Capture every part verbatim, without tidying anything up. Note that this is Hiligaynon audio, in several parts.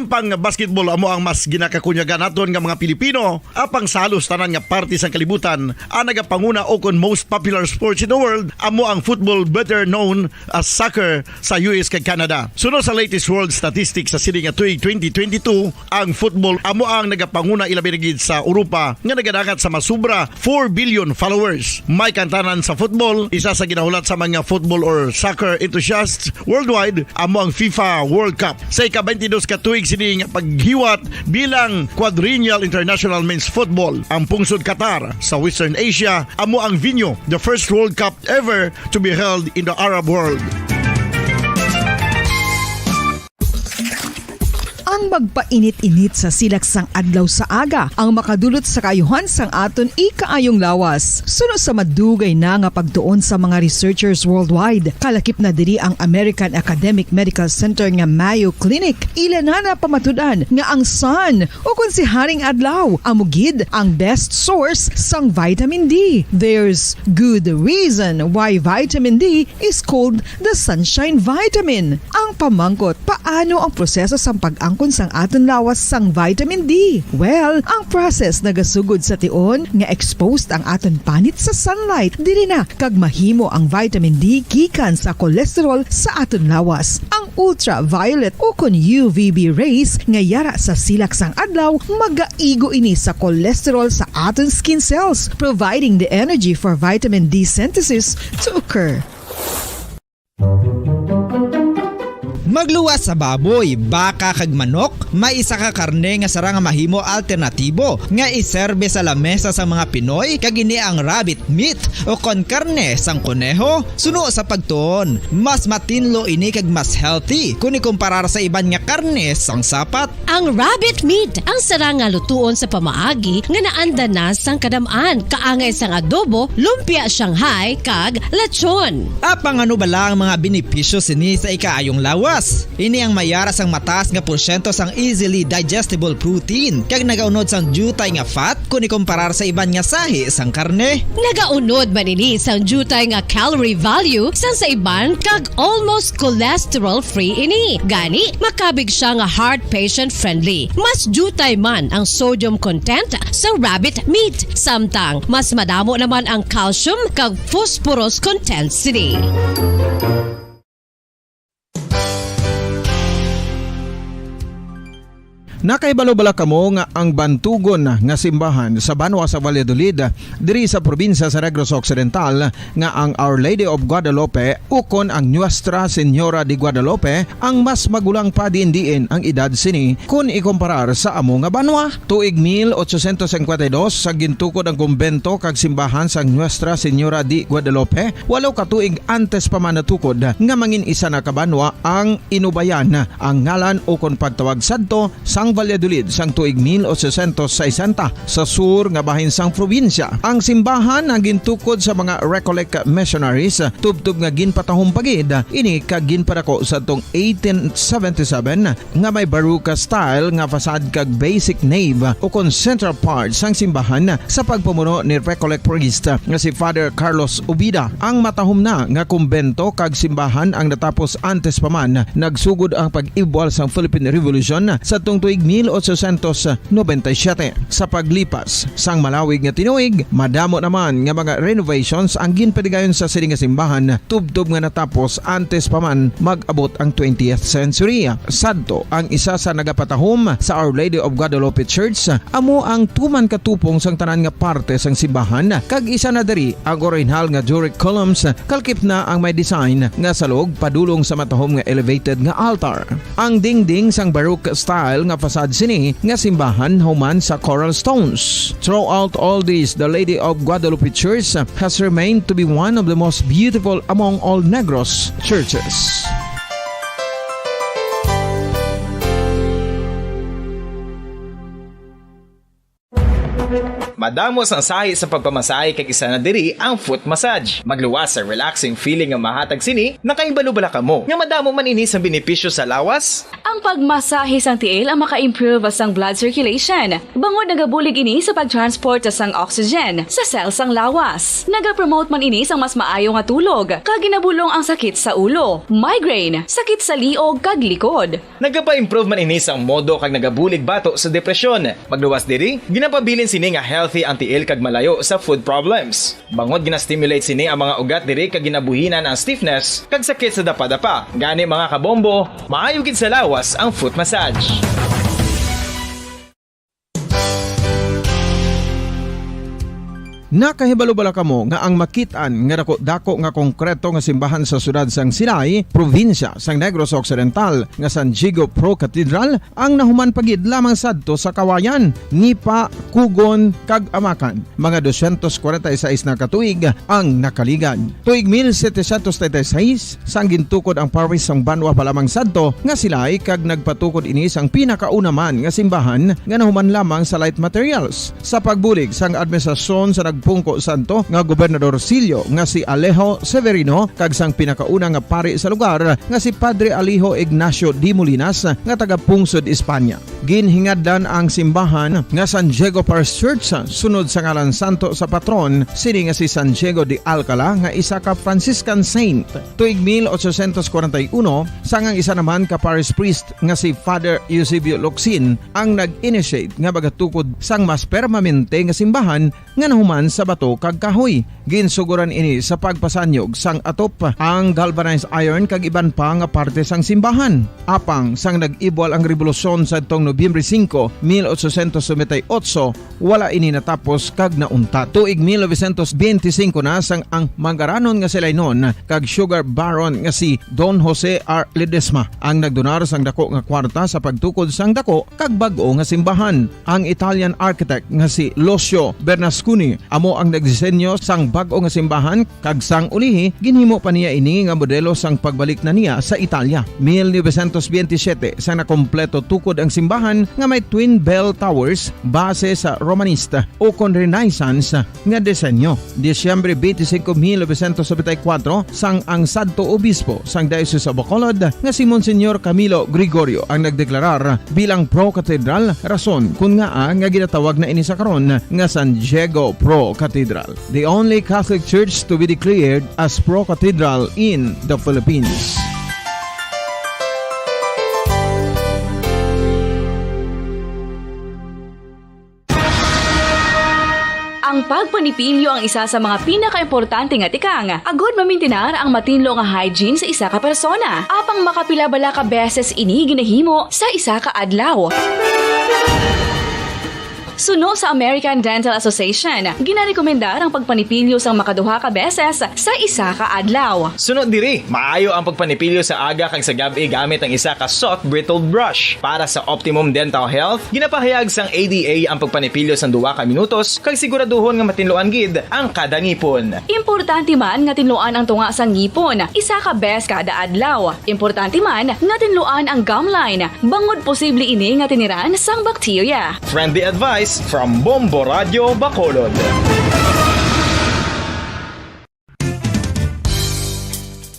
Pang basketball amo ang mas ginakakunyagan naton nga mga Pilipino, apang sa halos tanan nga parte sang kalibutan, ang nagapanguna o kon most popular sports in the world amo ang football, better known as soccer, sa U S kag Canada. Suno sa latest world statistics sa sini nga tuig twenty twenty-two, ang football amo ang nagapanguna, ilabi na gid sa Europa, nga nagadangat sa masubra four billion followers. May kantanan sa football, isa sa ginahulat sa mga football or soccer enthusiasts worldwide amo ang FIFA World Cup. Sa ika-twenty-dos ka tuig sini nga paghiwat bilang Quadrennial International Men's Football, ang pungsod Qatar sa Western Asia amo ang venue. The first World Cup ever to be held in the Arab world. Ang magpainit-init sa silak sang adlaw sa aga ang makadulot sa kaayuhan sang aton ikaayong lawas. Suno sa madugay na nga pagtuon sa mga researchers worldwide, kalakip na diri ang American Academic Medical Center nga Mayo Clinic. Ila na napamatud-an nga ang sun, o kon si Haring Adlaw, amo gid ang best source sang vitamin D. There's good reason why vitamin D is called the sunshine vitamin. Ang pamangkot, paano ang proseso sang pag-angkon sang aton lawas sang vitamin D? Well, ang process nagasugod sa tion nga exposed ang aton panit sa sunlight. Diri na kag mahimo ang vitamin D gikan sa cholesterol sa aton lawas. Ang ultraviolet o kon U V B rays nga yara sa silak sang adlaw, magaigo ini sa cholesterol sa aton skin cells, providing the energy for vitamin D synthesis to occur. Magluwas sa baboy, baka, kag manok, may isa ka karne nga sarang nga mahimo alternatibo nga iserbe sa lamesa sang mga Pinoy, kag ini ang rabbit meat o kon karne sang koneho. Suno sa pagtuon, mas matinlo ini kag mas healthy kon ikumparar sa iban nga karne sang sapat. Ang rabbit meat ang sarang nga lutuon sa pamaagi nga naanda na sang kadam-an, kaangay sang adobo, lumpia Shanghai, kag lechon. Apang ano bala ang mga benepisyo sini sa ikaayong lawas? Ini ang may yara sang mataas nga porsyento sang easily digestible protein, kag nagaunod sang diutay nga fat kon ikumparar sa iban nga sahi sang karne. Nagaunod man ini sang diutay nga calorie value sang sa iban, kag almost cholesterol-free ini. Gani, makabig siya nga heart patient-friendly. Mas diutay man ang sodium content sa rabbit meat, samtang mas madamo naman ang calcium kag phosphorus content sini. Nakahibalo bala kamo nga ang bantugon nga simbahan sa banwa sa Valladolid, diri sa probinsya sa Negros Occidental, nga ang Our Lady of Guadalupe ukon ang Nuestra Señora de Guadalupe ang mas magulang pa diin-diin ang edad sini kon ikumparar sa amo nga banwa? Tuig mil ochocientos cincuenta y dos sa gintukod ang kumbento kag simbahan sang Nuestra Señora de Guadalupe, walo ka tuig antes pa man natukod nga mangin isa na ka banwa ang Inubayan, ang ngalan ukon pagtawag sadto sang Valladolid sang tuig mil ochocientos sesenta sa sur nga bahin sang probinsya. Ang simbahan ang gintukod sa mga Recollect missionaries, tubtob nga ginpatahom pa gid ini kag ginpadako sadtong eighteen seventy-seven nga may Baroque style nga facade kag basic nave ukon central part sang simbahan sa pagpamuno ni Recollect priest nga si Father Carlos Ubida. Ang matahom na nga kumbento kag simbahan ang natapos antes pa man nagsugod ang pag-ibwal sang Philippine Revolution sadtong tuig mil ochocientos noventa y siete. Sa paglipas sang malawig nga tinuig, madamo naman nga mga renovations ang ginpadigayon sa sini nga simbahan, tubtob nga natapos antes pa man mag-abot ang twentieth century. Sadto, ang isa sa nagapatahom sa Our Lady of Guadalupe Church amo ang tuman ka tupong sang tanan nga parte sang simbahan, kag isa na diri ang orihinal nga Doric columns, kalakip na ang may design nga salog padulong sa matahom nga elevated nga altar. Ang dingding sang Baroque style nga facade sini nga simbahan human sa coral stones. Throughout all this, the Lady of Guadalupe Church has remained to be one of the most beautiful among all Negros churches. Madamo sang sahi sa pagpamasahe, kag isa na diri ang foot massage. Magluwas sa relaxing feeling nga mahatag sini. Nakahibalo bala kamo nga madamo man ini sang benepisyo sa lawas? Ang pagmasahe sang tiil ang maka-improve sang blood circulation, bangod nagabulig ini sa pag-transport sang oxygen sa cell sang lawas. Nagapromote man ini sang mas maayo nga tulog, kag ginabulong ang sakit sa ulo, migraine, sakit sa liog, kag likod. Nagapa-improve man ini sang modo kag nagabulig bato sa depresyon. Pagluwas diri, ginapabilin sini nga healthy ang tiil kag malayo sa foot problems. Bangod gina-stimulate sini ang mga ugat diri kag ginabuhinan ang stiffness kag sakit sa dapadapa. Gani, mga kabombo, maayo gid sa lawas ang foot massage. Nakahibalo bala kamo nga ang makit-an nga dako-dako nga konkreto nga simbahan sa siyudad sang Silay, probinsya sang Negros Occidental, nga San Diego Pro Cathedral, ang nahuman pa gid lamang sadto sa Kawayan, Nipa, Kugon, kag Amakan? Mga dosyentos kwarenta y seis na ka tuig ang nakaligad. Tuig mil setecientos treinta y seis, sang gintukod ang parish sang banwa pa lamang sadto nga Silay, kag nagpatukod ini sang pinakauna man nga simbahan nga nahuman lamang sa light materials. Sa pagbulig sang administrasyon sa nagpungko sadto nga gobernador silyo nga si Alejo Severino kag sang pinakauna nga pari sa lugar nga si Padre Alejo Ignacio de Molinas nga taga-pungsod Espanya. Ginhingadlan ang simbahan nga San Diego Parish Church sunod sa ngalan santo sa patron sini nga si San Diego de Alcala, nga isa ka Franciscan saint. Tuig mil ochocientos kwarenta y uno, sang ang isa naman ka parish priest nga si Father Eusebio Locsin ang nag-initiate nga magatukod sang mas permanente nga simbahan nga nahuman sa bato kag kahoy. Ginsugoran ini sa pagpasanyog sang atop, ang galvanized iron kag iban pa nga parte sang simbahan. Apang sang nag-ibwal ang rebolusyon sadtong Nobyembre singko, mil ochocientos noventa y ocho, wala ini natapos kag nauntat. Tuig mil novecientos benti singko na, sang ang manggaranon nga Silaynon kag sugar baron nga si Don Jose R. Ledesma ang nagdonar sang dako nga kwarta sa pagtukod sang dako kag bag-o nga simbahan. Ang Italian architect nga si Lucio Bernasconi amo ang nagdisenyo sang bag-o nga simbahan, kag sang ulihi, ginhimo pa niya ini nga modelo sang pagbalik na niya sa Italia. Mil novecientos benti siyete, sang nakompleto tukod ang simbahan nga may twin bell towers, base sa Romanista ukon Renaissance nga disenyo. Disyembre twenty-five, mil novecientos noventa y cuatro, sang ang sadto obispo sang Diocese of Bacolod nga si Monsignor Camilo Gregorio ang nagdeklarar bilang pro-cathedral, rason kon ngaa nga ginatawag na ini sa karon nga San Diego Pro Cathedral, the only Catholic Church to be declared as pro-cathedral in the Philippines. Ang pagpanipilyo ang isa sa mga pinakaimportante nga tikang agud mamintinar ang matinlo nga hygiene sa isa ka persona. Apang makapila bala ka beses ini ginahimo sa isa ka adlaw? Suno sa American Dental Association, ginarekomendar ang pagpanipilyo sang makaduha ka beses sa isa ka adlaw. Suno diri, maayo ang pagpanipilyo sa aga kag sa gab-i gamit ang isa ka soft bristled brush. Para sa optimum dental health, ginapahayag sang A D A ang pagpanipilyo sang duha ka minutos kag siguraduhon nga matinluan gid ang kada ngipon. Importante man nga tinluan ang tunga sang ngipon isa ka bes kada adlaw. Importante man nga tinluan ang gum line, bangod posible ini nga tiniran sang bakterya. Friendly advice from Bombo Radio Bacolod.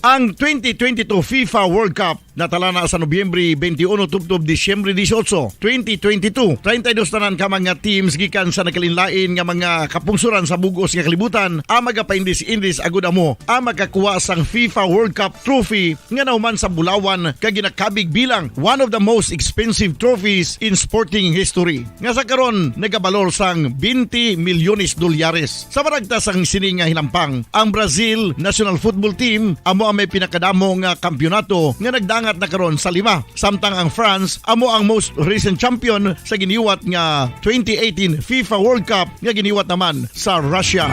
Ang twenty twenty-two FIFA World Cup natalana sa Nobyembre twenty-one tubtob Disyembre dieciocho, twenty twenty-two. Treinta y dos tanan ka mga teams gikan sa nagkalainlain nga mga kapungsoran sa bug-os nga kalibutan ang magapaindis-indis agud amo ang makakuha sang FIFA World Cup trophy nga nahuman sa bulawan kag ginakabig bilang one of the most expensive trophies in sporting history, nga sa karon nagabalor sang twenty milyones dolyares. Sa maragtas sang sini nga hinampang, ang Brazil national football team amo ang may pinakadamo nga kampiyonato nga nagdangat na karon sa lima, samtang ang France amo ang most recent champion sa giniwat nga twenty eighteen FIFA World Cup nga giniwat naman sa Russia.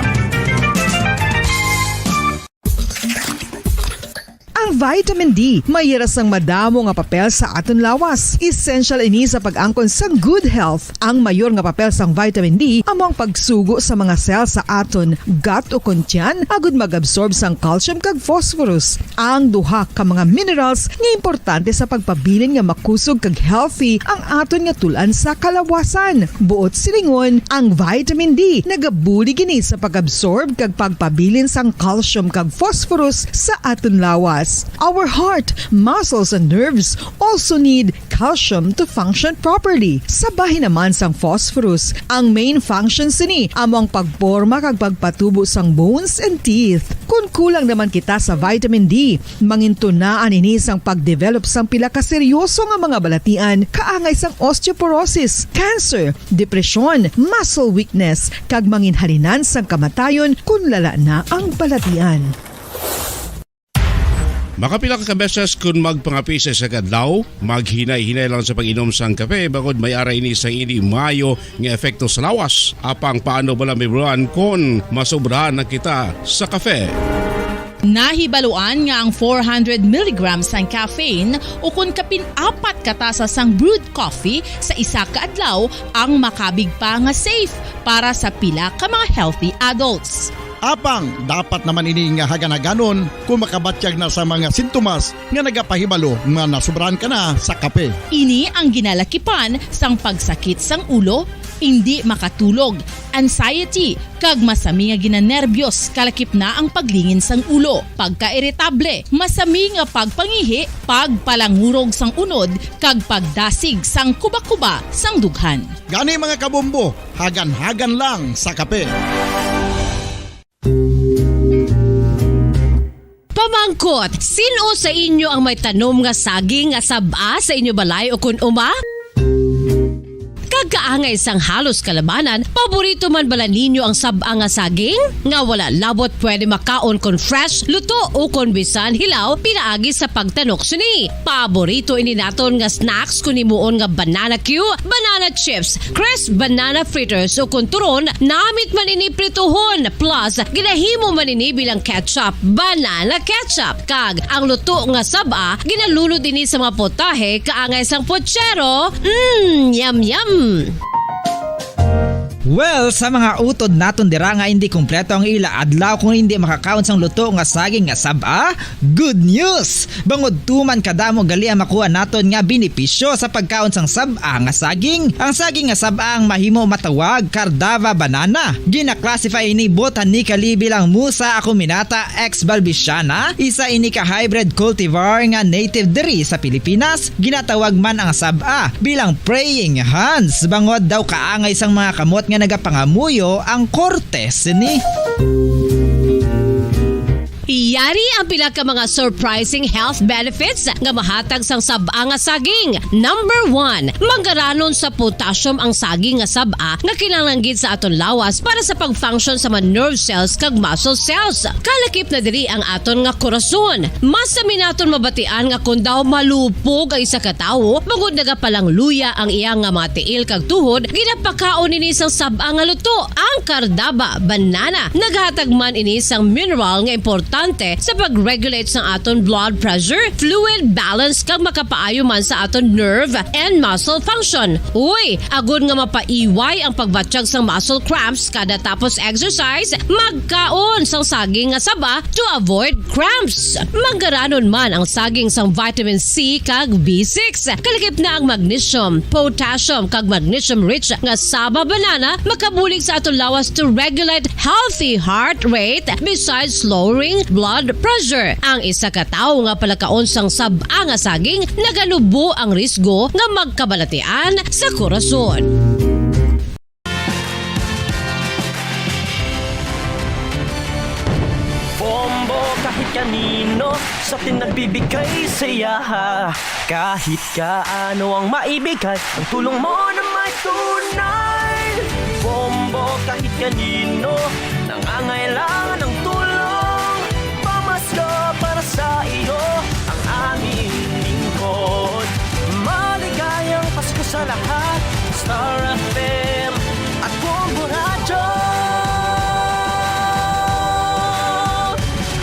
Ang vitamin D may hira sang madamo nga papel sa aton lawas. Essential ini sa pag-angkon sang good health. Ang mayor nga papel sang vitamin D amo ang pagsugo sa mga cell sa aton gut ukon tiyan agud mag-absorb sang calcium kag phosphorus, ang duha ka mga minerals nga importante sa pagpabilin nga makusog kag healthy ang aton nga tul-an sa kalawasan. Buot silingon, ang vitamin D nagabulig ini sa pag-absorb kag pagpabilin sang calcium kag phosphorus sa aton lawas. Our heart, muscles, and nerves also need calcium to function properly. Sa bahin naman sang phosphorus, ang main function sini amo ang pagporma kag pagpatubo sang bones and teeth. Kon kulang naman kita sa vitamin D, mangintunaan ini sang pagdevelop sang pila ka seryoso nga mga balatian kaangay sang osteoporosis, cancer, depresyon, muscle weakness, kag manginhalinan sang kamatayon kon lala na ang balatian. Makapila ka beses kon magpangape sa isa ka adlaw, maghinay-hinay lang sa pag-inom sang kape, bangod may ara ini sang indi maayo nga epekto sa lawas. Apang paano bala, Mibran, kon masobrahan na kita sa kape? Nahibaluan nga ang four hundred milligrams sang caffeine, ukon kapin apat ka tasa sang brewed coffee sa isa ka adlaw, ang makabig pa nga safe para sa pila ka mga healthy adults. Apang dapat naman ini nga hagan-haganon kung makabatyag na sa mga sintomas nga nagapahibalo nga nasobrahan ka na sa kape. Ini ang ginalakipan sang pagsakit sang ulo, indi makatulog, anxiety, kag masami nga ginanerbiyos, kalakip na ang paglingin sang ulo, pagkairitable, masami nga pagpangihi, pagpalangurog sang unod, kag pagdasig sang kuba-kuba sang dughan. Gani, mga kabombo, hagan-hagan lang sa kape. Pamangkot, sin-o sa inyo ang may tanom nga saging nga sab-a sa inyo balay ukon uma? Kag kaangay sang halos kalabanan, paborito man bala ninyo ang sab-a nga saging? Nga wala labot pwede makaon kon fresh, luto, ukon bisan hilaw pinaagi sa pagtanok sini. Paborito ini naton nga snacks kon himuon nga banana cue, banana chips, crisp banana fritters, ukon turon, namit man ini prituhon, plus ginahimo man ini bilang ketchup, banana ketchup. Kag ang luto nga sab-a, ginalunod ini sa mga potahe kaangay sang puchero. Mm, yum, yum! Well, sa mga utod naton dira nga hindi kompleto ang ila adlaw kung hindi makakaon sang luto nga saging nga sab-a, good news! Bangod tuman kadamo gali ang makuha naton nga benepisyo sa pagkaon sang sab-a nga saging. Ang saging nga sab-a ang mahimo matawag Cardava banana. Gina-classify ini botanically bilang Musa acuminata ex balbisiana, isa ini ka hybrid cultivar nga native diri sa Pilipinas. Ginatawag man ang sab-a bilang praying hands, bangod daw kaangay sang mga kamot nga nagapangamuyo ang korte sini. Yari ang pila ka mga surprising health benefits nga mahatag sang sab-a nga saging. Number one, manggaranon sa potassium ang saging nga sab-a nga kinahanglan gid sa aton lawas para sa pag-function sa mga nerve cells kag muscle cells. Kalakip na diri ang aton nga korason. Masami naton mabatian nga kon daw malupog ang isa ka tawo, bangod nagapalangluya ang iya nga mga tiil kag tuhod, ginapakaon ini sang sab-a nga luto, ang Cardaba banana. Naghatag man ini sang mineral nga importante sa pag-regulate sang aton blood pressure, fluid balance, kag makapaayo man sa aton nerve and muscle function. Uy, agod nga mapaiway ang pagbatyag sang muscle cramps kada tapos exercise, magkaon sang saging nga saba to avoid cramps. Manggaranon man ang saging sang vitamin C kag B six. Kalakip na ang magnesium, potassium, kag magnesium-rich nga saba banana makabulig sa aton lawas to regulate healthy heart rate besides lowering blood pressure. Ang isa ka tawo nga palakaon sang sab-a nga saging naganubo ang risgo nga magkabalatian sa korason. Bombo kahit kanino, sa atin nagbibigay saya. Kahit kaano ang maibigay, ang tulong mo na may tunay. Bombo kahit kanino, nangangailangan ng tulong. Pamasko para sa iyo, ang aming lingkod. Maligayang Pasko sa lahat, Star F M at Bombo Radyo.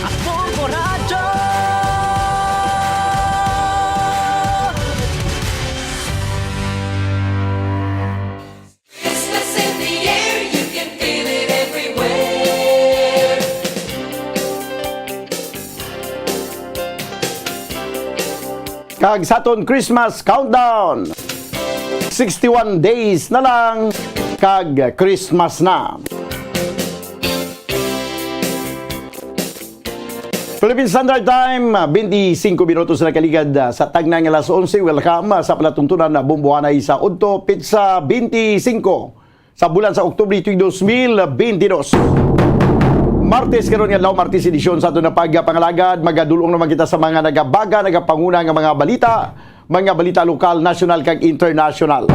At Bombo Radyo. Christmas in the air, you can feel it everywhere. Kag sa aton Christmas countdown, sixty-one days na lang kag Christmas na. Philippine Standard Time, twenty-five minutos na kaligad, ah, sa tagna nga alas onse. Welcome, ah, sa palatuntunan na Bombohanay sa udto, pitsa twenty-five sa bulan sa Oktubre, tuig dos mil benti dos. Martes karon nga adlaw, Martes edisyon sa aton nga pagpangalagad. Magadulong naman kita sa mga nagabaga, nagapanguna nga mga balita, mga balita lokal, nasyonal, kag internasyonal.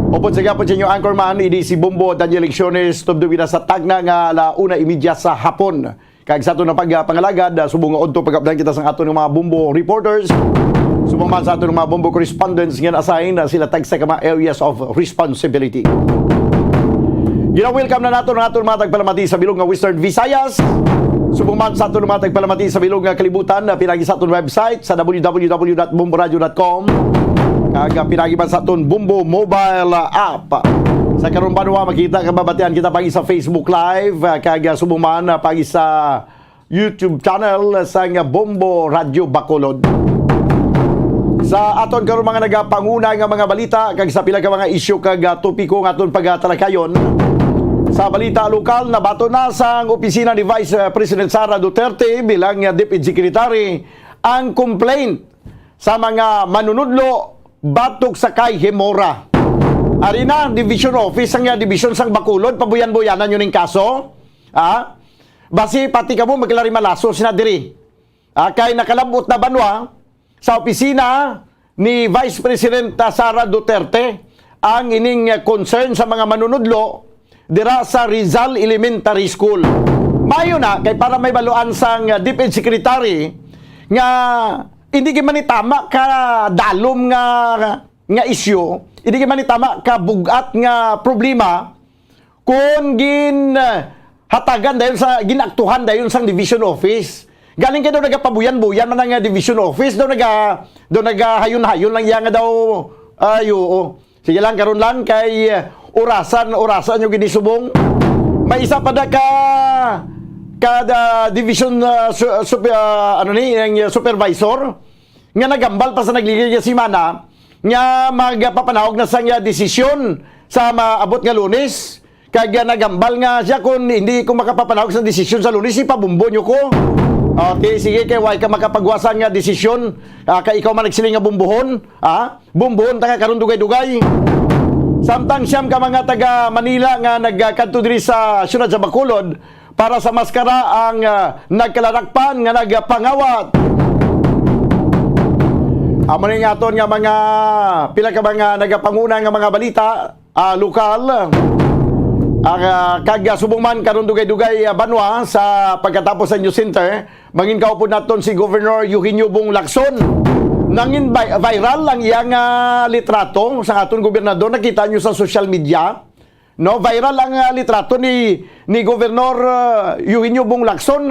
Upod sa gihapon sa inyo anchorman, ini si Bombo Daniel Lecciones, tubtob kita sa tagna nga ala una imidya sa hapon. Kag sa aton nga pagpangalagad, ah, subong nga udto pag-updatean kita sang aton nga mga Bombo reporters, subong man sa aton nga mga Bombo correspondents nga na-assign, ah, sila tagsa ka mga areas of responsibility. Gina-welcome na naton ang aton mga tagpalamati sa bilog nga Western Visayas, subong man sa aton mga tagpalamati sa bilog nga kalibutan, na pinagi sa aton website sa w w w dot bomboradio dot com, kag, ah, pinagi man sa aton Bombo mobile, ah, app. Sa karon banwa, makita ka, mabatian kita pagi sa Facebook Live, ah, kag, ah, subong man, ah, pagi sa YouTube channel sang Bombo Radyo Bacolod. Sa aton karon mga nagapanguna nga mga balita kag sa pila ka mga isyu kag, ah, topiko nga aton pagatalakayon, sa balita lokal, nabaton na sang opisina ni Vice, ah, President Sara Duterte bilang, ah, DepEd Secretary ang complaint sa mga manunudlo batok sa kay Hemora. Ari na, division office sang, ah, division sang Bacolod, pabuyan-buyanan yun ning kaso. Ha? Basi pati kamo maglarimalaso sina diri. Ah, kay nakalab-ot na banwa sa opisina ni Vice President, ah, Sara Duterte ang ining, ah, concern sa mga manunudlo dira sa Rizal Elementary School. Mayo na kay para may baluan sang, ah, DepEd Secretary nga hindi gid man ni tama ka dalom nga, nga isyu, hindi gid man ni tama ka bug-at nga problema, kung gin, ah, hatagan dayon sa, ginaktuhan dayon sang division office. Galing kay daw nagapabuyan-buyan man ang, ah, division office, daw naga-, daw nagahayon-hayon lang iya nga daw, ay, oo. Sige lang, karon lang kay, ah, orasan, orasan yung ginisubong. May isa pa da ka, ka da division, ah, su-, sup-, ah, ano ni, ang, ah, supervisor nga naghambal pa sa nagligid nga semana nga magapapanawag na sang iya desisyon sa maabot nga Lunes. Kag, ah, naghambal nga siya, "Kung hindi ko makapapanawag sa desisyon sa Lunes, ipabumbo niyo ko." Okay, sige, kay why ka makapagwasa nga desisyon? Ah, kay ikaw man nagsiling nga bumbuhon, ha? Bumbuhon ta ka karon dugay-dugay. Samtang siyam ka mga taga Manila nga nagkadto diri sa siyudad sa Bacolod, para sa maskara ang, ah, nagkalarakpan nga nagpangawat. Amo ni nga aton nga mga pila ka mga nagapanguna nga mga balita, ah, lokal. Ah, kag, ah, subong man karon dugay-dugay, ah, banwa sa pagkatapos sa News Center, mangin kaupod naton si Governor Eugenio Bong Lacson. Nangin vi-, viral ang iyang, ah, litrato sa aton gobernador. Nakita nyo sa social media. No, viral ang, ah, litrato ni, ni Governor, ah, Eugenio Bong Lacson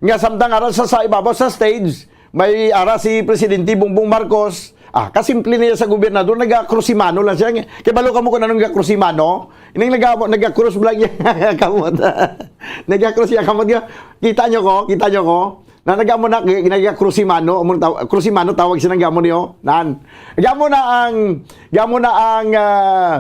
nga samtang ara sa, sa ibabaw sa stage, may ara si Presidente Bongbong Marcos. Ah, kasimple niya sa gobernador, nagakrusimano lang siya. Kay balo kamo kung anong nagakrusimano? Ining naga-, nagakros lang niya kamot. Nagakros siya kamot niya. Kita nyo ko? Kita nyo ko? Na nagamo na, nagakrusimano, among taw-, krusimano tawag siya ng gamo niyo. Nan. Gamo na ang, gamo na ang, ah,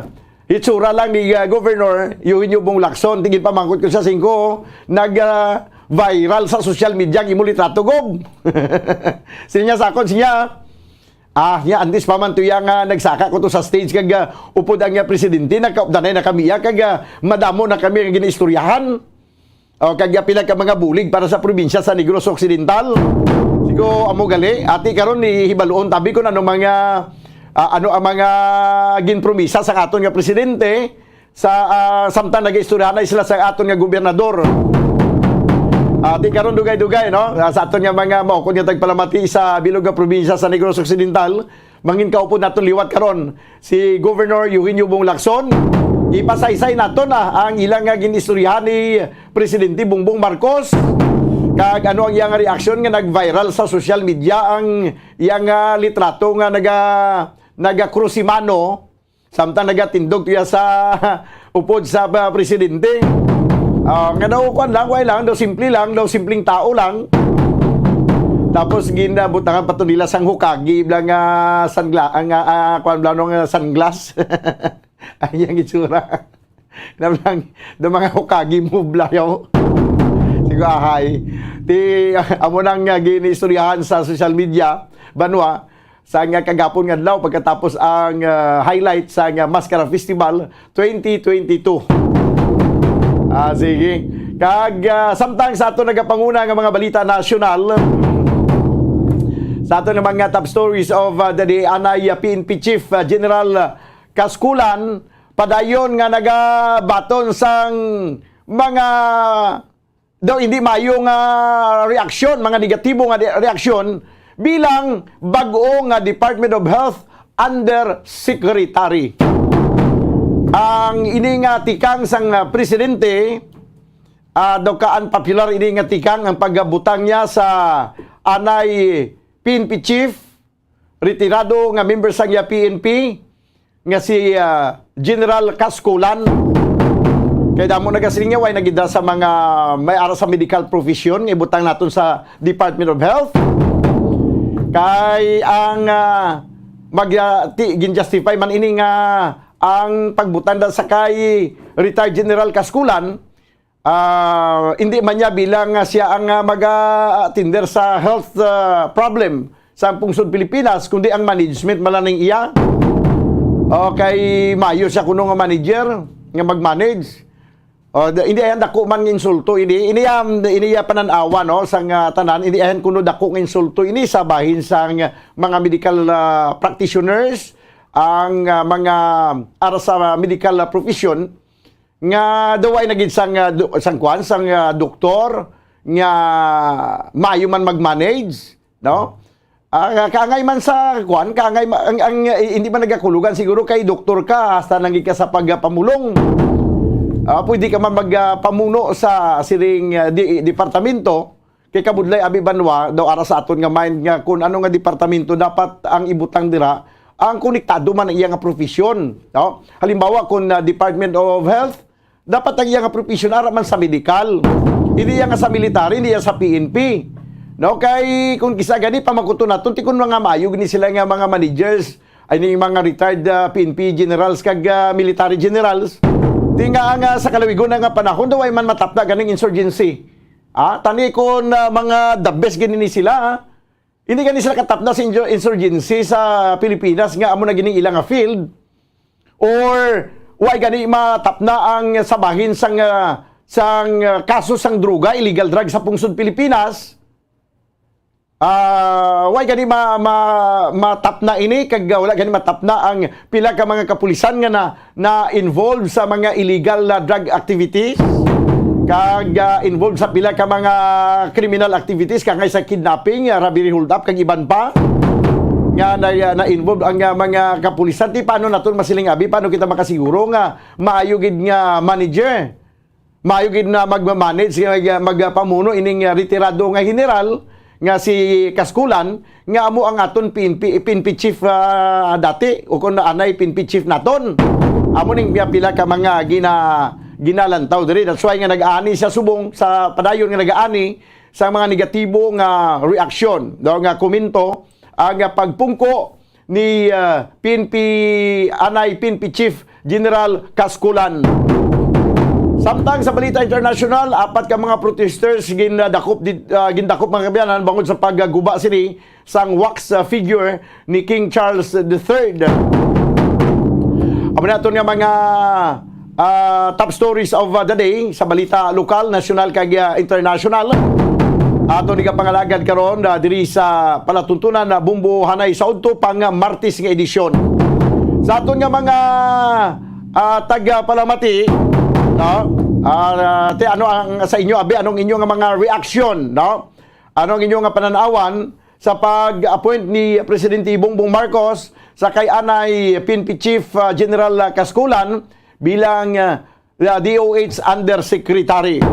itsura lang ni, ah, Governor Eugenio Bong Lacson. Tigin pamangkot ko sa singko, nag, ah, viral sa social media ang imo litrato, Gob. Sinya sa akon, sinya, ah, niya, antes pa man to iya nga nagsaka ko to sa stage kag, ah, upod ang, ah, presidente, nagkaupdanay na kami iya, kag, ah, madamo na kami ang ginaistoryahan. O, kag pila ka mga bulig para sa probinsya sa Negros Occidental. Sigo amo gali, ati karon ni hibaluon tabi kung ano mga, ah, ano ang mga ginpromisa sa aton nga presidente sa, ah, samtang nagaistoryahanay sila sa aton nga gobernador. Ati karon dugay-dugay, no? Ah, sa aton nga mga maukod nga tagpalamati sa bilog nga probinsya sa Negros Occidental, mangin kaupod naton liwat karon si Governor Eugenio Bong Lacson. Ipasaysay naton na ang ilang nga ginistoryahan ni Presidente Bongbong Marcos. Kag ano ang iyang reaksyon nga nag-viral sa social media ang iyang, ah, litrato nga naga-, nagakrusimano samtang nagatindog tuya sa upod sa, ah, presidente. Ah, nga daw, kuwan lang, way lang, daw simple lang, daw simpleng tao lang. Tapos, ginabutangan pa to nila sang Hokage, bla nga sungla-, ang, ah, ah, kuwan, bla, nga sunglass. Ang iyang itsura. Nablang, daw mga Hokage mo, bla, yaw. Ahay. Ti, amo nang, ah, giniistoryahan sa social media, banwa, sa nga kagapon nga adlaw pagkatapos ang, ah, highlight sa nga Mascara Festival twenty twenty-two. Ah, sige. Kag, ah, samtang sa aton nagapanguna nga mga balita nasyonal, sa aton nga mga top stories of, ah, the day, anay, ah, P N P Chief, ah, General Kaskulan, padayon nga nagabaton sang mga daw hindi maayo nga reaksyon, mga negatibo nga di-, reaksyon bilang bag-o nga Department of Health Undersecretary. Ang ini nga tikang sang, ah, presidente, ah, daw ka unpopular ini nga tikang ang pagbutang niya sa anay P N P chief, retirado nga member sang iya P N P, nga si, ah, General Kaskulan. Kay damo nagasiling niya, way nagida sa mga may ara sa medical profession nga ibutang naton sa Department of Health. Kay ang, ah, mag, ah, ti-, gin-justify man ini nga ang pagbutang da sa kay retired General Kaskulan, ah, hindi man niya bilang nga siya ang, ah, mag-atender sa health, ah, problem sa pungsod Pilipinas, kundi ang management man lang iya. Okay, maayo siya kuno nga manager, nga mag-manage. O, da-, hindi yan dako man nga insulto ini. Ini yan, ini yan pananawa, no, sa nga tanan. Hindi yan kuno dako nga insulto ini sa bahin sa nga mga medical, ah, practitioners, ang, ah, mga ara sa medical, ah, profession, nga daw ay nagid sang, ah, du-, sang kwan, sang, ah, doktor nga maayo man mag-manage, no? Ah, kaangay man sa kwan, kaangay ma-, ang, ang, eh, hindi man nagakulugan siguro kay doktor ka, hasta nang ka sa pagpamulong. Ah, pwede ka man magpamuno sa siring, ah, di-, departamento. Kay kabudlay, abi banwa, daw ara sa aton nga mind nga kung ano nga departamento dapat ang ibutang dira, ang konektado man ang iya nga profesyon, no? Halimbawa, kung, ah, Department of Health, dapat ang iya nga profesyon ara man sa medical. Hindi iya nga sa military, hindi iya sa P N P. No, kay kung kisa gani pamakuton naton, ti kun mga maayo gani sila nga mga managers, ay ni mga retired, ah, P N P generals kag, ah, military generals, ti nga ang, ah, sa kalawigon na nga panahon daw ay man matapna ganing insurgency. Ah, tani kon, ah, mga the best gini ni sila, ah. Hindi gani sila katapna sa inju-, insurgency sa Pilipinas nga amo na gini ila nga field. Or why gani matapna ang sabahin sang, ah, sang, ah, kaso sang droga, illegal drug sa pungsod Pilipinas? Ah, why gani ma-, ma-, matapna ini kag, ah, wala gani matapna ang pila ka mga kapulisan nga na, na-involved sa mga illegal na drug activities, kag, ah, involved sa pila ka mga criminal activities, kangay sa kidnapping, ah, robbery, hold up, kag iban pa, nga na, na-involved ang, ah, mga kapulisan. Ti paano naton masiling, abi? Paano kita makasiguro nga maayo gid nga manager? Maayo gid na magma-manage, mag-, magpamuno ining, ah, retirado nga general nga si Kaskulan, nga amo ang aton P N P, P N P chief, ah, dati, o kung anay P N P chief naton. Amo ning pila ka mga gina-, ginalantaw diri. That's why nga nag-ani siya subong sa padayon nga nag-ani sa mga negatibo nga reaksyon, daw nga komento, ang pagpungko ni, ah, P N P, anay P N P Chief General Kaskulan. Samtang sa balita international, apat ka mga protesters gindakop di-, ah, gindakop, mga kaabyanan, bangod sa pagguba sini sang wax, ah, figure ni King Charles the Third. Amo na aton nga mga, ah, top stories of, ah, the day sa balita lokal, nasyonal, kag, ah, international. Aton igapangalagad karon, ah, diri sa palatuntunan na Bumbo Hanay sa udto pang Martes nga edisyon. Sa aton nga mga, ah, tagapalamati, no? Ah, ti ano ang sa inyo, abi, anong inyo nga mga reaksyon, no? Ano ang inyo nga pananawan sa pag-appoint ni Presidente Bongbong Marcos sa kay anay P N P Chief, ah, General, ah, Kaskulan bilang, ah, ah, D O H Undersecretary?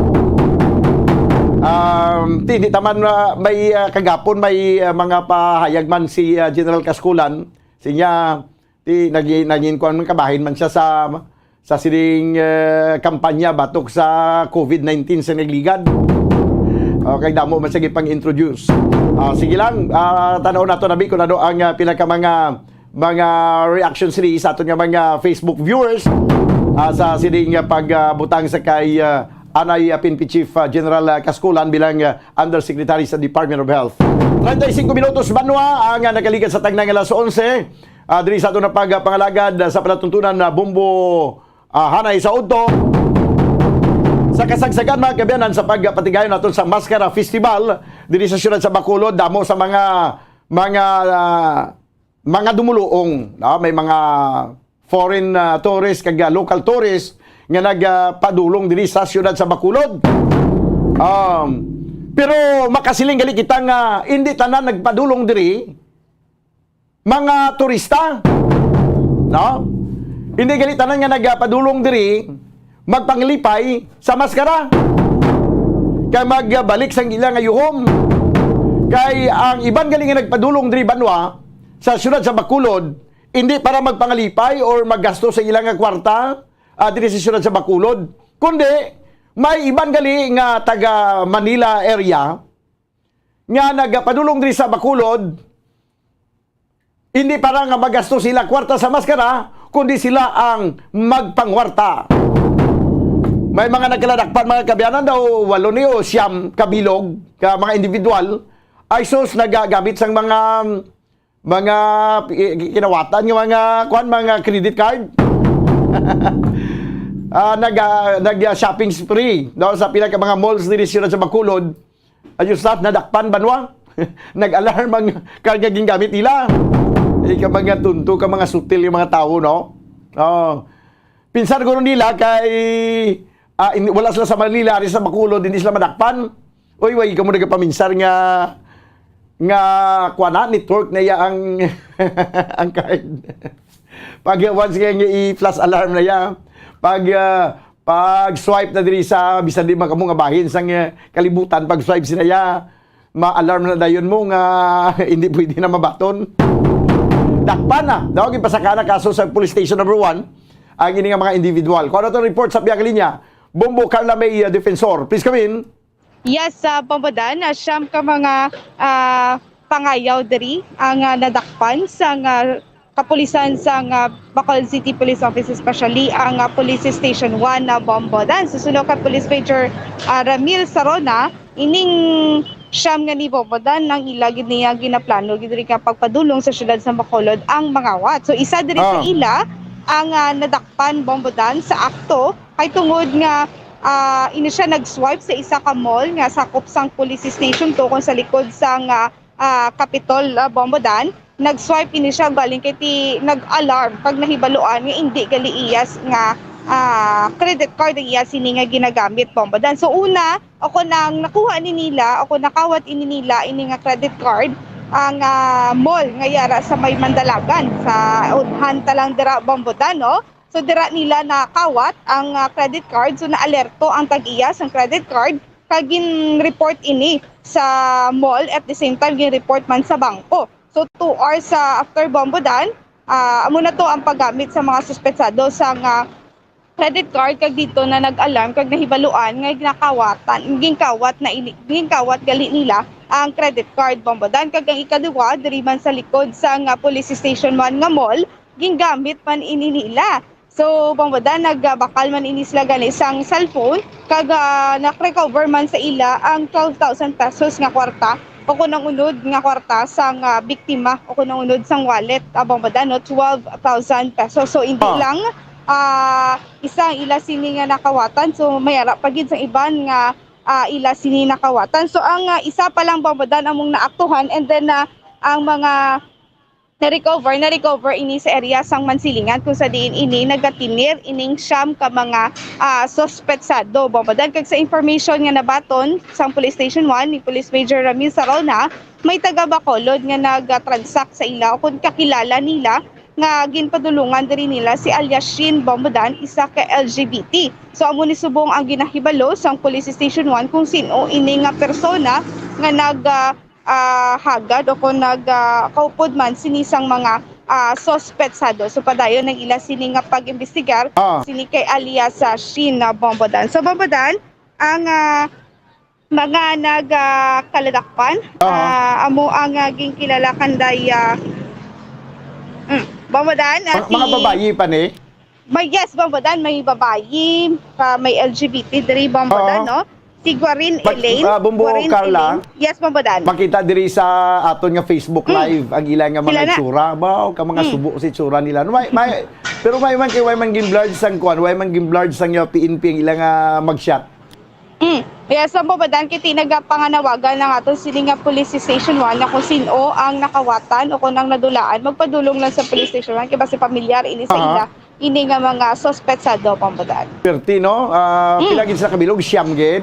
Um, ti, di taman, ah, may, ah, kagapon may, ah, mga pahayag man si, ah, General Kaskulan. Sinya, ti, nagi-, naging kuwan man, kabahin man siya sa, sa sining, eh, kampanya batok sa COVID nineteen sa nagligad. Okay, damo man siya gipang-introduce. Ah, sige lang, ah, tanaw nato, nabi, kung ano ang, ah, pila ka mga, mga reactions ni sa aton nga mga Facebook viewers, ah, sa sining, ah, pagbutang sa kay, ah, anay, ah, P N P Chief, ah, General, ah, Kaskulan bilang, ah, Undersecretary sa Department of Health. Treinta y cinco minutos, banwa, ang, ah, nakaligad sa tagnang alas onse. Ah, diri sa aton na pagpangalagad, ah, sa palatuntunan na bombo, ah, hanay sa udto. Sa kasagsagan, mga kaabyanan, sa pagpatigayon naton sa Maskara Festival diri sa siyudad sa Bacolod, damo sa mga, mga, ah, mga dumuluong, no? May mga foreign, ah, tourist kag, ah, local tourist nga nagpadulong diri sa siyudad sa Bacolod. Um, pero makasiling gali kita nga hindi tanan nagpadulong diri mga turista, no? Hindi gali tanan nga nagpadulong diri magpanglipay sa Maskara kay magbalik sang ila nga yuhom. Kay ang iban gali nga nagpadulong diri, banwa, sa siyudad sa Bacolod, hindi para magpangalipay or maggasto sa ila nga kwarta, ah, diri sa siyudad sa Bacolod, kundi may iban gali nga taga Manila area nga nagapadulong diri sa Bacolod, hindi para nga magasto sila kwarta sa Maskara, kundi sila ang magpangwarta. May mga nagkaladakpan, mga kaabyanan, daw walo ni o siyam kabilog ka mga individual. Ay sus, nagagamit sang mga, mga, eh, kinawatan nga mga, kwan, mga credit card. Ah, nag, ah, nag, ah, shopping spree daw sa pila ka mga malls diri sa siyudad sa Bacolod. Ayos na, nadakpan, banwa. Nag-alarm ang card nga gingamit nila. Eh, ka mga tunto, ka mga sutil nga mga tawo, no? Oh. Pinsar ko nila kay, ah, in-, wala sila sa Manila, ari sa Bacolod, hindi sila madakpan. Uy, way kamo nagapaminsar nga, nga, kuwan na, network na iya ang, ang card. Pag, ah, once nga, nga i-flash alarm na iya, pag, ah, pag swipe na diri sa, bisan di man kamo nga bahin sang, ah, kalibutan, pag swipe sila iya, ma-alarm na dayon mo nga hindi pwede na mabaton. Dakpan na. Daw, ginpasaka na kaso sa Police Station Number One ang ini nga mga individual. Kung ano itong report sa Biag Linya, Bombo Carla May, uh, Defensor. Please come in. Yes, sa Bombodan, ah, siyam ka mga, ah, pangayaw diri ang, ah, nadakpan sa nga kapulisan sa nga Bacolod City Police Office, especially ang, ah, Police Station One na Bombodan. Susuno kay Police Major, ah, Ramil Sarona, ining siyam nga ni Bombodan ang ila gid niya ginaplano gid diri nga pagpadulong sa siyudad sa Bacolod ang mangawat. So, isa diri sa Ah. ila ang, ah, nadakpan, Bombodan, sa akto kay tungod nga, ah, ini siya nag-swipe sa isa ka mall nga sakop sang police station to, kung sa likod sang, ah, ah, Capitol, ah, Bombodan. Nag-swipe ini siya galing kay ti nag-alarm kag nahibaluan nga indi gali iya s-, nga, ah, credit card ang iya sini nga ginagamit, Bombodan. So, una, ako nang nakuha ni nila, ako nakawat ini nila, ini nga credit card, ang, ah, mall nga yara sa may Mandalagan, sa unahan ta lang dira, Bombodan, no? So, dira nila nakawat ang, ah, credit card. So, naalerto ang tag-iya sang credit card kag gin-report ini sa mall. At the same time, gin-report man sa bangko. So, two hours, ah, after, Bombodan, ah, amo na to ang paggamit sa mga suspetsado sa nga credit card, kag dito na nag-alarm kag nahibaluan nga ginakawatan, ginkawat na ini, ginkawat gali nila ang credit card, Bombodan. Kag ang ikaduha, diri man sa likod sa nga Police Station One nga mall, gingamit man ini nila. So, Bombodan, nagbakal man ini sila gani sang cellphone, kag, ah, na-recover man sa ila ang twelve thousand pesos nga kwarta, o kung ang unod nga kwarta sang, ah, biktima, o kung ang unod sang wallet, ah, Bombodan, no, twelve thousand pesos. So, hindi Ah. lang, ah, isa ang ila sini nga nakawatan, so may ara pa gid sang iban nga, ah, ila sini nakawatan. So, ang, ah, isa pa lang, Bombodan, among naaktuhan, and then, ah, ang mga na-recover, na-recover ini sa area sang Mansilingan, kung sa diin ini nagatinir ining siyam ka mga, ah, suspetsado, Bombodan. Kag sa information nga nabaton sang Police Station One ni Police Major Ramil Sarona, may taga Bacolod nga nag-transact sa ila, o kung kakilala nila, nga ginpadulungan diri nila si alias Shin, Bombodan, isa ka L G B T. So, amo ni subong ang ginahibalo sang Police Station One kung sin-o ini nga persona nga nag, ah, ah, hagad o kung nag, ah, kaupod man sini sang mga, ah, suspetsado. So, padayon ang ila sini nga pag-imbestigar, Ah. sini kay alias, ah, Shin, ah, Bombodan. So, Bombodan, ang, ah, mga nag, ah, kaladakpan, Ah. ah, amo ang, ah, ginkilala kanday, ah, mm, Bombodan, ah, Mga, mga si babayi pa ni? May, yes, Bombodan, may babayi, ah, may L G B T diri, Bombodan, Oo. no? Si Guarin But, Elaine. ah, Bombo Guarin Carla, Elaine. Yes, Bombodan. Makita diri sa aton nga Facebook Mm. Live ang ila nga mga Sila na. itsura. Baw, ka mga Mm. subo sa itsura nila. No, may, may, pero may man kay way man gin-blurred sang kuan, way man gin-blurred sang iya P N P ang ila nga mugshot. Mm. Yes, Bombodan, kay ti nagapanganawagan ang aton sini nga Police Station one na kung sino ang nakawatan o kung ang nadulaan, magpadulong lang sa Police Station one kay basi pamilyar ini sa Aha. ila ini nga mga suspetsado, Bombodan. Perti, no? Ah, Mm. Pila gid sa kabilog? Siyam gid?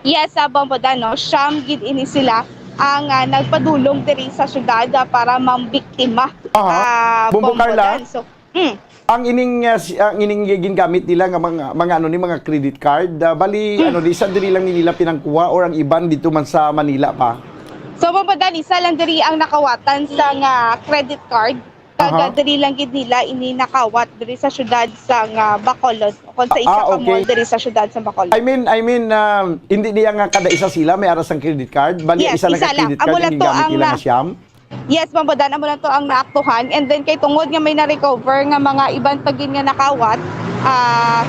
Yes, sa Bombodan, no? Siyam gid ini sila ang, ah, nagpadulong diri sa syudad, ah, para mambiktima. Aha. Ah, Bombo Carla? Bombodan. So, mm. Ang ining ah, si- ang ining gingamit nila nga mga mga ano ni mga credit card, ah, bali Hmm. ano di sa diri lang ni nila pinangkuha or ang iban dito man sa Manila pa? So, Bombodan, isa lang diri ang nakawatan sa nga credit card. Kag Aha. diri lang gid nila ini nakawat diri sa syudad sa nga Bacolod. Kung sa isa Ah, ka okay. mall diri sa syudad sa Bacolod. I mean, I mean, um, hindi niya nga kada isa sila may aras ang credit card, bali Yes, isa lang isa lang. credit card Amo ang lang to gingamit ang nila na- nga siyam. Yes, Bombodan, amo lang to ang naaktuhan. And then kay tungod nga may na-recover nga mga iban pa gid nga nakawat, ah,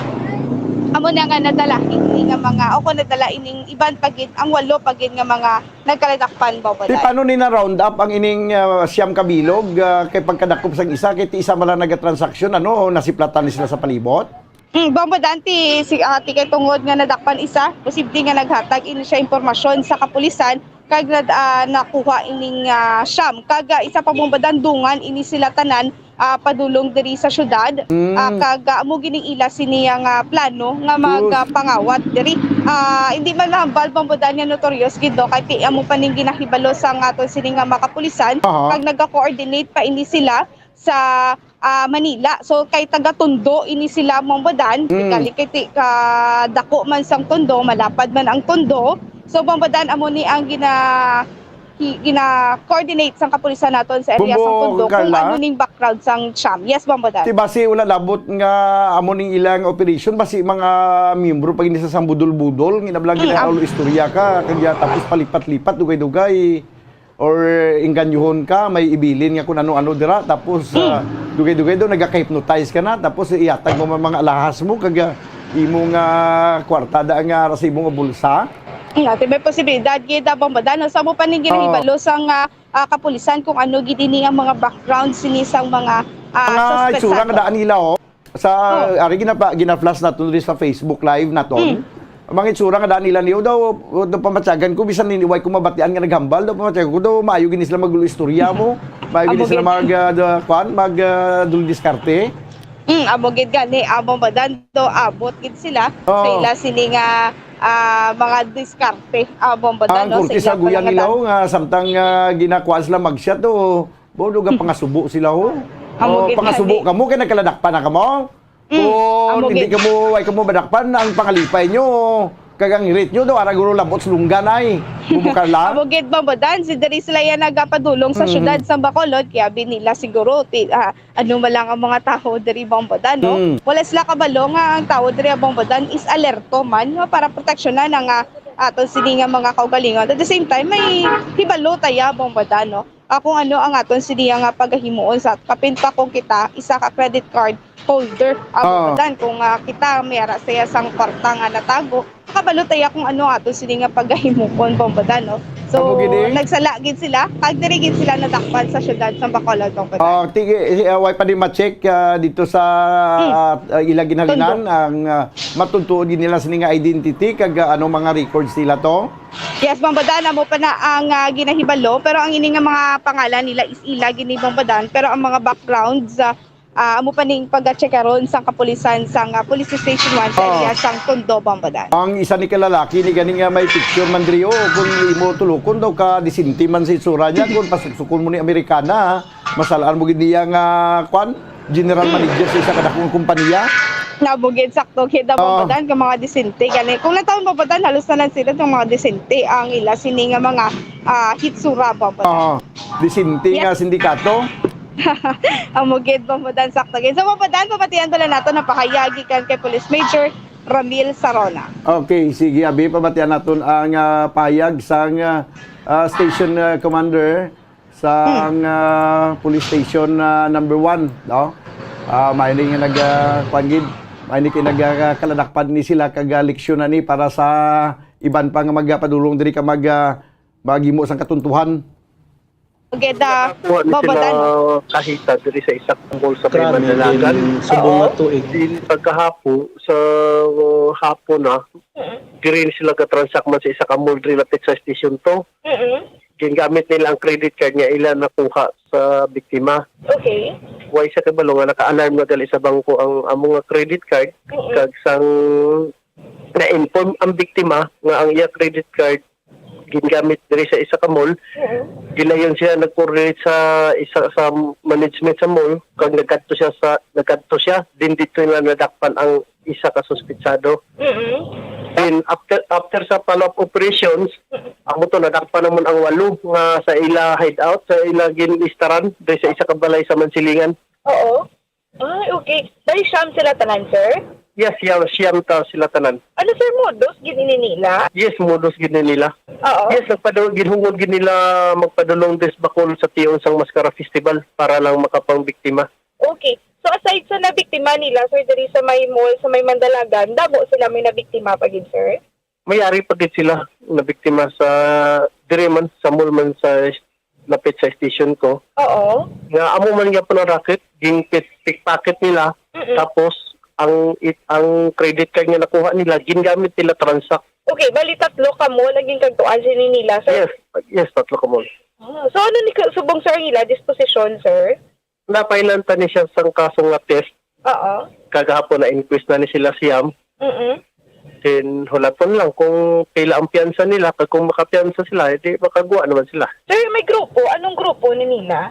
amo na nga nadala ini nga mga, o kung nadala ining iban pa gid, ang walo pa gid nga mga nagkaladakpan, Bombodan. Ti paano ni na-round up ang ining ah, siyam ka bilog ah, kay pagkadakop sang isa kay ti isa man lang nagatransaksyon ano nasiplatan ni sila sa palibot? Mm, Bombodan, ti si ah, ti kay tungod nga nadakpan isa, posible nga naghatag ini siya impormasyon sa kapulisan kag nad, ah, nakuha ining ah, siyam. Kag ah, isa pa, Bombodan, dungan ini sila tanan ah, padulong diri sa syudad. Mm. Ah, kag ah, amo gining ila sini nga plano nga Sus. magpangawat diri. Ah, hindi man lang hambal, Bombodan, nga notorious gid, no, kay ti amo pa ning ginahibalo sa nga aton sini nga mga kapulisan. Aha. Kag nagka-coordinate pa ini sila sa ah, Manila. So kay taga Tondo ini sila, Bombodan. Mm. Kali kay ti, ka dako man sang Tondo, malapad man ang Tondo. So, Bombodan, amo ni ang gina hi- gina-coordinate sang kapulisan naton sa area sang Bombo, Tondo kung Carla? Ano ning background sang siyam. Yes, Bombodan. Ti basi wala labot nga amo ning ilang operation basi mga miyembro pa gini sa sang budol-budol nga nablang Mm, ginaulo istorya ka kag ya tapos palipat-lipat dugay-dugay or inganyohon ka may ibilin nga kung ano-ano dira tapos ah, dugay-dugay daw nagaka-hypnotize ka na tapos ihatag mo man mga alahas mo kag ah, imo nga kwarta da nga ara sa imong bulsa. Nga, ti may posibilidad gid, Bombodan, no? Sa mo pa ning ginahibalo sang ah, ah, kapulisan kung ano gid ini ang mga background sini sang mga ah, Mga suspetsado. itsura nga daan nila, oh. Sa, Oh. Ari, ginapa, gina-flash nato diri sa Facebook Live naton. Mm. Ang mga itsura nga daan nila niyo daw, daw pamatyagan ko bisan niniway ko mabatian nga naghambal daw pamatyagan ko daw maayo gini sila magulo istorya mo. Maayo gini Amo sila gid. mag ah, da- kwan, mag ah, duldiskarte. Mm, amo gid gani, amo ba dan do abot gid sila sa Oo. ila sini nga ah, mga diskarte, amo ba dan, Ang no, kurti sa sa ila guyan pala nga nila dan. oh, nga samtang ah, ginakuha sila mag-shot oh. Bodo ga pangasubo sila oh. Amo Oh, gid pangasubo gani. Kamo kay nagkaladakpan na kamo. Mm, Kung amo hindi gid. Kamo, way kamo madakpan, ang pangalipay nyo, kag ang rate nyo daw, ara guro labot sa lunggan ay. Bubukar lang. Amo gid, Bombo Dan, si diri sila yan nagapadulong sa Mm. syudad sa Bacolod, kaya binila siguro, ti, ah, ano man lang ang mga tao diri, Bombo Dan, no? Mm. Wala sila kabalo nga ang tao diri, Bombo Dan, is alerto man, no? Para proteksyonan ang, ah, aton sini nga mga kaugalingon. At the same time, may hibalo taya, Bombo Dan, no? Ah, kung ano ang aton sini nga pagahimuon sa kapin pa kung kita isa ka credit card holder. Ah, Ah. Dan, kung, ah, kita may ara saya sang kwarta nga natago, kabalo taya kung ano aton sini nga pagahimuon, Bombo Dan, no? So, Amo gid eh. Nagsala gid sila, kag diri gid sila nadakpan sa syudad sa Bacolod, Bombo Dan. Ah, ti, eh, ah, way pa din ma-check ah, dito sa Hmm. ah, ah, ila ginhalinan Tondo. Ang ah, matuntuod gid nila sini nga identity kag ah, ano mga records nila to. Yes, Bombo Dan, amo pa na ang ah, ginahibalo, pero ang ini nga mga pangalan nila is ila gini, Bombo Dan, pero ang mga backgrounds ah, ah, amo pa ning pag-check karon sang kapulisan sang ah, Police Station one sa Oh. area sang Tondo, Bombo Dan. Ang isa ni kalalaki ni gani nga may picture man diri, oh, kung imo tulukon daw ka disinti man sa itsura niya, kung pasuksukon mo ni Amerikana, masalaan mo gid niya nga kwan, general manager sa isa ka dakong kompanya. Nabugid sakto gid ang Oo. Bombo Dan, kung mga disinti gani. Kung natawon, Bombo Dan, halos na lang sila tong mga disinti ang ila sini nga mga ah, hitsura, Bombo Dan. Ah, disinti nga Yes. Sindikato. Amo gid, Bombo Dan, sakto gid. So, Bombo Dan, pamatian pala nato na pahayag gikan kay Police Major Ramil Sarona. Okay, sige, abi, pabatian naton ang ah, pahayag sang ah, ah, station ah, commander sang ah, police station ah, number one, no? Ah, may ni nga nag, ah, kuwan gid. May ni kay nag, ah, kaladakpan ni sila kag, ah, leksyon na ni para sa iban pa nga magapadulong diri ka mag, ah, maghimo sang katuntuhan. Geda, Nakakuha ni sila babadan. Kahita diri sa isa ka mall sa may Grabe, Mandalagan. Din subong Oo. nga tuig. Din pagkahapo sa, uh, hapon na, Mm-mm. diri sila ga-transact man sa isa ka mall diri lapit sa Station two. Mm-mm. Gingamit nila ang credit card nga ila nakuha sa biktima. Okay. Way sa kabalo nga naka-alarm na gali sa bangko ang amo nga credit card, Mm-mm. kag sang na-inform ang biktima nga ang iya credit card gingamit diri sa isa ka mall. Mm-mm. Gilayon siya nag-coordinate sa isa sa management sa mall, kag nagkadto siya sa, nagkadto siya, din dito na nadakpan ang isa ka suspitsado. Mm-mm. Then, after, after sa follow-up operations, Mm-mm. amo to, nadakpan naman ang walo nga sa ila hideout, sa ila gin-istaran, diri sa isa ka balay sa Mansilingan. Oo. Ay, okay. Bali, siyam sila tanan, sir? Yes, siyam, siyam ta sila tanan. Ano, sir, modus gid ini nila? Yes, modus gid ni nila. Oo. Yes, nagpado-, ginhungod gid nila magpadulong des bakol sa tion sang Mascara Festival para lang makapangbiktima. Okay. So, aside sa nabiktima nila, sir, diri sa may mall, sa may Mandalagan, damo sila may nabiktima pa gid, sir? May ari pa gid sila nabiktima sa, diri man, sa mall man sa s-, lapit sa station ko. Oo. Nga amo man gyapon ang racket, gin-pick-, pickpocket nila, Mm-mm. tapos ang it-, ang credit card nga nakuha nila, gingamit nila transact. Okay, bali tatlo ka mall ang ginkadtuan sini nila, sir? Yes, yes, tatlo ka mall. Ah, so ano ni ka-, subong, sir, ang ila disposisyon, sir? Napailan ta ni siya sang kaso nga theft. Oo. Kagahapon na-inquest na ni sila siyam. Mm-mm. Then, hulaton lang kung pila ang piyansa nila, kag kung makapiyansa sila, edi makagwa naman sila. Sir, may grupo. Anong grupo ni nila?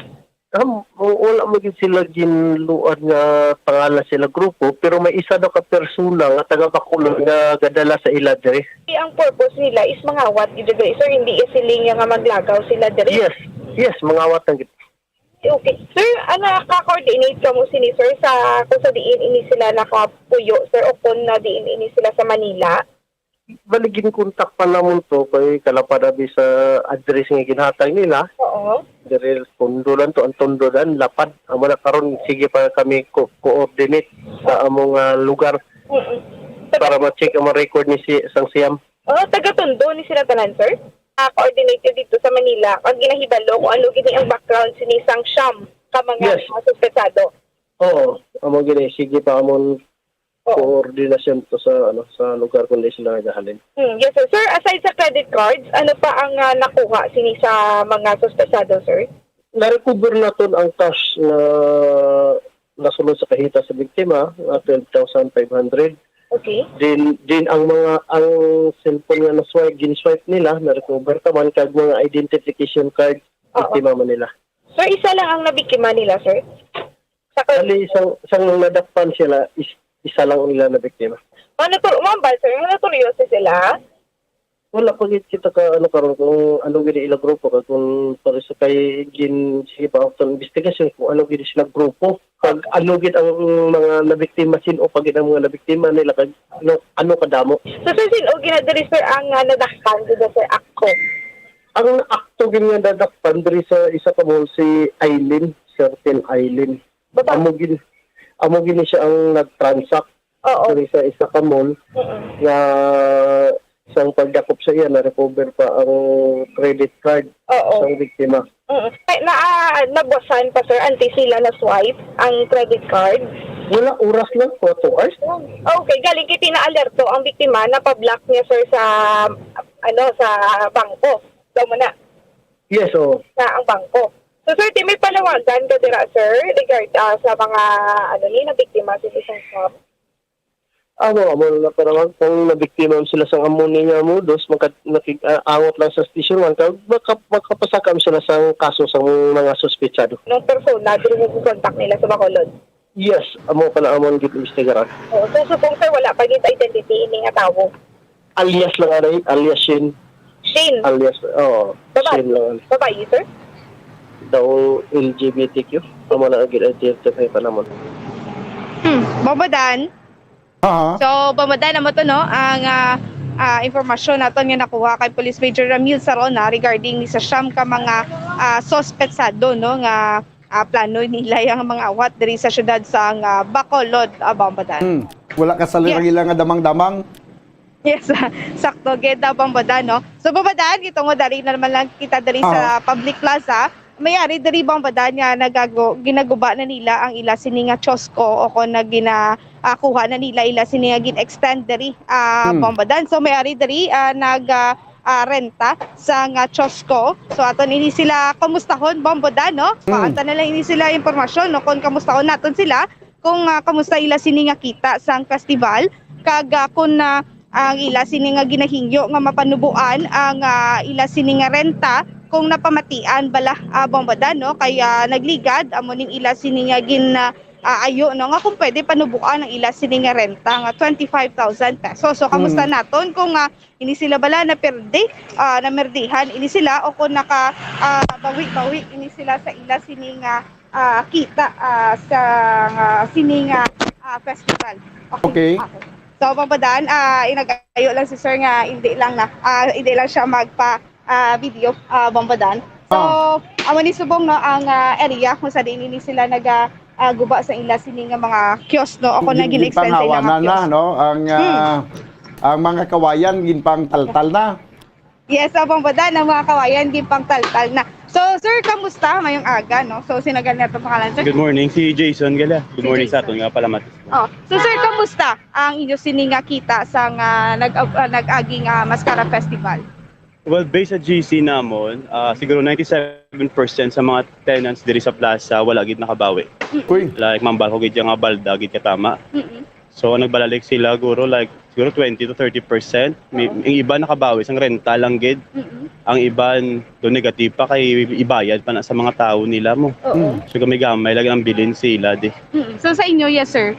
Um, wala mo gid sila ginluad nga pangalan sila grupo, pero may isa daw ka persona nga taga Bacolod nga gadala sa ila diri. Ang purpose nila is mangawat gid diri, sir, hindi siling nga maglagaw sila diri. Yes, yes, mangawat lang gid. Okay. Sir, ah, naka-coordinate kamo sini, sir, sa kung sa diin ini sila nakapuyo, sir, o kung na diin ini sila sa Manila? Bali, ginkontak pa namon to kay kalapad abi sa address nga ginhatag nila. Oo. Diri, Tondo lang to, ang Tondo dan, lapad. Amo na karon, sige pa kami ko-, coordinate sa among, ah, lugar Mm-mm. para ma-check ang mga record ni si, sang siyam. Oh, taga Tondo ni sila tanan, sir? Ah, coordinated dito sa Manila. Ang ginahibalo kung ano gini ang background sini sang siyam ka mga Yes. mga suspetsado. Oo, amo gini. Sige pa amon Oo. koordinasyon to sa, ano, sa lugar kung di sila nagahalin. Hmm, yes, sir. Sir, aside sa credit cards, ano pa ang, ah, nakuha sini sa mga suspetsado, sir? Na-recover naton ang cash nga nasulod sa kahita sa biktima, nga twelve thousand five hundred. Okay. Din, din ang mga, ang cellphone nga na-swipe, gin-swipe nila, na-recover ta man, kag mga identification card, Oo. biktima man nila. Sir, isa lang ang nabiktima nila, sir? Sa kal- Bali, isang, isang nadakpan sila, is, isa lang ang nila nabiktima. Ano to, ma'am, ba, sir? Ano to, sila? Wala pa gid kita ka, ano, karon kung ano gid ila grupo, kag kung para sa kay gin-, sige pa ang investigasyon kung ano gid sila grupo, kag ano gid ang mga nabiktima, sin-o pa gid ang mga nabiktima nila, kag ano, ano kadamo. So, sir, sin-o gina diri, sir, ang, ah, nadakpan gid, sir, akto? Ang akto gid nga nadakpan diri sa isa ka mall si Aileen, certain Aileen. Baba- Amo gid, amo gid ni siya ang nag-transact Oo. diri sa isa ka mall Mm-mm. nga sang pagdakop sa iya, na-recover pa ang credit card Oo. sang biktima. Mm. Ay, na, ah, nabuwasan pa, sir, antes sila na-swipe ang credit card? Wala, oras lang, kuwatro hours. Okay, galing kay pinaalerto ang biktima na pa-block niya, sir, sa, ano, sa bangko. Daw mo na. Yes, oo. Sa ang bangko. So, sir, ti may panawagan ka dira, sir, regard, ah, sa mga, ano, ni, nabiktima sa isang scam? Amo, amo na para mag-, kung nabiktima sila sa amo ni nga modus, magka-, nakig-, ah, angot lang sa Station one, kag maka-, makapasaka sila sa kaso sa mga suspetsado. Nung persona, dili mo contact nila sa Bacolod? Yes, amo pa na amon gid imbestigaran. Oo, so, subong, sir, wala pa gid identity ini nga tawo? Alias lang, anay, alias Shin. Shin? Alias, oo, Babae? Shin lang, anay. Babae, sir? Daw L G B T Q. Amo na ang gid-identify pa namon. Hmm, Bobodan. Aha. So, Bobodan, amo to, no? Ang, ah, ah, impormasyon naton nga nakuha kay Police Major Ramil Sarona regarding ni sa siyam ka mga, ah, suspetsado, no, nga ah, plano nila yang mga awat diri sa siyudad sang, ah, Bacolod, ah, Bombo Dan. Hmm. Wala ka sa Yes. ila nga damang-damang? Yes, sakto gid, ah, Bombo Dan, no? So, Bombo Dan, gitungod dari na naman lang kita diri sa Oo. public plaza. May ari diri, Bombo Dan, nga nagago-, ginaguba na nila ang ila sini nga kiosko o kon na gina-, ah, kuha na nila ila sini nga gin-extend diri, ah, Hmm. Bombo Dan. So, may ari diri, ah, nag, ah, ah, renta sa nga kiosko. So, aton ini sila kumustahon, Bombo Dan, no? Hmm. Paanta na lang ini sila impormasyon, no? Kung kamustahon naton sila, kung, ah, kamusta ila sini nga kita sang festival, kag, ah, kung, ah, ang ila sini nga ginahingyo nga mapanubuan ang, ah, ila sini nga renta, kung napamatian bala, ah, Bombo Dan, no? Kay nagligad, amo ning ila sini nga gin, ah, ah, ayo, no? Nga kung pwede panubuan ang ila sini nga renta nga twenty-five thousand pesos. So, kamusta Mm. naton kung, ah, ini sila bala naperde, ah, namerdihan ini sila o kung naka, ah, bawi-bawi ini sila sa ila sini nga, ah, kita, ah, sa, ah, sini nga, ah, festival. Okay. Okay. So, Bombo Dan, ah, inagayo lang si sir nga hindi lang na, ah, hindi lang siya magpa, ah, video, ah, Bombo Dan. So, Ah. amo ni subong, no, ang, ah, area kung sa diin ini sila naga, ah, guba sa ila sini nga mga kiosk, no, o kung Gin-, naging extend sa ilang ginpanghawanan na, kiosk. No? Ang, Hmm. ah, ang mga kawayan, ginpangtaltal na. Yes, ah, Bombo Dan, ang mga kawayan, ginpangtaltal na. So, sir, kamusta? Mayong aga, no? So, sinagal niya itong pangalan, sir? Good morning, si Jason Gala. Good Si morning sa Jason. Aton nga palamat. Oh, so, sir, kamusta ang inyo sini nga kita sa nga nag-, ah, nag-agi nga Mascara Festival? Well, based sa G C namon, ah, siguro ninety-seven percent sa mga tenants diri sa plaza wala gid nakabawi. Mm. Uy. Like, mambal ko gid nga balda gid katama. Mm-mm. So, nagbalalik sila, guro, like, siguro twenty to thirty percent. May, Oo. Ang iba nakabawi sang renta lang gid. Mm-mm. Ang iban do negative pa kay ibayad pa na sa mga tawo nila mo. Oo. Mm. So, gamay-gamay lagi ang bilin sila di. Mm-mm. So, sa inyo, yes, sir?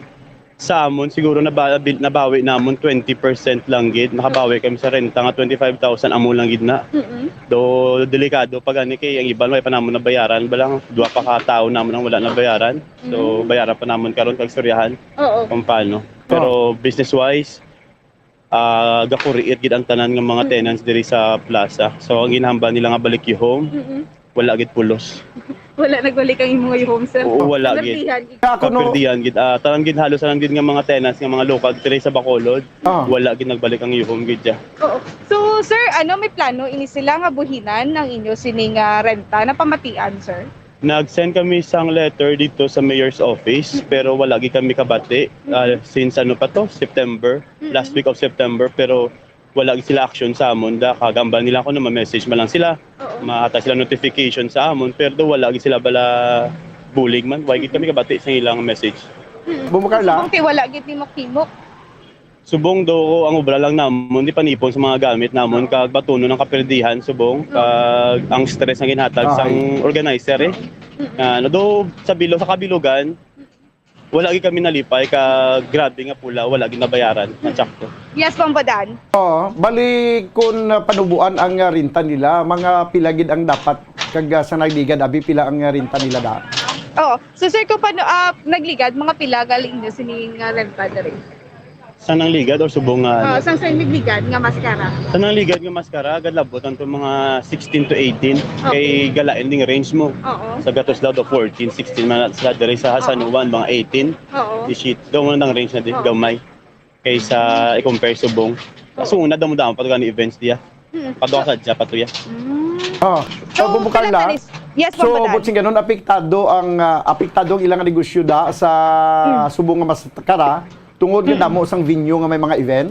Sa amon, siguro naba-, bil-, nabawi namon twenty percent lang gid. Nakabawi kami sa renta nga twenty-five thousand, amo lang gid na. Mm-mm. Do delikado pa gani kay ang iban wala pa namon nabayaran, balang duha pa ka tawo namon ang wala nabayaran. So, Mm. bayaran pa namon karon kag istoryahan Oo. kung paano. Pero Oh. business-wise, ah, gakuriit gid ang tanan nga mga Mm. tenants diri sa plaza. So, ang ginhambal nila nga balik-ihom, Mm-mm. wala gid pulos. Wala nagbalik ang imong ihom, sir? Oo, wala gid. Naperdihan gid. Ako, no. Kapirdihan gid. Ah, tanan gid, halos tanan gid nga mga tenants nga mga lokal diri sa Bacolod, Ah. wala gid nagbalik ang ihom gid, ya. Oo. So, sir, ano, may plano ini sila nga buhinan ang inyo sining, ah, renta? Napamatian, sir? Nag-send kami sang letter dito sa mayor's office, Mm. pero wala gid kami kabati. Mm. Ah, since ano pa to, September, Mm. last week of September, pero wala gid sila action sa amon. Da, kagambal nila ko na ma-message man lang sila. Oo. Mahatag sila notification sa amon, pero do wala gid sila bala bulig man. Wala gid kami kabati sa ilang message. Mm. Bumukar lang. Subong kay wala gid nimo kimok. Subong do ang obra lang namon, di panipon sa mga gamit namon, kag batunon ang kaperdihan, subong, Mm. kag ang stress nga ginhatag Ay. sang organizer, eh. Mm. Ah, ano do, sa bilo, sa kabilugan, wala gid kami nalipay, kag grabe nga pula, wala gid nabayaran, na tsakto. Yes, Bombo Dan. Oo, bali, kung, ah, panubuan ang, ah, renta nila, mga pila gid ang dapat, kag, ah, sa nagligad, abi, pila ang, ah, renta nila da? Oo. So, sir, kung paano, ah, nagligad, mga pila galing nyo sining, ah, renta diri? Sa nangligad or subong nga, Ah, ano? Sang, sang nagligad nga Mascara? Sa nangligad nga Mascara, gadlabot ang to mga sixteen to eighteen. Okay. Kay galain ding range mo. Oo. Sa Gatos daw, do fourteen, sixteen man sila. Diri sa Oo. San Juan, mga eighteen. Oo. Ishit. Daw mo nang range na di, Oo. gamay. Kaysa i-compare subong. Oo. Kaso una, damo-damo pa to gani events diya. Mm. Paduha So, sa dya, patuya. Mm. Ah, So, so, Bombo Carla, Carla Paris. Yes, so, Bombo Dan. Butsing ganun, apektado ang, ah, apektado ang ilang negosyo da sa Mm. subong nga Mascara, tungod nga Mm. damo sang venue nga may mga event?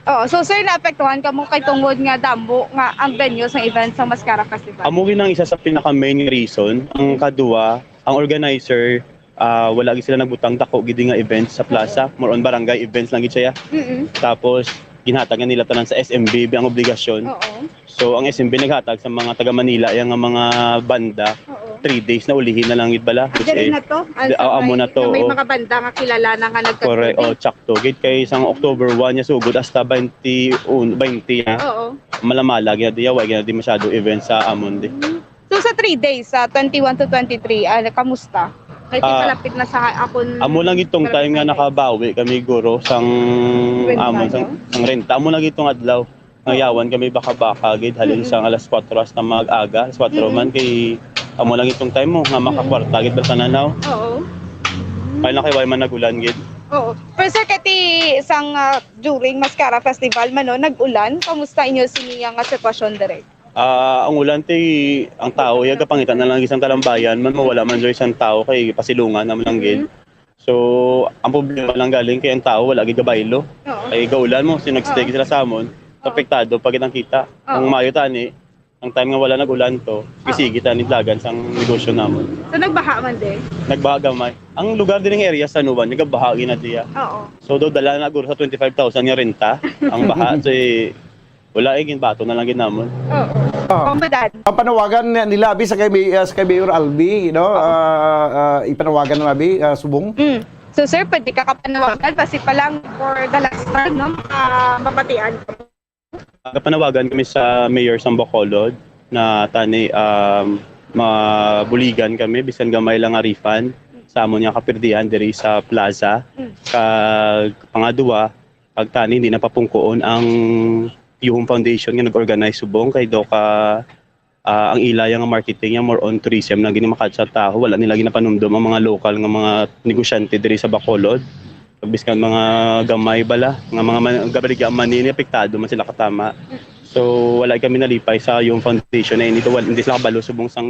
Oo. So, sir, naapektuhan kamo kay tungod nga damo nga ang venue sa event sa Mascara Festival? Amo gid ang isa sa pinaka-main nga reason. Ang Mm. kadua, ang organizer, ah, wala gid sila nagbutang dako gid nga events sa plaza. Oo. More on barangay events lang gid siya. Mm-mm. Tapos, ginhatag nga nila tanan sa S M B ang obligasyon. Oo. So, ang S M B naghatag sa mga taga Manila, yang nga mga banda, Oo. three days na ulihin na lang gid bala, which Diri is, na to? Ang di-, sa ah, amo may, na to, na may oh. mga banda nga kilala na nga nagka-, Correct, oh, tsakto. Gid kay sang October one niya sugod hasta twenty-one, twenty na. Oo. Malamala gid diya, wa gid di masyado event sa amon di. Mm. So, sa three days, sa twenty-one to twenty-three, ah, kamusta? Kay Ah, malapit na sa akon amo lang itong time nga barangay. Nakabawi kami, guro, sang Renta amon, sang, nyo? Sang renta. Amo lang itong adlaw. Oo. Ngayawan kami baka-baka, gid, halin Mm-mm. sang alas kwatro hasta mag-aga. Alas kwatro Mm-mm. man kay Amo lang itong time mo nga makakwarta gid ba tanan, haw? Oo. Kaya na kay way man nag-ulan gid. Oo. Pero sir, kati sang, ah, during Mascara Festival man, no, nag-ulan, kamusta inyo sini nga sitwasyon dire? Ah, ang ulan ti ang tao iya gapangita na lang isang talambayan man, mawala man joy isang tao kay pasilungan naman lang gid. Mhm. So, ang problema lang galing kay ang tao wala gid kabaylo. Oo. Kay gaulan mo, si nag-stay Oo. sila sa amon, Oo. apektado pa gid ang kita. Oo. Ang mayo tani, ang time nga wala nag-ulan to, Oo. gisigi tani dagan sang negosyo namon. So, nagbaha man din? Nagbaha gamay. Ang lugar din ng area sa Nuban, nagbaha gina diya. Oo. So, daw dala na guro sa twenty-five thousand nga renta ang baha. So, eh, wala, eh, ginbato na lang gid namon. Oo. Ah. Pambadan. Ang panawagan nila, abi, sa kay May-, ah, sa kay Mayor Albi, no? Oo. Ah, ah, ipanawagan mo, abi, ah, subong? Mm. So, sir, pwede ka kapanawagan, basi pa lang for the last time, no? Ah, mabatian. Kapanawagan kami sa Mayor sang Bacolod na tani, um, mabuligan kami, bisan gamay lang nga refund sa amon nga kapirdihan diri sa plaza. Mm. Kag pangadua, pag tani, hindi na papungkoon ang Yuhom Foundation nga nag-organize subong kay daw ka, ah, ang ila yang marketing yang more on tourism na gini makadto sa taho. Wala nila ginapanumdom ang mga lokal nga mga negosyante diri sa Bacolod. Biskan mga gamay bala, nga mga man-, gabaligya ang mani, apektado man sila katama. So, wala kami nalipay sa Yuhom Foundation na ini. Wal-, hindi sila kabalo subong sang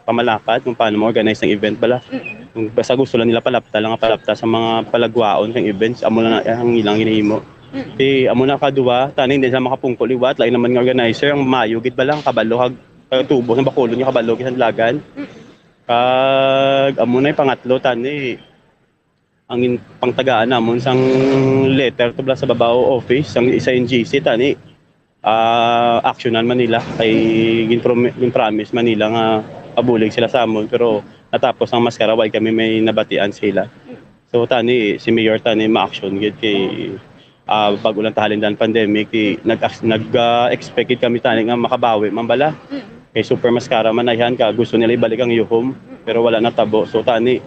pamalakad kung paano ma-organize ang event bala. Mm. Kung basta gusto lang nila palapta lang, palapta sa mga palagwaon kang events, amo lang na, ang ilang ginahimo. Mm. Ti, amo na kaduwa, tani hindi sila makapungko liwat, lain naman nga organizer, ang mayo gid ba lang, kabalo kag, kag tubo sa Bacolod nga kabalo gid sa Dalagan. Mm. Kag, amo na yung pangatlo, tani, ang in-, pangtagaan namon sang letter to bala sa Babaw Office, sang isa N G C, tani, ah, actionan man nila kay ginprom-, ginpromise man nila nga mabulig sila sa amon, pero natapos ang maskara, way kami may nabatian sila. So, tani, si Mayor tani ma-action gid kay, ah, bago lang tahalin ang pandemic, ti nag-, nag, ah, expect gid kami tani nga makabawi man bala. Mm. Kay super maskara man na yan, ka gusto nila ibalik ang Yuhom, pero wala natabo. So, tani,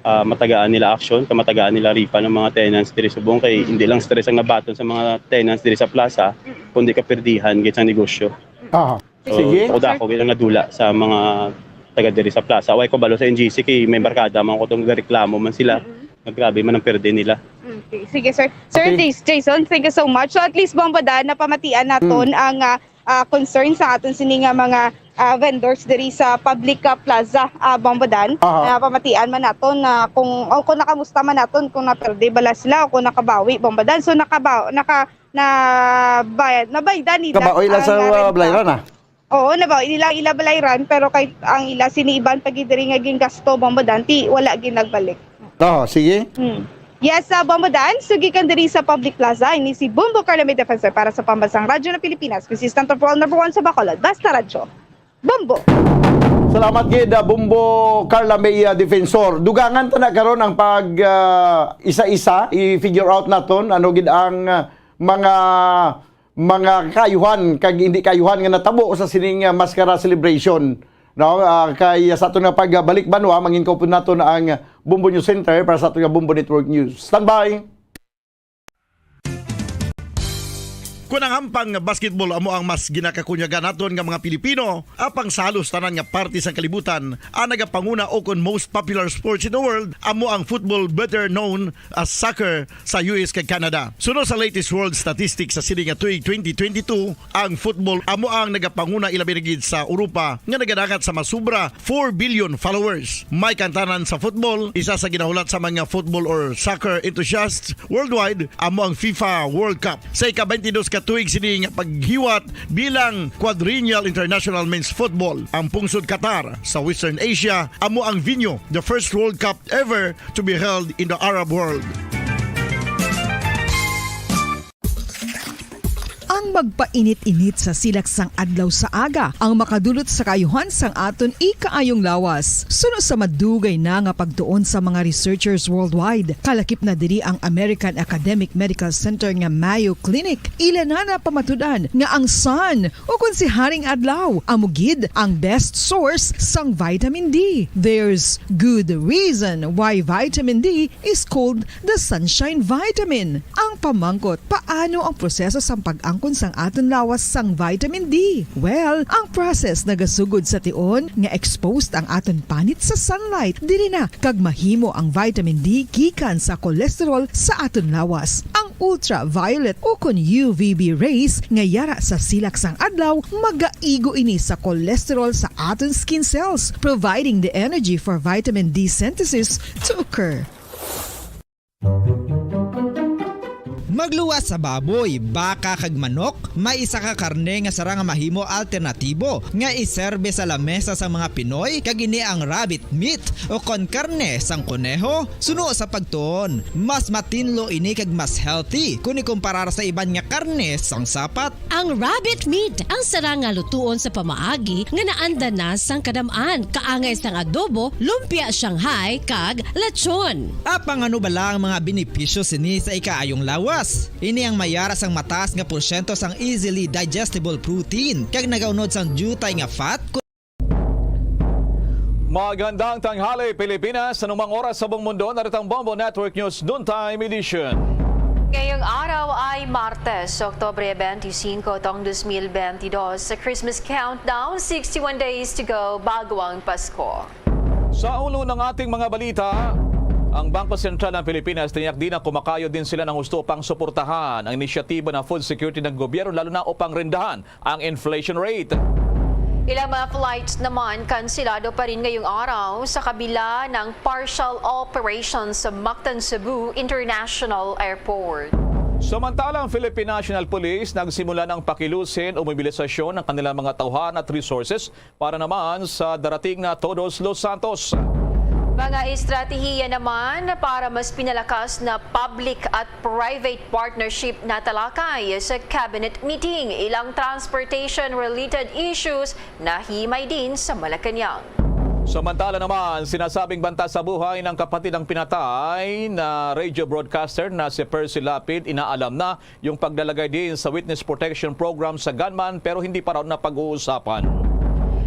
ah, matagaan nila action, ka matagaan nila refund ang mga tenants diri subong kay hindi lang stress ang nabaton sa mga tenants diri sa plaza, kundi kapirdihan gid sa negosyo. Aha. So, sige. Ako dako gid ang nadula sa mga taga diri sa plaza. Way ko balo sa N G C kay may barkada man ko tong gareklamo man sila. Mm-mm. Nga grabe man ang perde nila. Okay. Sige, sir. Sir Okay. Jas-, Jason, thank you so much. So, at least, Bombo Dan, napamatian naton Mm. ang, ah, ah, concern sa aton sini nga mga, ah, vendors diri sa public, ah, plaza, ah, Bombo Dan. Aha. Napamatian man naton na kung, o kung nakamusta man naton, kung naperde bala sila o kung nakabawi, Bombo Dan. So, nakaba-, naka-, nabayad, nabaydan nila Kabawi lang ang, sa, ah, ah, renta. Balayran, ah. Oo, nabawi nila ang ila balayran, pero kay ang ila sini iban pa gid diri nga gingasto, Bombo Dan, ti wala gid nagbalik. Oh, sige. Hmm. Yes, sa Bombo Dan, sugikan diri sa Public Plaza, ini si Bombo Carlo May Defensor para sa Pambansang Radyo ng Pilipinas, consistent of all number one sa Bacolod. Basta Radyo. Bombo! Salamat gid, ah, Bombo Carla May, ah, Defensor. Dugangan ta na karon ang pag, ah, isa-isa, i-figure out naton ano gid ang, ah, mga, mga kaayuhan kag hindi kaayuhan nga natabo sa sining, ah, maskara celebration, no? Ah, kay sa aton nga pagbalik banwa, mangin-upod naton ang Bombo News Center para sa aton nga Bombo Network News. Standby! Kon ang hampang nga basketball amo ang mas ginakakunyagan naton nga mga Pilipino, apang sa halos tanan nga parte sang kalibutan, ang nagapanguna o kon most popular sports in the world amo ang football, better known as soccer, sa U S kag Canada. Suno sa latest world statistics sa sini nga tuig twenty twenty-two, ang football amo ang nagapanguna, ilabi na gid sa Europa, nga nagadangat sa masobra four billion followers. May kantanan sa football, isa sa ginahulat sa mga football or soccer enthusiasts worldwide amo ang FIFA World Cup. Sa ika-twenty-dos ka tuig sini nga paghiwat bilang Quadrennial International Men's Football, ang pungsod Qatar sa Western Asia amo ang venue, the first World Cup ever to be held in the Arab world. Ang magpainit-init sa silak sang adlaw sa aga ang makadulot sa kaayuhan sang aton ikaayong lawas. Suno sa madugay na nga pagtuon sa mga researchers worldwide, kalakip na diri ang American Academic Medical Center nga Mayo Clinic. Ila na napamatud-an nga ang sun, o kon si Haring Adlaw, amo gid ang best source sang vitamin D. There's good reason why vitamin D is called the sunshine vitamin. Ang pamangkot, paano ang proseso sang pag-angkon sang aton lawas sang vitamin D? Well, ang process nagasugod sa tion nga exposed ang aton panit sa sunlight. Diri na kag mahimo ang vitamin D gikan sa cholesterol sa aton lawas. Ang ultraviolet ukon U V B rays nga yara sa silak sang adlaw magaigo ini sa cholesterol sa aton skin cells, providing the energy for vitamin D synthesis to occur. Magluwas sa baboy, baka kag manok, may isa ka karne nga sarang nga mahimo alternatibo nga iserbe sa lamesa sang mga Pinoy, kag ini ang rabbit meat o kon karne sang koneho. Suno sa pagtuon, mas matinlo ini kag mas healthy kon ikumparar sa iban nga karne sang sapat. Ang rabbit meat ang sarang nga lutuon sa pamaagi nga naanda na sang kadam-an, kaangay sang adobo, lumpia Shanghai, kag lechon. Apang ano bala ang mga benepisyo sini sa ikaayong lawas? Ini ang mayara sang mataas nga porsyento sang easily digestible protein kag nagaunod sang diutay nga fat. Magandang tanghali, Pilipinas. Anumang oras sa buong mundo, narito ang Bombo Network News Noontime Edition. Ngayong araw ay Martes, Oktubre twenty-five, taong twenty twenty-two. Sa Christmas countdown, sixty-one days to go bago ang Pasko. Sa ulo ng ating mga balita, ang Bangko Sentral ng Pilipinas tiniyak din na kumakayod din sila ng husto upang suportahan ang inisyatiba ng food security ng gobyerno, lalo na upang rendahan ang inflation rate. Ilang mga flights naman kansilado pa rin ngayong araw sa kabila ng partial operation sa Mactan Cebu International Airport. Samantala, ang Philippine National Police nagsimula ng pakilusin o mobilisasyon ng kanilang mga tauhan at resources para naman sa darating na Todos los Santos. Mga estratehiya naman para mas pinalakas na public at private partnership natalakay sa cabinet meeting. Ilang transportation-related issues nahimay din sa Malacañang. Samantala naman, sinasabing banta sa buhay ng kapatid ng pinatay na radio broadcaster na si Percy Lapid, inaalam na yung paglalagay din sa witness protection program sa gunman, pero hindi pa raw napag-uusapan.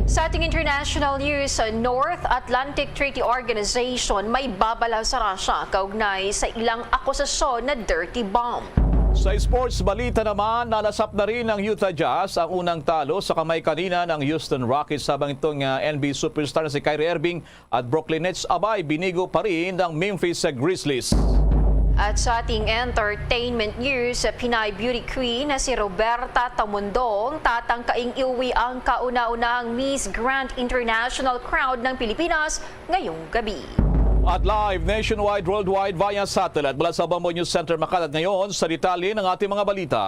Sa ating international news, sa North Atlantic Treaty Organization may babala sa Russia kaugnay sa ilang akusasyon na dirty bomb. Sa sports balita naman, nalasap na rin ng Utah Jazz ang unang talo sa kamay kanina ng Houston Rockets, habang itong, ah, N B A superstar na si Kyrie Irving at Brooklyn Nets, abay, binigo pa rin ng Memphis Grizzlies. At sa ating entertainment news, Pinay beauty queen na si Roberta Tamundong tatangkaing iuwi ang kauna-unahang Miss Grand International Crown ng Pilipinas ngayong gabi. At live nationwide, worldwide via satellite mula sa Bombo News Center, Makati. At ngayon, sa detalye ng ating mga balita.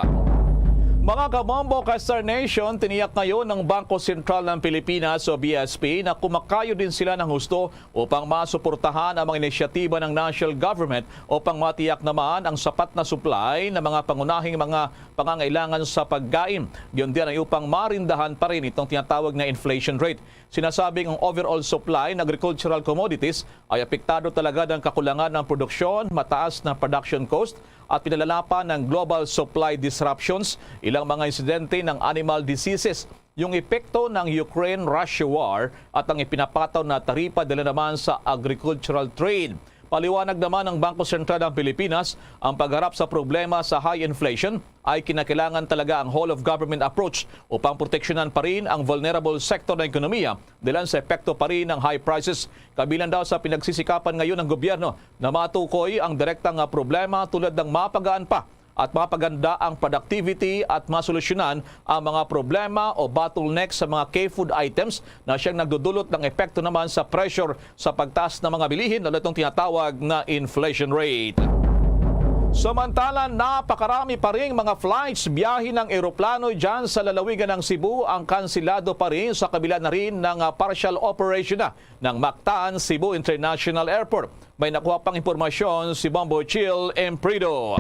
Mga kabombo ka Star Nation, tiniyak ngayon ng Bangko Sentral ng Pilipinas o B S P na kumakayo din sila ng husto upang masuportahan ang mga inisyatiba ng national government upang matiyak naman ang sapat na supply ng mga pangunahing mga pangangailangan sa pagkain. Yun din ay upang marindahan pa rin itong tinatawag na inflation rate. Sinasabing ang overall supply ng agricultural commodities ay apektado talaga ng kakulangan ng produksyon, mataas na production cost, at pinalalapan ng global supply disruptions, ilang mga insidente ng animal diseases, yung epekto ng Ukraine-Russia war at ang ipinapataw na taripa dala naman sa agricultural trade. Paliwanag naman ng Bangko Sentral ng Pilipinas, ang pagharap sa problema sa high inflation ay kinakailangan talaga ang whole-of-government approach upang proteksyonan pa rin ang vulnerable sector ng ekonomiya dahil sa epekto pa rin ng high prices. Kabilang daw sa pinagsisikapan ngayon ng gobyerno na matukoy ang direktang, ah, problema tulad ng mapagaan pa at mapaganda ang productivity at masolusyonan ang mga problema o bottleneck sa mga key food items na siyang nagdudulot ng epekto naman sa pressure sa pagtaas ng mga bilihin, lalo itong tinatawag na inflation rate. Samantala, napakarami pa ring mga flights, biyahe ng eroplano dyan sa lalawigan ng Cebu ang kansilado pa rin sa kabila na rin ng, ah, partial operation na ng Mactan Cebu International Airport. May nakuha pang impormasyon si Bombo Chill Emprido.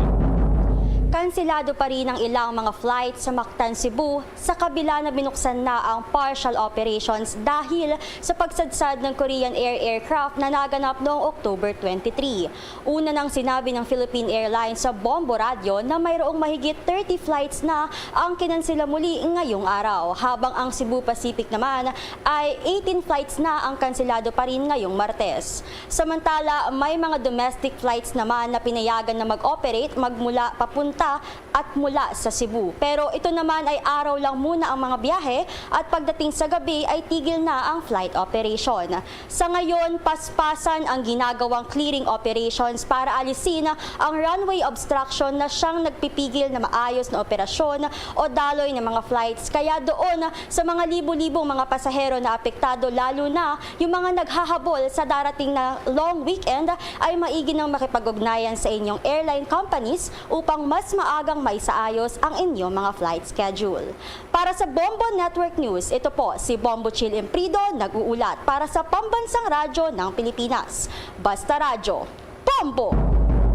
Kansilado pa rin ang ilang mga flight sa Mactan, Cebu, sa kabila na binuksan na ang partial operations dahil sa pagsadsad ng Korean Air aircraft na naganap noong October twenty-three. Una nang sinabi ng Philippine Airlines sa Bombo Radyo na mayroong mahigit thirty flights na ang kinansela muli ngayong araw, habang ang Cebu Pacific naman ay eighteen flights na ang kanselado pa rin ngayong Martes. Samantala, may mga domestic flights naman na pinayagan na mag-operate magmula papunta at mula sa Cebu. Pero ito naman ay araw lang muna ang mga biyahe at pagdating sa gabi ay tigil na ang flight operation. Sa ngayon, paspasan ang ginagawang clearing operations para alisin ang runway obstruction na siyang nagpipigil na maayos na operasyon o daloy ng mga flights. Kaya doon sa mga libo-libong mga pasahero na apektado, lalo na yung mga naghahabol sa darating na long weekend, ay maigi nang makipag-ugnayan sa inyong airline companies upang mas maagang maisaayos ang inyong mga flight schedule. Para sa Bombo Network News, ito po si Bombo Chill Imprido, nag-uulat para sa Pambansang Radyo ng Pilipinas. Basta Radyo, Bombo!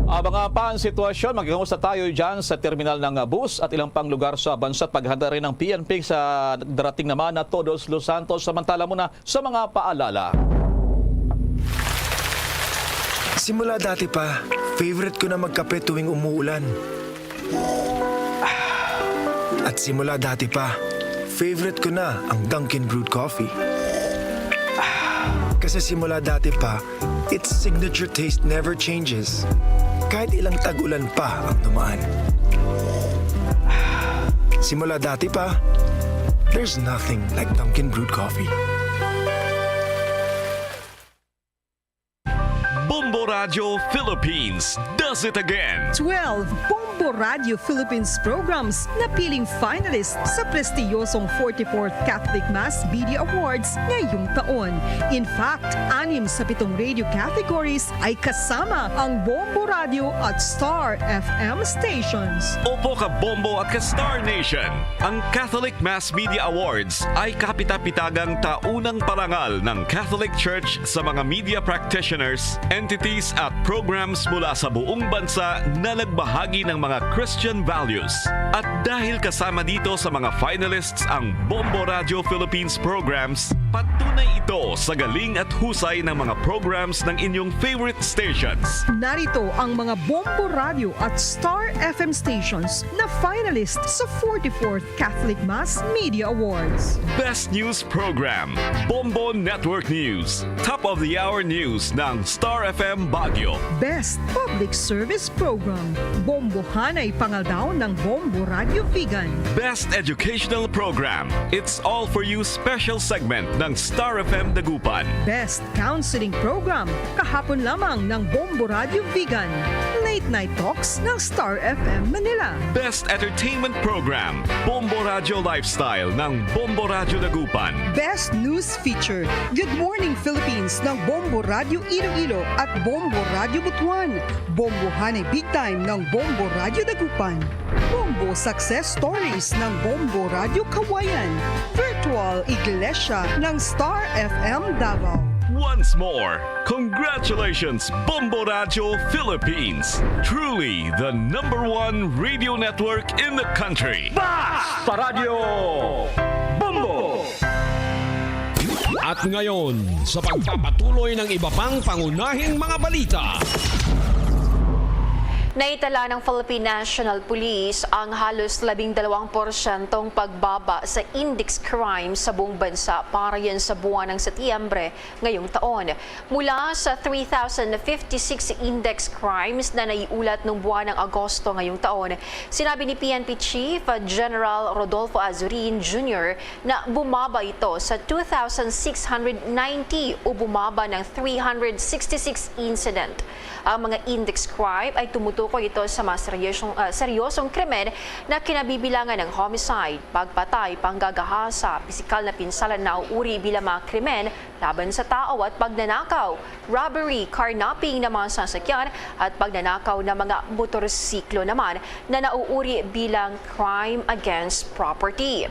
Abangan pa ang sitwasyon. Magkakamusta tayo dyan sa terminal ng, ah, bus at ilang pang lugar sa bansa at paghanda rin ng P N P sa darating naman na Todos los Santos. Samantala muna sa mga paalala. Simula dati pa, favorite ko na magkape tuwing umuulan. At simula dati pa, favorite ko na ang Dunkin' Brewed Coffee. Kasi simula dati pa, its signature taste never changes. Kahit ilang tag-ulan pa ang dumaan. Simula dati pa, there's nothing like Dunkin' Brewed Coffee. Bombo Radio Philippines does it again. Twelve, Bombo Radio Philippines programs napiling finalist sa prestiyosong forty-fourth Catholic Mass Media Awards ngayong taon. In fact, anim sa pitong radio categories ay kasama ang Bombo Radio at Star F M stations. Opo, ka Bombo at ka Star Nation. Ang Catholic Mass Media Awards ay kapita-pitagang taunang parangal ng Catholic Church sa mga media practitioners, entities at programs mula sa buong bansa na nagbahagi ng mga Christian values. At dahil kasama dito sa mga finalists ang Bombo Radio Philippines programs, patunay ito sa galing at husay ng mga programs ng inyong favorite stations. Narito ang mga Bombo Radio at Star F M stations na finalist sa forty-fourth Catholic Mass Media Awards. Best News Program, Bombo Network News. Top of the Hour News ng Star F M Baguio. Best Public Service Program, Bombohanay Pangaldaw ng Bombo Radio Vigan. Best Educational Program, It's All For You Special Segment ng Star F M Dagupan. Best Counseling Program, kahapon lamang ng Bombo Radio Vigan. Late Night Talks ng Star F M Manila. Best Entertainment Program, Bombo Radio Lifestyle ng Bombo Radio Dagupan. Best News Feature, Good Morning Philippines ng Bombo Radio Iloilo at Bombo Radio Butuan. Bombohanay Big Time ng Bombo Radio Dagupan. Bombo Success Stories ng Bombo Radio Kawayan. Virtual Iglesia ng Star F M Davao. Once more, congratulations, Bombo Radio Philippines. Truly the number one radio network in the country. Basta Radyo Bombo! At ngayon, sa pagpapatuloy ng iba pang pangunahing mga balita. Naitala ng Philippine National Police ang halos labing dalawang porsyentong pagbaba sa index crime sa buong bansa para yan sa buwan ng Setyembre ngayong taon. Mula sa three thousand fifty-six index crimes na naiulat nung buwan ng Agosto ngayong taon, sinabi ni P N P Chief General Rodolfo Azurin Junior na bumaba ito sa two thousand six hundred ninety o bumaba ng three hundred sixty-six incident. Ang mga index crime ay tumutukoy ito sa mga seryosong, ah, seryosong krimen na kinabibilangan ng homicide, pagpatay, panggagahasa, pisikal na pinsala na nauuri bilang mga krimen laban sa tao at pagnanakaw, robbery, carnapping ng mga sasakyan at pagnanakaw ng mga motorsiklo naman na nauuri bilang crime against property.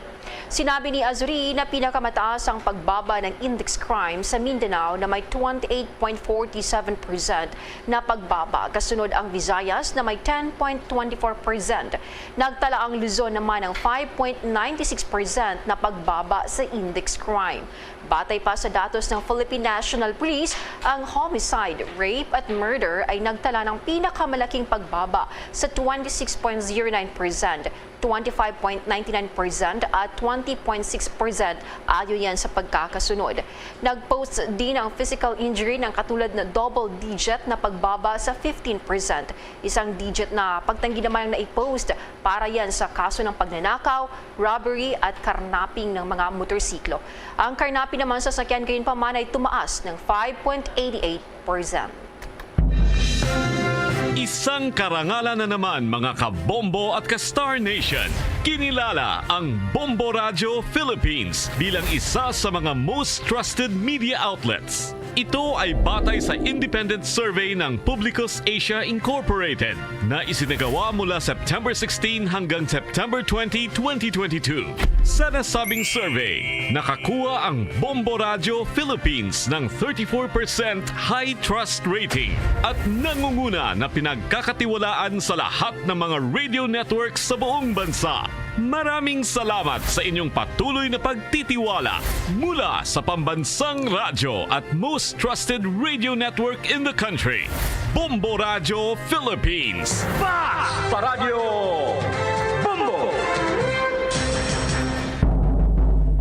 Sinabi ni Azuri na pinakamataas ang pagbaba ng index crime sa Mindanao na may twenty-eight point forty-seven percent na pagbaba, kasunod ang Visayas na may ten point twenty-four percent. Nagtala ang Luzon naman ng five point nine six percent na pagbaba sa index crime. Batay pa sa datos ng Philippine National Police, ang homicide, rape at murder ay nagtala ng pinakamalaking pagbaba sa twenty-six point zero nine percent, twenty-five point nine nine percent at twenty point six percent ayo yan sa pagkakasunod. Nag-post din ang physical injury ng katulad na double digit na pagbaba sa fifteen percent. Isang digit na pagtanggi naman ang nai-post para yan sa kaso ng pagnanakaw, robbery at carnapping ng mga motorsiklo. Ang carnapping naman sa sakyan gayon pa man ay tumaas ng five point eight eight percent. Isang karangalan na naman, mga ka-Bombo at ka-Star Nation. Kinilala ang Bombo Radio Philippines bilang isa sa mga most trusted media outlets. Ito ay batay sa independent survey ng Publicus Asia Incorporated na isinagawa mula September sixteen hanggang September twenty, twenty twenty-two. Sa nasabing survey, nakakuha ang Bombo Radio Philippines ng thirty-four percent high trust rating at nangunguna na pinagkakatiwalaan sa lahat ng mga radio networks sa buong bansa. Maraming salamat sa inyong patuloy na pagtitiwala mula sa pambansang radyo at most trusted radio network in the country, Bombo Radio Philippines. Basta Radyo Bombo!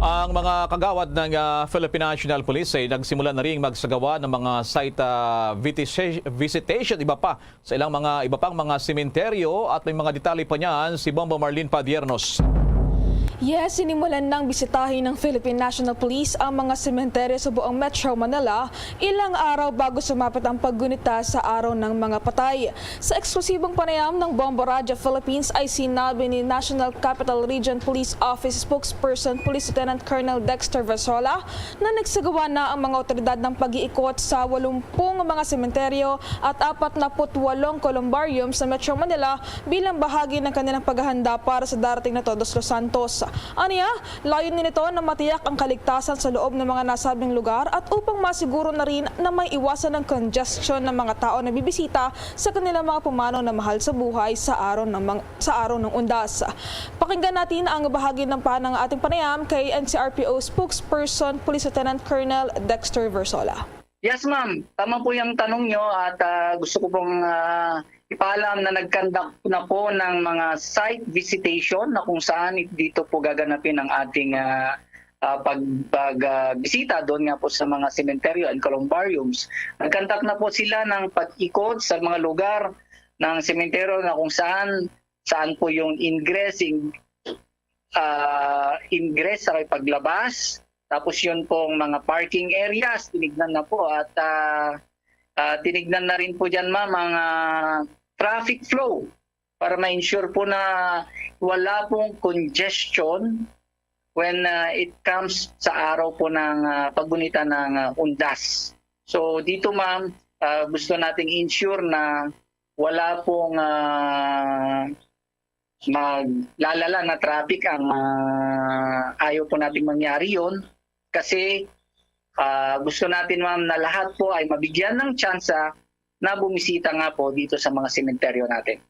Ang mga kagawad ng ah, Philippine National Police ay nagsimula na rin magsagawa ng mga site ah, vitisa- visitation, iba pa sa ilang mga iba pang mga sementeryo at may mga detalye pa niyan si Bombo Marlene Padiernos. Yes, sinimulan ng bisitahin ng Philippine National Police ang mga sementeryo sa buong Metro Manila ilang araw bago sumapit ang paggunita sa Araw ng Mga Patay. Sa eksklusibong panayam ng Bombo Radyo Philippines ay sinabi ni National Capital Region Police Office Spokesperson Police Lieutenant Colonel Dexter Versola na nagsagawa na ang mga otoridad ng pag-iikot sa walumpung mga sementeryo at apat na put walong columbarium sa Metro Manila bilang bahagi ng kanilang paghahanda para sa darating na Todos los Santos. Aniya, layunin nito na matiyak ang kaligtasan sa loob ng mga nasabing lugar at upang masiguro na rin na may iwasan ang congestion ng mga tao na bibisita sa kanilang mga pumanaw na mahal sa buhay sa araw ng mga, sa araw ng undas. Pakinggan natin ang bahagi ng pa ng ating panayam kay N C R P O spokesperson Police Lieutenant Colonel Dexter Versola. Yes, ma'am. Tama po yung tanong nyo at ah, gusto ko pong ah, ipaalam na nag-conduct na po ng mga site visitation na kung saan dito po gaganapin ang ating ah, ah, pag, pag ah, bisita doon nga po sa mga sementeryo and columbariums. Nag-conduct na po sila ng pag-ikot sa mga lugar ng sementeryo na kung saan saan po yung ingress, in, ah, ingress sa paglabas. Tapos yun pong mga parking areas, tinignan na po at ah, ah, tinignan na rin po dyan, ma'am, ang ah, traffic flow para ma-ensure po na wala pong congestion when ah, it comes sa araw po ng ah, paggunita ng ah, undas. So dito, ma'am, ah, gusto nating ensure na wala pong ah, maglalala na traffic ang ah, ayaw po nating mangyari yon kasi ah, gusto natin, ma'am, na lahat po ay mabigyan ng tsansa na bumisita nga po dito sa mga sementeryo natin.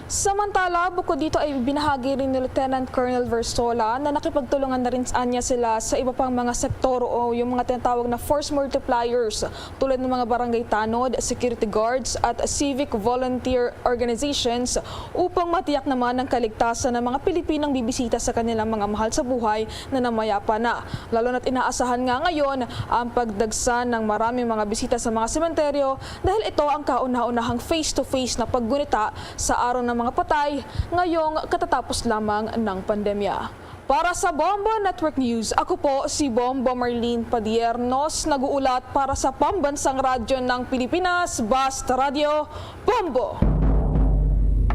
Samantala, bukod dito ay binahagi rin ni Lieutenant Colonel Versola na nakipagtulungan na rin sa anya sila sa iba pang mga sektor o yung mga tinatawag na force multipliers tulad ng mga barangay tanod, security guards at civic volunteer organizations upang matiyak naman ang kaligtasan ng mga Pilipinong bibisita sa kanilang mga mahal sa buhay na namayapa na. Lalo na't inaasahan nga ngayon ang pagdagsa ng maraming mga bisita sa mga sementeryo dahil ito ang kauna-unahang face-to-face na paggunita sa araw ng mga patay ngayong katatapos lamang ng pandemya. Para sa Bombo Network News, ako po si Bombo Marlene Padiernos, nag-uulat para sa Pambansang Radyo ng Pilipinas, Basta Radyo, Bombo!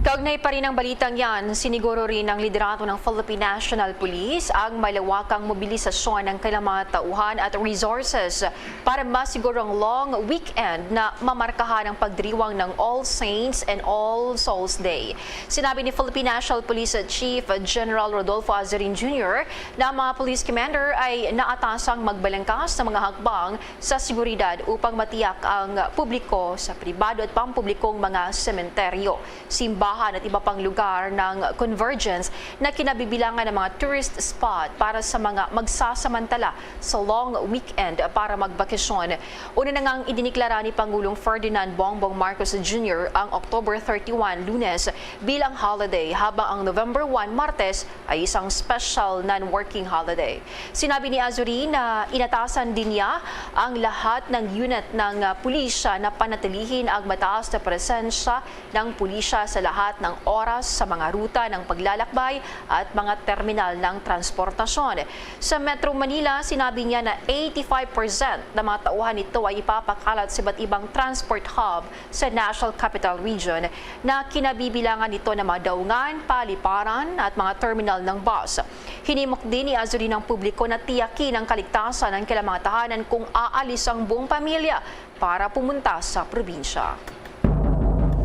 Kaugnay pa rin ang balitang yan, siniguro rin ng liderato ng Philippine National Police ang malawakang mobilisasyon ng kailang mga tauhan at resources para masiguro ang long weekend na mamarkahan ang pagdiriwang ng All Saints and All Souls Day. Sinabi ni Philippine National Police Chief General Rodolfo Azarin Junior na ang mga police commander ay naatasang magbalangkas ng mga hakbang sa seguridad upang matiyak ang publiko sa pribado at pampublikong mga sementeryo, simbahan, Ahan at iba pang lugar ng Convergence na kinabibilangan ng mga tourist spot para sa mga magsasamantala sa long weekend para magbakasyon. Una na ngang idiniklara ni Pangulong Ferdinand Bongbong Marcos Junior ang October thirty-one, Lunes, bilang holiday, habang ang November one, Martes, ay isang special non-working holiday. Sinabi ni Azuri na inatasan din niya ang lahat ng unit ng, ah, pulisya na panatilihin ang mataas na presensya ng pulisya sa lahat ng oras sa mga ruta ng paglalakbay at mga terminal ng transportasyon. Sa Metro Manila, sinabi niya na eighty-five percent ng mga tauhan nito ay ipapakalat sa iba't ibang transport hub sa National Capital Region na kinabibilangan nito ng mga daungan, paliparan at mga terminal ng bus. Hinimok din ni Azuri ng publiko na tiyakin ang kaligtasan ng kailang mga tahanan kung aalis ang buong pamilya para pumunta sa probinsya.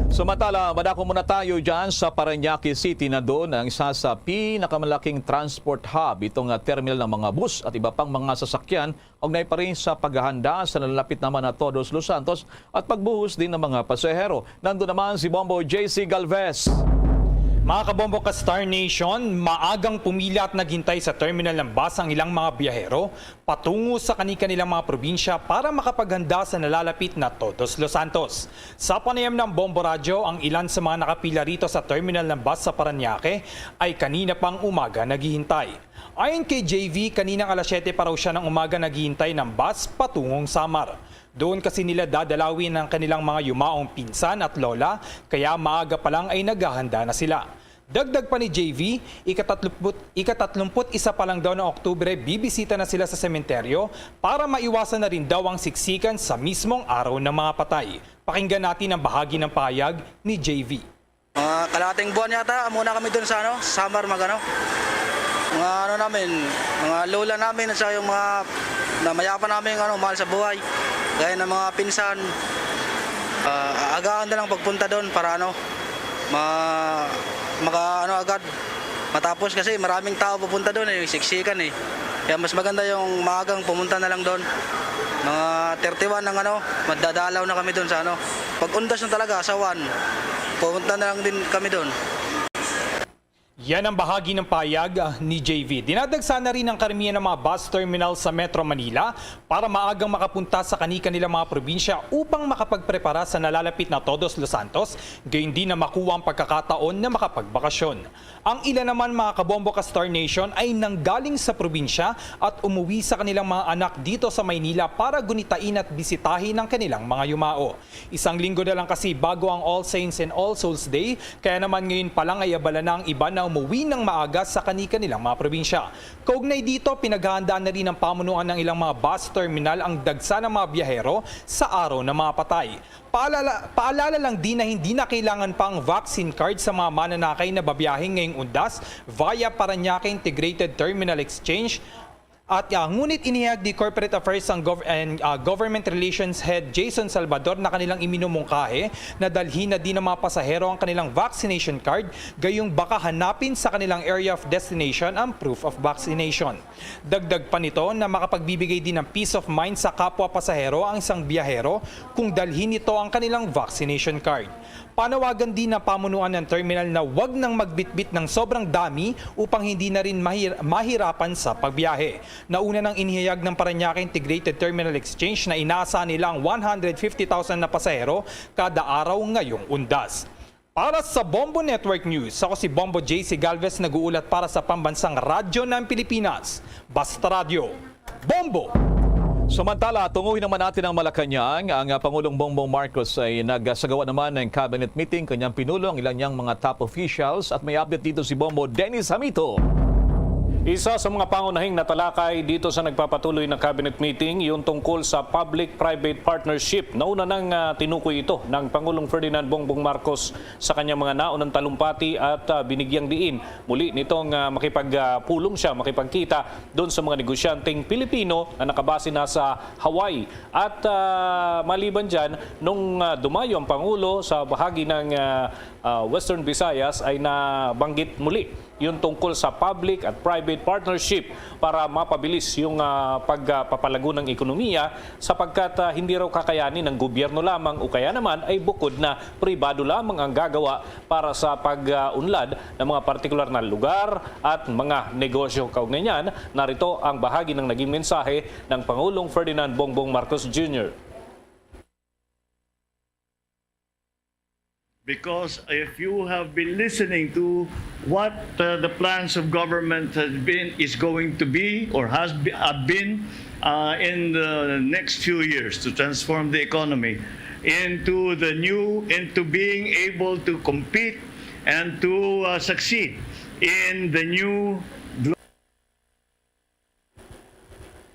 Samantala, madako muna tayo dyan sa Parañaque City, na doon ang isa sa pinakamalaking transport hub, itong, ah, terminal ng mga bus at iba pang mga sasakyan, kaugnay pa rin sa paghahanda sa nalalapit naman na Todos Los Santos at pagbuhos din ng mga pasahero. Nandun naman si Bombo J C Galvez. Mga kabombo ka Star Nation, maagang pumila at naghintay sa terminal ng bus ang ilang mga biyahero patungo sa kani-kanilang mga probinsya para makapaghanda sa nalalapit na Todos Los Santos. Sa panayam ng Bombo Radyo, ang ilan sa mga nakapila rito sa terminal ng bus sa Parañaque ay kanina pang umaga naghihintay. Ayon kay J V, kaninang alas siyete pa raw siya ng umaga naghihintay ng bus patungong Samar. Doon kasi nila dadalawin ang kanilang mga yumaong pinsan at lola, kaya maaga pa lang ay naghahanda na sila. Dagdag pa ni J V, ikatatlumput, ikatatlumput isa pa lang daw ng Oktubre, bibisita na sila sa sementeryo para maiwasan na rin daw ang siksikan sa mismong araw ng mga patay. Pakinggan natin ang bahagi ng pahayag ni J V. Mga kalating buwan yata, muna kami dun sa ano, Samar mag ano. Mga ano namin, mga lola namin at saka yung mga namayapa namin ano, mahal sa buhay. Gaya ng mga pinsan, ah, agaan na lang pagpunta doon para ano, ma, maka ano agad. Matapos kasi maraming tao pupunta doon eh, siksikan eh. Kaya mas maganda yung maagang pumunta na lang doon. Mga thirty-one ng ano, madadalaw na kami doon sa ano. Pag undas na talaga, sa one, pumunta na lang din kami doon. Yan ang bahagi ng payag, ah, ni J V. Dinadagsa na rin ang karamihan ng mga bus terminal sa Metro Manila para maagang makapunta sa kani-kanilang mga probinsya upang makapagprepara sa nalalapit na Todos Los Santos, gayon din na makuha ang pagkakataon na makapagbakasyon. Ang ilan naman, mga kabombo ka Star Nation, ay nanggaling sa probinsya at umuwi sa kanilang mga anak dito sa Maynila para gunitain at bisitahin ang kanilang mga yumao. Isang linggo na lang kasi bago ang All Saints and All Souls Day, kaya naman ngayon pa lang ay abala na ang iba na umuwi ng maaga sa kani-kanilang mga probinsya. Kaugnay dito, pinaghahandaan na rin ng pamunuan ng ilang mga bus terminal ang dagsa ng mga biyahero sa araw ng mga patay. Paalala, paalala lang din na hindi na kailangan pa ang vaccine card sa mga mananakay na babiyahe ngayong undas via Parañaque Integrated Terminal Exchange. At, ah, ngunit inihayag ni Corporate Affairs and Gov-, and, ah, Government Relations Head Jason Salvador na kanilang iminumungkahi na dalhin na din ng mga pasahero ang kanilang vaccination card, gayong baka hanapin sa kanilang area of destination ang proof of vaccination. Dagdag pa nito na makapagbibigay din ng peace of mind sa kapwa pasahero ang isang biyahero kung dalhin nito ang kanilang vaccination card. Panawagan din ng pamunuan ng terminal na wag nang magbitbit ng sobrang dami upang hindi na rin mahir-, mahirapan sa pagbiyahe. Nauna nang inihayag ng Parañaque Integrated Terminal Exchange na inaasahan nila ang one hundred fifty thousand na pasahero kada araw ngayong undas. Para sa Bombo Network News, ako si Bombo J C Galvez, nag-uulat para sa Pambansang Radyo ng Pilipinas, Basta Radyo, Bombo! Samantala, tunguhin naman natin ang Malacañang. Ang, ah, Pangulong Bongbong Marcos ay nagsagawa naman ng cabinet meeting. Kanyang pinulo ang ilan niyang mga top officials at may update dito si Bombo Dennis Hamito. Isa sa mga pangunahing natalakay dito sa nagpapatuloy na cabinet meeting, yung tungkol sa public-private partnership. Nauna nang, ah, tinukoy ito ng Pangulong Ferdinand Bongbong Marcos sa kanyang mga naunang talumpati at, ah, binigyang diin muli nitong, ah, makipagpulong siya, makipagkita doon sa mga negosyanteng Pilipino na nakabase na sa Hawaii. At, ah, maliban dyan, nung, ah, dumayo ang Pangulo sa bahagi ng, ah, ah, Western Visayas ay nabanggit muli yung tungkol sa public at private partnership para mapabilis yung, ah, pagpapalago ng ekonomiya, sapagkat, ah, hindi raw kakayanin ng gobyerno lamang o kaya naman ay bukod na pribado lamang ang gagawa para sa pag-unlad ng mga partikular na lugar at mga negosyo. Kaugnay niyan, narito ang bahagi ng naging mensahe ng Pangulong Ferdinand Bongbong Marcos Junior. Because if you have been listening to what, uh, the plans of government has been, is going to be, or has be- have been, uh, in the next few years to transform the economy into the new, into being able to compete and to, uh, succeed in the new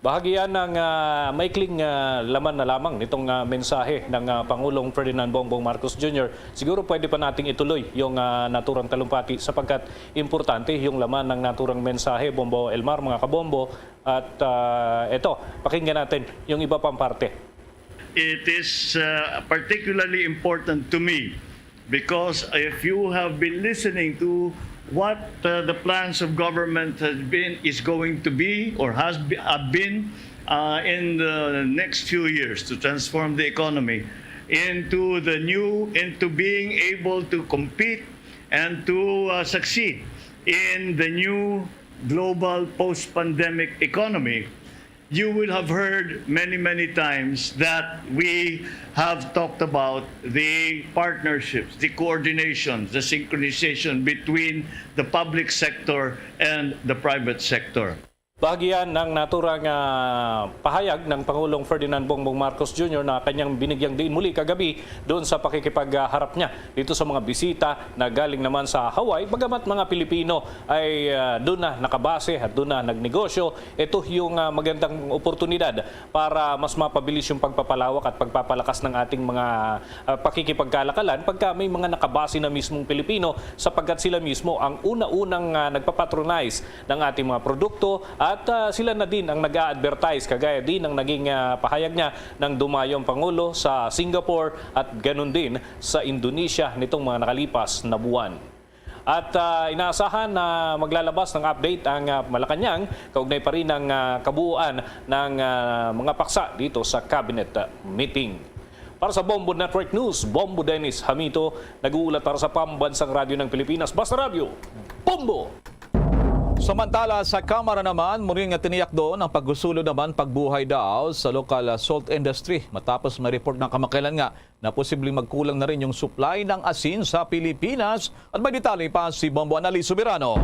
Bahagi yan ng, ah, maikling, ah, laman na lamang nitong, ah, mensahe ng, ah, Pangulong Ferdinand Bongbong Marcos Junior. Siguro pwede pa nating ituloy yung, ah, naturang talumpati, sapagkat importante yung laman ng naturang mensahe, Bombo Elmar, mga kabombo. At, ah, eto, pakinggan natin yung iba pang parte. It is, uh, particularly important to me because if you have been listening to what, uh, the plans of government has been, is going to be, or has be- have been, uh, in the next few years to transform the economy into the new, into being able to compete and to, uh, succeed in the new global post-pandemic economy, you will have heard many, many times that we have talked about the partnerships, the coordination, the synchronization between the public sector and the private sector. Bahagi yan ng naturang, ah, pahayag ng Pangulong Ferdinand Bongbong Marcos Junior na kanyang binigyang diin muli kagabi doon sa pakikipagharap niya dito sa mga bisita na galing naman sa Hawaii. Bagamat mga Pilipino ay, ah, doon na nakabase at doon na nagnegosyo, ito yung, ah, magandang oportunidad para mas mapabilis yung pagpapalawak at pagpapalakas ng ating mga, ah, pakikipagkalakalan pagka may mga nakabase na mismong Pilipino, sapagkat sila mismo ang una-unang, ah, nagpapatronize ng ating mga produkto at, ah, sila na din ang nag-a-advertise, kagaya din ng naging, ah, pahayag niya ng dumayong Pangulo sa Singapore at ganun din sa Indonesia nitong mga nakalipas na buwan. At, ah, inaasahan na maglalabas ng update ang, ah, Malacañang kaugnay pa rin ng, ah, kabuuan ng, ah, mga paksa dito sa cabinet, ah, meeting. Para sa Bombo Network News, Bombo Dennis Hamito, nag-uulat para sa Pambansang Radyo ng Pilipinas, Basta Radyo, Bombo! Samantala, sa Kamara naman, muli nga tiniyak doon ang paghusulod naman pagbuhay daw sa lokal, ah, salt industry matapos may report ng kamakailan nga na posibleng magkulang na rin yung supply ng asin sa Pilipinas. At may detalye pa si Bombo Annalise Soberano.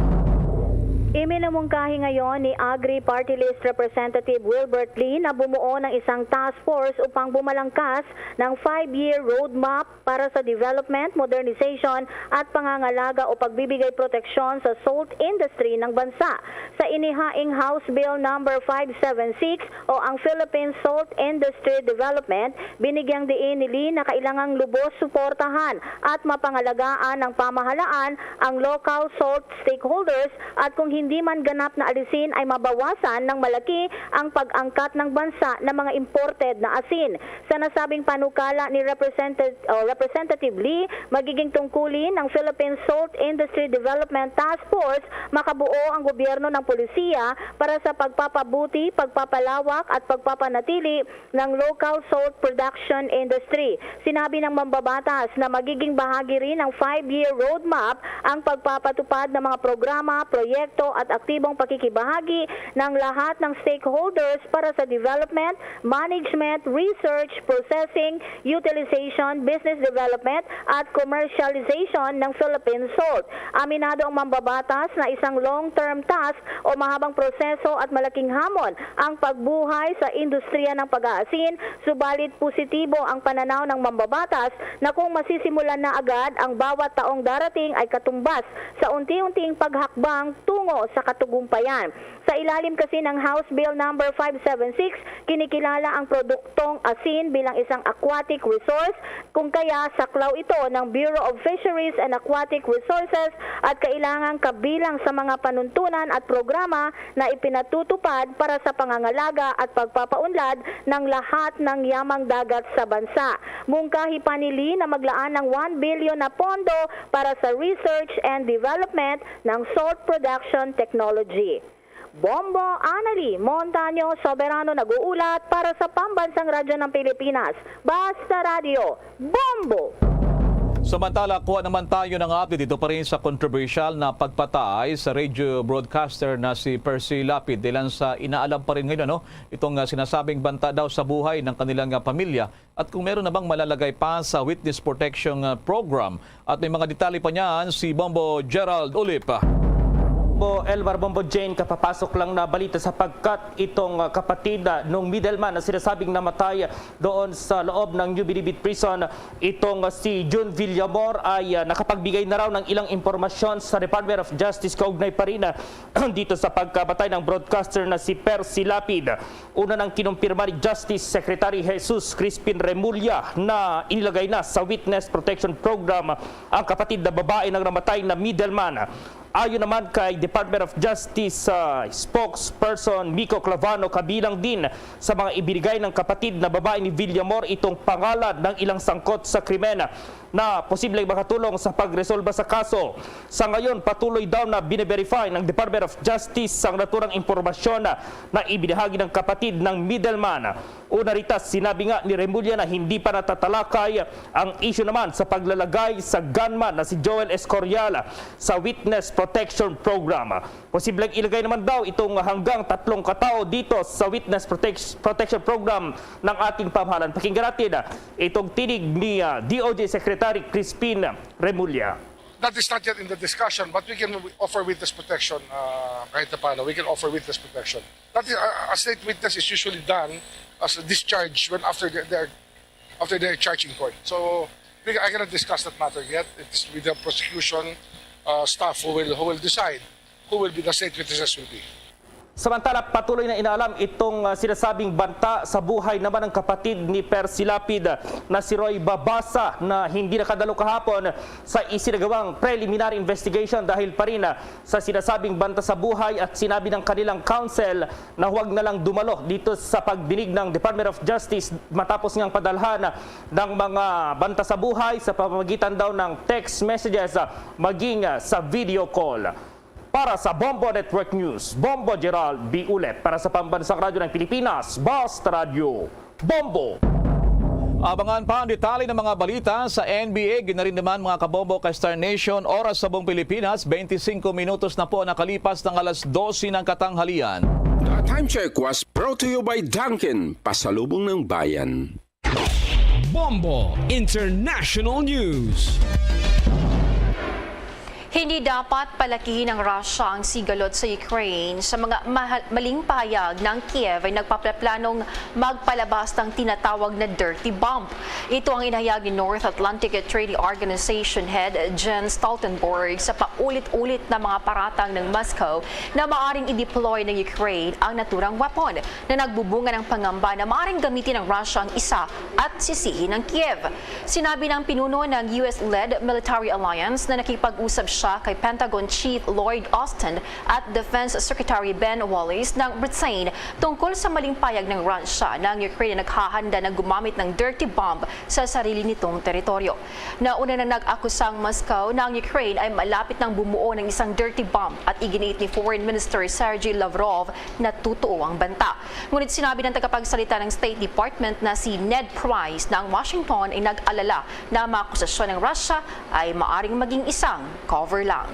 Iminumungkahi ngayon ni Agri Party List Representative Wilbert Lee na bumuo ng isang task force upang bumalangkas ng five-year roadmap para sa development, modernization at pangangalaga o pagbibigay proteksyon sa salt industry ng bansa. Sa inihaing House Bill Number five seven six o ang Philippine Salt Industry Development, binigyang diin ni Lee na kailangang lubos suportahan at mapangalagaan ng pamahalaan ang local salt stakeholders at kung hindi man ganap na alisin ay mabawasan ng malaki ang pag-angkat ng bansa ng mga imported na asin. Sa nasabing panukala ni Representative, o Representative Lee, magiging tungkulin ng Philippine Salt Industry Development Task Force, makabuo ang gobyerno ng polisiya para sa pagpapabuti, pagpapalawak at pagpapanatili ng local salt production industry. Sinabi ng mambabatas na magiging bahagi rin ng five-year roadmap ang pagpapatupad ng mga programa, proyekto at aktibong pakikibahagi ng lahat ng stakeholders para sa development, management, research, processing, utilization, business development at commercialization ng Philippine salt. Aminado ang mambabatas na isang long-term task o mahabang proseso at malaking hamon ang pagbuhay sa industriya ng pag-aasin, subalit positibo ang pananaw ng mambabatas na kung masisimulan na agad ang bawat taong darating ay katumbas sa unti-unting paghakbang tungo sa katugumpayan. Sa ilalim kasi ng House Bill Number five seven six, kinikilala ang produktong asin bilang isang aquatic resource, kung kaya saklaw ito ng Bureau of Fisheries and Aquatic Resources at kailangang kabilang sa mga panuntunan at programa na ipinatutupad para sa pangangalaga at pagpapaunlad ng lahat ng yamang dagat sa bansa. Mungkahi pa ni Lee na maglaan ng one billion na pondo para sa research and development ng salt production technology. Bombo Anali Montaño Soberano nag-uulat para sa Pambansang Radyo ng Pilipinas, Basta Radyo, Bombo! Samantala, kuha naman tayo ng update dito pa rin sa kontrobersyal na pagpatay sa radio broadcaster na si Percy Lapid. Dilan sa inaalam pa rin ngayon, ano, itong, ah, sinasabing banta daw sa buhay ng kanilang, ah, pamilya at kung meron na bang malalagay pa sa witness protection, ah, program. At may mga detalye pa niyan si Bombo Gerald Ulip. Bombo Elmar, Bombo Jane, kapapasok lang na balita sapagkat itong, ah, kapatid, ah, nung middleman na sinasabing namatay doon sa loob ng New Bilibid Prison, itong, ah, si Jun Villamor ay, ah, nakapagbigay na raw ng ilang impormasyon sa Department of Justice kaugnay pa rin, ah, dito sa pagkamatay ng broadcaster na si Percy Lapid. Una nang kinumpirma ni Justice Secretary Jesus Crispin Remulla na inilagay na sa Witness Protection Program ang kapatid na babae ng namatay na middleman. Ayon naman kay Department of Justice, ah, spokesperson Miko Clavano, kabilang din sa mga ibinigay ng kapatid na babae ni Villamor itong pangalan ng ilang sangkot sa krimen na posibleng makatulong sa pagresolba sa kaso. Sa ngayon, patuloy daw na bine-verify ng Department of Justice ang naturang impormasyon na ibinahagi ng kapatid ng middleman. Una rita, sinabi nga ni Remulla na hindi pa natatalakay ang isyu naman sa paglalagay sa gunman na si Joel Escorial sa Witness Protection Program. Posibleng ilagay naman daw itong hanggang tatlong katao dito sa Witness Protect-, Protection Program ng ating pamahalan. Pakinggan natin, ah, itong tinig ni, ah, D O J Secretary Crispin Remulla. That is not yet in the discussion, but we can offer witness protection, uh, kahit na paano. We can offer witness protection. That is, uh, a state witness is usually done as a discharge when after the, their, after their charge in court. So, we, I cannot discuss that matter yet. It is with the prosecution, uh, staff who will, who will decide who will be the state witnesses will be. Samantala, patuloy na inaalam itong, ah, sinasabing banta sa buhay naman ng kapatid ni Percy Lapid, ah, na si Roy Babasa, na hindi nakadalo kahapon sa isinagawang preliminary investigation dahil pa rin, ah, sa sinasabing banta sa buhay at sinabi ng kanilang counsel na huwag na lang dumalo dito sa pagdinig ng Department of Justice matapos ngang padalhan ng mga banta sa buhay sa pamamagitan daw ng text messages, ah, maging, ah, sa video call. Para sa Bombo Network News, Bombo Gerald B. Ulep. Para sa Pambansang Radyo ng Pilipinas, Basta Radyo, Bombo! Abangan pa ang detalye ng mga balita sa N B A. Ginarin naman, mga kabombo, ka Star Nation. Oras sa buong Pilipinas, twenty-five minutos na po nakalipas ng alas dose ng katanghalian. The time check was brought to you by Dunkin, pasalubong ng bayan. Bombo International News. Hindi dapat palakihin ng Russia ang sigalot sa Ukraine. Sa mga mahal-, maling pahayag, ng Kiev ay nagpaplanong magpalabas ng tinatawag na dirty bomb. Ito ang inahayag ni North Atlantic Treaty Organization Head Jens Stoltenberg sa paulit-ulit na mga paratang ng Moscow na maaring i-deploy ng Ukraine ang naturang weapon, na nagbubunga ng pangamba na maaaring gamitin ng Russia ang isa at sisihin ang Kiev. Sinabi ng pinuno ng U S-led military alliance na nakipag-usap siya kay Pentagon Chief Lloyd Austin at Defense Secretary Ben Wallace ng Britain tungkol sa maling payag ng Russia na ang Ukraine ay naghahanda na gumamit ng dirty bomb sa sarili nitong teritoryo. Nauna na nag-akusa ang Moscow na ang Ukraine ay malapit nang bumuo ng isang dirty bomb at iginiit ni Foreign Minister Sergey Lavrov na totoo ang banta. Ngunit sinabi ng tagapagsalita ng State Department na si Ned Price na ang Washington ay nag-alala na ang mga akusasyon ng Russia ay maaring maging isang cover lang.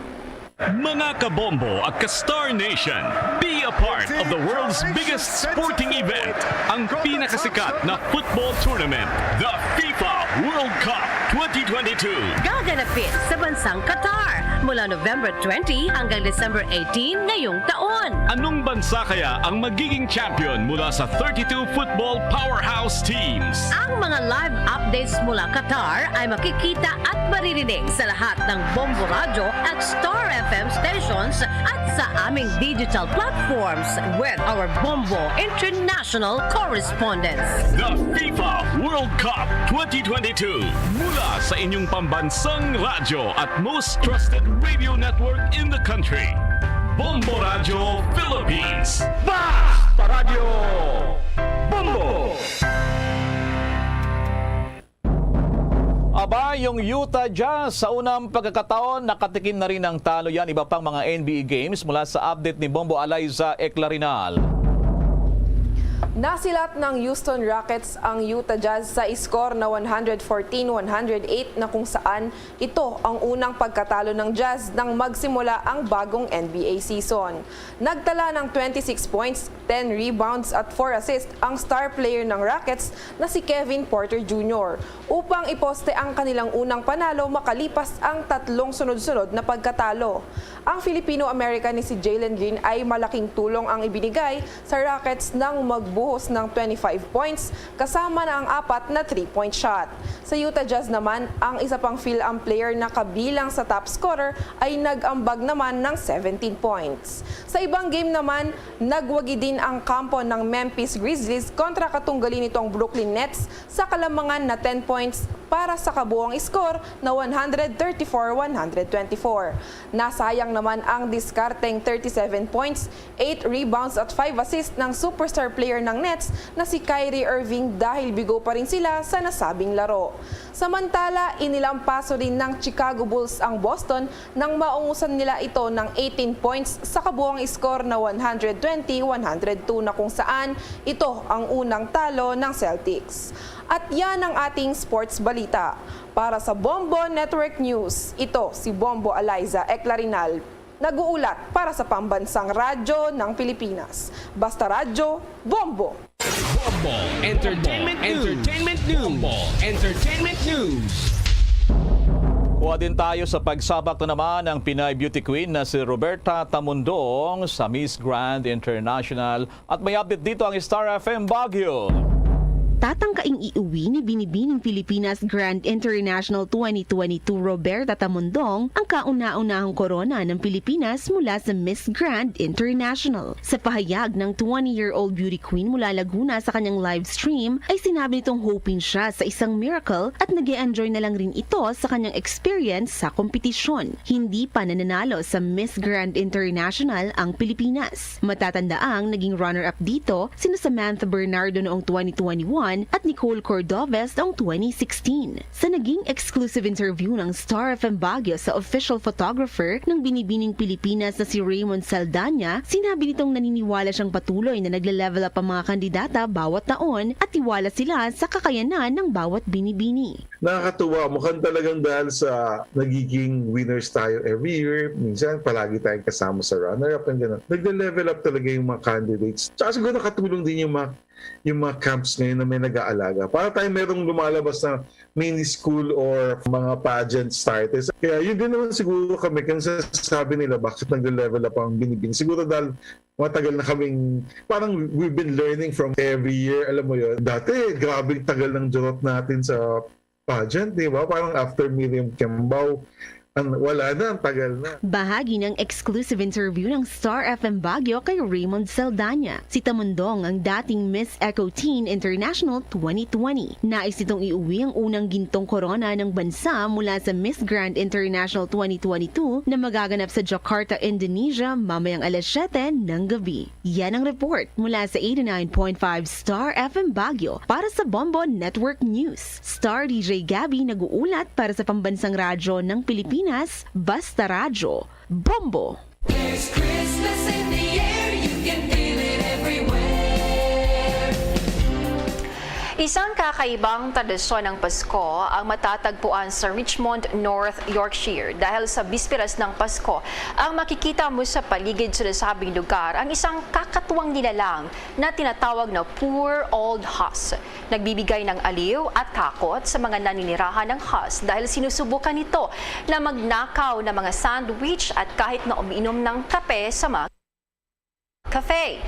Mga kabombo at ka-Star Nation, be a part of the world's biggest sporting event, ang pinakasikat na football tournament, the FIFA World Cup twenty twenty-two. Gaganapin sa bansang Qatar mula November twenty hanggang December eighteen ngayong taon. Anong bansa kaya ang magiging champion mula sa thirty-two football powerhouse teams? Ang mga live updates mula Qatar ay makikita at maririnig sa lahat ng Bombo Radyo at Star F M stations at sa aming digital platforms with our Bombo International correspondents. The FIFA World Cup twenty twenty-two. Mula sa inyong pambansang radyo at most trusted radio network in the country, Bombo Radyo Philippines. Basta Radyo Bombo! Aba, yung Utah Jazz sa unang pagkakataon, nakatikim na rin ng talo yan. Iba pang mga N B A games mula sa update ni Bombo Eliza Eclarinal. Nasilat ng Houston Rockets ang Utah Jazz sa score na one hundred fourteen one hundred eight, na kung saan ito ang unang pagkatalo ng Jazz nang magsimula ang bagong N B A season. Nagtala ng twenty-six points, ten rebounds at four assists ang star player ng Rockets na si Kevin Porter Junior upang iposte ang kanilang unang panalo makalipas ang tatlong sunod-sunod na pagkatalo. Ang Filipino-American ni si Jalen Green ay malaking tulong ang ibinigay sa Rockets nang magbuhos ng twenty-five points kasama na ang apat na three-point shot. Sa Utah Jazz naman, ang isa pang Fil-Am player na kabilang sa top scorer ay nag-ambag naman ng seventeen points. Sa ibang game naman, nagwagi din ang kampo ng Memphis Grizzlies kontra katunggali nitong Brooklyn Nets sa kalamangan na ten points para sa kabuang score na one hundred thirty-four one hundred twenty-four. Nasayang naman ang diskarteng thirty-seven points, eight rebounds at five assists ng superstar player ng Nets na si Kyrie Irving dahil bigo pa rin sila sa nasabing laro. Samantala, inilampaso rin ng Chicago Bulls ang Boston nang maungusan nila ito ng eighteen points sa kabuang score na one hundred twenty one hundred two, na kung saan ito ang unang talo ng Celtics. At yan ang ating sports balita. Para sa Bombo Network News, ito si Bombo Eliza Eclarinal, nag-uulat para sa Pambansang Radyo ng Pilipinas. Basta Radyo, Bombo! Bombo Entertainment News. Entertainment News. Bombo Entertainment News. Kuha din tayo sa pagsabak na naman ng Pinay beauty queen na si Roberta Tamundong sa Miss Grand International. At may update dito ang Star F M Baguio. Tatangkaing iuwi ni Binibining Pilipinas Grand International twenty twenty-two Roberta Tamundong ang kauna-unahang korona ng Pilipinas mula sa Miss Grand International. Sa pahayag ng twenty-year-old beauty queen mula Laguna sa kanyang live stream, ay sinabi nitong hoping siya sa isang miracle at nag enjoy na lang rin ito sa kanyang experience sa kompetisyon. Hindi pa nananalo sa Miss Grand International ang Pilipinas. Matatandaang naging runner-up dito sina Samantha Bernardo noong twenty twenty-one at Nicole Cordovez noong twenty sixteen. Sa naging exclusive interview ng Star F M Baguio sa official photographer ng Binibining Pilipinas na si Raymond Saldana, sinabi nitong naniniwala siyang patuloy na nagle-level up ang mga kandidata bawat taon at tiwala sila sa kakayanan ng bawat Binibini. Nakakatuwa, mukhang talagang dahil sa nagiging winners tayo every year, minsan palagi tayong kasama sa runner-up and gano'n. Nagle-level up talaga yung mga candidates. Tsaka siguro nakatulong din yung mga, yung mga camps ngayon na may nag-aalaga. Para tayo merong lumalabas na mini school or mga pageant starters. Kaya yun din naman siguro kami, kung sasabi nila bakit nagle-level up ang Binibini. Siguro dahil matagal na kaming, parang we've been learning from every year, alam mo yun. Dati, grabing tagal ng durot natin sa pageant, di ba? Parang after Miriam Kiambao, ang, wala na, ang tagal na. Bahagi ng exclusive interview ng Star F M Baguio kay Raymond Saldana. Si Tamundong ang dating Miss Eco Teen International twenty twenty. Nais nitong iuwi ang unang gintong korona ng bansa mula sa Miss Grand International twenty twenty-two na magaganap sa Jakarta, Indonesia, mamayang alas siyete ng gabi. Yan ang report mula sa eighty-nine point five Star F M Baguio para sa Bombo Network News. Star D J Gabby nag-uulat para sa Pambansang Radyo ng Pilipinas, Basta Radyo, Bombo! There's Christmas in the air, you can feel it everywhere. Isang kakaibang tradisyon ng Pasko ang matatagpuan sa Richmond, North Yorkshire. Dahil sa bisperas ng Pasko, ang makikita mo sa paligid sa nasabing lugar ang isang kakatuwang nilalang na tinatawag na poor old huss. Nagbibigay ng aliw at takot sa mga naninirahan ng huss dahil sinusubukan nito na magnakaw ng mga sandwich at kahit na umiinom ng kape sa mga cafe.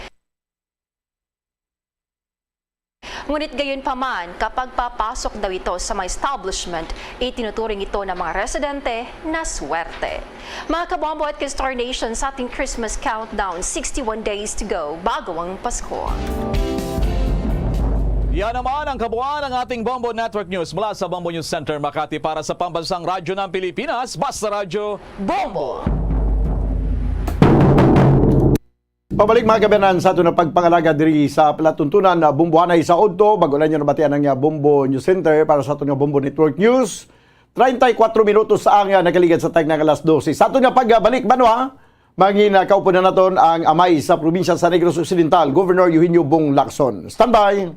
Ngunit gayon pa man, kapag papasok daw ito sa mga establishment, itinuturing ito ng mga residente na swerte. Mga kabombo at ka-Star Nation, sa ating Christmas countdown, sixty-one days to go bago ang Pasko. Yan naman ang kabuuan ng ating Bombo Network News mula sa Bombo News Center Makati para sa Pambansang Radyo ng Pilipinas, Basta Radyo Bombo. Pabalik, mga kaabyanan, sa aton nga pagpangalagad diri sa palatuntunan nga bombohanay sa udto. Bag-o lang niyo nabatian ang, ah, Bombo News Center para sa aton nga Bombo Network News. Treinta y cuatro minutos ang, ah, nakaligad sa tagna nga alas dose. Sa aton nga pagbalik, banwa, mangin, ah, kaupo na naton ang amay sa probinsya sa Negros Occidental, Governor Eugenio Bong Lacson. Standby!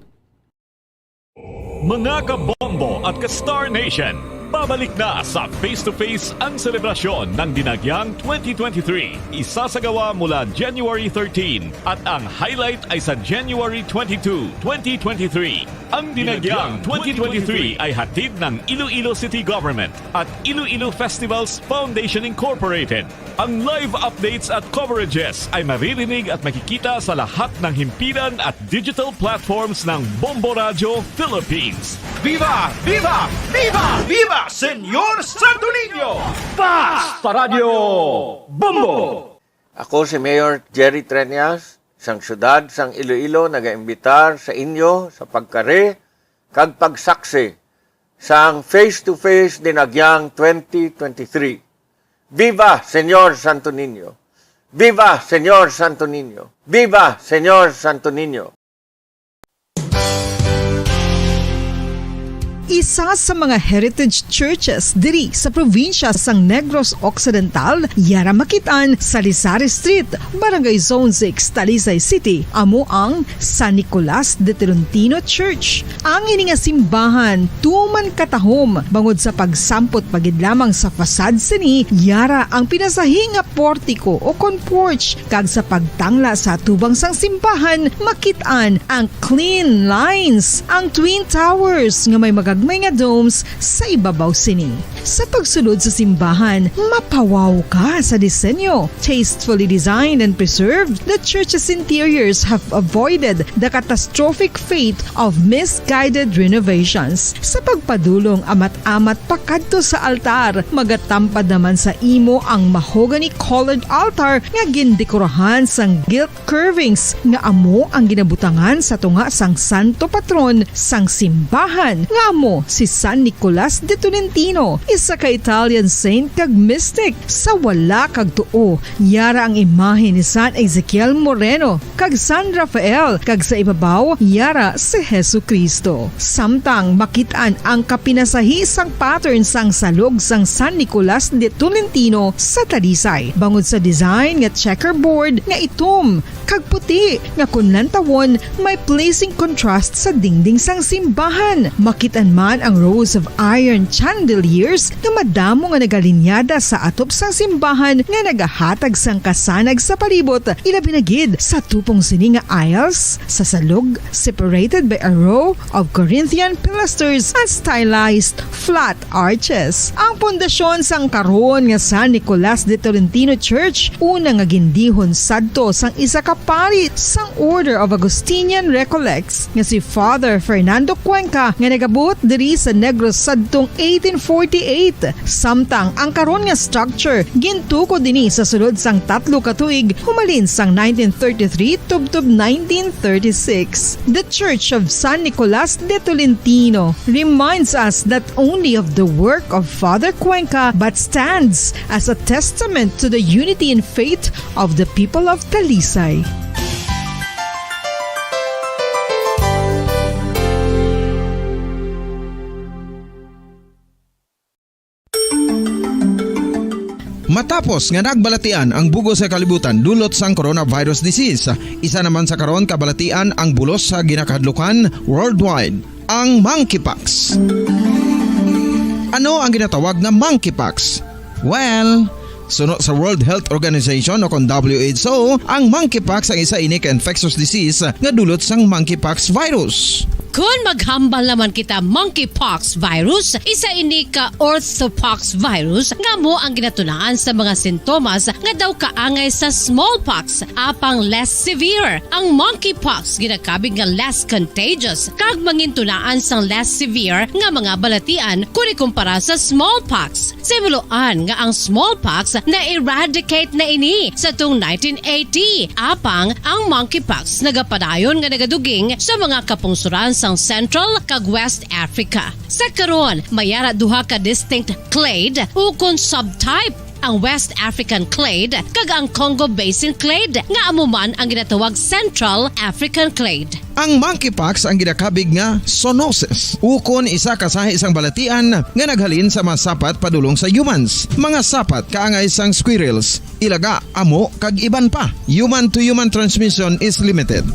Mga kabombo at ka-Star Nation, pabalik na sa Face to Face ang selebrasyon ng Dinagyang twenty twenty-three. Isasagawa mula January thirteen at ang highlight ay sa January twenty-two, twenty twenty-three. Ang Dinagyang twenty twenty-three ay hatid ng Iloilo City Government at Iloilo Festivals Foundation Incorporated. Ang live updates at coverages ay maririnig at makikita sa lahat ng himpilan at digital platforms ng Bombo Radyo Philippines. Viva! Viva! Viva! Viva, Senyor Santo Niño! Basta Radyo Bombo! Ako si Mayor Jerry Treñas, sang siyudad sang Iloilo, nagaimbitar sa inyo sa pagkari kag pagsaksi sang Face to Face Dinagyang twenty twenty-three. Viva, Senyor Santo Niño! Viva, Senyor Santo Niño! Viva, Senyor Santo Niño! Isa sa mga heritage churches diri sa probinsya sang Negros Occidental, yara makit-an sa Lisari Street, Barangay Zone six, Talisay City, amo ang San Nicolas de Tolentino Church. Ang ini nga simbahan tuman katahom bangod sa pagsampot pa gid lamang sa facade sini, yara ang pinasahi nga portiko o kon porch, kag sa pagtangla sa atubang sang simbahan, makit-an ang clean lines, ang twin towers nga may magagmay nga domes sa ibabaw sini. Sa pagsulod sa simbahan, mapawaw ka sa disenyo. Tastefully designed and preserved, the church's interiors have avoided the catastrophic fate of misguided renovations. Sa pagpadulong amat-amat pakadto sa altar, magatampad naman sa imo ang mahogany-colored altar nga gindekorahan sang gilt curvings nga amo ang ginabutangan sa tunga sang santo patron sang simbahan, nga amo si San Nicolas de Tolentino, isa ka Italian saint kag mystic. Sa wala kag tuo, yara ang imahe ni San Ezekiel Moreno kag San Rafael, kag sa ibabaw, yara si Jesu-Cristo. Samtang makit-an ang kapinasahi sang pattern sang salog sang San Nicolas de Tolentino sa Talisay, bangod sa design nga checkerboard nga itom kag puti, nga kon lantawon, may pleasing contrast sa dingding sang simbahan. Makit-an man ang rows of iron chandeliers nga madamo nga nagalinyada sa atop sang simbahan nga nagahatag sang kasanag sa palibot, ilabi na gid sa tupong sini nga aisles, sa salog, separated by a row of Corinthian pilasters and stylized flat arches. Ang pundasyon sang karon nga San Nicolas de Tolentino Church, una nga gindihon sadto sang isa ka pari sang Order of Augustinian Recollects nga si Father Fernando Cuenca, nga nagabot diri sa Negros sadtong eighteen forty-eight, samtang ang karon nga structure gintukod ini sa sulod sang tatlo ka tuig, humalin sang nineteen thirty-three tubtob nineteen thirty-six. The Church of San Nicolas de Tolentino reminds us not only of the work of Father Cuenca, but stands as a testament to the unity in faith of the people of Talisay. Matapos nga nagbalatian ang bug-os nga kalibutan dulot sang coronavirus disease, isa naman sa karon kabalatian ang bulos sa ginakahadlukan worldwide. Ang monkeypox. Ano ang ginatawag nga monkeypox? Well, suno sa World Health Organization o kon W H O, ang monkeypox ang isa ini ka infectious disease nga dulot sang monkeypox virus. Kon maghambal naman kita monkeypox virus, isa ini ka orthopox virus nga amo ang ginatunaan sa mga sintomas nga daw kaangay sa smallpox, apang less severe. Ang monkeypox ginakabig nga less contagious kag mangintunaan sang less severe nga mga balatian kon ikumpara sa smallpox. Sa himuloan nga ang smallpox na-eradicate na ini sa tuong nineteen eighty, apang ang monkeypox nagapadayon nga nagaduging sa mga kapungsoran sang Central kag West Africa. Sa karon, may ara duha ka distinct clade ukon subtype, ang West African clade kag ang Congo Basin clade, nga amo man ang ginatawag Central African clade. Ang monkeypox ang ginakabig nga zoonosis, ukon isa ka sahi sang balatian nga naghalin sa mga sapat padulong sa humans, mga sapat kaangay sang squirrels, ilaga, amo, kag iban pa. Human-to-human transmission is limited.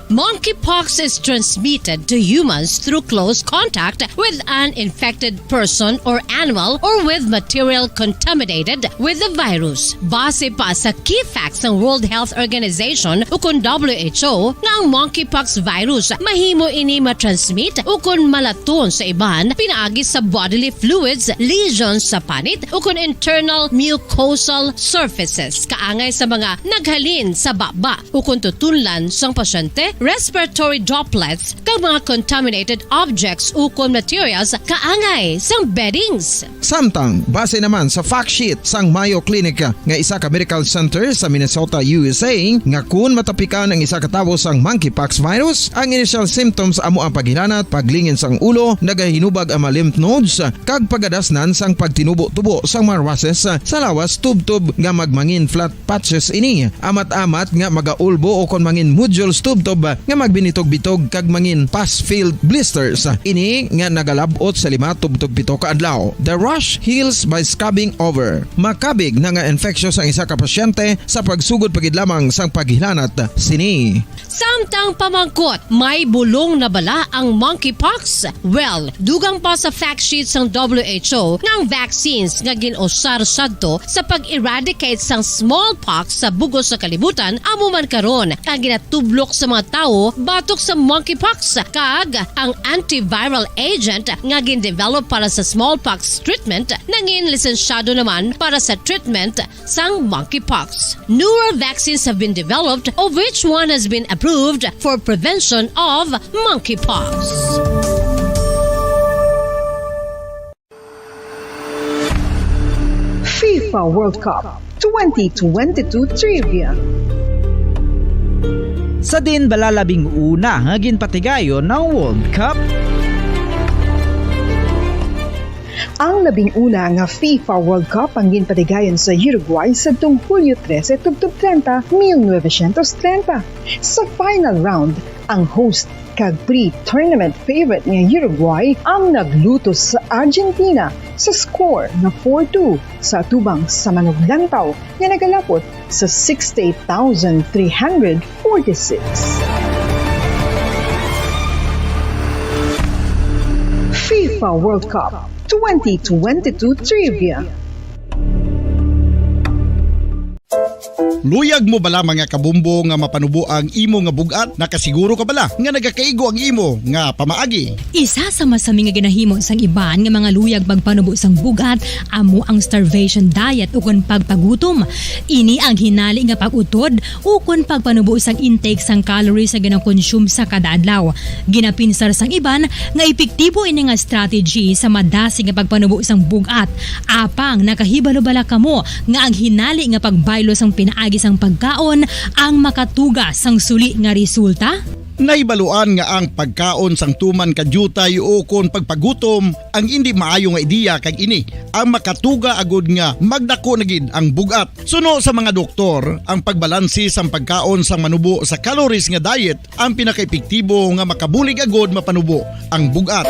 Monkeypox is transmitted to humans through close contact with an infected person or animal or with material contaminated with the virus. Base pa sa key facts sang World Health Organization ukon W H O nga ang monkeypox virus mahimo ini ma-transmit ukon malaton sa iban pinaagi sa bodily fluids, lesions sa panit ukon internal mucosal surfaces kaangay sa mga naghalin sa baba ukon tutunlan sang pasyente, respiratory droplets, kag mga contaminated objects ukon materials kaangay sang beddings. Samtang, base naman sa fact sheet sang Mayo Clinic nga isa ka medical center sa Minnesota, U S A, nga kun matapikan ang isa ka tawo sang monkeypox virus, ang initial symptoms amo ang paghilanat, paglingin sang ulo, nagahinubag ang mga lymph nodes, kag pagadasnan sang pagtinubo-tubo sang mga rushes sa lawas tubtob nga magmangin flat patches ini, amat-amat nga magaulbo o kon mangin nodules tubtob nga magbinitog-bitog kag mangin pus-filled blisters. Ini nga nagalab-ot sa lima tubtob pito ka adlaw. The rash heals by scabbing over. Makabig na nga infectious ang isa ka pasyente sa pagsugod pa gid lamang sang paghilanat sini. Samtang pamangkot, may bulong na bala ang monkeypox? Well, dugang pa sa fact sheet sang W H O nga ang vaccines nga gin-usar sadto sa pag-eradicate sang smallpox sa bug-os nga kalibutan amo man karon ang ginatublok sa mga tawo batok sa monkeypox, kag ang antiviral agent nga gin-develop para sa smallpox treatment nangin lisensyado naman para sa treatment sang monkeypox. Newer vaccines have been developed, of which one has been approved for prevention of monkeypox. FIFA World Cup twenty twenty-two Trivia. Sa diin bala labing una nga ginpatigayon ang World Cup? Ang labing una nga FIFA World Cup ang ginpatigayon sa Uruguay sadtong Hulyo trese tubtob treinta, mil novecientos treinta. Sa final round, ang host kag pre-tournament favorite nga Uruguay ang naglutos sa Argentina sa score nga four two sa atubang sa manuglantaw nga nagalapot sa sixty-eight thousand three hundred forty-six. FIFA World Cup twenty twenty-two Trivia. Luyag mo bala, mga kabumbo, nga mapanubo ang imo nga bug-at? Nakasiguro ka bala nga nagakaigo ang imo nga pamaagi? Isa sa masami nga ginahimo sang iban nga mga luyag magpanubo sang bug-at amo ang starvation diet ukon pagpagutom. Ini ang hinali nga pag-utod ukon pagpanubo sang intake sang calories nga ginakonsume sa kada adlaw. Ginapinsar sang iban nga epektibo ini nga strategy sa madasig nga pagpanubo sang bug-at. Apang nakahibalo bala kamo nga ang hinali nga pagbaylo sang pinaagi sang pagkaon ang makatuga sang suli nga resulta? Nahibaluan nga ang pagkaon sang tuman ka diutay ukon pagpagutom ang indi maayo nga ideya, kag ini ang makatuga agud nga magdako na gid ang bug-at. Suno sa mga doktor, ang pagbalanse sang pagkaon sang manubo sa calories nga diet ang pinakaepektibo nga makabulig agud mapanubo ang bug-at.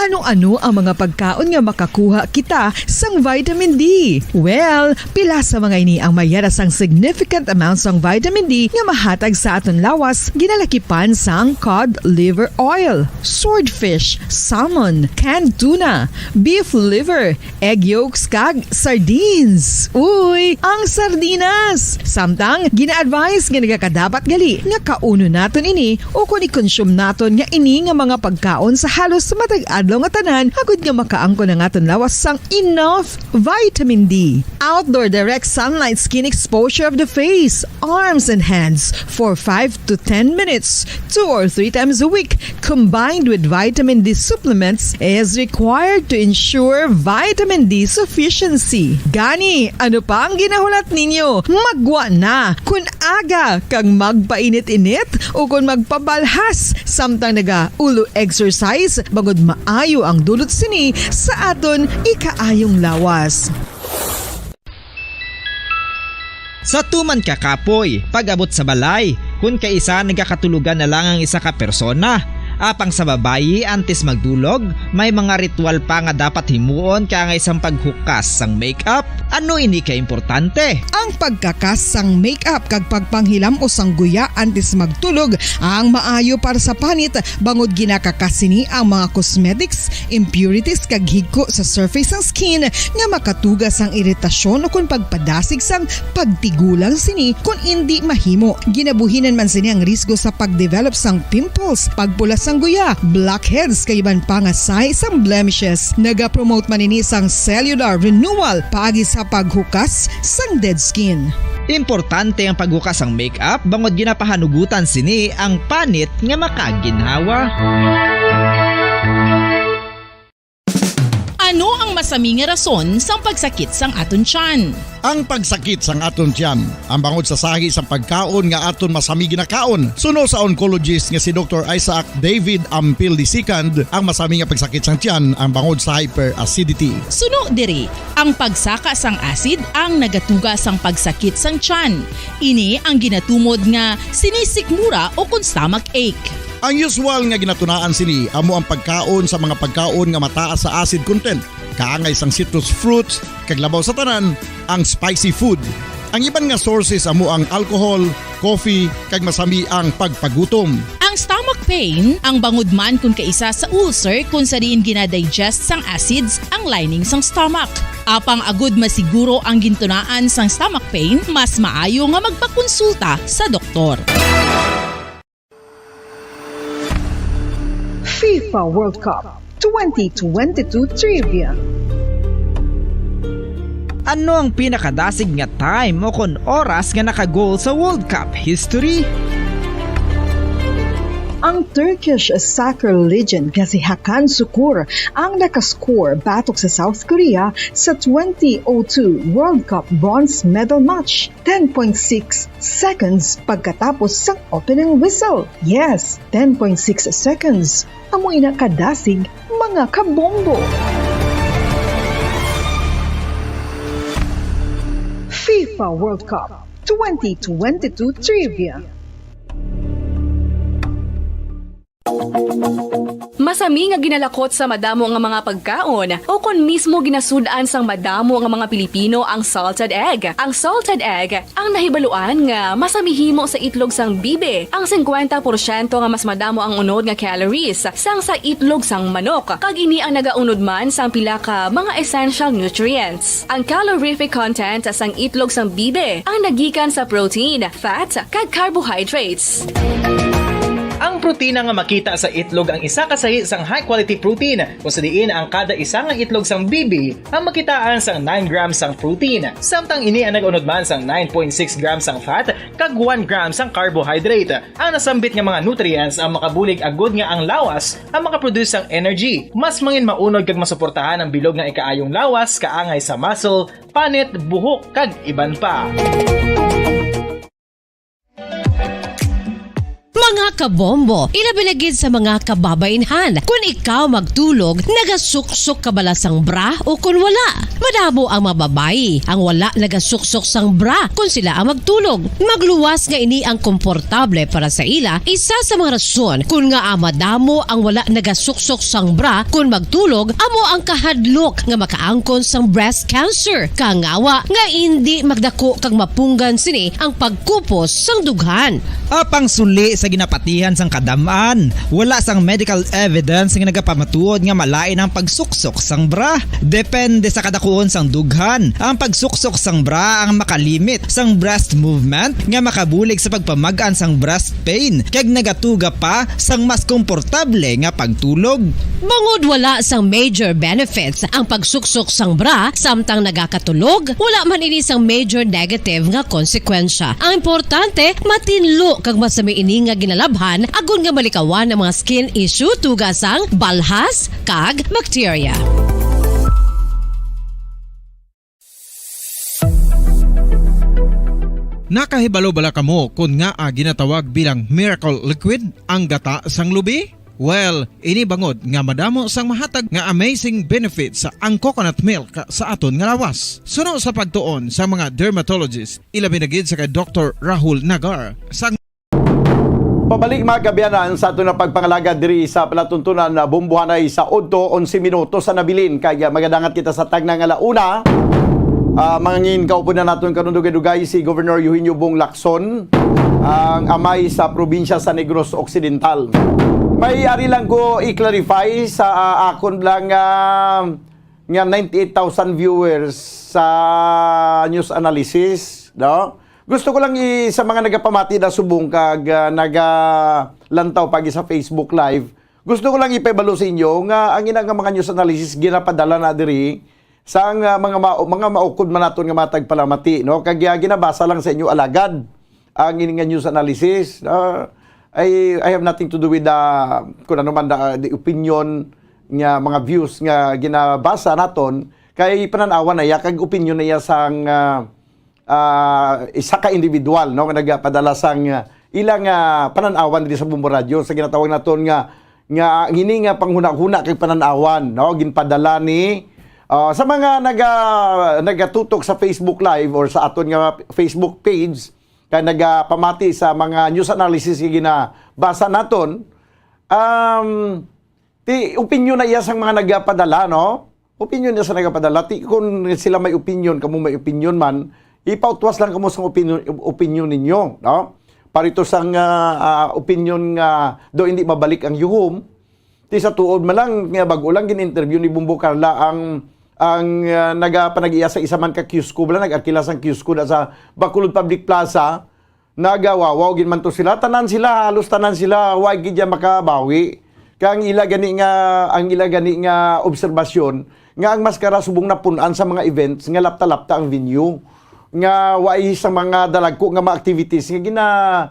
Ano-ano ang mga pagkaon nga makakuha kita sang vitamin D? Well, pila sa mga ini ang mayara sang significant amount sang vitamin D nga mahatag sa aton lawas, ginalakipan sang cod liver oil, swordfish, salmon, canned tuna, beef liver, egg yolks, kag sardines. Uy, ang sardinas! Samtang, gina-advise nga nagakadapat gali nga kaunon naton ini ukon i-consume naton nga ini nga mga pagkaon sa halos matag adlaw nga tanan, agud nga makaangkon ang aton lawas sang enough vitamin D. Outdoor direct sunlight skin exposure of the face, arms, and hands for five to ten minutes, two or three times a week, combined with vitamin D supplements, is required to ensure vitamin D sufficiency. Gani, ano pa ang ginahulat ninyo? Maggwa na! Kun aga kag magpainit-init ukon magpabalhas samtang naga-ulo exercise, bangod maayo ang dulot sini sa aton ikaayong lawas. Sa tuman ka kapoy, pag-abot sa balay, kun kaisa nagakatulogan na lang ang isa ka persona. Apang sa babayi, antes magdulog, may mga ritual pa nga dapat himuon kaangay sang paghukas sang makeup. Ano ini ka importante? Ang pagkakas sang makeup kag pagpanghilam-os sang guya antes magtulog ang maayo para sa panit, bangod ginakakas sini ang mga cosmetics, impurities, kag higko sa surface sang skin nga makatuga sang iritasyon ukon pagpadasig sang pagtigulang sini kon indi mahimo. Ginabuhinan man sini ang risgo sa pag-develop sang pimples, pagpula sang guya, blackheads, kag iban pa nga sign sang blemishes. Nagapromote man ini sang cellular renewal paagi sa paghukas sang dead skin. Importante ang paghukas sang makeup bangod ginapahanugutan sini ang panit nga makaginhawa. Ano ang masami nga rason sang pagsakit sang aton tiyan? Ang pagsakit sang aton tiyan, ang bangod sa sahi sang pagkaon nga aton masami ginakaon. Suno sa oncologist nga si Doktor Isaac David Ampil the second, ang masami nga pagsakit sang tiyan ang bangod sa hyperacidity. Suno diri, ang pagsaka sang acid ang nagatuga sang pagsakit sang tiyan. Ini ang ginatumod nga sinisikmura ukon stomach ache. Ang usual nga ginatunaan sini amo ang pagkaon sa mga pagkaon nga mataas sa acid content, kaangay sang citrus fruits, kag labaw sa tanan, ang spicy food. Ang iban nga sources amo ang alcohol, coffee, kag masami ang pagpagutom. Ang stomach pain, ang bangod man kun kaisa sa ulcer kun sa diin ginadigest sang acids ang lining sang stomach. Apang agud masiguro ang gintunaan sang stomach pain, mas maayo nga magpakonsulta sa doktor. FIFA World Cup twenty twenty-two Trivia. Ano ang pinakadasig nga time o kon oras nga naka-goal sa World Cup history? Ang Turkish soccer legend nga si Hakan Sukur ang nakascore batok sa South Korea sa twenty oh two World Cup bronze medal match, ten point six seconds pagkatapos sang opening whistle. Yes, ten point six seconds. Amo ina kadasig, mga kabombo. FIFA World Cup twenty twenty-two Trivia. Masami nga ginalakot sa madamo nga mga pagkaon, o kon mismo ginasud-an sang madamo nga mga Pilipino ang salted egg. Ang salted egg ang nahibaluan nga masami himo sa itlog sang bibi, ang singkwenta porsyento nga mas madamo ang unod nga calories sang sa itlog sang manok, kag ini ang nagaunod man sang pila ka mga essential nutrients. Ang calorific content sang itlog sang bibi ang nagikan sa protein, fat, kag carbohydrates. Ang protina nga makita sa itlog ang isa ka sahi sang high-quality protein, kung sa diin ang kada isa nga itlog sang bibi ang makitaan sang nine grams sang protein, samtang ini ang nag-unod man sang nine point six grams sang fat kag one gram sang carbohydrate. Ang nasambit nga mga nutrients ang makabulig agud nga ang lawas ang makaproduce sang energy. Mas mangin maunod kag masuportahan ang bilog nga ikaayong lawas, kaangay sa muscle, panit, buhok, kag iban pa. Mga kabombo, ilabi na gid sa mga kababainhan. Kun ikaw magtulog, nagasuksok ka bala sang bra o kun wala? Madamo ang mga babayi ang wala nagasuksok sang bra kun sila ang magtulog. Magluwas nga ini ang komportable para sa ila, isa sa mga rason kun ngaa madamo ang wala nagasuksok sang bra kun magtulog, amo ang kahadlok nga makaangkon sang breast cancer. Kangawa nga indi magdako kag mapunggan sini ang pagkupos sang dughan. Apang suli sa ginapatihan sang kadam-an, wala sang medical evidence nga nagapamatuod nga malain ang pagsuksok sang bra. Depende sa kadakuon sang dughan, ang pagsuksok sang bra ang makalimit sang breast movement nga makabulig sa pagpamag-an sang breast pain kag nagatuga pa sang mas komportable nga pagtulog. Bangod wala sang major benefits ang pagsuksok sang bra samtang nagakatulog, wala man ini sang major negative nga konsekwensya. Ang importante, matinlo kag masami ini nga ginalabhan agod nga malikawan ang mga skin issue tuga sang balhas kag bakterya. Nakahibalo bala kamo kon ngaa ginatawag bilang miracle liquid ang gata sang lubi? Well, ini bangod nga madamo sang mahatag nga amazing benefits ang coconut milk sa aton nga lawas. Suno sa pagtuon sa mga dermatologist, ilabi na gid sa kay Doktor Rahul Nagar, sang Pabalik, mga kaabyanan, sa aton nga pagpangalagad diri sa palatuntunan na bumbuhanay sa udto, onse minutos sa nabilin, kay, ah, magadangat kita sa tagna nga la una. Ah, mangin kaupo na naton karon dugay-dugay si Governor Eugenio Bong Lacson, ang amay sa probinsya sa Negros Occidental. May ari lang ko i-clarify sa, ah, akon lang, ah, nga ninety-eight thousand viewers sa news analysis, no? Gusto ko lang i-, sa mga nagapamati na subong kag, ah, nagalantaw pagi sa Facebook Live, gusto ko lang ipahibalo sa inyo nga ang ina nga mga news analysis ginapadala na diri sang, ah, mga ma-, mga maukod man naton nga mga tagpalamati, no? Kag, ah, ginabasa lang sa inyo alagad ang ini nga news analysis. Ah, I, I have nothing to do with the, kung ano man the, the opinion nga mga views nga ginabasa naton, kay panan-awan na iya kag opinion na iya sang, ah, ah, isa ka individual, no, nga nagapadala sang, ah, ilang, ah, panan-awan diri sa Bombo Radio sa ginatawag naton nga, nga ngini nga panghunahuna kag panan-awan, no, ginpadala ni, ah, sa mga naga-, nagatutok sa Facebook Live or sa aton nga Facebook page, kay nagapamati sa mga news analysis nga ginabasa naton, um, ti opinyon na iya sang mga nagapadala, no? Opinyon niya sa nagapadala. Ti, kung sila may opinyon, kamo may opinyon man, ipautwas lang kamo sang opinyon, opinyon ninyo, no? Parito sang, ah, ah, opinyon nga daw hindi mabalik ang yuhom. Ti sa tuod man lang, nga bag-o lang gin-interview ni Bombo Carla ang, ang, ah, nagapanag-iya sa isa man ka kiosko, bala nag-arkila sang kiosko na sa Bacolod Public Plaza, nagawawaw gid man to sila. Tanan sila, halos tanan sila, wa gid ya makabawi. Kay ang ila gani nga, ang ila gani nga obserbasyon, nga ang maskara subong napun-an sa mga events, nga lapta-lapta ang venue. Nga wa sa mga dalagko nga mga activities, nga gina-,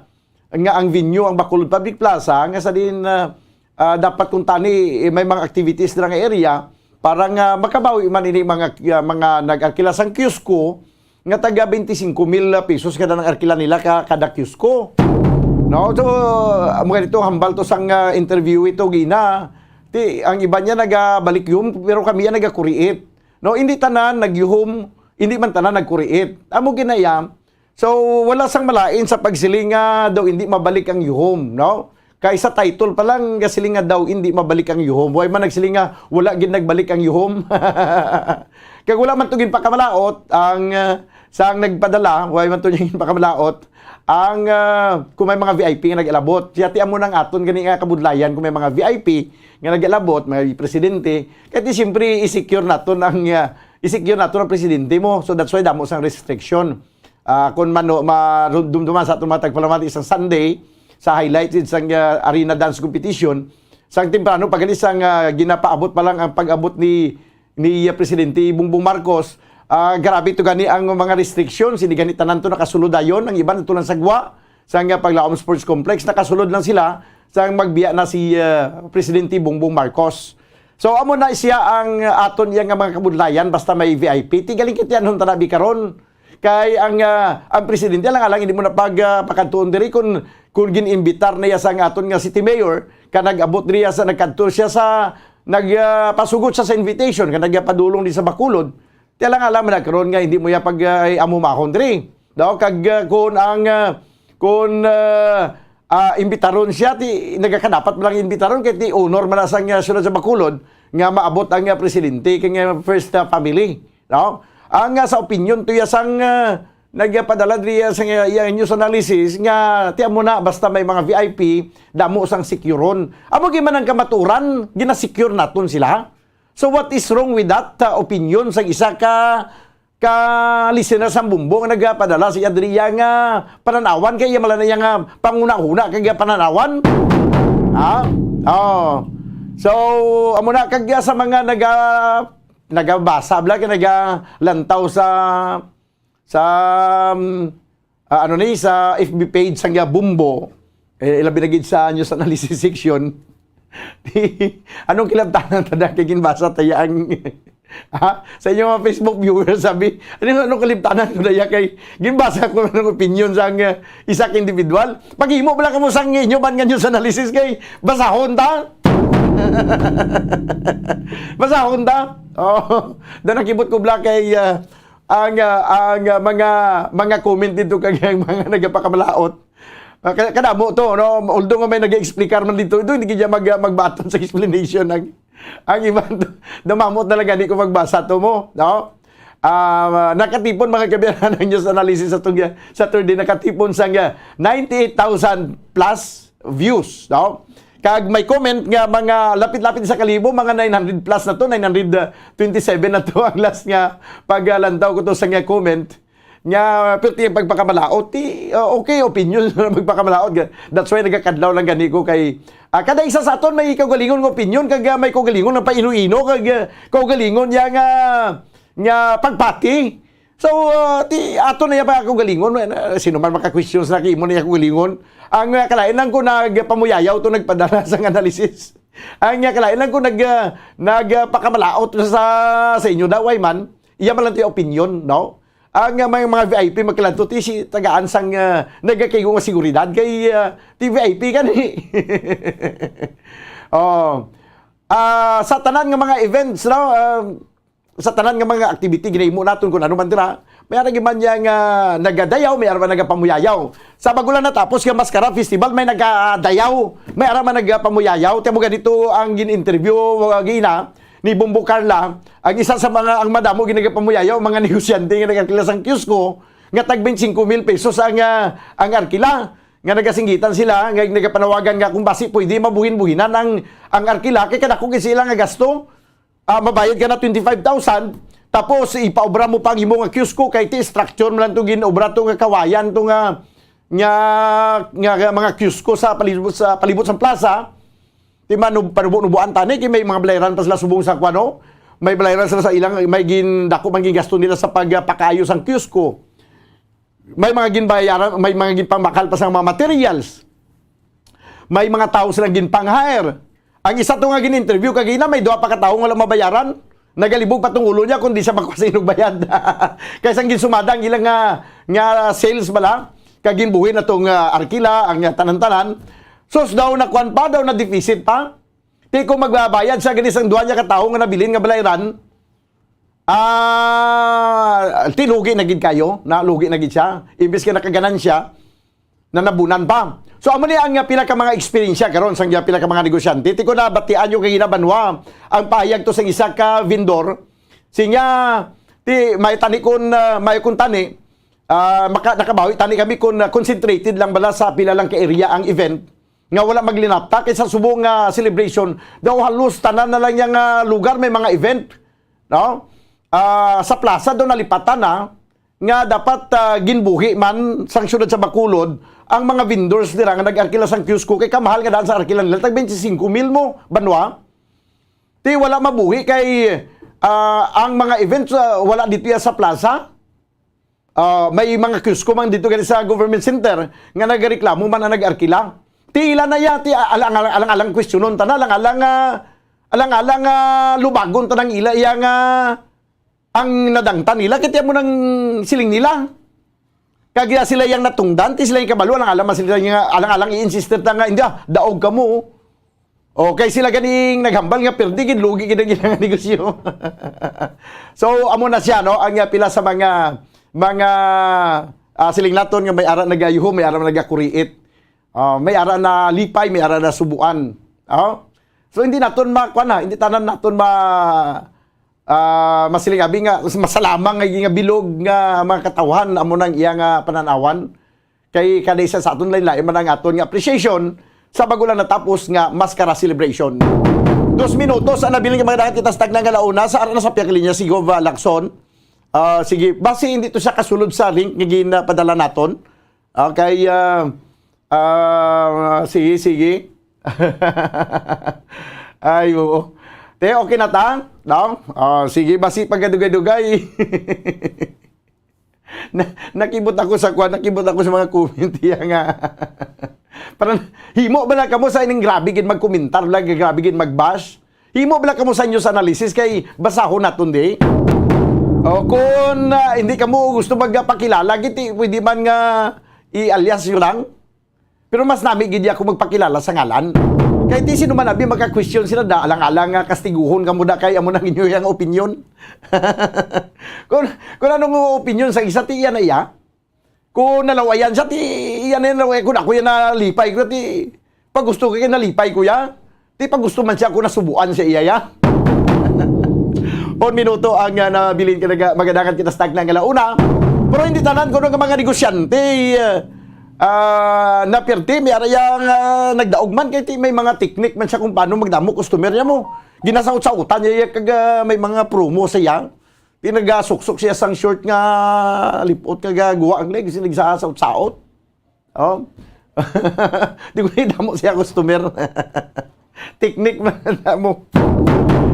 nga ang venue, ang Bacolod Public Plaza, nga sa din, ah, ah, dapat kung tani, eh, may mga activities dira nga area, para nga makabawi man ini mga, ah, mga nag-arkila sang kiosko, nga taga twenty-cinco mil pesos kada nang arkila nila ka, kada kiosko. No? So, amo ganito, hambal to sang, ah, interview ito, gina. Ti, ang iba niya nagabalik yuhom, pero kami yan nagakuriit. No, hindi tanan nagyuhom, hindi man tanan nagkuriit. Amo ginaya, so, wala sang malain sa pagsiling nga daw hindi mabalik ang yuhom, no? Kay sa title pa lang, gasiling nga daw hindi mabalik ang yuhom. Way man nagsiling nga wala gid nagbalik ang yuhom. Kag wala man to ginpakamalaot ang, ah, sang nagpadala, way man to ginpakamalaot ang, ah, kung may mga V I P nga nag-alabot. Siya ti amo nang aton gani nga kabudlayan kung may mga V I P nga nag-alabot, may presidente. Kay ti siyempre i-secure naton ang, ah, i-secure naton ang presidente mo. So that's why damo sang restriction. Ah, kung mano, ma-, dumduman sa aton mga tagpalamati sa Sunday, sa highlights sa, ah, arena dance competition, sang temprano pa gani sang, ah, ginapaabot pa lang ang pag-abot ni, ni, ah, Presidente Bongbong Marcos, ah, grabe to gani ang mga restrictions, hindi gani tanan to nakasulod dayon, ang iban to lang sa gwa, sang, ah, Paglaom Sports Complex, nakasulod lang sila sang magbiya na si, ah, Presidente Bongbong Marcos. So, amo na siya ang aton iya nga mga kabudlayan, basta may V I P. Ti galing kit yan, hunta na bi karon. Kay ang, ah, ang presidente, alang-alang, hindi mo na pag, ah, pakadtuon diri kung, kung gin-imbitar niya sang aton nga city mayor, ka nag-abot niya sa, nagkadto siya sa, nag, ah, pasugot siya sa invitation, ka nagpadulong di sa Bacolod, ti alang-alang man na karon nga hindi mo ya pag, ah, ay, amumahon diri. No? Kag, ah, kung ang, ah, kung, ah, ah, imbitaron siya, ti, nagakadapat man lang imbitaron, kay ti honor man na sang, ah, siyudad sa Bacolod, nga maabot ang, ah, presidente, kay nga first, ah, family. No? Ang, ah, sa opinion to ya sang, ah, nagpadala diri, ah, sa, ah, iyang news analysis nga ti amo na, basta may mga V I P, damo sang securon. Amo gyud man ang kamaturan, ginasecure naton sila. So what is wrong with that, ah, opinion sang isa ka, ka listener sang Bombo nga nagpadala sa iya diri iya nga pananawan, kay iya man lang iya nga panghunahuna kag iya pananawan? Ha? Oh. So, amo na kag sa mga naga-, nagabasa bala kay nagalantaw sa, sa, um, ah, ano ni, sa F B page sang iya Bombo, eh, ilabi na gid sa news analysis section. Anong kilabtanan ta da kay ginbasa ta ya ang, ha? Sa inyo mga Facebook viewers, sabi, ano, anong kilabtanan ko da ya kay ginbasa ko ang opinion sang, uh, isa ka individual? Paghimo bala kamo sang inyo man nga news analysis kay basahon ta. Basahon ta. Oh, da nakibot ko bala kay, uh, ang, uh, ang, uh, mga, mga comment dito kag ang mga nagapakamalaot. Ah, ka-, kadamo to, no? Although nga may nag-explicar man dito, ito, hindi kaya mag-, magbaton sa explanation. Ang, ang iba, namamot na lang gani ko magbasa to mo, no? Ah, nakatipon, mga kabayan, ang news analysis sa tong, Saturday, nakatipon sa nga ninety-eight thousand plus views, no? Kag may comment nga mga lapit-lapit sa kalibo, mga nine hundred plus na to, nine hundred twenty-seven na to ang last nga paglantaw ko to sa nga comment. Nga, pero ti pagpakamalaot, ti, uh, okay, opinion na magpakamalaot. Ga-, that's why nagakadlaw lang gani ko kay, ah, kada isa sa aton may kaugalingon nga opinion, kag, ah, may kaugalingon nga paino-ino, kag, ah, kaugalingon niya nga, nga pagpati. So, ah, ti, ato na yan pa kaugalingon. Ah, sino man maka-questions na kay imo na yung kaugalingon? Ang, ah, kalain lang ko nagpamuyayaw to nagpadala sang analysis. Ang, ah, kalain lang ko nag, ah, nagpakamalaot sa, sa inyo daw, ay man. Iya man lang to yung opinion, no? Ang, ah, mga, mga V I P magkalanto, ti si tagaan sang, ah, nagakaigo nga seguridad kay, ah, ti V I P gani. Oh. Ah, sa tanan nga mga events, no? Ah, sa tanan nga mga activity ginahimo naton kung ano man dira, may ara man niya nga nagadayaw, may ara man nagapamuyayaw. Sa bago lang natapos nga Mascara Festival, may nagadayaw, may ara man nagapamuyayaw. Tiyan mo ganito ang gin-interview, uh, gina ni Bombo Carla, ang isa sa mga, ang madamo ginagapamuyayaw, ang mga negosyante nga nag-arkila sang kiosko, nga tag twenty-five mil pesos ang, ah, ang arkila, nga nagasinggitan sila, nga nagapanawagan nga kung basi pwede mabuhin-buhinan ang, ang arkila, kay kadako gid sila nga gasto. Ah, mabayad ka na twenty-five thousand, tapos ipaobra mo pa ang imo nga kiosko, kay ti structure man lang to, ginobra to nga kawayan to nga, nga, nga, nga mga kiosko sa palibot, sa palibot sang plaza. Ti manu-, panubo-nubuan tani, kay may mga balayran pa sila subong sa kuwano. May balayran sila sa ilang, may gin-, dako man gingasto nila sa pagpakaayo sang kiosko. May mga ginbayaran, may mga ginpamakal pa sa mga materials. May mga tao silang ginpang-hire. Ang isa to nga gin-interview kagina, may duha pa ka tawo nga wala mabayaran. Nagalibog pa tong ulo niya kung di siya makuha sa inog bayad. Kay sang ginsumada ang ilang nga, nga sales bala, kag ginbuhi na tong, ah, arkila, ang, ah, tanan-tanan. Sus, daw na kuwan pa, daw na deficit pa. Ti kung magbabayad siya gani sang duha niya ka tawo nga nabilin nga balayran, ah, ti lugi na gid kayo, na lugi na gid siya. Imbis nga nakaganansya, nanabunan pa. So, amo ni ang, ah, pila ka mga eksperyensya karon sang, ah, pila ka mga negosyante. Ti ko nabatian nyo kagina, Banwa, ang pahayag to sang isa ka vendor. Siya, ti, may tani kun, ah, may kun tani, ah, maka-, nakabawi tani kami kun, ah, concentrated lang bala sa pila lang ka area ang event nga wala maglinapta kay sa subong nga celebration daw halos tanan na lang yang, ah, lugar may mga event, no? Ah, sa plaza daw nalipatan na nga dapat, ah, ginbuhi man sang siyudad sa Bacolod ang mga vendors dira nga nag-arkila sang kiosko kay kamahal nga daan sa arkila nila, tag twenty-five mil mo, Banwa. Ti wala mabuhi kay, ah, ang mga events, ah, wala dito ya sa plaza. Ah, may mga kiosko man dito gani sa government center nga nagareklamo man ang nag-arkila. Ti ila na ya, ti alang-alang, alang-alang kwestiyonon ta na, alang-alang, ah, alang-alang, ah, lubagon ta nang ila iya nga ang nadangtan nila, kay ti amo nang siling nila. Kag iya sila yang natungdan, ti sila yang kabalo, alang-alang man sila nga, alang-alang i-insist ta nga, "Hindi, ah, daog kamo." Okay, sila ganing naghambal nga perdi gid, lugi gid ang ilang negosyo. So, amo na siya, no? Ang, ah, pila sa mga, mga, ah, siling naton nga may ara nagayuho, may ara nagakuriit. Ah, may ara na lipay, may ara na subuan. Oh? So, hindi naton ma-, kuwan na, hindi tanan naton ma-, ah, masiling abi nga, mas masalamang nga, nga bilog nga mga katawhan, amo nang iya nga pananawan. Kay kada isa sa aton lain-lain man ang aton nga appreciation sa bago lang natapos nga Maskara Celebration. Dos minutos ang nabilin nga mga dagat kita sa tagna nga launa sa ara na sa piyakalinya si Gov, ah, Lacson. Ah, sige, basi hindi to siya kasulod sa link nga ginapadala naton. Okay, ah, ah, sige, sige. Ay, oo. Te, okay na ta? No? Ah, sige, basi pagkadugay-dugay. Na, nakibot ako sa kwan, nakibot ako sa mga comment iya nga. Parang, himo ba lang kamo sa ining grabe gid magkomentar, lang grabe gid magbash? Himo ba lang kamo sa news analysis kay basahon naton di? O kung, ah, hindi kamo gusto magpakilala, giti, pwede man nga i-alias nyo lang. Pero mas nami gid ako magpakilala sa ngalan. Kay ti sino man abi maka-question sila da, alang-alang nga kastiguhon kamo da kay amo nang inyo yang opinion. Kung, kung anong opinion sa isa, ti iya na iya. Kung nalawayan siya, ti iya na yan, nalawayan. Kung ako yan nalipay ko, ti pagusto ko kay nalipay ko ya. Ti pagusto man siya kung nasubuan siya iya ya. On minuto ang, ah, nabilin ka naga-, magadakan kita sa tagna nga launa. Pero hindi tanan kuno nga mga negosyante, ah, ah, na pirti, may ara yang, ah, nagdaog man, kay ti may mga teknik man siya kung paano magdamo customer niya mo. Ginasaot-saotan niya iya kag, ah, may mga promo sa iya. Ti nagasuksok siya sang short nga lipot kag, ah, guwa ang leg, sinig sa saot-saot. Oh. Di ko ni damo siya customer. Teknik man na mo.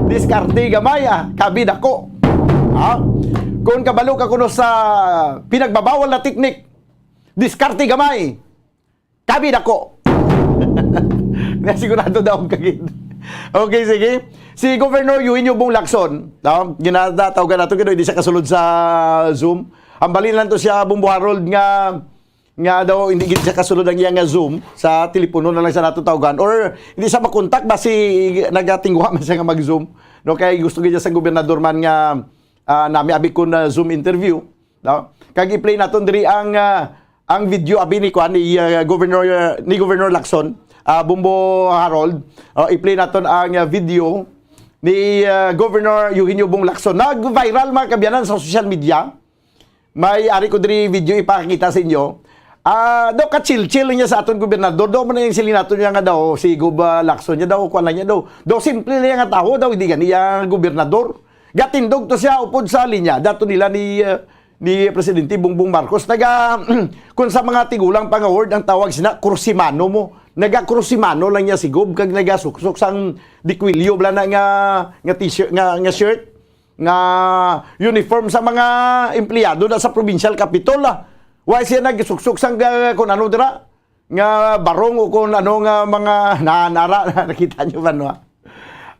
Diskarte gamay, ah, kabi dako. Ha? Kung kabalo ka kuno sa pinagbabawal na teknik, diskarte gamay, kabi dako. Na sigurado daw ka gid. Okay, sige. Si Governor Eugenio Bong Lacson, no? Ginatawgan nato gid, di siya kasulod sa Zoom. Ang bali lang to siya, Bombo Harold, nga nga daw hindi gid siya kasulod ang iya nga Zoom, sa telepono na lang siya nato tawgan, or hindi siya makontak, basi nagatinguha man siya nga mag-Zoom, no? Kay gusto gid niya sa gobernador man nga, ah, nami abi kon, ah, Zoom interview, no? Kag i-play naton diri ang, ah, ang video abi ni kuan, ni, ah, Governor, ah, ni Governor Lacson, ah, Bombo Harold. Oh, i-play naton ang, ah, video ni, ah, Governor Eugenio Bong Lacson. Nag-viral, mga kabyanan, sa social media. May ari ko diri video ipakita sa inyo. Ah, daw ka-chill-chill niya sa aton gobernador. Daw man ang siling naton niya nga daw si Gob, ah, Lacson niya daw, kuwan lang niya daw. Daw simple lang nga tawo daw, hindi gani ang gobernador. Gatindog to siya upod sa linya dato nila ni, ah, ni Presidente Bongbong Marcos. Naga, kung sa mga tigulang pa nga word, ang tawag sina, krusimano mo. Naga-krusimano lang niya si Gob, kag nagasuksok sang dikwilyo bala na nga, nga t-shirt, nga, nga shirt, nga uniform sa mga empleyado na sa provincial capitol, ah. Wa siya nagsuksok sang, ah, kung ano dira, nga barong o kung ano nga mga nanara, nakita niyo ba, no?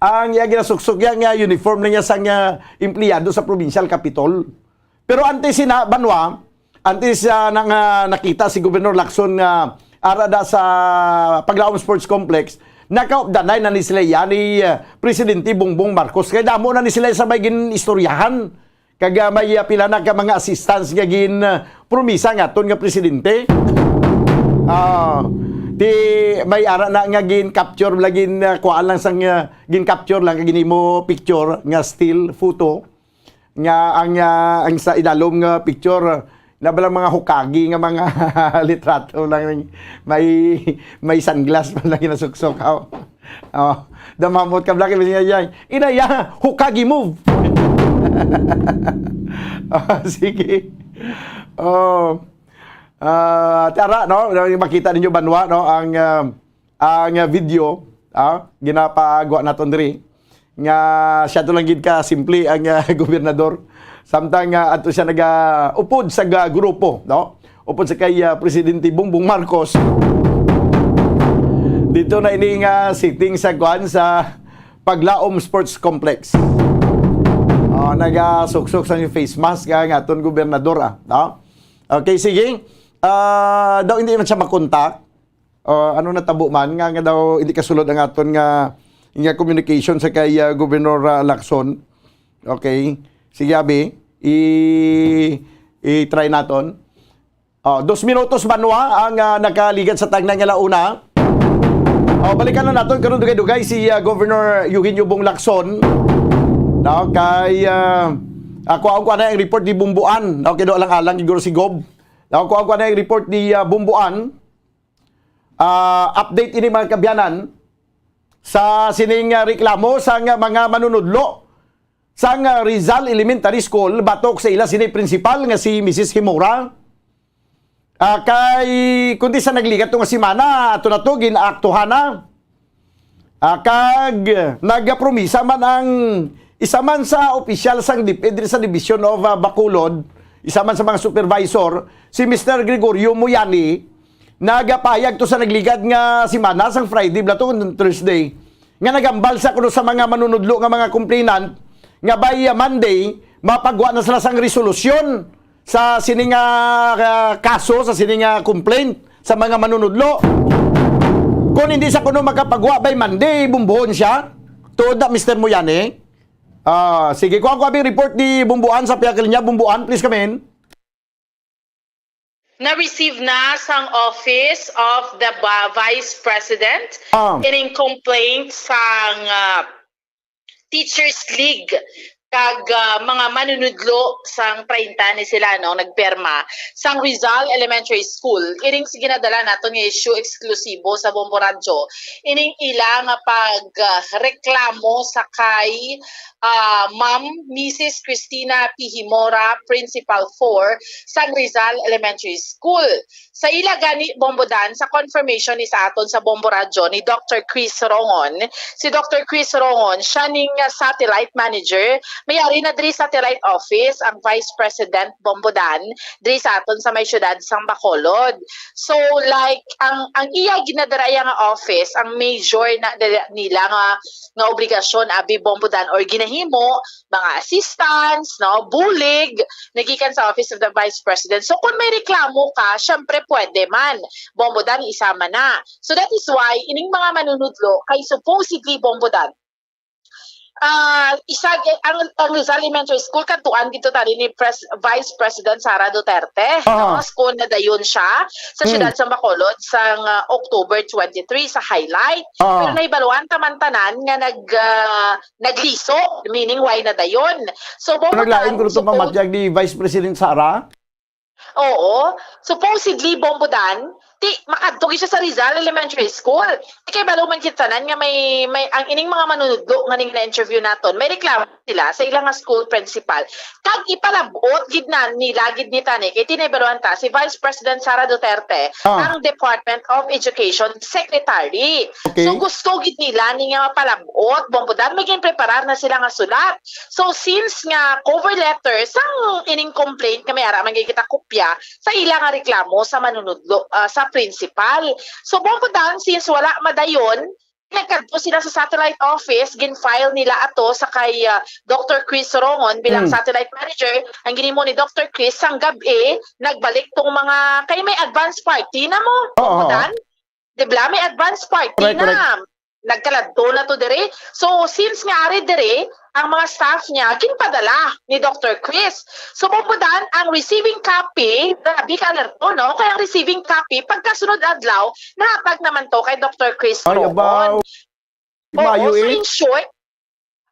Ang iya ginasuksok iya nga uniform na niya sang, ah, empleyado sa provincial capitol. Pero antes sina, Banwa, antes, ah, na nga nakita si Governor Lacson nga ara da sa Paglaom Sports Complex, nakaupdanay na ni sila iya ni, ah, Presidente Bongbong Marcos. Kay damo na ni sila sabay gin-istoryahan. Kag, ah, may, ah, pila na ka mga assistance nga gin, ah, promisa nga aton nga presidente. Ah, ti may ara na nga gin-capture lang, gin, ah, kuhaan lang sang, ah, gin-capture lang kag ginimo picture nga still photo. Nga ang, ah, ang sa idalom nga picture, na balang mga Hokage nga mga litrato lang, may, may sunglass pa lang ginasuksok, oh. Oh, damamot ka, Black, niya, niya. Inaya, Hokage move. Oh, sige. Oh. Ah, tara, no? Makita ninyo, Banwa, no? Ang, ah, ang, ah, video, ah, ginapagwa naton diri, nga siya to lang gid ka simple ang, ah, gobernador. Samtang, ah, ato siya naga-upod sa ga-, grupo, no? Upod sa kay, ah, Presidente Bongbong Marcos. Dito na ini nga sitting sa kuan sa Paglaom Sports Complex. Oh, nagasuksok sa face mask nga, nga aton gobernador, ah, no? Okay, sige. Ah, daw hindi man siya makontak. Ah, ano natabo man nga, nga daw hindi kasulod ang aton nga, nga communication sa kay, ah, Governor, ah, Lacson? Okay. Sige, abi. I, i-try naton. Oh, dos minutos, banwa, ang, ah, nakaligad sa tagna nga launa. Oh, balikan na naton karon dugay-dugay si, ah, Governor Eugenio Bong Lacson. No, kay, ah, ako ang kuha na ang report ni Bumbuan. No, kay do alang-alang siguro si Gob. No, ako ang kuha na ang report ni, ah, Bumbuan. Ah, update ini, mga kabyanan, sa sining, ah, reklamo sang, ah, mga manunudlo sang, ah, Rizal Elementary School batok sa ila sini principal nga si Missus Himura. Ah, kay kundi sa nagligat to nga semana, ato na to ginaaktuhan na. Ah, kag nagapromisa man ang isa man sa opisyal sang DepEd diri sa Division of, ah, Bacolod, isa man sa mga supervisor, si Mister Gregorio Moyani, nagapahayag to sa nagligad nga semana, sang Friday bala to, Thursday, nga nagambal sa kuno sa mga manunudlo nga mga complainant nga by, ah, Monday, mapagwa na sila sang resolusyon sa sini nga, ah, kaso, sa sini nga complaint sa mga manunudlo. Kung hindi sa kuno makapagwa by Monday, bumbuhon siya. Tuod na, Mister Moyani. Ah, sige, kuha ko abi report ni Bumbuan sa pihak linya. Bumbuan, please come in. Na-receive na sang Office of the Ba-, Vice President Ah. ining complaint sang, ah, Teachers League kag, ah, mga manunudlo sang treinta ni sila, no, nagpirma sang Rizal Elementary School. Ining sige, nadala naton nga issue eksklusibo sa Bombo Radyo. Ining ila nga pag, ah, reklamo sa kay, ah, Ma'am Missus Christina P. Himora, Principal four sang Rizal Elementary School. Sa ila gani, Bombo Dan, sa confirmation ni sa aton sa Bombo Radyo ni Doctor Chris Rongon. Si Doctor Chris Rongon, siya ning, ah, satellite manager. May ari na diri satellite office ang Vice President Bombo Dan diri sa aton sa may siyudad sang Bacolod. So, like, ang, ang iya ginadara iya nga office, ang major na dala nila nga, nga obligasyon, abi, Bombo Dan, or ginahimo, mga assistance, no, bulig, nagikan sa Office of the Vice President. So, kung may reklamo ka, syempre pwede man. Bombo Dan, isa man na. So, that is why, ining mga manunudlo, kay supposedly, Bombo Dan, ah, isa, ang, ang Rizal Elementary School, kadtuan dito tani ni Pres-, Vice President Sara Duterte, Aha. no? School na dayon siya sa Hmm. siyudad sa Bacolod sang, ah, October twenty-three sa Highlight. Aha. Pero nahibaluan ta man tanan nga nag, ah, nagliso, meaning way na dayon. So, Bombo Naglain Dan, ko nito so, pamatyag ni Vice President Sara? Oo. Supposedly, Bombo Dan, ti, makadto gid siya sa Rizal Elementary School. Ti kay balo man kita tanan nga may, may, ang ining mga manunudlo nga ning na-interview naton, may reklamo sila sa ila nga school principal. Kag ipalabot gid na nila gid ni tani, kay tinahibaluan ta, si Vice President Sara Duterte, Ah. ang Department of Education Secretary. Okay. So, gusto gid nila ni nga mapalabot, Bombo Dan, may ginpreparar na sila nga sulat. So, since nga cover letter sang ining complaint nga may ara man gid kita kopya sa ila nga reklamo sa manunudlo, ah, sa principal. So, Bombo Dan, since wala madayon, nagkadto sila sa satellite office, gin-file nila ato sa kay, ah, Doctor Chris Rongon bilang Hmm. satellite manager. Ang ginhimo ni Doctor Chris, sang gab-i, nagbalik tong mga, kay may advance party na mo, Oo. Bombo Dan. Di ba? May advance party Correct, na. correct. Nagkaladto na to diri. So, since nga ari diri, ang mga staff niya, ginpadala ni Doctor Chris. So, Bombo Dan, ang receiving copy, grabe ka alerto, no? Kaya ang receiving copy, pagkasunod adlaw, nahatag naman to kay Doctor Chris Ay, Rongon. abaw. Oo, Mayo so eh. in short,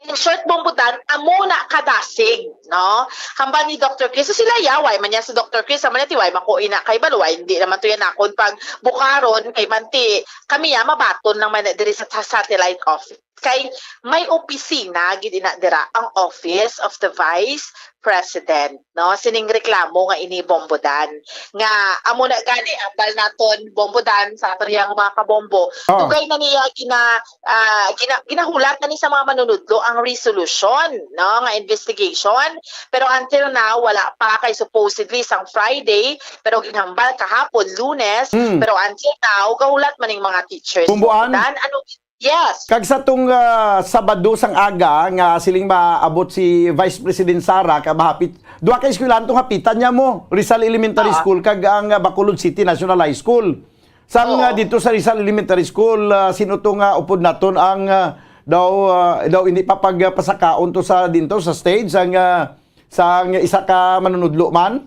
in short, Bombo Dan, amo na kadasig, no? Hambal ni Doctor Chris. So, sila ya, way man niya si Doctor Chris, hambal niya, ti, way man ko ina kay balo, way, hindi naman to yan akon pag bukaron, kay man ti, kami ya, mabaton lang man diri sa, sa satellite office. Kay may opisina, gid ina dira, ang Office of the Vice President, no? Sining reklamo nga ini, Bombo Dan. Nga, amo na gani, hambal naton, Bombo Dan, sa ato riyang mga kabombo. Oo. Tugay na niya gina-, ah, gina-, ginahulat na ni sa mga manunudlo ang resolusyon, no, nga investigation. Pero until now, wala pa kay supposedly sang Friday, pero ginhambal kahapon, Lunes, Mm. pero until now, gahulat man ning mga teachers. Bumbuan? Dan, ano, Yes. Kag sa tong, ah, Sabado sang aga nga siling maabot si Vice President Sara, ka mahapit, duha ka eskwelahan tong hapitan niya mo, Rizal Elementary Ah. School kag ang, ah, Bacolod City National High School. Sang, Oo. ah, dito sa Rizal Elementary School, ah, sino to nga upod naton ang, ah, daw, ah, daw hindi pa pagpasakaon to sa dinto sa stage ang, ah, sang isa ka manunudlo man?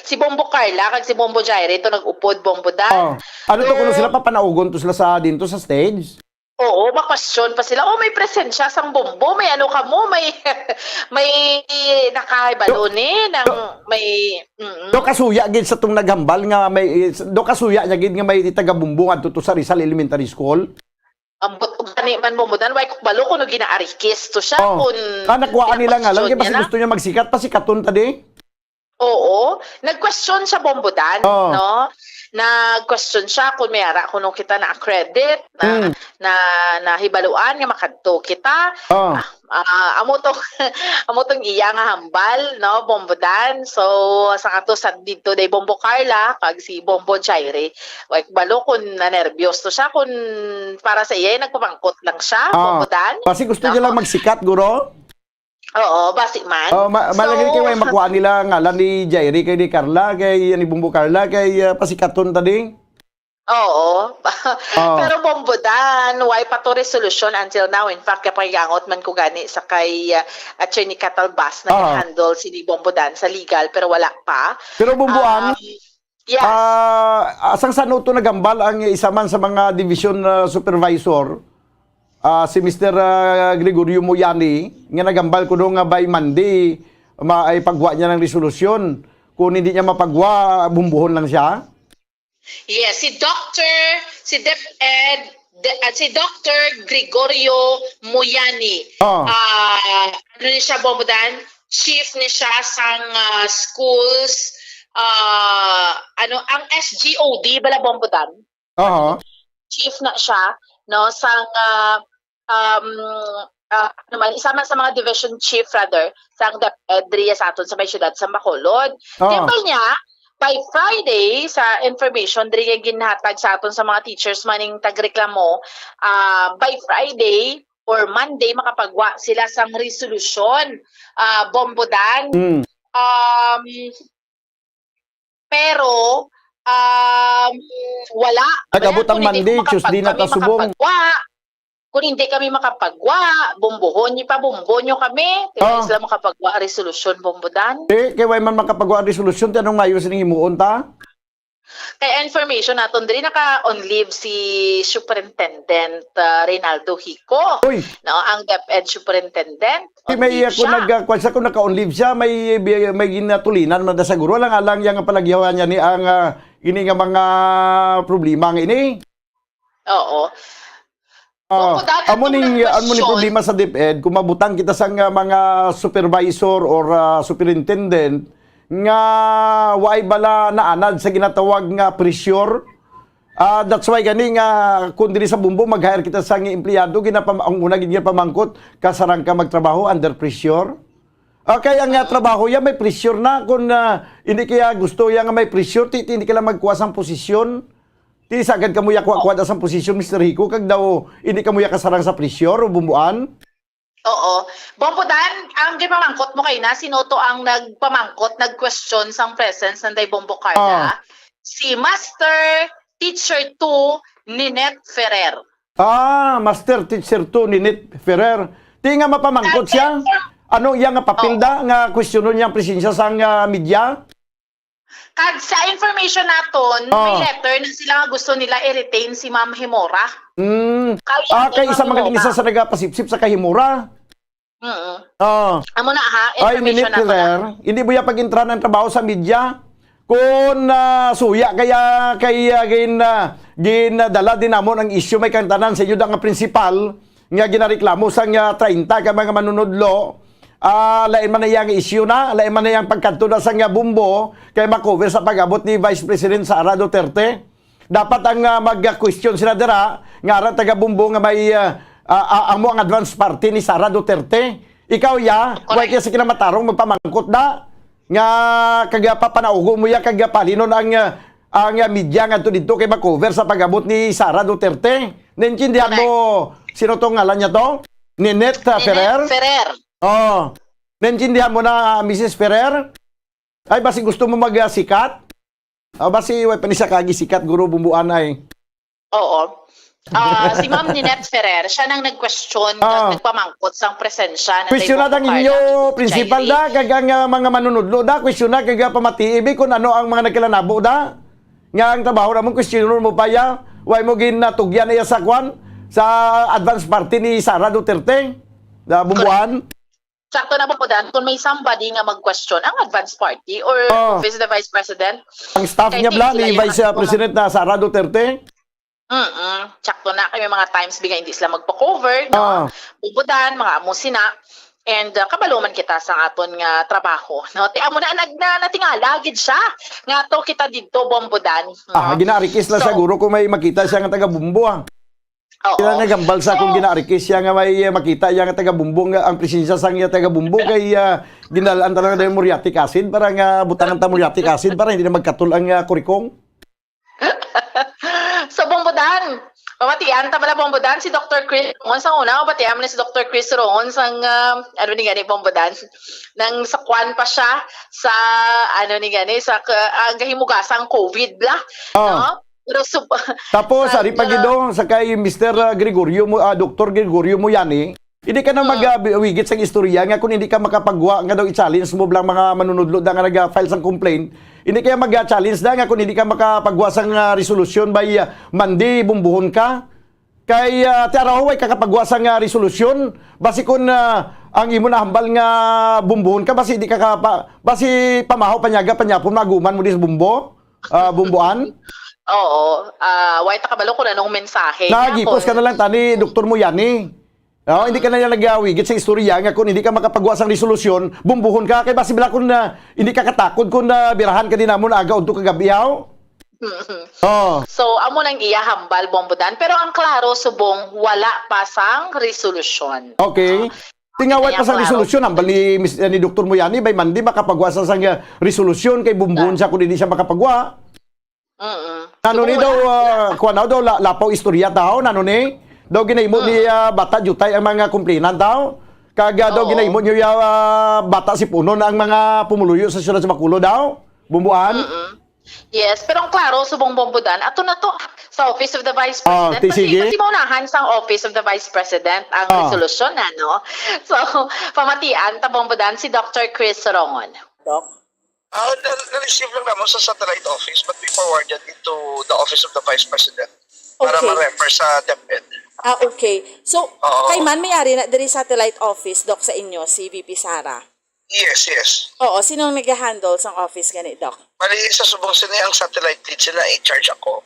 Si Bombo Carla kag si Bombo Jaire to nag-upod, Bombo Dan. Oh. Ano to, kuno sila papanaugon to sila sa dinto sa stage? Oo, ma-question pa sila, "Oh, may presensya sang Bombo, may ano ka mo, may, may nakahibalo Do, ni, nang do, may," mm. Do kasuya gid sa tong naghambal nga may, do kasuya niya gid nga may taga Bombo ngadto to sa Rizal Elementary School? Ambot og gani man, Bombo Dan, way ko kabalo kung ginaarikis to siya, Oh. kung Ah, nakuha nila nga lang, kay basi gina-question niya lang. Gusto niya magsikat, pasikaton ta di? Oo. Nag-question siya, Bombo Dan, Oh. no? Nag-question siya kung may ara kuno kita na-accredit, na, Mm. na, nahibaluan nga makadto kita. Oh. Ah, ah, amo to, amo tong iya nga hambal, no, Bombo Dan? So, sa ato sa dito day Bombo Carla, kag si Bombo Jaire. Way ko kabalo kung nanerbiyos to siya, kung para sa iya, nagpamangkot lang siya, Ah. Bombo Dan. Basi gusto niya Nako. lang magsikat, guro? Oo, basi man. Oh, ma-, malagay So, kay may makuha nila ngalan ni Jairi kay ni Carla, kay ni Bombo Carla, kay, ah, pasikaton ta ding. Oo. Oh. Pero Bombo Dan, way pa to resolution until now. In fact, kapagiangot man ko gani sa kay, ah, Attorney Catalbas na Ah. handle si ni Bombo Dan sa legal, pero wala pa. Pero Bombo An, Um, Yes. Ah, asang sano to nagambal ang isa man sa mga division, ah, supervisor, ah, si Mister, ah, Gregorio Moyani, nga nagambal kuno nga by Monday, ma-, ay pagwa niya ng resolusyon. Kung hindi niya mapagwa, bumbuhon lang siya? Yes, si Doctor, si DepEd, de-, ah, si Doctor Gregorio Moyani. Oh. Ah, ano ni siya, Bombo Dan? Chief ni siya sang, ah, schools, ah, ano, ang S G O D, bala, Bombo Dan? Aha. Chief na siya, no, sang, ah, um, ah, ano man, isa man sa mga division chief, rather, sang DepEd diri sa aton sa may siyudad sa Bacolod. Ah. Timbal niya, by Friday, sa information diri nga ginhatag sa aton sa mga teachers man ning tagreklamo, ah, by Friday or Monday, makapagwa sila sang resolusyon, ah, Bombo Dan. Mm. Um, pero, um, wala. Nag-abot Kaya ang kung hindi Monday, ko Tuesday na makapag-, kami kasubong. Makapagwa, kung hindi kami makapagwa, bumbuhon niyo pa, bumbo niyo kami. Di ba Ah. sila makapagwa ang resolusyon, Bombo Dan? Eh, kay way man makapagwa ang resolusyon, ti anong maayo sining himuon ta? Kay information naton diri, naka on leave si Superintendent, ah, Reynaldo Hico. Uy! No, ang DepEd Superintendent. Di, on may, leave ah, kung siya. Nag, ah, kwan siya, kung naka-on leave siya, may, may, may ginatulinan man na siguro. Alang-alang yang palagyawan niya ni ang, ah, ini nga mga problema nga ini. Oo. Ah, Opo, dati amo ning, itong amo ning question. Problema sa DepEd, kung mabutang kita sa nga mga supervisor or, ah, superintendent nga waay bala naanad sa ginatawag nga pressure. Ah, that's why gani nga kung diri sa Bombo, mag-hire kita sa nga empleyado, ginapam-, ang una gid nga pamangkot, kasarang ka magtrabaho under pressure? Okay, ang, ah, trabaho ya may pressure na. Kung, ah, hindi kaya gusto ya nga may pressure, ti, ti hindi ka lang magkuha sang posisyon. Ti sagad kamo ya kuha-kuha da sang posisyon, Mister Hico, kag daw hindi kamo ya kasarang sa pressure o bumbuan? Oo. Bombo Dan, ang gipamangkot mo kay na, sino to ang nagpamangkot, nag-question sang presence ng Day Bombo Carla? Ah. Si Master Teacher two, Ninette Ferrer. Ah, Master Teacher two, Ninette Ferrer. Ti nga mapamangkot siya? Ano iya nga papel da nga questionon niya ang presensya sang, ah, media? Kag sa information naton, may Oh. letter na sila nga gusto nila i-retain si Ma'am Himora. Mm. Kay Ah, kay Ma'am isa man gani Himora. Isa sa nagapasipsip sa kay Himora. Mm. Oh. Amo na, ha? Ay, Information Ninette nato na. Ferrer, hindi mo ya pag-intra ng trabaho sa media. Kung, ah, suya kaya kay, ah, gin-, ah, ginadala din namon ang issue, may kantanan sa inyo da nga principal nga ginareklamo sa nga treinta ka mga manunudlo. Ah, lain man na iyang issue na, lain man na iyang pagkadto na sa nga Bombo kay makover sa pag-abot ni Vice President Sara Duterte. Dapat ang, ah, mag-question sila dira nga ara taga Bombo nga may, ah, ah, ah, amo ang advance party ni Sara Duterte. Ikaw ya, Correct. Way kaya sa kinamatarong magpamangkot na nga kag papanaugo mo ya kag palinon ang, ah, ang, ah, media ngadto didto kay ma-cover sa pag-abot ni Sara Duterte. Naintindihan mo, sino to ngalan niya to? Ninette, ah, Ferrer? Ferrer. Oh. Naintindihan mo na, Missus Ferrer? Ay, basi gusto mo mag, ah, sikat? Ah, basi way pa ni siya kagi sikat, guro, bumbuan ay. Oo. Ah, si Ma'am Ninette Ferrer, siya nang nag-question, Ah. nagpamangkot sang presensya na Question na kay Bongo ang inyo, Carla, Principal, Jairi. Da, kag ang, ah, mga manunudlo, da, question na, kag, ah, pamatii, bi, kung ano ang mga nagkalanabo, da. Nga ang trabaho namon, question mo pa, ya. Why mo ginatugyan na iya sa kwan? Sa advance party ni Sara Duterte? Da, bumbuan? Sakto na, Bumbudan, kung may somebody nga mag-question, ang advance party or Oh. Office of the Vice President? Ang staff Kay niya, team bla, sila ni yung Vice, uh, nagkuha. President na Sara Duterte? Mm-mm. Sakto na, kay may mga times, bigay hindi sila magpa-cover, no? Ah. Bumbudan, mga amo sina. And, uh, kabalo man kita sa aton nga trabaho, no? Ti amo na, nag-, na, natingala gid siya nga to kita didto, Bumbudan, no? Ah, ginaarikis lang So, siguro kung may makita siya nga taga Bumbo, ah. Oo. Kaya nagambal sa akong So, ginaarikis siya nga may, eh, makita iya nga taga Bumbo, nga ang presensya sang iya taga Bumbo kay, ah, ginalaan talaga dayon muriatic acid para nga butangan ta muriatic acid para hindi na magkatul ang, ah, kurikong. So, Bumbudan, pamatian ta bala, Bumbudan, si Doktor Chris Rongon sang una, pamatian mo na si Doktor Chris Rongon sang, ah, ano ni gani, Bumbudan, nang sa kwan pa siya, sa, ano ni gani, sa ka-, ang gahimugasang covid bla, Ah. no? Pero sub-, Tapos, sa ari pa gid, ah, dong, sa kay Mister, ah, Gregorio mo, ah, Doktor Gregorio Moyani, hindi ka na Ah. mag, ah, bi-, wigit sa istorya nga kung hindi ka makapagwa nga daw i-challenge mo blang mga manunudlo da nga nag-file sang complaint, hindi kaya mag-challenge da nga kung hindi ka makapagwa sang, ah, resolusyon by, ah, Monday, bumbuhon ka. Kay, ah, ti araw, way ka kapagwa sang, ah, resolusyon. Basi kun, ah, ang imo nahambal nga bumbuhon ka, basi di ka kapa-, basi pamahaw, panyaga, panyapon, maaguman mo di sa bumbo, ah, bumbuan. Oo, ah, way ta kabalo kung anong mensahe niya, Nagipos ka kung na lang tani, Doktor Moyani. Oh, hindi ka na niya nagawigit sa istorya nga kung hindi ka makapagwa sang resolusyon, bumbuhon ka. Kay basi bala kung, ah, hindi ka katakod kung, ah, birahan ka din namon aga udto kagabi, haw? Mm-hmm. Oh. So, amo nang iya hambal, Bumbudan. Pero ang klaro, subong, wala pa sang resolusyon. Okay. Ah, Tingaway kaya pa sang klaro. Resolusyon, hambal ni Mis-, ni Doktor Moyani, by Monday, makapagwa sa sang, ah, resolusyon, kay bumbuhon Ah. siya kung hindi siya makapagwa. Mm-mm. Ano ni Siguro daw, wala. Ah, kuwan daw, daw la-, lapaw istorya daw, nano ni? Daw ginahimo ni, Mm. ah, Bata Jutay ang mga complainant daw. Kag, ah, daw Oo. ginahimo niyo ya, ah, Bata Sipunon ang mga pumuluyo sa siyudad sa Bacolod daw? Bumbuan? Mm-mm. Yes, pero ang klaro, subong Bumbudan, ato na to sa Office of the Vice Ah, President. ti-, Kasi, sige. kasi maunahan sang Office of the Vice President ang Ah. resolusyon, ano? So, pamatian ta, Bumbudan, si Doktor Chris Rongon. Doc? Ah, na-, na-receive lang naman sa satellite office, but we forwarded it to the office of the Vice President para Okay. ma-refer sa DepEd. Ah, okay. So, Oo. kay man may ari na diri satellite office, Doc, sa inyo, si V P Sara? Yes, yes. Oo, sino ang nag-handle sang office gani, Doc? Bali, sa subong sini ang satellite lead sila, in charge ako.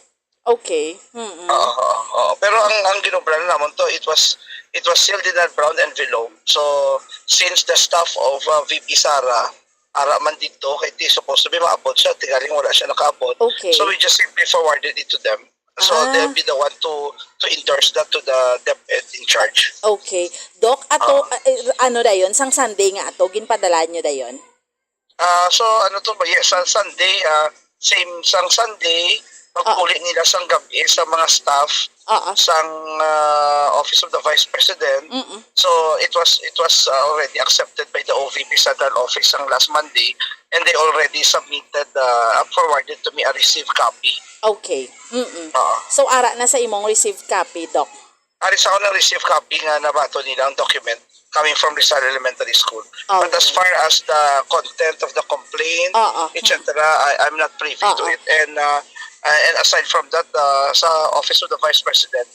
Okay. Mm-mm. Oo, oo, oo. Pero ang, ang ginobra na naman to, it was, it was sealed in a brown envelope. So, since the staff of, uh, V P Sara, ara man dito, kay di supposed to be maabot siya, tingaling wala siya nakaabot. Okay. So, we just simply forwarded it to them. So, Ah. they'll be the one to, to endorse that to the DepEd in charge. Okay. Doc, ato, Ah. ah, eh, ano dayon, sang Sunday nga ato, ginpadala nyo dayon? Ah, so, ano to ba? Yes, sa Sunday, ah, same sang Sunday, pag-uli nila sang gabi sa mga staff Oo. sang, ah, Office of the Vice President. Mm-mm. So, it was, it was, ah, already accepted by the O V P Central Office sang last Monday, and they already submitted, ah, forwarded to me a received copy. Okay. Mm-mm. Oo. So, ara na sa imong received copy, Doc? Ari sa akong received copy nga nabaton nila ang document coming from Rizal Elementary School. But as Okay. far as the content of the complaint, Oo. et cetera, I, I'm not privy to Oo. it. And, uh, uh, and aside from that, uh, sa Office of the Vice President,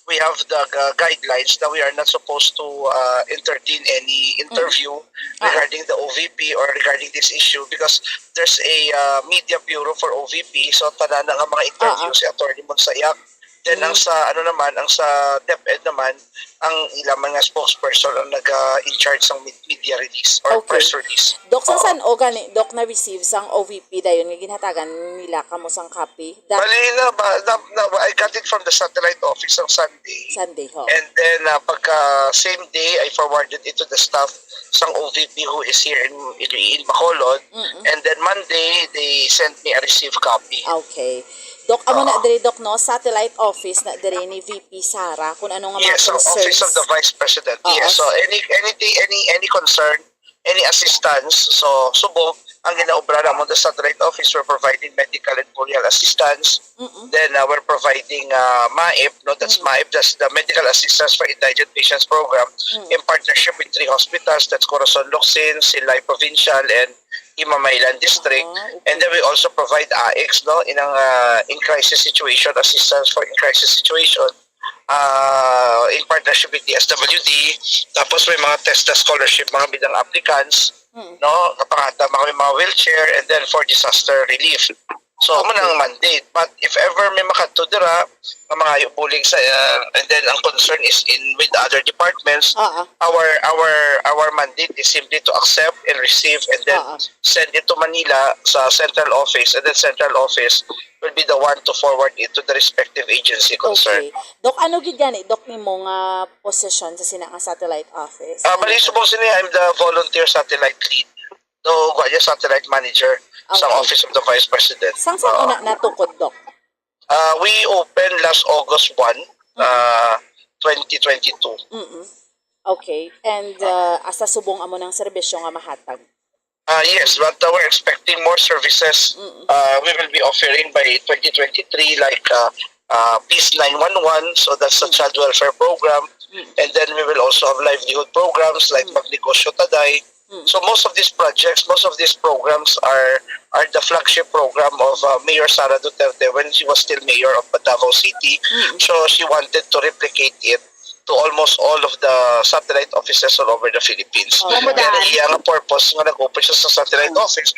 we have the, uh, guidelines that we are not supposed to, uh, entertain any interview Mm. Oo. regarding the O V P or regarding this issue because there's a, uh, media bureau for O V P. So, tanan na nga mga interview Oo. si Attorney Monsayak Then ang sa, ano naman, ang sa DepEd naman, ang ila man nga spokesperson ang naga-in charge sang med-, media release or Okay. press release. Dok, sa Oo. san-o gani, Dok, na-receive sang O V P dayon nga ginhatagan nila kamo sang copy? That Bali na, ba, na, na, I got it from the satellite office on Sunday. Sunday, ho. And then, ah, pagka same day, I forwarded it to the staff sang O V P who is here in, in, in Bacolod. Mm-mm. And then Monday, they sent me a received copy. Okay. Dok, amo na Oo. diri, Dok, no? Satellite office na diri ni V P Sara, kung ano nga mga Yes, ang office of concerns. the vice president. Oo. Yes. So any, anything, any, any concern, any assistance, so subong ang ginaobra namon the satellite office, we're providing medical and burial assistance. Mm-mm. Then, uh, we're providing, uh, MAIP, no? That's Mm. MAIP, that's the Medical Assistance for Indigent Patients Program, Mm. in partnership with three hospitals, that's Corazon Locsin, Silay Provincial, and Himamaylan District. Ah, okay. And then we also provide AICS, no? In ang, uh, in crisis situation, assistance for in crisis situation, uh, in partnership with D S W D. Tapos may mga TESDA scholarship, mga bidang applicants, Mm. no? Kapangata, mga, may mga wheelchair, and then for disaster relief. So, amo na ang mandate. But if ever may makadto dira, nga mga bulig sa, uh, and then ang concern is in with other departments, Oo. our, our, our mandate is simply to accept and receive and then Oo. send it to Manila sa central office, and then central office will be the one to forward it to the respective agency concerned. Okay. Dok, ano gid gani, Dok, nimo nga posisyon sa sina nga satellite office? Ah, bali, subong sini, I'm the volunteer satellite lead. Do, kuha niya, satellite manager sa Okay. Office of the Vice President. Sang san Oo. una natukod, Dok? Ah, we opened last August one, Mm. ah, twenty twenty-two. Mm-mm. Okay. And, uh, asa subong amo nang serbisyo nga mahatag? Ah, yes, but, uh, we're expecting more services. Mm. Uh, we will be offering by twenty twenty-three, like, uh, uh, Peace nine one one, so that's a Mm. child welfare program. Mm. And then we will also have livelihood programs like Mm. Magnegosyo Taday. Mm. So most of these projects, most of these programs are, are the flagship program of, uh, Mayor Sara Duterte when she was still mayor of Davao City. Mm. So she wanted to replicate it to almost all of the satellite offices all over the Philippines. Oh, Kaya ang dahil. iya nga purpose nga nag-open siya sa satellite office.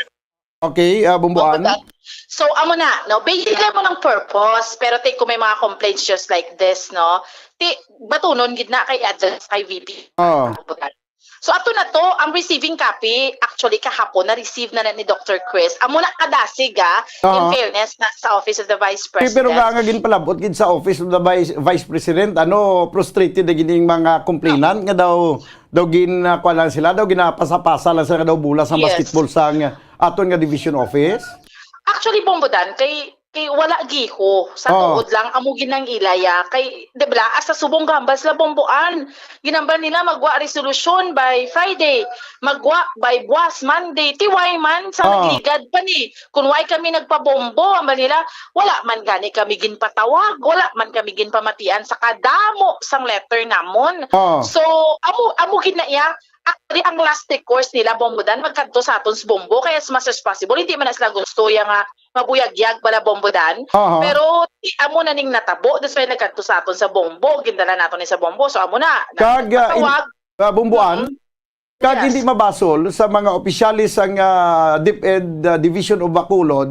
Okay, ah, Bumbuan? Bumbuan. So, amo na, no? Basic lang mo ng purpose, pero take ko may mga complaints just like this, no? Ti, batunon gid na kay address kay V P. Oh. So, ato na to, ang receiving copy, actually, kahapon, na-receive na, na ni Doctor Chris. Amo na kadasig, ah, in Oo. fairness na sa Office of the Vice Eh, pero President. nga, nga ginpalabot gid sa Office of the Vice, Vice President, ano, frustrated na gid yung mga complainant nga daw, daw gin, ah, kuwan lang sila, daw ginapasa-pasa lang sila, daw bola sa Yes. basketball sa nga aton nga division office. Actually, Bombodan, kay, kay wala giho. Sa Oo. tuod lang, amo ginang ilaya. Kay, di ba, asa subong gahambal sila, Bomboan. Ginambal nila magwa resolution by Friday, magwa by buwas, Monday, tiway man sa Oo. nagligad pa ni. Kung why kami nagpabombo, ambal nila, wala man gani kami ginpatawag, wala man kami ginpamatian sa kadamo sang letter namon. Oo. So, amo, amo gid na iya, actually, ang last recourse nila, Bombodan, magkadto sa aton sa Bombo, kay as much as possible, hindi man na sila gusto ya nga mabuyagyag bala, Bombodan. Oo. Pero, ti-, amo na ning natabo, that's why nagkadto sa aton sa Bombo, gindala nato ni sa Bombo. So, amo na, Kag, ah, in-, natawag. ah, Bomboan, Mm-mm. Kag Yes. hindi mabasol sa mga opisyales sang, ah, DepEd, ah, Division of Bacolod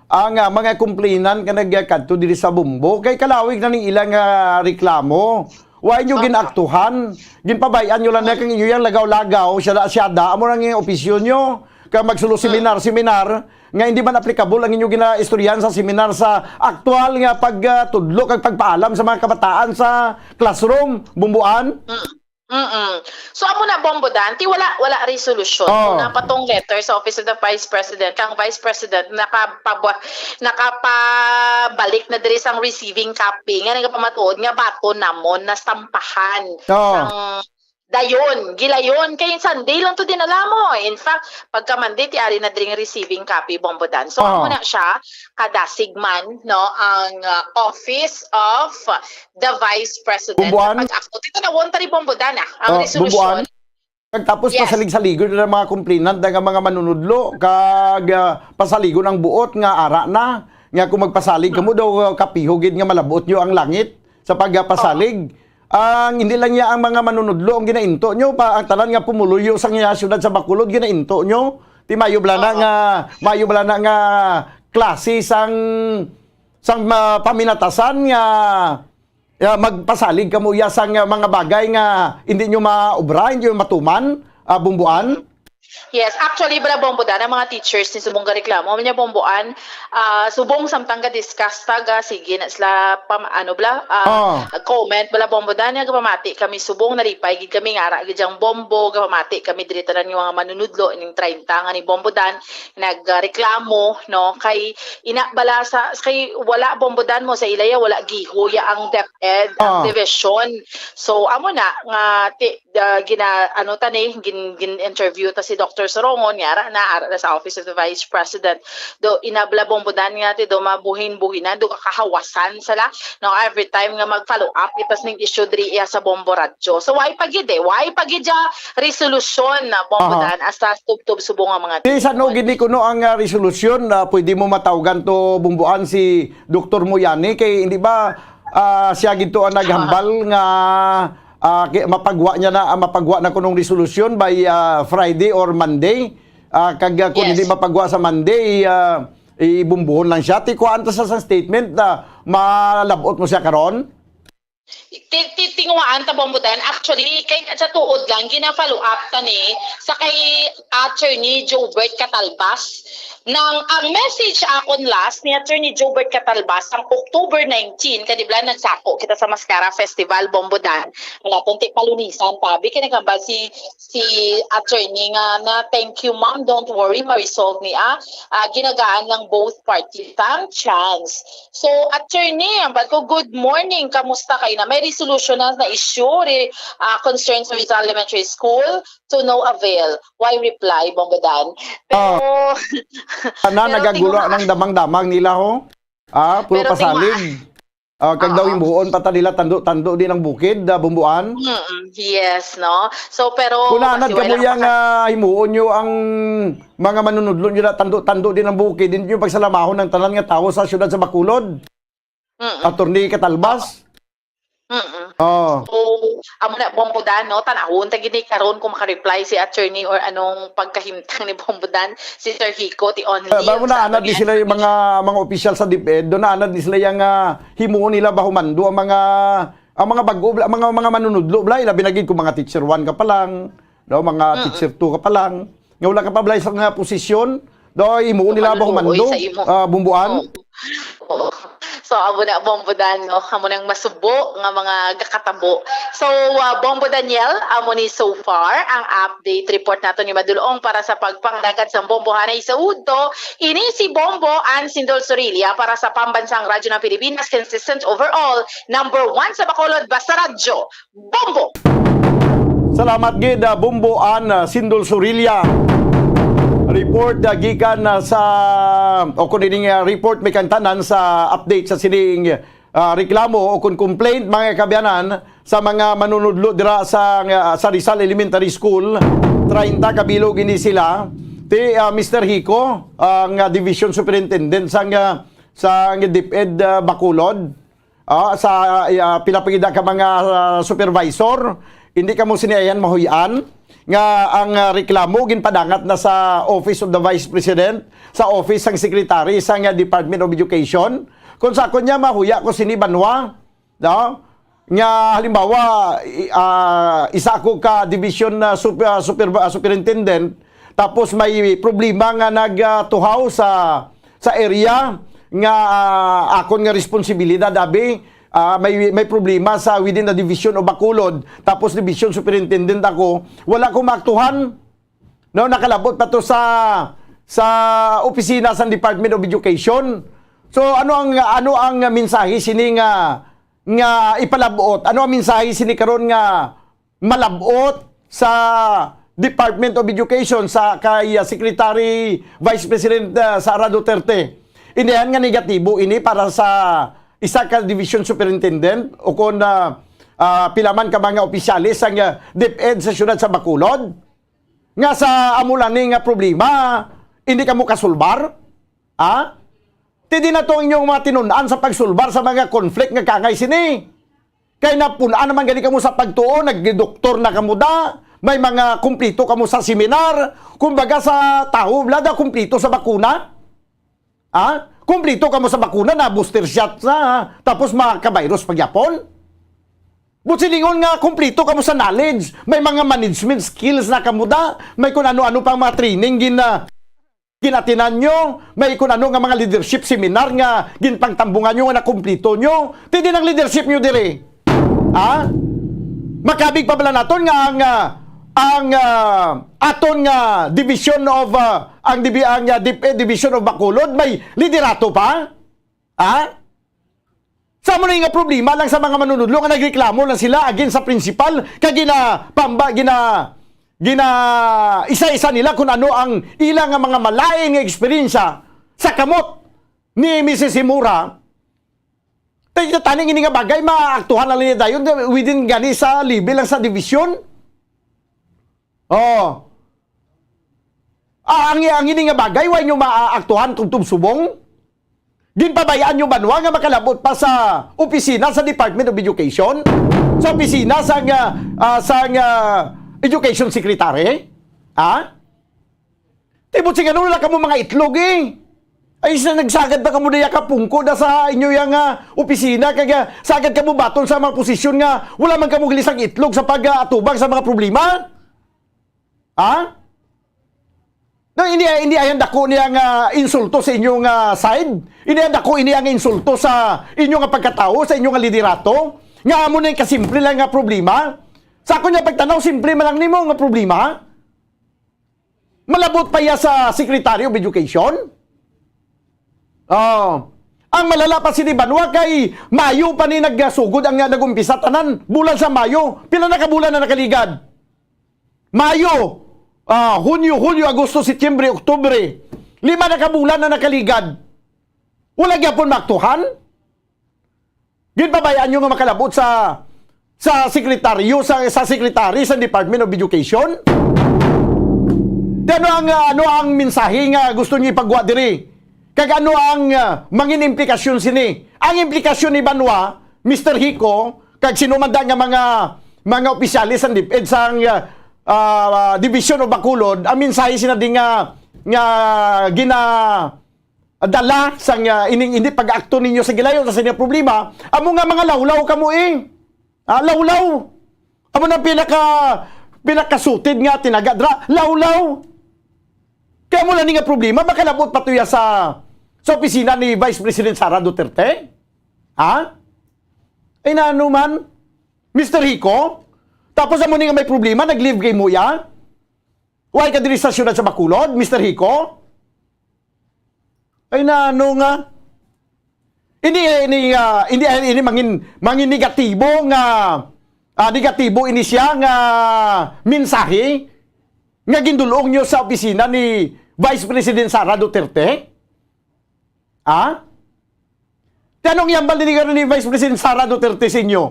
ang, ah, mga complainant nga nagkadto diri sa Bombo. Kay kalawig na ning ilang, ah, reklamo. Wa inyo Opo. ginaaktuhan. Ginpabay-an nyo lang na Mm. kang inyo yang lagaw-lagaw, siyada-siyada, amo lang yung opisyon nyo. Kag magsulo Mm. seminar-seminar nga hindi man applicable ang inyo ginaistoryahan sa seminar sa aktual nga pag, ah, tudlo kag pagpaalam sa mga kabataan sa classroom, Bomboan. Mm. Mm-mm. So, amo na, Bombodan, ti wala, wala resolution. Oh. Una pa tong letter sa Office of the Vice President, kang Vice President nakapabwa-, nakapabalik na diri sang receiving copy nga nagapamatuod nga bato namon na stampahan Oh. sang dayon, gilayon. Kay Sunday lang to dinala mo. In fact, pagka Monday, ti ari na diri nga receiving copy, Bombodan. So, Oh. amo na siya, kadasig man, no, ang, uh, Office of the Vice President Bumbuan? Sa pag-akto. Dito na, won tari, Bombodan, ah, ang Oh, resolusyon. Bumbuan? Kag tapos Yes. pasalig-saligon na mga complainant nga mga manunudlo, kag, ah, pasaligon ang buot nga ara na, nga kung magpasalig kamo Hmm. daw, ah, kapiho gid nga malabot nyo ang langit sa pagpasalig. Oh. Ang hindi lang niya ang mga manunudlo ang ginainto nyo, pa ang tanan nga pumuluyo sa nga syudad sa Bacolod ginainto nyo. Ti mayo bala na Oo. nga, mayo bala na nga klase sang sang, ah, paminatasan nga, ah, magpasalig kamo iya sang, ah, mga bagay nga hindi nyo maobra, hindi nyo matuman, ah, Bumbuan? Yes, actually, bala, Bombo Dan, ang mga teachers ni subong gareklamo niya, Bombo An, ah, subong samtang ga-discuss ta ga, sige na sila, pam, ano, bala, ah, Oh. comment, bala, Bombo Dan, nga gapamati kami subong, nalipay gid kami nga ara gid yang Bombo, gapamati kami diri tanan nga mga manunudlo ning treinta nga ni Bombo Dan, nagreklamo, no, kay ina bala sa, kay wala, Bombo Dan, mo sa ilaya, wala gihuya ang DepEd, ang Ah. division. So, amo na nga ti, ah, gina, ano ta ni, gin, gin-interview ta si Doctor Sorongon, nga ara na, ara na sa Office of the Vice President. Do, ina bala, Bombo Dan, nga ti do mabuhin-buhinan, do kakahawasan sala, no, every time nga mag-follow up, itas ning issue diri iya sa Bombo Radyo. So, why pa gid eh? Why pa gid ya resolution na, Bombo Aha. Dan, as sa tubtob subong nga mga Di sa no tinuod? Gini kuno ang, ah, resolusyon na pwede mo matawgan to, Bumbuan, si Doktor Moyani, kay hindi ba, ah, siya gid to ang naghambal nga, ah, ki-, mapagwa niya na, ah, mapagwa na kunong resolusyon by, ah, Friday or Monday? Ah, kag, ah, kung Yes. hindi mapagwa sa Monday, ah, ibumbuhon lang siya. Ti kuhaan ta sa, sa statement na malabot mo siya karon? Ti-, ti-, tinguhaan ta, Bombo Dan. Actually, kay sa tuod lang, gina-follow up ta ni sa kay Attorney Jobert Catalbas. Nang ang message akon last ni Attorney Jobert Catalbas ang October nineteen, kadi bala nagsako kita sa Mascara Festival, Bombo Dan. Wala tong ti palunisan, tabi kay nagambal si si Attorney nga na, "Thank you, ma'am. Don't worry, ma-resolve ni, ah, ah, ginagaan ng both party." Tang chance. So, Attorney, ambal ko, good morning. Kamusta kayo na? May resolution na na issue, re, ah, concerns sa Rizal Elementary School? To no avail. Why reply, Bombo Dan? Pero, Ana, pero nagagulo tingnan- ng damang-damang nila, ho? Ah, puro Pero tingnan- pasalig. Ah, kag daw Oo. Himuon pa ta nila tando-tando din ang bukid, ah, Bumbuan. Mm, yes, no? So, pero Kung naanad masiway kamo lang yang, ako sa ah, himuon nyo ang mga manunudlo nyo na tando-tando din ang bukid, hindi nyo pagsalamahon ang tanan nga tawo sa siyudad sa Bacolod. Mm-mm. Attorney Catalbas. Mm-mm. Oh. So, amo na, Bombo Dan, no? Tanahon ta gini karon kung maka-reply si attorney or anong pagkahimtang ni Bombo Dan, si Sir Hico, ti only Uh, ba mo sa naanad ni attorney sila yung Anthony. Mga mga opisyal sa DepEd, do naanad ni sila yung, ah, himuon nila ba humando ang mga ang mga bago, ang mga mga manunudlo, bla, ilabi na gid kung mga teacher one ka pa lang, no, mga Mm-mm. teacher two ka pa lang, nga wala ka pa, bla, sa nga posisyon, do himuon nila ba Tumaluoy humando, sa imo. Ah, Bumbuan? Oo. Oo. So, amo na, Bombo Dan, no? Amo nang masubo nga mga gakatabo. So, uh, Bombo Daniel, amo ni so far ang update report nato ni Madulong para sa pagpangalagad sa Bombo Hanay sa Udto. Ini si Bombo Ann Sindol Sorilla para sa Pambansang Radyo ng Pilipinas, consistent overall, number one sa Bacolod, basta radyo, Bombo! Salamat gid, ah, Bombo Ann, ah, Sindol Sorilla. Report, ah, gikan, ah, sa, o kung ining, ah, report may kantanan sa update sa sining, ah, reklamo o kung complaint, mga kaabyanan, sa mga manunudlo dira sa, ah, sa Rizal Elementary School. Treinta kabilog ini sila. Ti, ah, Mister Hico, ang, ah, Division Superintendent sa, ah, sa DepEd, ah, Bacolod. Ah, sa, ah, pila pa gid ka mga, ah, supervisor, hindi kamo sini ayan mahuy-an nga ang, ah, reklamo ginpadangat na sa Office of the Vice President, sa office sang Secretary sa nga Department of Education. Kung sa akon niya, mahuya ko sini banwa, no? Nga halimbawa, i-, ah, isa ako ka division na super, ah, super, ah, superintendent, tapos may problema nga nagtuhaw sa sa area nga, ah, akon nga responsibilidad, abi, ah, may, may problema sa within the division of Bacolod, tapos division superintendent ako, wala ko maaktuhan. No, nakalabot pa to sa, sa opisina sa Department of Education. So, ano ang, ano ang mensahe sini nga, nga ipalabot? Ano ang mensahe sini karon nga malabot sa Department of Education sa kay, ah, Secretary Vice President, ah, Sara Duterte? Indihan nga negatibo ini para sa isa ka division superintendent o kon, ah, ah, pila man ka mga opisyales sang, ah, DepEd sa siyudad sa Bacolod, nga sa amo lang ni nga problema, hindi kamo kasulbar? Ha? Ti di na to ang inyong mga tinun-an sa pagsulbar sa mga conflict nga kangay sini. Kay napun-an naman gani kamo sa pagtuo, nagdoktor na kamo da, may mga kumplito kamo sa seminar. Kumbaga sa tawo, wala da kumplito sa bakuna. Ha? Kumplito kamo sa bakuna, na booster shot na, ha? Tapos maka-virus pa gyapon? Buot silingon nga kumplito kamo sa knowledge, may mga management skills na kamo da, may kun ano-ano pang mga training gin-, ah, gin-atinan nyo, may kun ano nga mga leadership seminar nga ginpangtambungan nyo nga nakumplito nyo. Ti diin ang leadership nyo diri? Ha? Makabig pa bala naton nga ang, ah, ang, ah, aton nga division of, ah, ang dibi-, ang, ah, dip-, eh, division of Bacolod may liderato pa? Ha? Sa amo na nga problema lang sa mga manunudlo nga nagreklamo lang sila against sa principal, kag gina-, pamba-, gina-, gina-isa-isa nila kung ano ang ila nga mga malain nga eksperyensya sa kamot ni Misis Himura. Tay-, tani ini nga bagay, maaktuhan na lang niya dayon within gani sa level lang sa division. Oh. Ah, ang, ang ini nga bagay, wa nyo maaktuhan tubtob subong? Ginpabayaan nyo banwa nga makalabot pa sa opisina sa Department of Education? Sa opisina sa, ah, ah, sa, ah, Education Secretary? Ha? Ti buot silingon, wala kamo mga itlog, eh. Ay, sa nagsagad ba kamo diya ka pungko da sa inyo yang, ah, opisina, kag, ah, sagad kamo baton sa mga posisyon nga wala man kamo gilisang itlog sa pag-atubang sa mga problema? Ha? No, hindi, hindi ay ang dako niya nga insulto sa inyong, ah, side. Hindi ang dako ini ang insulto sa inyo nga pagkatawo, sa inyo nga liderato. Nga amo na yung kasimple lang nga problema. Sa akon nga pagtanaw, simple man lang nimo nga problema. Malabot pa iya sa Secretary of Education? Oh. Ang malala pa sini banwa kay Mayo pa ni nagsugod ang, ah, nag-umpisa tanan. Bulan sa Mayo. Pila na ka bulan na nakaligad? Mayo, ah, Hunyo, Hulyo, Agosto, Setyembre, Oktubre. Lima na ka bulan na nakaligad. Wala gyapon maaktuhan? Ginpabayaan nyo nga makalabot sa, sa sekretaryo, sa, sa secretary sa Department of Education? Di ano ang, ah, ano ang mensahe nga gusto nyo ipagwa diri? Kag ano ang, ah, mangin implikasyon sini? Ang implikasyon ni banwa, Mister Hico, kag sino man da nga mga, mga opisyales sang DepEd sang, ah, ah, Division of Bacolod, ang mensahe sina di nga, nga gina-, dala sang, ah, ining hindi pag-akto ninyo sa gilayon sa inyong problema, amo nga mga lawlaw kamo, eh. Ah, lawlaw. Amo na pinaka, pinakasutid nga tinaga dra, lawlaw. Kaya mo lang ni nga problema, makalabot pa to ya sa, sa opisina ni Vice President Sara Duterte? Ha? Ay, naano man? Mister Hico? Tapos amo ni nga may problema, nag-leave kay mo ya? Why ka diri sa siyudad sa Bacolod, Mister Hico? Ay, naano nga? Hindi, ini, ah, hindi, ah, ini mangin, mangin negatibo nga, ah, negatibo ini siya nga mensahe nga gindulong nyo sa opisina ni Vice President Sara Duterte? Ha? Ti anong ihambal ni, ni Vice President Sara Duterte sa inyo?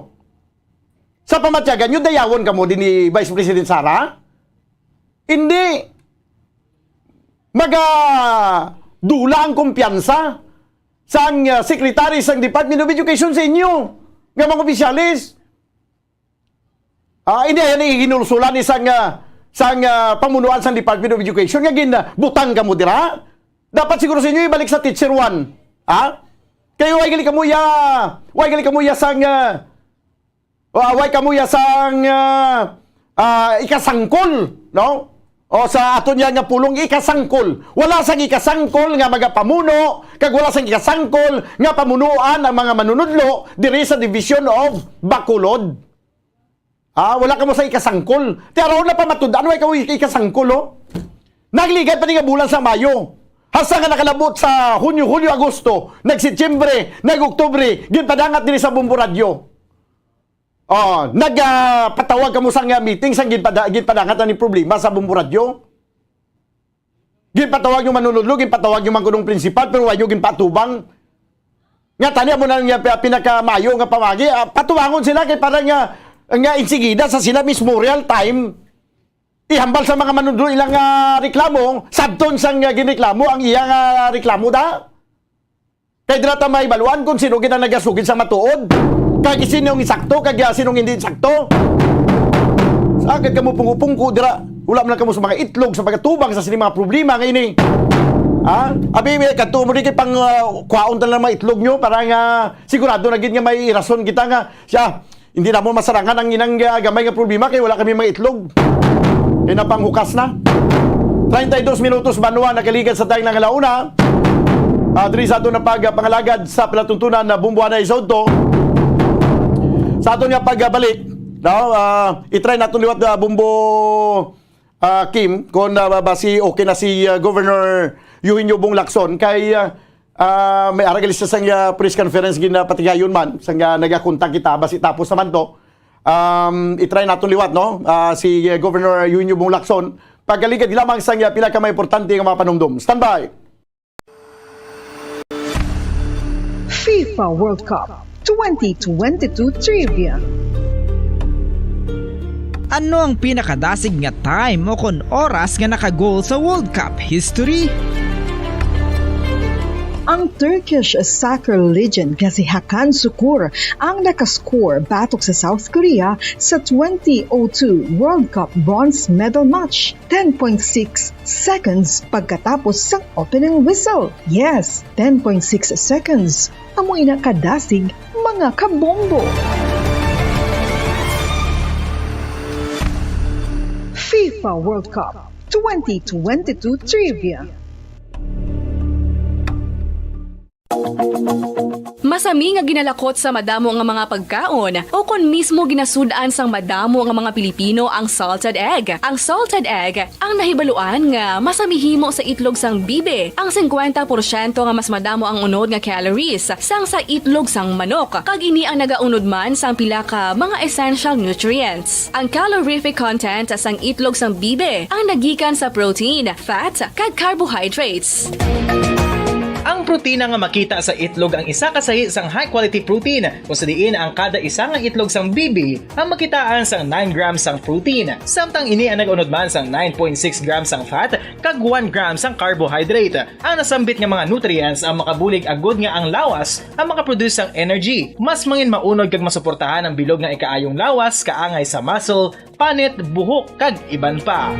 Sa pamatyagan nyo, dayawon kamo din ni Vice President Sara? Hindi. Maga-, dula ang kumpiyansa sang, ah, secretary sang Department of Education sa inyo nga mga opisyalis. Ah, hindi, yan ang iginulsulan ni sang, ah, sang, ah, pamunuan sang Department of Education nga gin, ah, butang kamo dira. Dapat siguro sa inyo ibalik sa teacher one. Ha? Kayo, way gali kamo ya, way gali kamo ya sang, ah, o, way kamo ya sang, ah, ah, ikasangkol, no? O sa aton yan nga pulong, ikasangkol. Wala sang ikasangkol nga magapamuno, kag wala sang ikasangkol nga pamunuan ang mga manunudlo diri sa Division of Bacolod. Ah, wala kamo sa ikasangkol. Ti aron na pamatud-an, way kamo ik-, ikasangkol, oh. Nagligad pa ni nga bulan sa Mayo. Hasta nga nakalabot sa Hunyo, Hulyo, Agosto, nag-Setyembre, nag-Oktubre, ginpadangat diri sa Bombo Radyo. Oh, nag, ah, patawag kamo sa nga meeting sa ginpada-, ginpadangat na ni problema sa Bombo Radyo. Ginpatawag yung manunudlo, ginpatawag yung mangkunong prinsipal, pero wa nyo ginpatubang. Nga tani mo na nga pi-, pinakamayo nga pamagi, ah, patubangon sila kay para nga, nga insigida sa sila mismo real time. Ihambal sa mga manunudlo ilang, ah, reklamo, sabton sang, ah, ginreklamo ang iya nga reklamo da. Kay dira ta may baluan kung sino gid ang nagasugid sa matuod. Kag sino ang insakto, kag, ah, sino ang hindi insakto. Sagad kamo pungko-pungko dira. Wala man lang kamo sa mga itlog sa pagkatubang sa sini mga problema nga ini. Ha? Abi, may kadto mo di kay pang, ah, kwaon ta lang mga itlog nyo para nga sigurado na gid nga may rason kita nga siya. Hindi na mo masarangan ang inang, ah, gamay nga problema kay wala kami mga itlog. Kay napanghukas na. Treinta y dos minutos banwa nakaligad sa tayong nangalauna. Ah, diri sa ato na pagpangalagad sa palatuntunan na Bumbuanay sa udto. Sa ato nga pagbalik, no, ah, i-try naton liwat, ah, Bumbo, ah, Kim, kung, ah, ba si, okay na si, ah, Governor Eugenio Bong Lacson kay, ah, ah, may ara gali siya sang, ah, press conference ginapatigayon man sang, ah, nagakontak kita basi tapos naman to. Um, i-try naton liwat, no? Ah, si, ah, Governor Eugenio Bong Lacson pagkaligad lamang sang, ah, pila ka mga importante nga mga panumdom. Standby. FIFA World Cup twenty twenty-two Trivia. Ano ang pinakadasig nga time o kon oras nga naka-goal sa World Cup history? Ang Turkish soccer legend nga si Hakan Sukur ang nakascore batok sa South Korea sa twenty oh two World Cup bronze medal match, ten point six seconds pagkatapos sang opening whistle. Yes, ten point six seconds. Amo ina kadasig, mga kabombo. FIFA World Cup twenty twenty-two Trivia. Masami nga ginalakot sa madamo nga mga pagkaon, o kon mismo ginasud-an sang madamo nga mga Pilipino ang salted egg. Ang salted egg ang nahibaluan nga masami himo sa itlog sang bibi, ang singkwenta porsyento nga mas madamo ang unod nga calories sang sa itlog sang manok, kag ini ang nagaunod man sang pila ka mga essential nutrients. Ang calorific content sang itlog sang bibi ang nagikan sa protein, fat, kag carbohydrates. Ang protina nga makita sa itlog ang isa ka sahi sang high quality protein, kung sa diin ang kada isa nga itlog sang bibi ang makitaan sang nine grams sang protein, samtang ini ang nag-unod man sang nine point six grams sang fat kag one gram sang carbohydrate. Ang nasambit nga mga nutrients ang makabulig agud nga ang lawas ang makaproduce sang energy, mas mangin maunod kag masuportahan ang bilog nga ikaayong lawas, kaangay sa muscle, panit, buhok, kag iban pa.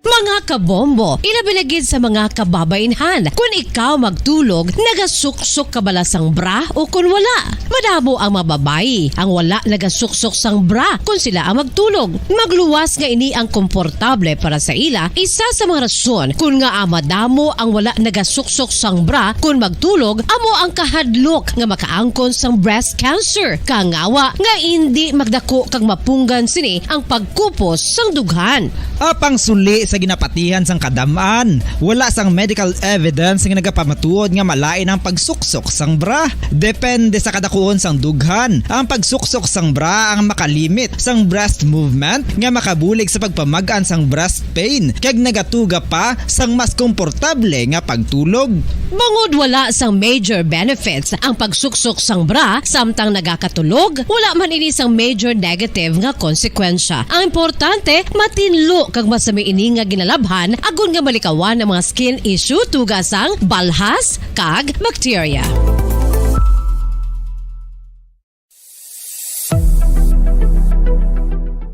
Mga kabombo, ilabi na gid sa mga kababainhan. Kun ikaw magtulog, nagasuksok ka bala sang bra o kun wala? Madamo ang mga babayi ang wala nagasuksok sang bra kun sila ang magtulog. Magluwas nga ini ang komportable para sa ila. Isa sa mga rason kun ngaa madamo ang wala nagasuksok sang bra kun magtulog amo ang kahadlok nga makaangkon sang breast cancer. Kangawa nga indi magdako kag mapunggan sini ang pagkupos sang dughan. Apang suli sa ginapatihan sang kadam-an, wala sang medical evidence nga nagapamatuod nga malain ang pagsuksok sang bra. Depende sa kadakuon sang dughan, ang pagsuksok sang bra ang makalimit sang breast movement nga makabulig sa pagpamag-an sang breast pain kag nagatuga pa sang mas komportable nga pagtulog. Bangod wala sang major benefits ang pagsuksok sang bra samtang nagakatulog, wala man ini sang major negative nga konsekwensya. Ang importante, matinlo kag masami ini nga ginalabhan agod nga malikawan ang mga skin issue tuga sang balhas kag bakterya.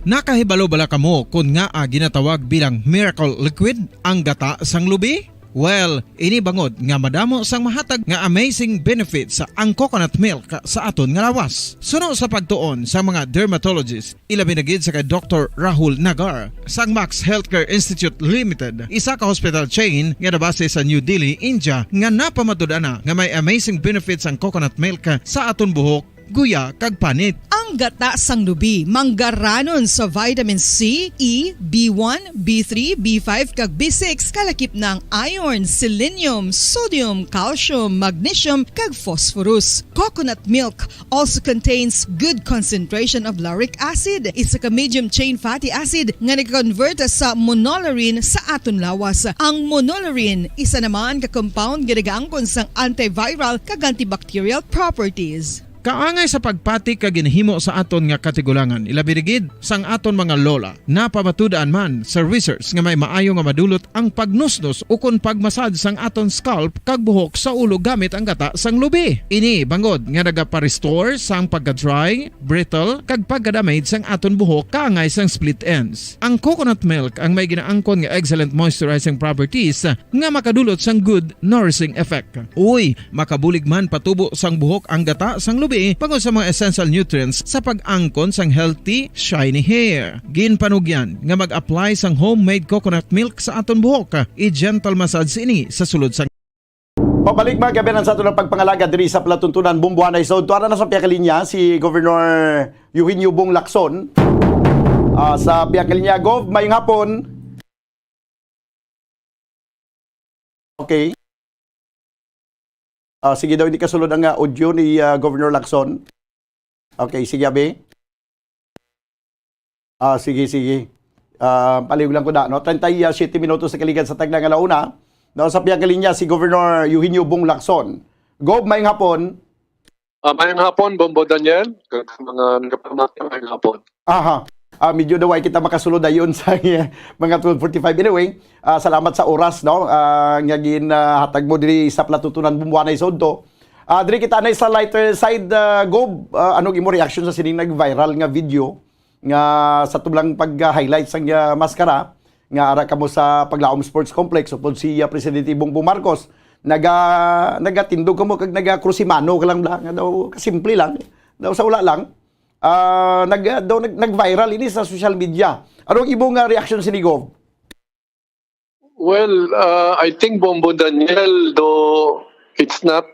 Nakahibalo bala kamo kon ngaa ginatawag bilang miracle liquid ang gata sang lubi? Well, ini bangod nga madamo sang mahatag nga amazing benefits ang coconut milk sa aton nga lawas. Suno sa pagtuon sa mga dermatologist, ilabi na gid sa kay Doktor Rahul Nagar sang Max Healthcare Institute Limited, isa ka hospital chain nga nabase sa New Delhi, India, nga napamatud-an na nga may amazing benefits ang coconut milk sa aton buhok, guya, kag panit. Ang gata sang lubi manggaranon sa vitamin C, E, B one, B three, B five, kag B six, kalakip na ang iron, selenium, sodium, calcium, magnesium, kag phosphorus. Coconut milk also contains good concentration of lauric acid, isa ka medium chain fatty acid nga nag-convert sa monolaurin sa aton lawas. Ang monolaurin isa naman ka compound nga nagaangkon sang antiviral kag antibacterial properties. Kaangay sa pagpati ka ginhimo sa aton nga katigulangan, ilabi rigid sang aton mga lola. Napamatud-an man sa research nga may maayo nga madulot ang pagnusnos ukon pagmasad sang aton scalp kag buhok sa ulo gamit ang gata sang lubi. Ini bangod nga nagapa-restore sang pagka-dry, brittle, kag pagka-damage sang aton buhok kaangay sang split ends. Ang coconut milk ang may ginaangkon nga excellent moisturizing properties nga makadulot sang good nourishing effect. Uy, makabulig man patubo sang buhok ang gata sang lubi bangod sa mga essential nutrients sa pag-angkon sang healthy, shiny hair. Ginpanugyan nga mag-apply sang homemade coconut milk sa aton buhok. I-gentle massage ini sa sulod sang Pabalik, mga kaabyanan, sa aton ang pagpangalaga diri sa palatuntunan Bumbuanay sa Udto. Ara na sa pihak linya si Governor Eugenio Bong Lacson. Ah, sa pihak linya, Gov, mayong hapon. Okay. Ah, sige daw, hindi kasulod ang, ah, audio ni, ah, Governor Lacson. Okay, sige, abi. Ah, sige, sige. Ah, palihog lang ko na, no? Treinta y siete minutos sa kaligad sa tagna nga launa. No, sa pihak linya si Governor Eugenio Bong Lacson. Gov, mayong hapon. Ah, mayong hapon, Bombo Daniel. Kag sa mga nagapamati, mayong hapon. Aha. Ah, medyo daw ay kita makasulod dayon sa mga twelve forty-five. Anyway, ah, salamat sa oras, no? Ah, nga gin, ah, hatag mo diri sa palatuntunan Bumbuanay sa Udto. Ah, diri kita na sa lighter side, ah, Gob. Ah, anong imo reaction sa sining nag-viral nga video nga sa tublang pag-highlight sang, ah, maskara nga ara kamo sa Paglaom Sports Complex upod si, ah, Presidente Bongbong Marcos? Naga-, nagatindog kamo kag nagakrusimano ka lang bla, nga daw kasimple lang. Daw sa wala lang. Ah, nag-, daw nag-, nag-viral ini sa social media. Anong imo nga reaction sini, Gov? Well, uh, I think, Bombo Daniel, though it's not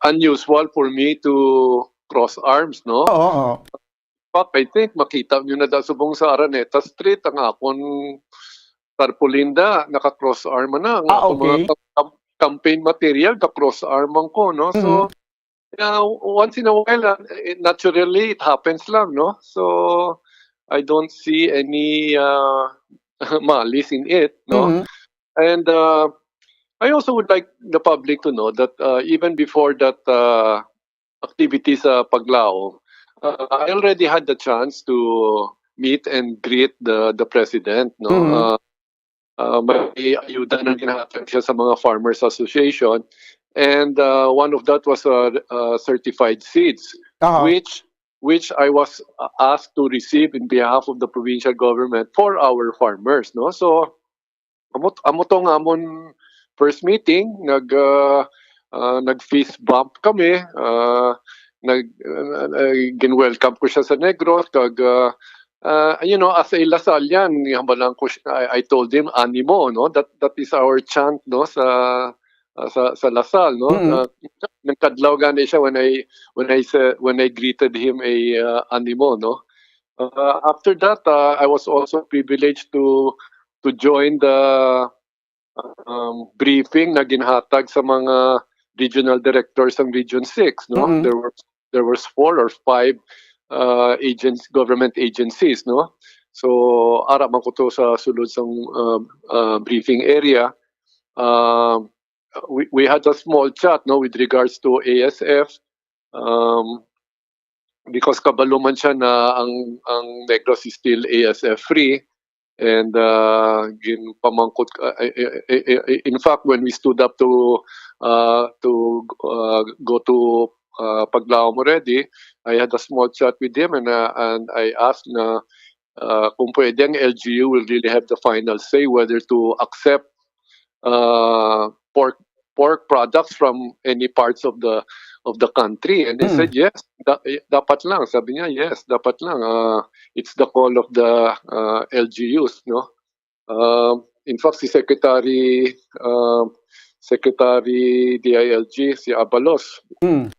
unusual for me to cross arms, no? Oo, oo. In fact, I think makita nyo na da subong sa Araneta Street ang akon tarpaulin da, naka-cross arm na. Ang Ah, akon mga okay. kam-, kam-, campaign material, ka-cross arm man ko, no? So, Mhm. Yeah, once in a while, uh, it, naturally, it happens lang, no? So, I don't see any, uh, malice in it, no? Mhm. And, uh, I also would like the public to know that, uh, even before that, uh, activity sa Paglaom, uh, I already had the chance to meet and greet the, the president, no? Mhm. Uh, uh, may ayuda na ginahatag siya sa mga farmers association. And, uh, one of that was, uh, uh, certified seeds, Aha. which, which I was, uh, asked to receive in behalf of the provincial government for our farmers, no? So, amo, amo to nga amon first meeting, nag, uh, uh, nag-fist bump kami, uh, nag, uh, uh, gin-welcome ko siya sa Negros, kag, uh, uh, you know, as a Lasallian, nihambalan ko siya, I, I told him, "Animo," no? That, that is our chant, no, sa, uh, sa, sa Lasal, no? Mm. Uh, nagkadlaw gani siya when I, when I sa-, when I greeted him a, uh, "Animo," no? Uh, after that, uh, I was also privileged to, to join the, um, briefing na ginhatag sa mga regional directors sang Region Six, no? Mm. There were, there was four or five, uh, agents, government agencies, no? So, ara man ko to sa sulod sang, um, uh, briefing area. Um, we, we had a small chat, no, with regards to A S F. Um, because kabalo man siya na ang, ang Negros is still A S F free. And, uh, ginpamangkot, uh, eh, eh, eh, eh, in fact, when we stood up to, uh, to, uh, go to, uh, Paglaom already, I had a small chat with him and, uh, and I asked na, uh, kung pwede ang L G U will really have the final say whether to accept, uh, pork, pork products from any parts of the, of the country. And they Mm. said, "Yes, da-, eh, dapat lang." Sabi niya, "Yes, dapat lang. Uh, it's the call of the, uh, L G Us, no?" Um, in fact, si Secretary, um, Secretary D I L G, si Abalos, Mm.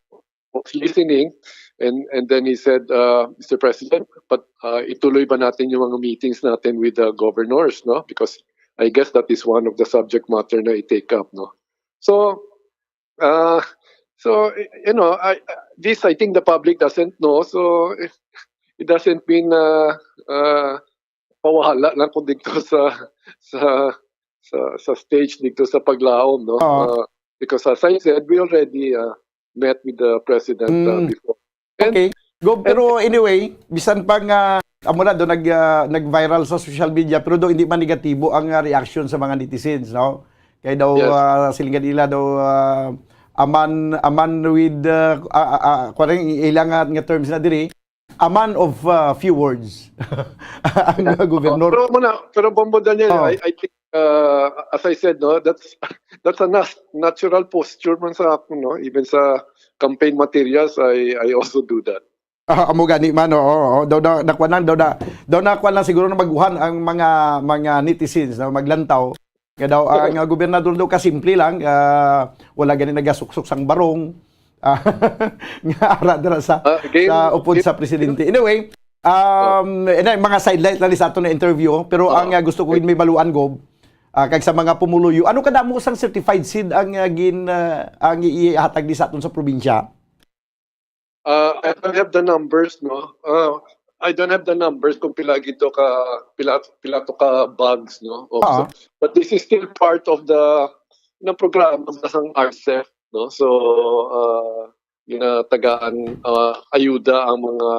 was listening, and, and then he said, uh, "Mister President, but, uh, ituloy ba natin yung mga meetings natin with the governors, no? Because I guess that is one of the subject matter na i-take up, no?" So, uh, so, y-, you know, I, this, I think the public doesn't know. So, it, it doesn't mean, uh, uh, pawahala lang ko dito sa, sa, sa, sa stage dito sa Paglaom, no? Oo. Uh, because as I said, we already, uh, met with the president, uh, Mm. before. Okay. Go, pero anyway, bisan pa nga, amo na, do nag, ah, nag-viral sa social media, pero do hindi man negatibo ang, ah, reaction sa mga netizens, no? Kay daw, Yes. ah, siling nila daw, ah, a man, a man with, ah, ah, ah, ah, kuwan, ila nga, nga terms na diri, a man of, ah, few words. Ang, ah, gobernador. Pero muna, pero Bombo Daniel, Oh. I, I think, uh, as I said, no, that's that's a nat- natural posture man sa ako, no? Even sa campaign materials, I I also do that. Ah, amo gani man, oo, oo. Daw na, nakuha lang, daw na, daw nakuha lang siguro na baguhan ang mga, mga netizens na maglantaw. Nga daw, ang, ah, gobernador daw kasimple lang, ah, wala gani nagasuksok sang barong. Ah, nga ara dira sa, Ah, game- sa upod game- sa presidente. Anyway, um, ina, mga sidelight lang sa ato na interview, pero Oo. ang, ah, gusto ko gid may baluan, Gob, ah, kag sa mga pumuluyo, ano kadamo sang certified seed ang, ah, gin, ah, ang ihatag ni sa aton sa probinsya? Uh, I don't have the numbers, no? Uh, I don't have the numbers kung pila gito ka pila pila to ka bags, no? Of- Ah. But this is still part of the ng programa sa sang R C E F, no? So uh, ginatagaan uh, ayuda ang mga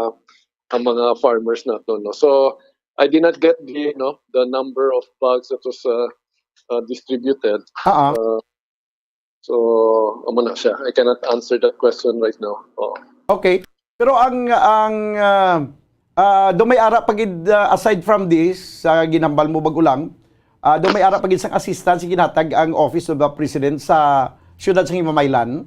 ang mga farmers nato, no? So I did not get the, no, the number of bags that was uh, uh, distributed. Ah, ah. Uh, so amo na siya. I cannot answer that question right now. Oo. Okay. Pero ang, ang, ah, ah, do may ara pa gid, ah, aside from this, sa ginhambal mo bago lang, ah, do may ara pa gid sang assistance ginhatag ang Office of the President sa siyudad sa Himamaylan?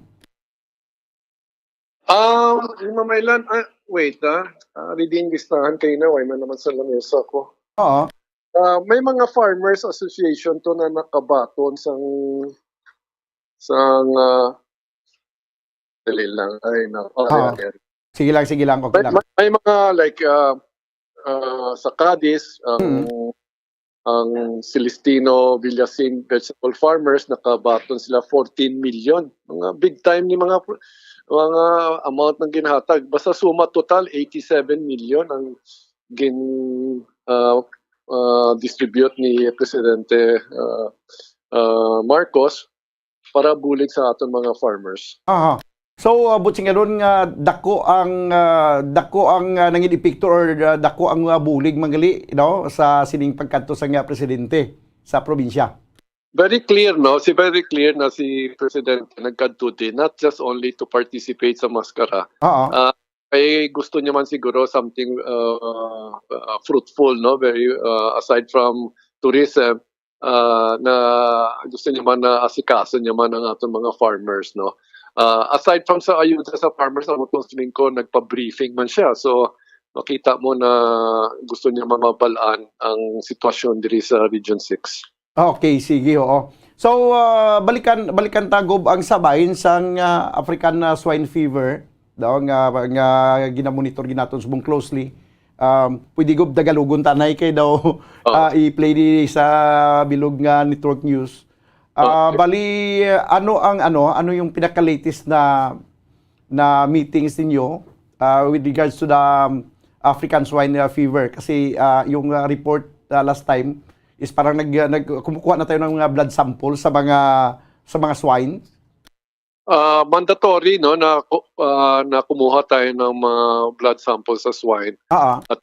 Ah, Himamaylan, ah, wait, ah. Ah, reading listahan kayo na, why man naman sa lamesa ko. Oo. Ah, may mga farmers association to na nakabaton sang sang ah, dali lang. Ay, no. Oh, Ah. ayan, ayan. Sige lang, sige lang, okay May, lang. may, may mga like ah, ah, sa Cadiz, ang ang Celestino Villasin vegetable farmers nakabaton sila fourteen million. Mga big time ni mga mga amount ng ginhatag. Basta suma total eighty-seven million ang gin ah, ah, distribute ni Presidente ah, ah, Marcos para bulig sa aton mga farmers. Aha. So, uh, buot silingon nga dako ang, uh, dako ang, uh, nangin epekto or, uh, dako ang, uh, bulig man gali, no, sa sining pagkadto sa nga presidente sa probinsya. Very clear, no? Si very clear na si Presidente nagkadto din, not just only to participate sa maskara. Oo. Ah, kay gusto niya man siguro something uh, uh, fruitful, no? Very uh, aside from tourism, uh, na gusto niya man na asikaso niya man ang aton mga farmers, no? Uh, aside from sa ayuda sa farmers, ang utong siling ko, nagpa-briefing man siya. So, makita mo na gusto niya mamabalaan ang sitwasyon diri sa Region six. Okay, sige, oo. So, uh, balikan balikan ta, Gob, ang sabahin sang, uh, African, uh, swine fever daw nga nga ginamonitor ginaton subong closely. Um, pwede, Gob, Tagalogon tanay kay daw uh, i-play di sa bilog nga network news. Uh, Okay. Bali, ano ang ano ano yung pinaka-latest na na meetings ninyo, uh, with regards to the, um, African swine, uh, fever? Kasi, uh, yung, uh, report, uh, last time is parang nag, uh, nag kumukuha na tayo ng mga blood sample sa mga sa mga swine. Ah, mandatory, no, na ku- ah, na kumuha tayo ng mga blood sample sa swine Ah, ah. At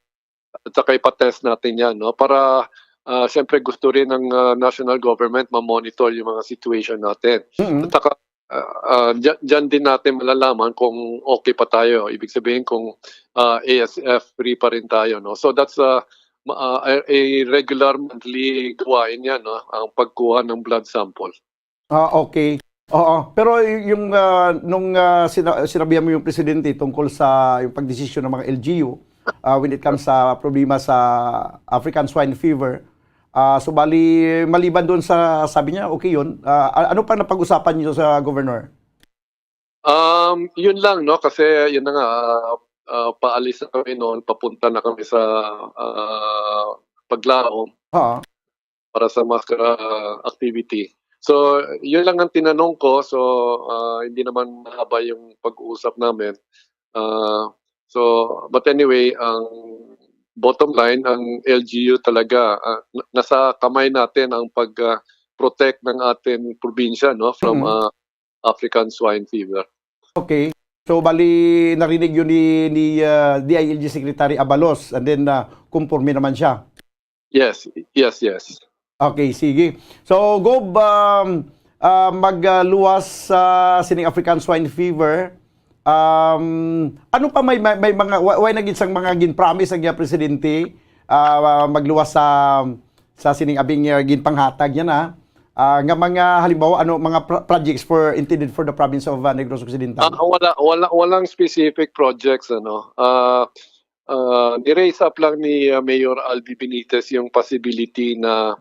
saka ipa-test natin 'yan, no, para ah, siyempre gusto rin ng ah, national government ma-monitor yung mga situation natin. Mm. At saka ah, ah, dyan, dyan din natin malalaman kung okay pa tayo. Ibig sabihin kung ah, A S F free pa rin tayo, no. So that's ah, ma- ah, a, a regular monthly gawain 'yan, no, ang pagkuha ng blood sample. Ah, okay. Oo, pero y- yung, ah, nung, ah, sina- sinabihan mo yung presidente tungkol sa yung pagdesisyon ng mga L G U, ah, when it comes sa problema sa African swine fever, ah, so bali maliban doon sa sabi niya, okay yun. Ah, a- ano pa napag-usapan niyo sa governor? Um, yun lang, no, kasi yun na nga ah, ah, paalis na kami noon, papunta na kami sa ah, Paglaom Ha? Para sa maskara activity. So, yun lang ang tinanong ko. So, ah, hindi naman mahaba yung pag-uusap namin. Ah, so, but anyway, ang bottom line, ang L G U talaga, ah, n- nasa kamay natin ang pag ah, protect ng ating probinsya, no, from Mhm. ah, African swine fever. Okay. So, bali, narinig yun ni, ni, ah, D I L G Secretary Abalos, and then, ah, kumporme naman siya. Yes, yes, yes. Okay, sige. So, Gob, um, ah, magluwas sa sining African Swine Fever. Um, ano pa may, may, may mga, wa-, way na gid sang mga gin-promise ang iya presidente, ah, magluwas sa, sa sining abing, ah, ginpanghatag yan, ah. Ah, nga mga halimbawa, ano, mga pro-, projects for, intended for the province of, ah, Negros Occidental? Ah, wala, wala, walang specific projects, ano. Ah, ah, ni-raise up lang ni, ah, Mayor Albi Benitez yung possibility na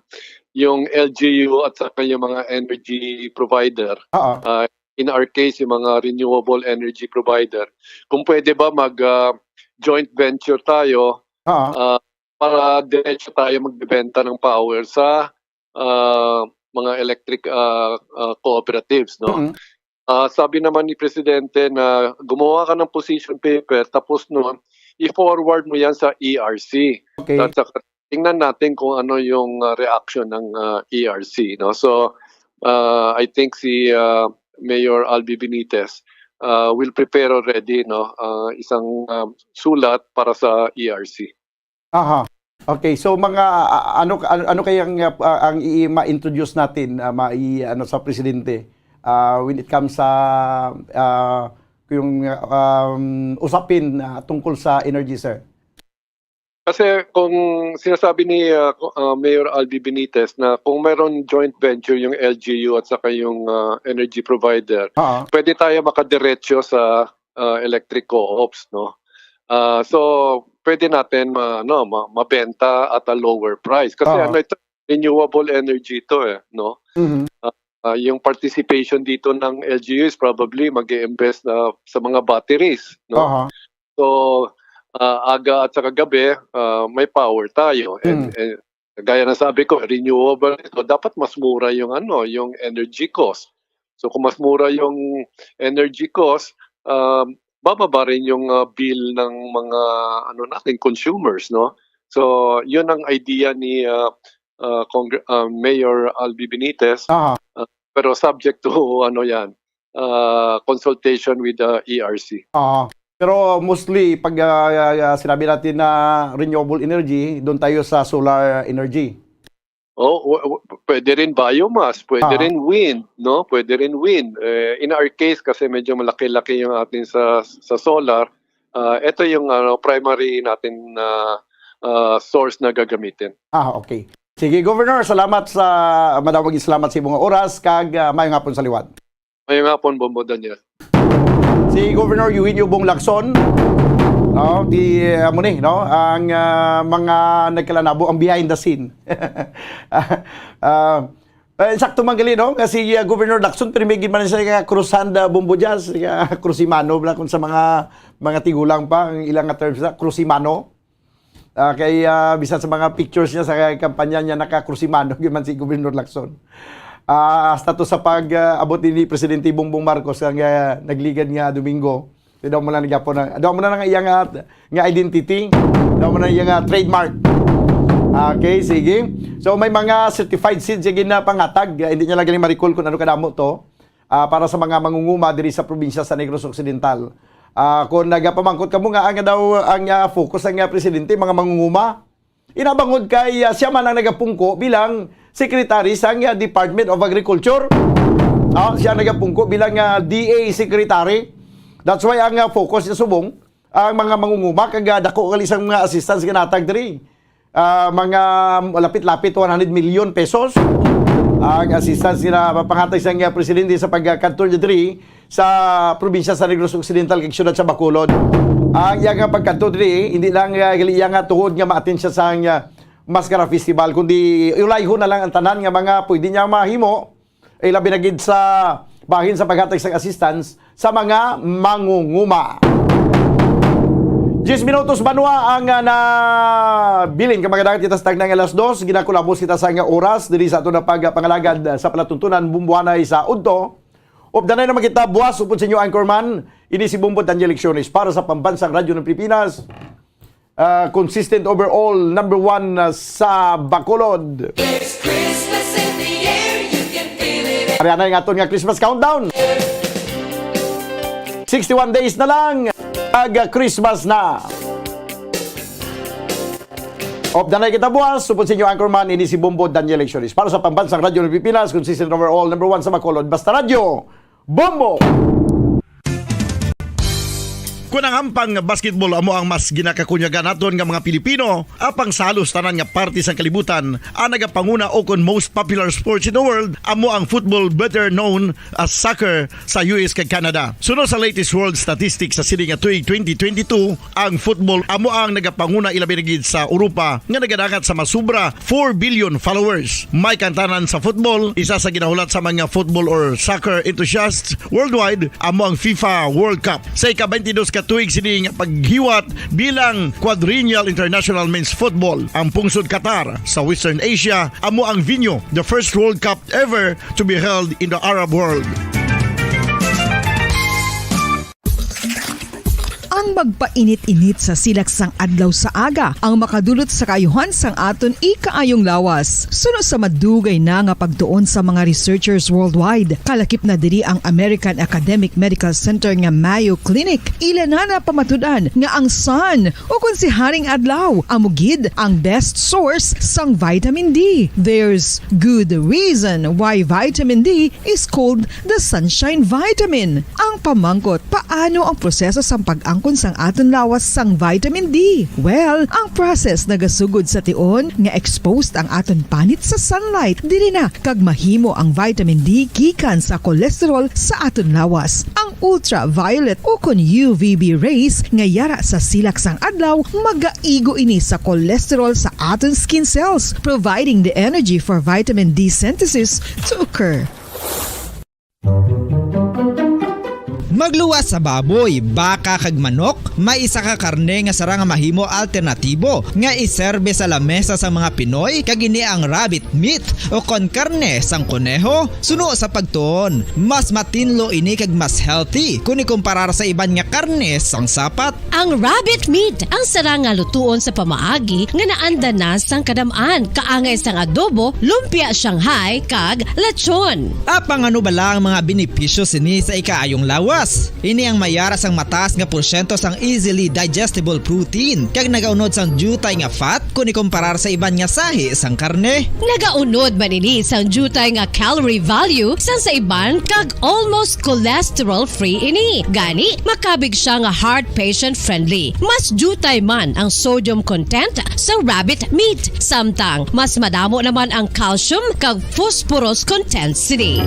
yung L G U at saka yung mga energy provider, Oo. ah, in our case, yung mga renewable energy provider, kung pwede ba mag, ah, joint venture tayo, Oo. ah, para diretso tayo magbebenta ng power sa, ah, mga electric, ah, ah, cooperatives, no? Mm. Ah, sabi naman ni Presidente na gumawa ka ng position paper, tapos nun, i-forward mo yan sa E R C. Okay. At saka tingnan natin kung ano yung, ah, reaction ng, ah, E R C, no? So, ah, I think si, ah, Mayor Albi Benitez, ah, will prepare already, no, ah, isang, ah, sulat para sa E R C. Aha. Okay, so mga, ah, ano, ano, ano kaya ang, ah, ang i-, ma-introduce natin, ah, mai-, ano, sa presidente, ah, when it comes sa, ah, yung, um, usapin, ah, tungkol sa energy, sir? Kasi kung sinasabi ni, ah, ko-, ah, Mayor Albi Benitez na kung mayroon joint venture yung L G U at saka yung, ah, energy provider, Oo. pwede tayo makadiretso sa, ah, electric co-ops, no? Ah, so, pwede natin ma-, ano, ma-, mabenta at a lower price. Kasi Oo. ano ito, renewable energy ito eh, no? Mhm. Ah, ah, yung participation dito ng L G U is probably mag-i-invest na sa mga batteries, no? Aha. So, ah, aga at saka gabi, ah, may power tayo. And, Mm. and gaya na sabi ko, renewable ito, dapat mas mura yung ano, yung energy cost. So, kung mas mura yung energy cost, um, bababa rin yung, ah, bill ng mga, ano natin, consumers, no? So, yun ang idea ni, ah, ah, Congre-, ah, Mayor Albi Benitez. Aha. Ah, pero subject to, ano yan, ah, consultation with the E R C. Ah, pero mostly, pag, ah, ah, sinabi natin na renewable energy, doon tayo sa solar energy. Oh, w-, w-, pwede rin biomass, pwede Ah. rin wind, no? Pwede rin wind. Eh, in our case, kasi medyo malaki-laki yung atin sa, sa solar, ah, ito yung, ano, primary natin na, ah, source na gagamitin. Ah, okay. Sige, Governor, salamat sa, madamo gid salamat sa imong oras, kag, ah, maayong hapon sa liwat. Maayong hapon, Bombo Daniel. Si Governor Eugenio Bong Lacson, no, di, ah, mo ni, no, ang, ah, mga nagkalanabo, ang behind the scene. Ah, ah, eh, sakto man gali, no, nga si, ah, Governor Lacson, pero may gid man siya nga cruzhand, ah, Bombo Jazz, nga crusimano bala kung sa mga, mga tigulang pa, ang ilang nga terms na, crusimano. Ah, kay, ah, bisan sa mga pictures niya sa kampanya niya, naka-crusimano gyud man si Gobernador Lacson. Ah, hasta to sa pag, ah, abot ni Presidente Bongbong Marcos ang, ah, nagligad nga Domingo. Di daw mo na nagyapon na, daw mo na nga iya nga, nga identity, daw mo na iya nga trademark. Okay, sige. So, may mga certified seeds siya ginapangatag. Ah, hindi niya lang galing ma-recall kung ano kadamo to. Ah, para sa mga mangunguma diri sa probinsya sa Negros Occidental. Ah, kung nagapamangkot kamo nga ang daw ang, ah, focus ang, ah, presidente, mga mangunguma, inabangod kay, ah, siya man ang nagapungko bilang secretary sa, ah, Department of Agriculture. Ah, siya nagapungko bilang, ah, D A secretary. That's why ang, ah, focus niya subong ang mga mangunguma kag, ah, dako kali sang mga assistance nga natag diri. Ah, mga lapit-lapit one hundred million pesos ang assistance nga mapangatag sang, ah, presidente sa pagkadto niya diri sa probinsya sa Negros Occidental kag siyudad sa Bacolod. Ang iya nga pagkadto diri, hindi lang, ah, gali iya nga tuhod nga ma-attend siya sa, ah, Mascara Festival, kundi ulayhon na lang ang tanan nga mga pwede niya mahimo, eh, labi na gid sa bahin sa paghatag sang assistance sa mga mangunguma. Diyes minutos, banwa, ang, ah, nabilin. Kamagadagan kita sa tagna nga alas dos, ginakulabos kita sa nga oras diri sa ato na pagpangalagad, ah, sa palatuntunan bumbuanay sa udto. Updanay naman kita buwas upod sa inyo anchorman. Ini si Bombo Daniel Lecciones para sa Pambansang Radyo ng Pilipinas. Ah, consistent overall, number one, ah, sa Bacolod. There's Christmas in the air, you can feel it. Ari na ang aton nga Christmas countdown. Sixty-one days na lang, ag Christmas na. Updanan kita buwas, supod sa inyo anchorman, ini si Bombo Daniel Lecciones. Para sa Pambansang Radyo ng Pilipinas, consistent overall, number one sa Bacolod, Basta Radyo, Bombo! Kon ang hampang nga basketball amo ang mas ginakakunyagan naton nga mga Pilipino, apang sa halos tanan nga parte sang kalibutan, ang nagapanguna o kon most popular sports in the world amo ang football, better known as soccer, sa U S kag Canada. Suno sa latest world statistics sa sini nga tuig twenty twenty-two, ang football amo ang nagapanguna, ilabi na gid sa Europa nga nagadangat sa masubra four billion followers. May kantanan sa football, isa sa ginahulat sa mga football or soccer enthusiasts worldwide amo ang FIFA World Cup. Sa ika-twenty-dos ka tuig sini nga paghiwat bilang quadrennial international men's football, ang pungsod Qatar sa Western Asia amo ang venue, the first World Cup ever to be held in the Arab world. Ang magpainit-init sa silak sang adlaw sa aga ang makadulot sa kaayuhan sang aton ikaayong lawas. Suno sa madugay na nga pagtuon sa mga researchers worldwide, kalakip na diri ang American Academic Medical Center nga Mayo Clinic. Ila na napamatud-an nga ang sun, o kon si Haring Adlaw, amo gid ang best source sang vitamin D. There's good reason why vitamin D is called the sunshine vitamin. Ang pamangkot, paano ang proseso sang pag-angkon sang aton lawas sang vitamin D? Well, ang process nagasugod sa tion nga exposed ang aton panit sa sunlight. Diri na kag mahimo ang vitamin D gikan sa cholesterol sa aton lawas. Ang ultraviolet o kon U V B rays nga yara sa silak sang adlaw, magaigo ini sa cholesterol sa aton skin cells, providing the energy for vitamin D synthesis to occur. Magluwas sa baboy, baka kag manok, may isa ka karne nga sarang nga mahimo alternatibo nga iserbe sa lamesa sang mga Pinoy, kag ini ang rabbit meat o kon karne sang koneho. Suno sa pagtuon, mas matinlo ini kag mas healthy kon ikumparar sa iban nga karne sang sapat. Ang rabbit meat ang sarang nga lutuon sa pamaagi nga naanda na sang kadam-an, kaangay sang adobo, lumpia Shanghai, kag lechon. Apang ano bala ang mga benepisyo sini sa ikaayong lawas? Ini ang may yara sang mataas nga porsyento sang easily digestible protein, kag nagaunod sang diutay nga fat kon ikumparar sa iban nga sahi sang karne. Nagaunod man ini sang diutay nga calorie value sang sa iban, kag almost cholesterol-free ini. Gani, makabig sia nga heart patient-friendly. Mas diutay man ang sodium content sa rabbit meat, samtang mas madamo naman ang calcium kag phosphorus content sini.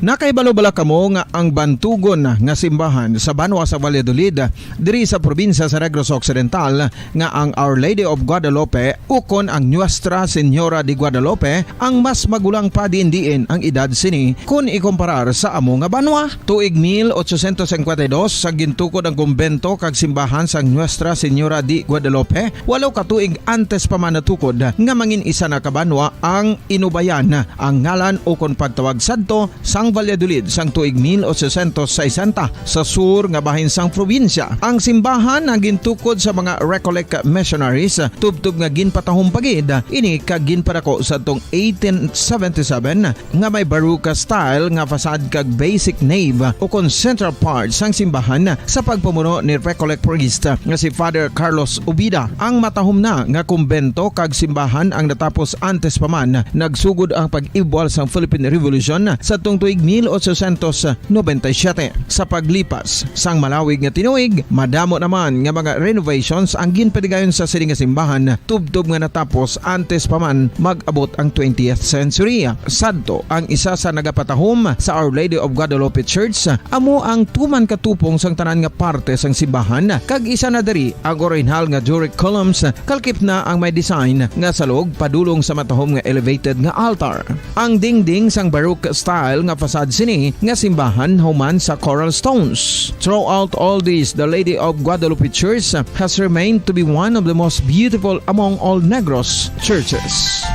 Nakahibalo bala kamo nga ang bantugon nga simbahan sa banwa sa Valladolid, diri sa probinsya sa Negros Occidental, nga ang Our Lady of Guadalupe ukon ang Nuestra Señora de Guadalupe ang mas magulang pa diin-diin ang edad sini kon ikumparar sa amo nga banwa? Tuig mil ochocientos cincuenta y dos sa gintukod ang kumbento kag simbahan sang Nuestra Señora de Guadalupe, walo ka tuig antes pa man natukod nga mangin isa na ka banwa ang Inubayan, ang ngalan ukon pagtawag sadto sang Valladolid sang tuig mil ochocientos sesenta, sa sur nga bahin sang probinsya. Ang simbahan ang gintukod sa mga Recollect missionaries, tubtob nga ginpatahom pa gid ini kag ginpadako sadtong eighteen seventy-seven, nga may Baroque style nga facade kag basic nave ukon central part sang simbahan sa pagpamuno ni Recollect priest nga si Father Carlos Ubida. Ang matahom na nga kumbento kag simbahan ang natapos antes pa man nagsugod ang pag-ibwal sang Philippine Revolution sadtong tuig mil ochocientos noventa y siete. Sa paglipas sang malawig nga tinuig, madamo naman nga mga renovations ang ginpadayon sa sini nga simbahan, tubtob nga natapos antes pa man mag-abot ang twentieth century. Sadto, ang isa sa nagapatahom sa Our Lady of Guadalupe Church amo ang tuman katupong sang tanan nga parte sang simbahan, kag isa na diri ang orihinal nga Doric columns, kalkip na ang may design nga salog padulong sa matahom nga elevated nga altar. Ang dingding sang Baroque style nga facade sini nga simbahan human sa coral stones. Throughout all this, the Lady of Guadalupe Church has remained to be one of the most beautiful among all Negros churches.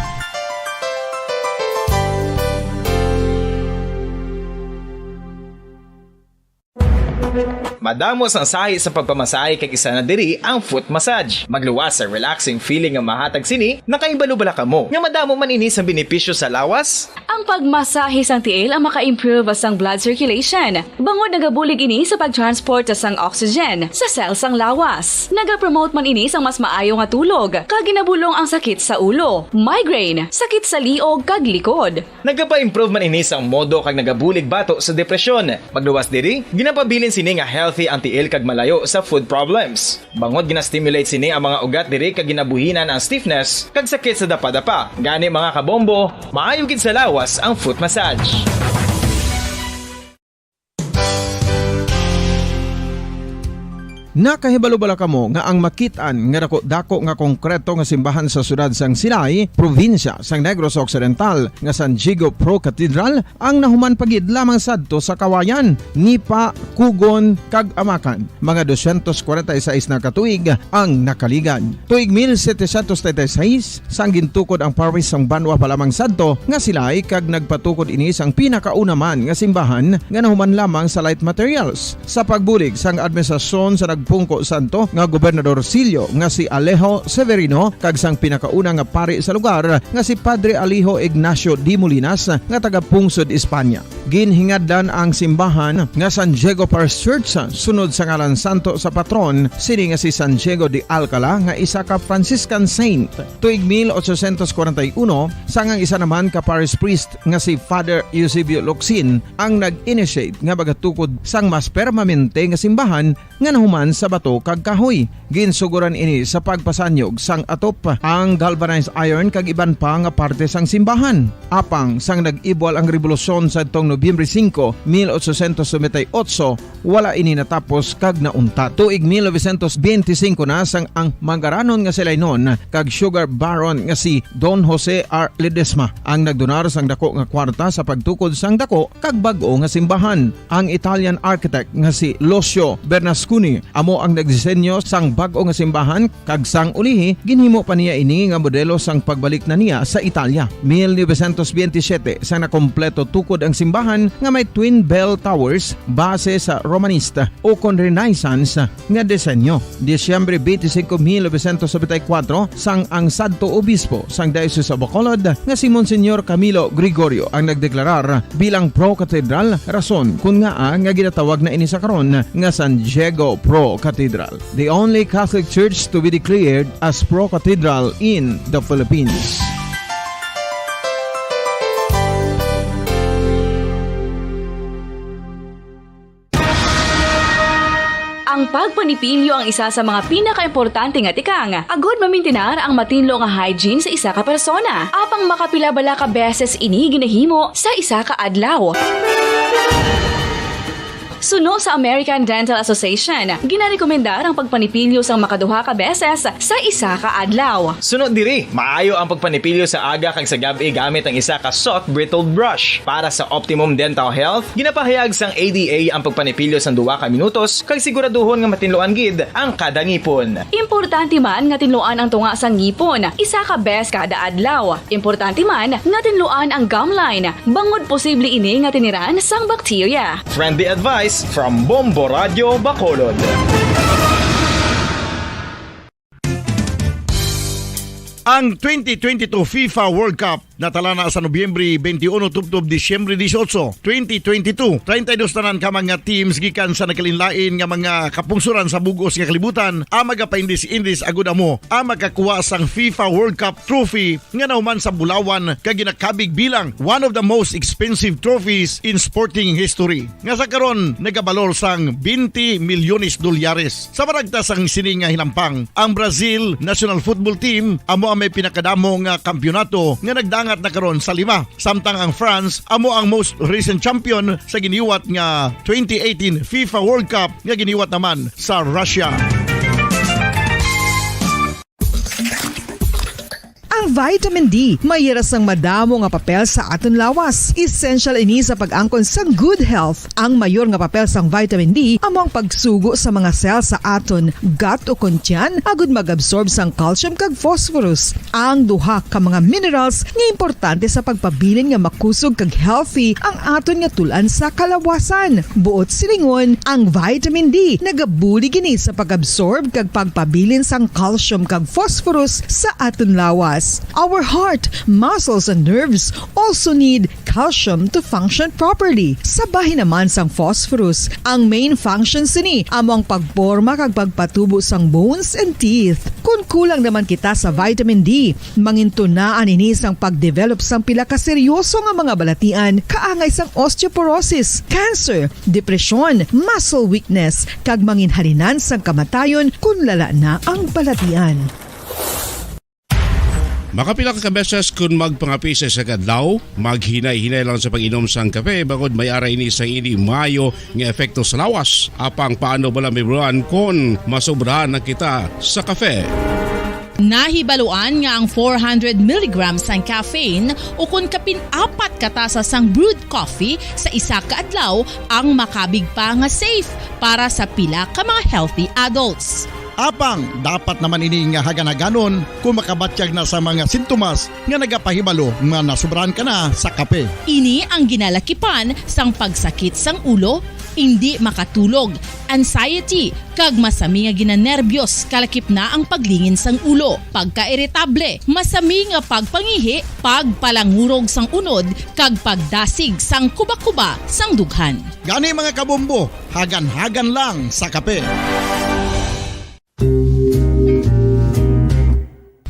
Madamo sang sahi sa pagpamasahe, kag isa na diri ang foot massage. Magluwas sa relaxing feeling nga mahatag sini. Nakahibalo bala kamo nga madamo man ini sang benepisyo sa lawas? Ang pagmasahe sang tiil ang maka-improve sang blood circulation, bangod nagabulig ini sa pag-transport sang oxygen sa cell sang lawas. Nagapromote man ini sang mas maayo nga tulog, kag ginabulong ang sakit sa ulo, migraine, sakit sa liog, kag likod. Nagapa-improve man ini sang modo kag nagabulig bato sa depresyon. Magluwas diri, ginapabilin sini nga healthy ang tiil kag malayo sa foot problems. Bangod gina-stimulate sini ang mga ugat diri kag ginabuhinan ang stiffness kag sakit sa dapadapa. Gani, mga kabombo, maayo gid sa lawas ang foot massage. Nakahibalo bala kamo nga ang makit-an nga dako-dako nga konkreto nga simbahan sa siyudad sang Silay, probinsya sang Negros Occidental, nga San Diego Pro Cathedral, ang nahuman pa gid lamang sadto sa Kawayan, Nipa, Kugon, kag Amakan? Mga dosyentos kwarenta y seis na ka tuig ang nakaligad. Tuig mil setecientos treinta y seis, sang gintukod ang parish sang banwa pa lamang sadto nga Silay, kag nagpatukod ini sang pinakauna man nga simbahan nga nahuman lamang sa light materials. Sa pagbulig sang administrasyon sa nagpungko sadto nga gobernadorcillo nga si Alejo Severino kag sang pinakauna nga pari sa lugar nga si Padre Alejo Ignacio de Molinas nga taga-pungsod Espanya. Ginhingadlan ang simbahan nga San Diego Parish Church sunod sa ngalan santo sa patron sini nga si San Diego de Alcala, nga isa ka Franciscan saint. Tuig mil ochocientos kwarenta y uno, sang ang isa naman ka parish priest nga si Father Eusebio Locsin ang nag-initiate nga magatukod sang mas permanente nga simbahan nga nahuman sa bato kag kahoy. Ginsugoran ini sa pagpasanyog sang atop, ang galvanized iron kag iban pa nga parte sang simbahan. Apang sang nag-ibwal ang rebolusyon sadtong Nobyembre singko, mil ochocientos noventa y ocho, wala ini natapos kag nauntat. Tuig mil novecientos benti singko na, sang ang mangaranon nga si Lainon kag sugar baron nga si Don Jose R. Ledesma ang nagdonar sang dako nga kwarta sa pagtukod sang dako kag bag-o nga simbahan. Ang Italian architect nga si Lucio Bernasconi amo ang nagdisenyo sang bag-o nga simbahan, kag sang ulihi ginhimo pa niya ini nga modelo sang pagbalik na niya sa Italia. Mil novecientos benti siyete, sang nakompleto tukod ang simbahan nga may twin bell towers base sa Romanista o kon Renaissance nga disenyo. Disyembre benti singko, mil novecientos nobenta y kuwatro, sang ang sadto obispo sang Diocese of Bacolod nga si Monsignor Camilo Gregorio ang nagdeklarar bilang pro-cathedral, rason kon ngaa nga ginatawag na ini sa karon nga San Diego Pro Cathedral, the only Catholic church to be declared as pro-cathedral in the Philippines. Ang pagpanipilyo ang isa sa mga pinakaimportante nga tikang agod mamintinar ang matinlo nga hygiene sa isa ka persona. Apang makapila bala ka beses ini ginahimo sa isa ka adlaw? Suno sa American Dental Association, ginarekomendar ang pagpanipilyo sang makaduha ka beses sa isa ka adlaw. Suno diri, maayo ang pagpanipilyo sa aga kag sa gab-i gamit ang isa ka soft bristled brush. Para sa optimum dental health, ginapahayag sang A D A ang pagpanipilyo sang duha ka minutos kag siguraduhon nga matinluan gid ang kada ngipon. Importante man nga tinluan ang tunga sang ngipon isa ka bes kada adlaw. Importante man nga tinluan ang gum line, bangod posible ini nga tiniran sang bakterya. Friendly advice from Bombo Radio Bacolod. Ang twenty twenty-two FIFA World Cup natala na sa Nobyembre twenty-one tubtob Disyembre dieciocho, twenty twenty-two. Treinta y dos tanan ka mga teams gikan sa nagkalainlain nga mga kapungsoran sa bug-os nga kalibutan ang magapaindis-indis agud amo ang makakuha sang FIFA World Cup trophy nga nahuman sa bulawan kag ginakabig bilang one of the most expensive trophies in sporting history, nga sa karon nagabalor sang twenty milyones dolyares. Sa maragta sang sini nga hinampang, ang Brazil national football team amo ang may pinakadamo nga kampiyonato nga nagdangat na karon sa lima, samtang ang France amo ang most recent champion sa giniwat nga twenty eighteen FIFA World Cup nga giniwat naman sa Russia. Ang Vitamin D may hira sang madamo nga papel sa aton lawas. Essential ini sa pag-angkon sang good health. Ang mayor nga papel sang vitamin D amo ang pagsugo sa mga cell sa aton gut o kon tiyan agud mag-absorb sang calcium kag phosphorus, ang duha ka mga minerals nga importante sa pagpabilin nga makusog kag healthy ang aton nga tul-an sa kalawasan. Buot silingon, ang vitamin D nagabulig ini sa pag-absorb kag pagpabilin sang calcium kag phosphorus sa aton lawas. Our heart, muscles, and nerves also need calcium to function properly. Sa bahin naman sang phosphorus, ang main function sini amo ang pagporma kag pagpatubo sang bones and teeth. Kon kulang naman kita sa vitamin D, mangintunaan ini sang pag-develop sang pila ka seryoso nga mga balatian kaangay sang osteoporosis, cancer, depresyon, muscle weakness, kag manginhalinan sang kamatayon kon lala na ang balatian. Makapila ka beses kon magpangape sa isa ka adlaw, maghinay-hinay lang sa pag-inom sang kape, bangod may ara ini sang indi maayo nga epekto sa lawas. Apang paano bala, Miss Ron, kon masobrahan na kita sa kape? Nahibaluan nga ang four hundred milligrams sang caffeine, o kon kapin apat ka tasa sang brewed coffee sa isa ka adlaw, ang makabig pa nga safe para sa pila ka mga healthy adults. Apang dapat naman ini nga hagan-haganon kung makabatyag na sa mga sintomas nga nagapahibalo nga nasubrahan ka na sa kape. Ini ang ginalakipan sang pagsakit sang ulo, indi makatulog, anxiety, kag masami nga ginanerbiyos, kalakip na ang paglingin sang ulo, pagkairitable, masami nga pagpangihi, pagpalangurog sang unod, kag pagdasig sang kuba-kuba sang dughan. Gani, mga kabombo, hagan-hagan lang sa kape.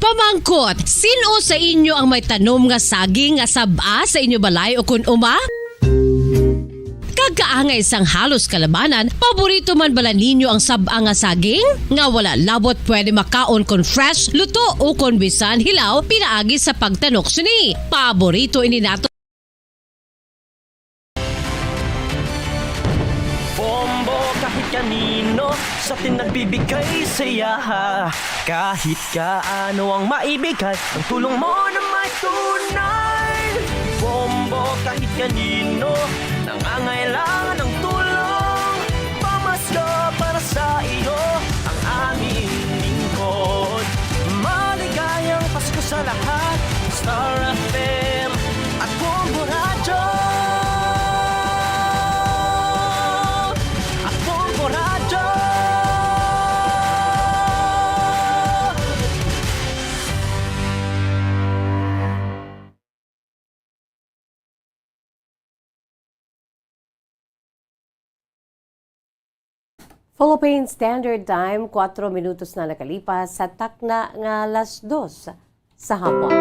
Pamangkot, sin-o sa inyo ang may tanom nga saging nga sab-a sa inyo balay o kon uma? Kag kaangay sang halos kalabanan, paborito man bala ninyo ang sab-a nga saging? Nga wala labot pwede makaon kon fresh, luto, o kon bisan hilaw pinaagi sa pagtanok sini. Paborito ini nato. Bombo kahit kanino sa atin nagbibigay saya. Kahit kaano ang maibigay, ang tulong mo na may tunay. Bombo kahit kanino nangangailangan ng tulong. Pamasko para sa iyo ang aming lingkod. Maligayang Pasko sa lahat. Star F M at Bombo Radyo. At Bombo Radyo. Philippine Standard Time, kuwatro minutos na nakalipas sa takna nga alas dos sa hapon.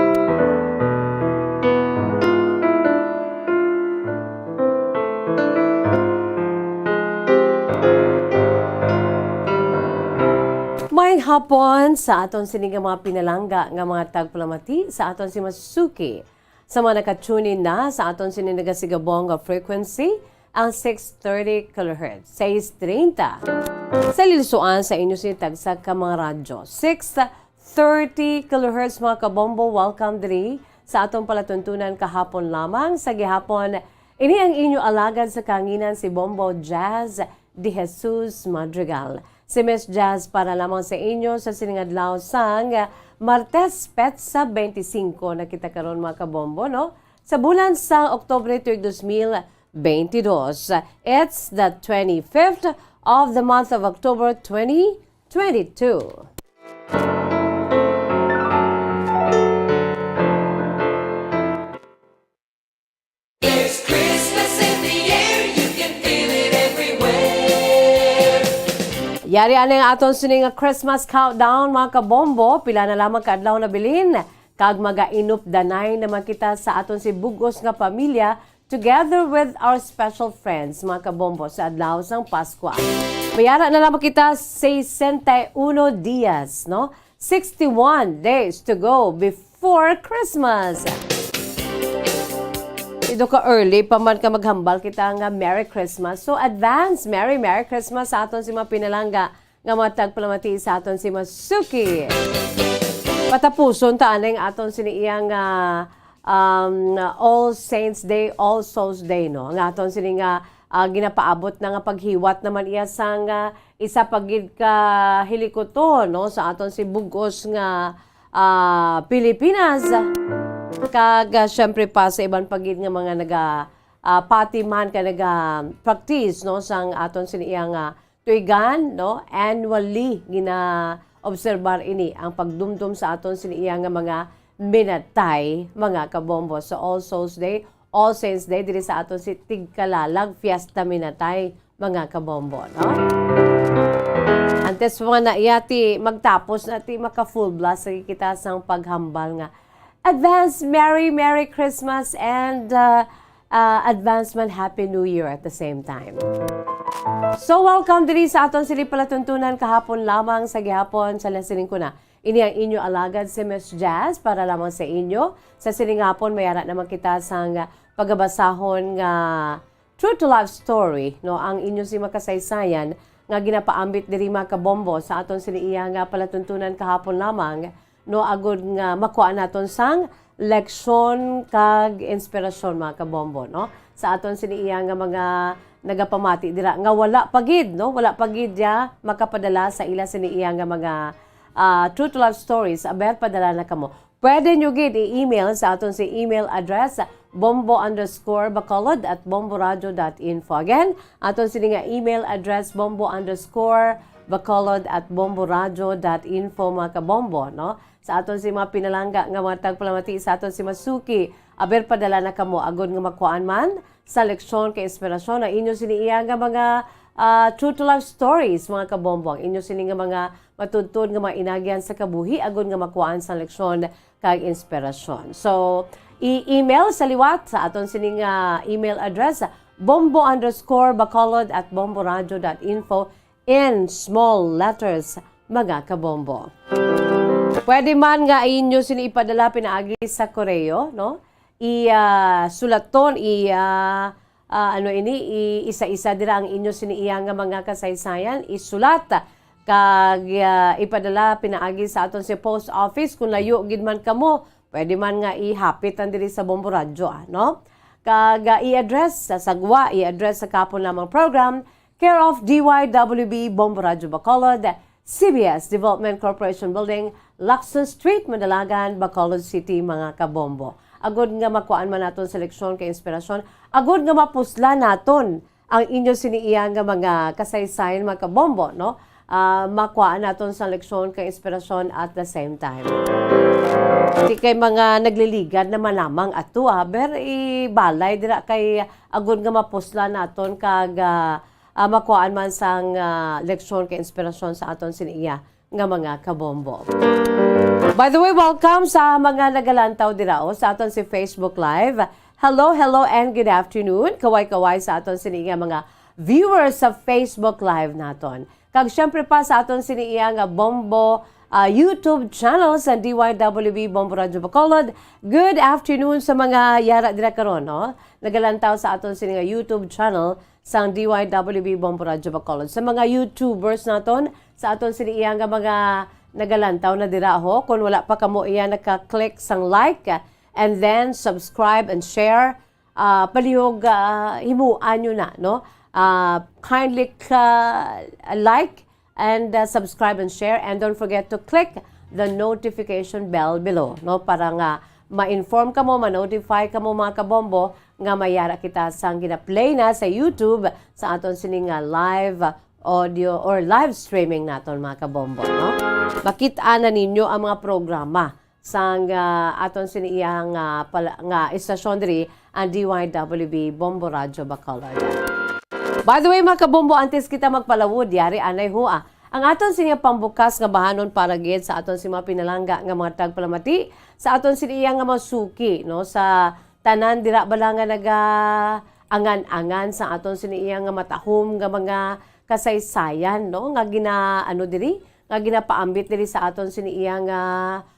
Maayong hapon sa aton sini nga mga pinalangga nga mga tagpalamati, sa aton si Masuki. Sa mga naka-tune in na sa aton sini nagasigabong nga frequency, ang six thirty kilohertz, sais treinta. Sa lilusuan sa inyo sini tagsa ka mga radyo, six thirty kilohertz, mga kabombo, welcome diri sa atong palatuntunan kahapon lamang. Sa gihapon, ini ang inyo alagad sa kahanginan, si Bombo Jazz De Jesus Madrigal. Si Miss Jazz para lamang sa inyo sa sining adlaw sang Martes, petsa twenty-five na kita karon, mga kabombo, no? Sa bulan sang Oktubre tuig dos mil twenty-two. It's the twenty-fifth of the month of October twenty twenty-two. There's Christmas in the air, you can feel it everywhere. Yari anay ang aton sini nga Christmas countdown, mga kabombo. Pila na lamang ka adlaw nabilin, kag magainupdanay naman kita sa aton si bug-os nga pamilya, together with our special friends, mga kabombo, sa adlaw sang Paskwa. May ara na lamang kita sesenta y uno dias, no? Sixty-one days to go before Christmas. Ito ka early pa man ka maghambal kita nga Merry Christmas. So, advance Merry, Merry Christmas sa aton si mga pinalangga nga mga tagpalamati sa aton si Masuki. Patapuson ta anay ang aton sini iya nga, um, All Saints Day, All Souls Day, no? Ang aton sini nga, ah, ginapaabot na nga paghiwat naman iya sang, ah, isa pa gid ka hilikuton, no, sa aton si bug-os nga, ah, Pilipinas. Kag, ah, syempre pa sa iban pa gid nga mga naga, ah, pati man ka naga-practice, no, sang aton sini iya nga tuigan, no? Annually, gina-obserbar ini ang pagdumdom sa aton sini iya nga mga minatay, mga kabombo. So, All Souls Day, All Saints Day, diri sa aton si Tigkalalag, Fiesta Minatay, mga kabombo, no? Antes mo na iya, ti magtapos na, ti maka-full blast lagi kita sang paghambal nga advance Merry, Merry Christmas and, uh, uh, advance man Happy New Year at the same time. So, welcome diri sa aton sini palatuntunan kahapon lamang sa gihapon sa lasining ko na. Ini ang inyo alagad si Miss Jazz para lamang sa inyo. Sa sining hapon, mayara naman kita sang pagabasahon nga true to life story, no, ang inyo si makasaysayan nga ginapaambit diri, mga kabombo, sa aton sini iya nga palatuntunan kahapon lamang, no, agud nga makuha naton sang leksyon kag inspirasyon, mga kabombo, no, sa aton sini iya nga mga nagapamati dira nga wala pa gid, no, wala pa gid ya makapadala sa ila sini iya nga mga, ah, true to life stories. Aber, padala na kamo. Pwede nyo gid i-email sa aton si email address, bombo underscore bacolod at bomboradio dot info. Again, aton sini nga email address, bombo underscore bacolod at bomboradio dot info, mga kabombo, no? Sa aton si mga pinalangga nga mga tagpalamati sa aton si Masuki, aber, padala na kamo agud nga makuhaan man sa leksyon kay inspirasyon ang inyo sini iya nga mga, ah, true to life stories, mga kabombo. Ang inyo sini nga mga matuntun nga mga inagyan sa kabuhi agud nga makuhaan sa leksyon kag inspirasyon. So, i-email sa liwat sa aton sining, ah, email address, bombo underscore bacolod at bomboradio dot info in small letters, mga kabombo. Pwede man nga inyo sini ipadala pinaagi sa koreo, no? I, ah, sulaton, i, ah, ah, ano ini, i-isa-isa dira ang inyo sini iya nga mga kasaysayan, isulat kag, ah, ipadala pinaagi sa aton si post office. Kung layo gid man kamo, pwede man nga ihapit ang diri sa Bombo Radyo, ah, no? Kag, ah, i-address sa sagwa, i-address sa kapon lamang program, care of D Y W B, Bombo Radyo Bacolod, C B S Development Corporation Building, Lacson Street, Madalagan, Bacolod City, mga kabombo. Agod nga makuhaan man naton sa leksyon kay inspirasyon, agod nga mapuslan naton ang inyo sini iya nga mga kasaysayan, mga kabombo, no? Ah, makuhaan naton sa leksyon kay inspirasyon at the same time. Di kay mga nagliligad na malamang ato, ah, ber, ibalay dira kay agod nga mapuslan naton kag, ah, ah, makuhaan man sang, ah, leksyon kay inspirasyon sa aton sini iya nga mga kabombo. By the way, welcome sa mga nagalantaw dira, oh, sa aton si Facebook Live. Hello, hello, and good afternoon. Kaway-kaway sa aton sini nga mga viewers sa Facebook Live naton. Kag syempre pa sa aton sini iya nga Bombo, ah, YouTube channel sa D Y W B Bombo Radyo Bacolod. Good afternoon sa mga yara dira karon, no? Nagalantaw sa aton sini nga YouTube channel sang D Y W B Bombo Radyo Bacolod. Sa mga YouTubers naton, sa aton sini iya nga mga nagalantaw na dira, ho, kung wala pa kamo iya naka-click sang like, and then subscribe and share, ah, palihog, ah, himuan nyo na, no? Ah, kindly ka-, like and, ah, subscribe and share, and don't forget to click the notification bell below, no? Para nga ma-inform kamo, ma-notify kamo, mga kabombo, nga mayara kita sang gina-play na sa YouTube sa aton sini nga live audio or live streaming naton, mga kabombo, no? Makit-a na ninyo ang mga programa sang, ah, aton sini iyang, ah, pala-, nga istasyon diri, ang D Y W B Bombo Radyo Bacolod. By the way, mga kabombo, antes kita magpalawod, yari anay hua ang aton sini pambukas nga bahanon para gid sa aton si mga pinalangga nga mga tagpalamati, sa aton sini iya nga mga suki, no, sa tanan dira bala nga naga-angan-angan sa aton sini iya nga matahom nga mga kasaysayan, no, nga gina-, ano diri, nga ginapaambit diri sa aton sini iya nga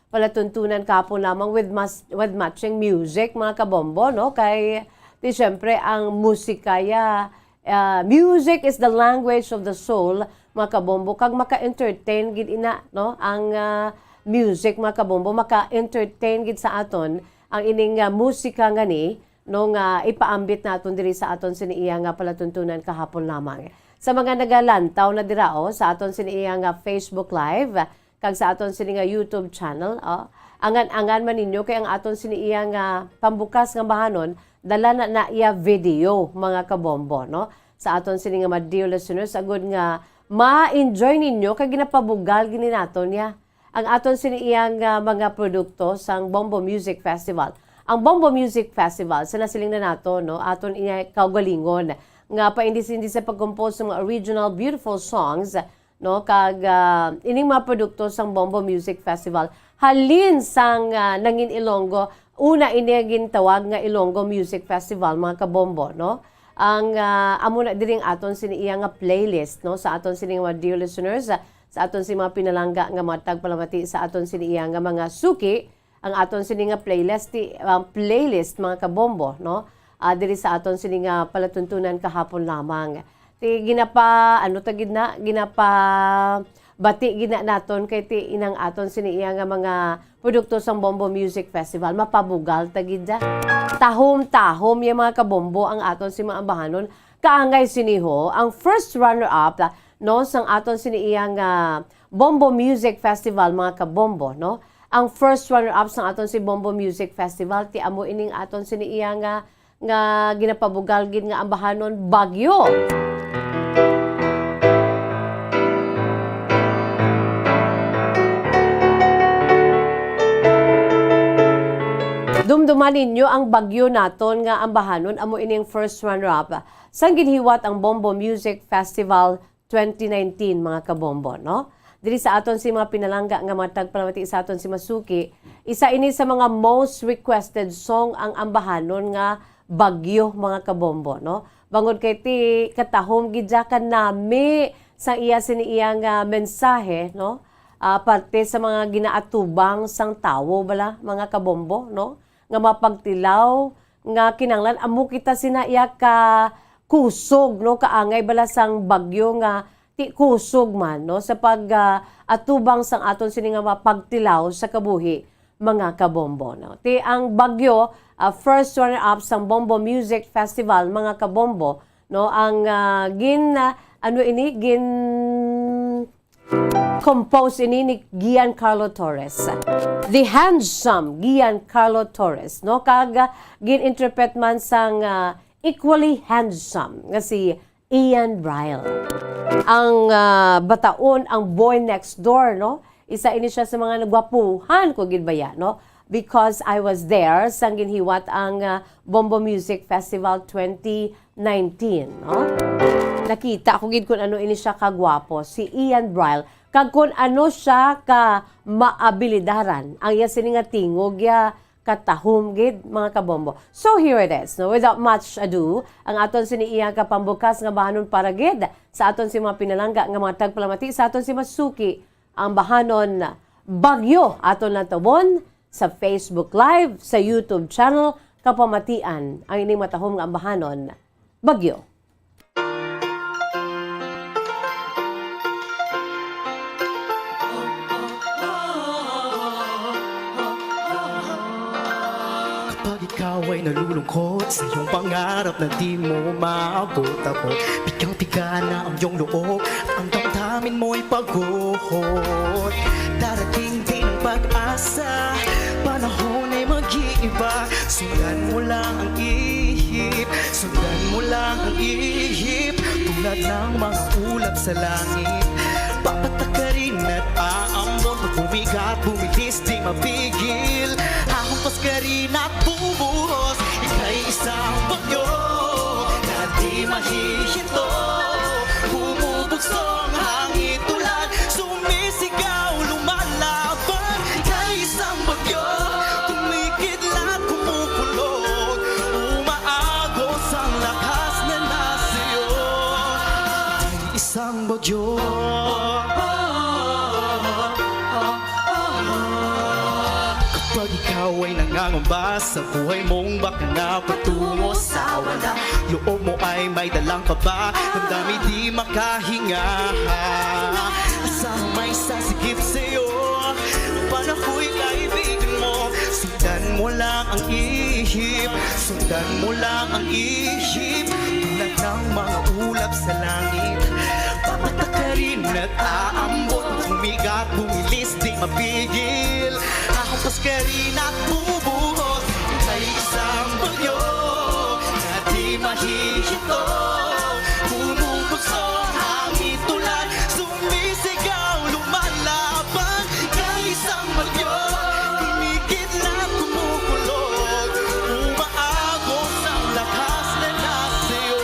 palatuntunan kapon lamang with mas-, with matching music, mga kabombo, no? Kay, di syempre, ang musika ya, ah, music is the language of the soul, mga kabombo, kag maka-entertain gid ina, no? Ang, ah, music, mga kabombo, maka-entertain gid sa aton ang ining, ah, musika nga ni, no, nga ipaambit naton diri sa aton sini iya nga palatuntunan kahapon lamang. Sa mga nagalantaw na dira, oh, sa aton sini iya nga Facebook Live, kag sa aton sini nga YouTube channel, oh, angan-angan man ninyo kay ang aton sini iya nga pambukas nga bahanon, dala na na iya video, mga kabombo, no? Sa aton sini nga mga dear listeners, agud nga ma-enjoy ninyo kay ginapabugal gini naton niya ang aton sini iyang, ah, mga produkto sang Bombo Music Festival. Ang Bombo Music Festival, sa nasiling na nato, no, aton iya kaugalingon nga paindis-indis sa pag-compose sa mga original beautiful songs, no, kag, ah, ining mga produkto sang Bombo Music Festival halin sang, ah, nangin Ilonggo, una ini gintawag nga Ilonggo Music Festival, mga kabombo, no? Ang, ah, amo na diri ang aton sini iya nga playlist, no, sa aton sini mga dear listeners, ah, sa aton si mga pinalangga nga mga tagpalamati, sa aton sini iya nga mga suki, ang aton sini nga playlist, ti, ang playlist, mga kabombo, no? Ah, diri sa aton sini nga palatuntunan kahapon lamang. Ti ginapa, ano ta gid na, ginapa bati gid na naton kay ti inang aton sini iya nga mga produkto sang Bombo Music Festival, mapabugal ta gid dya. Tahom-tahom ya, mga kabombo, ang aton si mga ambahanon. Kaangay sini ho, ang first runner-up, no, sang aton sini iya nga Bombo Music Festival, mga kabombo, no? Ang first runner-up sang aton si Bombo Music Festival, ti amo ining aton sini iya nga, nga ginapabugal gid nga ambahanon, Bagyo. Dumduman ninyo ang Bagyo naton nga ambahanon, amo ining first runner-up sang ginhiwat ang Bombo Music Festival twenty nineteen, mga kabombo, no? Diri sa aton si mga pinalangga nga mga tagpalamati sa aton si Masuki, isa ini sa mga most requested song ang ambahanon nga Bagyo, mga kabombo, no? Bangod kay ti katahom gid dya, kanami sa iya sini iya nga mensahe, no? Ah, parte sa mga ginaatubang sang tawo bala, mga kabombo, no? Nga mapagtilaw nga kinahanglan amo kita sina iya ka kusog, no, kaangay bala sang bagyo nga ti kusog man, no, sa pag, ah, atubang sang aton sini nga mapagtilaw sa kabuhi, mga kabombo, no. Ti ang bagyo, ah, first runner-up sang Bombo Music Festival, mga kabombo, no, ang, ah, gin, ah, ano ini, gin compose ini ni Giancarlo Torres. The handsome Giancarlo Torres, no? Kag, ah, gin-interpret man sang, ah, equally handsome nga si Ian Bryle. Ang, ah, bataon, ang boy next door, no? Isa ini siya sa mga nagwapuhan ko gid baya, no? Because I was there sang ginhiwat ang, ah, Bombo Music Festival twenty nineteen, no? Nakita ko gid kun ano ini siya kagwapo, si Ian Bryle, kag kun ano siya ka maabilidaran. Ang iya sini nga tingog ya katahom gid, mga kabombo. So here it is, no? Without much ado, ang aton sini iya kapambukas nga bahanon para gid sa aton si mga pinalangga nga mga tagpalamati, sa aton si Masuki, ang bahanon Bagyo aton lang tubon sa Facebook Live, sa YouTube channel, kapamatian ang ining matahom nga ambahanon, Bagyo. Kapag ikaw ay nalulungkot sa iyong pangarap na di mo maabot-abot, pigang-piga na ang iyong loob at ang damdamin mo'y pagod. Darating din ang pag-asa, panahon ay mag-iiba. Sundan mo lang ang ihip, sundan mo lang ang ihip. Tulad ng mga ulap sa langit, papatakarin at aambon. Pag bumigat, bumitis, di mapigil, hahampas ka rin at bubuhos. Ika'y isang bagyo na di mahihinto. Bumubugsong hangin, ulan, sumisigaw, lumalaban. Ika'y isang bagyo, kumikidlat, kumukulog, umaagos ang lakas na nasa iyo. Ika'y isang bagyo. Kapag ikaw ay nangangamba sa buhay mong baka na patungo sa wala, loob mo ay may dalang kaba, damdamin di makahinga. Asahan may sasigip sa'yo, Ako'y kaibigan mo. Sundan mo lang ang ihip, sundan mo lang ang ihip. Tulad ng mga ulap sa langit, papatak ka rin at aambon. Pag umigat, bumilis, di mapigil. Hahampas ka rin at bubuhos. Kay isang bagyo na di mahihinto. Bumubugso, hangin, ulan, sumisigaw, lumalaban. Kay isang bagyo, kumikidlat, kumukulog, umaagos ang lakas na nasa iyo.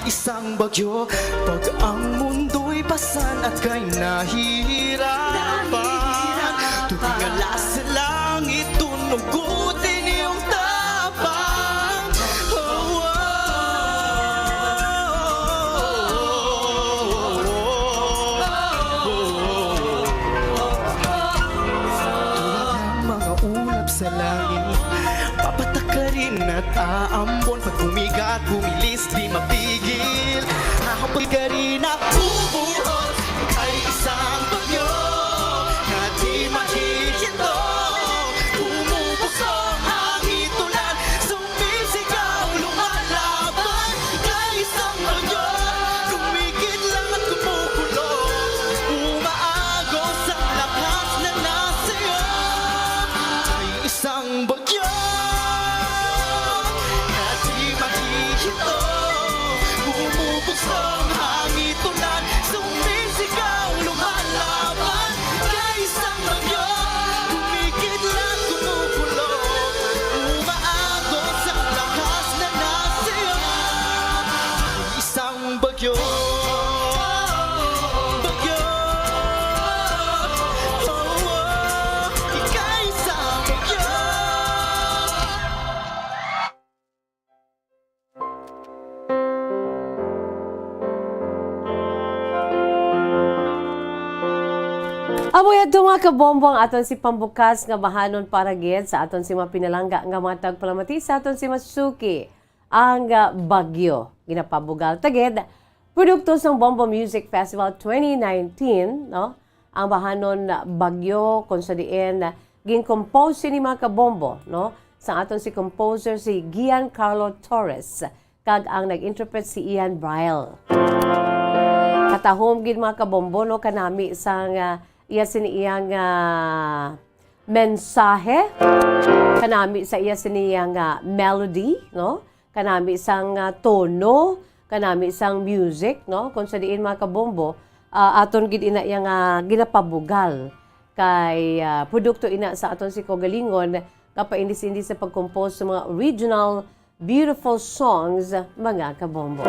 Isang bagyo, pag ang mundo'y pasan at kay nahihirapan. Tubig ala sa langit, tunugutin iyong tapang. Oh, oh, oh, oh, oh, oh. Tulad ng mga ulap sa langit, papatak ka rin at aambon. Pag umigat, bumilis, di mapigil. Hahampas ka rin at bubuhos. Kay isang bagyo na di mahihinto. Bumubugso, hangin, ulan, sumisigaw, lumalaban. Kay isang bagyo, kumikidlat, kumukulog, umaagos ang lakas na nasa iyo. Kay isang bagyo na di mahihinto. Bumubugso ang hangin, ulan, sumisigaw, lumalaban. Kay isang bagyo, kumikidlat, kumukulog, umaagos ang lakas na nasa iyo. Isang bagyo, bagyo, oh, oh, ikaw isang bagyo. Amo yadto, mga kabombo, ang aton si pambukas nga bahanon para gid sa aton si mga pinalangga nga mga tagpalamati sa aton si Masuki, ang, ah, Bagyo. Ginapabugal ta gid, produkto sang Bombo Music Festival twenty nineteen, no? Ang bahanon Bagyo, kung sa diin, gincompose sini, mga kabombo, no? Sang aton si composer si Giancarlo Torres, kag ang nag-interpret si Ian Braille. Katahom gid, mga kabombo, no, kanami sang, ah, iya sini iyang, ah, mensahe, kanami sa iya sini iyang, ah, melody, no? Kanami sang, ah, tono, kanami sang music, no? Kung sa diin, mga kabombo, ah, aton gid ina iya nga ginapabugal kay, ah, produkto ina sa aton si kaugalingon nga paindis-indis sa pag-compose sa mga original beautiful songs, mga kabombo.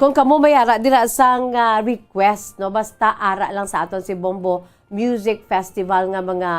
Kung kamo may ara dira sang, ah, request, no, basta ara lang sa aton si Bombo Music Festival nga mga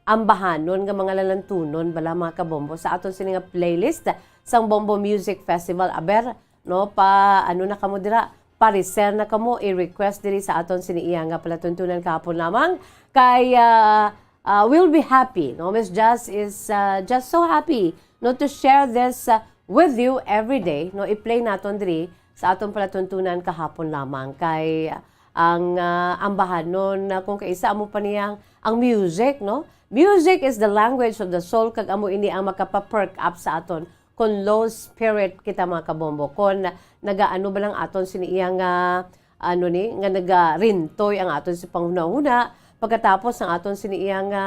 ambahanon, nga mga lalantunon bala, mga kabombo, sa aton sini nga playlist sang Bombo Music Festival. Aber, no, pa, ano na kamo dira, pa-reserve na kamo, i-request diri sa aton sini iya nga palatuntunan kahapon lamang. Kay, ah, ah, we'll be happy, no? Miss Jazz is, ah, just so happy, no, to share this, ah, with you every day, no? I-play naton diri sa aton palatuntunan kahapon lamang. Kay, ah, ang, ah, ambahanon, ah, kung kaisa amo pa niyang ang music, no? Music is the language of the soul, kag amo ini ang makapa-perk up sa aton kon low spirit kita, mga kabombo, kon nagaano ba lang aton sini iya nga, ano ni, nga nagarintoy ang aton si panghunahuna, pagkatapos ang aton sini iya nga,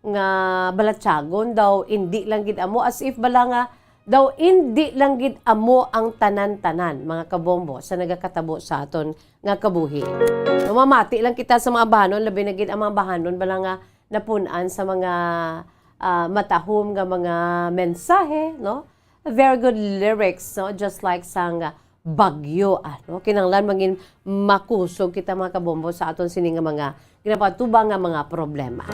nga balatyagon daw, indi lang gid amo, as if bala nga daw indi lang gid amo ang tanan-tanan, mga kabombo, sa nagakatabo sa aton nga kabuhi. Mamati lang kita sa mga bahanon, labi na gid ang mga bahanon bala nga napun-an sa mga, ah, matahom nga mga mensahe, no? Very good lyrics, no? Just like sang, ah, bagyo, ano? Kinahanglan mangin makusog kita, mga kabombo, sa aton sini nga mga ginapatubang nga mga problema.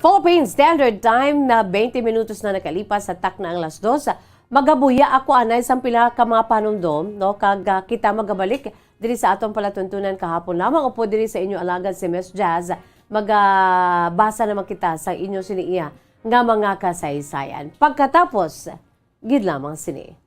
Philippine Standard Time na twenty minutos na nakalipas sa takna ang alas dos. Magabuya ako anay sang pila ka mga panumdom, no? Kag, ah, kita magabalik diri sa aton palatuntunan kahapon lamang, upod diri sa inyo alagad si Miss Jazz. Magabasa naman kita sa inyo sini iya nga mga kasaysayan. Pagkatapos gid lamang sini.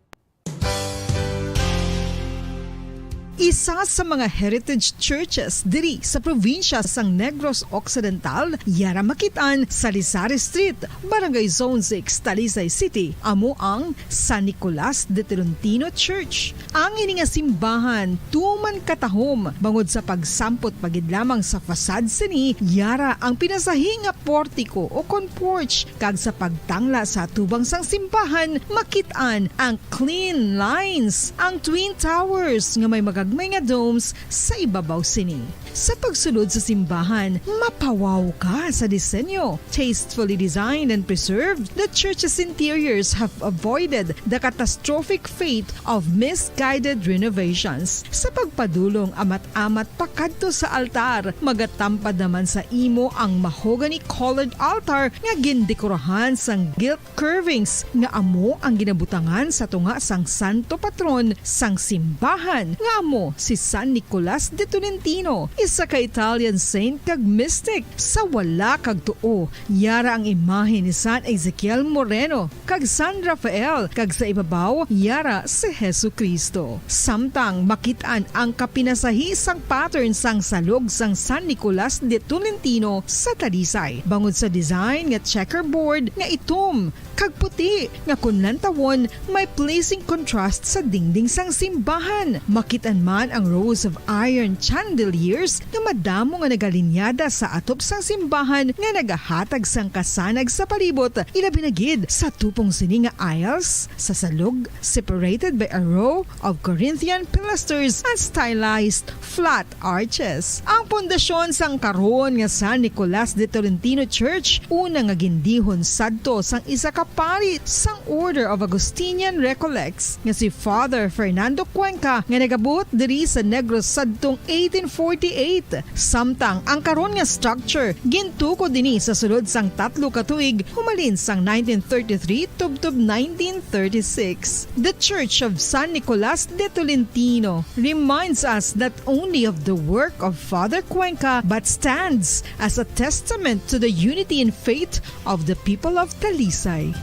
Isa sa mga heritage churches diri sa probinsya sang Negros Occidental, yara makit-an sa Lisari Street, Barangay Zone six, Talisay City, amo ang San Nicolas de Tolentino Church. Ang ini nga simbahan tuman katahom bangod sa pagsampot pa gid lamang sa facade sini, yara ang pinasahi nga portiko o kon porch, kag sa pagtangla sa atubang sang simbahan, makit-an ang clean lines, ang twin towers nga may magagmay nga domes sa ibabaw sini. Sa pagsulod sa simbahan, mapawaw ka sa disenyo. Tastefully designed and preserved, the church's interiors have avoided the catastrophic fate of misguided renovations. Sa pagpadulong amat-amat pakadto sa altar, magatampad naman sa imo ang mahogany-colored altar nga gindekorahan sang gilt curvings nga amo ang ginabutangan sa tunga sang santo patron sang simbahan, nga amo si San Nicolas de Tolentino, isa ka Italian saint kag mystic. Sa wala kag tuo, yara ang imahe ni San Ezekiel Moreno kag San Rafael, kag sa ibabaw, yara si Jesu-Cristo. Samtang makit-an ang kapinasahi sang pattern sang salog sang San Nicolas de Tolentino sa Talisay, bangod sa design nga checkerboard nga itom kag puti, nga kon lantawon, may pleasing contrast sa dingding sang simbahan. Makit-an man ang rows of iron chandeliers nga madamo nga nagalinyada sa atop sang simbahan nga nagahatag sang kasanag sa palibot, ilabi na gid sa tupong sini nga aisles sa salog, separated by a row of Corinthian pilasters and stylized flat arches. Ang pundasyon sang karon nga San Nicolas de Tolentino Church, una nga gindihon sadto sang isa ka pari sang Order of Augustinian Recollects nga si Father Fernando Cuenca, nga nagabuot diri sa Negros sadtong eighteen forty-eight. Samtang ang karon nga structure gintukod ini sa sulod sang tatlo ka tuig, humalin sang nineteen thirty-three tubtob nineteen thirty-six. The Church of San Nicolas de Tolentino reminds us not only of the work of Father Cuenca, but stands as a testament to the unity in faith of the people of Talisay.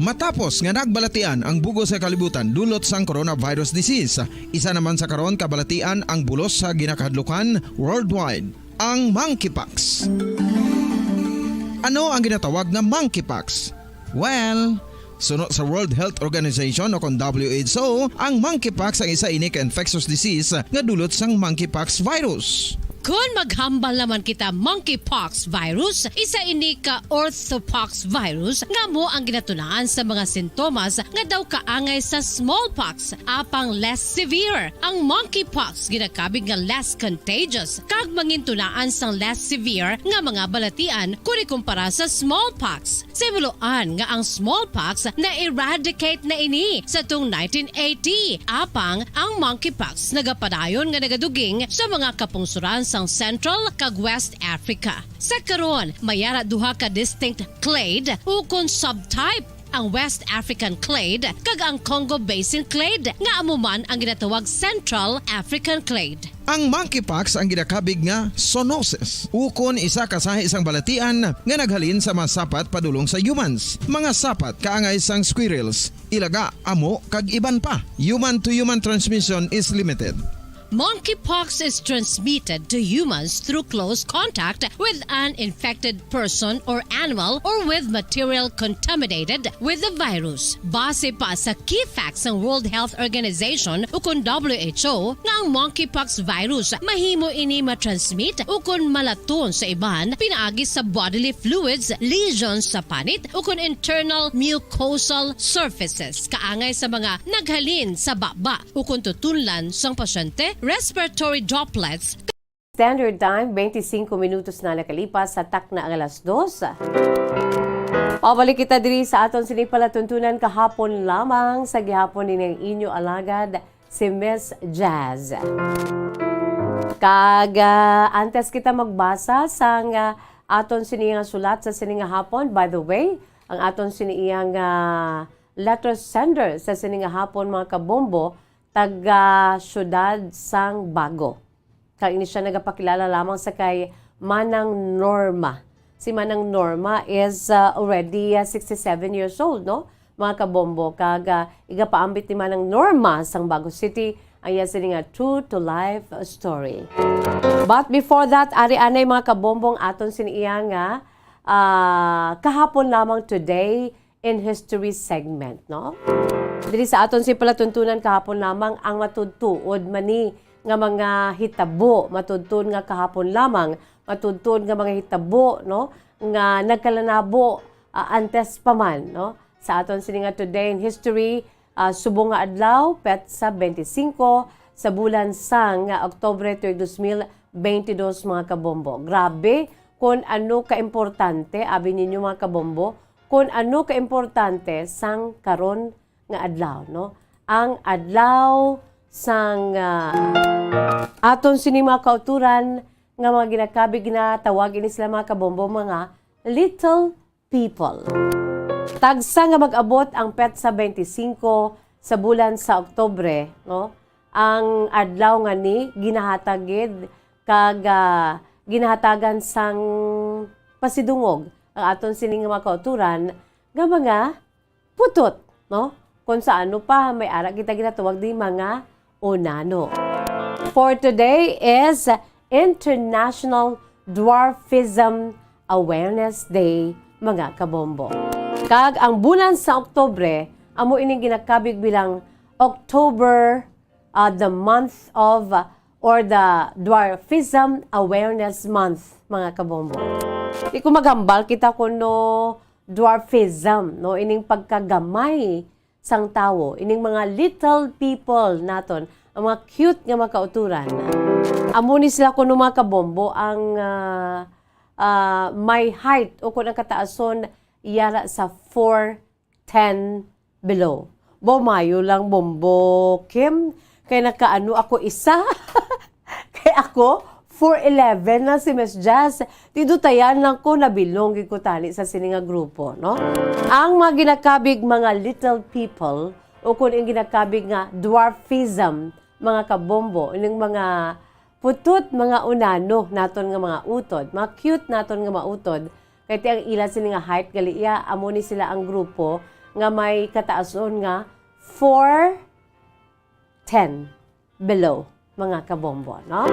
Matapos nga nagbalatian ang bug-os nga kalibutan dulot sang coronavirus disease, isa naman sa karon kabalatian ang bulos sa ginakahadlukan worldwide, ang monkeypox. Ano ang ginatawag nga monkeypox? Well, suno sa World Health Organization o kon W H O, ang monkeypox ang isa ini ka infectious disease nga dulot sang monkeypox virus. Kon maghambal naman kita monkeypox virus, isa ini ka orthopox virus nga amo ang ginatunaan sa mga sintomas nga daw kaangay sa smallpox, apang less severe. Ang monkeypox ginakabig nga less contagious kag mangintunaan sang less severe nga mga balatian kon ikumpara sa smallpox. Sa himuloan nga ang smallpox na-eradicate na ini sa tong nineteen eighty, apang ang monkeypox nagapadayon nga nagaduging sa mga kapungsoran sang Central kag West Africa. Sa karon, may ara duha ka distinct clade ukon subtype, ang West African clade kag ang Congo Basin clade, nga amo man ang ginatawag Central African clade. Ang monkeypox ang ginakabig nga zoonosis, ukon isa ka sahi sang balatian nga naghalin sa mga sapat padulong sa humans. Mga sapat kaangay sang squirrels, ilaga, amo, kag iban pa. Human to human transmission is limited. Monkeypox is transmitted to humans through close contact with an infected person or animal or with material contaminated with the virus. Base pa sa key facts sang World Health Organization ukon W H O nga ang monkeypox virus mahimo ini matransmit ukon malaton sa iban pinaagi sa bodily fluids, lesions sa panit ukon internal mucosal surfaces kaangay sa mga naghalin sa baba ukon tutunlan sang pasyente, respiratory droplets. Standard Time, twenty-five minutos na nakalipas sa takna ang alas dos. Pabalik kita diri sa aton sini palatuntunan kahapon lamang sa gihapon ning inyo alagad, si Miss Jazz. Kag, ah, antes kita magbasa sang, ah, aton sini nga sulat sa sini nga hapon, by the way, ang aton sini iyang, ah, letter sender sa sini nga hapon, mga kabombo, taga siyudad sang Bago. Kag ini siya nagapakilala lamang sa kay Manang Norma. Si Manang Norma is, ah, already, ah, sixty-seven years old, no? Mga kabombo, kag, ah, igapaambit ni Manang Norma sang Bago City ang iya sini nga true to life story. But before that, ari anay, mga kabombo, ang aton sini iya nga, ah, kahapon lamang, today in history segment, no? Diri sa aton si palatuntunan kahapon lamang ang matuod-tuod man ni nga mga hitabo, matuod-tuod nga kahapon lamang, matuod-tuod nga mga hitabo, no, nga nagkalanabo, ah, antes pa man, no? Sa aton sini nga today in history, ah, subong nga adlaw, petsa twenty-five sa bulan sang nga Oktubre tuig dos mil twenty-two, mga kabombo. Grabe, kun ano ka importante, abi ninyo, mga kabombo, kun ano ka importante sang karon nga adlaw, no? Ang adlaw sang, ah, aton sini mga kauturan nga mga ginakabig, ginatawag ini sila, mga kabombo, mga little people. Tagsa nga mag-abot ang petsa twenty-five sa bulan sa Oktubre, no? Ang adlaw nga ni ginahatag gid kag, ah, ginahatagan sang pasidungog ang aton sini nga mga kauturan nga mga putot, no? Kung sa ano pa, may ara kita ginatawag di mga unano. For today is International Dwarfism Awareness Day, mga kabombo. Kag ang bulan sa Oktubre, amo ining ginakabig bilang October, uh, the month of, uh, or the Dwarfism Awareness Month, mga kabombo. Di ko maghambal kita kuno dwarfism, no, ining pagkagamay sang tawo, ining mga little people naton, ang mga cute nga mga kauturan. Amo ni sila kuno, mga kabombo, ang, ah, ah, may height o kung ang kataason yara sa four ten below. Bo, mayo lang, Bombo Kim, kay nakaano ako isa. Kay ako, four eleven lang si Miss Jazz. Tidutayan lang ko, nabilong gid ko tani sa sini nga grupo, no? Ang mga ginakabig mga little people, o kung ang ginakabig nga dwarfism, mga kabombo, ining mga putot, mga unano naton nga mga utod, mga cute naton nga mga utod, kay ti ang ila sini nga height gali iya, amo ni sila ang grupo nga may kataason nga four ten below, mga kabombo, no?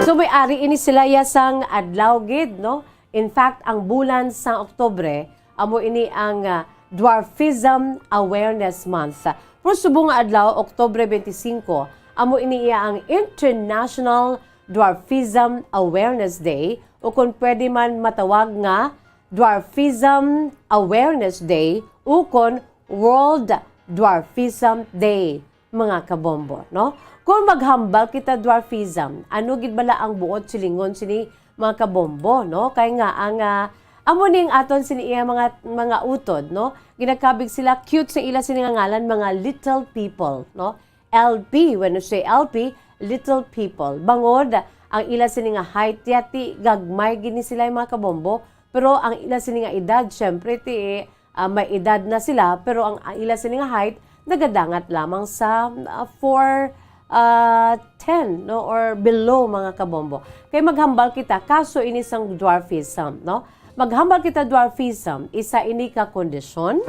So, may ari ini sila ya sang adlaw gid, no? In fact, ang bulan sang Oktubre, amo ini ang, ah, Dwarfism Awareness Month. Pero subong nga adlaw, Oktubre twenty-five, amo ini iya ang International Dwarfism Awareness Day, o kung pwede man matawag nga Dwarfism Awareness Day, o kon World Dwarfism Day, mga kabombo, no? Kung maghambal kita dwarfism, ano gid bala ang buot silingon sini, mga kabombo, no? Kay nga ang, ah, amo ning aton sini iya mga, mga utod, no? Ginakabig sila, cute sa ila sini nga ngalan, mga little people, no? L P, when you say L P, little people. Bangod, ang ila sini nga height, yati, gagmay gini sila, mga kabombo. Pero ang ila sini nga edad, syempre, ti, ah, may edad na sila, pero ang, ang ila sini nga height, nagadangat lamang sa, ah, four, ah, ten, no, or below, mga kabombo. Kay maghambal kita, kaso ini sang dwarfism, no? Maghambal kita dwarfism, isa ini ka kondisyon,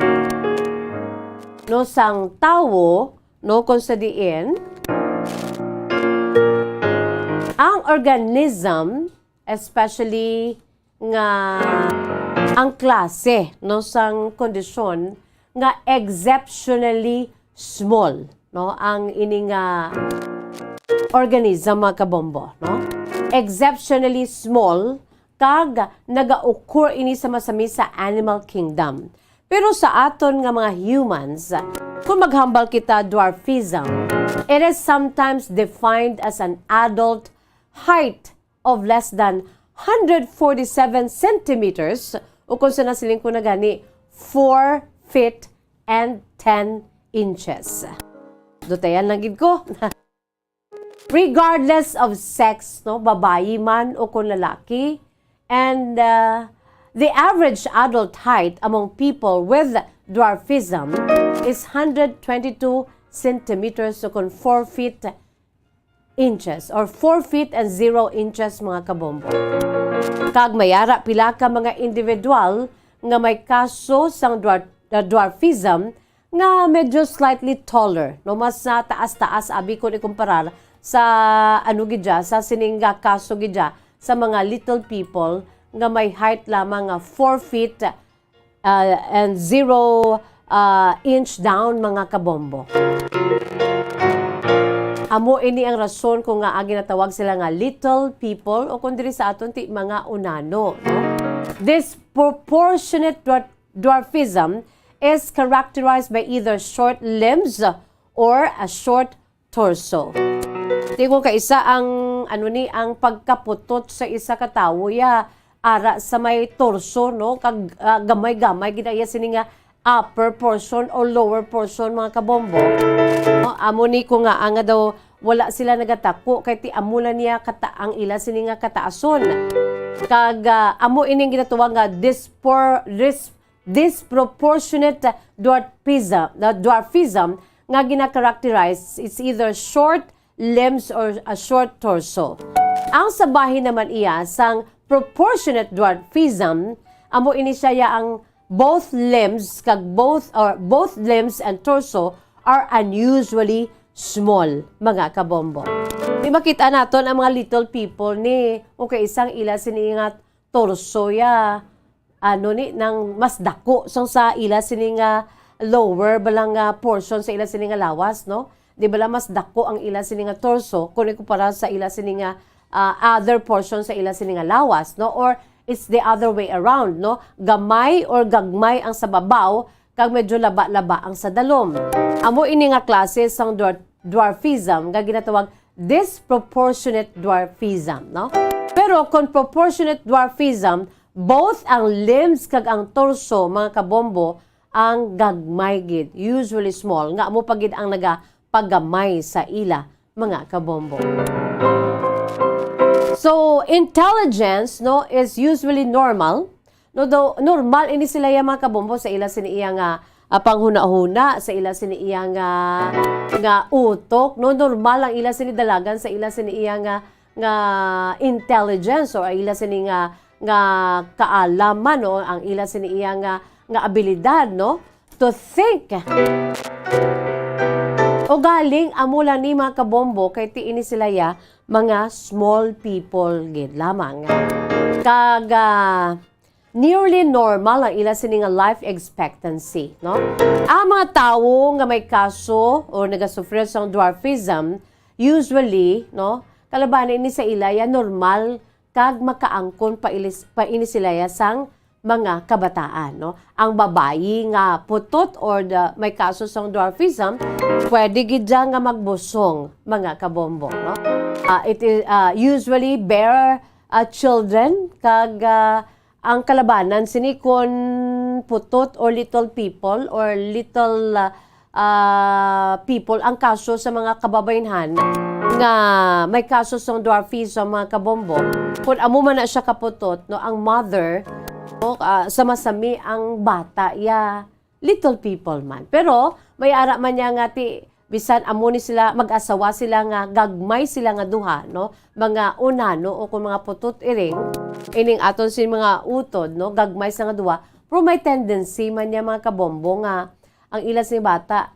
no, sang tawo, no, kung sa diin ang organism, especially nga ang klase, no, sang kondisyon nga exceptionally small, no, ang ini nga organism, mga kabombo, no? Exceptionally small, kag naga-occur ini sa masami sa animal kingdom. Pero sa aton nga mga humans, kung maghambal kita dwarfism, it is sometimes defined as an adult height of less than hundred forty-seven centimeters, o kung sa nasiling ko na gani, four feet and ten inches. Dutayan lang gid ko. Regardless of sex, no, babayi man o kung lalaki, and, uh, the average adult height among people with dwarfism is hundred twenty-two centimeters, so kung four feet inches or four feet and zero inches, mga kabombo. Kag may ara pila ka mga individual nga may kaso sang dwar-, uh, dwarfism nga medyo slightly taller, no, mas, ah, taas-taas abi kung ikumparar sa, ano gid dya, sa sining nga kaso gid dya sa mga little people nga may height lamang nga four feet, ah, and zero, ah, inch down, mga kabombo. Amo ini ang rason kung nga ginatawag sila nga little people o kung diri sa aton ti mga unano, no? Disproportionate dwar-, dwarfism is characterized by either short limbs or a short torso. Ti kung kaisa ang, ano ni, ang pagkaputot sa isa ka tawo, ya, ara sa may torso, no? Kag, ah, gamay-gamay gid iya sini nga upper portion o lower portion, mga kabombo. No? Amo ni ko nga, ah, nga daw wala sila nagatako kay ti amo lang niya kata-, ang ila sini nga kataason. Kag, ah, amo ining ginatawag nga dispor-, dis-, disproportionate dwarfism, the dwarfism nga gina-characterize, it's either short limbs or a short torso. Ang sa bahin naman iya sang proportionate dwarfism, amo ini siya ya ang both limbs kag both, or both limbs and torso are unusually small, mga kabombo. Di makita naton ang mga little people ni, okay, isang ila sini nga torso ya, ano ni, nang mas dako sang sa ila sini nga lower bala nga portion sa ila sini nga lawas, no? Di bala mas dako ang ila sini nga torso kung ikumpara sa ila sini nga, ah, other portion sa ila sini nga lawas, no? Or it's the other way around, no? Gamay or gagmay ang sa babaw kag medyo laba-laba ang sa dalom. Amo ini nga klase sang dwar-, dwarfism nga ginatawag disproportionate dwarfism, no? Pero kung proportionate dwarfism, both ang limbs kag ang torso, mga kabombo, ang gagmay gid, usually small, nga amo pa gid ang nagapagamay sa ila, mga kabombo. So, intelligence, no, is usually normal. No, daw, normal ini sila ya, mga kabombo, sa ila sini iya nga, ah, panghunahuna, sa ila sini iya nga, nga utok, no? Normal ang ila sini dalagan, sa ila sini iya nga, nga intelligence, o ila sini nga, nga kaalaman, no? Ang ila sini iya nga, nga abilidad, no? To think. O galing, amo lang ni, mga kabombo, kay ti ini sila ya, mga small people gid lamang. Kag, ah, nearly normal ang ila sini nga life expectancy, no? Ang mga tawo nga may kaso o nagasufrir sang dwarfism, usually, no, kalabanan ini sa ila ya normal kag makaangkon pa ilis-, pa ini sila ya sang mga kabataan, no? Ang babayi nga putot or the, may kaso sang dwarfism, pwede gid dya nga magbusong, mga kabombo, no? Ah, it is, ah, usually bear, ah, children, kag, ah, ang kalabanan sini kon putot or little people or little, ah, ah, people ang kaso sa mga kababaynhan nga may kaso sang dwarfism, mga kabombo. Kung amo man na siya kaputot, no, ang mother, no, ah, sama-sami ang bata, ya, little people man. Pero may ara man niya nga ti, bisan amo ni sila, mag-asawa sila nga gagmay sila nga duha, no, mga unano o kung mga putot iring, ining aton sin mga utod, no, gagmay sila nga duha, pero may tendency man niya, mga kabombo, nga ang ila sini bata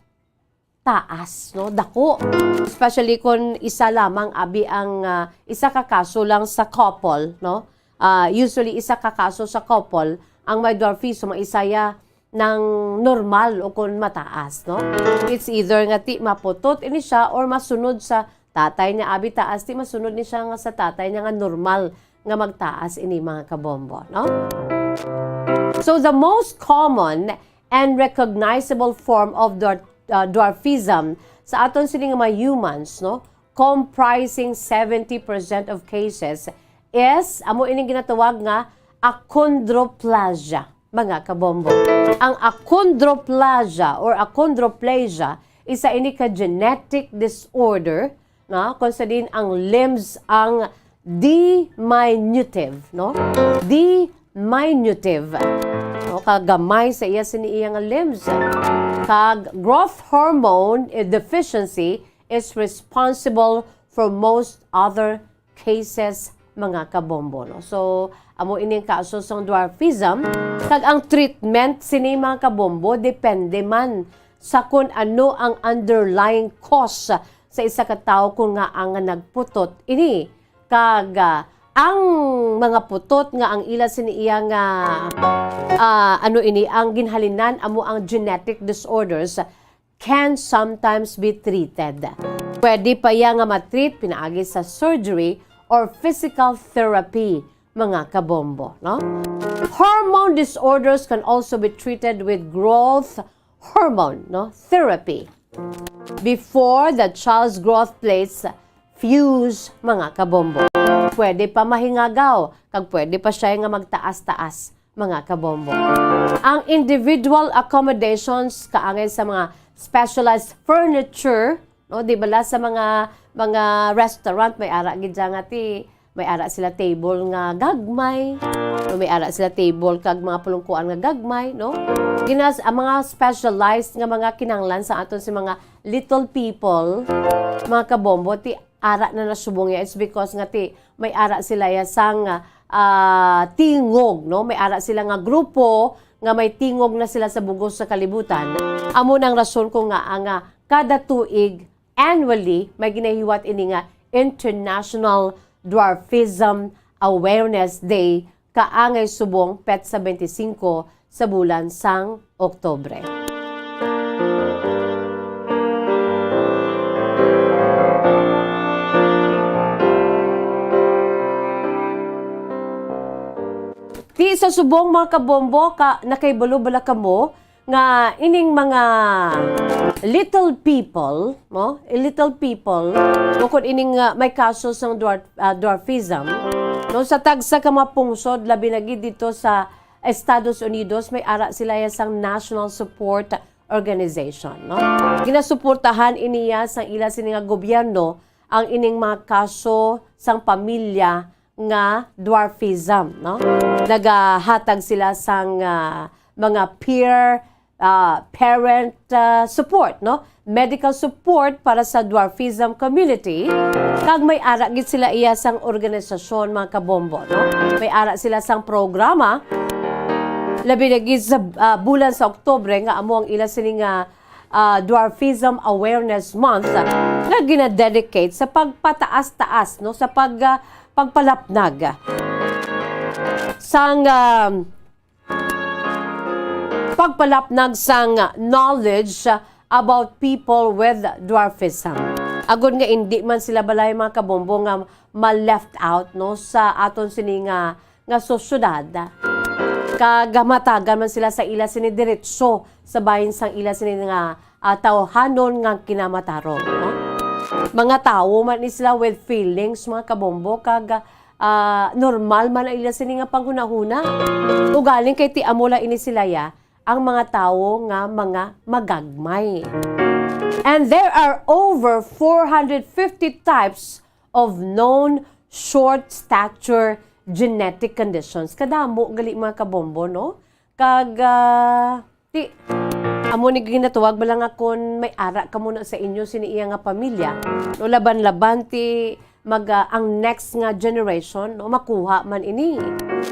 taas, no? Dako. Especially kung isa lamang abi ang, ah, isa ka kaso lang sa couple, no? Ah, usually, isa ka kaso sa couple, ang may dwarfism, ang isa ya nang normal o kung mataas, no? It's either nga ti maputot ini siya or masunod sa tatay niya abi taas, ti masunod ni siya nga sa tatay niya nga normal nga magtaas ini, mga kabombo, no? So, the most common and recognizable form of dwar-, uh, dwarfism sa aton sini nga mga humans, no, comprising seventy percent of cases, is amo ining ginatawag nga achondroplasia, mga kabombo. Ang achondroplasia or achondroplasia, isa ini ka genetic disorder, no, kung sa diin ang limbs ang diminutive, no? Diminutive. No, kagamay sa iya sini iya nga limbs. Kag growth hormone, eh, deficiency is responsible for most other cases, mga kabombo, no? So, amo ini ang kaso sang dwarfism, kag ang treatment sini, mga kabombo, depende man sa kun ano ang underlying cause sa isa ka tawo kun ngaa nga nagputot ini. Kag, ah, ang mga putot nga ang ila sini iya nga, ah, ano ini, ang ginhalinan amo ang genetic disorders can sometimes be treated. Pwede pa iya nga matreat pinaagi sa surgery or physical therapy, mga kabombo, no? Hormone disorders can also be treated with growth hormone, no, therapy before the child's growth plates fuse, mga kabombo. Pwede pa mahingagaw, kag pwede pa siya nga magtaas-taas, mga kabombo. Ang individual accommodations kaangay sa mga specialized furniture, no, di bala sa mga, mga restaurant may ara gid dyan nga ti may ara sila table nga gagmay, no, may ara sila table kag mga pulungkuan nga gagmay, no? Ginas-, ang mga specialized nga mga kinahanglan sa aton si mga little people, mga kabombo, ti ara na nasubong ya. It's because nga ti may ara sila ya sang, ah, tingog, no? May ara sila nga grupo nga may tingog na sila sa bugos sa kalibutan. Amo nang rason ko nga, ah, nga kada tuig, annually, may ginahiwat ini nga International Dwarfism Awareness Day, kaangay subong petsa twenty-five sa bulan sang Oktubre. Ti sa subong, mga kabombo, ka, nakahibalo bala kamo nga ining mga little people, no? Little people, bukod ining, ah, may kaso sang dwar-, ah, dwarfism, no? Sa tagsa ka mga pungsod, labi na gid dito sa Estados Unidos, may ara sila ya sang National Support Organization, no? Ginasuportahan ini ya sang ila sini nga gobyerno ang ining mga kaso sang pamilya nga dwarfism, no? Nagahatag sila sang, ah, mga peer, ah, parent, ah, support, no? Medical support para sa dwarfism community. Kag may ara gid sila iya sang organisasyon, mga kabombo, no? May ara sila sang programa, labi na gid sa, ah, bulan sa Oktubre nga amo ang ila sini nga ah, Dwarfism Awareness Month, ah, nga ginadedicate sa pagpataas-taas, no, sa pag, ah, pagpalapnag sang, ah, pagpalapnag sang knowledge about people with dwarfism. Agod nga indi man sila balay, mga kabombo, nga ma-left out, no, sa aton sini nga nga sosyedad. Kag matagan man sila sa ila sini diretso sa bahin sang ila sini nga, ah, tawhanon nga kinamatarong, no? Mga tawo man ni sila with feelings, mga kabombo, kag, ah, normal man ang ila sini nga panghunahuna. Ugaling kay ti amo la ini sila ya, ang mga tawo nga mga magagmay. And there are over four hundred fifty types of known short stature genetic conditions. Kadamo gali, mga kabombo, no? Kag, ah, ti, amo ni ginatawag bala nga kon may ara kamo na sa inyo sini iya nga pamilya, no, laban-laban ti mag, ah, ang next nga generation, no, makuha man ini.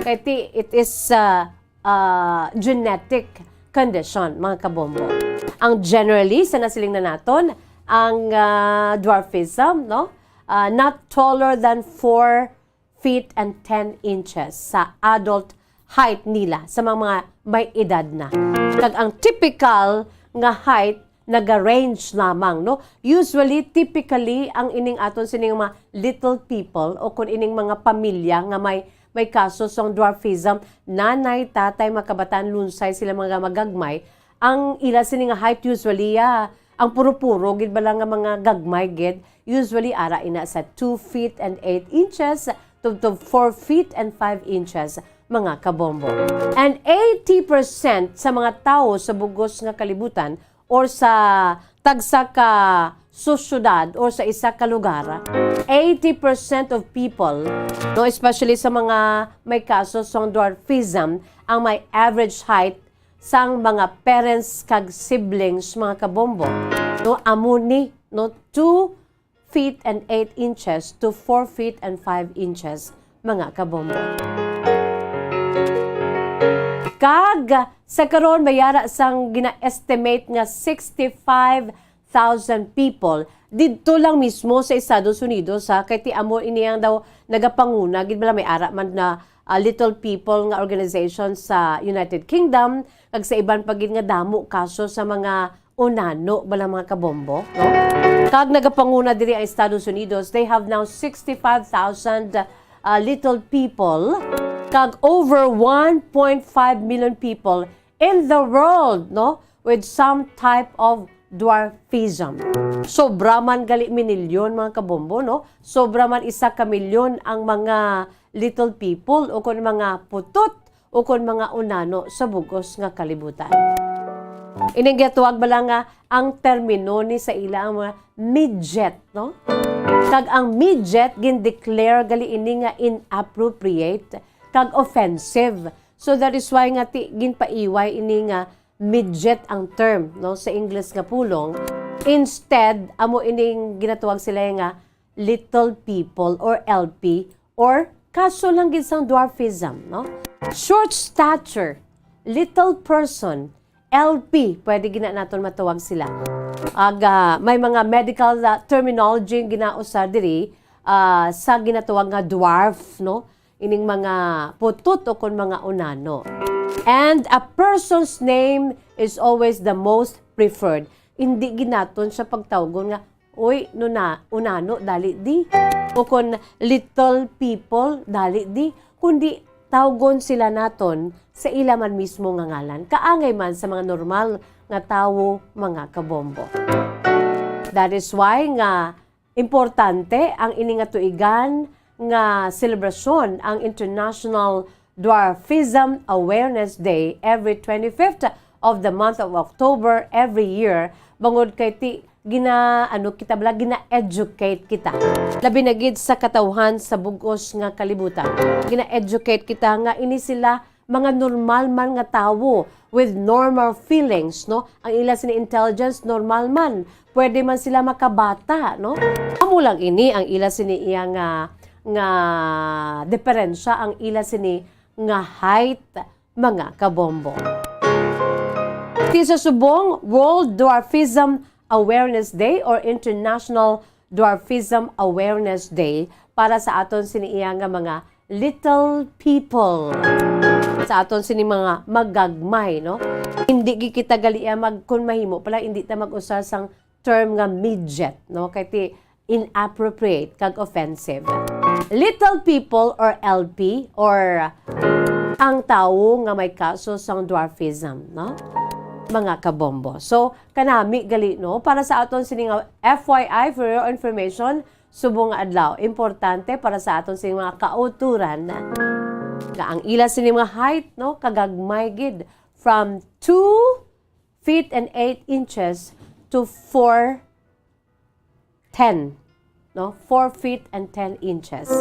Kay ti, it is, ah, ah, genetic condition, mga kabombo. Ang generally, sa nasiling na naton, ang, ah, dwarfism, no? Ah, not taller than four feet and ten inches sa adult height nila sa mga, mga may edad na. Kag ang typical nga height naga-range lamang, no? Usually, typically, ang ining aton sining mga little people o kung ining mga pamilya nga may, may kaso sang dwarfism, nanay, tatay, mga kabataan, lunsay sila mga magagmay, ang ila sini nga height usually, ah, ang puro-puro gid bala nga mga gagmay gid, usually ara ina sa two feet and eight inches tubtob four feet and five inches, mga kabombo. And eighty percent sa mga tawo sa bugos nga kalibutan or sa tagsa ka sosyedad or sa isa ka lugar, eighty percent of people, no, especially sa mga may kaso sang dwarfism, ang may average height sang mga parents kag siblings, mga kabombo, no, amo ni, no, two feet and eight inches to four feet and five inches, mga kabombo. Kag sa karon, may ara sang gina-estimate nga sixty-five thousand people didto lang mismo sa Estados Unidos, ha, kay ti amo ini ang daw nagapanguna gid bala, may ara man na, ah, Little People nga organization sa United Kingdom, kag sa iban pa gid nga damo kaso sa mga unano bala, mga kabombo, no? Kag nagapanguna diri ang Estados Unidos, they have now sixty-five thousand, ah, Little People, kag over one point five million people in the world, no, with some type of dwarfism. Sobra man gali minilyon, mga kabombo, no? Sobra man isa ka milyon ang mga Little People o kon mga putot o kon mga unano sa bug-os nga kalibutan. Ining ginatawag bala nga ang termino ni sa ila ang mga midget, no? Kag ang midget gin-declare gali ini nga inappropriate kag offensive. So that is why nga ti ginpaiway ini nga midget ang term, no, sa English nga pulong. Instead, amo ining ginatawag sila nga little people or L P or kaso lang gid sang dwarfism, no? Short stature, little person, L P, pwede gina naton matawag sila. Aga, may mga medical, ah, terminology nga ginausar diri, ah, sa ginatawag nga dwarf, no? Ining mga putot o kon mga unano. And a person's name is always the most preferred. Hindi gid naton siya pagtawgon nga, "Uy, nuna-, unano, dali di." O kon, "Little people, dali di." Kundi, tawgon sila naton sa ila man mismo nga ngalan. Kaangay man sa mga normal nga tawo, mga kabombo. That is why nga importante ang ini nga tuigan nga selebrasyon, ang International Dwarfism Awareness Day, every twenty-fifth of the month of October every year, bangod kay ti gina-, ano kita bala, gina-educate kita. Labi na gid sa katawhan sa bug-os nga kalibutan. Gina-educate kita nga ini sila mga normal man nga tawo with normal feelings, no? Ang ila sini intelligence, normal man. Pwede man sila makabata, no? Amo lang ini ang ila sini iya nga, nga diferensya, ang ila sini nga height, mga kabombo. Ti sa subong, World Dwarfism Awareness Day or International Dwarfism Awareness Day para sa aton sini iya nga mga little people. Sa aton sini mga magagmay, no? Hindi gid kita gali iya mag-, kun mahimo pala, hindi ta mag-usar sang term nga midget, no? Kay ti inappropriate kag offensive. Little people or L P or ang tawo nga may kaso sang dwarfism, no? Mga kabombo. So, kanami gali, no? Para sa aton sini nga F Y I, for your information, subong nga adlaw, importante para sa aton sini mga kauturan nga ang ila sini mga height, no? Kagagmay gid, from two feet and eight inches to four ten, no? Four feet and ten inches.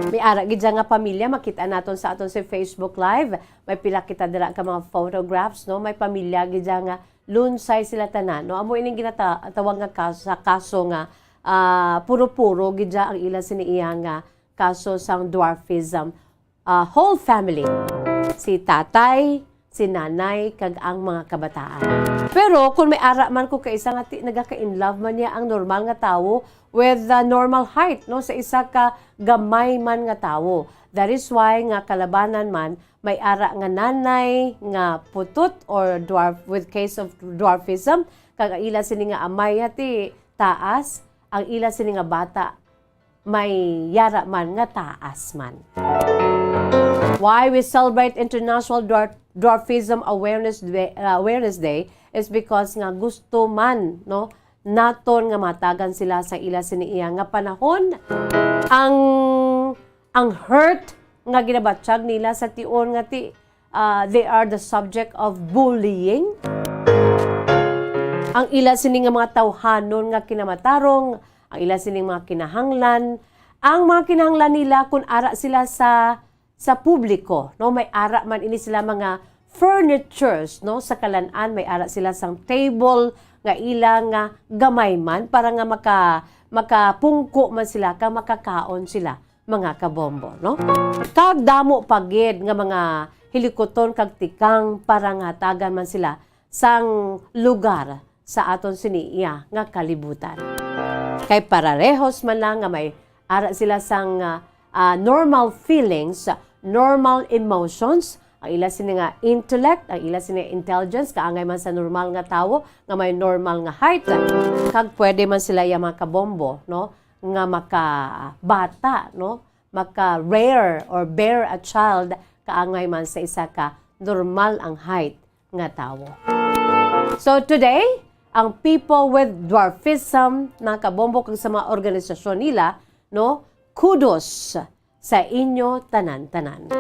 May ara gid dyan nga pamilya, makita naton sa aton si Facebook Live. May pila kita dira ka mga photographs, no? May pamilya gid dyan nga lunsay sila tanan, no? Amo ining ginata-, tawag nga kas-, sa kaso nga, ah, puro-puro gid dyan ang ila sini iya nga kaso sang dwarfism. Ah, whole family. Si tatay, si nanay, kag ang mga kabataan. Pero kung may ara man ko kaisa nga ti-, nagaka-in love man niya ang normal nga tawo with the normal height, no, sa isa ka gamay man nga tawo. That is why nga kalabanan man may ara nga nanay nga putot or dwarf, with case of dwarfism, kag ang ila sini nga amay nga ti taas, ang ila sini nga bata may yara man nga taas man. Why we celebrate International Dwar-, Dwarfism Awareness Day, uh, Awareness Day is because nga gusto man, no, naton nga matagan sila sa ila sini iya nga panahon. Ang, ang hurt nga ginabatyag nila sa tion nga ti-, ah, they are the subject of bullying. Ang ila sini nga mga tawhanon nga kinamatarong, ang ila sining mga kinahanglan, ang mga kinahanglan nila kun ara sila sa, sa publiko, no? May ara man ini sila mga furnitures, no? Sa kalan-an, may ara sila sang table, nga ila nga gamay man para nga maka-, makapungko man sila kag makakaon sila, mga kabombo, no? Kag damo pa gid nga mga hilikuton kag tikang para nga hatagan man sila sang lugar sa aton sini iya nga kalibutan. Kay pararehos man lang nga may ara sila sang, ah, ah, normal feelings, normal emotions, ang ila sini nga intellect, ang ila sini nga intelligence, kaangay man sa normal nga tawo nga may normal nga height. Kag pwede man sila iya mga kabombo, no, nga makabata, no, maka-rear or bear a child, kaangay man sa isa ka normal ang height nga tawo. So today, ang people with dwarfism, mga kabombo, kag sa mga organisasyon nila, no, kudos sa inyo tanan-tanan.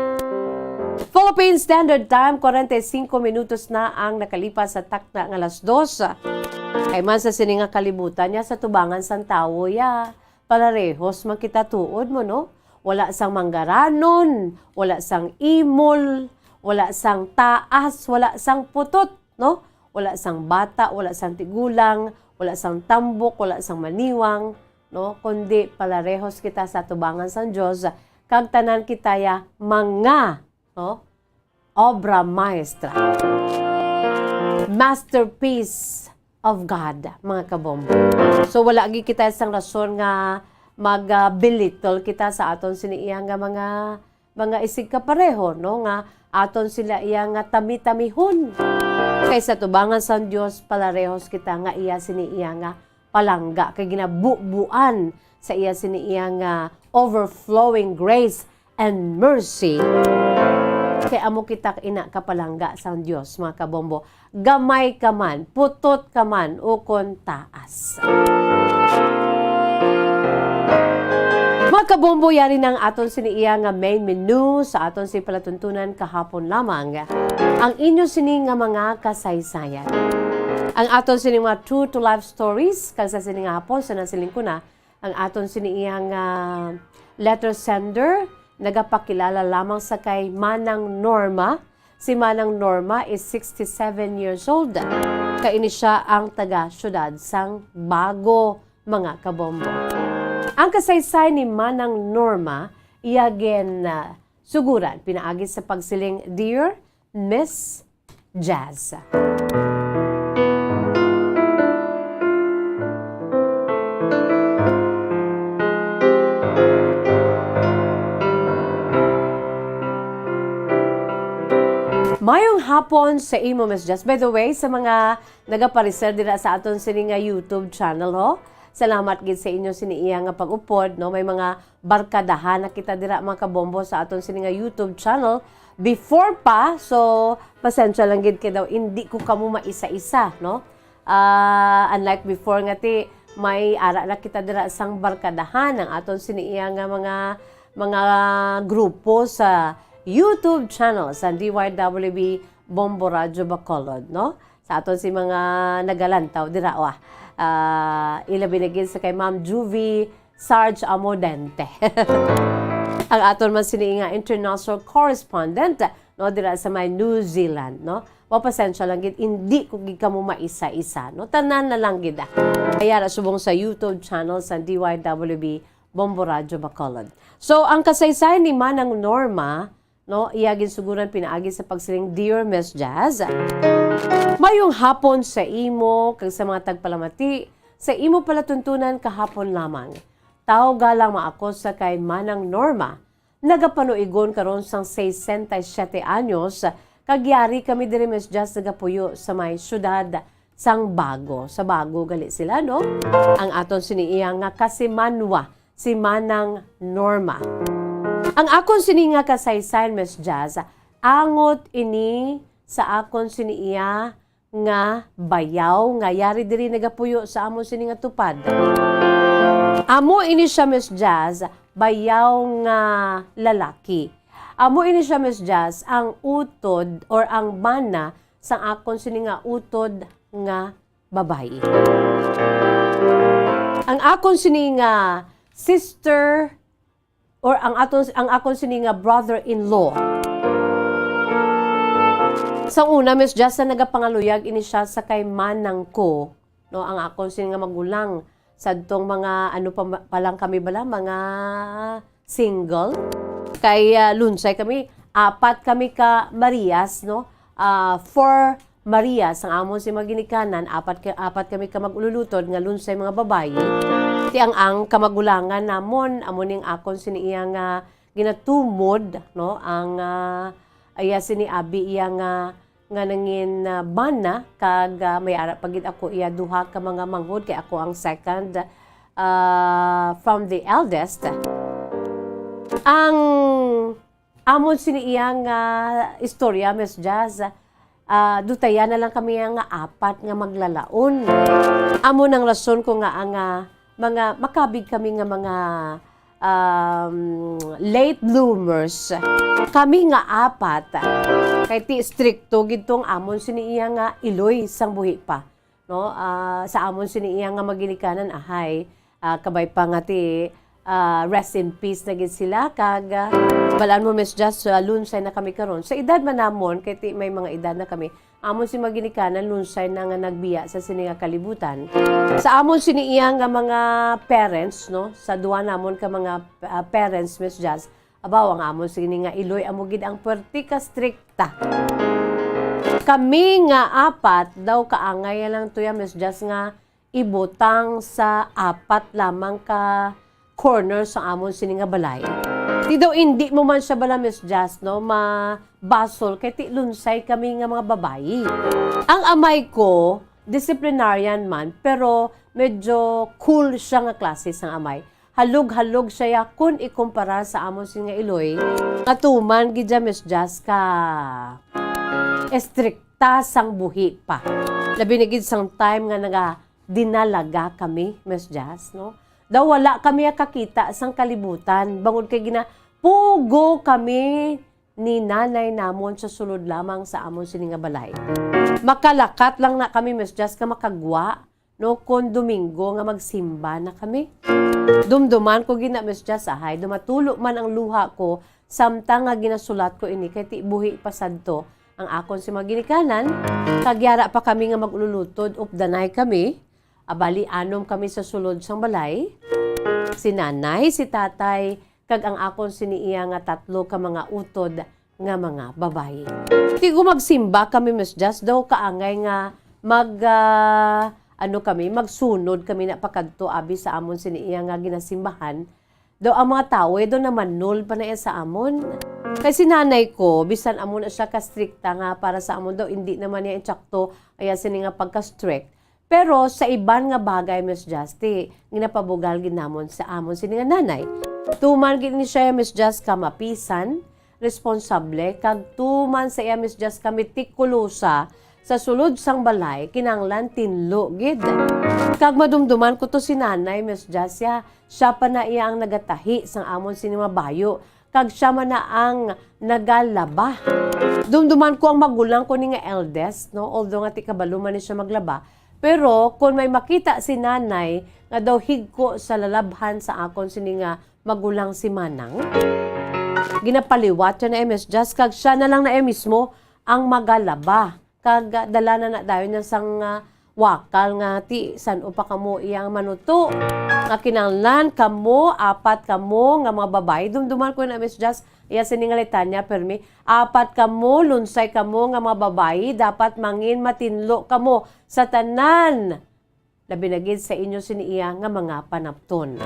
Philippine Standard Time, kwarenta y singko minutos na ang nakalipas sa takna nga alas dos. Kay man sa sini nga kalibutan niya, sa tubangan sang tawo ya, pararehos man kita tuod mo, no? Wala sang manggaranon, wala sang imol, wala sang taas, wala sang putot, no? Wala sang bata, wala sang tigulang, wala sang tambok, wala sang maniwang, no? Kundi pararehos kita sa tubangan sang Dios, kag tanan kita ya mga, no, obra maestra, masterpiece of God, mga kabombo. So, wala gid kita sang rason nga mag, ah, belittle kita sa aton sini iya nga mga, mga isigkapareho, no, nga aton sila iya nga tami-tamihon. Kay sa tubangan sang Dios, pararehos kita nga iya sini iya nga palangga, kay ginabubuan sa iya sini iya nga overflowing grace and mercy. Kay amo kita ina ka palangga sang Dios, mga kabombo. Gamay ka man, putot ka man, ukon taas. Mga kabombo, yari na ang aton sini iya nga main menu sa aton si palatuntunan kahapon lamang. Ang inyo sini nga mga kasaysayan. Ang aton sini mga true to life stories, kag sa sini nga hapon, sa nasiling ko na, ang aton sini iya nga letter sender, nagapakilala lamang sa kay Manang Norma. Si Manang Norma is sixty-seven years old. Kay ini siya ang taga siyudad sang Bago, mga kabombo. Ang kasaysay ni Manang Norma, iya gin, ah, suguran pinaagi sa pagsiling, "Dear Miss Jazz." Mayong hapon sa imo, Miss Jazz. By the way, sa mga nagapareserve dira sa aton sini nga YouTube channel, ho, salamat gid sa inyo sini iya nga pag-upod, no? May mga barkadahan na kita dira, mga kabombo, sa aton sini nga YouTube channel. Before pa, so, pasensya lang gid kay daw hindi ko kamo maisa-isa, no? Ah, unlike before nga ti, may ara na kita dira sang barkadahan, ang aton sini iya nga mga, mga grupo sa YouTube channel sa D Y W B Bombo Radyo Bacolod, no? Sa aton si mga nagalantaw dira, wa. Ah, ilabi na gid sa kay Ma'am Juvie Sarge Amodente. Ang aton man sini nga international correspondent, no, dira sa may New Zealand, no? Mapasensya lang gid, hindi ko gid kamo maisa-isa, no? Tanan na lang gid, ah. Kaya ra subong sa YouTube channel sa D Y W B Bombo Radyo Bacolod. So, ang kasaysayan ni Manang Norma, no, iya ginsuguran pinaagi sa pagsiling, "Dear Miss Jazz, mayong hapon sa imo kag sa mga tagpalamati sa imo palatuntunan kahapon lamang. Tawo galang maakos sa kay Manang Norma. Nagapanuigon karon sang sesenta y siete anyos, kag yari kami diri, Miss Jazz, nagapuyo sa may siyudad sang Bago." Sa Bago gali sila, no? Ang aton sini iya nga kasimanwa, si Manang Norma. Ang akon sini nga kasaysayan, Miss Jazz, angot ini sa akon sini iya nga bayaw nga yari diri nagapuyo sa amo sini nga tupad. Amo ini siya, Miss Jazz, bayaw nga lalaki. Amo ini siya, Miss Jazz, ang utod or ang bana sang akon sini nga utod nga babayi. Ang akon sini nga sister or ang aton, ang akon sini nga brother-in-law. Sa una, Miss Jazz, nagapangaluyag ini siya sa kay manang ko, no, ang akon sini nga magulang. Sadtong mga, ano pa, pa lang kami bala, mga single. Kay, ah, Lunsay kami, apat kami ka Marias, no? Ah, four Marias ang amon sini nga ginikanan, apat ka, apat kami ka mag-ululutod nga Lunsay mga babayi. Ti ang, ang kamagulangan namon, amo ning akon sini iya nga ginatumod, no? Ang, ah, iya sini abi iya nga, nga nangin, ah, bana, kag, ah, may ara pa gid ako iya duha ka mga manghod, kay ako ang second, ah, from the eldest. Ang amon sini iya nga istorya, Miss Jazz, ah, dutayan na lang kami nga apat nga maglalaon. Amo nang rason ko nga ang, ah, mga makabig kami nga mga, um, late bloomers. Kami nga apat, kay ti strikto gid tong amon sini iya nga iloy sang buhi pa, no? Ah, sa amon sini iya nga maginikanan, ahay, ah, kabay pa nga ti, ah, rest in peace na gid sila, kag, ah, balaan mo, Miss Jazz, sa Lunsay na kami karon. Sa edad man namon, kay ti may mga edad na kami, amon si maginikanan Lunsay na nga nagbiya sa sini nga kalibutan. Sa amon sini iya nga mga parents, no, sa duha namon ka mga, ah, parents, Miss Jazz, abaw, ang amon sini nga iloy amo gid ang puwerte ka strikta. Kami nga apat daw kaangay lang to ya, Miss Jazz, nga ibutang sa apat lamang ka corner sa amon sini nga balay. Ti daw indi mo man siya bala, Miss Jazz, no, mabasol kay ti Lunsay kami nga mga babayi. Ang amay ko, disciplinarian man, pero medyo cool siya nga klase sang amay. Halog-halog siya ya kun ikumpara sa amon sini nga iloy, nga tuman gid ya, Miss Jazz, ka estrikta sang buhi pa. Labi na gid sang time nga naga dinalaga kami, Miss Jazz, no? Daw wala kami kakita sang kalibutan, bangod kay ginapugo kami ni nanay namon sa sulod lamang sa amon sini nga balay. Makalakat lang na kami, Miss Jazz, nga makagwa, no, kon Domingo nga magsimba na kami. Dumduman ko gid na, Miss Jazz, ahay, dumatulo man ang luha ko, samtang nga ginasulat ko ini, kay ti buhi pa sadto ang akon si mga ginikanan, kag yara pa kami nga mag-ululutod, updanay kami. Abali, anom kami sa sulod sang balay. Si nanay, si tatay, kag ang akon sini iya nga tatlo ka mga utod nga mga babayi. Ti kon magsimba kami, Miss Jazz, daw kaangay nga mag, ah, ano kami, magsunod kami na pakadto abi sa amon sini iya nga ginasimbahan. Daw ang mga tawo, eh, daw namanol pa na iya sa amon. Kay si nanay ko, bisan amo na siya ka-strikta nga para sa amon daw, indi naman niya insakto, iya sini nga pagka-strict. Pero sa iban nga bagay, Miss Jazz, ti ginapabugal gid namon sa amon sini nga nanay. Tuman gid ni siya, Miss Jazz, ka mapisan, responsable, kag tuman sa iya, Miss Jazz, ka metikulosa sa sulod sang balay, kinahanglan tinlo gid. Kag madumduman ko to si nanay, Miss Jazz, ya, siya pa na iya ang nagatahi sang amon sini mga bayo, kag siya man na ang nagalaba. Dumduman ko ang magulang ko ni nga eldest, no? Although nga ti kabalo man ni siya maglaba, pero kon may makita si nanay nga daw higko sa lalabhan sa akon sini nga magulang si Manang, ginapaliwat siya na, eh, Miss Jazz, kag siya na lang na, eh, mismo ang magalaba. Kag, ah, dala na na dayon niya sang, ah, wakal nga ti san-o pa kamo iyang manuto. Nga kinahanglan kamo, apat kamo nga mga babayi. Dumduman ko na, Miss Jazz, iya sini nga litanya, permi. Apat kamo, Lunsay kamo nga mga babayi, dapat mangin matinlo kamo sa tanan. Labi na gid sa inyo sini iya nga mga panapton.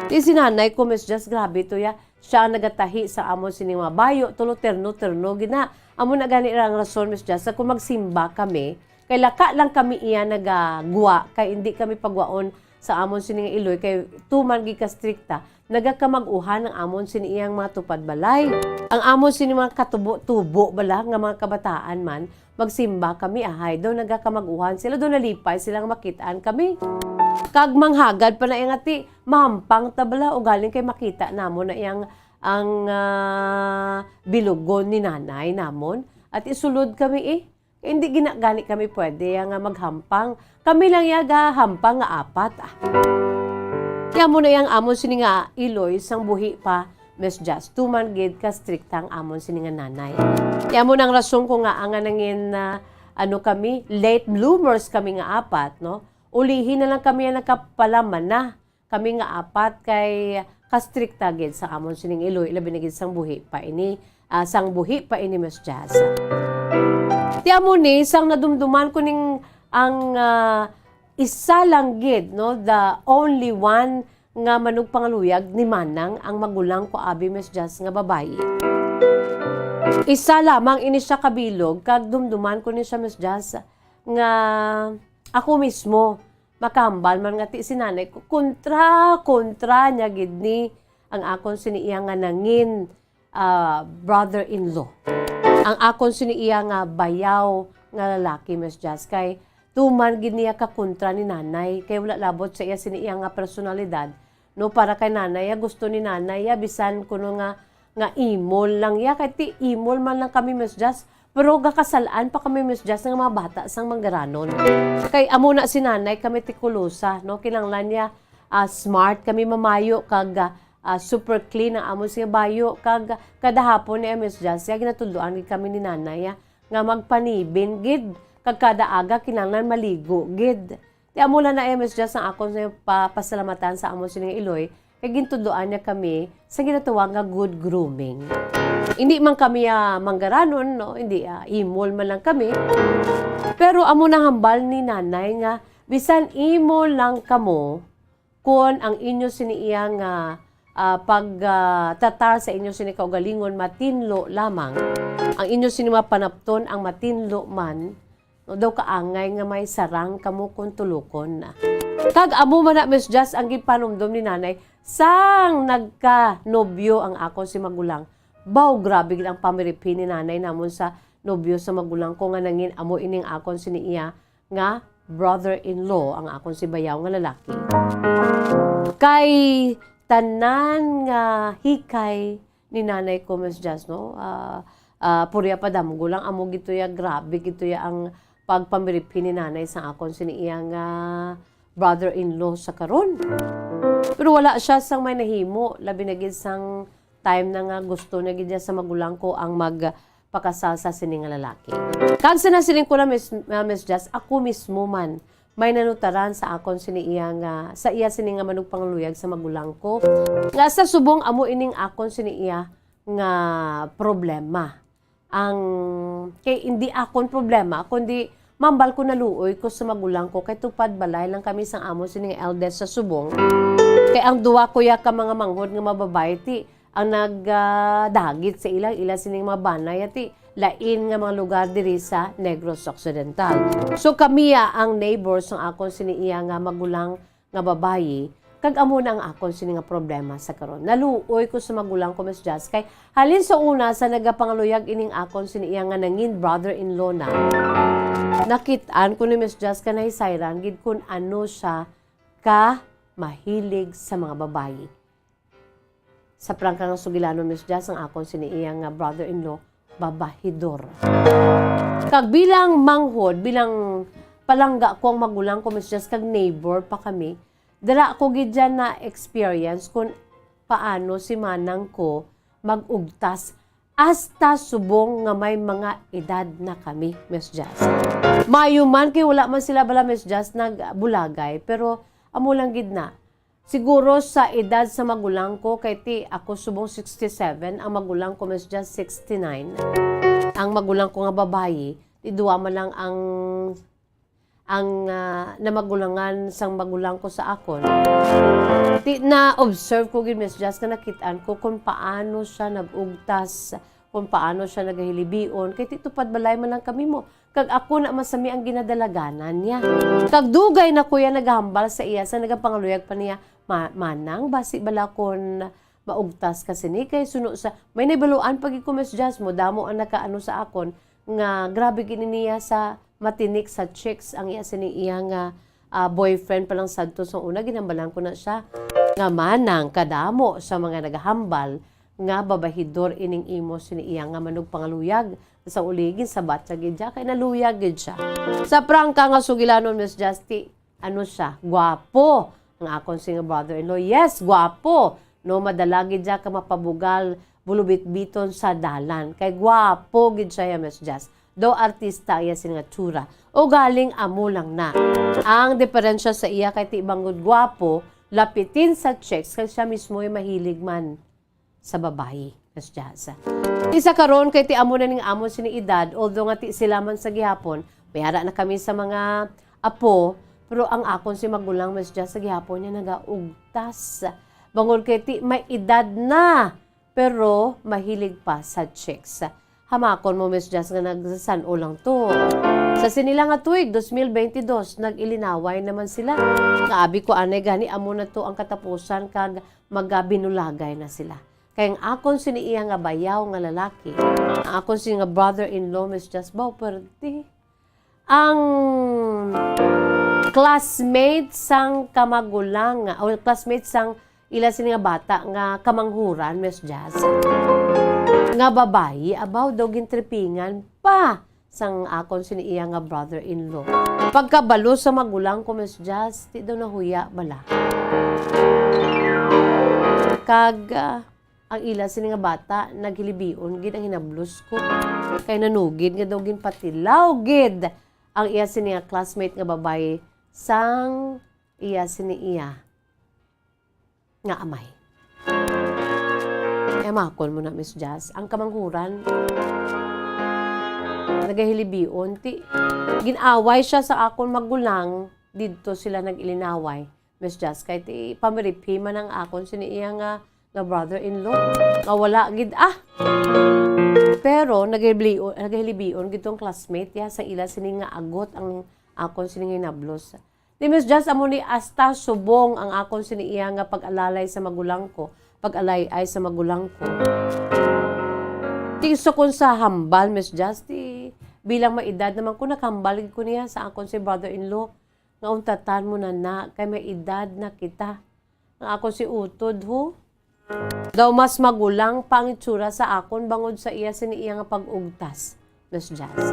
Ti si nanay ko, Miss Jazz, grabe to ya. Siya ang nagatahi sa amon sini mga bayo, tulo terno-terno gid na. Amo na gani ra ang rason, Miss Jazz, sa kung magsimba kami, kay laka lang kami iya nagagwa, kay indi kami pagwaon sa amon sini nga iloy, kay tuman gid ka strikta, nagakamag-uhan ang amon sini iyang mga tupad balay. Ang amon sini mga katubo-tubo bala nga mga kabataan man, magsimba kami, ahay, daw nagakamag-uhan sila, daw nalipay sila nga makit-an kami. Kag manghagad pa na iya nga ti, mahampang ta bala, ugaling kay makita namon na iyang ang, ah, bilugon ni nanay namon, at isulod kami, eh. Kay hindi gina-, gani kami pwede ya nga maghampang. Kami lang ya gahampang nga apat, ah. Kaya mo na yang amon sini nga iloy sang buhi pa, Miss Jazz, tuman gid ka strikta ang amon sini nga nanay. Kaya mo nang rason ko nga ang nangin, ah, ano kami, late bloomers kami nga apat, no? Ulihi na lang kami ang nakapalamana. Kami nga apat kay kastrikta gid sa amon sining iloy, labi na gid sang buhi pa ini, ah, sang buhi pa ini, Miss Jazz. Ti amo ni, sang nadumduman ko ning ang, ah, isa lang gid, no, the only one nga manugpangaluyag ni Manang ang magulang ko, abi, Miss Jazz, nga babayi. Isa lamang ini siya kabilog, kag dumduman ko ni siya, Miss Jazz, nga ako mismo, makahambal man nga ti si nanay ko, kontra, kontra niya gid ni ang akon sini iya nga nangin, ah, brother-in-law. Ang akon sini iya nga bayaw nga lalaki, Miss Jazz, kay tuman gid niya ka kontra ni nanay, kay wala labot sa iya sini iya nga personalidad, no, para kay nanay, ah, gusto ni nanay, ah, bisan kuno nga, nga imol lang ya, kay ti imol man lang kami, Miss Jazz, pero gakasal-an pa kami, Miss Jazz, nga mga bata sang manggaranon. Kay amo na si nanay kami ti kulosa, no, kinahanglan niya, ah, smart kami mamayo, kag, ah, ah, super clean ang amo siya bayo, kag kada hapon ni Miss Jazz, ya ginatudloan gid kami ni nanay, ah, nga magpanibin gid, kag kada aga kinahanglan maligo gid. Ti amo lang na, eh, Miss Jazz, ang akon sa pa-, pasalamatan sa amo sining iloy, kay gintudloan niya kami sa ginatawag nga good grooming. Hindi man kami, ah, manggaranon, no? Hindi, ah, imol man lang kami. Pero amo nang hambal ni nanay nga bisan imol lang kamo, kon ang inyo sini iya nga, ah, pag, ah, tratar sa inyo sini kaugalingon matinlo lamang, ang inyo sini mapanapton ang matinlo man, no, daw kaangay nga may sarang kamo kon tulokon na. Kag amo man na, Miss Jazz, ang ginpanumdom ni nanay sang nagkanobyo ang akon si magulang. Baw, grabe gid ang pamiriphi ni nanay namon sa nobyo sa magulang ko nga nangin amo ining akon sini iya nga brother-in-law ang akon si bayaw nga lalaki. Kay tanan nga hikay ni nanay ko, Miss Jazz, no? Ah, ah, purya padamgo lang, amo gid to ya, grabe gid to ya ang pagpamiriphi ni nanay sa akon sini iya nga brother-in-law sa karon. Pero wala siya sang may nahimo, labi na gid sang time na nga gusto na gid niya sa magulang ko ang magpakasal sa sini nga lalaki. Kag sa nasiling ko na, Miss, uh, Miss Jazz, ako mismo man may nanutaran sa akon sini iya nga, sa iya sini nga manugpangaluyag sa magulang ko, nga sa subong amo ining akon sini iya nga problema. Ang, kay hindi akon problema, kundi mambal ko naluoy ko sa magulang ko, kay tupad balay lang kami sang amo sining eldest sa subong. Kay ang duwa ko ya ka mga manghod nga mababayi ti ang nag, ah, dagit sa ila, ila sining mga banay ti lain nga mga lugar diri sa Negros Occidental. So kami ya ang neighbors sang akon sini iya nga magulang nga babayi, kag amo na ang akon sini nga problema sa karon. Naluoy ko sa magulang ko, Miss Jazz, kay halin sa una sa nagapangaluyag ining akon sini iya nga nangin brother-in-law na, nakit-an ko ni Miss Jazz ka nahisayran gid kun ano siya ka mahilig sa mga babayi. Sa prangka nga sugilanon, Miss Jazz, ang akon sini iya nga brother-in-law, babahidor. Kag bilang manghod, bilang palangga ko ang magulang ko, Miss Jazz, kag neighbor pa kami, dira ko gid dyan na-experience kung paano si manang ko mag-ugtas hasta subong nga may mga edad na kami, Miss Jazz. Mayo man kay wala man sila bala, Miss Jazz, nagbulagay, pero amo lang gid na. Siguro sa edad sa magulang ko, kay ti ako subong sixty-seven, ang magulang ko, Miss Jazz, sixty-nine. Ang magulang ko nga babayi, ti duwa man lang ang, ang, ah, namagulangan sang magulang ko sa akon. Ti na-observe ko gid, Miss Jazz, nga nakit-an ko kung paano siya nag-ugtas, kung paano siya nagahilibion, kay ti tupad balay man lang kami mo. Kag ako na masami ang ginadalaganan niya. Kag dugay na ko ya nagahambal sa iya sa nagapangaluyag pa niya, "Ma-, manang, basi bala kon maugtas ka sini?" Kay suno sa, may nahibaluan pa gid ko, Miss Jazz, mo damo ang nakaano sa akon nga grabe gid niya sa matinik sa chicks ang iya sini iya nga, ah, boyfriend pa lang sadto sa una, ginhambalan ko na siya nga, "Manang, kadamo sa mga nagahambal nga babahidor ining imo sini iya nga manugpangaluyag." Sa uli, ginsabat siya gid siya, kay naluyag gid siya. Sa prangka nga sugilanon, Miss Jazz, ti, ano siya, gwapo. Ang akon sini nga brother-in-law, yes, gwapo. No, madala gid siya ka mapabugal, bulubitbiton sa dalan. Kay gwapo gid siya, ya, Miss Jazz. Daw artista iya sini nga tsura. O galing amo lang na. Ang diferensya sa iya kay ti bangod gwapo, lapitin sa chicks kay siya mismo ay mahilig man sa babayi, Miss Jazz. Isa karon kay ti amo na ning amon sini edad, although nga ti sila man sa gihapon, may ara na kami sa mga apo, pero ang akon si magulang, Miss Jazz, sa gihapon niya nagaugtas. Bangod kay ti may edad na, pero mahilig pa sa chicks. Hamakon mo, Miss Jazz, nga nagsasan-o lang to. Sa sini lang nga tuig, dos mil bentidós, nag-ilinaway naman sila. Nga abi ko anay gani, amo na to ang katapusan kag magabinulagay na sila. Kay ang akon sini iya nga bayaw nga lalaki, ang akon sini nga brother-in-law, Miss Jazz, baw, pwerte. Ang classmate sang kamagulang, o classmate sang ila sini nga bata nga kamanghuran, Miss Jazz, nga babayi, abaw daw gintripingan pa sang akon sini iya nga brother-in-law. Pagkabalo sa magulang ko, Miss Jazz, ti daw nahuya bala. Kag, ah, ang ila sini nga bata, naghilibion gid ang hinablos ko. Kay nanugid nga daw ginpatilaw gid ang iya sini nga classmate nga babayi sang iya sini iya nga amay. Hamakon mo na, Miss Jazz, ang kamanghuran, nagahilibion, ti, gin-away siya sa akon magulang, didto sila nag-ilinaway, Miss Jazz, kay ti pamiriphi man ang akon sini iya nga, nga brother-in-law, nga wala gid, ah! Pero nagahilibion, nagahilibion gid tong classmate, ya, sa ila sini nga agot ang akon sini nga hinablos. Ti, Miss Jazz, amo ni, hasta subong ang akon sini iya nga pag-alalay sa magulang ko, pag-alay-ay sa magulang ko. Ti, sa kun sa hambal, Miss Jazz, ti, bilang may edad naman ko, nakahambal gid ko niya sa akon si brother-in-law, nga untatan mo na na, kay may edad na kita. Ang akon si utod, ho. Daw mas magulang pa ang itsura sa akon bangod sa iya sini iya nga pag-ugtas, Miss Jazz.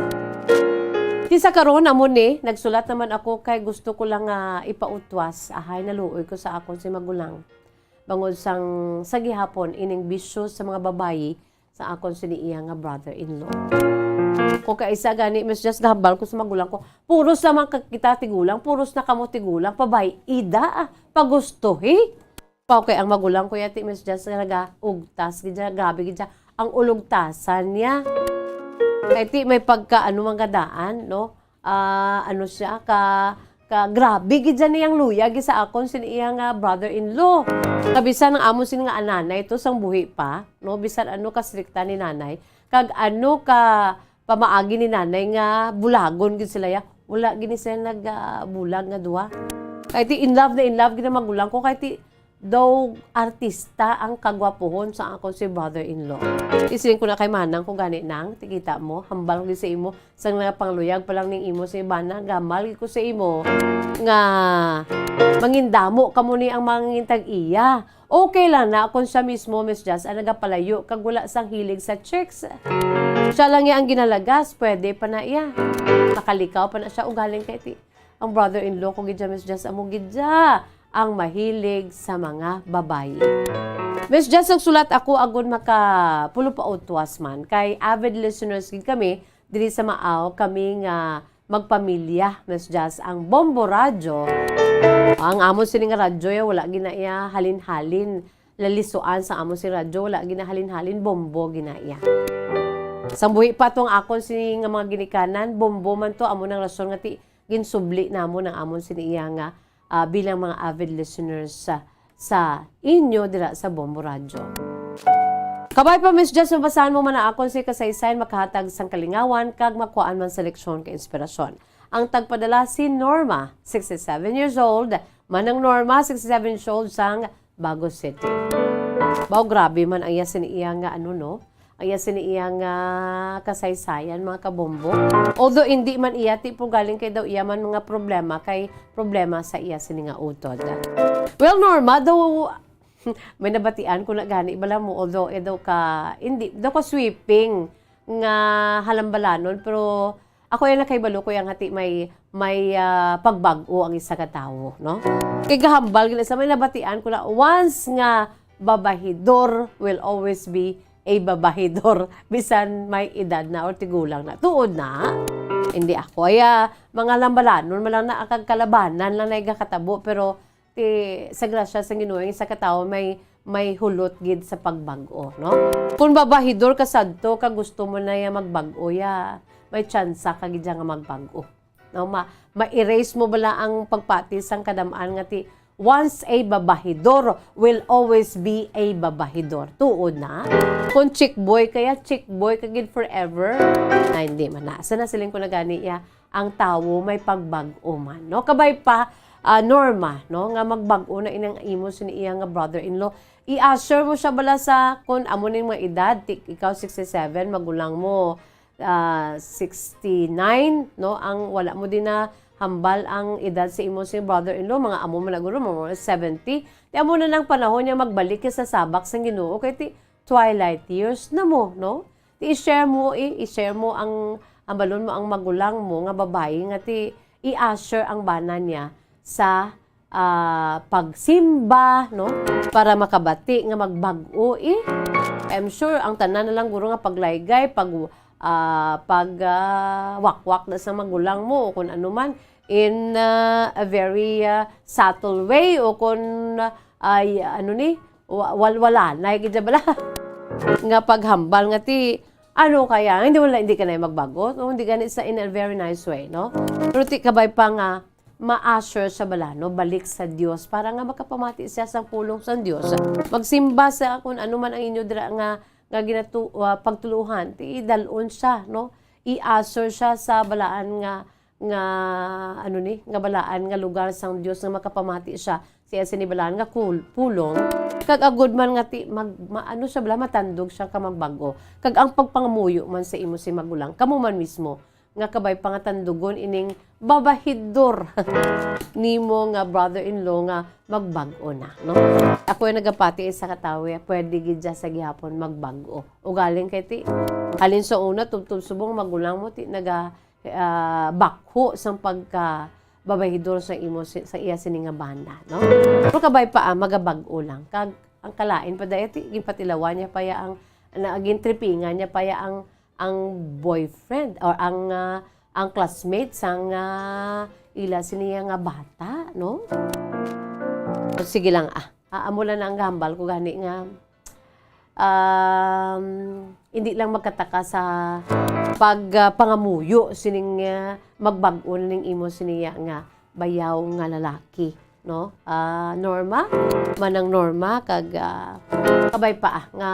Ti sa karon, amo ni, nagsulat naman ako kay gusto ko lang nga ipautwas, ahay, naluoy ko sa akon si magulang. Bangod sang sa gihapon, ining bisyo sa mga babayi sa akon sini iya nga brother-in-law. Ko kaisa gani, Miss Jazz, gahambal ko sa magulang ko, "Puros naman ka-, kita tigulang, puros na kamo tigulang, pabay-i da, ah, pagustuhi." Paw kay ang magulang ko yati, Miss Jazz, nga nagaugtas gid siya, grabe gid siya. Ang ulugtasan niya. Kay ti may pagka, ano, man gadaan, no? Ah, ano siya, ka, ka, grabe gid siya niyang luyag sa akon, sini iya nga brother-in-law. Nga bisan ang amon sini nga ananay to, sang buhi pa, no? Bisan ano ka strikta ni nanay, kag ano ka pamaagi ni nanay nga bulagon gid sila, ya. Wala gini sila nag, ah, bulag nga duha. Kay ti in love na in love gid ang magulang ko, kay ti daw artista ang kagwapuhon sa akon si brother-in-law. Isiling ko na kay manang ko gani, "Nang, tikita mo, hambal ko gid sa imo, sang nga pangluyag pa lang ning imo sa ibana, gamal gid ko sa imo nga mangindamo kamo ni ang mangin tag-iya." Okay lang na kung siya mismo, Miss Jazz, ang nagapalayo kag wala sang hilig sa chicks. Siya lang ya ang ginalagas, pwede pa na iya. Makalikaw pa na siya, ugaling kay ti. Ang brother-in-law ko gid ya, Miss Jazz, amo gid ya ang mahilig sa mga babayi. Miss Jazz, nagsulat ako agud makapulo pa utwas man. Kay avid listeners gid kami, diri sa Maaw, kami nga magpamilya, Miss Jazz, ang Bombo Radyo. Ang amon sini nga radyo, ya, wala gina iya halin-halin. Lalisuan sa amon sini radyo, wala gina halin-halin, bombo gina iya. Sang buhi pa tong akon sini nga mga ginikanan, bombo man to, amo nang rason nga ti ginsubli namon ang amon sini iya nga, ah, bilang mga avid listeners sa, sa inyo dira sa Bombo Radyo. Kabay pa, Miss Jess, mabasahan mo man ang akon si kasaysayan, makahatag sang kalingawan, kag makuhaan man sa leksyon kag inspirasyon. Ang tagpadala si Norma, sixty-seven years old. Manang Norma, sixty-seven years old, sang Bago City. Baw, grabe man ang iya sini iya nga ano, no? Ang iya sini iya nga kasaysayan, mga kabombo. Although, hindi man iya, ti po galing kay daw iya man mga problema, kay problema sa iya sini nga utod. Well, Norma, daw, may nabatian ko na gani, bala mo, although, eh, daw ka, hindi, daw ka sweeping nga halambalanon, pero ako yung nakahibalo ko yung hati may, may, ah, pagbag-o ang isa ka tawo, no? Kay gahambal gina sa may nabatian ko na, once nga babahidor will always be a babahidor, bisan may edad na or tigulang na. Tuod na. Hindi ako, ay, ah, mga lambalanon man lang na, kag kalabanan lang na igakatabo, pero ti, sa grasya sang Ginoo, ang isa ka tawo may, may hulot gid sa pagbag-o, no? Kung babahidor ka sadto, ka gusto mo na ya magbag-o ya, may tsansa ka gid ya nga magbag-o. No, ma-, ma-erase mo bala ang pagpati sang kadam-an nga ti, "Once a babahidor will always be a babahidor." Tuod na. Kung chick boy ka ya, chick boy ka gid forever. Ay, hindi man na. Sa nasiling ko na gani ya, ang tawo may pagbag-o man, no? Kabay pa, ah, Norma, no, nga magbag-o na inang imo sini iya nga brother-in-law. I-assure mo siya bala sa, kung amo ning mga edad, ti-, ikaw sixty-seven, magulang mo, ah, sixty-nine, no? Ang wala mo din na hambal ang edad sa imo si brother-in-law, mga amo man na guro, mga seventy. Ti amo na nang panahon niya magbalik ka sa sabak sang Ginoo, kay ti twilight years na mo, no? Ti i-share mo, i-, i-share mo ang, ang balon mo ang magulang mo nga babayi nga ti i-assure ang bana niya sa ah, pagsimba, no? Para makabati nga magbag-o, eh. I'm sure ang tanan na lang guro nga paglaygay, pag, ah, pag, ah, wakwak na sa magulang mo o kung ano man, in, ah, a very, ah, subtle way o kung, ah, ay, ano ni, wa-, walwalanay gid bala. Nga paghambal nga ti, ano kaya, hindi wala, hindi ka na magbago, no? Hindi gani sa in a very nice way, no? Pero ti kabay pa nga, ma-assure siya bala, no? Balik sa Dios para nga makapamati siya sa pulong sa Dios. Magsimba sa kung ano man ang inyo dira nga, nga ginatu-, ah, pagtuluhan, ti idalon siya, no? I-assure siya sa balaan nga, nga, ano ni, nga balaan nga lugar sang Dios nga makapamati siya sa iya sini balaan nga kul-, pulong. Kag agud man nga ti, mag-, ma-, ano siya bala, matandog siya ka magbag-o. Kag ang pagpangamuyo man sa imo si magulang, kamo man mismo, nga kabay pa nga tandugon ining babahidor nimo nga brother-in-law nga magbag-o na, no? Ako yung nagapati sa katawo, eh, pwede gid siya sa gihapon magbag-o. Ugaling kay ti, halin sa una, tubtob subong magulang mo, ti naga, ah, bakho sang pagka babahidor sa imo si, sa iya sini nga bana, no? Pero kabay pa, ah, magabag-o lang. Kag ang kalain pa daya, ti, ginpatilawan niya pa ya ang, na, gintripingan niya pa ya ang ang boyfriend or ang, ah, ang classmate sang, ah, ila siniya nga bata, no? Sige lang, ah. Ah, amo lang na ang gahambal ko gani nga, um, hindi lang magkataka sa pag, ah, pangamuyo sining, ah, magbag-o na ning imo siniya nga bayaw nga lalaki, no? Ah, Norma, manang Norma, kag, ah, kabay pa, ah, nga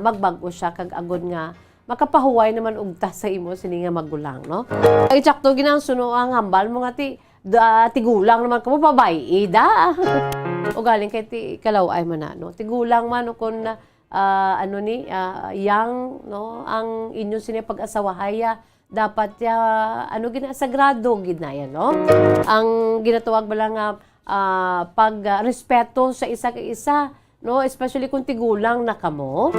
magbag-o siya, kag agod nga makapahuway naman ugta sa imo sini nga magulang, no? Ay, tsakto gid ang suno ang hambal mo nga ti-, da-, tigulang naman kamo, pabay-i da. Ugaling kay ti kalaw-ay man na, no? Tigulang man o kon, ah, ano ni, ah, young, no? Ang inyo sini pag-asawahay, ah, dapat ya, ano gid na, sagrado gid na yan, no? Ang ginatawag bala nga, ah, pag, ah, respeto sa isa ka isa, no? Especially kung tigulang na kamo.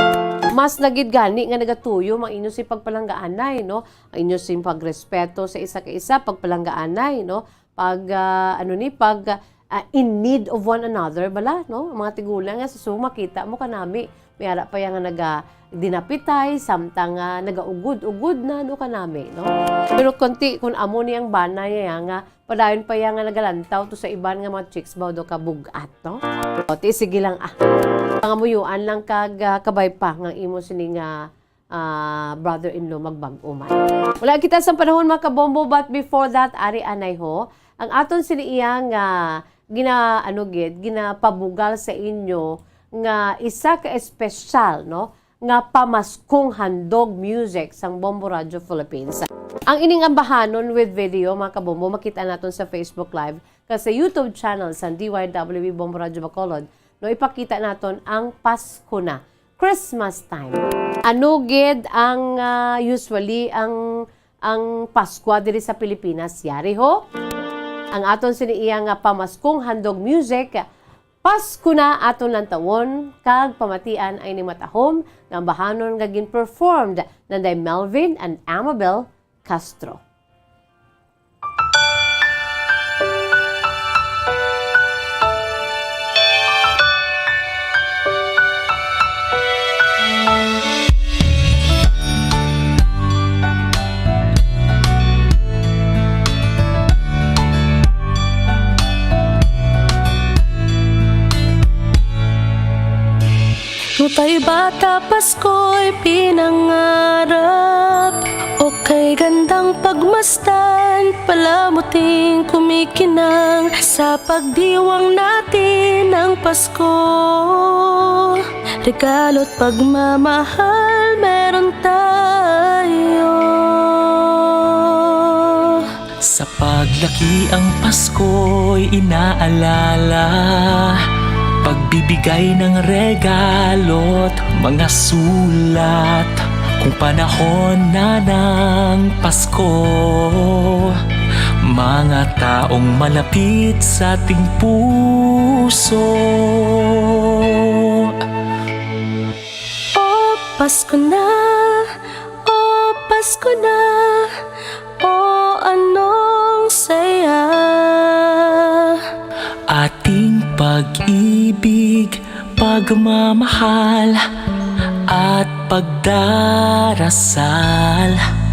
Mas na gid gani nga nagatuyo ang inyo si pagpalanggaanay, no? Ang inyo si pagrespeto sa isa ka isa, pagpalanggaanay, no? Pag, ah, ano ni, pag, ah, in need of one another bala, no? Mga tigulang nga, susu, makita mo kanami, may ara pa yang nga naga dinapitay, samtang, ah, nagaugod-ugod na, no, kanami, no? Pero kunti, kung amo ni ang bana niya nga, padayon pa yang nga nagalantaw to sa iban nga mga chicks, ba, do ka bugat, no? O, ti, sige lang, ah. Pangamuyuan lang kag, ah, kabay pa nga imo sini nga ah, brother-in-law magbag-o man. Wala kita sa panahon, mga kabombo, but before that, ari anay ho, ang aton sini iya nga gina-, ano gid, ginapabugal sa inyo nga isa ka espesyal, no, nga pamaskong handog music sang Bombo Radio Philippines. Ang ining ambahanon with video, mga kabombo, makita naton sa Facebook Live kag sa YouTube channel sang D Y W B Bombo Radio Bacolod, no, ipakita naton ang Pasko na. Christmas time. Ano gid ang, ah, usually ang, ang Paskwa diri sa Pilipinas? Yari ho, ang aton sini iya nga pamaskong handog music, Pasko na aton lantawon kag pamatian ang ining matahom nga ambahanon nga gin-performed nanday Melvin and Amabel Castro. Kay bata Pasko'y pinangarap, o kay gandang pagmasdan, palamuting kumikinang sa pagdiwang natin ng Pasko. Regalo't pagmamahal meron tayo. Sa paglaki ang Pasko'y inaalala, pagbibigay ng regalo't mga sulat. Kung panahon na ng Pasko, mga taong malapit sa ating puso. O Pasko na, o Pasko na, o anong saya. Ating pag-ibig, pagmamahal, at pagdarasal.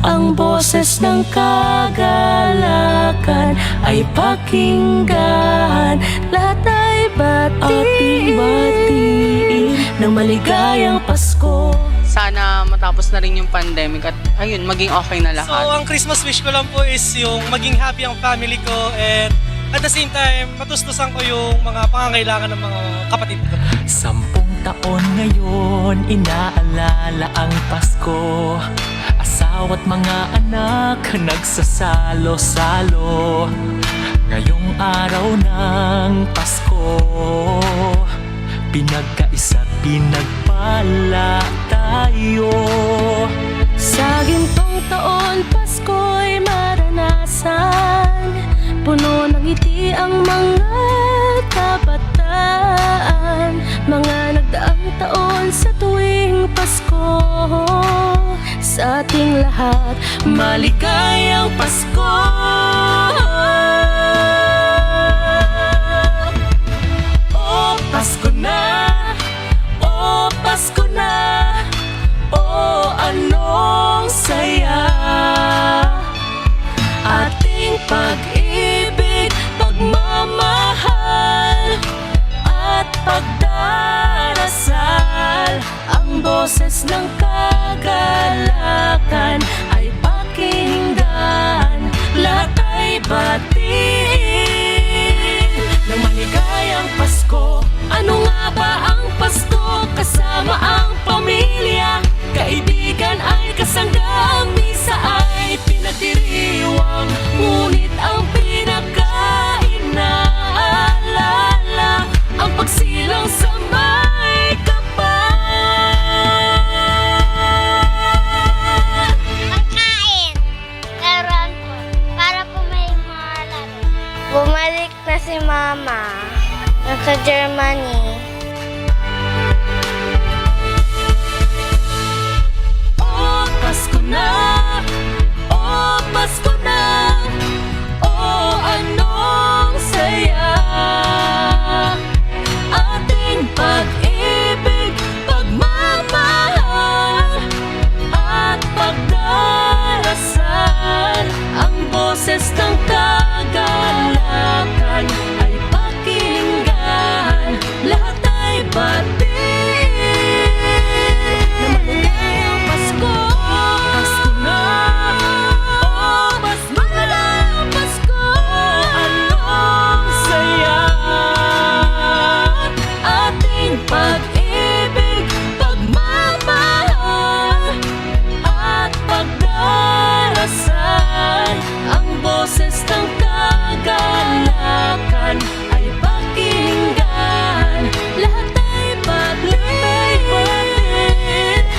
Ang boses ng kagalakan ay pakinggan. Lahat ay batiin. Ating batiin ng maligayang Pasko. Sana matapos na rin yung pandemic at, ayun, maging okay na lahat. So, ang Christmas wish ko lang po is yung maging happy ang family ko and at the same time, matustusan ko yung mga pangangailangan ng mga kapatid ko. Sampung taon ngayon, inaalala ang Pasko. Asawa't mga anak nagsasalo-salo. Ngayong araw ng Pasko, pinagkaisa't pinagpala tayo. Sa gintong taon, Pasko'y maranasan. Puno ng ngiti ang mga kabataan. Mga nagdaang taon sa tuwing Pasko, sa ating lahat, maligayang Pasko. O Pasko na, o Pasko na, o anong saya. Ating pag-ibig, pagmamahal, at pagdarasal. Ang boses ng kagalakan ay pakinggan, lahat ay batiin ng maligayang Pasko. Ano nga ba ang Pasko? Kasama ang pamilya, kaibigan ay kasangga, ang misa ay pinagdiriwang. Ngunit ang pinakainaalala, ang pagsilang sa may kapal. Pagkain. Laruan po. Para po may mga laro. Bumalik na si Mama. Nasa Germany. O Pasko na, o Pasko na, o anong saya. Ating pag-ibig, pagmamahal, at pagdarasal. Ang boses ng kagalakan ay pakinggan, lahat ay batiin. Na maligayang Pasko, Pasko na. O Pasko na, Pasko. Anong saya. Ating pag-ibig, pagmamahal, at pagdarasal. Ang boses ng kagalakan ay pakinggan. Lahat ay batiin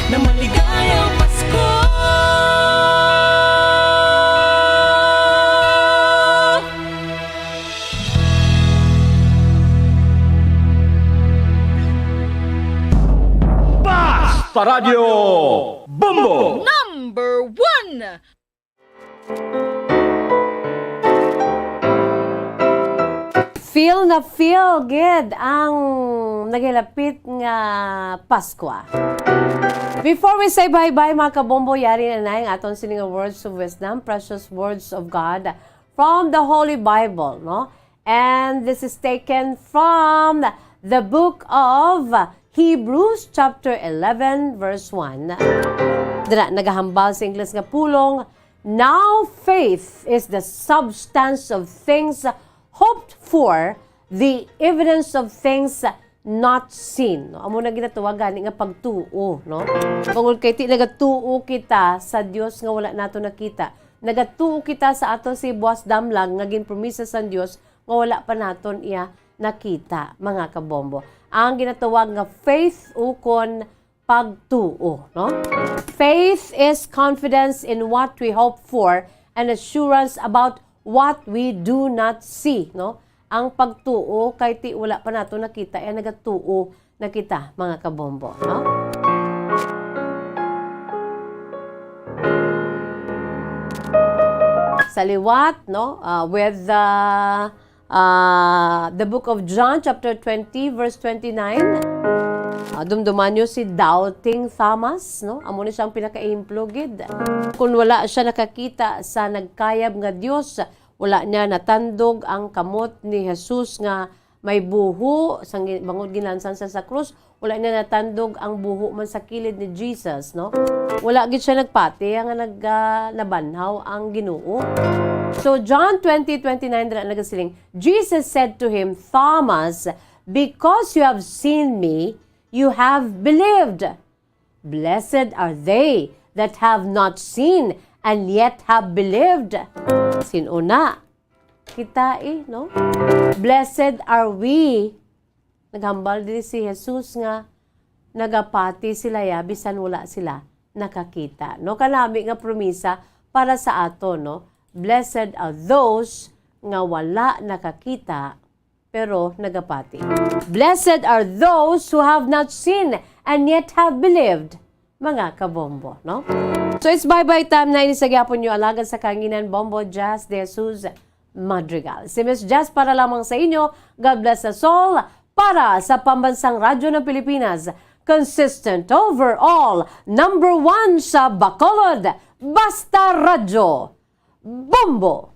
na maligayang Pasko. Basta Radyo Bombo! Number one! Feel na feel gid ang naghilapit nga Paskwa. Before we say bye-bye, mga kabombo, yari na na ang aton sini nga words of wisdom, precious words of God from the Holy Bible, no? And this is taken from the book of Hebrews chapter eleven, verse one. Dira, nagahambal sa Ingles nga pulong, "Now faith is the substance of things hoped for, the evidence of things not seen." No? Amo na ginatawag gani nga pagtuo, no? Bangod kay ti nagatuo kita sa Dios nga wala nato nakita. Nagatuo kita sa aton si buas damlag nga ginpromisa sang Dios nga wala pa naton iya nakita, mga kabombo. Ang ginatawag nga faith ukon pagtuo, no? Faith is confidence in what we hope for and assurance about what we do not see, no? Ang pagtuo kay ti wala pa nato nakita, eh, nagatuo na kita, mga kabombo, no? Sa liwat, no, ah, with the, ah, the book of John, chapter twenty, verse twenty-nine, ah, dumduman nyo si Doubting Thomas, no? Amo ni siyang pinakaehemplo gid. Kung wala siya nakakita sa nagkayab nga Dios, wala niya natandog ang kamot ni Jesus nga may buho, sang gi-, bangod ginlansan sa, sa krus, wala niya natandog ang buho man sa kilid ni Jesus, no? Wala gid siya nagpati nga nag-, ah, nabanhaw ang Ginoo. So, John twenty twenty-nine dira nagasiling, Jesus said to him, "Thomas, because you have seen me, you have believed. Blessed are they that have not seen and yet have believed." Sin-o na? Kita, eh, no? "Blessed are we." Naghambal diri si Jesus nga nagapati sila ya bisan wala sila nakakita. No, kanami nga promisa para sa aton, no? "Blessed are those nga wala nakakita pero nagapati." "Blessed are those who have not seen and yet have believed." Mga kabombo, no? So, it's bye-bye time na ini sa gyapon nyo alagad sa kanginan, Bombo Jazz de Jesus Madrigal. Si Miss Jazz para lamang sa inyo. God bless us all. Para sa Pambansang Radyo ng Pilipinas, consistent overall, number one sa Bacolod, Basta Radyo, Bombo!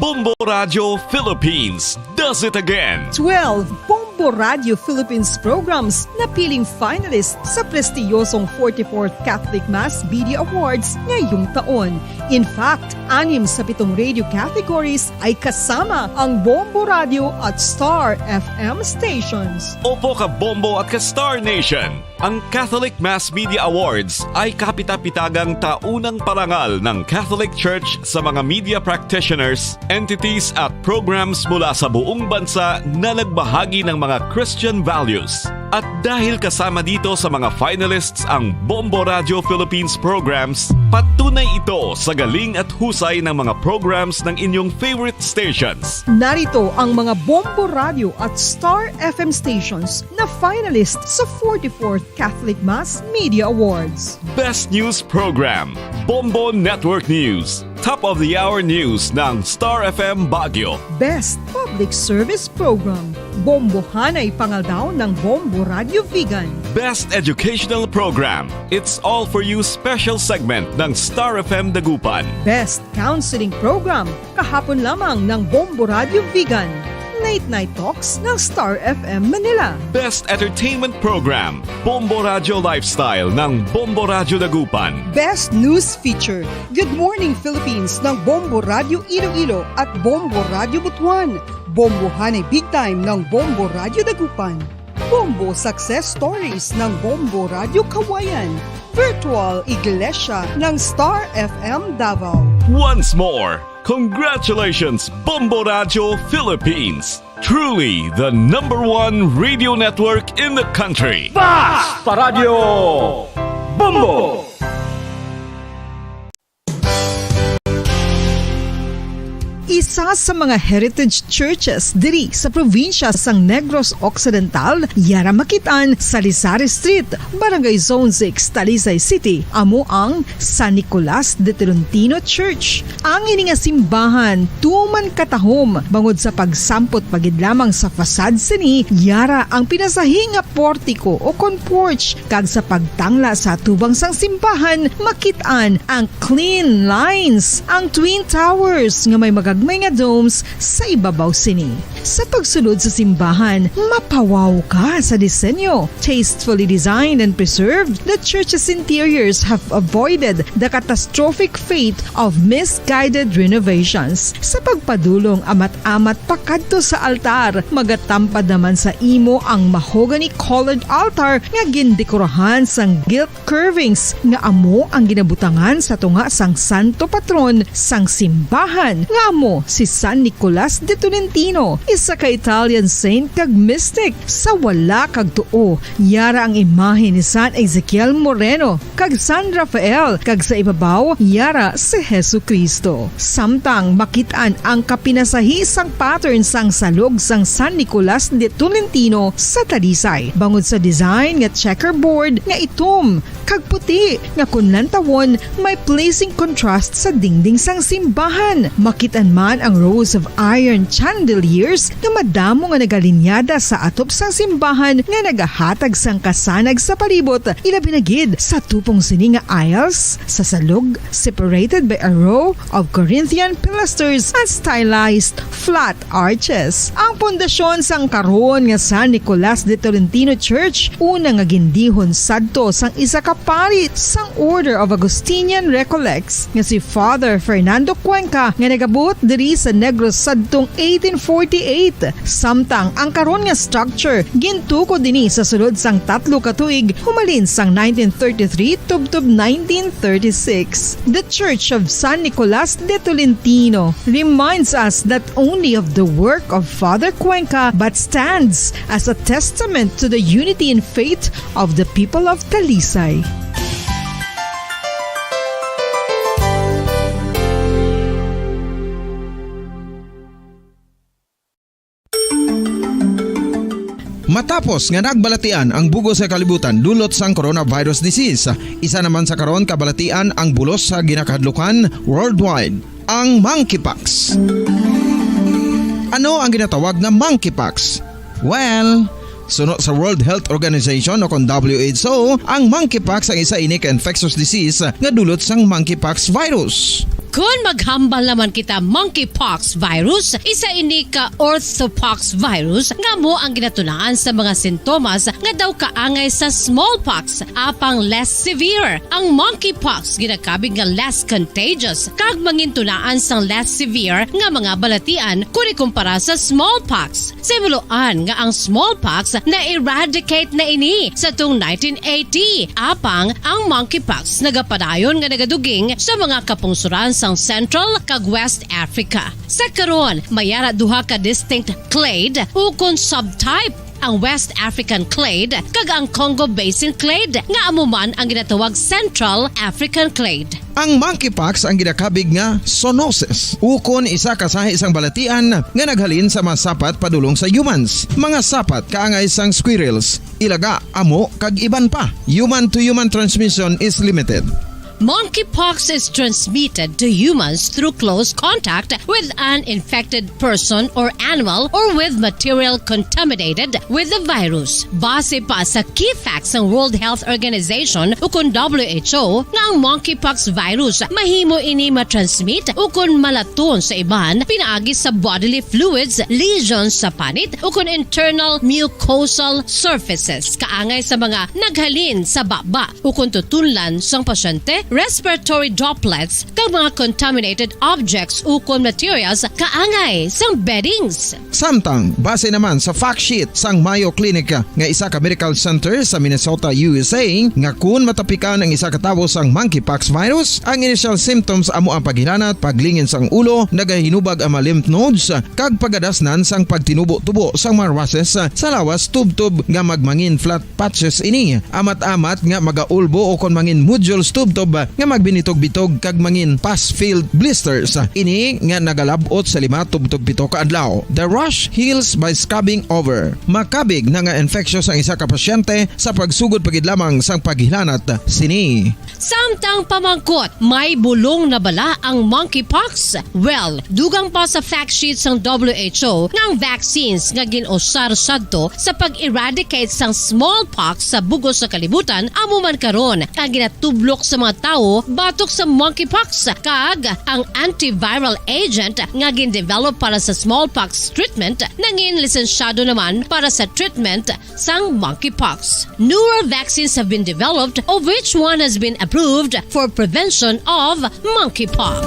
Bombo Radio Philippines does it again. Twelve Bombo Radio Philippines programs napiling finalist sa prestiyosong forty-fourth Catholic Mass Media Awards ngayong taon. In fact, anim sa pitong radio categories ay kasama ang Bombo Radio at Star F M stations. Opo, ka Bombo at ka Star Nation. Ang Catholic Mass Media Awards ay kapita-pitagang taunang parangal ng Catholic Church sa mga media practitioners, entities at programs mula sa buong bansa na nagbahagi ng mga Christian values. At dahil kasama dito sa mga finalists ang Bombo Radio Philippines programs, patunay ito sa galing at husay ng mga programs ng inyong favorite stations. Narito ang mga Bombo Radio at Star F M stations na finalist sa forty-fourth Catholic Mass Media Awards. Best News Program, Bombo Network News. Top of the Hour News ng Star F M Baguio. Best Public Service Program, Bombohanay Pangaldaw ng Bombo Radio Vigan. Best Educational Program, It's All For You Special Segment ng Star F M Dagupan. Best Counseling Program, Kahapon Lamang ng Bombo Radio Vigan. Late Night Talks ng Star F M Manila. Best Entertainment Program, Bombo Radio Lifestyle ng Bombo Radio Dagupan. Best News Feature, Good Morning Philippines ng Bombo Radio Iloilo at Bombo Radio Butuan. Bombohanay Big Time ng Bombo Radio Dagupan. Bombo Success Stories ng Bombo Radio Kawayan. Virtual Iglesia ng Star F M Davao. Once more, congratulations, Bombo Radio Philippines. Truly the number one radio network in the country. Basta Radio Bombo! Isa sa mga heritage churches diri sa probinsya sang Negros Occidental, yara makit-an sa Salisari Street, Barangay Zone six, Talisay City, amo ang San Nicolas de Tolentino Church. Ang ini nga simbahan tuman katahom bangod sa pagsampot pa gid lamang sa facade sini, yara ang pinasahi nga portiko o kon porch, kag sa pagtangla sa atubang sang simbahan, makit-an ang clean lines, ang twin towers nga may magagmay nga domes sa ibabaw sini. Sa pagsulod sa simbahan, mapawaw ka sa disenyo. Tastefully designed and preserved, the church's interiors have avoided the catastrophic fate of misguided renovations. Sa pagpadulong amat-amat pakadto sa altar, magatampad naman sa imo ang mahogany-colored altar nga gindekorahan sang gilt curvings nga amo ang ginabutangan sa tunga sang santo patron sang simbahan, nga amo si San Nicolas de Tolentino, isa ka Italian saint kag mystic. Sa wala kag tuo, yara ang imahe ni San Ezekiel Moreno kag San Rafael, kag sa ibabaw yara si Jesu-Cristo. Samtang makit-an ang kapinasahi sang pattern sang salog sang San Nicolas de Tolentino sa Talisay, bangod sa design nga checkerboard nga itom kag puti, nga kon lantawon, may pleasing contrast sa dingding sang simbahan. Makit-an man ang rows of iron chandeliers nga madamo nga nagalinyada sa atop sang simbahan nga nagahatag sang kasanag sa palibot, ilabi na gid sa tupong sini nga aisles sa salog, separated by a row of Corinthian pilasters and stylized flat arches. Ang pundasyon sang karon nga San Nicolas de Tolentino Church, una nga gindihon sadto sang isa ka pari sang Order of Augustinian Recollects nga si Father Fernando Cuenca, nga nagabot diri sa Negros sadtong eighteen forty-eight. Samtang ang karon nga structure gintukod dinhi sa sulod sang tatlo ka tuig, humalin sang nineteen thirty-three tubtob nineteen thirty-six. The Church of San Nicolas de Tolentino reminds us not only of the work of Father Cuenca, but stands as a testament to the unity in faith of the people of Talisay. Matapos nga nagbalatian ang bug-os nga kalibutan dulot sang coronavirus disease, isa naman sa karon kabalatian ang bulos sa ginakahadlukan worldwide, ang monkeypox. Ano ang ginatawag nga monkeypox? Well, suno sa World Health Organization o kon W H O, ang monkeypox ang isa ini ka infectious disease nga dulot sang monkeypox virus. Kon maghambal naman kita monkeypox virus, isa ini ka orthopox virus nga amo ang ginatunaan sa mga sintomas nga daw kaangay sa smallpox, apang less severe. Ang monkeypox ginakabig nga less contagious kag mangintunaan sang less severe nga mga balatian kon ikumpara sa smallpox. Sa himuloan nga ang smallpox na-eradicate na ini sa tung nineteen eighty, apang ang monkeypox nagapadayon nga nagaduging sa mga kapungsoran sang Central kag West Africa. Sa karon, may ara duha ka distinct clade ukon subtype, ang West African clade kag ang Congo Basin clade, nga amo man ang ginatawag Central African clade. Ang monkeypox ang ginakabig nga zoonosis, ukon isa ka sahi sang balatian nga naghalin sa mga sapat padulong sa humans. Mga sapat kaangay sang squirrels, ilaga, amo, kag iban pa. Human-to-human transmission is limited. Monkeypox is transmitted to humans through close contact with an infected person or animal or with material contaminated with the virus. Base pa sa key facts sang World Health Organization ukon W H O nga ang monkeypox virus mahimo ini matransmit ukon malaton sa iban pinaagi sa bodily fluids, lesions sa panit ukon internal mucosal surfaces kaangay sa mga naghalin sa baba ukon tutunlan sang pasyente, respiratory droplets, kag mga contaminated objects ukon materials kaangay sang beddings. Samtang, base naman sa fact sheet sang Mayo Clinic nga isa ka medical center sa Minnesota, U S A, nga kun matapikan ang isa ka tawo sang monkeypox virus, ang initial symptoms amo ang paghilanat, paglingin sang ulo, nagahinubag ang mga lymph nodes, kag pagadasnan sang pagtinubo-tubo sang mga rushes sa lawas tubtob nga magmangin flat patches ini, amat-amat nga magaulbo ukon mangin nodules tubtob nga magbinitog-bitog kag mangin pus-filled blisters. Ini nga nagalab-ot sa lima tubtob pito ka adlaw. The rash heals by scabbing over. Makabig na nga infectious ang isa ka pasyente sa pagsugod pa gid lamang sang paghilanat sini. Samtang pamangkot, may bulong na bala ang monkeypox? Well, dugang pa sa fact sheet sang W H O nga ang vaccines nga gin-usar sadto sa pag-eradicate sang smallpox sa bug-os nga kalibutan amo man karon ang ginatublok sa mga tawo batok sa monkeypox, kag ang antiviral agent nga gin-develop para sa smallpox treatment nangin lisensyado naman para sa treatment sang monkeypox. Newer vaccines have been developed, of which one has been approved for prevention of monkeypox.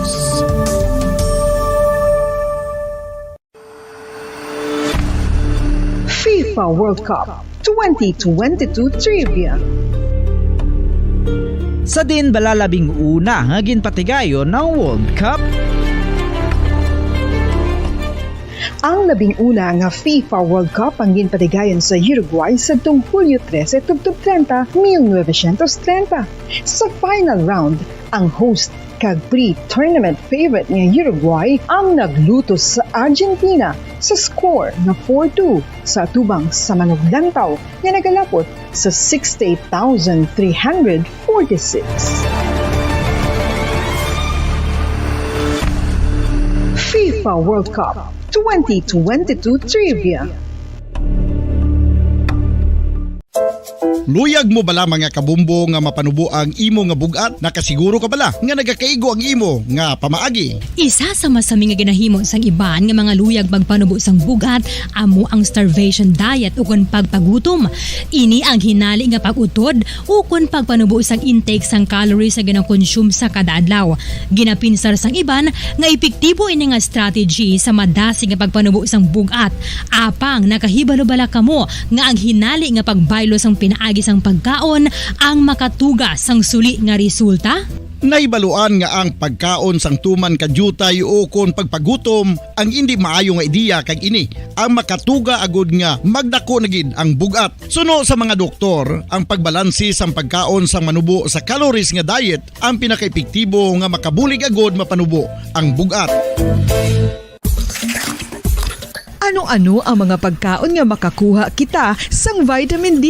FIFA World Cup twenty twenty-two Trivia. Sa diin bala labing una nga ginpatigayon ang World Cup? Ang labing una nga FIFA World Cup ang ginpatigayon sa Uruguay sadtong Hulyo trese tubtob treinta, mil novecientos treinta. Sa final round, ang host kag pre-tournament favorite nga Uruguay ang naglutos sa Argentina sa score nga four two sa atubang sa manuglantaw nga nagalapot sa sixty-eight thousand three hundred forty-six. FIFA World Cup twenty twenty-two Trivia. Luyag mo bala, mga kabombo, nga mapanubo ang imo nga bug-at? Nakasiguro ka bala nga nagakaigo ang imo nga pamaagi? Isa sa masami nga ginahimo sang iban nga mga luyag magpanubo sang bug-at amo ang starvation diet ukon pagpagutom. Ini ang hinali nga pag-utod ukon pagpanubo sang intake sang calories nga ginakonsume sa kada adlaw. Ginapinsar sang iban nga epektibo ini nga strategy sa madasig nga pagpanubo sang bug-at. Apang nakahibalo bala kamo nga ang hinali nga pagbaylo sang pinaagi sang pagkaon ang makatuga sang suli nga resulta? Nahibaluan nga ang pagkaon sang tuman ka diutay ukon pagpagutom ang indi maayo nga ideya, kag ini ang makatuga agud nga magdako na gid ang bug-at. Suno sa mga doktor, ang pagbalansi sang pagkaon sang manubo sa calories nga diet ang pinakaepektibo nga makabulig agud mapanubo ang bug-at. Ano-ano ang mga pagkaon nga makakuha kita sang vitamin D?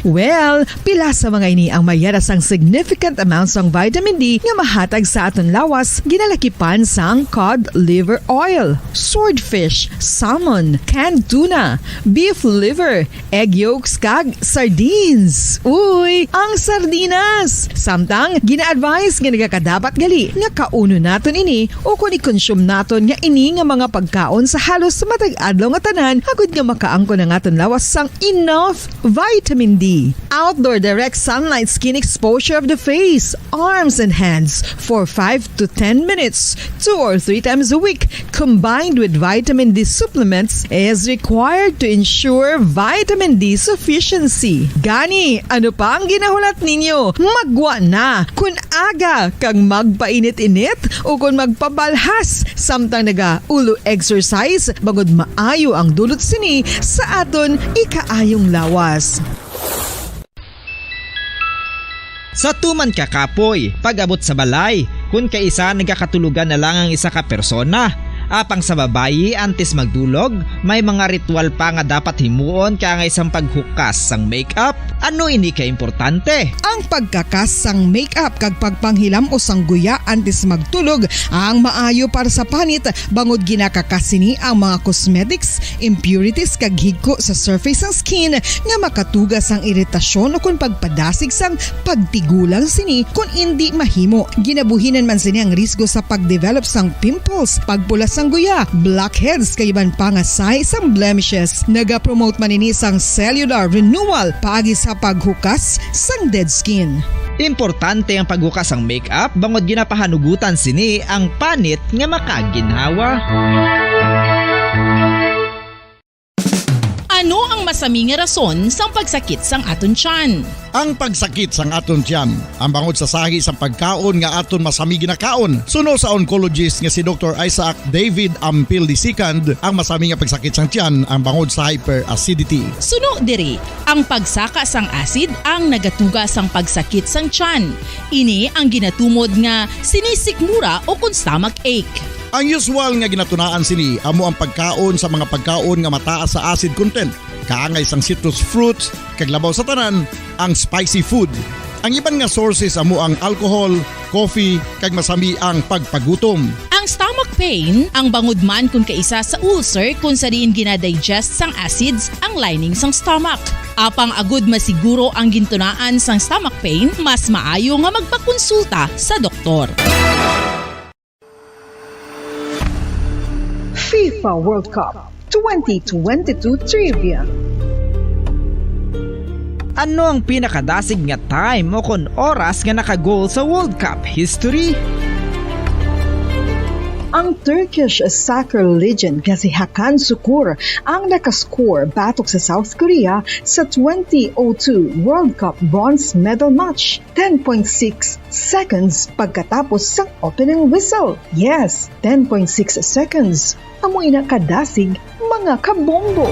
Well, pila sa mga ini ang mayara sang significant amount sang vitamin D nga mahatag sa aton lawas, ginalakipan sang cod liver oil, swordfish, salmon, canned tuna, beef liver, egg yolks, kag sardines. Uy, ang sardinas! Samtang gina-advise nga nagakadapat gali nga kaunon naton ini ukon i-consume naton nga ini nga mga pagkaon sa halos matag adlaw nga tanan, agud nga makaangkon ang aton lawas sang enough vitamin D. Outdoor direct sunlight skin exposure of the face, arms, and hands for five to ten minutes, two or three times a week, combined with vitamin D supplements, is required to ensure vitamin D sufficiency. Gani, ano pa ang ginahulat ninyo? Maggwa na! Kun aga kag magpainit-init ukon magpabalhas samtang naga-ulo exercise, bangod maayo ang dulot sini sa aton ikaayong lawas. Sa tuman ka kapoy, pag-abot sa balay, kun kaisa nagakatulogan na lang ang isa ka persona. Apang sa babayi, antes magdulog, may mga ritual pa nga dapat himuon, kaangay sang paghukas sang makeup. Ano ini ka importante? Ang pagkakas sang makeup kag pagpanghilam-os sang guya antes magtulog ang maayo para sa panit, bangod ginakakas sini ang mga cosmetics, impurities, kag higko sa surface sang skin nga makatuga sang iritasyon ukon pagpadasig sang pagtigulang sini kon indi mahimo. Ginabuhinan man sini ang risgo sa pagdevelop sang pimples, pagpula sang guya, blackheads, kag iban pa nga sahi sang blemishes. Nagapromote man ini sang cellular renewal paagi sa paghukas sang dead skin. Importante ang paghukas sang makeup bangod ginapahanugutan sini ang panit nga makaginhawa. Ano ang masami nga rason sang pagsakit sang aton tiyan? Ang pagsakit sang aton tiyan, ang bangod sa sahi sang pagkaon nga aton masami ginakaon, suno sa oncologist nga si Doktor Isaac David Ampil the second, ang masami nga pagsakit sang tiyan ang bangod sa hyperacidity. Suno diri, ang pagsaka sang acid ang nagatuga sang pagsakit sang tiyan. Ini ang ginatumod nga sinisikmura ukon stomach ache. Ang usual nga ginatunaan sini amo ang pagkaon sa mga pagkaon nga mataas sa acid content, kaangay sang citrus fruits, kag labaw sa tanan, ang spicy food. Ang iban nga sources amo ang alcohol, coffee, kag masami ang pagpagutom. Ang stomach pain, ang bangod man kun kaisa sa ulcer kun sa diin gina-digest sang acids ang lining sang stomach. Apang agud masiguro ang gintunaan sang stomach pain, mas maayo nga magpakonsulta sa doktor. FIFA World Cup twenty twenty-two Trivia. Ano ang pinakadasig nga time o kon oras nga naka-goal sa World Cup history? Ang Turkish soccer legend nga si Hakan Sukur ang nakascore batok sa South Korea sa twenty oh two World Cup bronze medal match, ten point six seconds pagkatapos sang opening whistle. Yes, ten point six seconds. Amo ina kadasig, mga kabombo.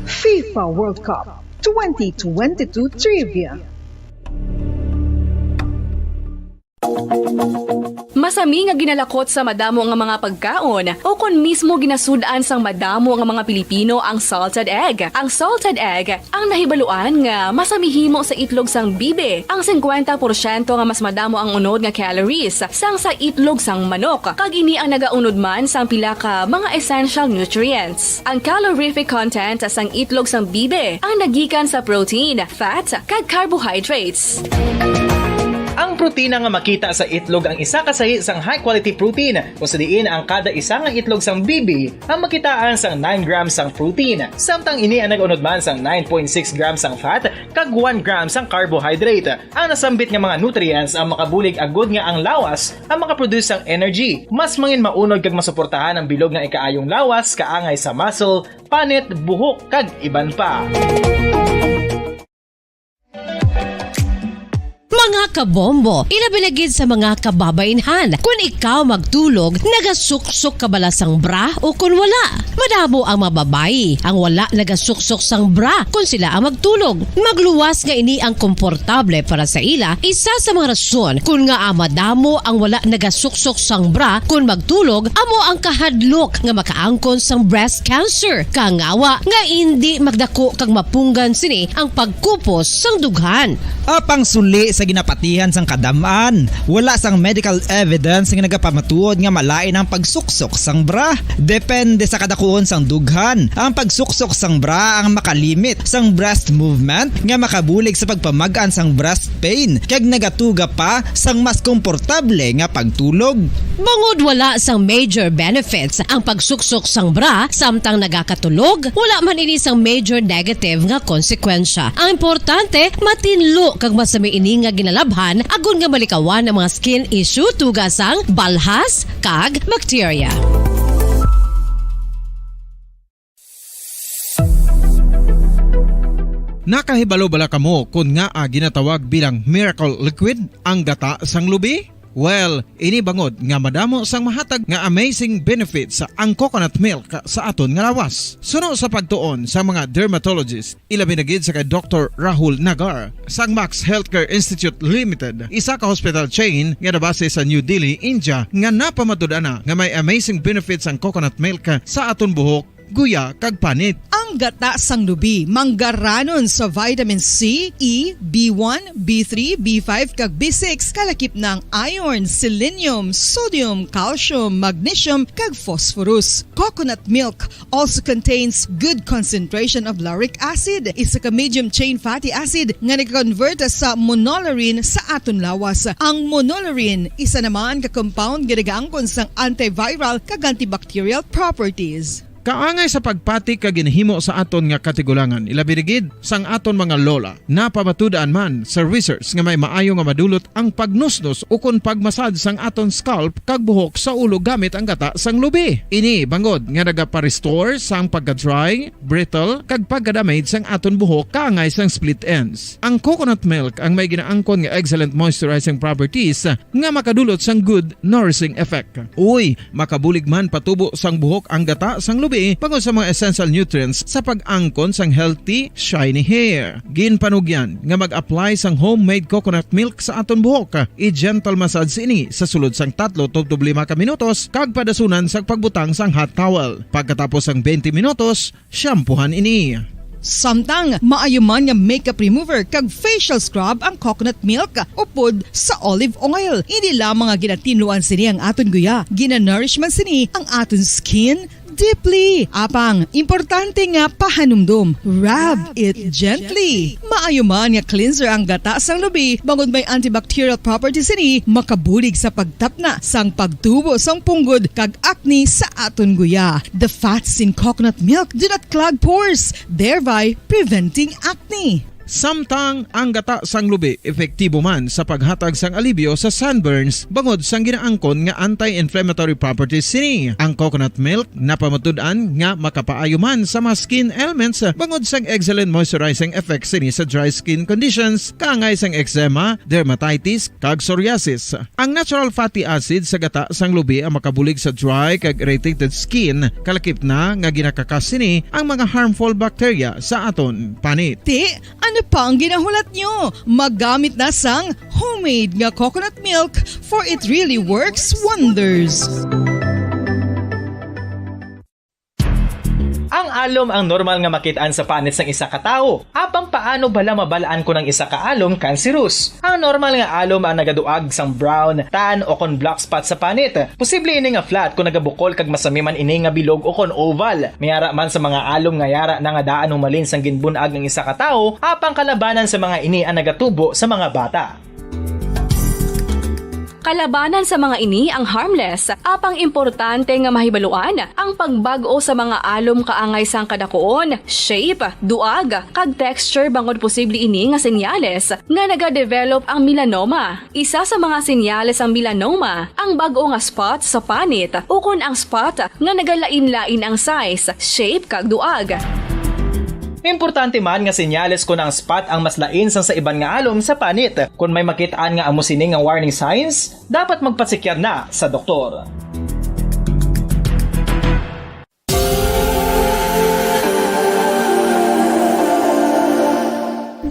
FIFA World Cup twenty twenty-two Trivia. Masami nga ginalakot sa madamo nga mga pagkaon o kon mismo ginasud-an sang madamo nga mga Pilipino ang salted egg. Ang salted egg ang nahibaluan nga masami himo sa itlog sang bibi. Ang singkwenta porsyento nga mas madamo ang unod nga calories sang sa itlog sang manok, kag ini ang nagaunod man sang pila ka mga essential nutrients. Ang calorific content sang itlog sang bibi ang nagikan sa protein, fat, kag carbohydrates. Ang protina nga makita sa itlog ang isa ka sahi sang high-quality protein, kung sa diin ang kada isa nga itlog sang bibi ang makitaan sang nine grams sang protein, samtang ini ang nag-unod man sang nine point six grams sang fat kag one gram sang carbohydrate. Ang nasambit nga mga nutrients ang makabulig agud nga ang lawas ang makaproduce sang energy, mas mangin maunod kag masuportahan ang bilog nga ikaayong lawas kaangay sa muscle, panit, buhok, kag iban pa. Mga kabombo, ilabi na gid sa mga kababainhan. Kun ikaw magtulog, nagasuksok ka bala sang bra o kun wala? Madamo ang mga babayi ang wala nagasuksok sang bra kun sila ang magtulog. Magluwas nga ini ang komportable para sa ila. Isa sa mga rason kun ngaa madamo ang wala nagasuksok sang bra kun magtulog amo ang kahadlok nga makaangkon sang breast cancer. Kangawa nga indi magdako kag mapunggan sini ang pagkupos sang dughan. Apang suli sa ginapatihan sang kadam-an, wala sang medical evidence nga nagapamatuod nga malain ang pagsuksok sang bra. Depende sa kadakuon sang dughan, ang pagsuksok sang bra ang makalimit sang breast movement nga makabulig sa pagpamag-an sang breast pain kag nagatuga pa sang mas komportable nga pagtulog. Bangod wala sang major benefits ang pagsuksok sang bra samtang nagakatulog, wala man ini sang major negative nga konsekwensya. Ang importante, matinlo kag masami ini nga ginalabhan agod nga malikawan ang mga skin issue tuga sang balhas kag bacteria. Nakahibalo bala kamo kon ngaa ginatawag bilang miracle liquid ang gata sang lubi? Well, ini bangod nga madamo sang mahatag nga amazing benefits ang coconut milk sa aton nga lawas. Suno sa pagtuon sa mga dermatologist, ilabi na gid sa kay Doktor Rahul Nagar sang Max Healthcare Institute Limited, isa ka hospital chain nga nabase sa New Delhi, India, nga napamatud-an na nga may amazing benefits ang coconut milk sa aton buhok, guya, kag panit. Ang gata sang lubi manggaranon sa vitamin C, E, B one, B three, B five, kag B six, kalakip na ang iron, selenium, sodium, calcium, magnesium, kag phosphorus. Coconut milk also contains good concentration of lauric acid, isa ka medium chain fatty acid nga nag-convert sa monolaurin sa aton lawas. Ang monolaurin isa naman ka compound nga nagaangkon sang antiviral kag antibacterial properties. Kaangay sa pagpati kag ginhimo sa aton nga katigulangan, ilabi na gid sang aton mga lola. Napamatud-an man sa research nga may maayo nga madulot ang pagnusnos ukon pagmasad sang aton scalp kag buhok sa ulo gamit ang gata sang lubi. Ini bangod nga nagapa-restore sang pagka-dry, brittle, kag pagka-damage sang aton buhok kaangay sang split ends. Ang coconut milk ang may ginaangkon nga excellent moisturizing properties nga makadulot sang good nourishing effect. Uy, makabulig man patubo sang buhok ang gata sang lubi bangod sa mga essential nutrients sa pag-angkon sang healthy, shiny hair. Ginpanugyan nga mag-apply sang homemade coconut milk sa aton buhok. I-gentle massage ini sa sulod sang tatlo tubtob lima ka minutos kag padasunan sa pagbutang sang hot towel. Pagkatapos sang twenty minutos, shampoohan ini. Samtang maayo man nga makeup remover kag facial scrub ang coconut milk upod sa olive oil. Hindi lamang nga ginatinluan sini ang aton guya, ginanourish man sini ang aton skin deeply. Apang importante nga pahanumdom, rub it gently. Maayo man nga cleanser ang gata sang lubi bangod may antibacterial properties sini, makabulig sa pagtapna sang pagtubo sang punggod kag acne sa aton guya. The fats in coconut milk do not clog pores, thereby preventing acne. Samtang ang gata sang lubi epektibo man sa paghatag sang alibyo sa sunburns bangod sang ginaangkon nga anti-inflammatory properties sini. Ang coconut milk napamatud-an nga makapaayo man sa mga skin ailments bangod sang excellent moisturizing effect sini sa dry skin conditions, kaangay sang eczema, dermatitis, kag psoriasis. Ang natural fatty acid sa gata sang lubi ang makabulig sa dry kag irritated skin, kalakip na nga ginakakas sini ang mga harmful bacteria sa aton panit. Ti, ano pa ang ginahulat nyo? Magamit na sang homemade nga coconut milk, for it really works wonders. Ang alom ang normal nga makit-an sa panit sang isa ka tawo. Apang paano bala mabal-an kon ang isa ka alom cancerous? Ang normal nga alom ang nagaduag sang brown, tan, o kon black spot sa panit. Posible ini nga flat kon nagabukol kag masami man ini nga bilog o kon oval. May ara man sa mga alom nga yara na nga daan humalin sang ginbun-ag ang isa ka tawo, apang kalabanan sa mga ini ang nagatubo sa mga bata. Kalabanan sa mga ini ang harmless, apang importante nga mahibaluan ang pagbag-o sa mga alom kaangay sang kadakuon, shape, duag, kag texture bangod posible ini nga senyales nga nagadevelop ang melanoma. Isa sa mga senyales sang melanoma ang bag-o nga spot sa panit ukon ang spot nga nagalain-lain ang size, shape, kag duag. Importante man nga senyales kon ang spot ang mas lain sang sa iban nga alom sa panit. Kon may makit-an nga amo sini nga warning signs, dapat magpasekyar na sa doktor.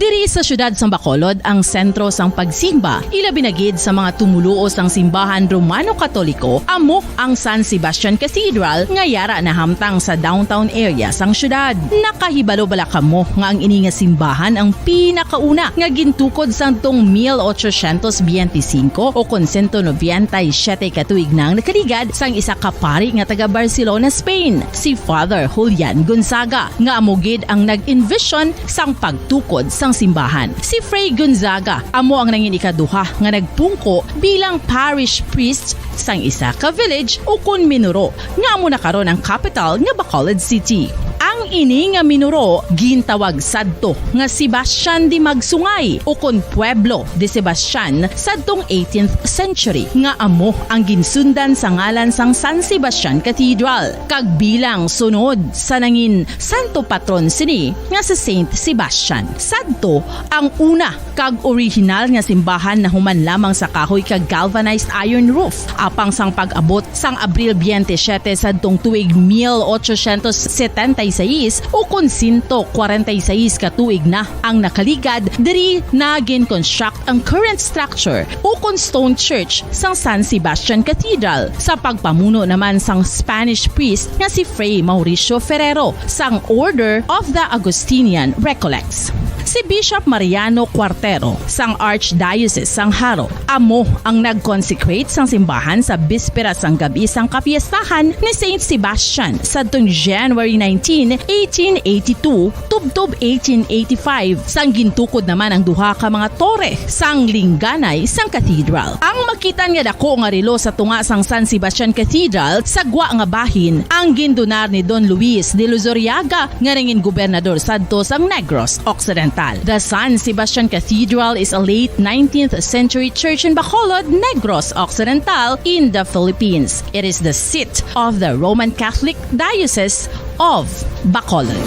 Diri sa siyudad sang Bacolod ang sentro sang pagsimba, ilabi na gid sa mga tumoluo sang simbahan Romano-Katoliko, amo ang San Sebastian Cathedral nga yara nahamtang sa downtown area sang siyudad. Nakahibalo bala kamo nga ang ini nga simbahan ang pinakauna nga gintukod sadtong mil ochocientos biyente singko o kon sento nobenta y siyete ka tuig na ang nakaligad sang isa ka pari nga taga Barcelona, Spain, si Father Julian Gonzaga, nga amo gid ang nag-envision sang pagtukod sang simbahan. Si Fray Gonzaga amo ang nangin ikaduha nga nagpungko bilang parish priest sang isa ka village ukon minuro nga amo na karon ang kapital nga Bacolod City. Ang ini nga minuro gintawag sadto nga Sebastian de Magsungay ukon Pueblo de Sebastian sadtong eighteenth century, nga amo ang ginsundan sa ngalan sang San Sebastian Cathedral, kag bilang sunod sa nangin santo patron sini nga si Saint Sebastian. Sadto ang una kag orihinal nga simbahan nahuman lamang sa kahoy kag galvanized iron roof. Apang sang pag-abot sang Abril biyente siyete sadtong tuig mil ochocientos setenta y seis, ukon sento kwarenta y seis ka tuig na ang nakaligad, diri na gin-construct ang current structure ukon stone church sang San Sebastian Cathedral, sa pagpamuno naman sang Spanish priest nga si Fray Mauricio Ferrero sang Order of the Augustinian Recollects. Si Bishop Mariano Cuartero sang Archdiocese sang Jaro amo ang nag-consecrate sang simbahan sa bispera sang gab-i sang kapiestahan ni Saint Sebastian sadtong January nineteen, eighteen eighty-two, tubtob eighteen eighty-five, sang gintukod naman ang duha ka mga tore sang lingganay sang cathedral. Ang makit-an nga dako nga relo sa tunga sang San Sebastian Cathedral sa gwa nga bahin ang gindonar ni Don Luis de Luzuriaga, nga nangin gobernador sadto sang Negros Occidental. The San Sebastian Cathedral is a late nineteenth century church in Bacolod, Negros Occidental, in the Philippines. It is the seat of the Roman Catholic Diocese of Bacolod.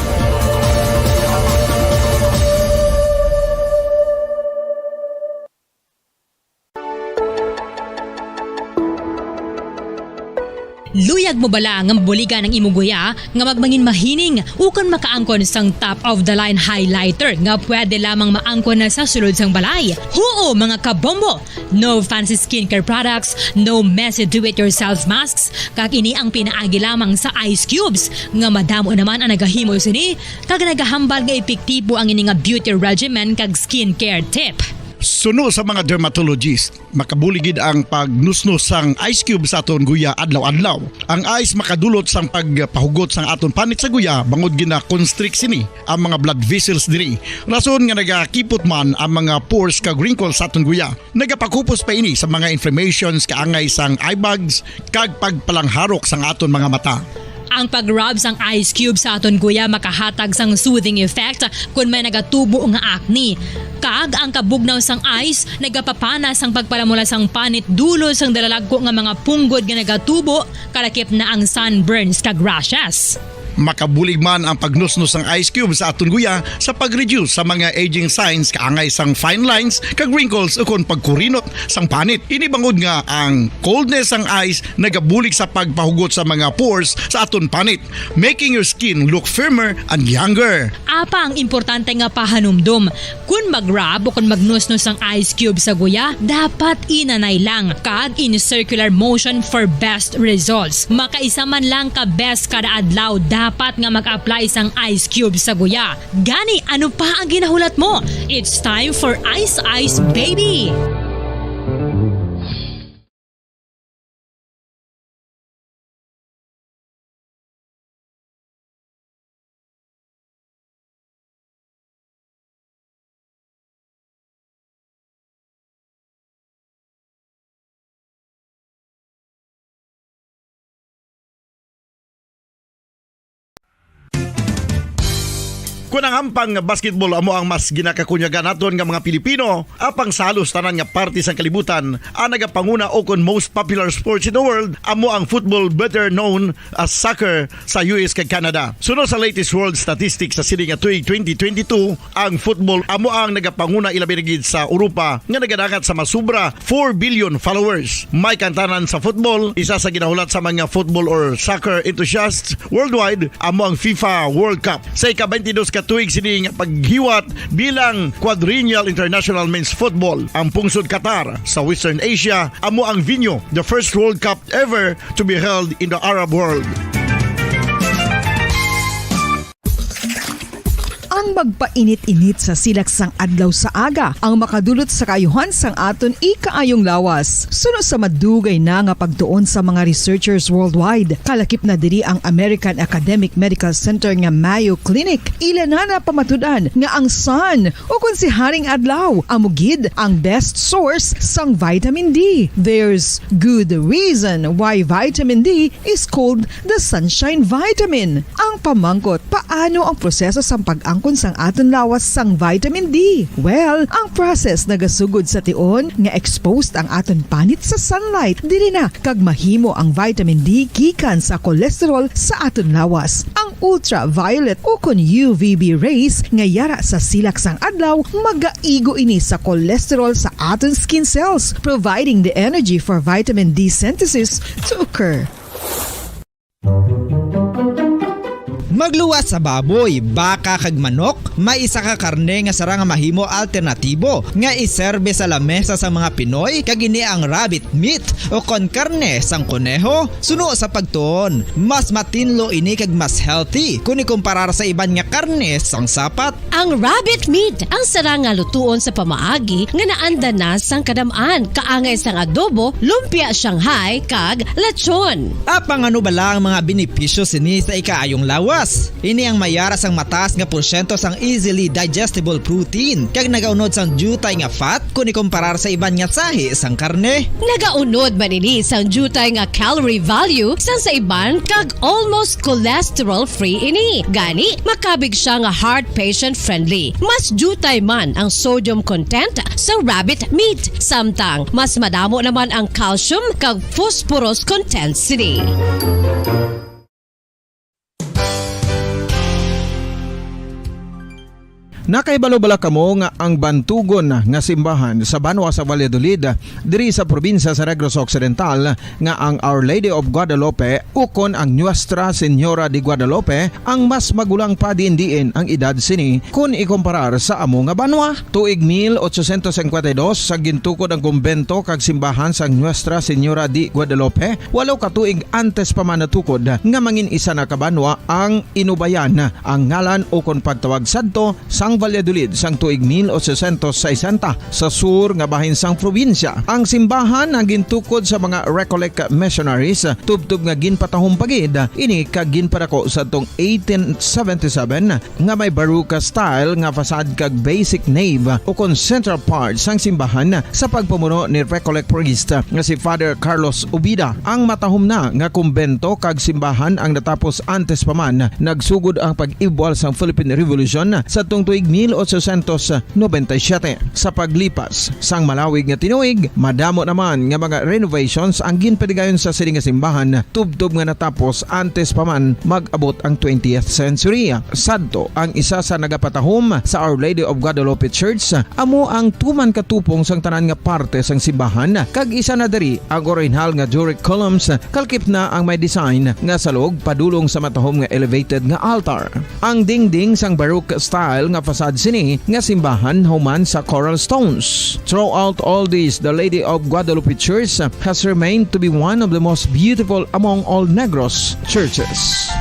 Luyag mo bala nga mabuligan ang imo guya nga magmangin mahining ukon makaangkon sang top of the line highlighter nga pwede lamang maangkon na sa sulod sang balay? Huo, mga kabombo! No fancy skincare products, no messy do-it-yourself masks, kag ini ang pinaagi lamang sa ice cubes nga madamo naman ang nagahimo sini kag nagahambal nga epektibo ang ini nga beauty regimen kag skincare tip. Suno sa mga dermatologist, makabulig gid ang pagnusnos sang ice cube sa aton guya adlaw-adlaw. Ang ice makadulot sang pagpahugot sang aton panit sa guya bangod gina-constrict sini ang mga blood vessels diri, rason nga nagakipot man ang mga pores kag wrinkles sa aton guya. Nagapakupos pa ini sa mga inflammations kaangay sang eye bags kag pagpalangharok sang aton mga mata. Ang pag-rub sang ice cube sa aton guya makahatag sang soothing effect kon may nagatubo nga acne. Kag ang kabugnaw sang ice nagapapana sang pagpalamula sang panit dulot sang dalalagko nga mga punggod nga nagatubo kalakip na ang sunburns kag rashes. Makabulig man ang pagnusnos sang ice cube sa aton guya sa pag-reduce sa mga aging signs kaangay sang fine lines kag wrinkles ukon pagkurinot sang panit. Ini bangod nga ang coldness sang ice nagabulig sa pagpahugot sa mga pores sa aton panit, making your skin look firmer and younger. Apang importante nga pahanumdom, kon mag-rub o kon magnusnos ang ice cube sa guya, dapat inanay lang kag in circular motion for best results. Makaisa man lang ka beses kada adlaw dapat nga mag-apply sang ice cube sa guya. Gani, ano pa ang ginahulat mo? It's time for Ice Ice Baby! Kon ang hampang nga basketball amo ang mas ginakakunyagan naton nga mga Pilipino, apang sa halos tanan nga parte sang kalibutan, ang nagapanguna ukon most popular sports in the world amo ang football, better known as soccer, sa U S kag Canada. Suno sa latest world statistics sa sini nga tuig twenty twenty-two, ang football amo ang nagapanguna, ilabi na gid sa Europa nga nagadangat sa masubra four billion followers. May kantanan sa football, isa sa ginahulat sa mga football or soccer enthusiasts worldwide, amo ang FIFA World Cup. Sa ika-twenty-dos ka tuig sini nga paghiwat bilang Quadrennial International Men's Football, ang pungsod Qatar sa Western Asia amo ang venue, the first World Cup ever to be held in the Arab world. Ang magpainit-init sa silak sang adlaw sa aga ang makadulot sa kaayuhan sang aton ikaayong lawas. Suno sa madugay na nga pagtuon sa mga researchers worldwide, kalakip na diri ang American Academic Medical Center nga Mayo Clinic, ila na napamatud-an nga ang sun, o kon si Haring Adlaw, amo gid ang best source sang vitamin D. There's good reason why vitamin D is called the sunshine vitamin. Ang pamangkot, paano ang proseso sang pag-angkon sang aton lawas sang vitamin D? Well, ang process nagasugod sa tion nga exposed ang aton panit sa sunlight diri na kag mahimo ang vitamin D gikan sa cholesterol sa aton lawas. Ang ultraviolet ukon U V B rays nga yara sa silak sang adlaw magaigo ini sa cholesterol sa aton skin cells, providing the energy for vitamin D synthesis to occur. Magluwas sa baboy, baka kag manok, may isa ka karne nga sarang nga mahimo alternatibo nga iserbe sa lamesa sa mga Pinoy, kag ini ang rabbit meat o kon karne sang koneho. Suno sa pagtuon, mas matinlo ini kag mas healthy kon ikumparar sa iban nga karne sang sapat. Ang rabbit meat ang sarang nga lutuon sa pamaagi nga naandan na sang kadam-an, kaangay sang adobo, lumpia Shanghai, kag lechon. Apang ano bala ang mga benepisyo sini sa ikaayong lawas? Ini ang mayara sang mataas nga porsyento sang easily digestible protein, kag nagaunod sang diutay nga fat kon ikumparar sa iban nga sahi sang karne. Nagaunod man ini sang diutay nga calorie value sang sa iban, kag almost cholesterol-free ini. Gani, makabig siya nga heart patient-friendly. Mas diutay man ang sodium content sa rabbit meat, samtang mas madamo naman ang calcium kag phosphorus content sini. Nakahibalo bala kamo nga ang bantugon nga simbahan sa banwa sa Valladolid, diri sa probinsya sa Negros Occidental, nga ang Our Lady of Guadalupe ukon ang Nuestra Señora de Guadalupe ang mas magulang pa diin-diin ang edad sini kon ikumparar sa amo nga banwa? Tuig mil ochocientos cincuenta y dos, sa gintukod ang kumbento kag simbahan sang Nuestra Señora de Guadalupe, walo ka tuig antes pa man natukod nga mangin isa na ka banwa ang Inubayan, ang ngalan ukon pagtawag sadto sang Valladolid sang tuig mil ochocientos sesenta, sa sur nga bahin sang probinsya. Ang simbahan ang gintukod sa mga Recollect missionaries, tubtob nga ginpatahom pa gid ini kag ginpadako sadtong eighteen seventy-seven, nga may Baroque style nga facade kag basic nave ukon central part sang simbahan sa pagpamuno ni Recollect priest nga si Father Carlos Ubida. Ang matahom na nga kumbento kag simbahan ang natapos antes pa man nagsugod ang pag-ibwal sang Philippine Revolution sadtong tuig mil ochocientos noventa y siete. Sa paglipas sang malawig nga tinuig, madamo naman nga mga renovations ang ginpadigayon sa sini nga simbahan, tubtob nga natapos antes pa man mag-abot ang twentieth century. Sadto, ang isa sa nagapatahom sa Our Lady of Guadalupe Church amo ang tuman ka tupong sang tanan nga parte sang simbahan, kag isa na diri ang orihinal nga Doric columns, kalkip na ang may design nga salog padulong sa matahom nga elevated nga altar. Ang dingding sang Baroque style nga facade sini nga simbahan human sa coral stones. Throughout all this, the Lady of Guadalupe Church has remained to be one of the most beautiful among all Negros churches.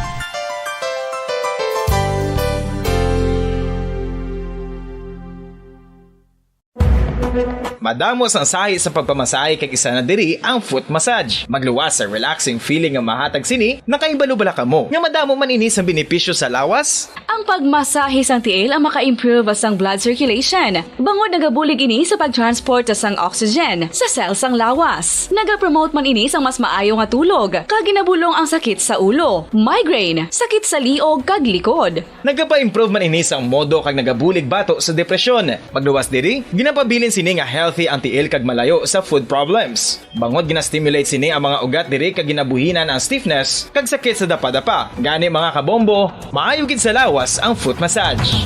Madamo sang sahi sa pagpamasahe kag isa na diri ang foot massage. Magluwas sa relaxing feeling nga mahatag sini, nakahibalo bala kamo nga madamo man ini sang benepisyo sa lawas? Ang pagmasahe sang tiil ang maka-improve sang blood circulation, bangod nagabulig ini sa pag-transport sang oxygen sa cell sang lawas. Nagapromote man ini sang mas maayo nga tulog, kag ginabulong ang sakit sa ulo, migraine, sakit sa liog, kag likod. Nagapa-improve man ini sang modo kag nagabulig bato sa depresyon. Magluwas diri, ginapabilin sini nga healthy ang tiil kag malayo sa foot problems. Bangod gina-stimulate sini ang mga ugat diri kag ginabuhinan ang stiffness kag sakit sa dapadapa. Gani, mga kabombo, maayo gid sa lawas ang foot massage.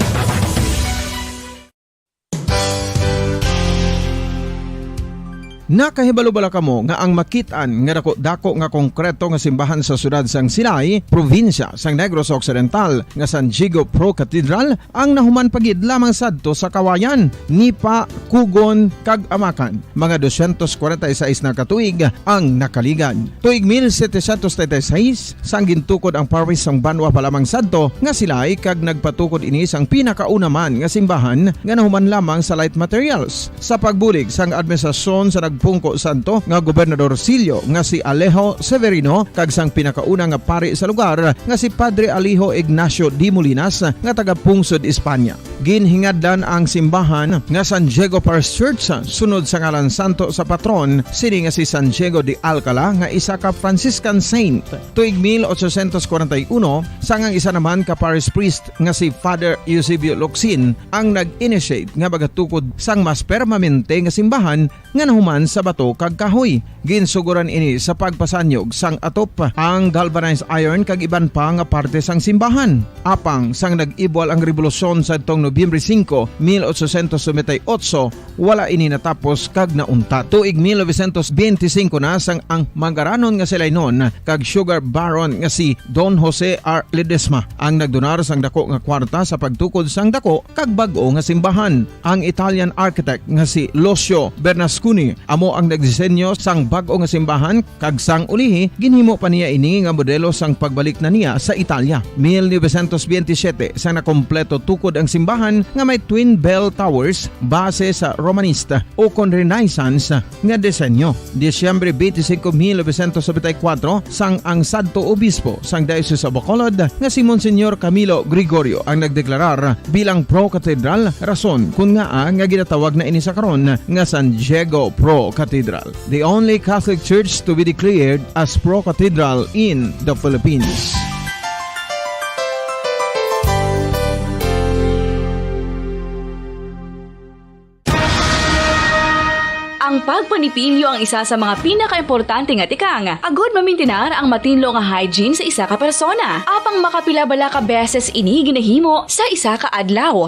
Nakahibalo bala kamo nga ang makit-an nga dako-dako nga konkreto nga simbahan sa siyudad sang Silay, probinsya sang Negros Occidental, nga San Diego Pro Cathedral, ang nahuman pa gid lamang sadto sa Kawayan, Nipa, Cogon, kag Amacan, mga dosyentos kwarenta y seis na ka tuig ang nakaligad. Tuig mil setecientos treinta y seis, sang gintukod ang parish sang banwa pa lamang sadto nga Silay, kag nagpatukod ini sang pinakauna man nga simbahan nga nahuman lamang sa light materials. Sa pagbulig sang administrasyon sa nagpungko sadto nga Gobernador Silio nga si Alejo Severino kag sang pinakauna nga pari sa lugar nga si Padre Alejo Ignacio de Molinas nga taga Pungsod, Espanya. Ginhingadlan ang simbahan nga San Diego Parish Church sunod sa ngalan santo sa patron sini nga si San Diego de Alcala, nga isa ka Franciscan saint. Tuig mil ochocientos kwarenta y uno, sang ang isa naman ka parish priest nga si Father Eusebio Locsin ang nag-initiate nga magatukod sang mas permanente nga simbahan nga nahuman sa bato kag kahoy. Ginsuguran ini sa pagpasanyog sang atop, ang galvanized iron kag iban pa nga parte sang simbahan. Apang sang nag-ibwal ang rebolusyon sadtong Nobyembre singko, mil ochocientos noventa y ocho, wala ini natapos kag nauntat. Tuig mil novecientos benti singko na sang ang mangaranon nga Silaynon kag sugar baron nga si Don Jose R. Ledesma ang nagdonar sang dako nga kwarta sa pagtukod sang dako kag bag-o nga simbahan. Ang Italian architect nga si Lucio Bernasconi amo ang nagdisenyo sang bag-o nga simbahan, kag sang ulihi ginhimo pa niya ini nga modelo sang pagbalik na niya sa Italia. Mil novecientos benti siyete, sang nakompleto tukod ang simbahan nga may twin bell towers base sa Romanesque ukon Renaissance nga disenyo. Disyembre benti singko, mil novecientos nobenta y kuwatro, sang ang sadto obispo sang Diocese of Bacolod nga si Monsignor Camilo Gregorio ang nagdeklarar bilang pro-cathedral, rason kon ngaa nga ginatawag na ini sa karon nga San Diego Pro Cathedral, the only Catholic church to be declared as pro-cathedral in the Philippines. Ang pagpanipilyo ang isa sa mga pinakaimportante nga tikang agud mamintinar ang matinlo nga hygiene sa isa ka persona. Apang makapila bala ka beses ini ginahimo sa isa ka adlaw?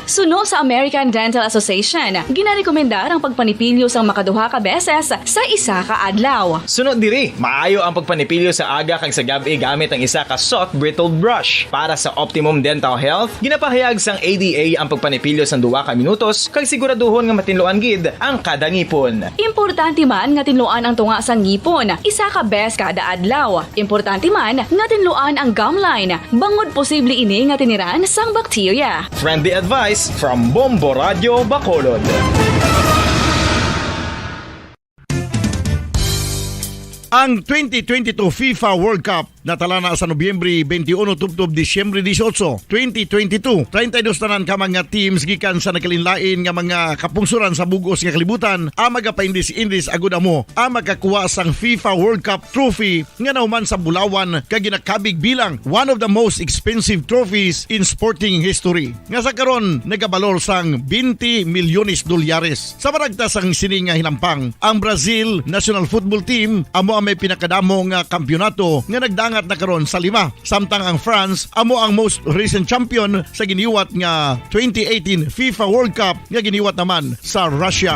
Suno sa American Dental Association, ginarekomendar ang pagpanipilyo sang makaduha ka beses sa isa ka adlaw. Suno diri, maayo ang pagpanipilyo sa aga kag sa gab-i gamit ang isa ka soft bristled brush. Para sa optimum dental health, ginapahayag sang A D A ang pagpanipilyo sang duha ka minutos kag siguraduhon nga matinluan gid ang kada ngipon. Importante man nga tinluan ang tunga sang ngipon isa ka bes kada adlaw. Importante man nga tinluan ang gum line, bangod posible ini nga tiniran sang bakterya. Friendly advice from Bombo Radio Bacolod. Ang twenty twenty-two FIFA World Cup natala na sa Nobyembre twenty-one tubtob Disyembre dieciocho, twenty twenty-two. Treinta y dos tanan ka mga teams gikan sa nagkalainlain nga mga kapungsoran sa bug-os nga kalibutan ang magapaindis-indis agud amo ang makakuha sang FIFA World Cup trophy nga nahuman sa bulawan kag ginakabig bilang one of the most expensive trophies in sporting history, nga sa karon nagabalor sang twenty milyones dolyares. Sa maragta sang sini nga hinampang, ang Brazil national football team amo ang may pinakadamo nga kampiyonato nga nagdangat na karon sa lima, samtang ang France amo ang most recent champion sa giniwat nga twenty eighteen FIFA World Cup nga giniwat naman sa Russia.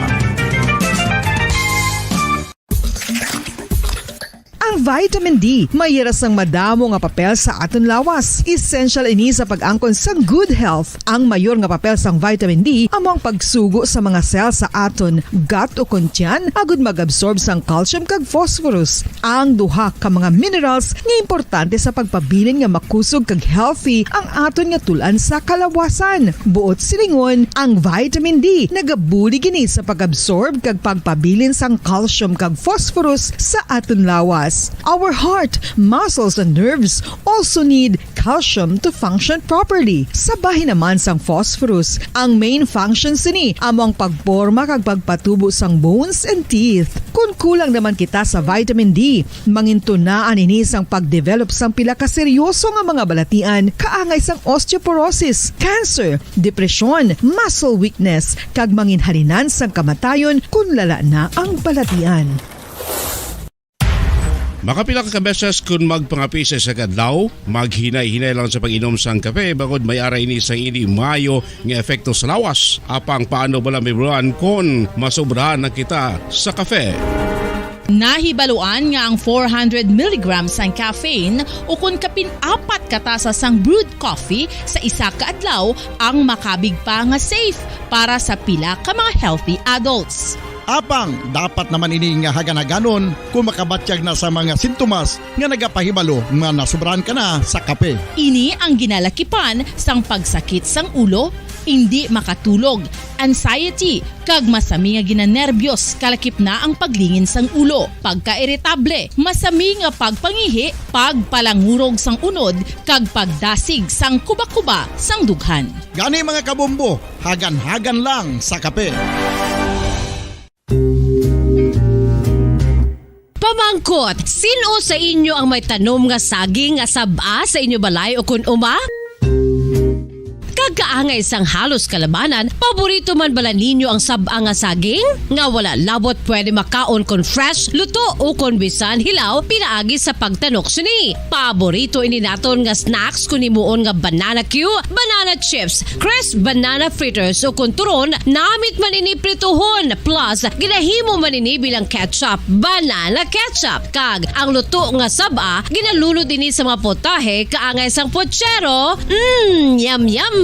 Ang vitamin D may hira sang madamo nga papel sa aton lawas. Essential ini sa pag-angkon sang good health. Ang mayor nga papel sang vitamin D amo ang pagsugo sa mga cell sa aton gut ukon tiyan agud mag-absorb sang calcium kag phosphorus. Ang duha ka mga minerals nga importante sa pagpabilin nga makusog kag healthy ang aton nga tul-an sa kalawasan. Buot silingon, ang vitamin D nagabulig ini sa pag-absorb kag pagpabilin sang calcium kag phosphorus sa aton lawas. Our heart, muscles, and nerves also need calcium to function properly. Sa bahin naman sang phosphorus, ang main function sini amo ang pagporma kag pagpatubo sang bones and teeth. Kon kulang naman kita sa vitamin D, mangintunaan ini sang pagdevelop sang pila ka seryoso nga mga balatian kaangay sang osteoporosis, cancer, depresyon, muscle weakness, kag manginhalinan sang kamatayon kon lala na ang balatian. Makapila ka beses kon magpangapi sa isa ka adlaw, maghinay-hinay lang sa pag-inom sang kape, bangod may ara ini sang indi maayo nga epekto sa lawas. Apang paano bala, Ma'am Ron, kon masobrahan na kita sa kape? Nahibaluan nga ang four hundred milligrams sang caffeine ukon kapin apat ka tasa sang brewed coffee sa isa ka adlaw ang makabig pa nga safe para sa pila ka mga healthy adults. Apang dapat naman ini nga hagan-haganon kon makabatyag na sa mga sintomas nga nagapahibalo nga nasobrahan ka na sa kape. Ini ang ginalakipan sang pagsakit sang ulo, indi makatulog, anxiety, kag masami nga ginanerbyos, kalakip na ang paglingin sang ulo, pagkairitable, masami nga pagpangihi, pagpalangurog sang unod, kag pagdasig sang kubakuba sang dughan. Gani, mga kabombo, hagan-hagan lang sa kape. Pamangkot, sin-o sa inyo ang may tanom nga saging nga sab-a sa inyo balay ukon uma? Kag kaangay sang halos kalabanan, paborito man bala ninyo ang sab-a nga saging? Nga wala labot pwede makaon kon fresh, luto, o kon bisan hilaw pinaagi sa pagtanok sini. Paborito ini naton nga snacks kon himuon nga banana cue, banana chips, crisp banana fritters, o kon turon, namit man ini prituhon. Plus, ginahimo man ini bilang ketchup, banana ketchup. Kag ang luto nga sab-a, ginalunod ini sa mga potahe kaangay sang pochero. Mm, yum, yum!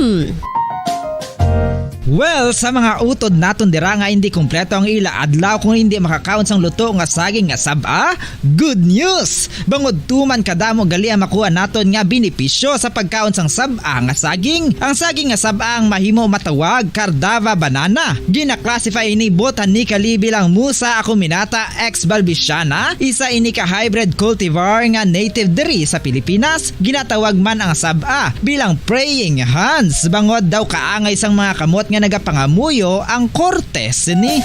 Well, sa mga utod naton dira nga indi kompleto ang ila adlaw kung indi makakaon sang luto nga saging nga sab-a, good news! Bangod tuman kadamo gali ang makuha naton nga benepisyo sa pagkaon sang sab-a nga saging. Ang saging nga sab-a ang mahimo matawag Cardava banana. Gina-classify ini botanically bilang Musa acuminata ex balbisiana, isa ini ka hybrid cultivar nga native diri sa Pilipinas. Ginatawag man ang sab-a bilang praying hands, bangod daw kaangay sang mga kamot nga nagapangamuyo ang korte sini.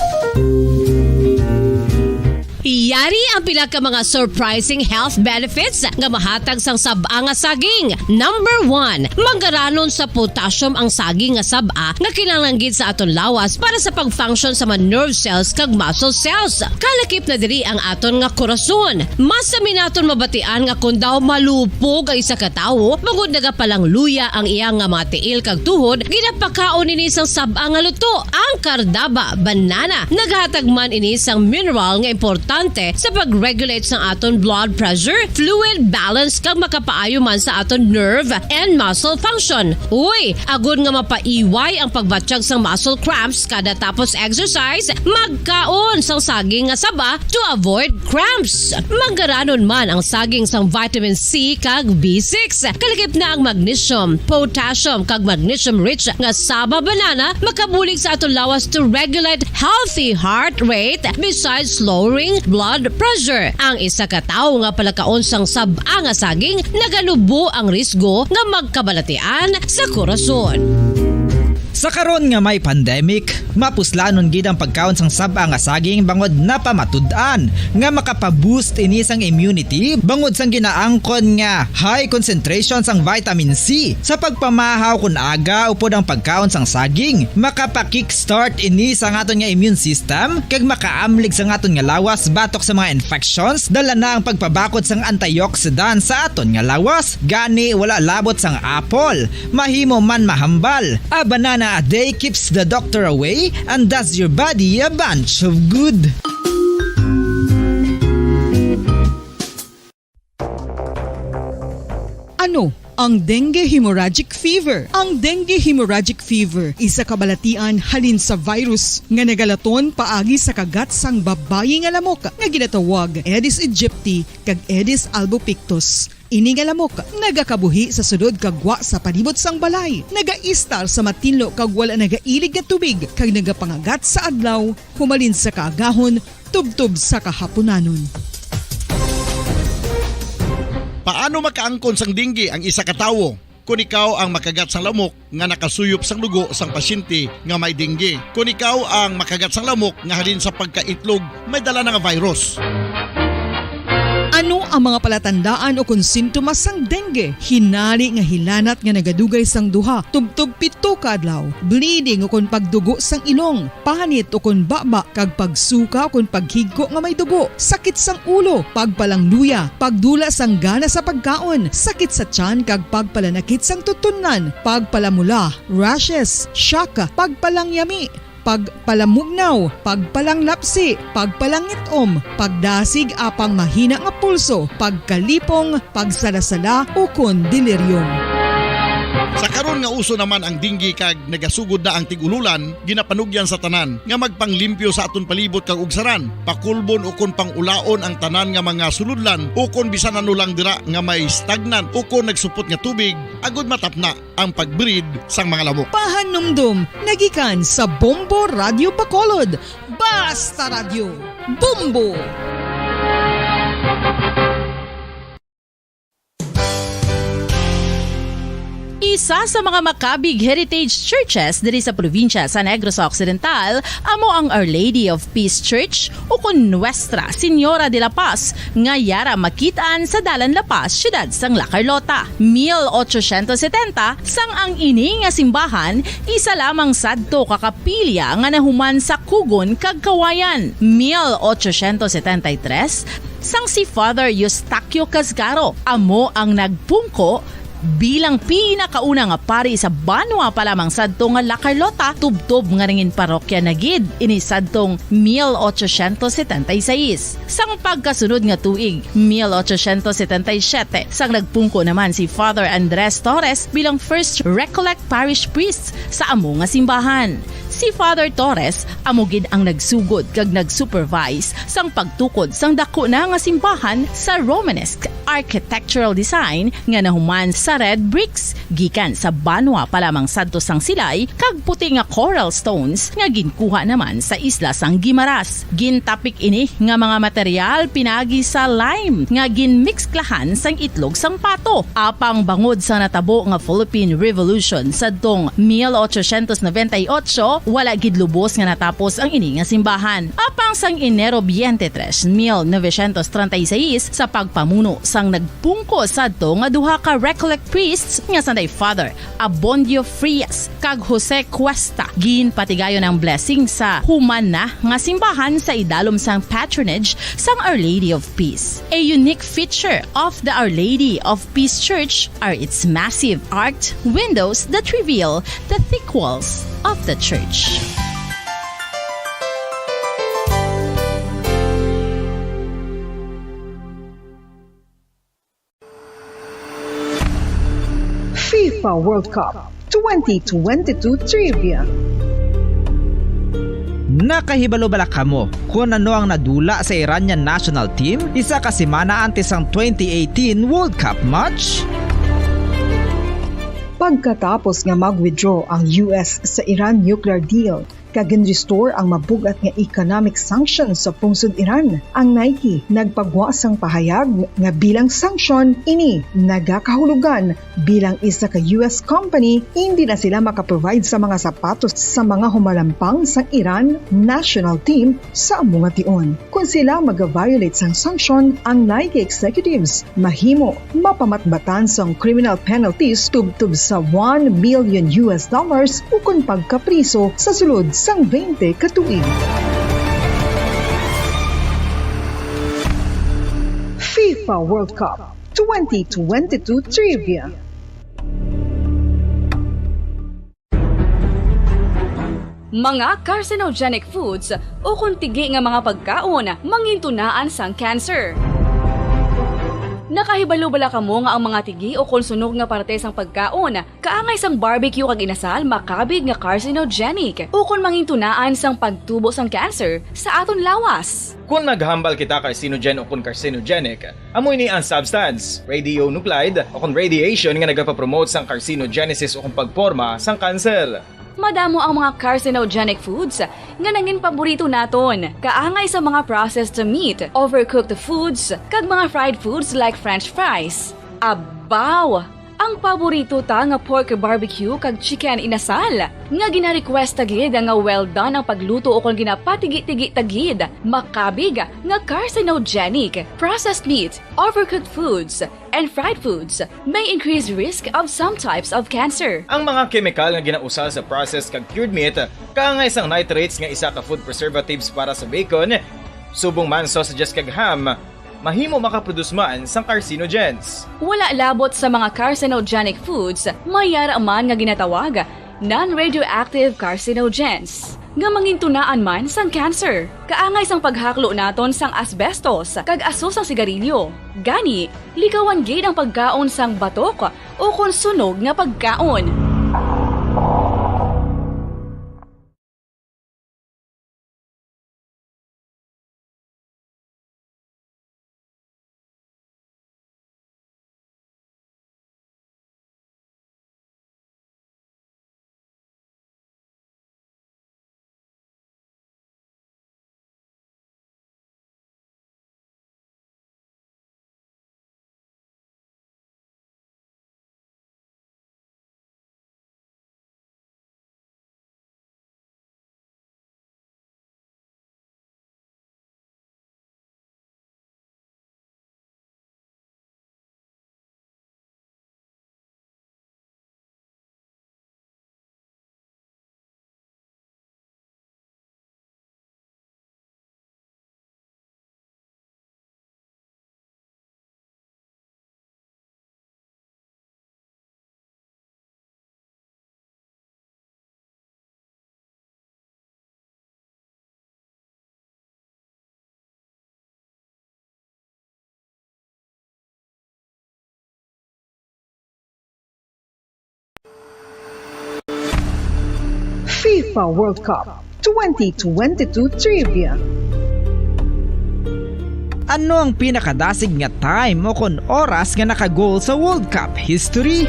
Ari ang pila ka mga surprising health benefits nga mahatag sang sab-a nga saging. Number one, manggaranon sa potassium ang saging nga sab-a nga kinahanglan gid sa aton lawas para sa pag-function sa mga nerve cells kag muscle cells. Kalakip na diri ang aton nga korason. Mas sami naton mabatian nga kon daw malupog ang isa ka tawo, bangod nagapalangluya ang iya nga mga tiil kag tuhod, ginapakaon ini sang sab-a nga luto. Ang kardaba, banana, naghatag man ini sang mineral nga importante sa pag-regulate sang aton blood pressure, fluid balance, kag makapaayo man sa aton nerve and muscle function. Uy, agod nga mapaiway ang pagbatyag sang muscle cramps kada tapos exercise, magkaon sang saging nga saba to avoid cramps. Manggaranon man ang saging sang vitamin C kag B six. Kalakip na ang magnesium, potassium, kag magnesium-rich nga saba banana makabulig sa aton lawas to regulate healthy heart rate besides lowering blood pressure. Ang isa ka tawo nga palakaon sang sab-a nga saging naganubo ang risgo nga magkabalatian sa korason. Sa karon nga may pandemic, mapuslanon gid ang pagkaon sang sab-a nga saging bangod napamatud-an nga makapaboost ini sang immunity bangod sang ginaangkon nga high concentration sang vitamin C. Sa pagpamahaw kon aga upod ang pagkaon sang saging, makapa-kickstart ini sa aton nga immune system kag makaamlig sa aton nga lawas batok sa mga infections, dala na ang pagpabakod sang antioxidant sa aton nga lawas. Gani, wala labot sang apple, mahimo man mahambal. A banana a day keeps the doctor away and does your body a bunch of good. Ano ang dengue hemorrhagic fever? Ang dengue hemorrhagic fever isa ka balatian halin sa virus nga nagalaton paagi sa kagat sang babayi nga lamok nga ginatawag Aedes aegypti kag Aedes albopictus. Ini nga lamok nagakabuhi sa sulod kag gwa sa palibot sang balay, nagaistar sa matinlo kag wala nagailig nga tubig, kag nagapangagat sa adlaw humalin sa kaagahon tubtob sa kahapunanon. Paano makaangkon sang dengue ang isa ka tawo? Kon ikaw ang makagat sang lamok nga nakasuyop sang dugo sang pasyente nga may dengue. Kon ikaw ang makagat sang lamok nga halin sa pagkaitlog may dala na nga virus. Ano ang mga palatandaan ukon sintomas sang dengue? Hinari nga hilanat nga nagadugay sang duha tubtob pito ka adlaw, bleeding ukon pagdugo sang ilong, panit ukon baba, kag pagsuka ukon paghigko nga may dugo, sakit sang ulo, pagpalangluya, pagdula sang gana sa pagkaon, sakit sa tiyan kag pagpalanakit sang tutunlan, pagpalamula, rashes, shock, pagpalangyami, pagpalamugnaw, pagpalanglapsi, pagpalangit-om, pagdasig apang mahina nga pulso, pagkalipong, pagsalasala, ukon delirium. Sa karon nga uso naman ang dengue kag nagasugod na ang tig-ululan, ginapanugyan sa tanan nga magpanglimpyo sa aton palibot kag ugsaran, pakulbon ukon pang-ulaon ang tanan nga mga sulodlan ukon bisan ano lang dira nga may stagnant ukon nagsupot nga tubig, agud matapna ang pag-breed sang mga lamok. Pahanumdom nagikan sa Bombo Radyo Bacolod. Basta Radyo, Bombo! Isa sa mga makabig heritage churches diri sa probinsya sa Negros Occidental amo ang Our Lady of Peace Church, ukon Nuestra Señora de la Paz, nga yara makit-an sa Dalan La Paz, siyudad sang La Carlota. Mil ochocientos setenta, sang ang ini nga simbahan isa lamang sadto ka kapilya nga nahuman sa kugon kag kawayan. Mil ochocientos setenta y tres, sang si Father Eustaquio Casgaro amo ang nagpungko bilang pinakauna nga pari sa banwa pa lamang sadto nga La Carlota, tubtob nga nangin parokya na gid ini sadtong mil ochocientos setenta y seis. Sang pagkasunod nga tuig, mil ochocientos setenta y siete, sang nagpungko naman si Father Andres Torres bilang First Recollect Parish Priest sa amo nga simbahan. Si Father Torres amo gid ang nagsugod kag nag-supervise sang pagtukod sang daku na nga simbahan sa Romanesque architectural design nga nahuman sa red bricks gikan sa banwa pa lamang sadto sang Silay kag puti nga coral stones nga ginkuha naman sa isla sang Guimaras. Gintapik ini nga mga material pinagi sa lime nga ginmiksklahan sang itlog sang pato. Apang bangod sa natabo nga Philippine Revolution sadtong mil ochocientos noventa y ocho, Wala gid lubos nga natapos ang ini nga simbahan. Apang sang Enero twenty-three, mil novecientos treinta y seis, sa pagpamuno sang nagpungko sadto nga duha ka Recollect priests nga sanday Father Abondio Frias kag Jose Cuesta, ginpatigayon ang blessing sa human na nga simbahan sa idalom sang patronage sang Our Lady of Peace. A unique feature of the Our Lady of Peace Church are its massive arched windows that reveal the thick walls of the church. FIFA World Cup twenty twenty-two Trivia. Nakahibalo bala kamo kon ano ang nadula sa Iranian national team isa ka semana antes sang twenty eighteen World Cup match? Pagkatapos nga mag-withdraw ang U S sa Iran nuclear deal, kag gin-restore ang mabug-at nga economic sanctions sa pungsod Iran. Ang Nike nagpagwa sang pahayag nga bilang sanction ini nagakahulugan bilang isa ka U S company, hindi na sila makaprovide sa mga sapatos sa mga humalampang sang Iran national team sa amo nga tion. Kon sila mag-violate sang sanction, ang Nike executives mahimo mapamatbatan sang criminal penalties tubtob sa one million U S dollars ukon pagkapriso sa sulod sang twenty ka tuig. FIFA World Cup twenty twenty-two Trivia. Mga carcinogenic foods ukon tigi nga mga pagkaon mangintunaan sang cancer. Nakahibalo bala kamo nga ang mga tigi ukon sunog nga parte sang pagkaon, kaangay sang barbecue kag inasal, makabig nga carcinogenic ukon mangintunaan sang pagtubo sang cancer sa aton lawas? Kon maghambal kita carcinogen ukon carcinogenic, amo ini ang substance, radionuclide ukon radiation, nga nagapapromote sang carcinogenesis ukon pagporma sang cancer. Madamo ang mga carcinogenic foods nga nangin paborito naton, kaangay sa mga processed meat, overcooked foods, kag mga fried foods like French fries. Abaw! Ang paborito ta nga pork barbecue kag chicken inasal, nga gina-request ta gid nga well done ang pagluto ukon ginapatigi-tigi ta gid, makabig nga carcinogenic. Processed meat, overcooked foods, and fried foods may increase risk of some types of cancer. Ang mga kemikal nga ginausal sa processed kag cured meat, kaangay sang nitrates nga isa ka food preservatives para sa bacon, subong man sausages kag ham, mahimo makaproduce man sang carcinogens. Wala labot sa mga carcinogenic foods, may yara man nga ginatawag non-radioactive carcinogens, nga mangintunaan man sang cancer. Kaangay sang paghaklo naton sang asbestos kag aso sang sigarilyo. Gani, likawan gid ang pagkaon sang batok ukon sunog nga pagkaon. FIFA World Cup twenty twenty-two Trivia. Ano ang pinakadasig nga time o kon oras nga naka-goal sa World Cup history?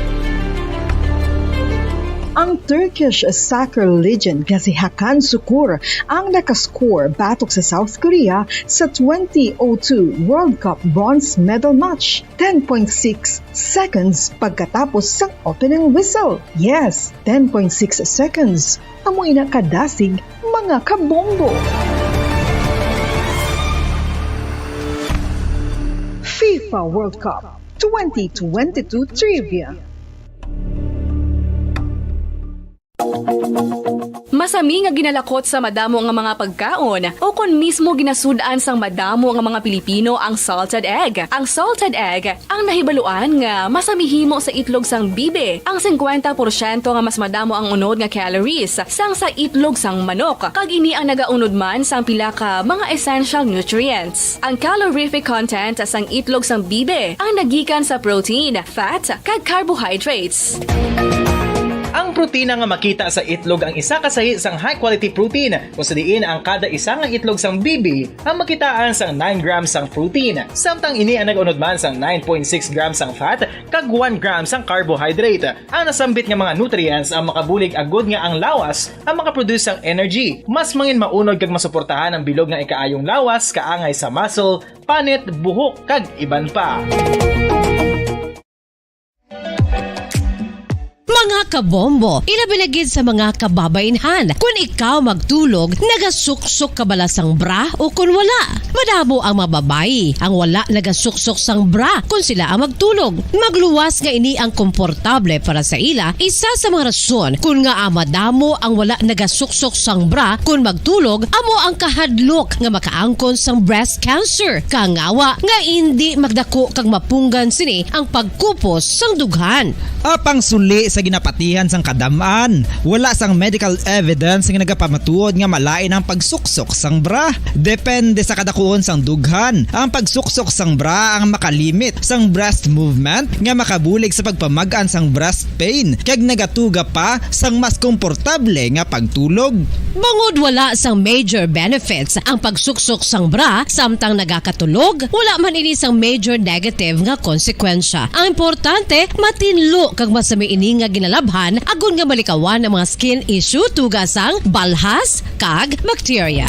Ang Turkish soccer legend nga si Hakan Sukur ang nakascore batok sa South Korea sa twenty oh two World Cup bronze medal match, ten point six seconds pagkatapos sang opening whistle. Yes, ten point six seconds. Amo ina kadasig, mga kabombo. FIFA World Cup twenty twenty-two Trivia. Masami nga ginalakot sa madamo nga mga pagkaon, o kon mismo ginasud-an sang madamo nga mga Pilipino ang salted egg. Ang salted egg ang nahibaluan nga masami himo sa itlog sang bibi, ang singkwenta porsyento nga mas madamo ang unod nga calories sang sa itlog sang manok, kag ini ang nagaunod man sang pila ka mga essential nutrients. Ang calorific content sang itlog sang bibi ang nagikan sa protein, fat, kag carbohydrates. Ang protina nga makita sa itlog ang isa ka sahi sang high-quality protein, kung sa diin ang kada isa nga itlog sang bibi ang makitaan sang nine grams sang protein, samtang ini ang nag-unod man sang nine point six grams sang fat kag one gram sang carbohydrate. Ang nasambit nga mga nutrients ang makabulig agud nga ang lawas ang makaproduce sang energy. Mas mangin maunod kag masuportahan ang bilog nga ikaayong lawas, kaangay sa muscle, panit, buhok, kag iban pa. Mga kabombo, ilabi na gid sa mga kababainhan. Kun ikaw magtulog, nagasuksok ka bala sang bra o kun wala? Madamo ang mga babayi ang wala nagasuksok sang bra kun sila ang magtulog. Magluwas nga ini ang komportable para sa ila, isa sa mga rason kun ngaa madamo ang wala nagasuksok sang bra kun magtulog amo ang kahadlok nga makaangkon sang breast cancer. Kangawa nga indi magdako kag mapunggan sini ang pagkupos sang dughan. Apang suli sa ginapatihan sang kadam-an, wala sang medical evidence nga nagapamatuod nga malain ang pagsuksok sang bra. Depende sa kadakuon sang dughan, ang pagsuksok sang bra ang makalimit sang breast movement nga makabulig sa pagpamag-an sang breast pain kag nagatuga pa sang mas komportable nga pagtulog. Bangod wala sang major benefits ang pagsuksok sang bra samtang nagakatulog, wala man ini sang major negative nga konsekwensya. Ang importante, matinlo kag masami ini nga ginalabhan agod nga malikawan ang mga skin issue tuga sang balhas kag bakterya.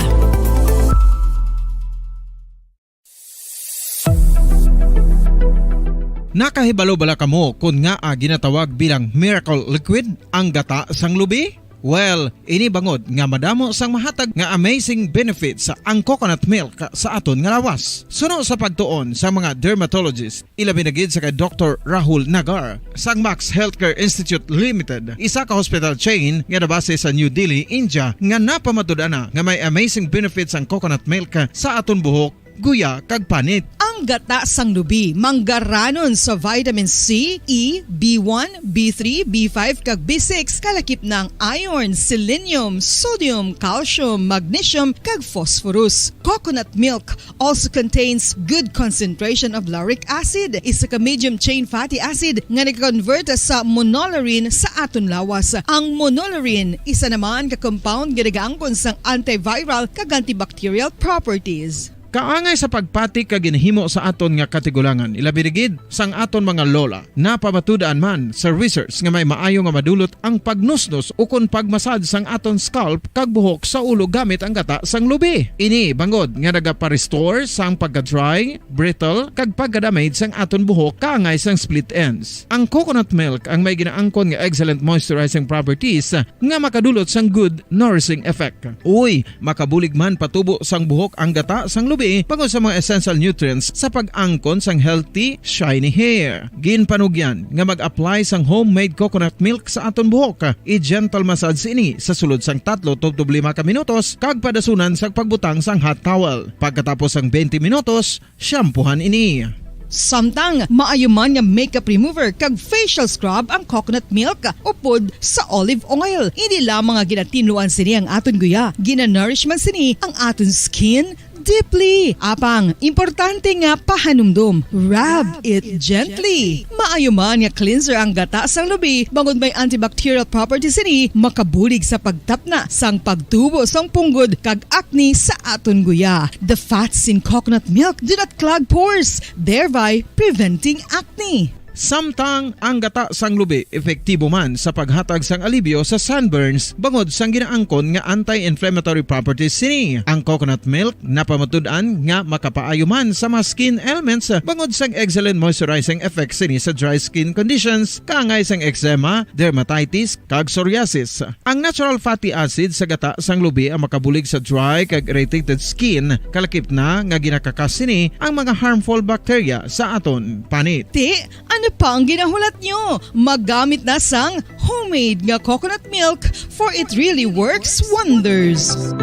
Nakahibalo bala kamo kon ngaa ginatawag bilang miracle liquid ang gata sang lubi? Well, ini bangod nga madamo sang mahatag nga amazing benefits ang coconut milk sa aton nga lawas. Suno sa pagtuon sa mga dermatologist, ilabi na gid sa kay Doktor Rahul Nagar sang Max Healthcare Institute Limited, isa ka hospital chain nga nabase sa New Delhi, India, nga napamatud-an na nga may amazing benefits ang coconut milk sa aton buhok, guya, kag panit. Ang gata sang lubi manggaranon sa vitamin C, E, B one, B three, B five, kag B six, kalakip na ang iron, selenium, sodium, calcium, magnesium, kag phosphorus. Coconut milk also contains good concentration of lauric acid, isa ka medium chain fatty acid nga nag-convert sa monolaurin sa aton lawas. Ang monolaurin, isa naman ka compound nga nagaangkon sang antiviral kag antibacterial properties. Kaangay sa pagpati kag ginahimo sa aton nga katigulangan, ilabi na gid sang aton mga lola. Napamatud-an man sa research nga may maayo nga madulot ang pagnusnos ukon pagmasad sang aton scalp kag buhok sa ulo gamit ang gata sang lubi. Ini bangod nga nagapa-restore sang pagka-dry, brittle, kag pagka-damage sang aton buhok kaangay sang split ends. Ang coconut milk ang may ginaangkon nga excellent moisturizing properties nga makadulot sang good nourishing effect. Uy, makabulig man patubo sang buhok ang gata sang lubi bangod sa mga essential nutrients sa pag-angkon sang healthy, shiny hair. Ginpanugyan nga mag-apply sang homemade coconut milk sa aton buhok. I-gentle massage ini sa sulod sang tatlo tubtob lima ka minutos kag padasunan sang pagbutang sang hot towel. Pagkatapos sang twenty minutos, shampoohan ini. Samtang maayo man nga makeup remover kag facial scrub ang coconut milk upod sa olive oil. Hindi lamang nga ginatinluan sini ang aton guya, ginanourish man sini ang aton skin deeply. Apang, importante nga pahanumdom, rub it gently. Maayo man nga cleanser ang gata sang lubi, bangod may antibacterial properties sini, makabulig sa pagtapna sang pagtubo sang punggod kag acne sa aton guya. The fats in coconut milk do not clog pores, thereby preventing acne. Samtang ang gata sang lubi epektibo man sa paghatag sang alibyo sa sunburns bangod sang ginaangkon nga anti-inflammatory properties sini. Ang coconut milk napamatud-an nga makapaayo man sa mga skin ailments bangod sang excellent moisturizing effect sini sa dry skin conditions, kaangay sang eczema, dermatitis, kag psoriasis. Ang natural fatty acid sa gata sang lubi ang makabulig sa dry kag irritated skin, kalakip na nga ginakakas sini ang mga harmful bacteria sa aton panit. Ti, ano pa ang ginahulat nyo? Maggamit na sang homemade nga coconut milk, for it really works wonders.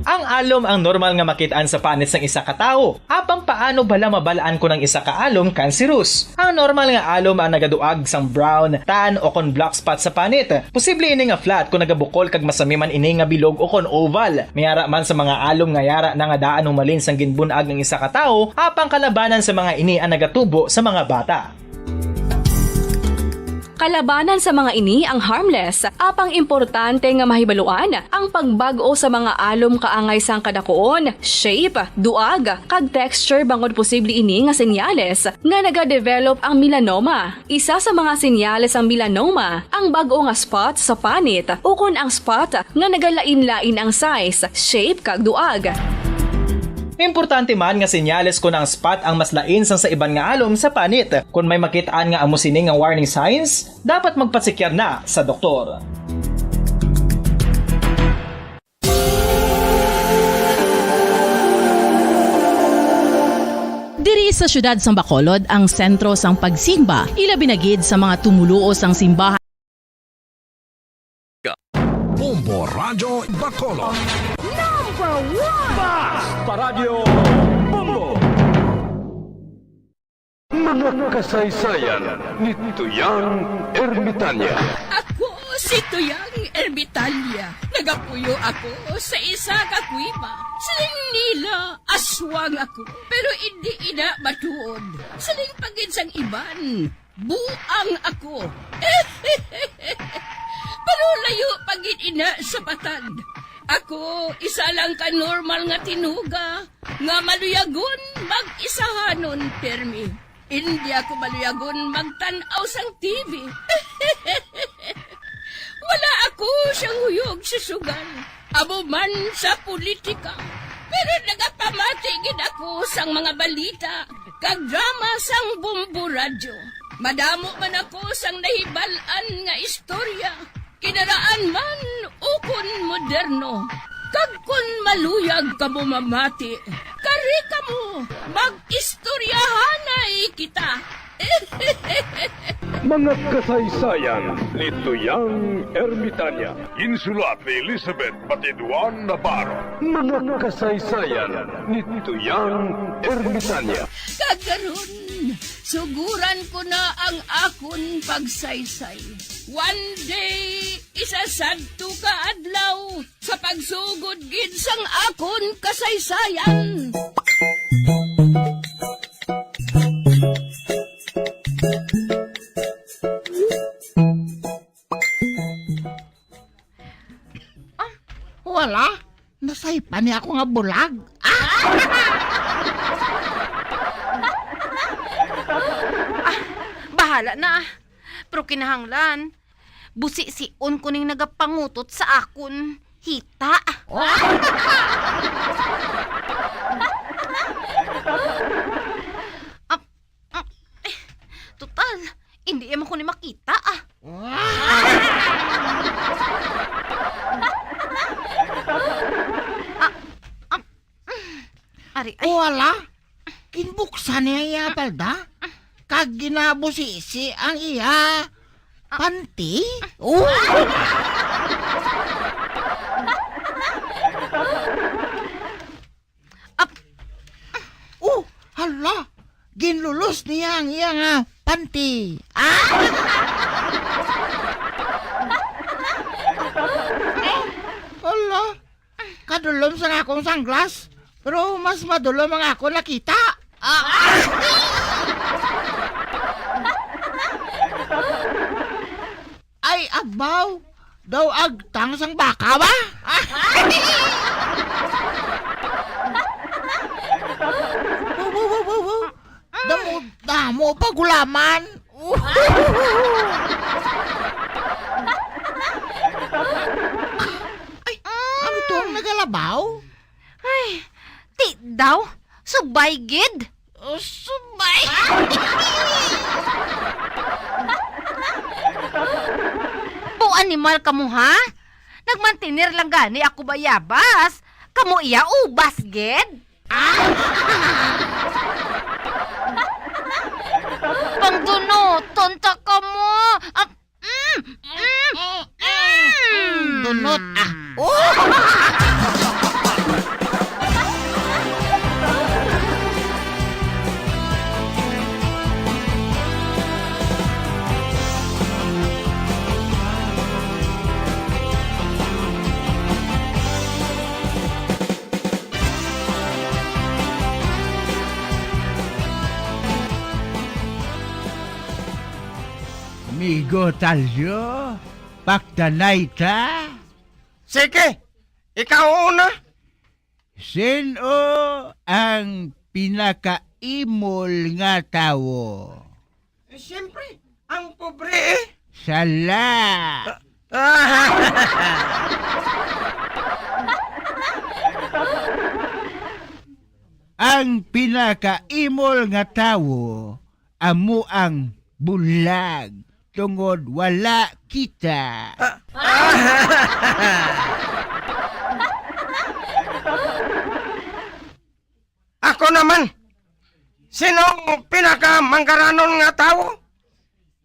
Ang alom ang normal nga makit-an sa panit sang isa ka tawo. Apang paano bala mabal-an kon ang isa ka alom cancerous? Ang normal nga alom ang nagaduag sang brown, tan, o kon black spot sa panit. Posible ini nga flat kon nagabukol kag masami man ini nga bilog o kon oval. May ara man sa mga alom nga yara na nga daan humalin sang ginbun-ag ang isa ka tawo, apang kalabanan sa mga ini ang nagatubo sa mga bata. Kalabanan sa mga ini ang harmless, apang importante nga mahibaluan ang pagbag-o sa mga alom kaangay sang kadakuon, shape, duag, kag texture bangod posible ini nga senyales nga nagadevelop ang melanoma. Isa sa mga senyales sang melanoma ang bag-o nga spot sa panit ukon ang spot nga nagalain-lain ang size, shape, kag duag. Importante man nga senyales kon ang spot ang mas lain sang sa iban nga alom sa panit. Kon may makit-an nga amo sini nga warning signs, dapat magpatsikyar na sa doktor. Diri sa siyudad sang Bacolod ang sentro sang pagsimba, ilabi na gid sa mga tumuluo sang simbahan. Bombo Radyo Bacolod. Number one! Basta Radyo Bombo! Mga kasaysayan ni Tuyang Ermitanya. Ako si Tuyang Ermitanya. Nagapuyo ako sa isa ka kuweba. Siling nila, aswang ako. Pero indi ina matuod. Siling pa gid sang iban, buang ako. Pero layo pa gid ina sa patag. Ako, isa lang ka normal nga tinuga nga maluyagon mag-isahanon pirmi. Indi ako maluyagon magtan-aw sang T V. Wala ako siyang huyog sa sugal, amo man sa politika. Pero nagapamati gid ako sang mga balita kag drama sang Bombo Radyo. Madamo man ako sang nahibal-an nga istorya, kinaraan man ukon moderno. Kag kon maluyag kamo mamati, kari kamo mag-istoryahanay kita. Mga kasaysayan ni Tuyang Ermitanya. Ginsulat ni Elizabeth Batiduan Navarro. Mga kasaysayan ni Tuyang Ermitanya. Kag karon, suguran ko na ang akon pagsaysay. One day, isa sadto ka adlaw, sa pagsugod gid sang akon kasaysayan. Ah, wala. Nasaypan niya ako nga bulag. Ah! Ah, bahala na, ah. Pero kinahanglan, busi-sion ko ning nagapangutot sa akon hita. Oh! Ah, ah, eh, total, hindi man ko ni makita, ah. Ah, ah, ari, ay. Wala. Ginbuksan niya iya palda, kag ginabusisi ang iya panty. Oh! Ap- Oh, hala! Ginlulos niya ang iya nga panty. Ah! Hala! Kadulom sang akong sunglass, pero mas madulom ang akon nakita. Ah! Ay, abaw! Daw agtang sang baka ba? Wow, wow, wow, wow, wow. Amo pa gulaman. Ay, ano to ang nagalabaw? Ay, ti daw, subay gid. Oh, subay. Bu animal kamo, ha? Nagmantener lang gani ako bayabas. Kamo iya ubas gid. Pangdunuton ta kamo. Ah, mm, mm, mm. Dunot, ah. Oh! Amigo Talyo, paktanay ta? Sige, ikaw una. Sin-o ang pinakaimol nga tawo? Eh, siyempre, ang pobre eh. Sala. Ah. Ang pinakaimol nga tawo amo ang bulag tungod wala kita. Ah. Ako naman, sino ang pinakamangkaranon nga tawo?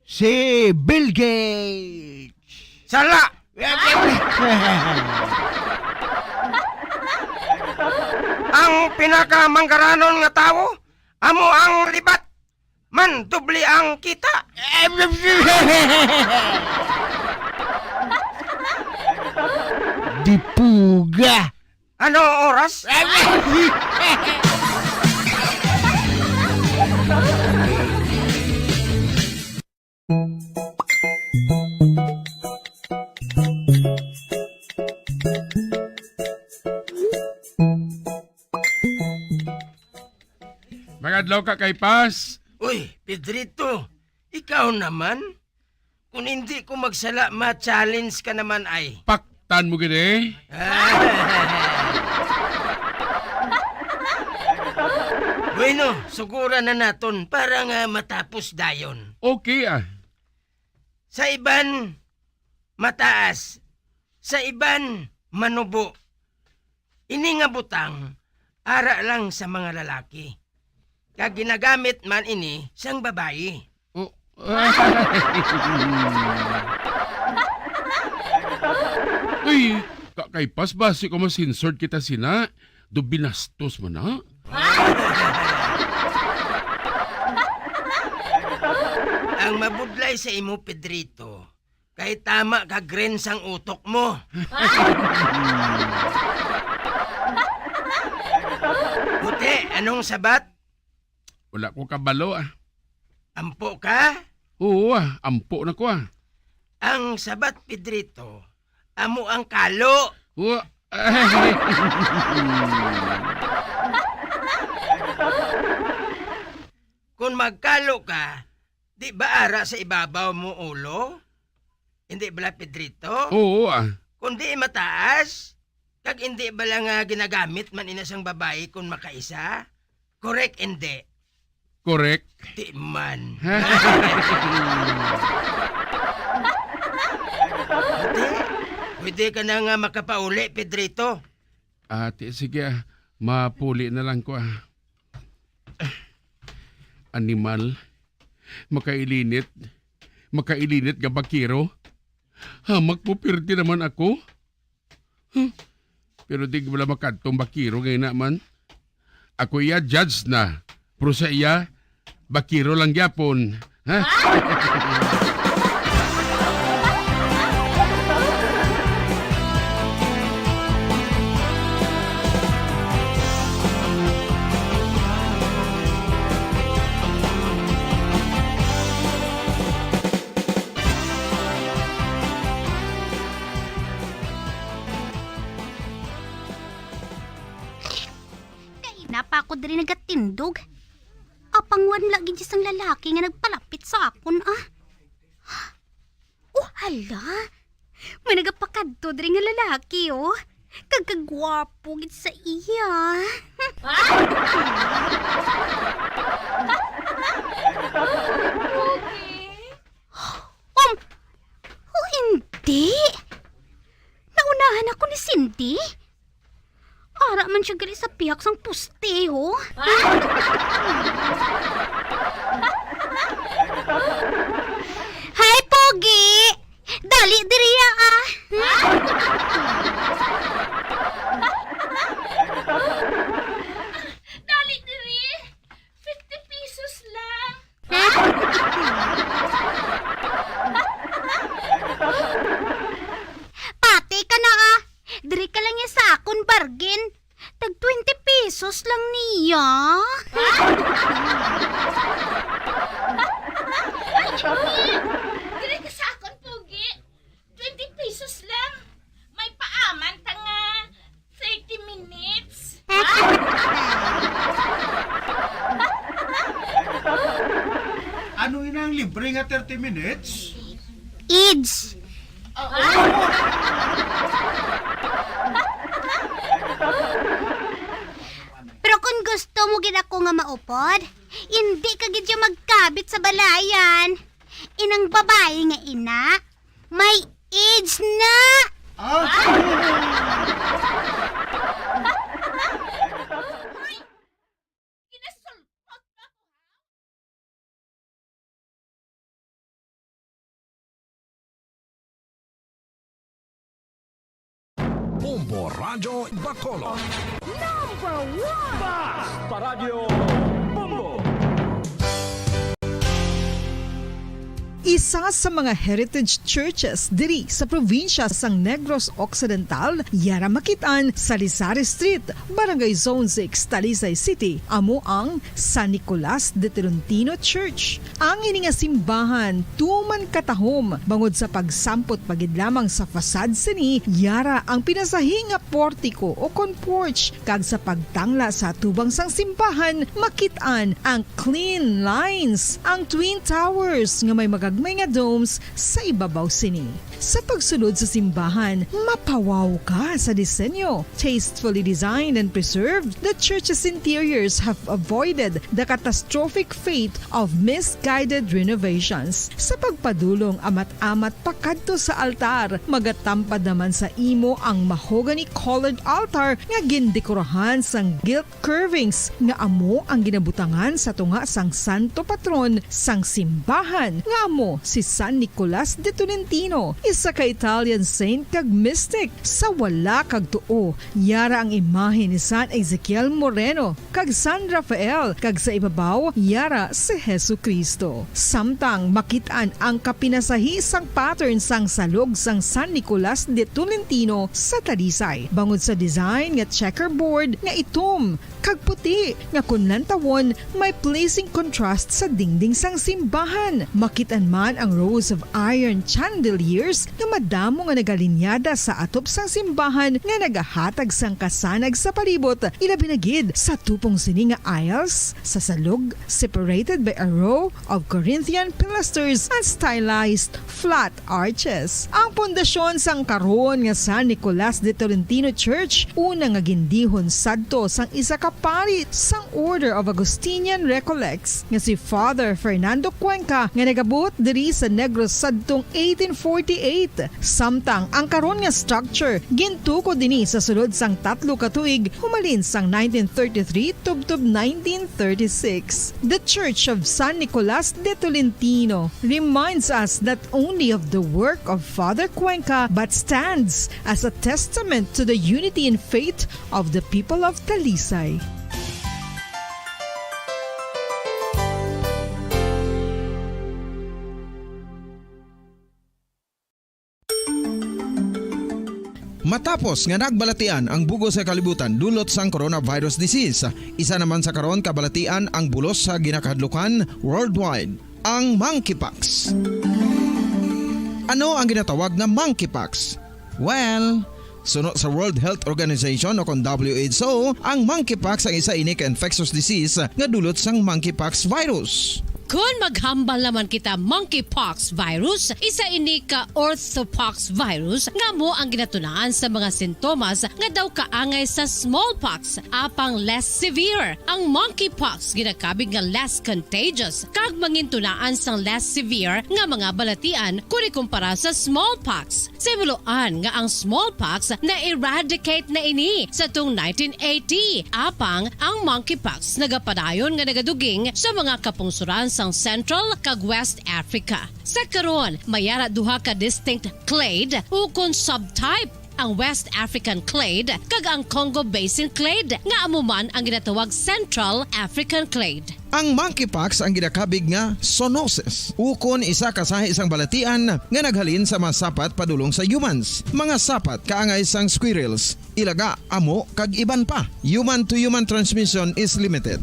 Si Bill Gates. Sala! Ang pinakamangkaranon nga tawo, amo ang libat. Man, doble ang kita. Dipuga. Ano oras? Magadlaw ka, Kaypas. Uy, Pedrito, ikaw naman? Kung hindi ko magsala, ma-challenge ka naman ay. Paktan mo gid eh. Bueno, suguran na naton para nga matapos dayon. Okay ah. Sa iban, mataas. Sa iban, manubo. Ini nga butang, ara lang sa mga lalaki. Kag ginagamit man ini sang babayi. Oh. Uy, ka-, Kaypas, basi ko ma-censored kita sina. Do binastos man na. Ang mabudlay sa imo, Pedrito, kay tama ka green sang utok mo. Puti, anong sabat? Wala ko kabalo, ah. Ampo ka? Oo, ah. Ampo na ko, ah. Ang sabat, Pedrito, amo ang kalo. Wa-, Kung magkalo ka, di ba ara sa ibabaw mo ulo? Hindi bala, Pedrito? Oo, ah. Kung di mataas, kag hindi bala nga ginagamit man ina sang babayi kung makaisa? Correct, hindi? Correct. Di man. Pwede, pwede ka na nga makapauli, Pedrito. Ate, sige, ah. Mapuli na lang ko, ah. Animal. Makailinit. Makailinit nga bakiro. Hamak mo, pirti naman ako. Huh? Pero di wala makadtong bakiro ngay na man. Ako iya judge na. Pero sa iya, bakiro lang gyapon. Ha? Kaina pa ako diri nagatindog. Up Pangwanla gid sang lalaki nga nagpalapit sa akon, ah. Oh, hala! May nagapakadto diri nga lalaki, oh. Kag kagwapo gid sa iya. Um, oh, hindi. Naunahan ako ni Cindy. Ara man siya gali sa pihak sang poste, oh. Hi, Pogi! Dali diri, ah. Dali diri. Fifty pesos lang. Pati ka na, ah. Diri ka lang ya sa akon bargain. Tag twenty pesos lang niya. Ay, hindi. Diri ka sa akon, Pogi. Twenty pesos lang. May paaman ta nga thirty minutes. Ano ina ang libre nga thirty minutes? Age. Pero kung gusto mo gid ako nga maupod, hindi ka gid siya magkabit sa balayan. Inang babayi nga ina, may age na! Ah! Ginasulpot na ko, ha? Bombo Radyo Bacolod. Number one! Basta Radyo Bombo! Isa sa mga heritage churches diri sa probinsya sang Negros Occidental, yara makit-an sa Lizares Street, Barangay Zone six, Talisay City, amo ang San Nicolas de Tolentino Church. Ang ini nga simbahan tuman katahom bangod sa pagsampot pa gid lamang sa facade sini, yara ang pinasahi nga portiko o kon porch, kag sa pagtangla sa atubang sang simbahan, makit-an ang clean lines, ang twin towers nga may magagmay nga domes sa ibabaw sini. Sa pagsulod sa simbahan, mapawaw ka sa disenyo. Tastefully designed and preserved, the church's interiors have avoided the catastrophic fate of misguided renovations. Sa pagpadulong amat-amat pakadto sa altar, magatampad naman sa imo ang mahogany-colored altar nga gindekorahan sang gilt curvings nga amo ang ginabutangan sa tunga sang santo patron sang simbahan, nga amo si San Nicolas de Tolentino, isa ka Italian saint kag mystic. Sa wala kag tuo, yara ang imahe ni San Ezekiel Moreno kag San Rafael, kag sa ibabaw, yara si Jesu-Cristo. Samtang makit-an ang kapinasahi sang pattern sang salog sang San Nicolas de Tolentino sa Talisay, bangod sa design nga checkerboard nga itom kag puti nga kon lantawon may pleasing contrast sa dingding sang simbahan. Makit-an man ang rows of iron chandeliers nga madamo nga nagalinyada sa atop sang simbahan nga nagahatag sang kasanag sa palibot, ilabi na gid sa tupong sini nga aisles sa salog, separated by a row of Corinthian pilasters and stylized flat arches. Ang pundasyon sang karon nga San Nicolas de Tolentino Church, una nga gindihon sadto sang isa ka pari sang Order of Augustinian Recollects, nga si Father Fernando Cuenca, nga nagabuot diri sa Negros sadtong eighteen forty-eight. Samtang ang karon nga structure gintukod ini sa sulod sang tatlo ka tuig, humalin sang nineteen thirty-three tubtob nineteen thirty-six. The Church of San Nicolas de Tolentino reminds us not only of the work of Father Cuenca, but stands as a testament to the unity in faith of the people of Talisay. Matapos nga nagbalatian ang bug-os nga kalibutan dulot sang coronavirus disease, isa naman sa karon kabalatian ang bulos sa ginakahadlukan worldwide, ang monkeypox. Ano ang ginatawag nga monkeypox? Well, Suno sa World Health Organization o kon W H O, ang monkeypox ang isa ini ka infectious disease nga dulot sang monkeypox virus. Kon maghambal naman kita monkeypox virus, isa ini ka orthopox virus nga amo ang ginatunaan sa mga sintomas nga daw kaangay sa smallpox, apang less severe. Ang monkeypox ginakabig nga less contagious kag mangintunaan sang less severe nga mga balatian kon ikumpara sa smallpox. Sa himuloan nga ang smallpox na-eradicate na ini sa tung nineteen eighty, apang ang monkeypox nagapadayon nga nagaduging sa mga kapungsoran sang Central kag West Africa. Sa karon, may ara duha ka distinct clade ukon subtype, ang West African clade kag ang Congo Basin clade, nga amo man ang ginatawag Central African clade. Ang monkeypox ang ginakabig nga zoonosis, ukon isa ka sahi sang balatian nga naghalin sa mga sapat padulong sa humans. Mga sapat kaangay sang squirrels, ilaga, amo, kag iban pa. Human to human transmission is limited.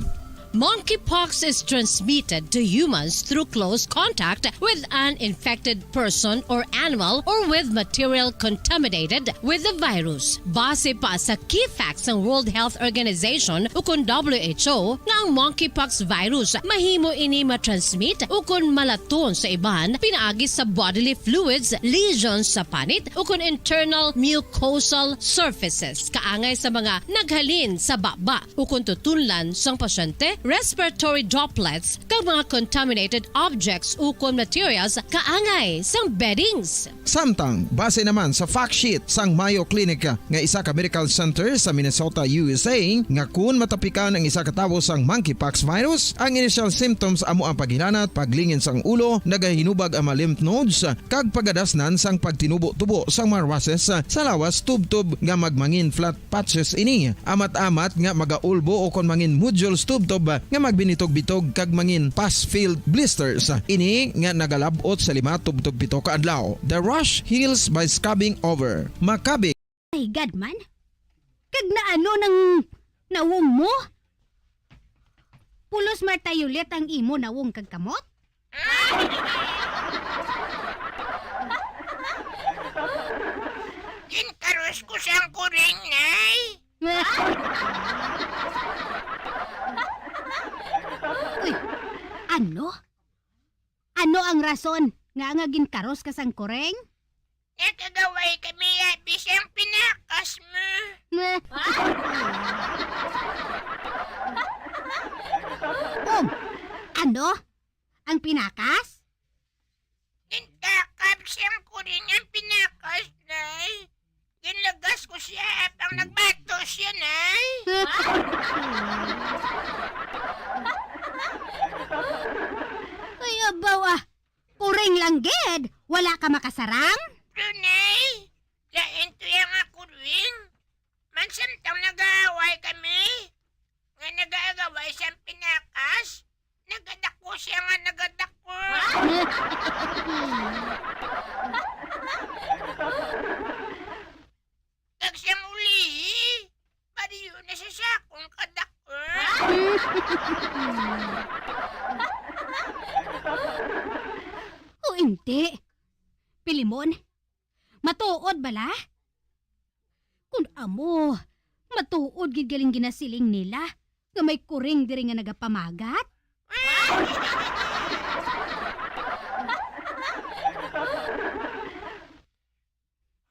Monkeypox is transmitted to humans through close contact with an infected person or animal or with material contaminated with the virus. Base pa sa key facts sang World Health Organization ukon W H O, nga ang monkeypox virus mahimo ini matransmit ukon malaton sa iban pinaagi sa bodily fluids, lesions sa panit, ukon internal mucosal surfaces kaangay sa mga naghalin sa baba ukon tutunlan sang pasyente, respiratory droplets, kag mga contaminated objects ukon materials kaangay sang beddings. Samtang, base naman sa fact sheet sang Mayo Clinic nga isa ka medical center sa Minnesota, U S A, nga kun matapikan ang isa ka tawo sang monkeypox virus, ang initial symptoms amo ang paghilanat, paglingin sang ulo, nagahinubag ang mga lymph nodes, kag pagadasnan sang pagtinubo-tubo sang mga rushes sa lawas tubtob nga magmangin flat patches ini, amat-amat nga magaulbo o kon mangin nodules tubtob nga magbinitog-bitog kag mangin pus-filled blisters. Ini nga nagalab-ot sa lima tubtob pito ka adlaw. The rash heals by scabbing over. Makabig. Ay, gad man. Kag naano nang nawong mo? Pulos martayulit ang imo nawong kag kamot? Ginkaros ko sang kuring, Nay. Uy, ano? Ano ang rason nga, nga ginkaros ka sang kuring? Nakagaway kami abi sang pinakas mo. Oh, ano? Ang pinakas? Gintakab sang kuring ang pinakas, Nay. Ginlagas ko siya apang nagbato siya, Nay. Ay, abaw, ah. Kuring lang gid, wala ka makasarang? Pero, Nay, lain to iya nga kuring. Man samtang nag-aaway kami, nga nag-aagaway sang pinakas, nagadako siya nga nagadako. Kag siyang ulihi, pariyo na siya sa akong kadako. O hindi. Pilimon, matuod bala? Kun amo, matuod gid galing ginasiling nila nga may kuring diri nga nagapamagat?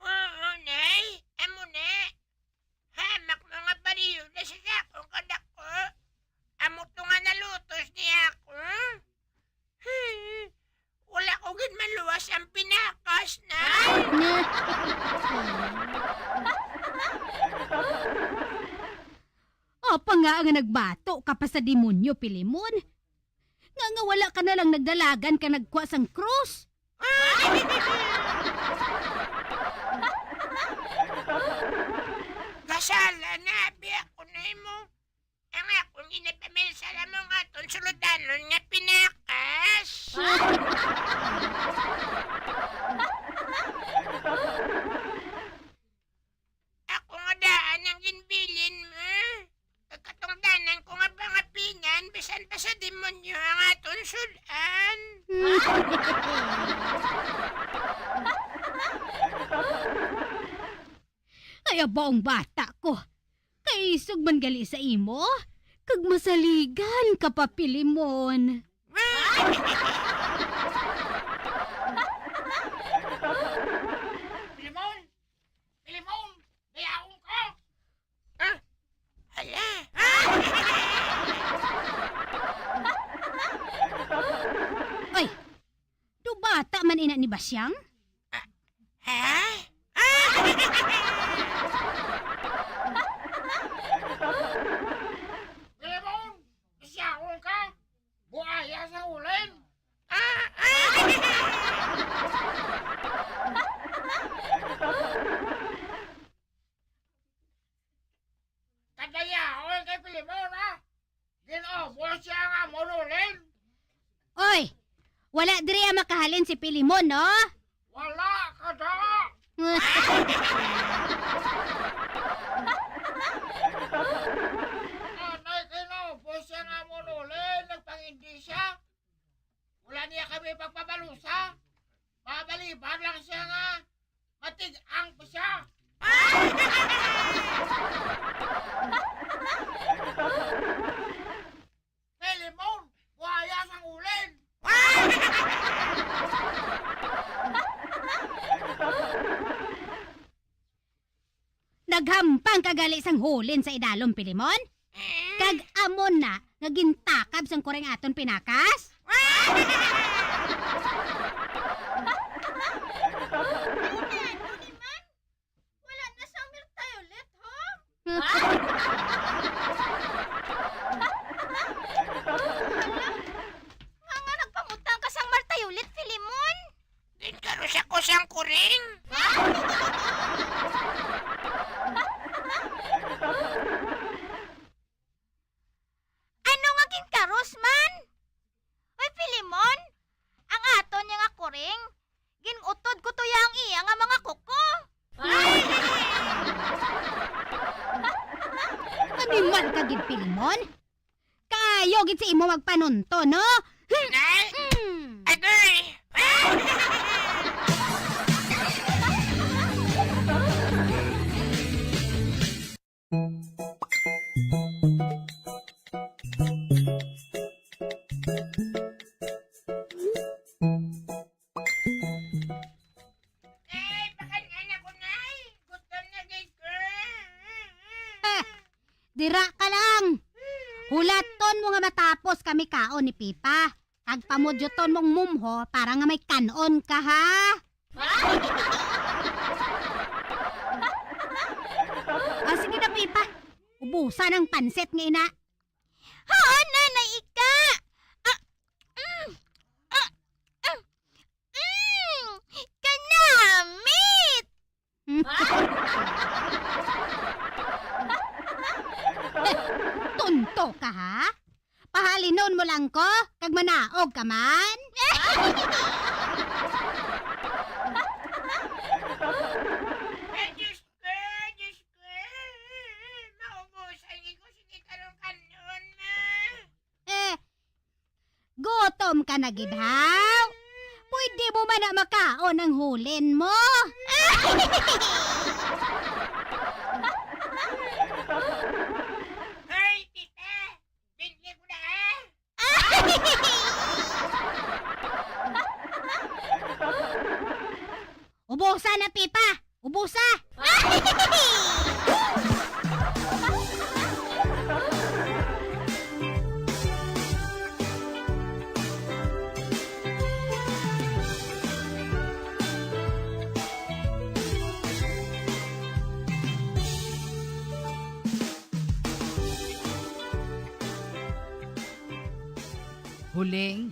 Oo, Nay. Amo na. Hamak mo nga pariyo na sa akong kadako. Amo to nga nalutos niya ako. Wala ko gid maluwas ang pinakas, Nay. Apa nga nga nagbato ka pa sa demonyo, Pilimon? Nga, nga wala ka na lang nagdalagan ka nagkwa sang krus? Kasala na abi ako nimo. Ang akong ginapaminsala mo nga aton suludanon nga pinakas. Ako nga daan ang ginbilin mo. Kag katungdanan ko nga pangapinan, bisan pa sa demonyo ang aton sud-an. Kaya baong bata ko. Kaisog man gali sa imo, kag masaligan ka pa, Pilimon. Pilimon! Pilimon! Dayaon ko! Ah! Hala! Oy! Do bata man ina ni Basyang? Ah, ha? Ah! Pilimon! Dayaon ka! Buaya sang ulen! Ah! Kadayaon kay Pilimon, ah! Gin-ubos siya nga monolin! Oy! Wala diri ang makahalin si Pilimon, no? Wala ka da! Anay kay naubos siya nga monolin, nagpangindi siya. Wala niya kami pagpabalusa. Mabalibad lang siya nga matig-ang pa siya. Pilimon, buhaya sang ulin. Naghampang ka gali sang hulin sa idalom, Pilimon? Kag amo na nga gintakab sang kuring aton pinakas? Ay, ano ni man? Wala na sang Martha Ulit, ha? Hala, nga, nga nagpangutang ka sang Martha Ulit, Filimon? Ginkarus ako sang kuring. Ano nga ginkarus man? Oy, Filimon, ang aton niya nga kuring, gin-utod ko tuya ang iya nga mga kuko. Animal ka gid, Filimon. Kaayo gid sa imo magpanunto, no? Hmm. Nay! Hmm. Agoy! Nay, pakan-an ako, Nay. Gutom na gid ko. Ah, dira ka lang. Hulaton mo nga matapos kami kaon ni Pipa. Kag pamudyoton mong mumho para nga may kan-on ka, ha? Ah, sige na, Pipa. Ubusan ang pansit nga ina. Haan, Nanay Ika. Ah, mm, ah, ah, mm, kanamit. Tonto ka, ha? Pahalinon mo lang ko, kag manaog ka man? Ay, Diyos ko, Diyos ko. Maubusan ko, sige, karon kanon, ma. Eh, gutom ka na gid, haw? Pwede mo man na makaon ang hulin mo. Ay, tita, binli ko na, ah. Ubusa na, Pipa! Ubusa! Huling,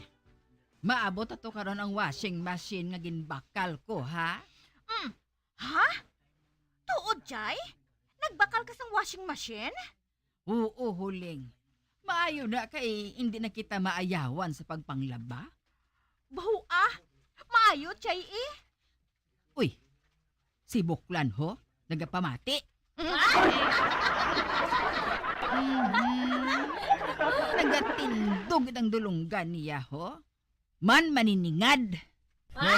maabot ato karon ang washing machine nga ginbakal ko, ha? Mm. Ha? Tuod, Jay? Nagbakal ka sang washing machine? Oo, Huling. Maayo na kay indi na kita maayawan sa pagpanglaba. Baho, ah! Maayo, Jay, eh. Uy, si Buklan, ho, nagapamati. Mhm. Nagatindog ang dulunggan niya, ho. Man maniningad. Ah!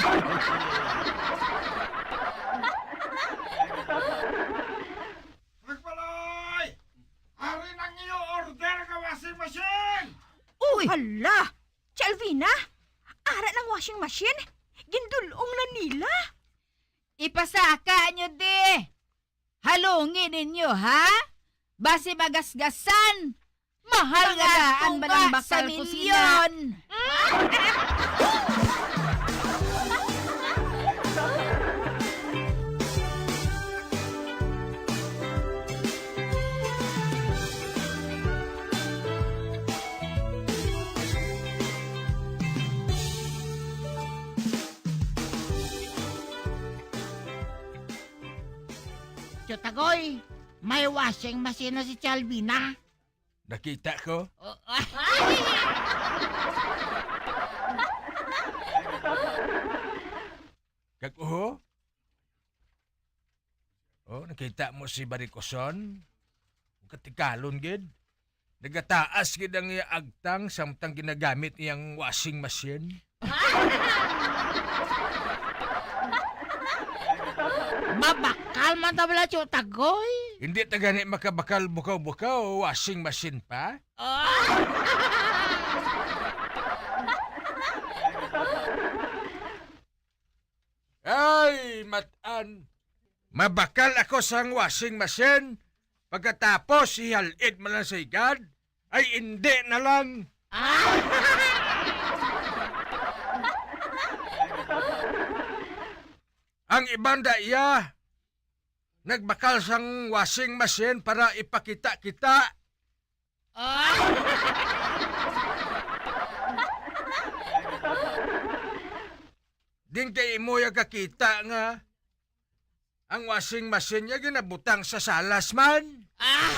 Uy! Hala! Ti Alvina, ara nang washing machine, gindul-ong na nila. Ipasaka nyo di! Halungi ninyo, ha? Basi magasgasan! Mahal nga daan ba lang bakal ko sila? Tiyot Agoy, may washing machine na si Ti Alvina. Nakita ko. Oh, Kag uho? Oh, nakita mo si Barikoson? Katikalon gid. Nagataas gid ang iya agtang samtang ginagamit iyang washing machine. Mabakal man ta bala, Tiyot Agoy. Hindi ta gani makabakal bukaw-bukaw, washing machine pa? Ah! Ay, mat-an. Mabakal ako sang washing machine. Pagkatapos, ihal-id man lang sa higad. Ay, indi na lang. Ah! Ang iban da iya, nagbakal sang washing machine para ipakita-kita. Ah! Din kay imo ya kakita nga ang washing machine niya ginabutang sa salas man. Ah!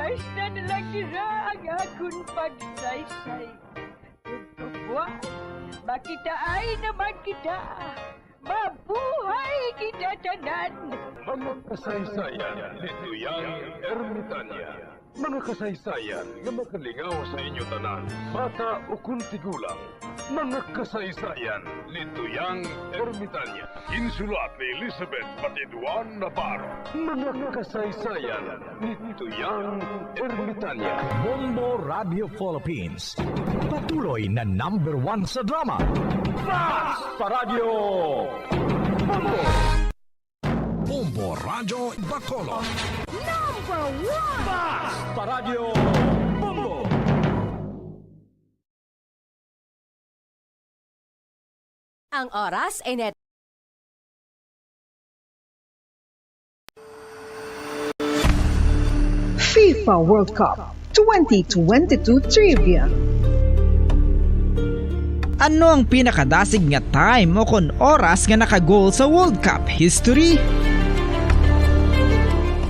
Hasta na lang dira ang akon pagsaysay. Tugtubuan, makitaan naman kita. Mabuhay kita tanan! Mga kasaysayan ni Tuyang Ermitanya. Mga kasaysayan nga makalingaw sa inyo tanan, bata ukon tigulang. Mga kasaysayan ni Tuyang Ermitanya. Ginsulat ni Elizabeth Batiduan Navarro. Mga kasaysayan ni Tuyang Ermitanya. Bombo Radio Philippines. Patuloy na number one sa drama. Basta Radyo Bombo! Bombo Radyo Bacolod. Number one! Basta Radyo Bombo! Ang oras ay net- FIFA World Cup twenty twenty-two Trivia. Ano ang pinakadasig nga time o kon oras nga naka-goal sa World Cup history?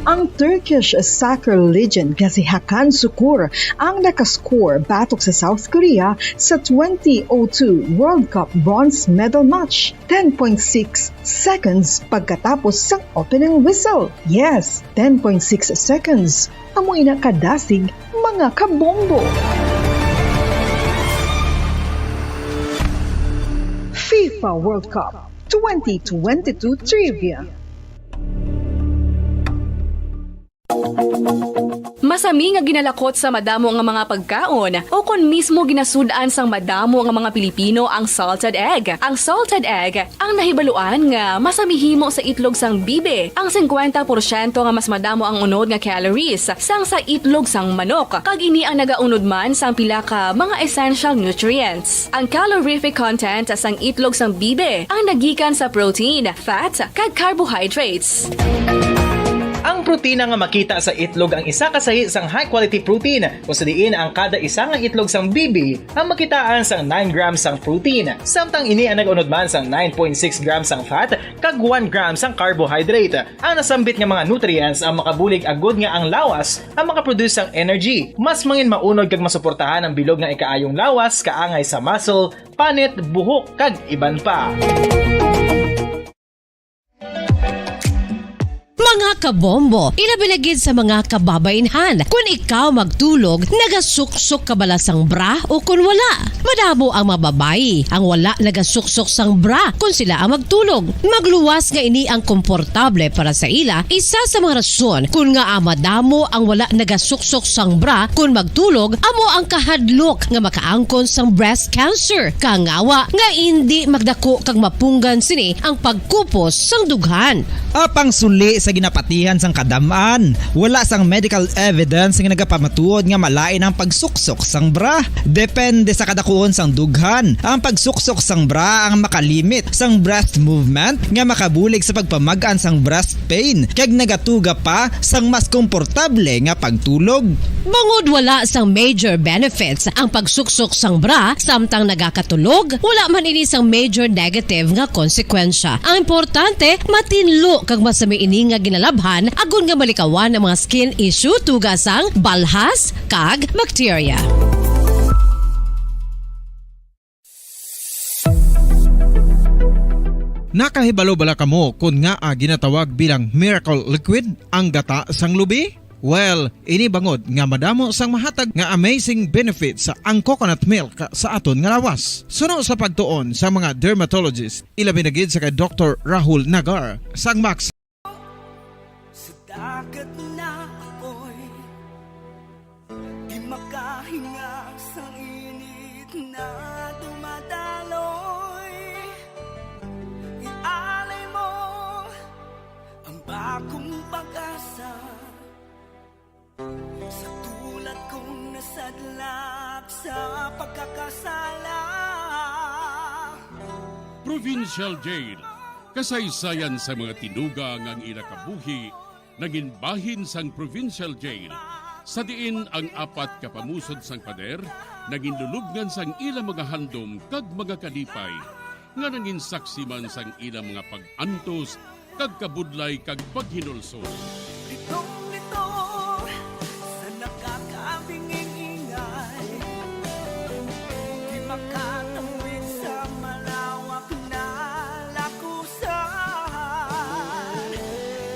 Ang Turkish soccer legend nga si Hakan Sukur ang nakascore batok sa South Korea sa twenty oh two World Cup bronze medal match, ten point six seconds pagkatapos sang opening whistle. Yes, ten point six seconds. Amo ina kadasig, mga kabombo. FIFA World Cup twenty twenty-two Trivia. Masami nga ginalakot sa madamo nga mga pagkaon, o kon mismo ginasud-an sang madamo nga mga Pilipino ang salted egg. Ang salted egg ang nahibaluan nga masami himo sa itlog sang bibe, ang singkwenta porsyento nga mas madamo ang unod nga calories sang sa itlog sang manok, kag ini ang nagaunod man sang pila ka mga essential nutrients. Ang calorific content sang itlog sang bibe ang nagikan sa protein, fat, kag carbohydrates. Ang protina nga makita sa itlog ang isa ka sahi sang high-quality protein, kung sa diin ang kada isa nga itlog sang bibi ang makitaan sang nine grams sang protein, samtang ini ang nag-unod man sang nine point six grams sang fat kag one gram sang carbohydrate. Ang nasambit nga mga nutrients ang makabulig agud nga ang lawas ang makaproduce sang energy, mas mangin maunod kag masuportahan ang bilog nga ikaayong lawas, kaangay sa muscle, panit, buhok, kag iban pa. Mga kabombo, ilabi na gid sa mga kababainhan, kun ikaw magtulog, nagasuksok ka bala sang bra o kun wala? Madamo ang mga babayi ang wala nagasuksok sang bra kun sila ang magtulog. Magluwas nga ini ang komportable para sa ila, isa sa mga rason kun ngaa madamo ang wala nagasuksok sang bra kun magtulog amo ang kahadlok nga makaangkon sang breast cancer, kangawa nga indi magdako kag mapunggan sini ang pagkupos sang dughan. Apang suli sa ginapatihan sang kadam-an, wala sang medical evidence nga nagapamatuod nga malain ang pagsuksok sang bra. Depende sa kadakuon sang dughan, ang pagsuksok sang bra ang makalimit sang breast movement nga makabulig sa pagpamag-an sang breast pain kag nagatuga pa sang mas komportable nga pagtulog. Bangod wala sang major benefits ang pagsuksok sang bra samtang nagakatulog, wala man ini sang major negative nga konsekwensya. Ang importante, matinlo kag masami ini nga ginalabhan agod nga malikawan ang mga skin issue tuga sang balhas kag bakterya. Nakahibalo bala kamo kon ngaa ginatawag bilang miracle liquid ang gata sang lubi? Well, ini bangod nga madamo sang mahatag nga amazing benefits ang coconut milk sa aton nga lawas. Suno sa pagtuon sa mga dermatologist, ilabi na gid sa kay Doktor Rahul Nagar sang Max. Sa dagat na apoy, di makahinga sa init na dumadaloy. Ialay mo ang bagong pag-asa sa tulad kong nasadlak sa pagkakasala. Provincial Jail. Kasaysayan sa mga tinuga nga ang ila kabuhi nangin bahin sang provincial jail, sa diin ang apat ka pamusod sang pader nangin lulubngan sang ila mga handom kag mga kalipay, nga nangin saksi man sang ila mga pag-antos kag kabudlay kag paghinulsol. Litong-lito sa nakakabinging-ingay, di makatawid sa malawak na lakusan.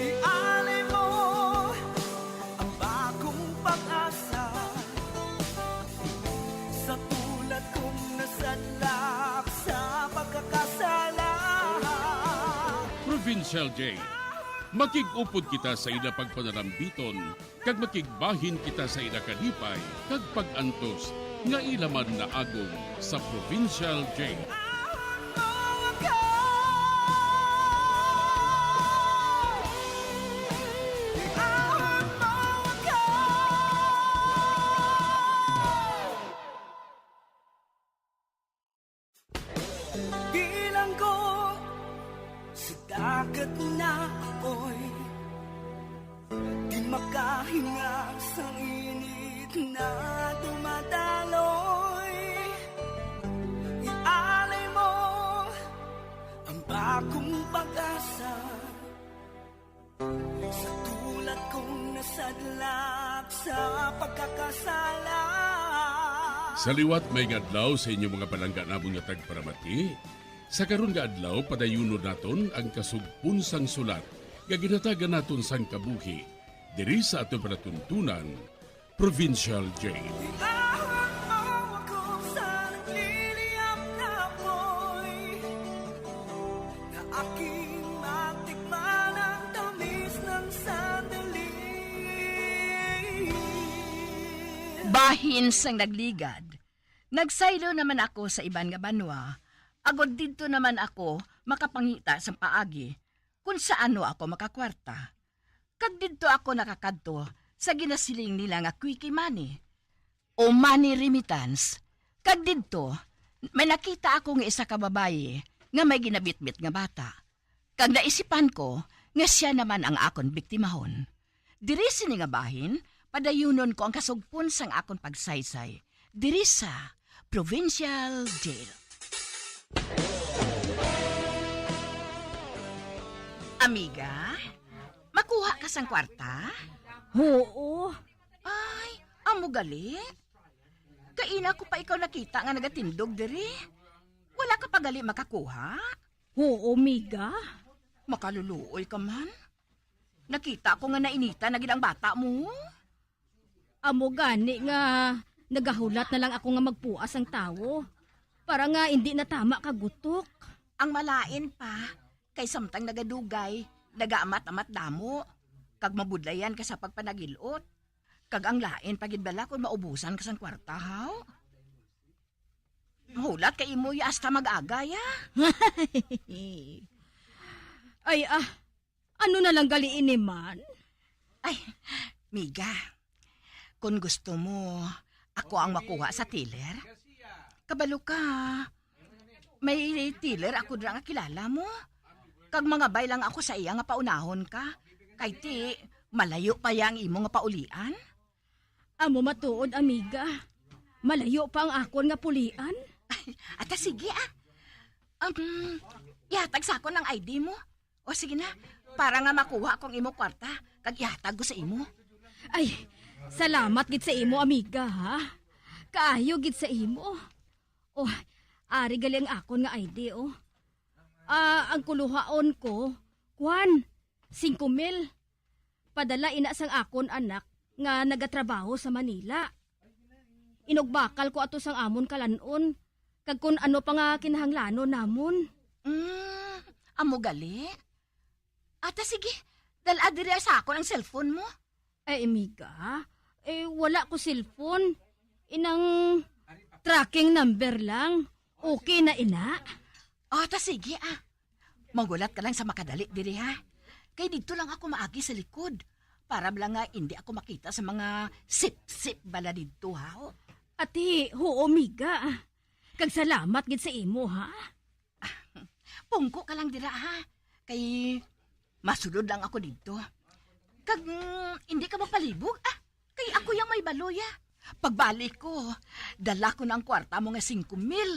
Ialay mo ang bagong pag-asa sa tulad kong nasadlak sa pagkakasala. Provincial Jail. Makig-upod kita sa ila pagpanalambiton, kag makigbahin kita sa ila kalipay kag pag-antos nga ila man naagom sa provincial jail. Bilanggo sa dagat na apoy, di makahinga sa init na dumadaloy. Ialay mo ang bagong pag-asa sa tulad kong nasadlak sa pagkakasala. Sa liwat, maayong adlaw sa inyo mga palangga namon nga tagparamati. Sa karon nga adlaw, padayunon naton ang kasugpon sang sulat nga ginhatagan naton sang kabuhi diri sa aton palatuntunan, Provincial Jail. Iahon mo ako sa nagliliyab na apoy, na aking matikman ang tamis ng sandali. Bahin sang nagligad, nagsaylo naman ako sa iban nga banwa, agod didto naman ako makapangita sang paagi kon sa ano ako makakwarta. Kag didto ako nakakadto sa ginasiling nila nga quickie money o money remittance. Kag didto, may nakita ako nga isa ka babayi nga may ginabitbit nga bata. Kag naisipan ko nga sia naman ang akon biktimahon. Diri sini nga bahin, padayunon ko ang kasugpon sang akon pagsaysay diri sa Provincial Jail. Amiga, makuha ka sang kwarta? Oo. Ay, amo gali? Kaina ko pa ikaw nakita nga nagatindog diri. Wala ka pa gali makakuha? Oo, miga. Makaluluoy ka man. Nakita ko nga nainitan na gid ang bata mo. Amo gani nga nagahulat na lang ako nga magpuas ang tawo para nga indi natama ka gutok. Ang malain pa, kay samtang nagadugay, nagaamat-amat damo, kag mabudlayan ka sa pagpanagil-ot. Kag ang lain pa gid bala kon maubusan ka sang kwarta, haw? Mahulat ka imo ya hasta mag-aga ya. Ay, ah, ano na lang gali ini man? Ay, miga, kon gusto mo, ako ang makuha sa teller. Kabalo ka, may teller ako dira nga kilala mo. Kag mangabay lang ako sa iya nga paunahon ka, kay ti malayo pa ya ang imo nga paulian. Amo matuod, amiga. Malayo pa ang akon nga pulian. Ay, ata sige, ah. Um, ihatag sa akon ang I D mo. O sige na, para nga makuha ko ang imo kwarta, kag ihatag ko sa imo. Ay, salamat gid sa imo, amiga, ha? Kaayo gid sa imo. Oh, ari gali ang akon nga I D, oh. Ah, ang kuluhaon ko, kwan, singko mil. Padala ina sang akon anak nga nagatrabaho sa Manila. Inugbakal ko ato sang amon kalan-on, kag kun ano pa nga kinahanglanon namon. Mm, amo gali? Ata sige, dal-a diri sa akon ang cellphone mo. Ay, amiga, eh, wala ko cellphone. Inang tracking number lang. Okay na ina? Ata sige, ah. Manghulat ka lang sa makadali diri, ha? Kay didto lang ako maagi sa likod. Para lang nga indi ako makita sa mga sip-sip bala didto, ha? Ati, huo, miga. Kag salamat gid sa imo, ha? Pungko ka lang dira, ha? Kay masulod lang ako didto. Kag, mm, hindi ka mapalibog, ah. Kay ako yang may baloy, ah. Pagbalik ko, dala ko na ang kwarta mo nga singko mil.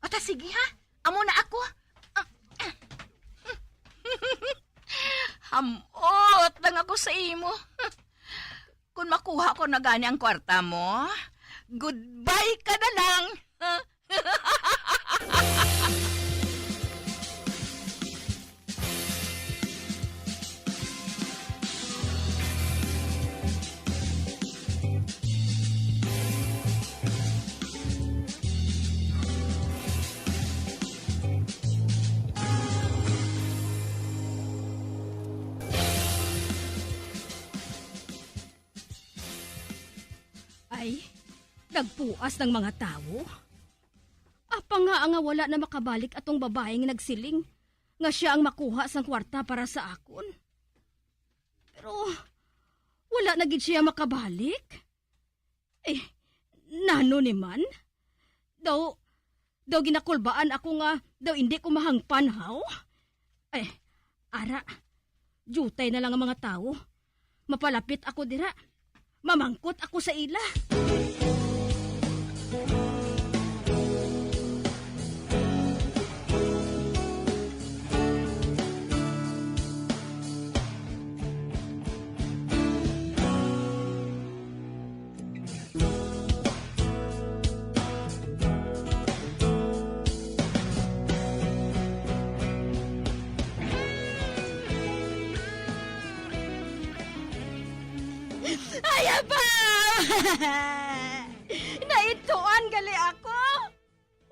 O ta, sige, ha? Amo na ako. Ah, ah. Hamot lang ako sa imo. Kung makuha ko na gani ang kwarta mo, goodbye ka na lang. Ay, nagpuas ang mga tawo. Apa nga nga wala na makabalik atong babae nga nagsiling nga sia ang makuha sang kwarta para sa akon? Pero wala na gid sia makabalik. Eh, nano ni man? Daw, daw ginakulbaan ako nga daw indi ko mahangpan, haw? Eh, ara, diutay na lang ang mga tawo. Mapalapit ako dira. Mamangkot ako sa ila. Ay, abaw! Naintuan gali ako!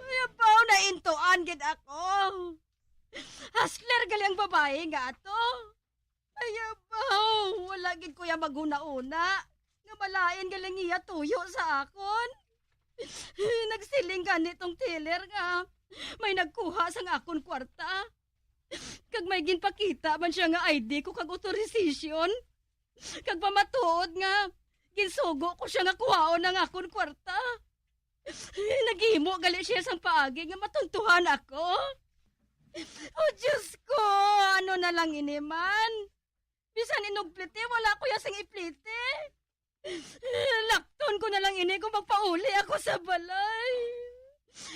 Ay, abaw, naintuan gid ako! Hustler gali ang babae nga ato! Ay, abaw, wala gid ko ya maghuna-una nga malain galing iya tuyo sa akon. Nagsiling gani tong teller nga may nagkuha sang akon kwarta. Kag may ginpakita man sia nga I D ko kag authorization. Kag pamatuod nga ginsugo ko sia nga kuhaon ang akon kwarta. Naghimo gali sia sang paagi nga matuntuhan ako. O Diyos ko, ano na lang ini man? Bisan inugpliti, wala ko ya sing ipliti. Lakton ko na lang ini kung magpauli ako sa balay.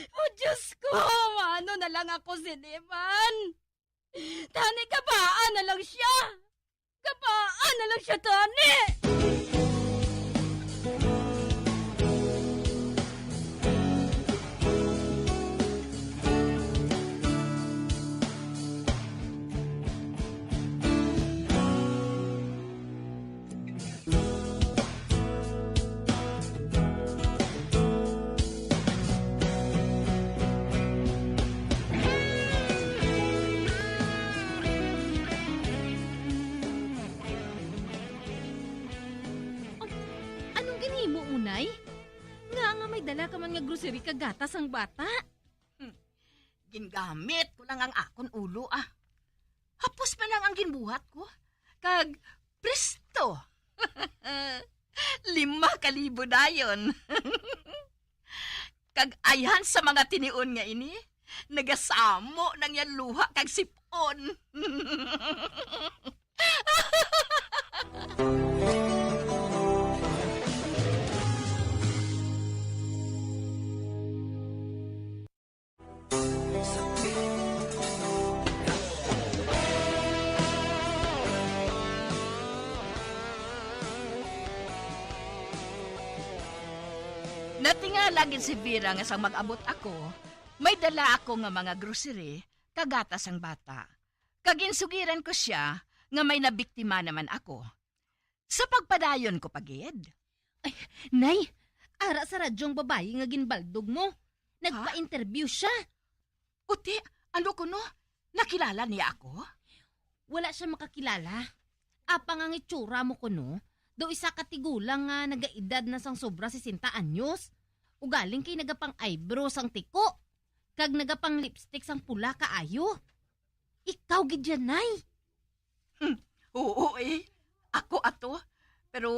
O Diyos ko, maano na lang ako sini man? Tani, gabaan na lang siya. Gabaan na lang siya, tani. Anong ginhimo mo, Nay? Nga nga may dala ka man nga grocery kag gatas ang bata? Hmm. Gingamit ko lang ang akon ulo, ah. Hapos pa lang ang ginbuhat ko. Kag presto! Lima ka libo dayon. Kag ayhan sa mga tinion nga ini, nagasamo na ang iya luha kag sip-on. Natingala gid si Vera nga sang mag-abot ako, may dala ako nga mga grocery kag gatas ang bata. Kag ginsugiran ko sia nga may nabiktima naman ako. Sa pagpadayon ko pa gid. Ay, Nay, ara sa radyo ang babayi nga ginbaldog mo. Ha? Nagpa-interview siya. Uti, ano kuno? Nakilala niya ako? Wala siya makakilala. Apang ang itsura mo kuno, daw isa ka tigulang nga nagaedad na sang sobra sesenta anyos. Ugaling kay nagapang-eyebrow sang tiko, kag nagapang-lipstick sang pula kaayo. Ikaw gid yan, Nay. Hmm, oo, eh. Ako ato. Pero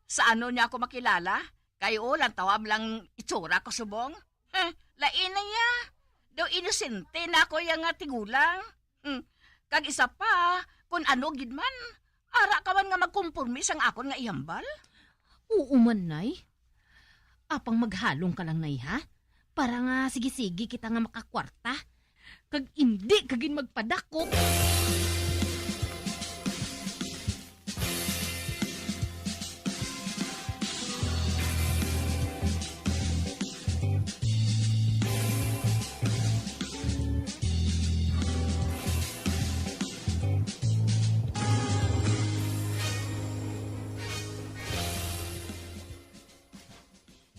sa ano niya ako makilala? Kay, oh, lantawab lang itsura ko subong. Heh, lain na ya. Daw inosente na ako ya nga tigulang. Hmm. Kag isa pa, kun ano gid man, ara ka man nga magkumporme sang akon nga ihambal? Oo man, Nay. Apang maghalong ka lang, Nay, ha? Para nga sige-sige kita nga makakwarta. Kag indi ka gid magpadakop.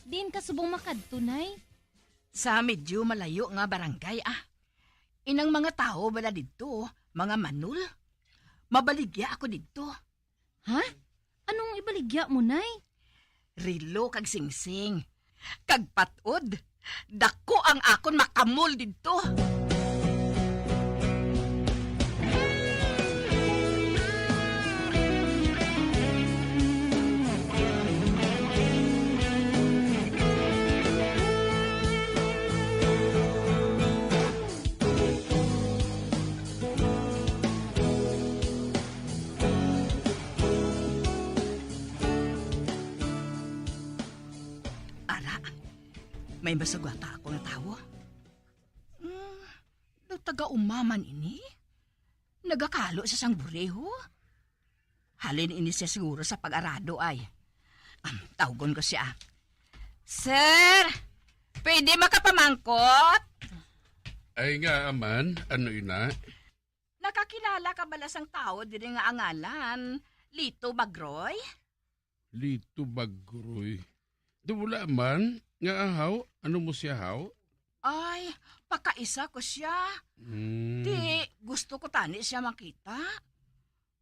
Diin ka subong makadto, Nay? Sa medyo malayo nga barangay, ah. Inang mga tawo bala didto, mga manul. Mabaligya ako didto. Ha? Anong ibaligya mo, Nay? Relo kag singsing. Kag patod, dako ang akon makamol didto. Ara, may masugata ako nga tawo. Hmm, daw taga-uma man ini? Nagakalo sa sang bureho? Halin ini siya siguro sa pag-arado ay. Am, tawgon ko siya. Sir, pwede makapamangkot? Ay nga, aman, ano ina? Nakakilala ka bala sang tawo diri nga angalan Lito Bagroy? Lito Bagroy? Di wala man. Nga ahaw? Ano mo siya haw? Ay, pakaisa ko siya. Hmm. Di, gusto ko tani siya makita.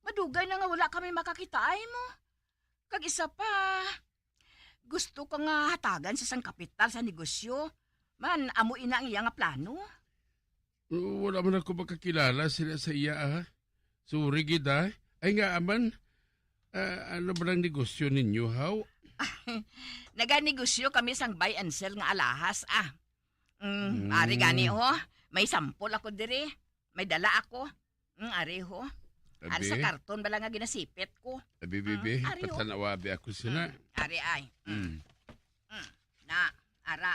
Madugay na nga wala kami makakitaay mo. Kag isa pa, gusto ko nga hatagan sa sang kapital sa negosyo. Man, amo ina ang iya nga plano. Wala man ako makakilala sila sa iya, ah. Sorry gid, ah. Ay nga, aman, ah, ano ba ang negosyo ninyo, haw? Naganegosyo kami sang buy and sell nga alahas, ah. Mm, mm. Ari gani, oh. May sampol ako diri. May dala ako. Mm, ari, ho. Ari sa Abi? karton bala nga ginasipit ko. Abi, bibi, Mm, ari, oh. patanawa, abi, ako sila. Mm, ari ay. Mm. Mm. Mm. Na, ara.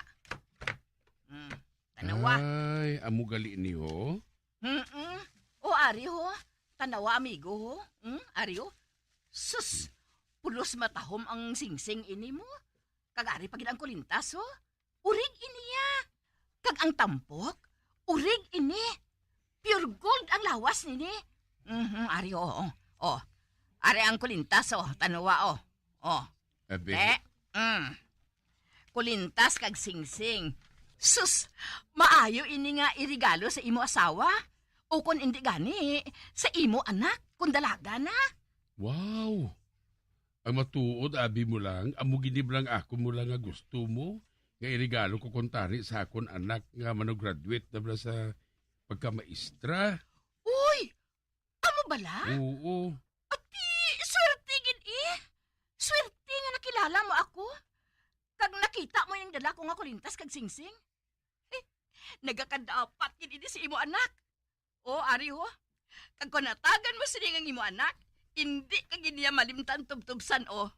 Mm. Tanawa. Ay, amo gali ni, ho? Mm-mm. O, ari, ho. Tanawa, amigo, ho. Mm, ari, ho. Sus, pulos matahom ang singsing ini mo. Kag ari pa gid ang kulintas, ho. Urig ini, ah. Kag ang tampok, urig ini. Pure gold ang lawas nini. Mhm, ari, oo. Oh. Ari ang kulintas, oh. Tanawa, oh. Oh. Abi. Te, mm. Kulintas kag singsing. Sus, maayo ini nga iregalo sa imo asawa. O kon indi gani, sa imo anak, kung dalaga na. Wow! Ang matuod, abi mo lang, amo gini lang ako mo lang nga gusto mo, nga iregalo ko kuntani sa akon anak nga mano-graduate na bala sa pagkamaestra. Uy! Amo bala? Oo. Ati, swerte gid, eh. Swerte nga nakilala mo ako. Kag nakita mo yung dala ko nga kulintas kag singsing. Nagakadapat gid ini sa imo anak. O, ari, ho. Kag kung natagan mo sini ang imo anak, indi ka gid niya malimtan tubtubsan, o.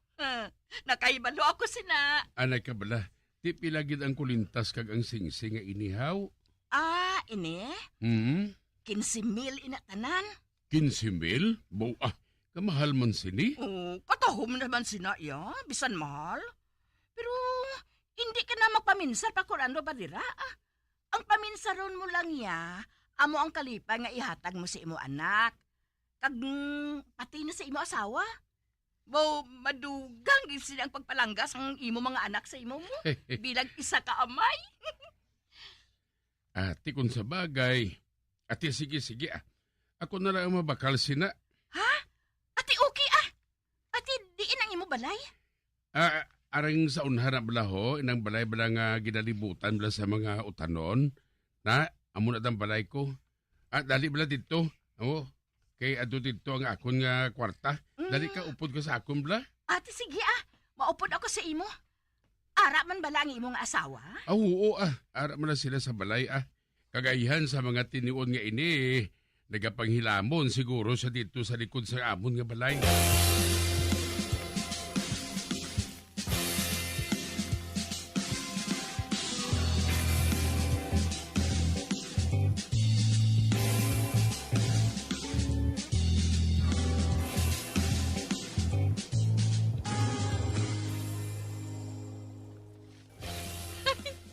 Nakahibalo ako sina. Anay ka bala, ti pila gid ang kulintas kag ang singsing nga inihaw? Ah, ini? Hmm? Quince mil ina tanan. Quince mil? Bo, ah, kamahal man sini? Oh, katahom naman sina iya, bisan mahal. Pero hindi ka na magpaminsar pa kung ano ba dira, ah. Ang paminsaron mo lang iya, amo ang kalipay nga ihatag mo sa imo anak. Kag, mm, pati na sa imo asawa. Bo, madugang gid sila ang pagpalangga sang imo mga anak sa imo mo bilang isa ka amay. Ati, kung sa bagay. Ati, sige, sige, ah. Ako na lang ang mabakal sina. Ha? Ati, okay, ah. Ati, diin ang imo balay? Ah, aring sa unhan na bala, ho, inang balay bala nga ginalibutan bala sa mga utanon. Na, amo na tang balay ko. Ah, dali bala dito. Oh, kay ado dito ang akon nga kwarta. Dali ka, Mm. upod ka sa akon bala. Ati, sige, ah. Maupod ako sa imo. Ara man bala ang imo nga asawa? Ah, oo, ah. Ara man na sila sa balay, ah. Kag ayhan sa mga tinuod nga ini, nagapanghilamon siguro sa dito sa likod sa amon nga balay.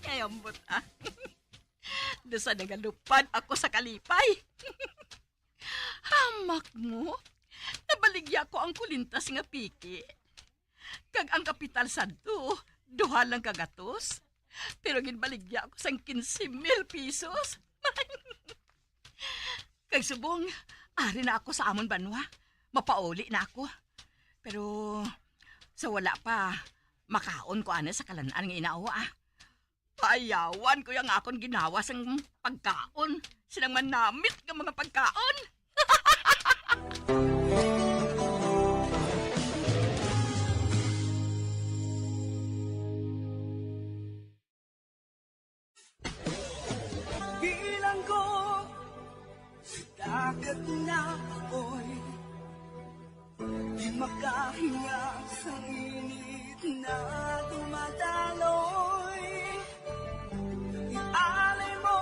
Ay, ambot, ah. Dosa nagalupad ako sa kalipay. Hamak mo, nabaligya ko ang kulintas nga piki. Kag ang kapital sadto, duha lang ka gatos. Pero ginbaligya ko sang quince mil pesos. Kag subong, ari na ako sa amon banwa. Mapauli na ako. Pero sa wala pa, makaon ko ana sa kalan-an nga inawa, ah. Paayawan ko yang akon ginawa sang pagkaon, sinang manamit nga mga pagkaon. Bilang ko sa dagat na apoy, di makahinga sa init na dumadaloy. Ialay mo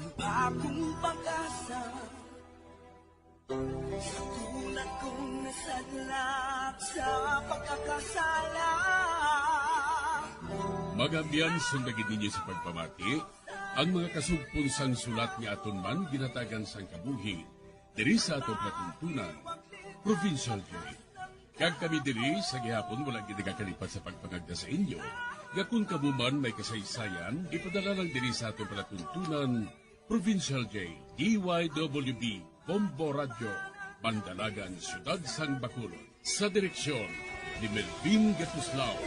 ang bagong pag-asa. Sa tulad kong nasadlak sa pagkakasala. Mga abyan, sundagin ninyo sa pagpamati ang mga kasugpon sang sulat nga aton man ginatagan sang kabuhi diri sa aton palatuntunan, Provincial Joy. Kag kami diri sa gihapon wala gid nagakalipat sa pagpangagda sa inyo nga kon kamo man may kasaysayan, ipadala lang diri sa aton palatuntunan, Provincial J, D Y W B, Bombo Radyo, Bandalagan, Siyudad sang Bacolod. Sa direksyon ni Melvin Gatuslao.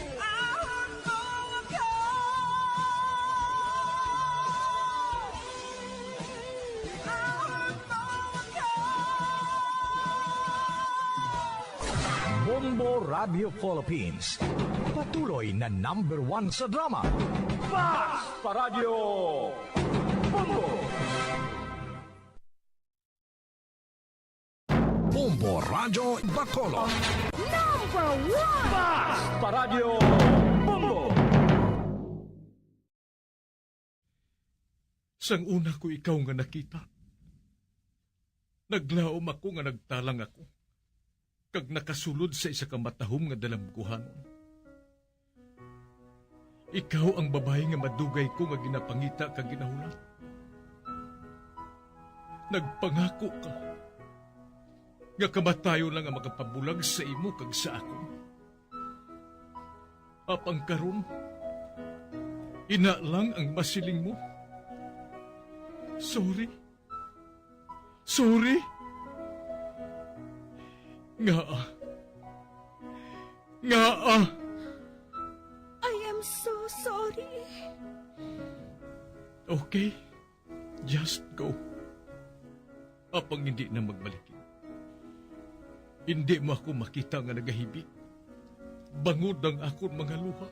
Bombo Radio Philippines, patuloy na number one sa drama. Fast pa Radyo Bombo! Por Radyo Bacolod. Number one! Bas! Pa Radyo Bombo! Sang una ko ikaw nga nakita, naglaom ako nga nagtalang ako, kag nakasulod sa isa ka matahom nga dalamguhanon. Ikaw ang babayi nga madugay ko nga ginapangita kag ginahulat. Nagpangako ka nga kamatayon lang ang makapabulag sa imo kag sa akon. Apang karon, ina lang ang masiling mo. Sorry. Sorry. Ngaa? Ngaa? I am so sorry. Okay. Just go. Apang hindi na magbalik. Hindi mo ako makita nga nagahibi. Bangod ang akon mga luha.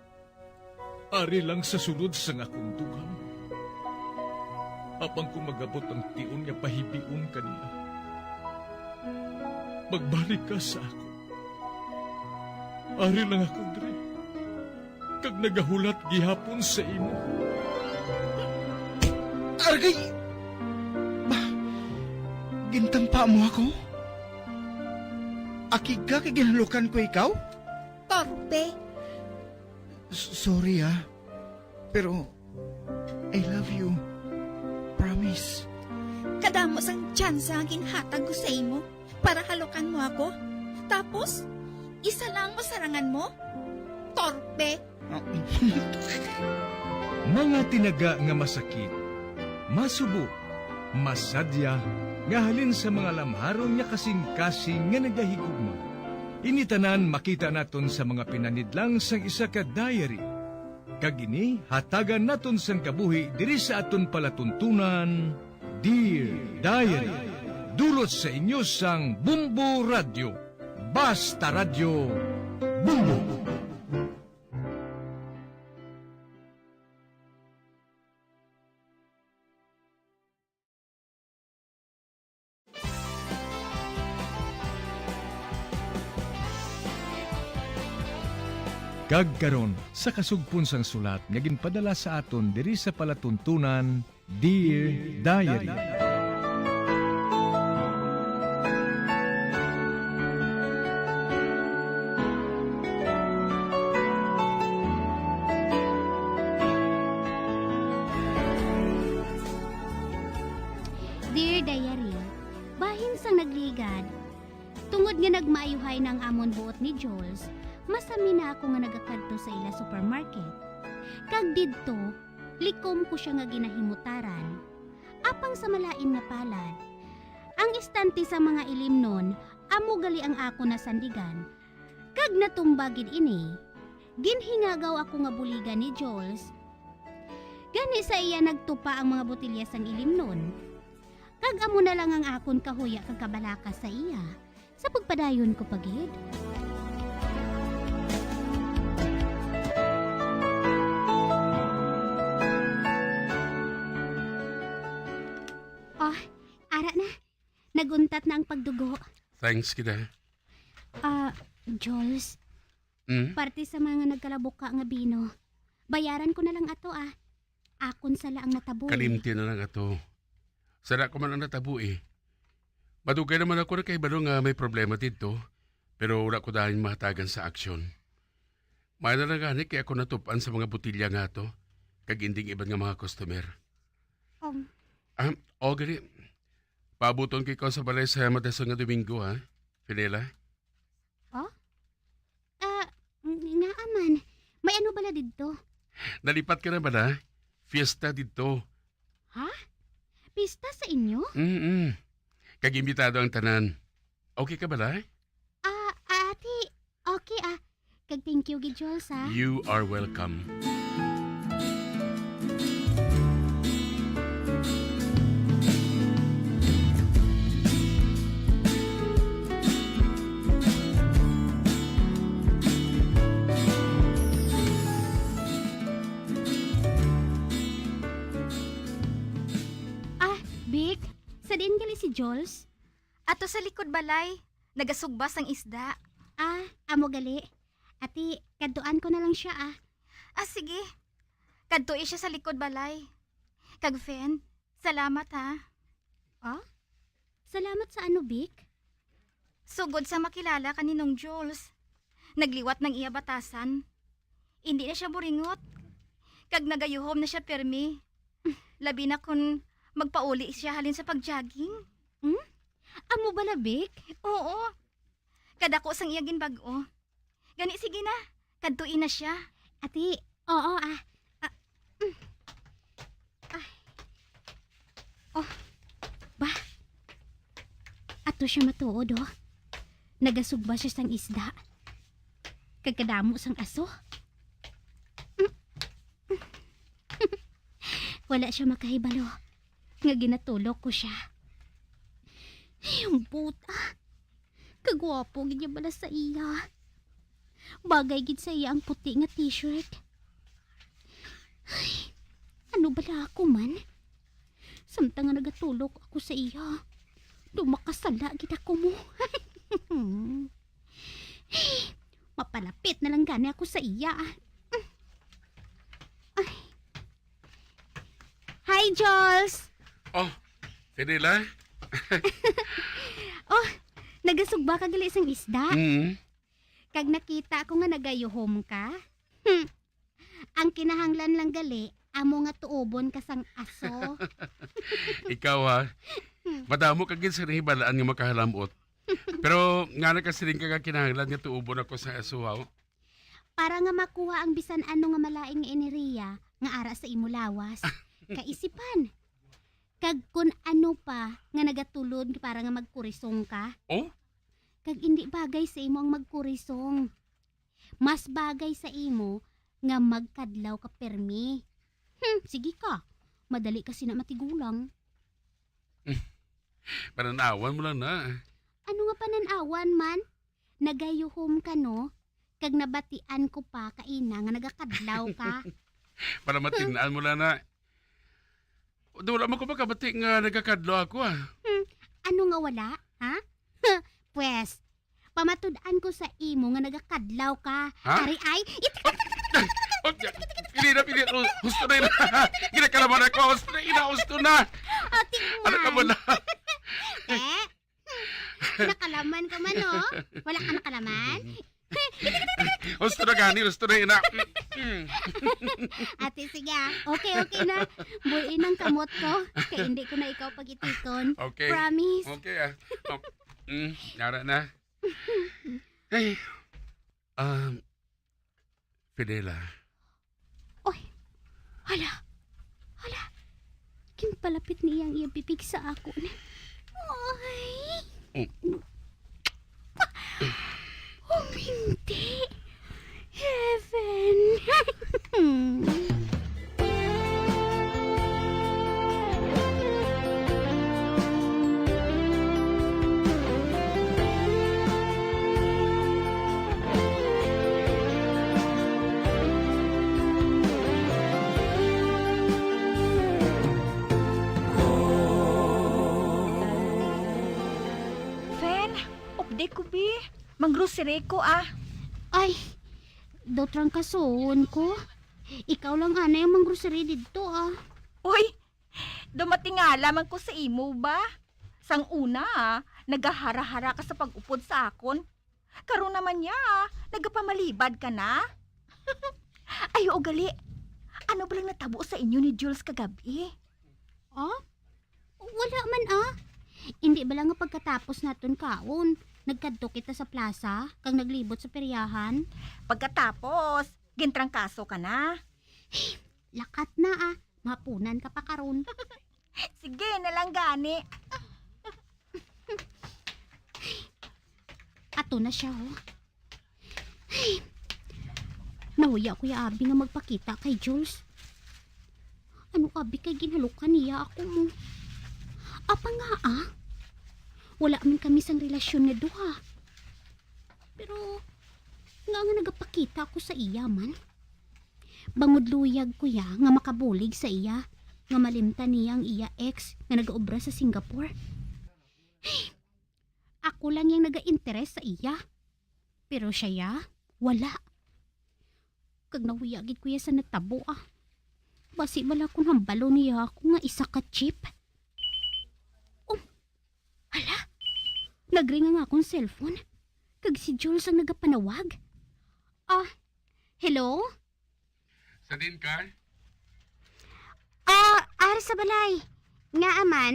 Ari lang sa sulod sang akon dughan. Apang kung mag-abot ang tion nga pahibion ka niya, magbalik ka sa akon. Ari lang ako diri, kag nagahulat gihapon sa imo. Argay! Ba, gintampa mo ako? Akig ka kay ginhalukan ko ikaw? Torpe. S-, sorry, ah. Pero, I love you. Promise. Kadamo sang tsansa nga ginhatag ko sa imo para halukan mo ako. Tapos, isa lang mo sarangan mo? Torpe. Mga tinaga nga masakit, masubo, masadya, nga halin sa mga lamharon nga kasingkasing nga nagahigugma. Ini tanan makita naton sa mga pinanidlang sang isa ka diary. Kag ini hatagan naton sang kabuhi diri sa aton palatuntunan, Dear Diary. Dulot sa inyo sang Bombo Radyo. Basta Radyo, Bombo! Kag karon, sa kasugpon sang sulat nga ginpadala sa aton diri sa palatuntunan, Dear Diary. Dear Diary, bahin sang nagligad, tungod nga nagmaayuhay na ang amon buot ni Jules, masami na ako nga nagakadto sa ila supermarket. Kag didto, likom ko sia nga ginahimutaran. Apang sa malain nga palad, ang estante sa mga ilimnon amo gali ang akon nasandigan, kag natumba gid ini. Ginhingagaw ako nga buligan ni Jules. Gani sa iya nagtupa ang mga botelya sang ilimnon. Kag amo na lang ang akon kahuya kag kabalaka sa iya sa pagpadayon ko pa gid. Oh, ara na. Naguntat na ang pagdugo. Thanks, kita. Ah, Jules, Hmm? parte sa mga nagkalabuka nga bino, bayaran ko na lang ato, ah. Akon sala ang natabo, eh. Kalimti na lang ato. Sala ko man ang natabo, eh. Madugay naman ako nakahibalo nga may problema didto, pero wala ko dayon mahatagan sa aksyon. May na lang gani kay ako natupan sa mga botilya nga ato, kag inding iban nga mga customer. Um. Ah, o, gani. Paabuton ko ikaw sa balay sa madason nga Domingo, ha, Fenela? Oh? Ah, ng-, ngaa man? May ano bala didto? Nalipat ka na bala? Fiesta didto. Ha? Pista sa inyo? Mm-mm. Kag imbitado ang tanan. Okay ka bala? Ah, ati, okay, ah. Kag thank you gid, Jules, ah. You are welcome. Ah, Vic, sa diin gali si Jules? Ato sa likod balay. Nagasugba sang isda. Ah, amo gali. Ati, kadtuan ko na lang siya, ah. Ah, sige. Kadtoi siya sa likod balay. Kag Fen, salamat, ha. Ah? Salamat sa ano, Vic? Sugod sa makilala ka ni Nong Jules, nagliwat nang iya batasan. Indi na siya buringot. Kag nagayuhom na siya pirmi. Labi na kun magpauli siya halin sa pag-jogging. Hmm? Amo bala, Vic? Oo. Kadako sang iya ginbag-o. Gani, sige na. Kadtoi na siya. Ati, oo, ah. Ah, mm. Ay. Oh, ba? Ato siya matuod, oh. Nagasugba siya sang isda. Kag kadamo sang aso. Wala siya makahibalo nga ginatulok ko siya. Ay, ang puta. Kagwapo gid niya bala sa iya. Bagay gid sa iya ang puti nga t-shirt. Ay, ano bala ako man? Samtang nga nagatulok ako sa iya, daw makasala gid ako mo. Ay, mapalapit na lang gani ako sa iya. Ay. Hi, Jules! Oh, Fidela? Oh, nagasugba ka gali sang isda? Mm. Kag nakita ko nga nagayuhom ka? Hmm. Ang kinahanglan lang gali, amo nga tuobon ka sang aso. Ikaw, ha? Madamo ka gid sa nahibalaan nga makahalamot. Pero nga nakasiling ka nga kinahanglan nga tuobon ako sang aso, ha? Para nga makuha ang bisan ano nga malain nga enerhiya nga ara sa imo lawas, kaisipan. Kag kun ano pa nga nagatulod para nga magkurisong ka. Oh? Kag indi bagay sa imo ang magkurisong. Mas bagay sa imo nga magkadlaw ka pirmi. Hmm, sige ka. Madali ka sina matigulang. Panan-awan mo lang na. Ano nga panan-awan man? Nagayuhom ka, no? Kag nabatian ko pa kaina nga nagakadlaw ka. Para matin-an mo lang na. Daw wala man ko makabati nga nagakadlaw ako, ah. Hmm, ano nga wala, ha? Pwes, pamatud-an ko sa imo nga nagakadlaw ka. Ha? Ari ay, it- Oh, pili na, pili. Hu-, husto na yun. Ginakalaman ako. Husto na yun. Husto na. Ati Ano ka man. Mo na? Eh? Nakalaman ka man, oh. Wala ka nakalaman? Husto na gani, husto na ina. Ate, sige, ah. Okay, okay na. Buin ang kamot ko. Kay hindi ko na ikaw pag-itikon. Okay. Promise. Okay, ah. Oh, mm, nara na. Ay. Um, Fidela. Oy, hala, hala. Ginpalapit niya ang iyang bibig sa akon. Ay. Oh. Oh, hindi. Heaven. Fen, updi ko, bi. Mang-grocery ko, ah. Ay, daw trangkason ko. Ikaw lang anay ang mang-grocery didto, ah. Uy, dumatingala man ko sa imo ba? Sang una, ah, nagahara-hara ka sa pag-upod sa akon. Karon naman niya, ah, nagapamalibad ka na? Ay, oo gali. Ano ba lang natabo sa inyo ni Jules kagabi? Ah? Wala man, ah. Hindi ba lang nga pagkatapos naton kaon, nagkadto kita sa plaza, kag naglibot sa peryahan? Pagkatapos, gintrangkaso ka na. Lakat na, ah. Mapunan ka pa karon. Sige na lang gani. Ato na siya, oh. Ay, nahuya ko ya abi nga magpakita kay Jules. Ano abi kay ginhalukan niya ako mo? Apa nga, ah? Wala man kami sang relasyon nga duha. Pero, nga nga nagapakita ako sa iya man. Bangod luyag ko ya nga makabulig sa iya, nga malimtan niya ang iya ex nga nagaobra sa Singapore. Ay, ak Ako lang yang naga-interes sa iya. Pero siya, ya, wala. Kag nahuya gid ko ya sa natabo, ah. Basi bala kung hambalo niya ako nga isa ka cheap. Oh, hala? Nagring ang akong cellphone. Kag si Jules ang nagapanawag. Ah, hello? Sa din ka? Ah, ari sa balay. Nga aman,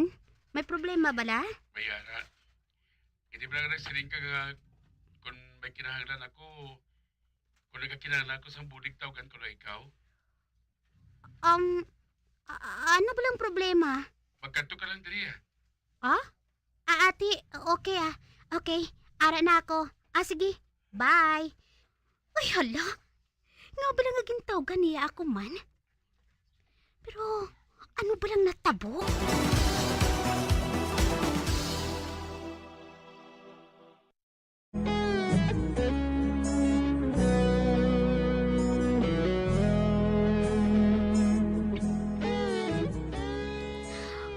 may problema bala? May ara. Hindi ba lang nagsiling ka nga kung may kinahanglan ako, kung nagkakinahanglan ako sang bulig, tawgan ko na ikaw? Um, a- a- ano ba lang problema? Magkadto ka lang diri, ah. Ah? Ah, ate, okay, ah. Okay, ara na ako. Ah, sige. Bye. Ay, hala. Nga ba lang nga gintawgan niya ako man? Pero ano ba lang natabo?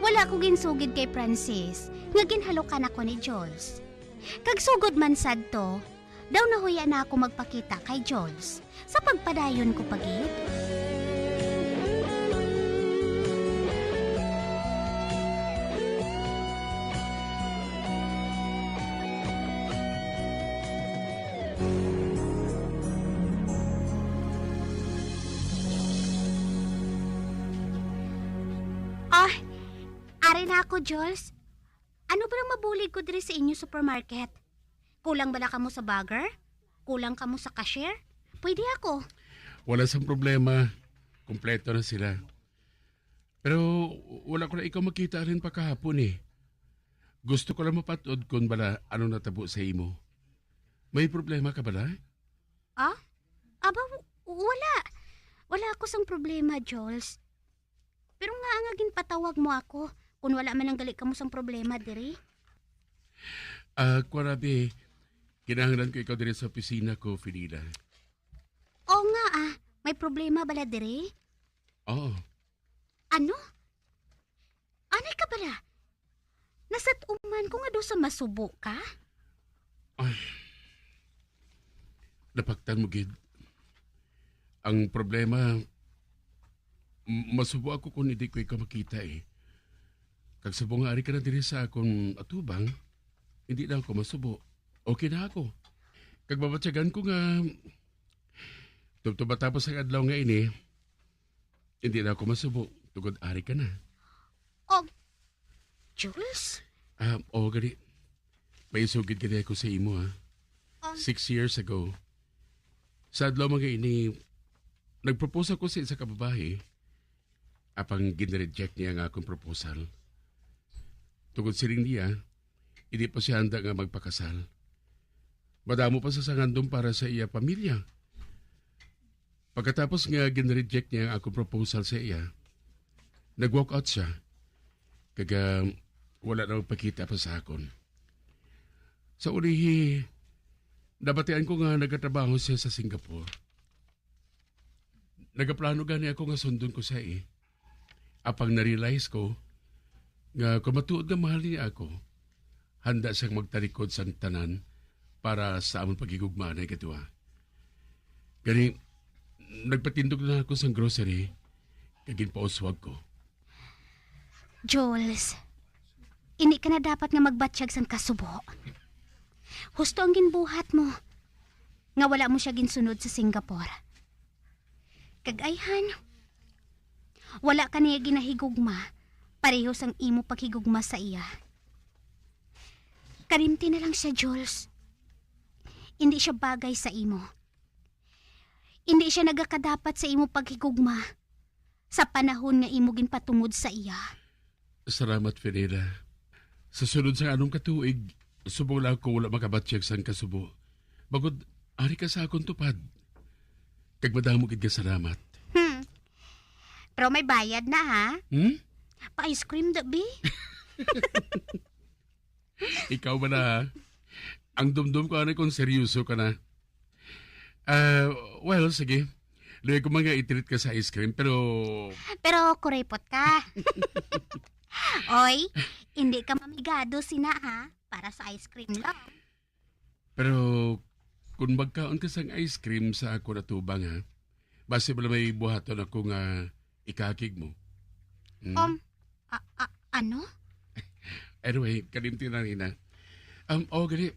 Wala ko ginsugid kay Francis nga ginhalukan ako ni Jules. Kag sugod man sadto, daw nahuya na ako magpakita kay Jules sa pagpadayon ko pa gid. Ah, ari na ako, Jules. Ano ba lang mabulig ko diri sa inyo supermarket? Kulang bala kamo sa bagger? Kulang kamo sa cashier? Pwede ako. Wala sang problema. Kompleto na sila. Pero wala ko na ikaw makita rin pa kahapon eh. Gusto ko lang mapat-od kung bala anong natabo sa imo. May problema ka bala? Ah? Aba, w- wala. Wala ako sang problema, Jules. Pero nga nga ginpatawag mo ako kung wala man ang gali kamo sang problema diri? Ah, kuwan, abi, kinahanglan ko ikaw diri sa opisina ko, Fidela. Oo nga, ah. May problema bala diri? Oo. Ano? Anay ka bala? Nasat-uman ko nga daw sa masubo ka? Ay, napaktan mo gid. Ang problema, m- masubo ako kung hindi ko ikaw makita eh. Kag subong nga ari ka na diri sa akon atubang, hindi na ako masubo. Okay na ako. Kag mabatyagan ko nga tubtob matapos ang adlaw nga ini, hindi na ako masubo tungod ari ka na. Oh, Jules? Ah, oo, gani. May isugid gani ako sa imo, ha? Um, Six years ago, sa adlaw mga ini, nagpropose ako sa isa ka babayi, apang ginreject niya ang akong proposal. Tungod siling niya, hindi pa siya handa nga magpakasal. Madamo pa sa sangandong para sa iya pamilya. Pagkatapos nga ginreject niya ang akong proposal sa iya, nag-walk out siya. Kag, ah, wala na magpakita pa sa akon. Sa ulihi, nabatian ko nga nagatrabaho siya sa Singapore. Nagaplano gani ako nga sundon ko siya, eh. Apang na-realize ko nga kung matuod nga mahal niya ako, handa siyang magtalikod sang tanan para sa amon paghigugma anay kaduha. Gani, nagpatindog na ako sang grocery kag ginpauswag ko. Jules, hindi ka na dapat nga magbatyag sang kasubo. Husto ang ginbuhat mo nga wala mo siya ginsunod sa Singapore. Kag ayhan, wala ka niya ginahigugma pareho sang imo paghigugma sa iya. Kalimti na lang siya, Jules. Hindi siya bagay sa imo. Hindi siya nagakadapat sa imo paghigugma sa panahon nga imo ginpatungod sa iya. Salamat, Fidela. Sa sulod sang anom ka tuig, subong lang ako wala makabatyag sang kasubo. Bangod, ari ka sa akon tupad. Kag madamo gid nga salamat. Hmm. Pero may bayad na, ha? Hmm? Pa-ice cream, da, bi? Ikaw ba na, ha? Ang dumdum ko, ano, kung seryoso ka na. Ah, well, sige. Luya ko mga i-treat ka sa ice cream, pero Pero kuripot ka. Oy, hindi ka mamigado sina, ha? para sa ice cream lang. Pero kung magkaon ka sang ice cream sa akon atubang, ha, basi bala may buhaton ako nga ikakig mo. Hmm? Um, a-, a-, ano? Anyway, kalimti na, Nina. Um, oh, gali,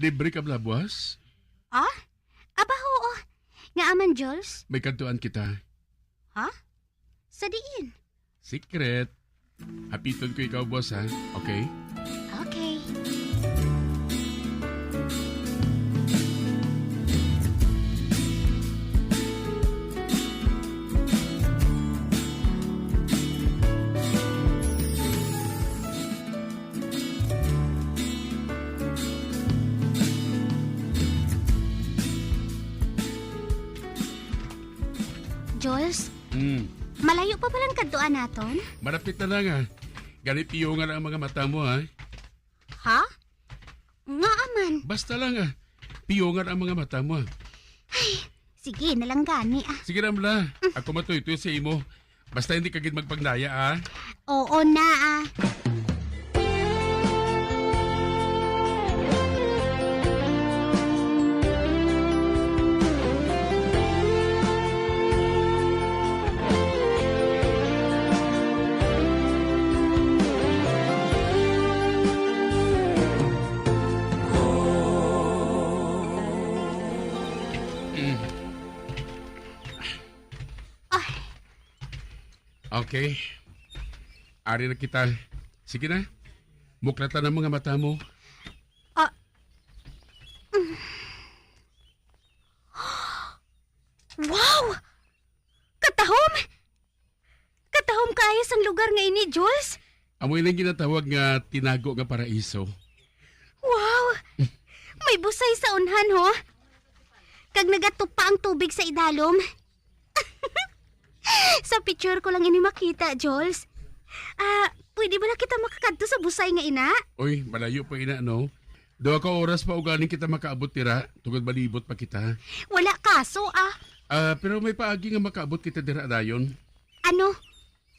libre ka bala buwas? Ah? Aba, oo. Nga aman, Jules? May kadtuan kita. Ha? Sa diin? Secret. Hapiton ko ikaw, boss, ha? Okay? Okay. Jules, Hmm. Malayo pa ba lang kadtuan naton? Malapit na lang, ah. Gani, piyongan ang mga mata mo, ha? Ha? Ngaa man? Basta lang, ah. Piyongan ang mga mata mo, ah. Ay, sige na lang gani, ah. Sige na, Mla. Ako matuytoy sa imo. Basta hindi ka gid magpagdaya, ah. Oo na, ah. Mm. Ay. Okay. Ari na kita. Sige na. Muklatan ang mga mata mo. Ah. Wow! Katahom! Katahom kaayo sang lugar nga ini, Jules. Amo ining ginatawag nga tinago nga paraiso. Wow! May busay sa unhan, ho? Kag nagatupa ang tubig sa idalom. Sa picture ko lang ini makita, Jules. Ah, pwede bala kita makakadto sa busay nga ina? Uy, malayo pa ina, no? Duha ka oras pa ugaling kita makaabot dira, tungod malibot pa kita. Wala kaso, ah. Ah, pero may paagi nga makaabot kita dira dayon. Ano?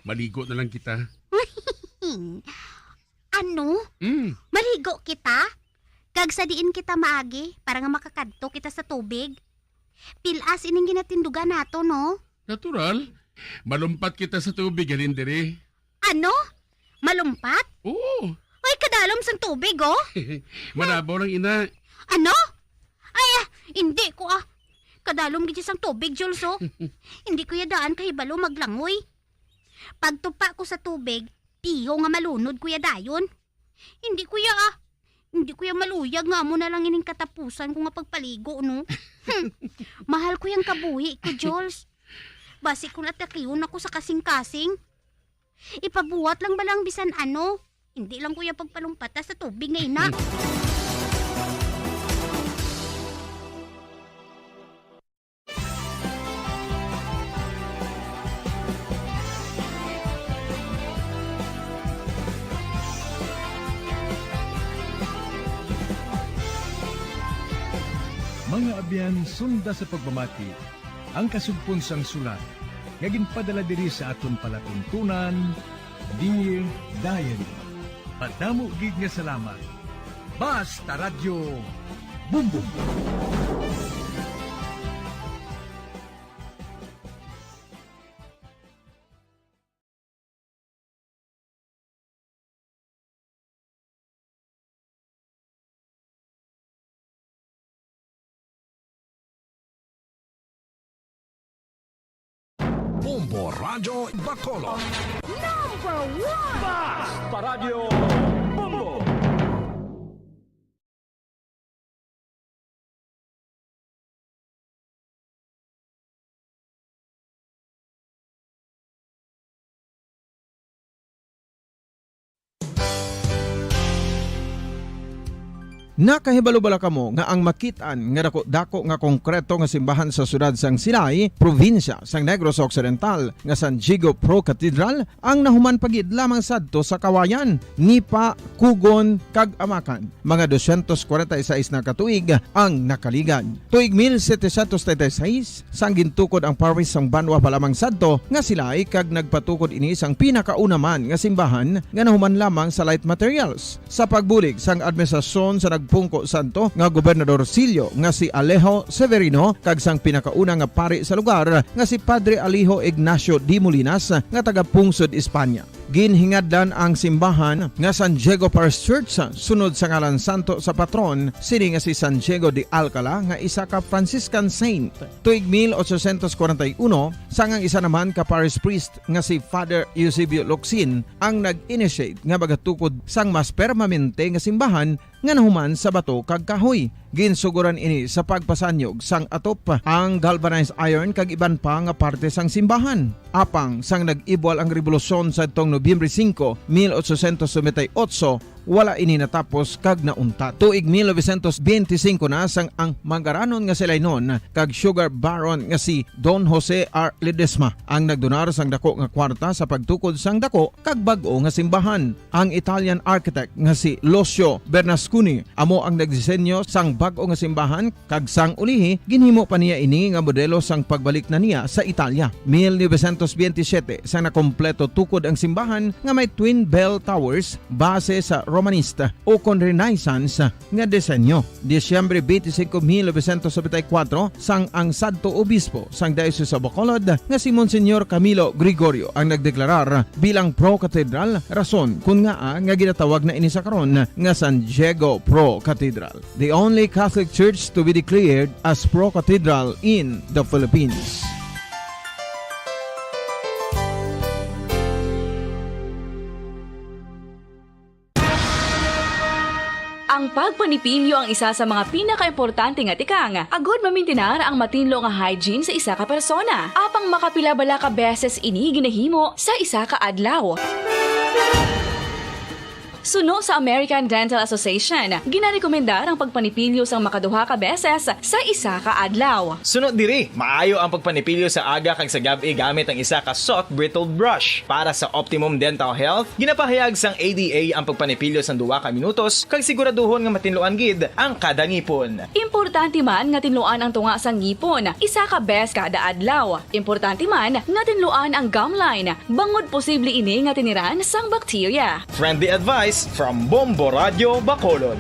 Maligo na lang kita. Ano? Mm. Maligo kita? Kag sa diin kita maagi para nga makakadto kita sa tubig? Pil-as ining ginatindugan nato, no? Natural. Malumpat kita sa tubig, halin diri. Ano? Malumpat? Oo. Ay, kadalom sang tubig, oh. Manabaw lang, ina. Ano? Ay, ah, hindi ko, ah. Kadalom gid sang tubig, Jules, oh. Hindi ko ya daan kahibalo maglangoy. Pagtupa ko sa tubig, piho nga malunod ko ya dayon. Hindi ko ya, ah. Hindi ko ya maluyag nga amo na lang ining katapusan ko nga pagpaligo, no? Hmm. Mahal ko yang kabuhi ko, Jules. Basi kung atakihon ako sa kasing-kasing, ipabuhat lang bala ang bisan ano. Hindi lang ko ya pagpalumpata sa tubig nga ina. Mga abyan, sunda sa pagpamati ang kasugpon sang sulat nga ginpadala diri sa aton palatuntunan, Dear Diary. Madamo gid nga salamat. Basta Radyo Bumbong. Bombo Radyo Bacolod. Number one! Basta Radyo Bombo! Nakahibalo bala kamo nga ang makit-an nga dako-dako nga konkreto nga simbahan sa siyudad sang Silay, probinsya sang Negros Occidental, nga San Diego Pro Cathedral, ang nahuman pa gid lamang sadto sa kawayan, nipa, kugon, kag amakan? Mga dosyentos kwarenta y seis na ka tuig ang nakaligad. Tuig mil setecientos treinta y seis, sang gintukod ang parish sang banwa pa lamang sadto nga Silay, kag nagpatukod ini sang pinakauna man nga simbahan nga nahuman lamang sa light materials. Sa pagbulig sang administrasyon sa nagpungko sadto nga Gobernador Sillo nga si Alejo Severino kag sang pinakauna nga pari sa lugar nga si Padre Alejo Ignacio de Molinas nga taga-pungsod Espanya. Ginhingadlan ang simbahan nga San Diego Parish Church sunod sa ngalan santo sa patron sini nga si San Diego de Alcala nga isa ka Franciscan saint. Tuig mil ochocientos kwarenta y uno, sang ang isa naman ka parish priest nga si Father Eusebio Locsin ang nag-initiate nga magatukod sang mas permanente nga simbahan nga nahuman sa bato kag kahoy. Ginsugoran ini sa pagpasanyog sang atop, ang galvanized iron kag iban pa nga parte sang simbahan. Apang sang nag-ibwal ang rebolusyon sadtong Nobyembre singko, mil ochocientos noventa y ocho, wala ini natapos kag nauntat. Tuig mil novecientos benti singko na sang ang mangaranon nga Silaynon kag sugar baron nga si Don Jose R. Ledesma ang nagdonar sang dako nga kwarta sa pagtukod sang dako kag bag-o nga simbahan. Ang Italian architect nga si Lucio Bernasconi amo ang nagdisenyo sang bag-o nga simbahan, kag sang ulihi, ginhimo pa niya ini nga modelo sang pagbalik na niya sa Italia. Mil novecientos benti siyete, sang nakompleto tukod ang simbahan nga may twin bell towers base sa Romanista ukon Renaissance nga disenyo. Disyembre benti singko, mil novecientos nobenta y kuwatro, sang ang sadto obispo sang Diocese of Bacolod nga si Monsignor Camilo Gregorio ang nagdeklarar bilang Pro Cathedral, rason kon ngaa nga ginatawag na ini sa karon nga San Diego Pro Cathedral, the only Catholic church to be declared as Pro Cathedral in the Philippines. Ang pagpanipilyo ang isa sa mga pinakaimportante nga tikang agod mamintinar ang matinlo nga hygiene sa isa ka persona. Apang makapila bala ka beses ini ginahimo sa isa ka adlaw? Suno sa American Dental Association, ginarekomendar ang pagpanipilyo sang makaduha ka beses sa isa ka adlaw. Suno diri, maayo ang pagpanipilyo sa aga kag sa gab-i gamit ang isa ka soft bristled brush. Para sa optimum dental health, ginapahayag sang A D A ang pagpanipilyo sang duha ka minutos kag siguraduhon nga matinluan gid ang kada ngipon. Importante man nga tinluan ang tunga sang ngipon isa ka bes kada adlaw. Importante man nga tinluan ang gum line, bangod posible ini nga tiniran sang bakterya. Friendly advice from Bombo Radio Bacolod.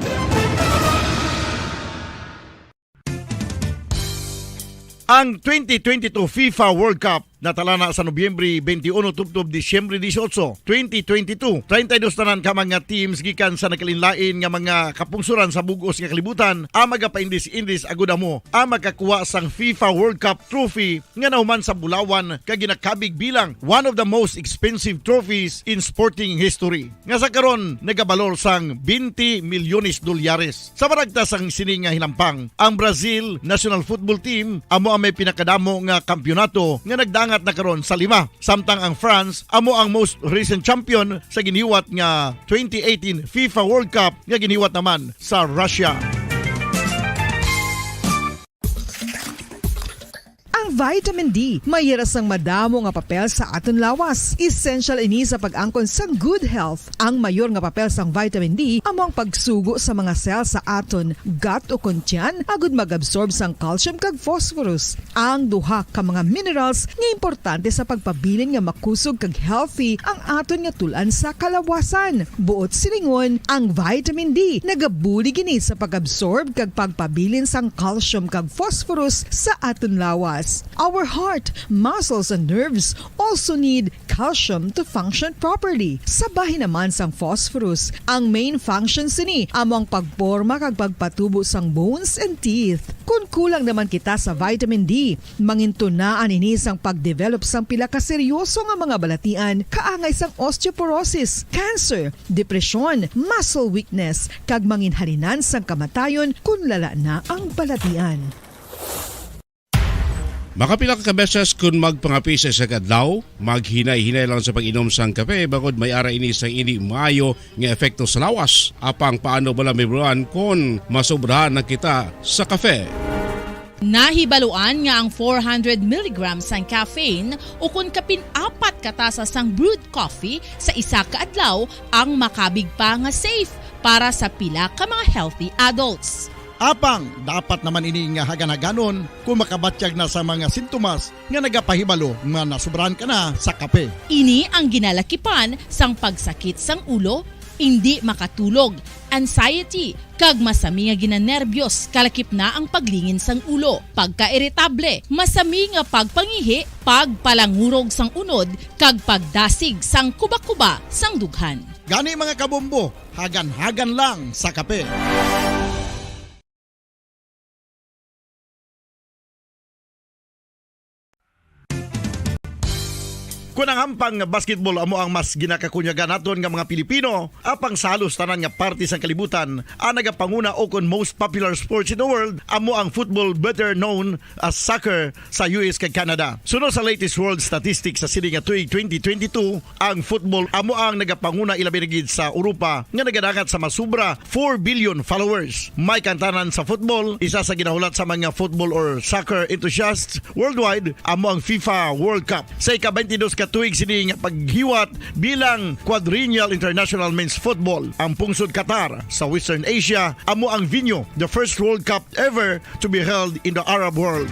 Ang twenty twenty-two FIFA World Cup natalana sa Nobyembre twenty-one tubtob Disyembre dieciocho, twenty twenty-two. Treinta y dos tanan ka mga teams gikan sa nagkalainlain nga mga kapungsoran sa bug-os nga kalibutan ang magapaindis-indis agud amo ang makakuha sang FIFA World Cup trophy nga nahuman sa bulawan kag ginakabig bilang one of the most expensive trophies in sporting history, nga sa karon nagabalor sang twenty milyones dolyares. Sa maragta sang sini nga hinampang, ang Brazil national football team amo ang may pinakadamo nga kampiyonato nga nagdangat na karon sa lima, samtang ang France amo ang most recent champion sa giniwat nga twenty eighteen FIFA World Cup nga giniwat naman sa Russia. Ang vitamin D may hira sang madamo nga papel sa aton lawas. Essential ini sa pag-angkon sang good health. Ang mayor nga papel sang vitamin D amo ang pagsugo sa mga cell sa aton gut o kon tiyan agud mag-absorb sang calcium kag phosphorus, ang duha ka mga minerals nga importante sa pagpabilin nga makusog kag healthy ang aton nga tul-an sa kalawasan. Buot silingon, ang vitamin D nagabulig ini sa pag-absorb kag pagpabilin sang calcium kag phosphorus sa aton lawas. Our heart, muscles, and nerves also need calcium to function properly. Sa bahin naman sang phosphorus, ang main function sini amo ang pagporma kag pagpatubo sang bones and teeth. Kon kulang naman kita sa vitamin D, mangintunaan ini sang pag-develop sang pila ka seryoso nga mga balatian, kaangay sang osteoporosis, cancer, depresyon, muscle weakness, kag manginhalinan sang kamatayon kon lala na ang balatian. Makapila ka beses kun magpangape sa isa ka adlaw, maghinay-hinay lang sa pag-inom sang kape, bangod may ara ini sang indi maayo nga epekto sa lawas. Apang paano bala mahibaluan kon masobrahan na kita sa kape? Nahibaluan nga ang four hundred milligrams sang caffeine, ukon kapin apat ka tasa sang brewed coffee sa isa ka adlaw, ang makabig pa nga safe para sa pila ka mga healthy adults. Apang dapat naman ini nga hagan-haganon kung makabatyag na sa mga sintomas nga nagapahibalo nga nasubrahan ka na sa kape. Ini ang ginalakipan sang pagsakit sang ulo, indi makatulog, anxiety, kag masami nga ginanerbyos, kalakip na ang paglingin sang ulo, pagkairitable, masami nga pagpangihi, pagpalangurog sang unod, kag pagdasig sang kuba-kuba sang dughan. Gani, mga kabombo, hagan-hagan lang sa kape. Kon ang hampang nga basketball amo ang mas ginakakunyagan naton nga mga Pilipino, apang sa halos tanan nga parte sang kalibutan, ang nagapanguna o kon most popular sports in the world amo ang football, better known as soccer, sa U S kag Canada. Suno sa latest world statistics sa sini nga tuig twenty twenty-two, ang football amo ang nagapanguna, ilabi na gid sa Europa, nga nagadangat sa masubra four billion followers. May kantanan sa football, isa sa ginahulat sa mga football or soccer enthusiasts worldwide, amo ang FIFA World Cup. Sa ika-twenty-dos ka tuig sini nga paghiwat bilang quadrennial international men's football, ang pungsod Qatar sa Western Asia amo ang venue, the first World Cup ever to be held in the Arab world.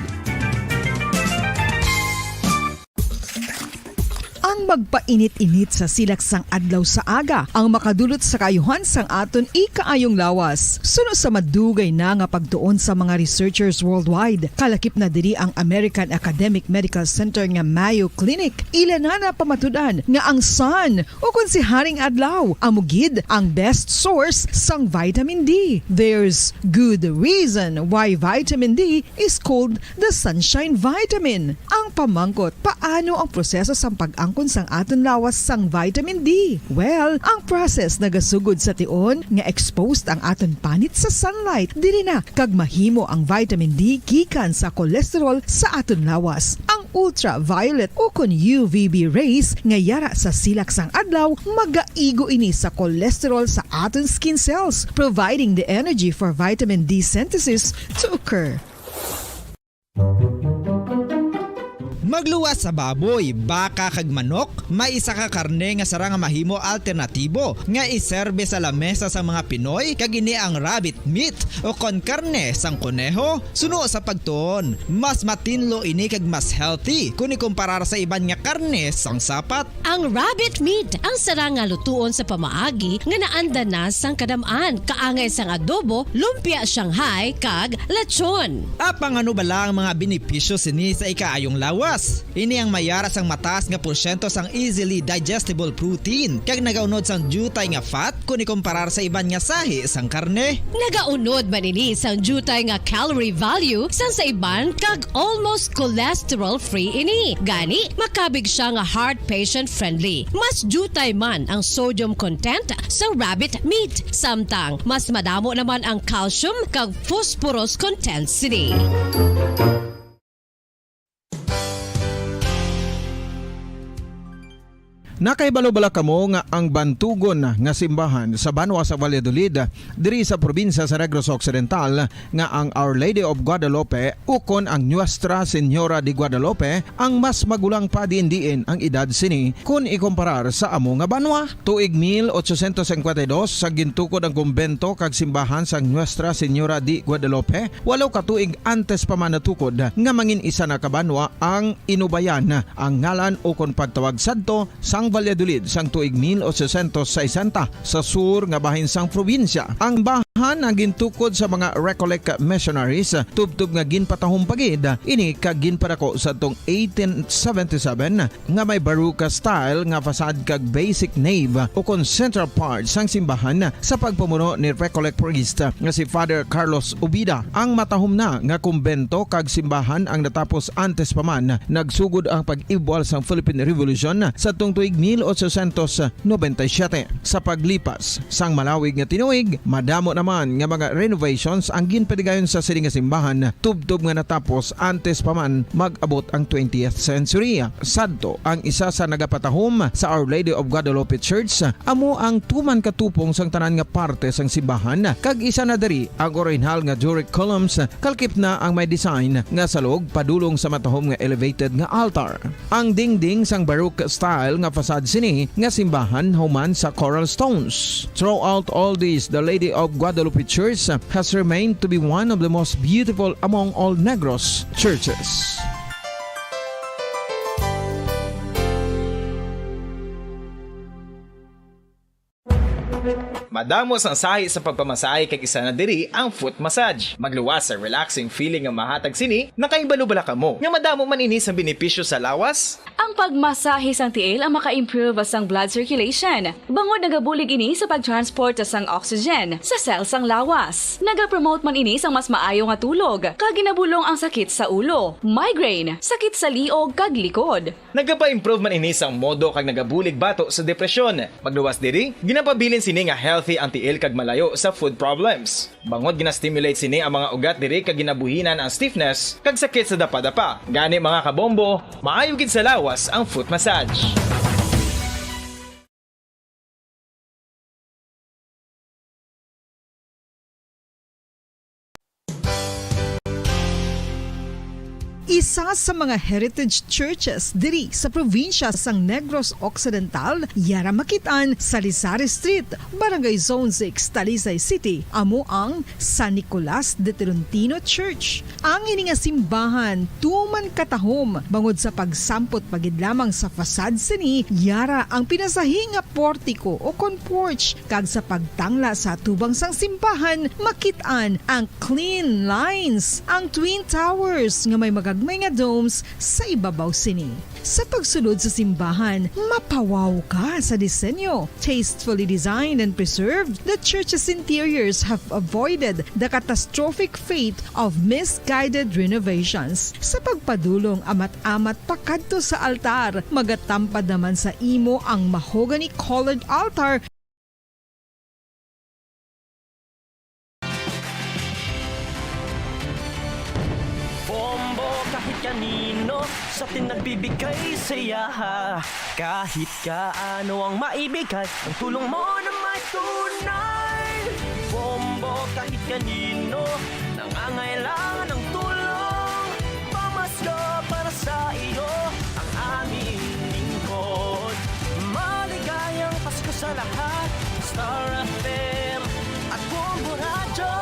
Ang magpainit-init sa silak sang adlaw sa aga ang makadulot sa kaayuhan sang aton ikaayong lawas. Suno sa madugay na nga pagtuon sa mga researchers worldwide, kalakip na diri ang American Academic Medical Center nga Mayo Clinic, ila na napamatud-an nga ang sun, ukon si Haring Adlaw, amo gid ang best source sang vitamin D. There's good reason why vitamin D is called the sunshine vitamin. Ang pamangkot, paano ang proseso sang pag-angkon sang aton lawas sang vitamin D? Well, ang process nagasugod sa tion nga exposed ang aton panit sa sunlight. Diri na kag mahimo ang vitamin D gikan sa cholesterol sa aton lawas. Ang ultraviolet ukon U V B rays nga yara sa silak sang adlaw magaigo ini sa cholesterol sa aton skin cells, providing the energy for vitamin D synthesis to occur. Magluwas sa baboy, baka, kag manok, may isa ka karne nga sarang nga mahimo alternatibo nga iserbe sa lamesa sang mga Pinoy, kag ini ang rabbit meat, ukon karne sang koneho. Suno sa pagtuon, mas matinlo ini kag mas healthy kon ikumparar sa iban nga karne sang sapat. Ang rabbit meat ang sarang nga lutuon sa pamaagi nga naanda na sang kadam-an, kaangay sang adobo, lumpia Shanghai, kag lechon. Apang ano bala ang mga benepisyo sini sa ikaayong lawas? Ini ang mayara sang mataas nga porsyento sang easily digestible protein, kag nagaunod sang diutay nga fat kon ikumparar sa iban nga sahi sang karne. Nagaunod man ini sang diutay nga calorie value sang sa iban kag almost cholesterol-free ini. Gani, makabig sia nga heart patient-friendly. Mas diutay man ang sodium content sang rabbit meat, samtang mas madamo naman ang calcium kag phosphorus content sini. Nakahibalo bala kamo nga ang bantugon nga simbahan sa banwa sa Valladolid, diri sa probinsya sa Negros Occidental, nga ang Our Lady of Guadalupe ukon ang Nuestra Señora de Guadalupe ang mas magulang pa diin-diin ang edad sini kon ikumparar sa amo nga banwa? Tuig mil ochocientos cincuenta y dos, sa gintukod ang kumbento kag simbahan sang Nuestra Señora de Guadalupe, walo ka tuig antes pa man natukod nga mangin isa na ka banwa ang Inubayan ang ngalan ukon pagtawag sadto sang Valladolid sang tuig mil ochocientos sesenta sa sur nga bahin sang probinsya. Ang bahan ang gintukod sa mga Recollect missionaries, tubtob nga ginpatahom pa gid ini kag ginpadako sadtong eighteen seventy-seven nga may Baroque style nga facade kag basic nave ukon central part sang simbahan sa pagpamuno ni Recollect priest nga si Father Carlos Ubida. Ang matahom na nga kumbento kag simbahan ang natapos antes pa man nagsugod ang pag-ibwal sang Philippine Revolution sadtong tuig mil ochocientos noventa y siete. Sa paglipas sang malawig nga tinuig, madamo na man nga mga renovations ang ginpadigayon sa sini nga simbahan, tubtob nga natapos antes pa man mag-abot ang twentieth century. Sadto ang isa sa nagapatahom sa Our Lady of Guadalupe Church, amo ang tuman katupong sang tanan nga parte sang simbahan, kag isa na diri ang orihinal nga Doric columns, kalkip na ang may design nga salog padulong sa matahom nga elevated nga altar. Ang dingding sang Baroque style nga facade sini nga simbahan human sa coral stones. Throughout all this, the Lady of Guadalupe Church has remained to be one of the most beautiful among all Negros churches. Madamo sang sahi sa pagpamasahe, kag isa na diri ang foot massage. Magluwas sa relaxing feeling nga mahatag sini. Nakahibalo bala kamo nga madamo man ini sang benepisyo sa lawas? Ang pagmasahe sang tiil ang maka-improve sang blood circulation, bangod nagabulig ini sa pag-transport sang oxygen sa cell sang lawas. Nagapromote man ini sang mas maayo nga tulog, kag ginabulong ang sakit sa ulo, migraine, sakit sa liog, kag likod. Nagapa-improve man ini sang modo kag nagabulig bato sa depresyon. Magluwas diri, ginapabilin sini nga healthy ang tiil kag malayo sa foot problems. Bangod gina-stimulate sini ang mga ugat diri kag ginabuhinan ang stiffness kag sakit sa dapadapa. Gani, mga kabombo, maayo gid sa lawas ang foot massage. Isa sa mga heritage churches diri sa probinsya sang Negros Occidental, yara makit-an sa Rizal Street, Barangay Zone six, Talisay City, amo ang San Nicolas de Tolentino Church. Ang ini nga simbahan tuman katahom bangod sa pagsampot pa gid lamang sa facade sini, yara ang pinasahi nga portiko o kon porch, kag sa pagtangla sa atubang sang simbahan makit-an ang clean lines, ang twin towers nga may magagmay nga domes sa ibabaw sini. Sa pagsulod sa simbahan, mapawaw ka sa disenyo. Tastefully designed and preserved, the church's interiors have avoided the catastrophic fate of misguided renovations. Sa pagpadulong amat-amat pakadto sa altar, magatampad naman sa imo ang mahogany-colored altar. Bombo kahit kanino sa atin nagbibigay saya. Kahit kaano ang maibigay, ang tulong mo na may tunay. Bombo kahit kanino nangangailangan ng tulong. Pamasko para sa iyo ang aming lingkod. Maligayang Pasko sa lahat. Star F M at Bombo Radyo.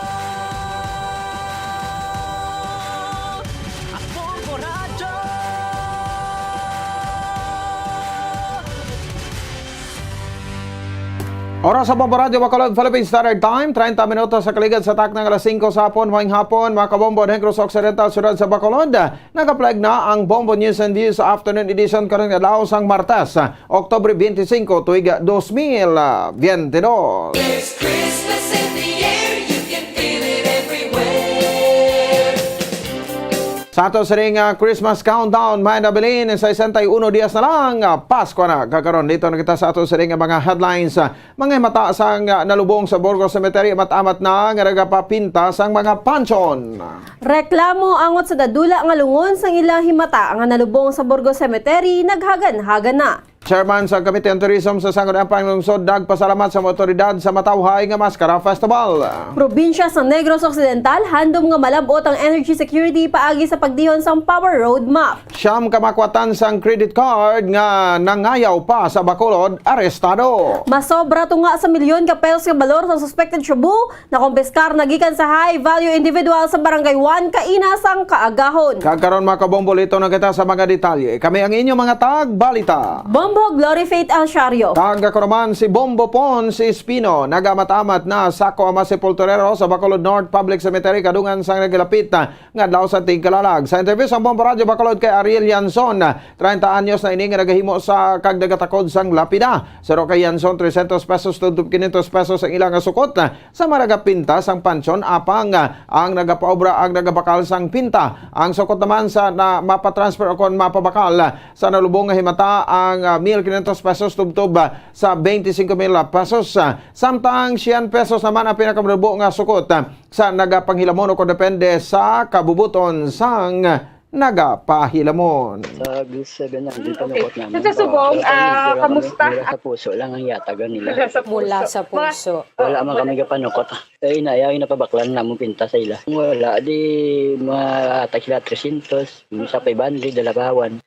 At Bombo Radyo. Oras sa Bombo Radyo Bacolod, Philippine Standard Time, treinta minutos sa kaligad sa takna nga alas singko sa hapon. Maayong hapon, mga kabombo, Negros Occidental, siyudad sa Bacolod. Nag-apply na ang Bombo News and Views Afternoon Edition karon nga adlaw sang Martes, Oktubre twenty-five, tuig dos mil twenty-two. There's Christmas in the air, you can feel it everywhere. Sa ato sining, ah, Christmas countdown, may nabilin, sesenta y uno dias na lang, ah, Pasko na. Kakaron, dito na kita sa ato sining mga headlines. Ah, mga himata sang, ah, nalubong sa Burgos Cemetery, amat-amat na nga nagapapinta sang mga pansion. Reklamo angot sa nadula nga lungon sang ilang himata nga nalubong sa Burgos Cemetery, naghagan-hagan na. Chairman sa Committee on Tourism sa Sangguniang Panlungsod nagpasalamat sa mga awtoridad sa matawhay nga Maskara Festival. Probinsya sa Negros Occidental handom nga malab-ot ang energy security paagi sa pagdihon sang Power Roadmap. Siyam ka makuhatan sang credit card nga nangayaw pa sa Bacolod, arestado. Masobra tunga sa milyon ka pesos nga balor sa suspected shabu nakumpiskar na gikan sa high value individual sa Barangay one kaina sang kaagahon. Kag karon, mga kabombo, lito na kita sa mga detalye. Kami ang inyong mga tagbalita. Bombo Glory Faith Alciario. Kag ako naman si Bombo Pons Espino. Nagamat-amat na sa Coama Sepulturero sa Bacolod North Public Cemetery kadungan sang nagalapit nga adlaw sa tigkalalag. Sa interview sa Bombo Radyo Bacolod kay Ariel Yanson, treinta anyos na ini nga nagahimo sa kag nagatakod sang lapida. Suro kay Yanson, trescientos pesos tubtob quinientos pesos ang ila nga sukot sa mga nagapinta sang pansion, apang ang nagapaobra ang nagabakal sang pinta. Ang sukot naman sa na mapatransfer o kon mapabakal sa nalubong nga himata ang, ah, mil quinientos pesos tubtob, ah, sa twenty-cinco mil pesos, ah, samtang syan pesos naman ang pinakamubo nga sukot, ah, sa nagapanghilamon o kon depende sa kabubuton sang nagapahilamon. Sa seven hundred, mm, okay, panukot naman. Sa subong, ah, kamusta? Mula sa puso lang ang yatagan nila. Mula sa puso. Mula sa puso. Wala man kami gapanukot. Eh, inayay na pabaklan namon pinta sa ila. Wala, di mahatag sila trescientos, sa five hundred, dalabawan.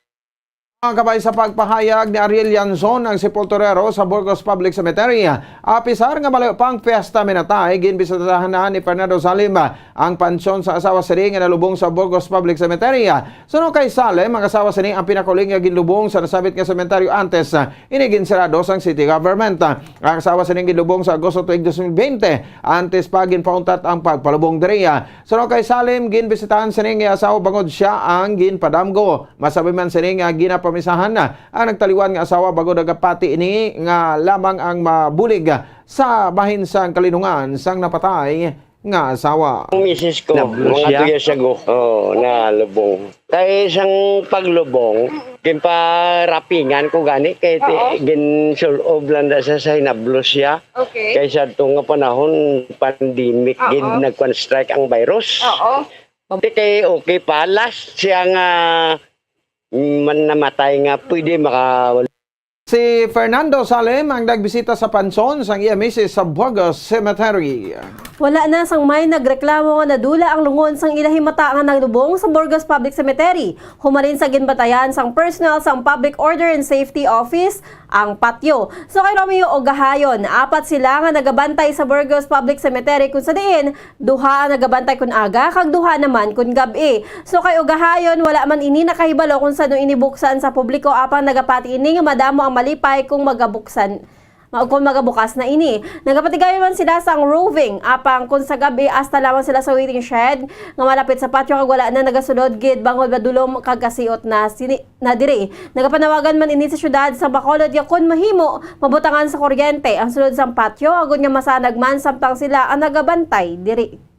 Ang kabay sa pagpahayag ni Ariel Yanzon, ang sepulturero sa Burgos Public Cemetery. Apisar nga malayo pa ang fiesta minatay, ginbisitahan na ni Fernando Salim ang pansyon sa asawa sini nga nalubong sa Burgos Public Cemetery. Suno kay Salim, ang asawa sini ang pinakauling nga ginlubong sa nasabit nga sementeryo antes, ah, ini ginsirado sang city government. Ah, ang asawa sini ginlubong sa Agosto tuig dos mil bente, antes pa ginpauntat ang pagpalubong diri. Ah, suno kay Salim, ginbisitahan sini nga asawa bangod sia ang ginpadamgo. Masabi man sini nga ginapamisahan na ang nagtaliwan nga asawa bangod nagapati ini nga lamang ang mabulig sa bahin sang kalinungan sang napatay nga asawa. Ang misis ko, nablo mga siya? Two years ago, oh, nalubong. Kay isang paglubong, ginparapingan ko gani, kay ti-, oo, ginsulob lang na siya sa hinablo siya. Okay. Kay sa to nga panahon, pandemic, oo, gid nagkwan strike ang virus. Oo. Kay okay pa, last siya nga, mm, man namatay nga pwede maka- Si Fernando Salim ang nagbisita sa pansyon sang iya misis sa Burgos Cemetery. Wala na sang may nagreklamo nga nadula ang lungon sang ila himata nga naglubong sa Burgos Public Cemetery. Humalin sa ginbatayan sang personnel sang Public Order and Safety Office ang patio. So kay Romeo Ogahayon, apat sila nga nagabantay sa Burgos Public Cemetery, kung sa diin duha ang nagabantay kun aga, kag duha naman kun gab-i. So, kay ugahayon, wala man ini nakahibalo kung sano ini buksan sa publiko, apang nagapati ini nga madamo ang malipay kung magabuksan, ma-, kung magabukas na ini. Nagapatigayon man sila sang roving, apang kung sa gab-i, asta lamang sila sa waiting shed nga malapit sa patio, kag wala na nagasulod gid bangod madulom kag kasiot na sini, na diri. Nagapanawagan man ini sa siyudad sa Bacolod nga kon mahimo, mabutangan sa kuryente ang sulod sang patio, agod nga masanag man samtang sila ang nagabantay diri.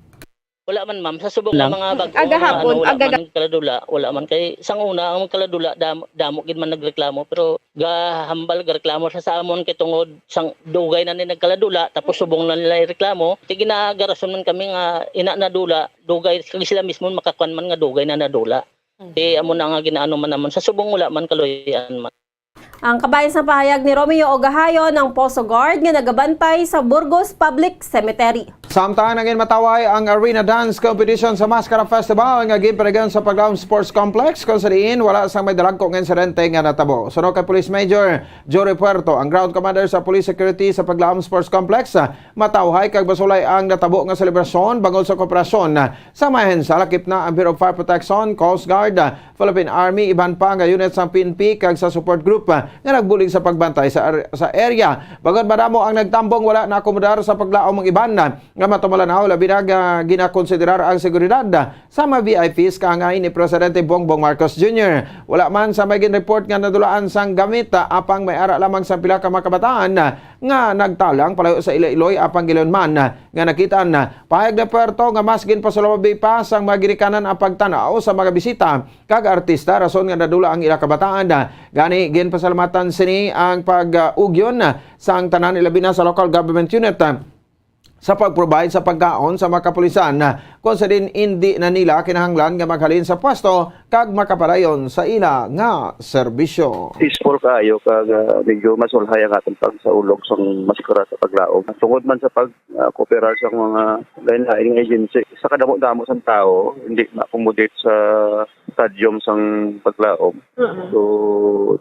Wala man, ma'am, sa subong nga mga bag-o, agahapon, ano, wala man kaladula, wala man kay sang una ang kaladula, dam-, damo gid man nagreklamo, pero gahambal, gareklamo sa, sa amon kay tungod sang dugay na ni nagkaladula, tapos subong na nila ireklamo, ti ginagarason man kami nga ina nadula, dugay, kag sila mismo makakuan man nga dugay na nadula. Ti amo na nga ginaano man namon. Sa subong wala man kaluy-an man. Ang kabahin sa pahayag ni Romeo Ogahayon, ang Poso Guard nga nagabantay sa Burgos Public Cemetery. Samtang nangin matawhay ang Arena Dance Competition sa Mascara Festival nga ginpanagan sa Paglaom Sports Complex, kung sa diin wala sang may dalagko nga insidente nga natabo. Suno kay Police Major Jory Puerto, ang Ground Commander sa Police Security sa Paglaom Sports Complex, matawhay kag masulay ang natabo nga selebrasyon bangod sa kooperasyon sa may ahensya, lakip na ang Bureau of Fire Protection, Coast Guard, Philippine Army, iban pa nga unit sang P N P kag sa support group, ah, nga nagbulig sa pagbantay sa ar-, sa area. Bangod madamo ang nagtambong, wala naakomodar sa paglaom ang iban, ah, nga matumalanaw, labi na nga ginakonsiderar ang seguridad, ah, sa mga V I Ps kaangay ni Presidente Bongbong Marcos Junior. Wala man sa may ginreport nga nadulaan sang gamit, ah, apang may ara lamang sa pila ka mga kabataan, ah, nga nagtalang palayo sa ila iloy apang gilayon man, ah, nga nakitaan. Pahayag ni Puerto nga mas ginpasulabi pa sang mga ginikanan ang pagtan-aw sa mga bisita kag artista, rason nga nadula ang ila kabataan. Gani, ginpasalamatan sini ang pag-ugyon sang tanan, ilabi na sa local government unit, sa pag-provide sa pagkaon sa mga kapulisan, kung sa diin indi na nila kinahanglan nga maghalin sa pwesto kag makapadayon sa ila nga serbisyo. Peaceful kaayo kag, ah, medyo masulhay ang aton pagsaulog sang maskara sa paglaom. Tungod man sa pag, ah, kooperar sa mga lain-lain nga agency, sa kadamo-damo sang tawo, hindi ma-accommodate sa stadium sang paglaom. Mm-mm. So,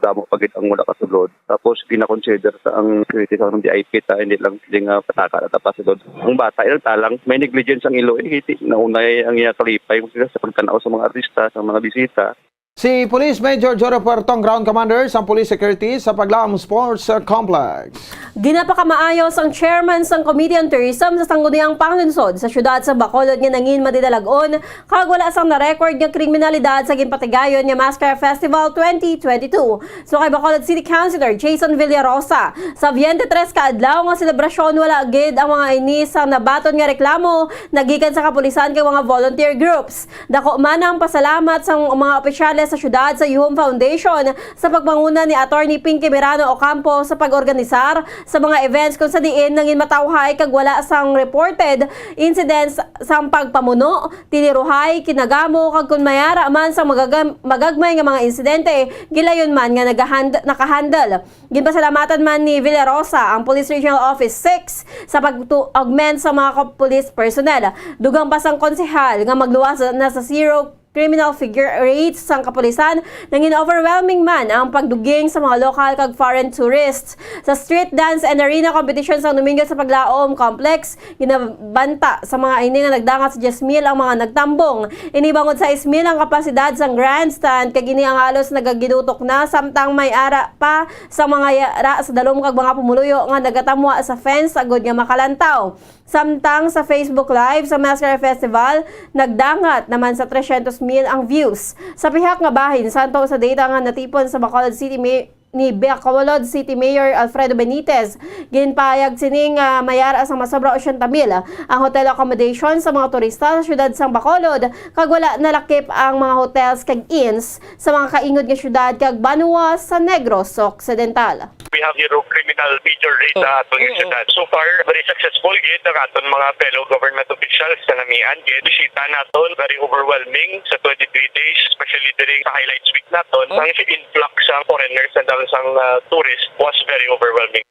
damo pa gid ang wala kasulod. Tapos, gina-consider ta ang security sa V I P ta, hindi lang pwede nga pataka na ta pasulod. Ang bata, ilang talang, may negligence ang iloy, eh, ti-, naunay ang iya kalipay, kung sila sa pagtan-aw sa mga artista, sa mga bisita. Si Police Major Joro Puertong, Ground Commander sa Police Security sa Paglaom Sports Complex. Ginapakamaayos ang chairman sang Committee on Tourism sa Sangguniang Panglungsod sa siyudad sa Bacolod nga nangin madinalag-on kag wala sang na-record nga kriminalidad sa ginpatigayon nga Maskara Festival twenty twenty-two. So kay Bacolod City Councilor Jason Villarosa, sa twenty-three ka adlaw nga selebrasyon, wala gid ang mga ini sang nabaton nga reklamo nagikan sa kapulisan kag mga volunteer groups. Dako man ang pasalamat sang mga opisyales sa syudad sa Yuhom Foundation sa pagpanguna ni Attorney Pinky Merano Ocampo sa pag-organisar sa mga events kung sa diin nangin matawhay kag wala sang reported incidents sang pagpamuno, tiniruhay, kinagamo, kag kun may ara man sang magagam-, magagmay nga mga insidente, gilayon man nga nagahand-, nakahandle. Ginpasalamatan man ni Villarosa ang Police Regional Office six sa pag-augment sa mga ka-, police personnel. Dugang pa sang konsehal nga magluwas na sa zero criminal figure rates sang kapulisan, nangin overwhelming man ang pagduging sa mga lokal kag foreign tourists. Sa street dance and arena competition sa Domingo sa Paglaom Complex, ginabanta sa mga ini nga nagdangat sa diyes mil ang mga nagtambong. Ini bangod sa sais mil ang kapasidad sang grandstand, kag ini ang halos nagaginutok na, samtang may ara pa sa mga yara sa dalom kag mga pumuluyo nga nagatamwa sa fence agud nga makalantaw. Samtang sa Facebook Live sa Maskara Festival, nagdangat naman sa tresyentos mil ang views. Sa pihak nga bahin, santo sa data nga natipon sa Bacolod City May-, ni Bacolod City Mayor Alfredo Benitez, ginpahayag sini nga may ara sang masobra otsenta mil ang hotel accommodation sa mga turista sa siyudad sang Bacolod, kag wala nalakip ang mga hotels kag inns sa mga kaingod nga siyudad kag banwa sa Negros Occidental. We have zero criminal major rate sa aton nga syudad. So far, very successful gid ang aton mga fellow government officials sa namian gid. Bisita naton, very overwhelming sa twenty-three days, especially during sa highlights week naton. Ang influx sa foreigners and ang sang, ah, tourist was very overwhelming.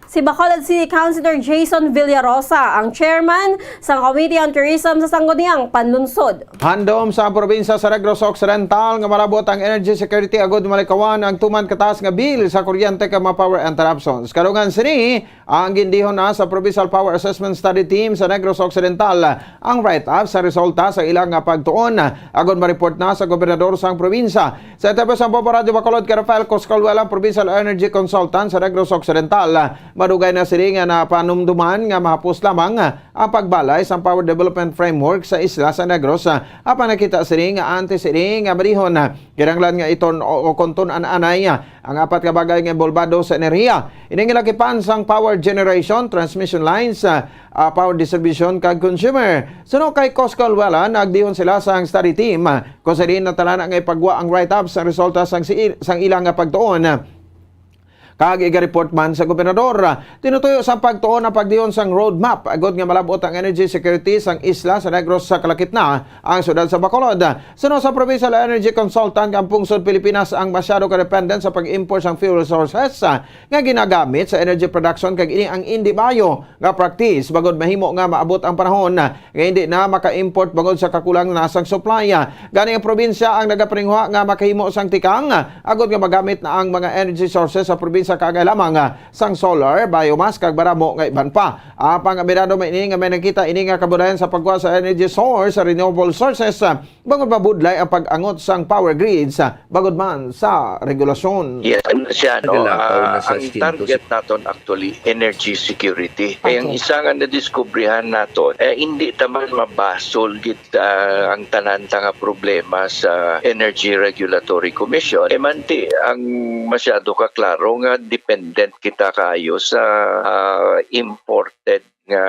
Si Bacolod City Councilor Jason Villarosa ang chairman sang Committee on Tourism sa sangguniang panlunsod. Handom sa probinsya sa Negros Occidental nga malabot ang energy security agud malikawan ang tuman kataas nga bill sa kuryente kag mga power interruptions. Karungan sini ang gindihon na sa Provincial Power Assessment Study Team sa Negros Occidental ang write-up sa resulta sa ila nga pagtuon agud ma-report na sa gobernador sang probinsya. Sa interview sa Bombo Radyo Bacolod kay Rafael Coscaluela, Provincial Energy Consultant sa Negros Occidental, madugay na sini nga napanumduman nga mahapos lamang ang pagbalay sang Power Development Framework sa isla sa Negros. Apan nakita sini nga antes sini nga madihon, kinahanglan nga iton o, o kon tun-an anay ang apat ka bagay nga inbolbado sa enerhiya. Ini nga lakipan sang power generation, transmission lines, ah, power distribution kag consumer. Suno kay Coscaluela, nagdihon sila sang study team, ah, kung sa diin na talana nga ipagwa ang write-up sang resulta sang, si, sang ilang nga pagtuon. Kag iga-report man sa gobernador, tinutuyo sang pagtuon ang pagdihon sang roadmap agud nga malabot ang energy security sang isla sa Negros sa kalakip na ang siyudad sa Bacolod. Suno sa Provincial Energy Consultant, ang pungsod Pilipinas ang masyado ka dependent sa pag-import sang fuel sources, ah, nga ginagamit sa energy production, kag ini ang indi maayo nga practice bangod mahimo nga maabot ang panahon nga indi na maka-import bangod sa kakulang na sang supply. Gani ang probinsya ang nagapaninguha nga makahimo sang tikang agud nga magamit na ang mga energy sources sa probinsya, kaangay lamang sang solar, biomass, kag maramo nga iban pa. Apang aminado man ini nga may nakita ini nga kabudayan sa pagkuha sa energy source sa renewable sources, ah, bangod mabudlay ang pag-angot sang power grids, ah, bangod man sa regulasyon. Yes, ano siya, no? Nagalakaw Ah, na sa ang target naton actually, energy security. Kaya ang Okay. isa nga nadiskubrihan naton, eh, hindi ta man mabasol gid, ah, ang tanan ta nga problema sa Energy Regulatory Commission. Eh, manti, ang masyado ka klaro nga dependent kita kaayo sa, ah, imported nga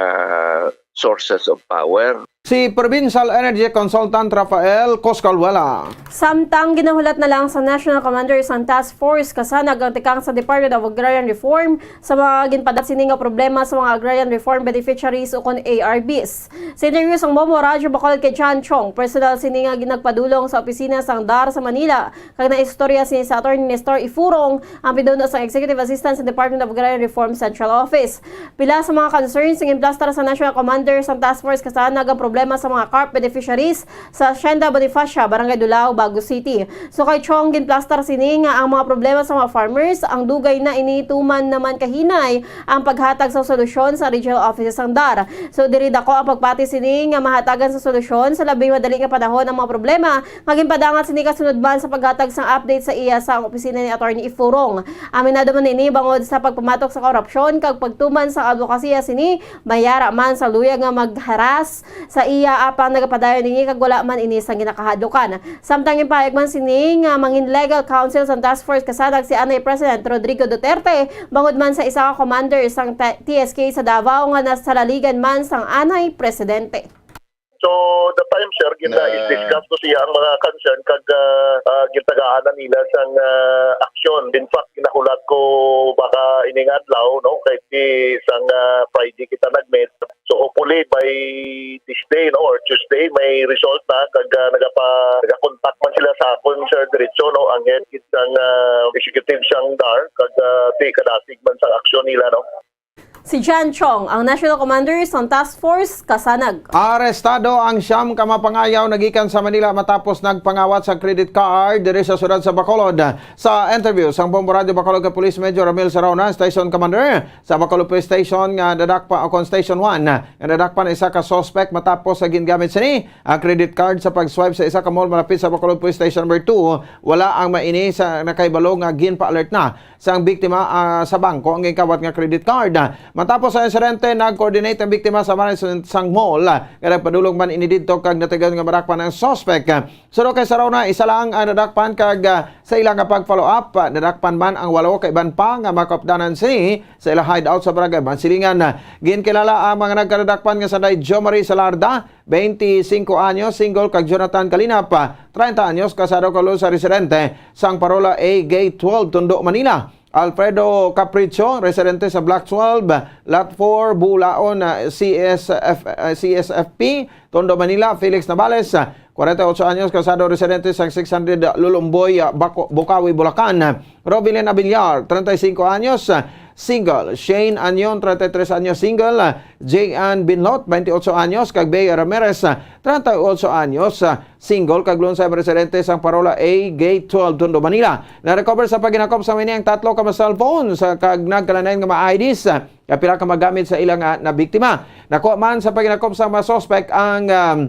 sources of power. Si Provincial Energy Consultant Rafael Coscaluela. Samtang ginahulat na lang sa National Commander sang Task Force Kasanag ang tikang sa Department of Agrarian Reform sa mga ginpadala sini nga problema sa mga agrarian reform beneficiaries ukon A R Bs. Sa interview sang Bombo Radyo Bacolod kay John Chong, personal sini nga nagpadulong sa opisina sang DAR sa Manila, kag naistorya sini sa Attorney Nestor Ifurong, ang pinuno sang Executive Assistant sa Department of Agrarian Reform Central Office. Pila sa mga concerns nga ginplastar sa National Commander sang Task Force Kasanag ang problema sa mga CARP beneficiaries sa Hacienda Bonifacia, Barangay Dulao, Bago City. So kay Chong, ginplastar sini nga ang mga problema sa mga farmers, ang dugay na ini tuman naman kahinay ang paghatag sa solusyon sa regional offices sang DAR. So diri dako ang pagpati sini nga mahatagan sa solusyon sa labi madali nga panahon ang mga problema nga ginpadangat sini kasunod man sa paghatag sang update sa iya sa opisina ni Attorney Ifurong. Aminado man ini bangod sa pagpamatok sa korupsyon kag pagtuman sa advokasya sini, may ara man sa luyag nga magharas sa iya apang nagapadayon ini kag wala man ini sang ginakahadlukan. Samtang ginpahayag man sini nga mangin legal counsel sang Task Force Kasanag si anay President Rodrigo Duterte bangod man sa isa ka commander sang ta-, T S K sa Davao nga nasalaligan man sang anay presidente. So, The time, sir, gina-discuss ko siya ang mga concern kag, ah, ah, gitagaan na nila sang, ah, aksyon. In fact, ginahulat ko baka ining adlaw, no, kay ti sang, ah, Friday kita nag-meet. So hopefully by this day, no, or Tuesday, may result na kag, ah, nagapa-, nagakontak man sila sa akon, sir, diretso, no, ang head gid sang, ah, executive sang DAR kag, ah, ti kadasig man sang aksyon nila, no. Si Jan Chong ang National Commander sang Task Force Kasanag. Arestado ang siyam ka mapangayaw nagikan sa Manila matapos nagpangawat sa credit card diri sa siyudad sa Bacolod. Sa interview sang Bombo Radyo Bacolod kay Police Major Ramil Sarauna, Station Commander sa Bacolod Police Station nga nadakpa o kon Station one, nga nadakpan isa ka suspect matapos sa gingamit sini ang credit card sa pag-swipe sa isa ka mall malapit sa Bacolod Police Station number two. Wala ang maini sa nakahibalo nga ginpa-alert na sang biktima, ah, sa bangko ang ginkawat nga credit card. Matapos sa insidente, nag-coordinate ang biktima sa management sang mall, ah, nga nagpadulong man ini didto kag natigayon nga madakpan ang suspect. Suno kay Sarauna, isa lang ang nadakpan kag, ah, sa ila nga pag-follow up, ah, nadakpan man ang walo ka iban pa nga makapdanan sini sa ila hideout sa Barangay Bansilingan. Ginkilala ang mga nagkadadakpan nga sanday Jomari Salarda, twenty-cinco anyos, single, kag Jonathan Kalinap, treinta anyos, kasado kag usa residente sang Parola A, Gate twelve, Tondo, Manila. Alfredo Capricho, residente sa Block twelve, Lot four, Bulaon, ah, C S F, ah, C S F P, Tondo, Manila. Felix Navales, ah, kwarenta y otso anyos, kasado, residente sa six hundred Lulumboy, ah, Baco-, Bukawi, Bulacan. Robilin Abiliar, treinta y cinco anyos, ah, single. Shane Anyon, treinta y tres anyos, single. J Ann Binlot, twenty-ocho anyos, kag Bea Ramirez, treinta y ocho anyos, single, kag lunsay residente sang Parola A, Gate twelve, Tondo, Manila. Na-recover sa paghinakop sa mini ang tatlo ka mga cellphones, ah, kag nagkalain-lain nga mga I Ds, ah, kag pila ka magamit sa ila nga nabiktima. Nakuha man sa paghinakop sa mga suspect ang, um,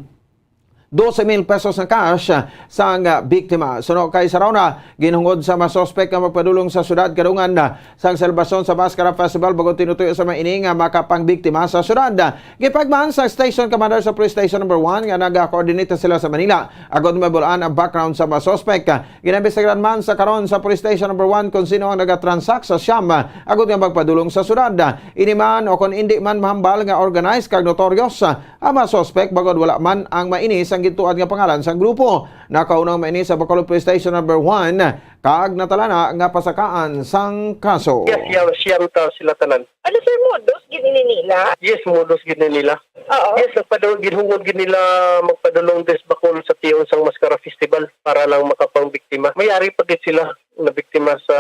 dose mil pesos nga cash, ah, sang, ah, biktima. Suno kay Sarauna, ginhungod sa mga suspect nga magpadulong sa siyudad kadungan, ah, sang selebrasyon sa Mascara Festival bag-o tinutuyo sa mga ini nga makapangbiktima sa siyudad. Gipahayag man sa Station Commander sa Police Station Number One nga naga-coordinate na sila sa Manila agod mabul-an ang background sa mga suspect. Ginaimbestigaran man sa karon sa Police Station Number One kung sino ang nagatransact sa siyam agod nga magpadulong sa siyudad. Ini man o kon indi man mahambal nga organized kag notorious ang mga suspect bag-o wala man ang maini sang gintuad nga pangalan sang grupo. Nakauna ang maini sa Bacolod Police Station Number One kag natalana nga pasakaan sang kaso. Yes, siyam, siyam ta sila tanan. Ano, sir, modus gid ini nila? Yes, modus gid ni nila. Oo. Yes, nagpadulong, ginhungod gid nila magpadulong des Bacolod sa tiong sang Mascara Festival para lang makapangbiktima. May ari pa gid sila nabiktima sa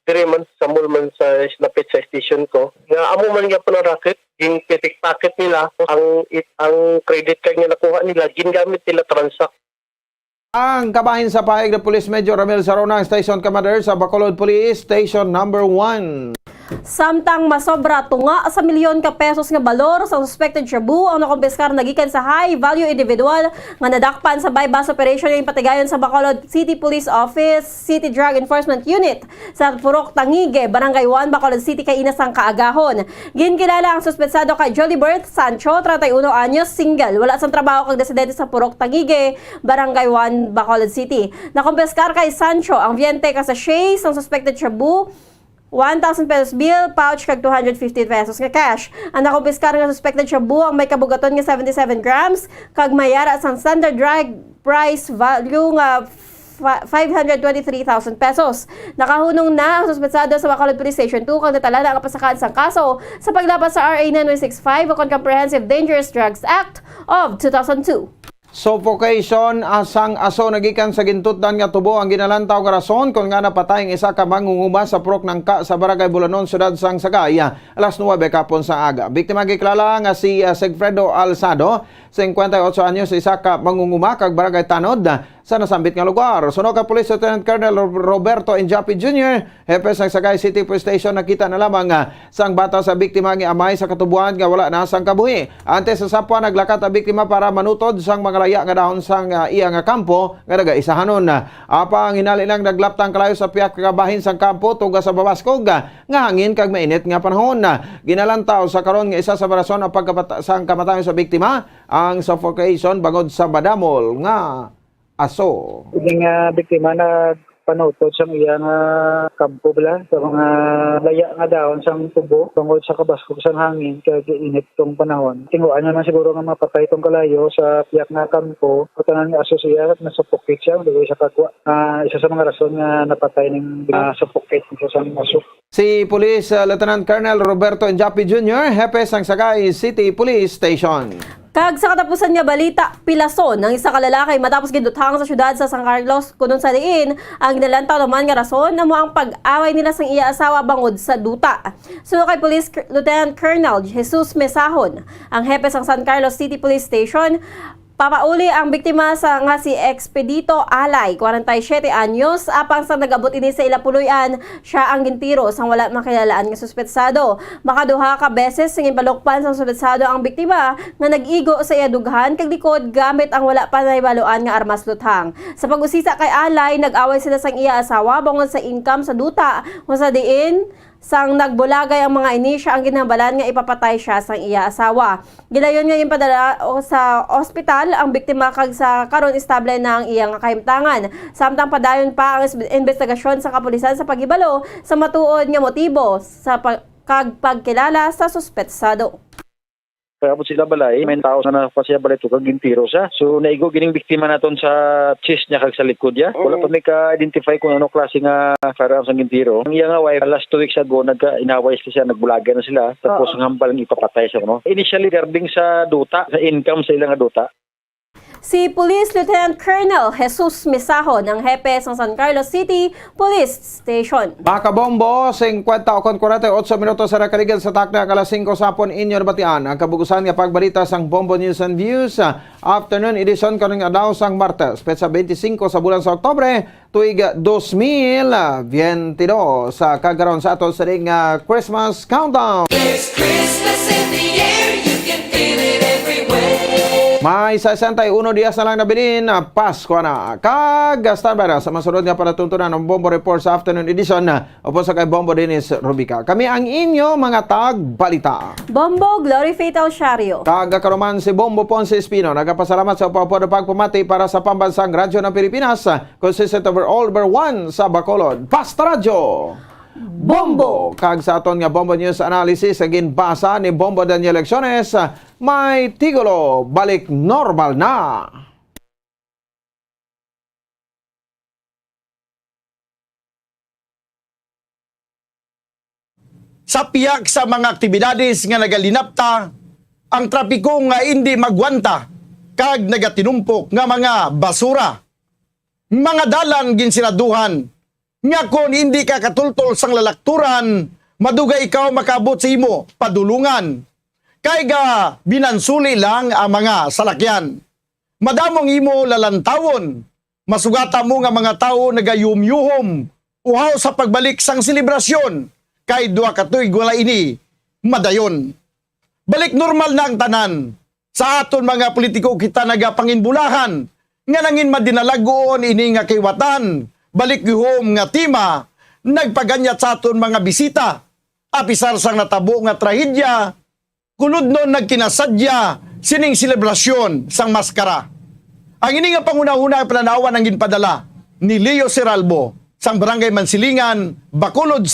dire man sa mall man sa lapit sa station ko. Nga amo man gyapon ang racket, ginpickpocket nila ang it, ang credit card nga nakuha nila, gingamit nila transact. Ang kabahin sa pahayag ni Police Major Ramil Sarona, ang Station Commander sa Bacolod Police Station Number One. Samtang masobra tunga sa milyon ka pesos nga balor sa suspected shabu ang nakumpiskar na gikan sa high value individual nga nadakpan sa buy-bust operation nga ginpatigayon sa Bacolod City Police Office, City Drug Enforcement Unit sa Purok Tangigue, Barangay one, Bacolod City, kaina sang kaagahon. Ginkilala ang suspetsado kay Jolibert Sancho, treinta y uno anyos, single, wala sang trabaho kag residente sa Purok Tangigue, Barangay one, Bacolod City. Nakumpiskar kay Sancho ang twenty ka sachet sang suspected shabu, one thousand pesos bill, pouch, kag two hundred fifty pesos nga cash. Ang nakumpiskar nga suspected shabu ang may kabugaton nga seventy-seven grams kag may yara sang standard drug price value nga fa-, five hundred twenty-three thousand pesos. Nakahunong na ang suspetsado sa Bacolod Police Station two kag natalana ang pasakaan sang kaso sa paglapas sa R A nine one six five o kon Comprehensive Dangerous Drugs Act of two thousand two. Suffocation sang aso nagikan sa gintutdan nga tubo ang ginalantaw nga rason kon ngaa napatay ang isa ka mangunguma sa Purok Nangka sa Barangay Bulanon, Siyudad sang Sagay, alas nuwebe kahapon sa aga. Biktima gikilala nga si, ah, Sigfredo Alzado, singkwenta y otso anyos, isa ka mangunguma kag barangay tanod sa nasambit nga lugar. Suno kay Police Lieutenant Colonel Ro-, Roberto Injapi Junior, hepe sang Sagay City Police Station, nakita na lamang, ah, sang bata sa biktima nga amay sa katuboan nga wala na sang kabuhi. Antes sa sapwan, naglakat ang biktima para manutod sang mga laya nga dahon sang, ah, iya nga kampo nga nagaisahanon. Apang hinali lang naglaptang kalayo sa pihak nga bahin sang kampo, tuga sa mabaskog, ah, nga hangin kag mainit nga panahon. Ginalantaw sa karon nga isa sa rason ang pagkapata-, sang kamatayon sa biktima ang suffocation bangod sa madamol nga aso. Ini nga biktima na Panutod sang iya nga kampo bala, sa mga laya nga dahon sang tubo, tungod sa kabaskog sang hangin kag init tong panahon. Tinguan na man siguro nga mapatay tong kalayo sa piyak nga kampo, o tanan nga aso siya, nasuffocate siya, dili sa kagwa. Ah, isa sa mga rason nga napatay ning, ah, suffocate sa sang aso. Si Police, ah, Lieutenant Colonel Roberto Injapi Junior, hepe sang Sagay City Police Station. Kag sa katapusan nga balita, pilason ang isa ka lalaki matapos ginduthang sa siyudad sa San Carlos, kunon sa diin ang ginalantaw naman nga rason amo ang pag-away nila sang iya asawa bangod sa duta. Suno kay Police Col-, Lieutenant Colonel Jesus Mesahon, ang hepe sang San Carlos City Police Station, papauli ang biktima sa, nga si Expedito Alay, kwarenta y siyete anyos, apang sa nag-abot ini sa ila puloy-an, siya ang gintiro sang wala makilalaan nga suspetsado. Makaduha ka beses nga ginpalukpan sang suspetsado ang biktima nga nag-igo sa iya dughan kag likod gamit ang wala pa nahibaluan nga armas luthang. Sa pag-usisa kay Alay, nag-away sila sang iya asawa bangod sa income sa duta, kung sa diin sang nagbulagay ang mga ini, siya ang ginhambalan nga ipapatay siya sang iya asawa. Gilayon nga ginpadala o sa ospital ang biktima kag sa karon estable na ang iya nga kahimtangan. Samtang padayon pa ang is-, imbestigasyon sa kapulisan sa paghibalo sa matuod nga motibo sa pa-, kag pagkilala sa suspetsado. Pag-abot sila balay, may tao na nagpasiya balay to kag gintiro siya. So, naigo gining biktima naton sa chest niya kag sa likod niya. Wala pa mi ka-identify kung ano klase nga firearms ang gintiro. Ang iya nga wife, last two weeks ago, nagka-inaway sila, nagbulagay na sila. Tapos, ang hambal nga ipapatay siya, no? Initially, regarding sa duta, sa income sa ila nga duta. Si Police Lieutenant Colonel Jesus Mesahon, ang hepe sa San Carlos City Police Station. Mga kabombo, singkwenta o kon kwarenta y otso minutos sa nakaligan sa takna, alas singko sa hapon, inyo nabatian ang kabugusan nga pagbalita sang Bombo News and Views, ah, afternoon edition karon nga adlaw sang Martes, petsa twenty-five sa bulan sa Oktubre, tuig dos mil veintidós. Sa kagaron sa aton sa ring, ah, Christmas countdown. There's Christmas in the air, you can feel it everywhere. May sesenta y uno dias na lang nabilin, ah, Pasko na. Kag standby na sa masunod nga palatuntunan ang Bombo Report sa afternoon edition, ah, upod sa kay Bombo Dennis Rubica. Kami ang inyo mga tagbalita. Bombo Glory Fatal Shario. Kag ako naman si Bombo Ponce Espino, nagapasalamat sa upod pagpamati para sa Pambansang Radyo ng Pilipinas, consistent over all, number one sa Bacolod. Basta Radyo! Bombo! Kag sa aton nga Bombo News Analysis, ang ginbasa ni Bombo Daniel Lecciones, may titulo, Balik Normal Na. Sa pihak sa mga aktibidades nga nagalinapta, ang trapiko nga indi magwanta kag nagatinumpok nga mga basura, mga dalan ginsiraduhan, nga kon indi ka katultol sang lalakturan, madugay ikaw makaabot sa imo padulungan, kay ga binansuli lang ang mga salakyan. Madamo ang imo lalantawon. Masugata mo nga mga tawo nagayuhom-yuhom uhaw sa pagbalik sang selebrasyon, kay duha ka tuig wala ini madayon. Balik normal na ang tanan. Sa aton mga politiko, kita nagapanginbulahan nga nangin madinalag-on ini nga kaiwatan. Balik gihom nga tema nagpaganyat sa aton mga bisita. Apisar sang natabo nga trahedya, kulodnon nagkinasadya sining selebrasyon sang maskara. Ang ini nga panghunahuna nga panan-awan ang ginpadala ni Leo Seralbo sang Barangay Mansilingan, Bacolod.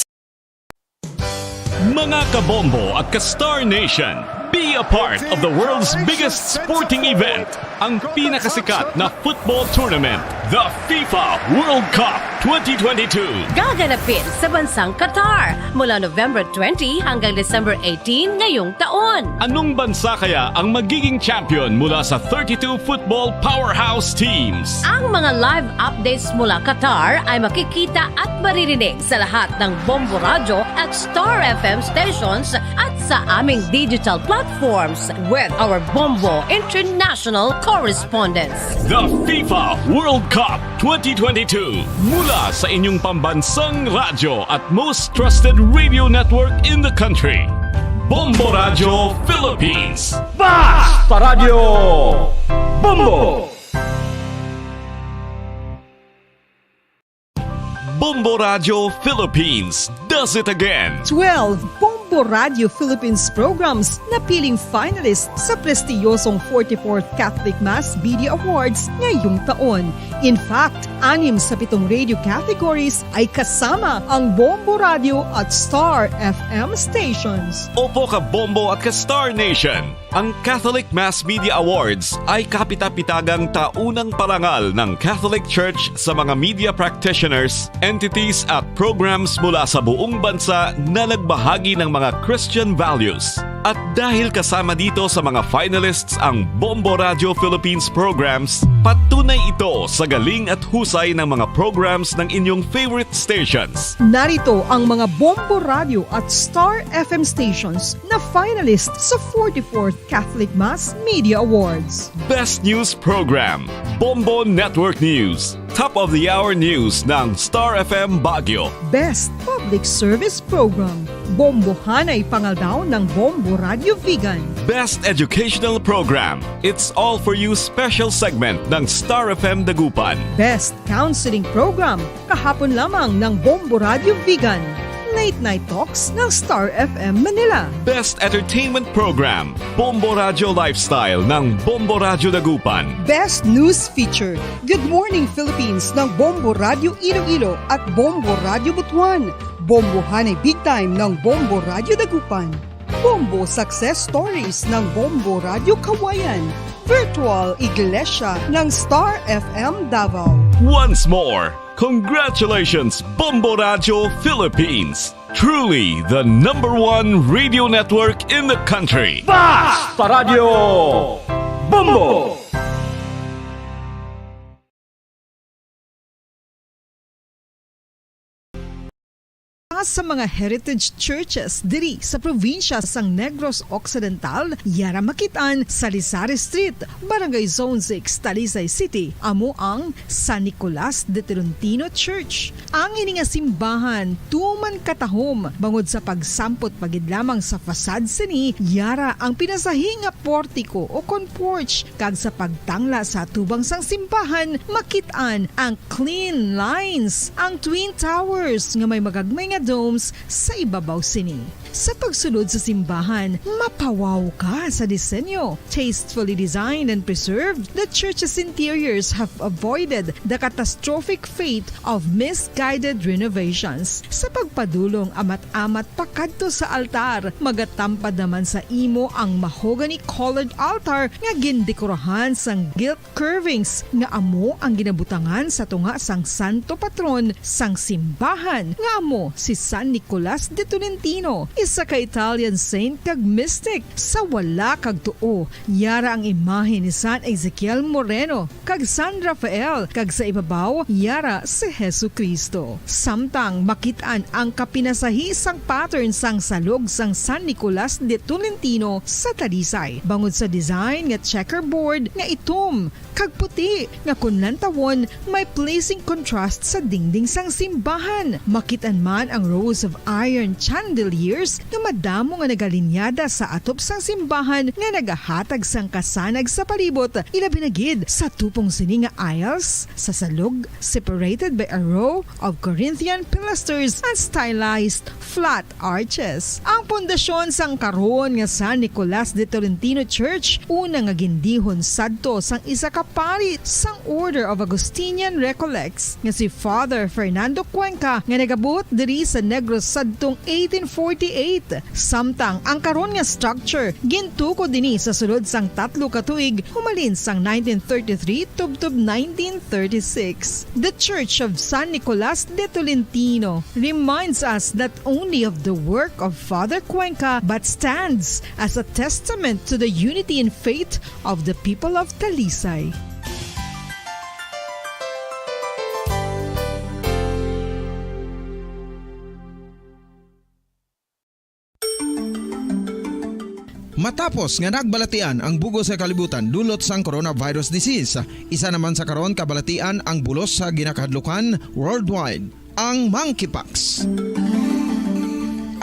Mga kabombo at ka-Star Nation, be a part of the world's biggest sporting event, ang pinakasikat na football tournament, the FIFA World Cup twenty twenty-two. Gaganapin sa bansang Qatar mula November twenty hanggang December eighteen ngayong taon. Anong bansa kaya ang magiging champion mula sa thirty-two football powerhouse teams? Ang mga live updates mula Qatar ay makikita at maririnig sa lahat ng Bombo Radyo at Star F M stations at sa aming digital platforms with our Bombo International correspondents. The FIFA World Cup twenty twenty-two, mula sa inyong pambansang radyo at most trusted radio network in the country, Bombo Radyo Philippines. Basta Radyo Bombo! Bombo Radyo Philippines does it again. Twelve Bombo Bombo Radio Philippines programs napiling finalist sa prestiyosong forty-fourth Catholic Mass Media Awards ngayong taon. In fact, anim sa pitong radio categories ay kasama ang Bombo Radio at Star F M stations. Opo ka Bombo at ka Star Nation. Ang Catholic Mass Media Awards ay kapita-pitagang taunang parangal ng Catholic Church sa mga media practitioners, entities at programs mula sa buong bansa na nagbahagi ng mga Christian values. At dahil kasama dito sa mga finalists ang Bombo Radio Philippines programs, patunay ito sa galing at husay ng mga programs ng inyong favorite stations. Narito ang mga Bombo Radio at Star F M stations na finalist sa forty-fourth Catholic Mass Media Awards. Best News Program, Bombo Network News. Top of the Hour News ng Star F M Baguio. Best Public Service Program, Bombohanay Pangaldaw ng Bombo Radio Vigan. Best Educational Program, It's All For You Special Segment ng Star F M Dagupan. Best Counseling Program, Kahapon Lamang ng Bombo Radio Vigan. Late Night Talks ng Star F M Manila. Best Entertainment Program, Bombo Radio Lifestyle ng Bombo Radio Dagupan. Best News Feature, Good Morning Philippines ng Bombo Radio Iloilo at Bombo Radio Butuan. Bombohanay Big Time ng Bombo Radio Dagupan. Bombo Success Stories ng Bombo Radio Kawayan. Virtual Iglesia ng Star F M Davao. Once more, congratulations, Bombo Radio Philippines. Truly the number one radio network in the country. Basta Radio Bombo! Sa mga heritage churches diri sa probinsya sang Negros Occidental, yara makit-an sa Lisari Street, Barangay Zone six, Talisay City, amo ang San Nicolas de Tolentino Church. Ang ini nga simbahan tuman katahom bangod sa pagsampot pa gid lamang sa facade sini, yara ang pinasahi nga portiko o kon porch, kag sa pagtangla sa atubang sang simbahan, makit-an ang clean lines, ang twin towers nga may magagmay nga domes sa ibabaw sini. Sa pagsulod sa simbahan, mapawaw ka sa disenyo. Tastefully designed and preserved, the church's interiors have avoided the catastrophic fate of misguided renovations. Sa pagpadulong amat-amat pakadto sa altar, magatampad naman sa imo ang mahogany-colored altar nga gindekorahan sang gilt curvings nga amo ang ginabutangan sa tunga sang santo patron sang simbahan, nga amo si San Nicolas de Tolentino, isa ka Italian saint kag mystic. Sa wala kag tuo, yara ang imahe ni San Ezekiel Moreno kag San Rafael, kag sa ibabaw, yara si Jesu-Cristo. Samtang makit-an ang kapinasahi sang pattern sang salog sang San Nicolas de Tolentino sa Talisay, bangod sa design nga checkerboard nga itom kag puti, nga kon lantawon, may pleasing contrast sa dingding sang simbahan. Makit-an man ang rows of iron chandeliers nga madamo nga nagalinyada sa atop sang simbahan nga nagahatag sang kasanag sa palibot, ilabi na gid sa tupong sini nga aisles sa salog, separated by a row of Corinthian pilasters and stylized flat arches. Ang pundasyon sang karon nga San Nicolas de Tolentino Church, una nga gindihon sadto sang isa ka pari sang Order of Augustinian Recollects nga si Father Fernando Cuenca, nga nagabuot diri sa Negros sadtong eighteen forty-eight. Samtang ang karon nga structure gintukod ini sa sulod sang tatlo ka tuig, humalin sang nineteen thirty-three tubtob nineteen thirty-six. The Church of San Nicolas de Tolentino reminds us not only of the work of Father Cuenca, but stands as a testament to the unity in faith of the people of Talisay. Matapos nga nagbalatian ang bug-os nga kalibutan dulot sang coronavirus disease, isa naman sa karon kabalatian ang bulos sa ginakahadlukan worldwide, ang monkeypox.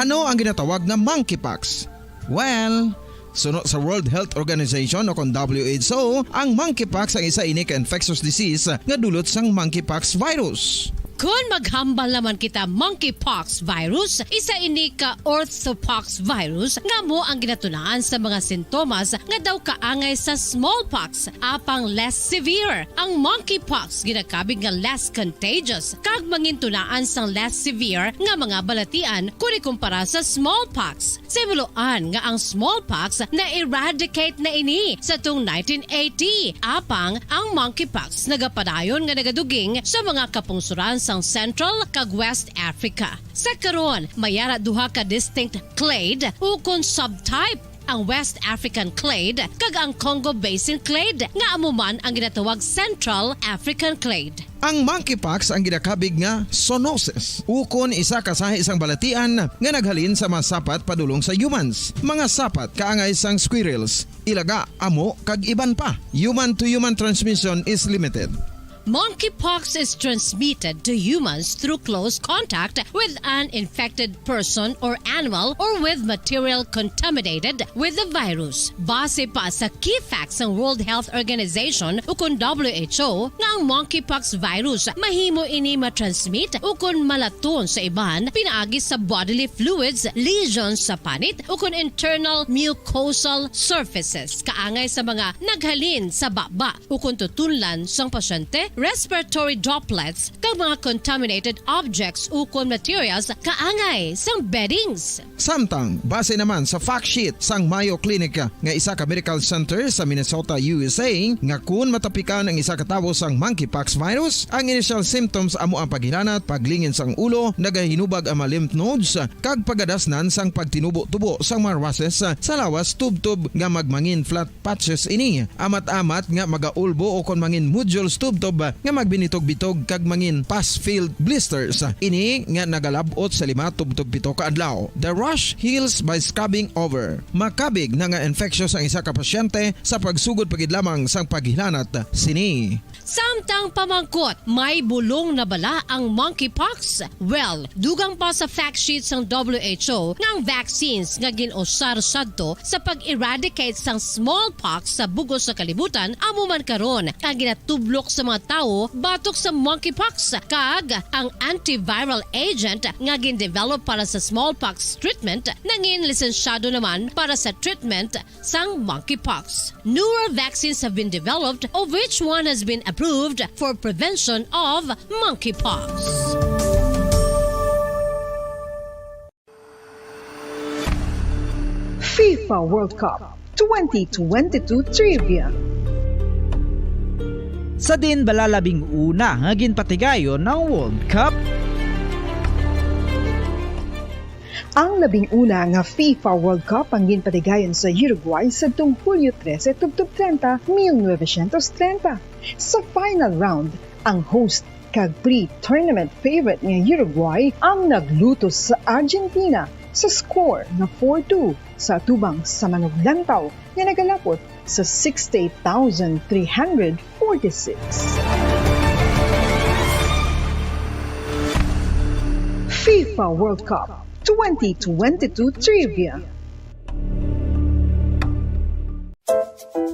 Ano ang ginatawag nga monkeypox? Well, suno sa World Health Organization o kon W H O, ang monkeypox ang isa ini ka infectious disease nga dulot sang monkeypox virus. Kon maghambal naman kita monkeypox virus, isa ini ka orthopox virus nga amo ang ginatunaan sa mga sintomas nga daw kaangay sa smallpox, apang less severe. Ang monkeypox ginakabig nga less contagious kag mangintunaan sang less severe nga mga balatian kon ikumpara sa smallpox. Sa himuloan nga ang smallpox na-eradicate na ini sa tung nineteen eighty, apang ang monkeypox nagapadayon nga nagaduging sa mga kapungsuran sang Central kag West Africa. Sa karon, may ara duha ka distinct clade ukon subtype, ang West African clade kag ang Congo Basin clade, nga amo man ang ginatawag Central African clade. Ang monkeypox ang ginakabig nga zoonosis, ukon isa ka sahi sang balatian nga naghalin sa mga sapat padulong sa humans, mga sapat kaangay sang squirrels, ilaga, amo, kag iban pa. Human-to-human transmission is limited. Monkeypox is transmitted to humans through close contact with an infected person or animal or with material contaminated with the virus. Base pa sa key facts sang World Health Organization ukon W H O, nga ang monkeypox virus mahimo ini matransmit ukon malaton sa iban pinaagi sa bodily fluids, lesions sa panit, ukon internal mucosal surfaces kaangay sa mga naghalin sa baba ukon tutunlan sang pasyente, respiratory droplets, kag mga contaminated objects ukon materials kaangay sang beddings. Samtang, base naman sa fact sheet sang Mayo Clinic nga isa ka medical center sa Minnesota, U S A, nga kun matapikan ang isa ka tawo sang monkeypox virus, ang initial symptoms amo ang paghilanat, paglingin sang ulo, nagahinubag ang mga lymph nodes, kag pagadasnan sang pagtinubo-tubo sang mga rushes sa lawas tubtob nga magmangin flat patches ini. Amat-amat nga magaulbo ukon mangin nodules tubtob nga magbinitog-bitog kag mangin pus-filled blisters. Ini nga nagalab-ot sa lima tubtob pito ka adlaw. The rash heals by scabbing over. Makabig na nga infectious ang isa ka pasyente sa pagsugod pa gid lamang sang paghilanat sini. Samtang pamangkot, may bulong na bala ang monkeypox? Well, dugang pa sa fact sheet sang W H O nga ang vaccines nga gin-usar sadto sa pag-eradicate sang smallpox sa bug-os nga kalibutan amo man karon ang ginatublok sa mga tawo batok sa monkeypox, kag ang antiviral agent nga gin-develop para sa smallpox treatment nangin lisensyado naman para sa treatment sang monkeypox. Newer vaccines have been developed, of which one has been approved for prevention of monkeypox. FIFA World Cup twenty twenty-two Trivia. Sa diin bala labing una nga ginpatigayon ang World Cup? Ang labing una nga FIFA World Cup ang ginpatigayon sa Uruguay sadtong Hulyo trese tubtob trenta, mil novecientos trenta. Sa final round, ang host kag pre-tournament favorite nga Uruguay ang naglutos sa Argentina sa score nga four two sa atubang sa manuglantaw nga nagalapot sa sixty-eight thousand three hundred forty-six. FIFA World Cup twenty twenty-two Trivia.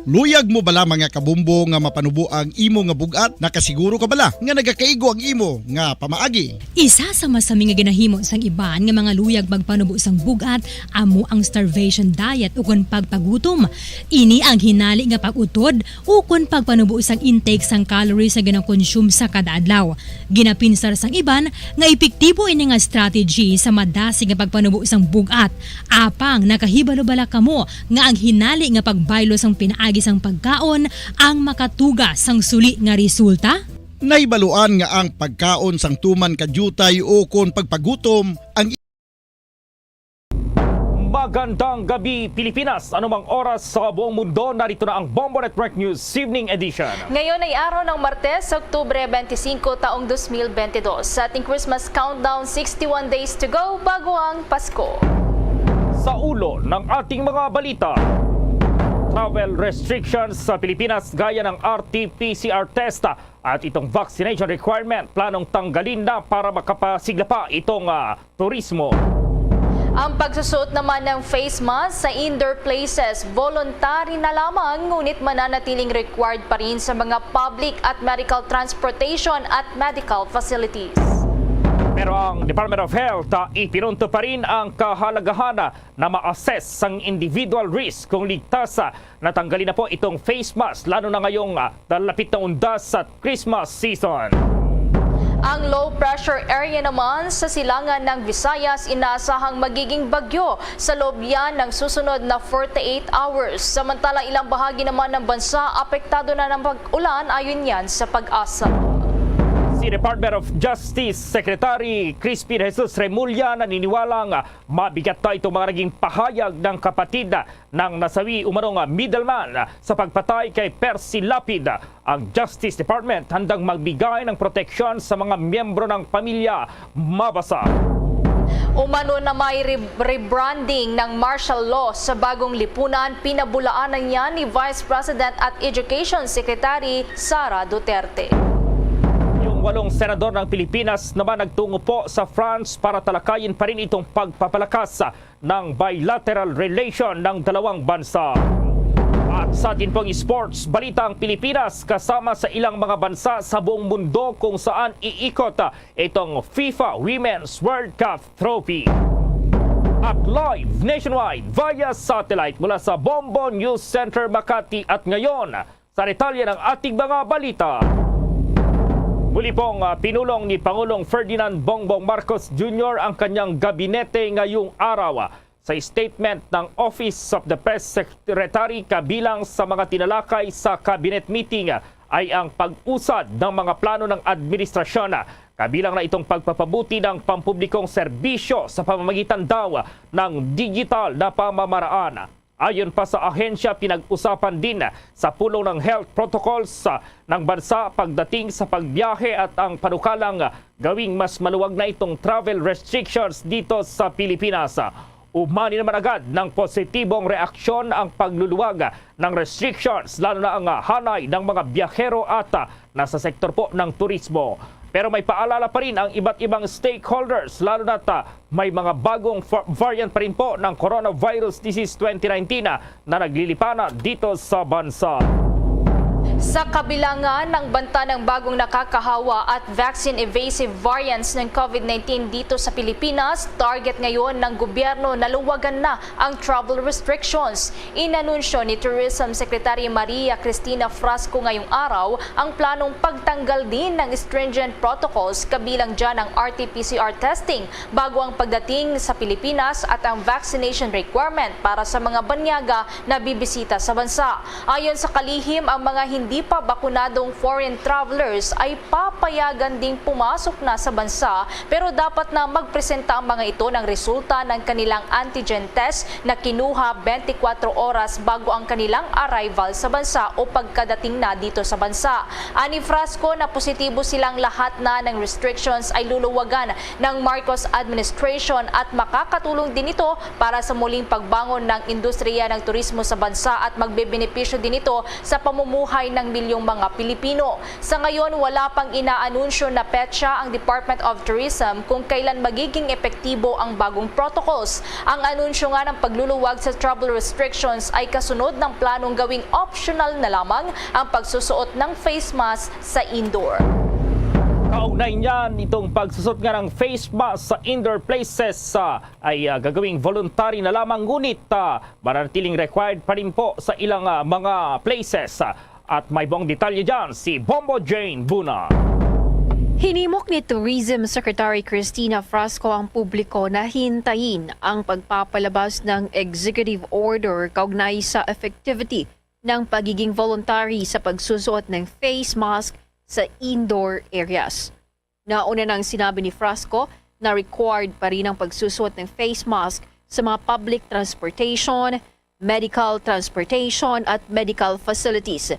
Luyag mo bala, mga kabumbo, nga mapanubo ang imo nga bug-at? Nakasiguro ka bala nga nagakaigo ang imo nga pamaagi? Isa sa masami nga ginahimo sang iban nga mga luyag magpanubo sang bug-at amo ang starvation diet ukon pagpagutom. Ini ang hinali nga pag-utod ukon pagpanubo sang intake sang calories nga ginakonsume sa kada adlaw. Ginapinsar sang iban nga epektibo ini nga strategy sa madasig nga pagpanubo sang bug-at. Apang nakahibalo bala kamo nga ang hinali nga pagbaylo sang pinaagi sang pagkaon ang makatuga sang suli nga resulta? Nahibaluan nga ang pagkaon sang tuman ka diutay ukon pagpagutom ang Magandang gabi, Pilipinas! Anumang oras sa buong mundo, narito na ang Bombo Network News Evening Edition. Ngayon ay araw ng Martes, Oktubre twenty-five, taong twenty twenty-two. Sa ating Christmas countdown, sixty-one days to go bago ang Pasko. Sa ulo ng ating mga balita, travel restrictions sa Pilipinas gaya ng R T P C R test at itong vaccination requirement planong tanggalin na para makapasigla pa itong, ah, turismo. Ang pagsusuot naman ng face mask sa indoor places, voluntary na lamang, ngunit mananatiling required pa rin sa mga public at medical transportation at medical facilities. Pero ang Department of Health, ah, ipinunto pa rin ang kahalagahan, ah, na ma-assess ang individual risk kung ligtas, ah, natanggalin na po itong face mask, lalo na ngayong, ah, nalapit na undas sa Christmas season. Ang low pressure area naman sa silangan ng Visayas inaasahang magiging bagyo sa loob yan ng susunod na forty-eight hours. Samantala, ilang bahagi naman ng bansa apektado na ng pag-ulan, ayon yan sa PAGASA. Si Department of Justice Secretary Crispin Jesus Remulla naniniwalang mabigat na itong mga naging pahayag ng kapatid ng nasawi umanong middleman sa pagpatay kay Percy Lapid. Ang Justice Department handang magbigay ng proteksyon sa mga miyembro ng pamilya. Mabasa. Umano na may re- rebranding ng martial law sa bagong lipunan, pinabulaanan niya ni Vice President at Education Secretary Sara Duterte. Yung walong senador ng Pilipinas naman nagtungo po sa France para talakayin pa rin itong pagpapalakas ng bilateral relation ng dalawang bansa. At sa atin pong sports balita, ang Pilipinas kasama sa ilang mga bansa sa buong mundo kung saan iikot itong FIFA Women's World Cup Trophy. At live nationwide via satellite mula sa Bombo News Center Makati at ngayon, sa detalye ng ating mga balita. Muli pong, ah, pinulong ni Pangulong Ferdinand Bongbong Marcos Junior ang kanyang gabinete ngayong araw. Sa statement ng Office of the Press Secretary, kabilang sa mga tinalakay sa cabinet meeting ay ang pag-usad ng mga plano ng administrasyon, kabilang na itong pagpapabuti ng pampublikong serbisyo sa pamamagitan daw ng digital na pamamaraan. Ayon pa sa ahensya, pinag-usapan din sa pulong ng health protocols, ah, ng bansa pagdating sa pagbiyahe at ang panukalang gawing mas maluwag na itong travel restrictions dito sa Pilipinas. Umani naman agad ng positibong reaksyon ang pagluluwag ng restrictions, lalo na ang, ah, hanay ng mga biyahero at, ah, nasa sektor po ng turismo. Pero may paalala pa rin ang iba't ibang stakeholders, lalo na't, ah, may mga bagong fa- variant pa rin po ng coronavirus disease twenty nineteen, ah, na naglilipana dito sa bansa. Sa kabilangan ng banta ng bagong nakakahawa at vaccine evasive variants ng COVID nineteen dito sa Pilipinas, target ngayon ng gobyerno na luwagan na ang travel restrictions. Inanunsyo ni Tourism Secretary Maria Cristina Frasco ngayong araw ang planong pagtanggal din ng stringent protocols, kabilang dyan ang R T P C R testing bago ang pagdating sa Pilipinas at ang vaccination requirement para sa mga banyaga na bibisita sa bansa. Ayon sa kalihim, ang mga hindi pa bakunadong foreign travelers ay papayagan ding pumasok na sa bansa, pero dapat na magpresenta ang mga ito ng resulta ng kanilang antigen test na kinuha twenty-four oras bago ang kanilang arrival sa bansa o pagkadating na dito sa bansa. Ani Frasco na positibo silang lahat na ng restrictions ay luluwagan ng Marcos administration at makakatulong din ito para sa muling pagbangon ng industriya ng turismo sa bansa at magbebenepisyo din ito sa pamumuhay ng milyong mga Pilipino. Sa ngayon, wala pang inaanunsyo na petsa ang Department of Tourism kung kailan magiging epektibo ang bagong protocols. Ang anunsyo nga ng pagluluwag sa travel restrictions ay kasunod ng planong gawing optional na lamang ang pagsusuot ng face mask sa indoor. Kaugnay niyan, itong pagsusot nga ng face mask sa indoor places, ah, ay, ah, gagawing voluntary na lamang, ngunit, ah, mananatiling required pa rin po sa ilang, ah, mga places. At may buong detalye dyan si Bombo Jane Buna. Hinimok ni Tourism Secretary Cristina Frasco ang publiko na hintayin ang pagpapalabas ng executive order kaugnay sa effectivity ng pagiging voluntary sa pagsusuot ng face mask sa indoor areas. Nauna nang sinabi ni Frasco na required pa rin ang pagsusuot ng face mask sa mga public transportation, medical transportation at medical facilities.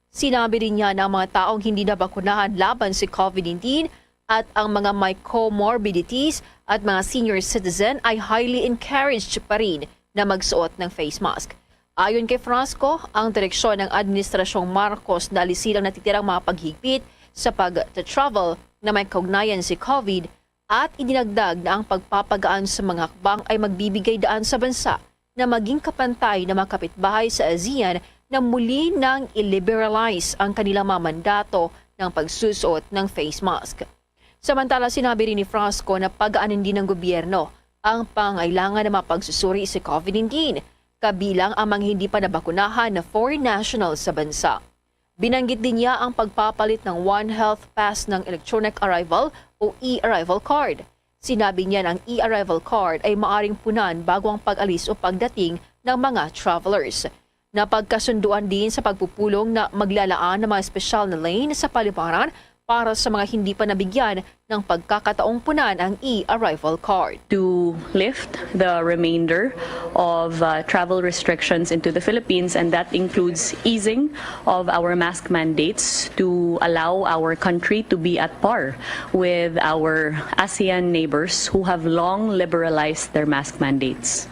Sinabi rin niya na ang mga taong hindi nabakunahan laban sa COVID nineteen at ang mga may comorbidities at mga senior citizen ay highly encouraged pa rin na magsuot ng face mask. Ayon kay Frasco, ang direksyon ng Administrasyong Marcos na alisin ang natitirang mga paghigpit sa pag-travel na may kaugnayan sa COVID At idinagdag na ang pagpapagaan sa mga hakbang ay magbibigay daan sa bansa na maging kapantay na mga kapitbahay sa ASEAN na muli nang i-liberalize ang kanilang mga mandato ng pagsusuot ng face mask. Samantala, sinabi rin ni Frasco na pagaanin din ng gobyerno ang pangailangan ng mga pagsusuri sa COVID nineteen, kabilang ang mga hindi pa nabakunahan na foreign nationals sa bansa. Binanggit din niya ang pagpapalit ng One Health Pass ng Electronic Arrival o e-arrival card. Sinabi niya na ang e-arrival card ay maaring punan bago ang pag-alis o pagdating ng mga travelers. Napagkasunduan din sa pagpupulong na maglalaan ng mga espesyal na lane sa paliparan para sa mga hindi pa nabigyan ng pagkakataong punan ang e-arrival card. To lift the remainder of uh, travel restrictions into the Philippines, and that includes easing of our mask mandates to allow our country to be at par with our ASEAN neighbors who have long liberalized their mask mandates.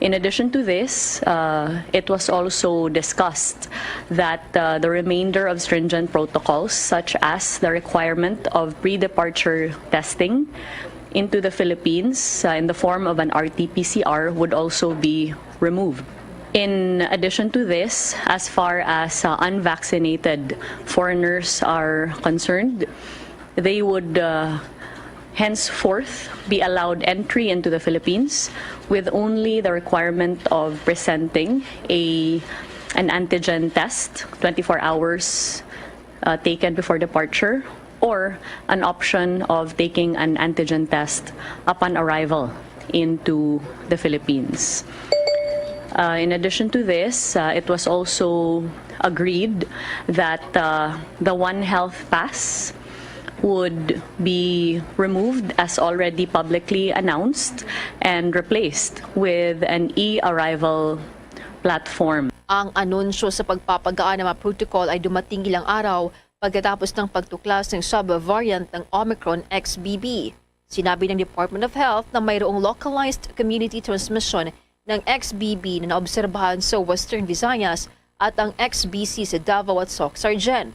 In addition to this, uh, it was also discussed that uh, the remainder of stringent protocols, such as the requirement of pre-departure testing into the Philippines uh, in the form of an R T P C R, would also be removed. In addition to this, as far as uh, unvaccinated foreigners are concerned, they would uh, henceforth be allowed entry into the Philippines with only the requirement of presenting a an antigen test twenty-four hours uh, taken before departure, or an option of taking an antigen test upon arrival into the Philippines. Uh, in addition to this, uh, it was also agreed that uh, the One Health Pass would be removed as already publicly announced and replaced with an e-arrival platform. Ang anunsyo sa pagpapagaan ng mga protocol ay dumating ilang araw pagkatapos ng pagtuklas ng subvariant ng Omicron X B B. Sinabi ng Department of Health na mayroong localized community transmission ng X B B na naobserbahan sa Western Visayas at ang X B C sa Davao at Soccsksargen.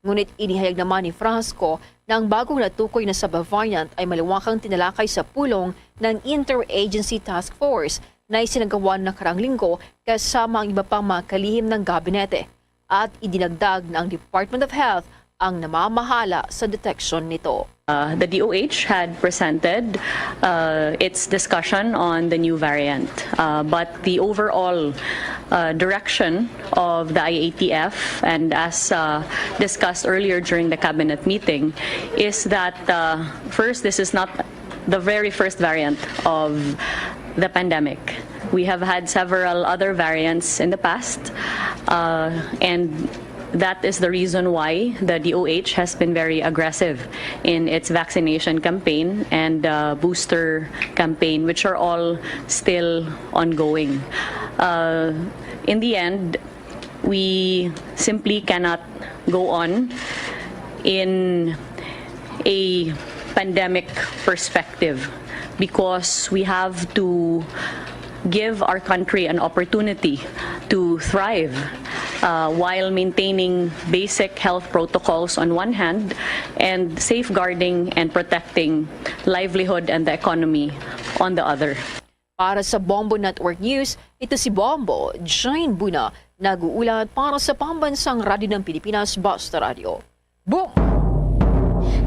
Ngunit inihayag naman ni Frasco na ang bagong natukoy na subvariant ay maliwakang tinalakay sa pulong ng Interagency Task Force na isinagawa nakarang linggo kasama ang iba pang mga kalihim ng gabinete. At idinagdag na ang Department of Health ang namamahala sa deteksyon nito. Uh, the D O H had presented uh, its discussion on the new variant, uh, but the overall uh, direction of the I A T F, and as uh, discussed earlier during the cabinet meeting, is that uh, first, this is not the very first variant of the pandemic. We have had several other variants in the past, uh, and that is the reason why the D O H has been very aggressive in its vaccination campaign and uh, booster campaign, which are all still ongoing. Uh, in the end, we simply cannot go on in a pandemic perspective because we have to give our country an opportunity to thrive uh, while maintaining basic health protocols on one hand and safeguarding and protecting livelihood and the economy on the other. Para sa Bombo Network News, ito si Bombo Jane Buna, nag-uulat para sa Pambansang Radyo ng Pilipinas, Basta Radyo. Boom!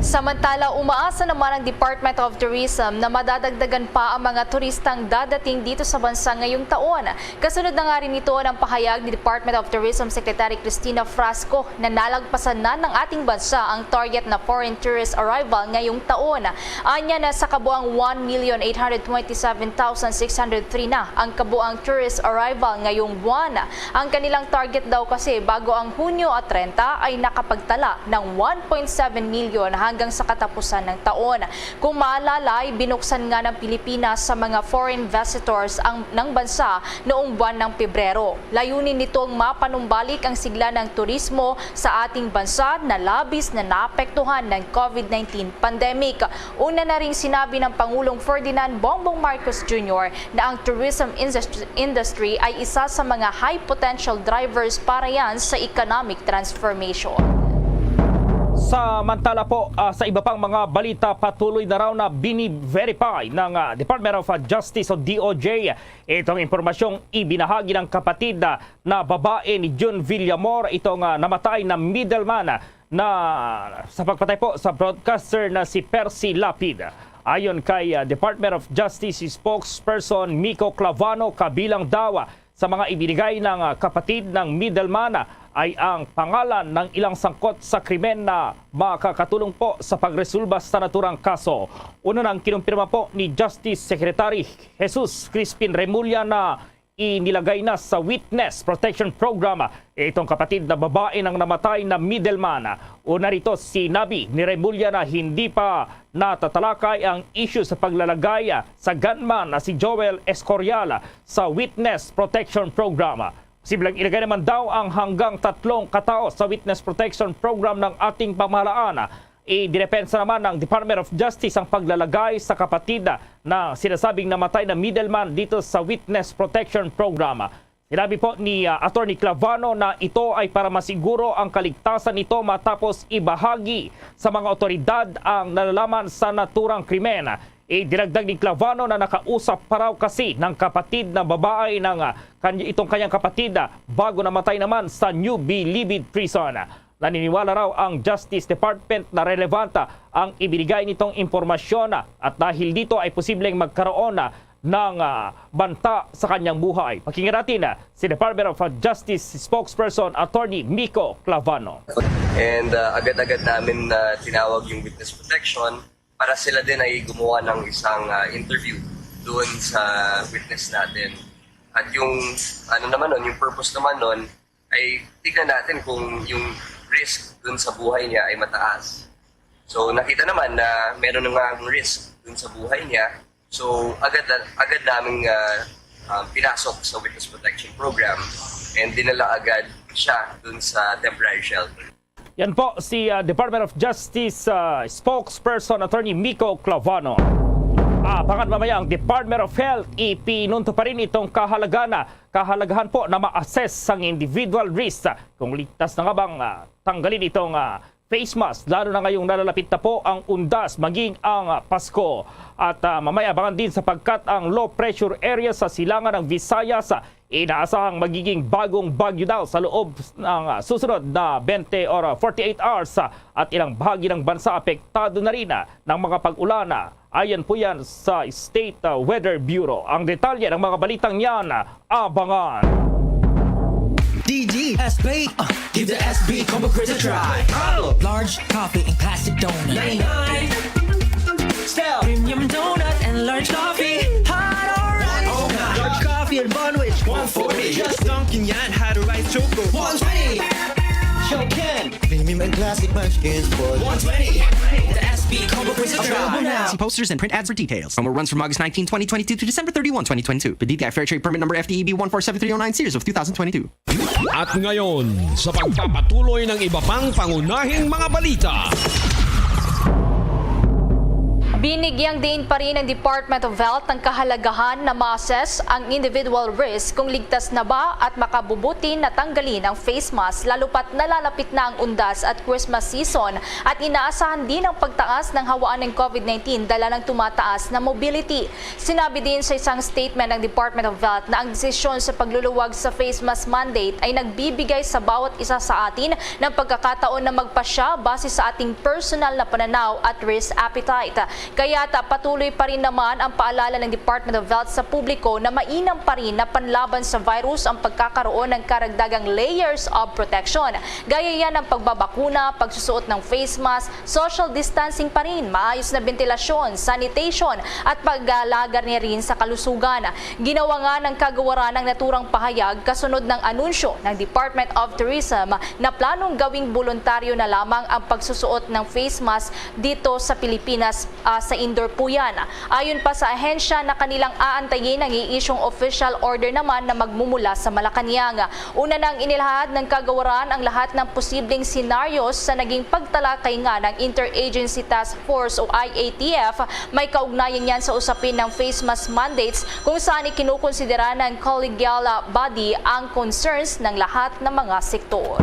Samantala, umaasa naman ang Department of Tourism na madadagdagan pa ang mga turistang dadating dito sa bansa ngayong taon. Kasunod na nga rin nito ang pahayag ni Department of Tourism Secretary Cristina Frasco na nalagpasan na ng ating bansa ang target na foreign tourist arrival ngayong taon. Anya na sa kabuang one million eight hundred twenty-seven thousand six hundred three na ang kabuang tourist arrival ngayong buwan. Ang kanilang target daw kasi bago ang Hunyo at treinta ay nakapagtala ng one point seven million hanggang sa katapusan ng taon. Kung maalala, ay binuksan nga ng Pilipinas sa mga foreign visitors ang ng bansa noong buwan ng Pebrero. Layunin nitong mapanumbalik ang sigla ng turismo sa ating bansa na labis na naapektuhan ng COVID nineteen pandemic. Una na ring sinabi ng Pangulong Ferdinand Bongbong Marcos Junior na ang tourism industry, industry ay isa sa mga high potential drivers para yan sa economic transformation. Samantala po, ah, sa iba pang mga balita, patuloy na raw na bini-verify ng, ah, Department of, ah, Justice o D O J itong impormasyong ibinahagi ng kapatid, ah, na babae ni Jun Villamor, itong, ah, namatay na middleman, ah, na sa pagpatay po sa broadcaster na si Percy Lapid. Ayon kay, ah, Department of Justice spokesperson Miko Clavano, kabilang daw, ah, sa mga ibinigay ng, ah, kapatid ng middleman, ah, ay ang pangalan ng ilang sangkot sa krimen na makakatulong po sa pagresolba sa naturang kaso. Una, nang kinumpirma po ni Justice Secretary Jesus Crispin Remulla na inilagay na sa Witness Protection Program itong kapatid na babae ng namatay na middleman. Una rito, sinabi ni Remulla na hindi pa natatalakay ang issue sa paglalagay sa gunman na si Joel Escorial sa Witness Protection Program. Posibleng ilagay naman daw ang hanggang tatlong katao sa Witness Protection Program ng ating pamahalaan. Idinepensa naman ng Department of Justice ang paglalagay sa kapatid na sinasabing namatay na middleman dito sa Witness Protection Program. Sinabi po ni, ah, Attorney Clavano na ito ay para masiguro ang kaligtasan nito matapos ibahagi sa mga otoridad ang nalalaman sa naturang krimen. Idinagdag ni Clavano na nakausap pa raw kasi ng kapatid na babae ng, ah, kan-, itong kanyang kapatid, ah, bago namatay naman sa New Bilibid Prison. Naniniwala raw ang Justice Department na relevant, ah, ang ibinigay nitong impormasyon, ah, at dahil dito ay posibleng magkaroon, ah, ng, ah, banta sa kanyang buhay. Pakinggan natin, ah, si Department of Justice spokesperson Attorney Miko Clavano. And uh, agad-agad namin na tinawag yung witness protection para sila din ay gumawa ng isang uh, interview doon sa witness natin. At yung ano naman nun, yung purpose naman nun ay tignan natin kung yung risk doon sa buhay niya ay mataas. So nakita naman na meron ng mga risk doon sa buhay niya. So agad agad naming uh, um, pinasok sa witness protection program and dinala agad siya doon sa temporary shelter. Yan po si, ah, Department of Justice, ah, spokesperson Attorney Miko Clavano. Abangan mamaya ang Department of Health, ipinunto pa rin itong kahalagahan, kahalagahan po na ma-assess ang individual risk kung ligtas na nga bang, ah, tanggalin itong, ah, face mask, lalo na ngayong nalalapit na po ang Undas, maging ang, ah, Pasko. At, ah, mamaya abangan din sapagkat ang low pressure area sa silangan ng Visayas, ah, inaasahang magiging bagong bagyo daw sa loob ng, ah, susunod na twenty or, ah, forty-eight hours, ah, at ilang bahagi ng bansa apektado na rin, ah, ng mga pag-ulan, ah. Ayon po yan sa State, ah, Weather Bureau. Ang detalye ng mga balitang yan, ah, abangan. D D S B, uh, give the S B Combo Crisp a try. Follow. Large coffee and classic donut. Nine nine. Style. Premium donut and large coffee. Hot or ice. Large coffee and bun with one forty. Just dunking yan, had a rice choco. One twenty. Show Ken. Premium and classic munchkins for one twenty. The S B Combo Crisp a try. Available now. See posters and print ads for details. Promo runs from August nineteen, twenty twenty-two to December thirty-one, twenty twenty-two. P D T I Fair Trade Permit Number F T E B one four seven three oh nine series of two thousand twenty-two. At ngayon, sa pagpapatuloy ng iba pang pangunahing mga balita. Binigyang diin pa rin ng Department of Health ang kahalagahan na ma-assess ang individual risk kung ligtas na ba at makabubuti na tanggalin ang face mask, lalo pat nalalapit na ang Undas at Christmas season at inaasahan din ang pagtaas ng hawaan ng COVID nineteen dala ng tumataas na mobility. Sinabi din sa isang statement ng Department of Health na ang desisyon sa pagluluwag sa face mask mandate ay nagbibigay sa bawat isa sa atin ng pagkakataon na magpasya base sa ating personal na pananaw at risk appetite. Kaya't patuloy pa rin naman ang paalala ng Department of Health sa publiko na mainam pa rin na panlaban sa virus ang pagkakaroon ng karagdagang layers of protection. Gaya yan ng pagbabakuna, pagsusuot ng face mask, social distancing pa rin, maayos na bentilasyon, sanitation, at pag-aalaga niya rin sa kalusugan. Ginawa nga ng kagawaran ang naturang pahayag kasunod ng anunsyo ng Department of Tourism na planong gawing boluntaryo na lamang ang pagsusuot ng face mask dito sa Pilipinas, ah, sa indoor po yan. Ayon pa sa ahensya na kanilang aantayin ang i-isyung official order naman na magmumula sa Malacañang. Una nang inilahad ng kagawaran ang lahat ng posibleng senaryos sa naging pagtalakay nga ng Interagency Task Force o I A T F. May kaugnayan yan sa usapin ng face mask mandates kung saan ikinukonsidera ng collegial body ang concerns ng lahat ng mga sektor.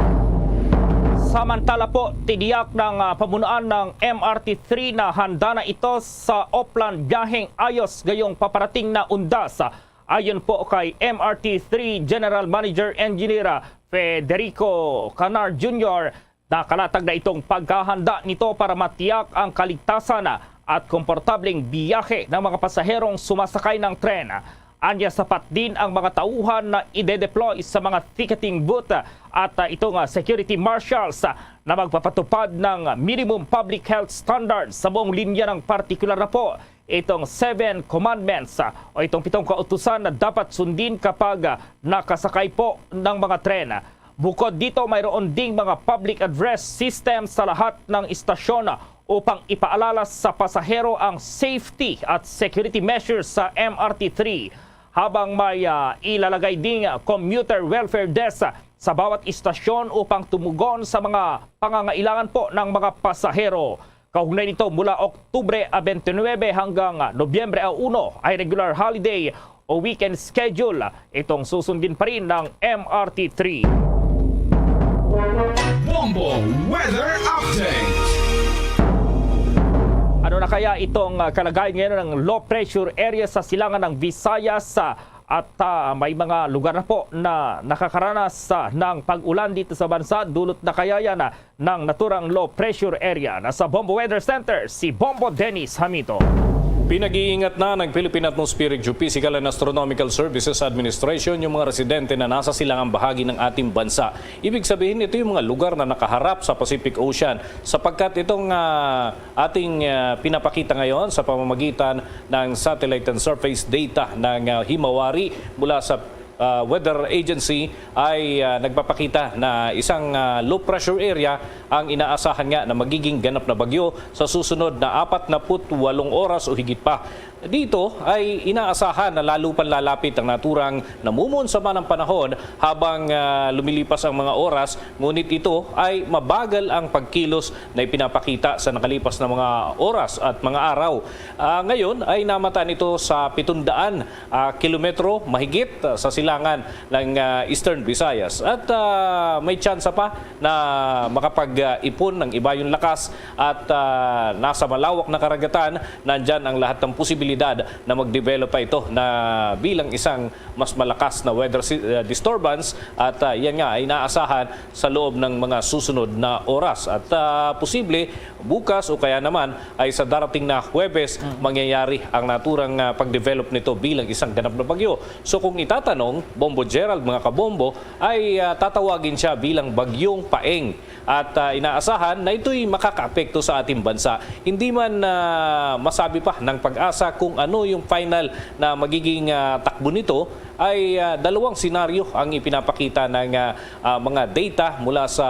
Samantala po, tiniyak ng, ah, pamunuan ng M R T three na handa na ito sa Oplan biyaheng ayos gayong paparating na undas. Ayon po kay M R T three General Manager Engineer, ah, Federico Canar Junior, nakalatag na itong paghahanda nito para matiyak ang kaligtasan, ah, at komportableng biyahe ng mga pasaherong sumasakay ng tren. Anya, sapat din ang mga tauhan na ide-deploy sa mga ticketing booth at, ah, ito nga, security marshals, ah, na magpapatupad ng minimum public health standards sa buong linya ng partikular na po itong seven commandments, ah, o itong pitong kautusan na dapat sundin kapag, ah, nakasakay po ng mga tren. Bukod dito, mayroon ding mga public address system sa lahat ng istasyon upang ipaalala sa pasahero ang safety at security measures sa M R T three, habang may, ah, ilalagay ding commuter welfare desk sa bawat istasyon upang tumugon sa mga pangangailangan po ng mga pasahero. Kaugnay nito, mula Oktubre a twenty-nine hanggang Nobyembre a uno ay regular holiday o weekend schedule. Itong susundin pa rin ng M R T three. Bombo Weather Update. Ano na kaya itong, ah, kalagayan ngayon ng low pressure area sa silangan ng Visayas, ah, at, ah, may mga lugar na po na nakakaranas, ah, ng pag-ulan dito sa bansa? Dulot na kaya yan, ah, ng naturang low pressure area? Nasa Bombo Weather Center si Bombo Dennis Hamito. Pinag-iingat na ng Philippine Atmospheric Geophysical and Astronomical Services Administration yung mga residente na nasa silangang bahagi ng ating bansa. Ibig sabihin, ito yung mga lugar na nakaharap sa Pacific Ocean, sapagkat itong, ah, ating, ah, pinapakita ngayon sa pamamagitan ng satellite and surface data ng, ah, Himawari mula sa, ah, Weather Agency ay, ah, nagpapakita na isang, ah, low pressure area ang inaasahan nga na magiging ganap na bagyo sa susunod na apat na put walong oras o higit pa. Dito ay inaasahan na lalo pang lalapit ang naturang namumon sa manang panahon habang, ah, lumilipas ang mga oras, ngunit ito ay mabagal ang pagkilos na ipinapakita sa nakalipas na mga oras at mga araw. Ah, ngayon ay namataan ito sa pitong daan, ah, kilometro mahigit, ah, sa silangan ng, ah, Eastern Visayas. At, ah, may tsansa pa na makapag-ipon ng ibayong lakas at, ah, nasa malawak na karagatan, nandyan ang lahat ng posibilidad na mag-develop pa ito na bilang isang mas malakas na weather si-, ah, disturbance. At, ah, yan nga ay inaasahan sa loob ng mga susunod na oras. At, ah, posible bukas o kaya naman ay sa darating na Huwebes, mangyayari ang naturang, ah, pag-develop nito bilang isang ganap na bagyo. So kung itatanong, Bombo Gerald, mga kabombo, ay, ah, tatawagin siya bilang Bagyong Paeng. At, ah, inaasahan na ito'y makakaapekto sa ating bansa. Hindi man, ah, masabi pa ng PAGASA kung ano yung final na magiging, ah, takbo nito, ay, ah, dalawang senaryo ang ipinapakita ng, ah, ah, mga data mula sa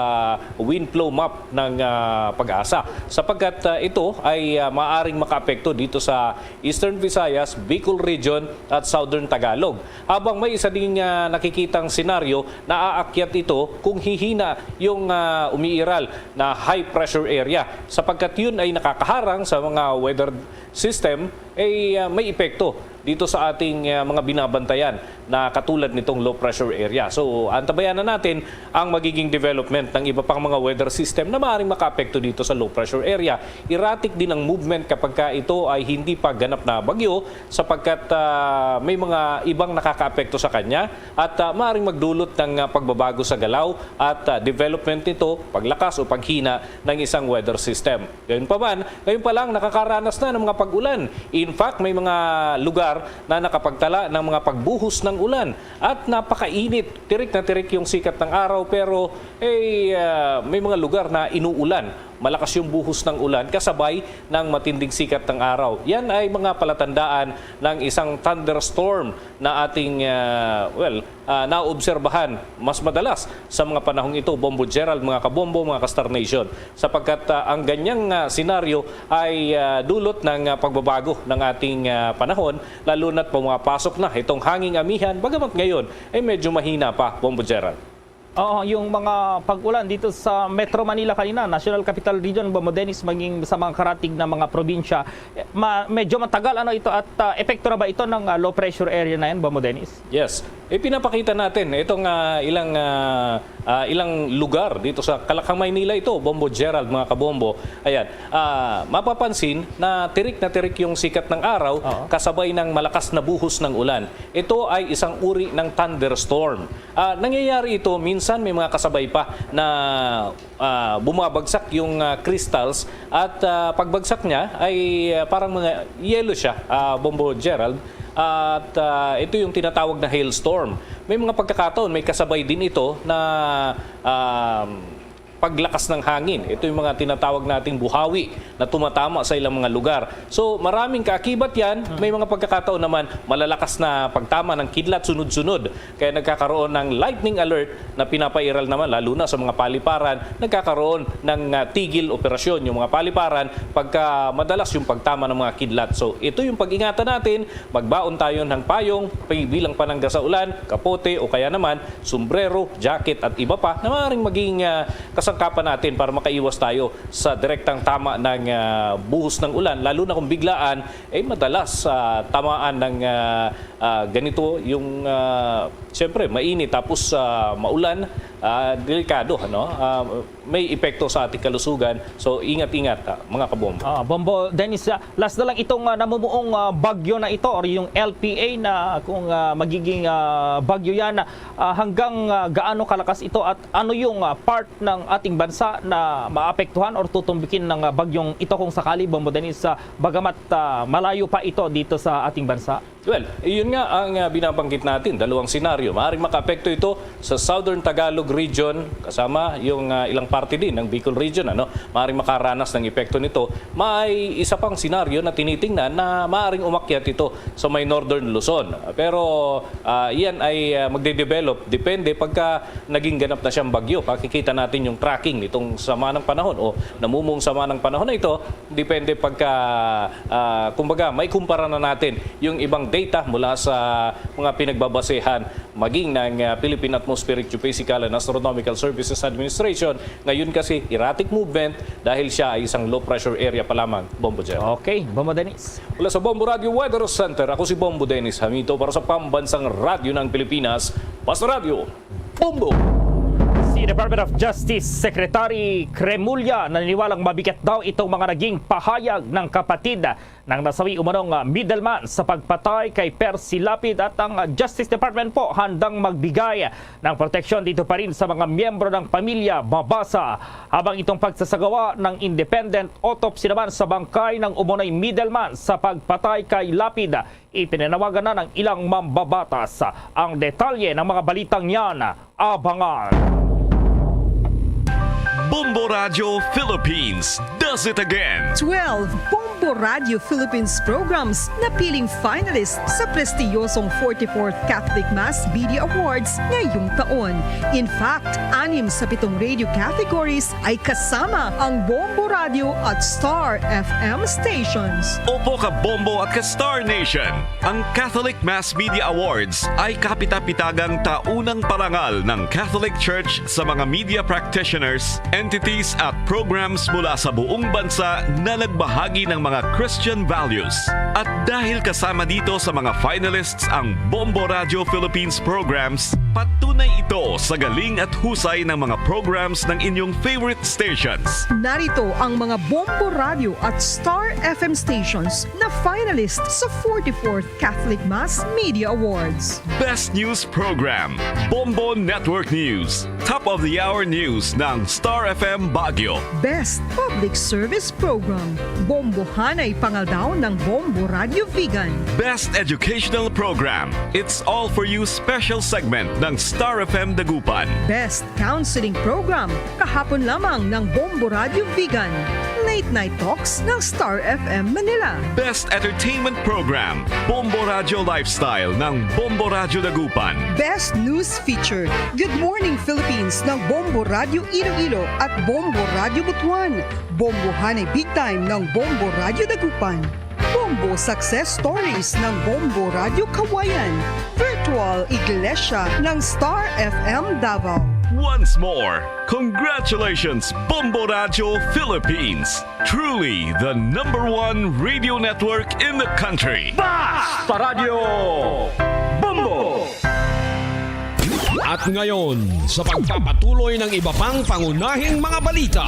wind flow map ng, ah, PAGASA, sapagkat, ah, ito ay, ah, maaring makaapekto dito sa Eastern Visayas, Bicol Region at Southern Tagalog. Habang may isa ding, ah, nakikitang senaryo na aakyat ito kung hihina yung, ah, umiiral na high pressure area, sapagkat yun ay nakakaharang sa mga weather system, ay, ah, may epekto dito sa ating, ah, mga binabantayan na katulad nitong low pressure area. So, antabayanan natin ang magiging development ng iba pang mga weather system na maaaring makaapekto dito sa low pressure area. Erratic din ang movement kapag ka ito ay hindi pa ganap na bagyo, sapagkat, ah, may mga ibang nakakaapekto sa kanya at, ah, maaaring magdulot ng, ah, pagbabago sa galaw at, ah, development nito, paglakas o paghina ng isang weather system. Gayunpaman, ngayon pa lang nakakaranas na ng mga pag-ulan. In fact, may mga lugar na nakapagtala ng mga pagbuhos ng ulan. At napakainit, tirik na tirik yung sikat ng araw, pero, eh, ah, may mga lugar na inuulan. Malakas yung buhos ng ulan kasabay ng matinding sikat ng araw. Yan ay mga palatandaan ng isang thunderstorm na ating, ah, well, ah, naobserbahan mas madalas sa mga panahong ito, Bombo Gerald, mga kabombo, mga ka-Star Nation, sapagkat, ah, ang ganyang, ah, senaryo ay, ah, dulot ng, ah, pagbabago ng ating, ah, panahon, lalo na't pumapasok na itong hanging amihan, bagamat ngayon ay medyo mahina pa, Bombo Gerald. Oo, yung mga pag-ulan dito sa Metro Manila kanina, National Capital Region, Bombo Dennis, maging sa mga karatig na mga probinsya, eh, ma-, medyo matagal ano ito at, ah, epekto na ba ito ng, ah, low pressure area na yan, Bombo Dennis? Yes. Ipinapakita natin itong, ah, ilang, ah, ah, ilang lugar dito sa Calakhang, Maynila ito, Bombo Gerald, mga kabombo. Ayan. Ah, mapapansin na tirik na tirik yung sikat ng araw Oo. kasabay ng malakas na buhos ng ulan. Ito ay isang uri ng thunderstorm. Ah, nangyayari ito, minsan may mga kasabay pa na, ah, bumabagsak yung, ah, crystals at, ah, pagbagsak niya ay, ah, parang mga yelo siya, ah, Bombo Gerald. At, ah, ito yung tinatawag na hailstorm. May mga pagkakataon, may kasabay din ito na, um, paglakas ng hangin. Ito yung mga tinatawag nating buhawi na tumatama sa ilang mga lugar. So, maraming kaakibat yan. May mga pagkakataon naman, malalakas na pagtama ng kidlat sunod-sunod. Kaya nagkakaroon ng lightning alert na pinapairal naman, lalo na sa mga paliparan, nagkakaroon ng, ah, tigil operasyon yung mga paliparan pagka madalas yung pagtama ng mga kidlat. So, ito yung pag-ingatan natin, magbaon tayo ng payong, pi-, bilang panangga sa ulan, kapote o kaya naman sombrero, jacket at iba pa na maaaring maging, ah, kasangkapan natin para makaiwas tayo sa direktang tama ng, ah, buhos ng ulan, lalo na kung biglaan, eh, madalas, ah, tamaan ng, ah, ah, ganito yung, ah, siyempre, mainit tapos, ah, maulan, ah, delikado, ano? Ah, may epekto sa ating kalusugan. So, ingat-ingat, ah, mga kabombo. Ah, Bombo Dennis, ah, last na lang itong, ah, namumuong, ah, bagyo na ito or yung L P A na kung, ah, magiging, ah, bagyo yan, ah, hanggang, ah, gaano kalakas ito at ano yung, ah, part ng ating bansa na maapektuhan or tutumbikin ng, ah, bagyong ito kung sakali, Bombo Dennis, ah, bagamat, ah, malayo pa ito dito sa ating bansa? Well, iyon nga ang, ah, binabanggit natin, dalawang senaryo. Maaaring makaapekto ito sa Southern Tagalog Region, kasama yung, ah, ilang parte din ng Bicol Region, ano? Maaaring makaranas ng epekto nito. May isa pang senaryo na tinitingnan na maaaring umakyat ito sa may Northern Luzon. Pero, ah, yan ay, ah, magde-develop. Depende pagka naging ganap na siyang bagyo. Pakikita natin yung tracking nitong sama ng panahon o namumong sama ng panahon na ito. Depende pagka, ah, kumbaga, may kumpara na natin yung ibang data mula sa mga pinagbabasehan, maging ng, ah, Philippine Atmospheric Geophysical and Astronomical Services Administration. Ngayon kasi, erratic movement dahil siya ay isang low pressure area pa lamang, Bombo Jeff. Okay, Bombo Dennis. Mula sa Bombo Radio Weather Center, ako si Bombo Dennis Hamito para sa Pambansang Radyo ng Pilipinas, Basta Radyo, Bombo! Si Department of Justice Secretary Cremulya naniniwalang mabigat daw itong mga naging pahayag ng kapatid ng nasawi umanong, ah, middleman sa pagpatay kay Percy Lapid at ang, ah, Justice Department po handang magbigay ng proteksyon dito pa rin sa mga miyembro ng pamilya. Mabasa habang itong pagsasagawa ng independent autopsy naman sa bangkay ng umunay middleman sa pagpatay kay Lapid. Ipinanawagan na ng ilang mambabatas. Ang detalye ng mga balitang yan, abangan. Bombo Radio Philippines does it again. Twelve Bombo Radio Philippines programs napiling finalist sa prestiyosong forty-fourth Catholic Mass Media Awards ngayong taon. In fact, anim sa pitong radio categories ay kasama ang Bombo Radio at Star F M stations. Opo, ka Bombo at ka Star Nation. Ang Catholic Mass Media Awards ay kapitapitagang taunang parangal ng Catholic Church sa mga media practitioners, entities at programs mula sa buong bansa na nagbahagi ng mga Christian values. At dahil kasama dito sa mga finalists ang Bombo Radio Philippines programs, patunay ito sa galing at husay ng mga programs ng inyong favorite stations. Narito ang mga Bombo Radio at Star F M stations na finalist sa forty-fourth Catholic Mass Media Awards. Best News Program, Bombo Network News. Top of the Hour News ng Star F M Baguio. Best Public Service Program, Bombohanay Pangaldaw ng Bombo Radio Vigan. Best Educational Program, It's All For You Special Segment ng Star F M Dagupan. Best Counseling Program, kahapon lamang ng Bombo Radio Vigan. Late Night Talks ng Star F M Manila. Best Entertainment Program, Bombo Radio Lifestyle ng Bombo Radio Dagupan. Best News Feature, Good Morning Philippines ng Bombo Radio Iloilo at Bombo Radio Butuan. Bombohanay Big Time ng Bombo Radio Dagupan. Bombo Success Stories ng Bombo Radio Kawayan. Virtual Iglesia ng Star F M Davao. Once more, congratulations, Bombo Radio Philippines! Truly the number one radio network in the country. Basta Radio Bombo! At ngayon, sa pagpapatuloy ng iba pang pangunahing mga balita.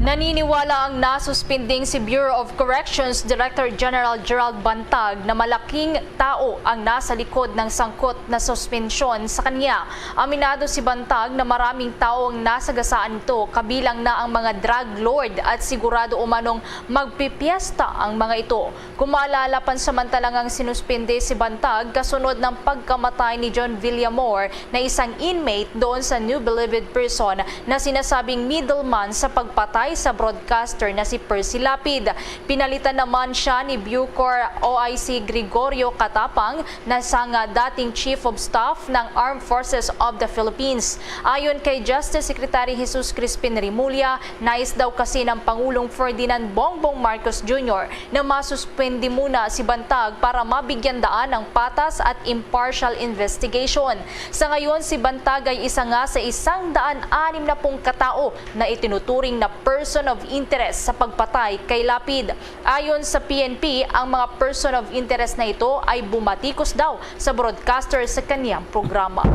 Naniniwala ang nasuspinding si Bureau of Corrections Director General Gerald Bantag na malaking tao ang nasa likod ng sangkot na suspensyon sa kanya. Aminado si Bantag na maraming tao ang nasagasaan nito, kabilang na ang mga drug lord, at sigurado umanong magpipiesta ang mga ito. Kung maalala, pansamantalang sinuspindi si Bantag kasunod ng pagkamatay ni John Villamor, na isang inmate doon sa New Bilibid Prison, na sinasabing middleman sa pagpatay sa broadcaster na si Percy Lapid. Pinalitan naman siya ni Bucor O I C Gregorio Catapang, na sang dating Chief of Staff ng Armed Forces of the Philippines. Ayon kay Justice Secretary Jesus Crispin Remulla, nais daw kasi ng Pangulong Ferdinand Bongbong Marcos Junior na masuspende muna si Bantag para mabigyan daan ng patas at impartial investigation. Sa ngayon, si Bantag ay isa nga sa isang daan anim na pung katao na itinuturing na person of interest sa pagpatay kay Lapid. Ayon sa P N P, ang mga person of interest na ito ay bumatikos daw sa broadcaster sa kaniyang programa.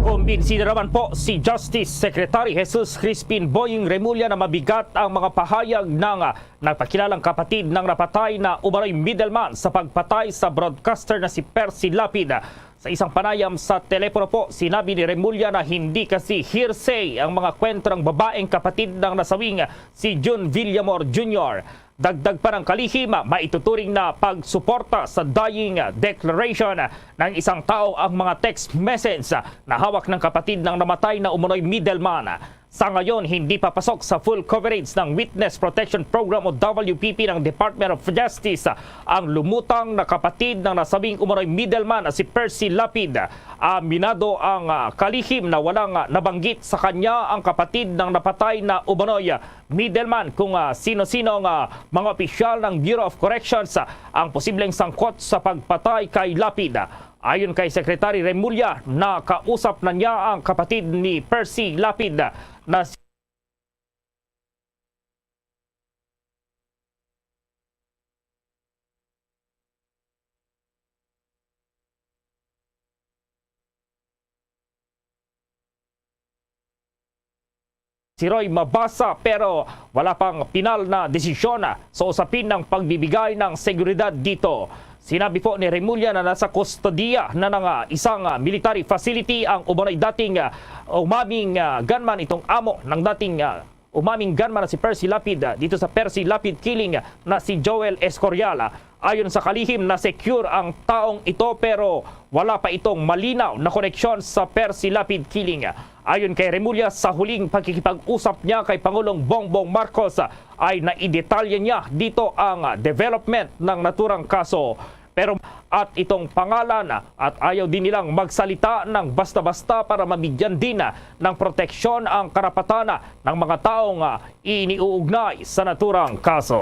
Kumbinsido naman po si Justice Secretary Jesus Crispin Boying Remulla na mabigat ang mga pahayag ng, ah, nagpakilalang kapatid ng napatay na umano'y middleman sa pagpatay sa broadcaster na si Percy Lapid. Sa isang panayam sa telepono po, sinabi ni Remulla na hindi kasi hearsay ang mga kwento ng babaeng kapatid ng nasawing si Jun Villamor Junior. Dagdag pa ng kalihim, maituturing na pagsuporta sa dying declaration ng isang tao ang mga text message na hawak ng kapatid ng namatay na umano'y middleman. Sa ngayon, hindi papasok sa full coverage ng Witness Protection Program o W P P ng Department of Justice ang lumutang na kapatid ng nasabing umano'y middleman na si Percy Lapid. Aminado ang, ah, kalihim na walang, ah, nabanggit sa kanya ang kapatid ng napatay na umano'y, ah, middleman kung, ah, sino-sino ang, ah, mga opisyal ng Bureau of Corrections, ah, ang posibleng sangkot sa pagpatay kay Lapid. Ayon kay Secretary Remulla, nakausap na niya ang kapatid ni Percy Lapid na si si Roy Mabasa, pero wala pang pinal na desisyon sa usapin ng pagbibigay ng seguridad dito. Sinabi po ni Remulla na nasa kustodiya na ng, ah, isang, ah, military facility ang umano'y dating, ah, umaming, ah, gunman, itong amo ng dating, ah, umaming gunman na si Percy Lapid, ah, dito sa Percy Lapid killing, ah, na si Joel Escorial. Ayon sa kalihim, na-secure ang taong ito pero wala pa itong malinaw na koneksyon sa Percy Lapid killing. Ayon kay Remulla, sa huling pakikipag-usap niya kay Pangulong Bongbong Marcos, ay naidetalye niya dito ang development ng naturang kaso. Pero at itong pangalan at ayaw din nilang magsalita ng basta-basta para mabigyan din ng proteksyon ang karapatan ng mga taong iniuugnay sa naturang kaso.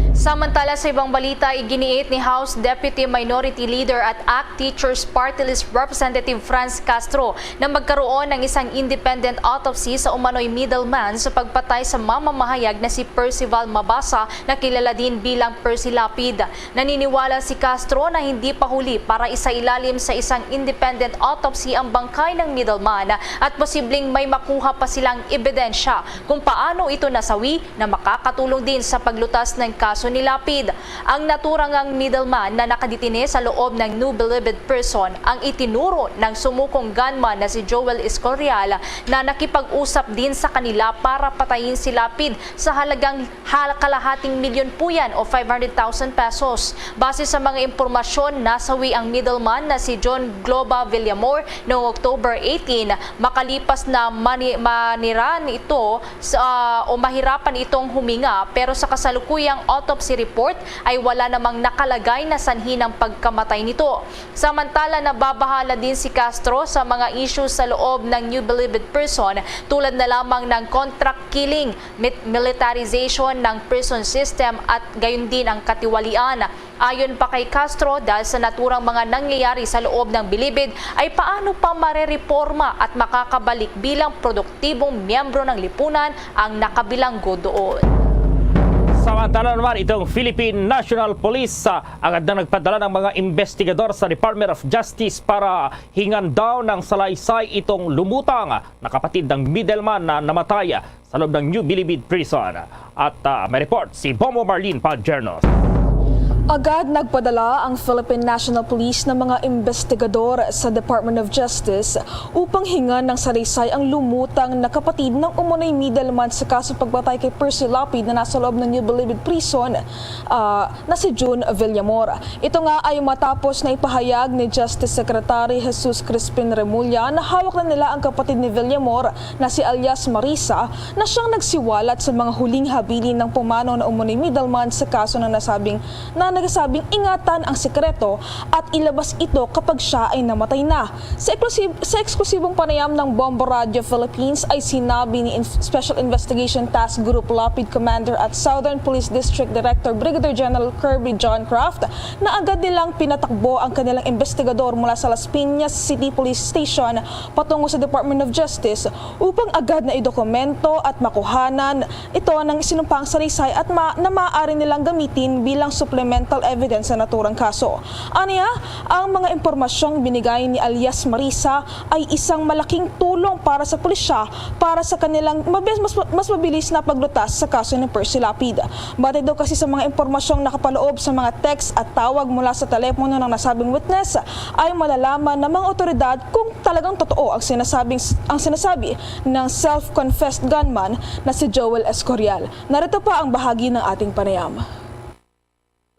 Samantala, sa ibang balita, iginiit ni House Deputy Minority Leader at ACT Teachers Party List Representative Franz Castro na magkaroon ng isang independent autopsy sa umano'y middleman sa pagpatay sa mamamahayag na si Percival Mabasa, na kilala din bilang Percy Lapid. Naniniwala si Castro na hindi pa huli para isailalim sa isang independent autopsy ang bangkay ng middleman at posibleng may makuha pa silang ebidensya kung paano ito nasawi na makakatulong din sa paglutas ng kaso ni Lapid. Ang naturang ngang middleman na nakadetine sa loob ng New Bilibid Prison ang itinuro ng sumukong gunman na si Joel Escorial, na nakipag-usap din sa kanila para patayin si Lapid sa halagang hal-, kalahating milyon puyan o five hundred thousand pesos. Base sa mga impormasyon, nasawi ang middleman na si John Globa Villamor noong October eighteen, makalipas na mani-, maniran ito sa, o mahirapan itong huminga, pero sa kasalukuyang autopsy report ay wala namang nakalagay na sanhi ng pagkamatay nito. Samantala, nababahala din si Castro sa mga issues sa loob ng New Bilibid Prison, tulad na lamang ng contract killing, mit-, militarization ng prison system at gayon din ang katiwalian. Ayon pa kay Castro, dahil sa naturang mga nangyayari sa loob ng Bilibid, ay paano pa marereporma at makakabalik bilang produktibong miyembro ng lipunan ang nakabilanggo doon? Samantala naman, itong Philippine National Police, ah, agad na nagpadala ng mga investigador sa Department of Justice para hingan daw ng salaysay itong lumutang na kapatid ng middleman na namatay sa loob ng New Bilibid Prison. At, ah, may report si Bombo Marlene Padjernos. Agad nagpadala ang Philippine National Police ng mga investigador sa Department of Justice upang hingan ng salaysay ang lumutang na kapatid ng umunoy middleman sa kasong pagpatay kay Percy Lapid na nasa loob ng New Bilibid Prison, ah, na si June Villamor. Ito nga ay matapos na ipahayag ni Justice Secretary Jesus Crispin Remulla na hawak na nila ang kapatid ni Villamor na si alias Marisa, na siyang nagsiwalat sa mga huling habilin ng pumanaw na umunoy middleman sa kaso na nasabing, na nagsabing ingatan ang sekreto at ilabas ito kapag siya ay namatay na. Sa eksklusib-, sa eksklusibong panayam ng Bombo Radio Philippines ay sinabi ni Inf-, Special Investigation Task Group Lapid Commander at Southern Police District Director Brigadier General Kirby John Kraft na agad nilang pinatakbo ang kanilang investigador mula sa Las Piñas City Police Station patungo sa Department of Justice upang agad na idokumento at makuhanan ito ng sinumpang salaysay at ma-, na maaari nilang gamitin bilang supplemental evidence sa naturang kaso. Aniya, ang mga impormasyong binigay ni alias Marisa ay isang malaking tulong para sa pulisya para sa kanilang mabis-, mas, mas mabilis na paglutas sa kaso ni Percy Lapid. Batay daw kasi sa mga impormasyong nakapaloob sa mga text at tawag mula sa telepono ng nasabing witness, ay malalaman ng mga otoridad kung talagang totoo ang sinasabing, ang sinasabi ng self-confessed gunman na si Joel Escorial. Narito pa ang bahagi ng ating panayam.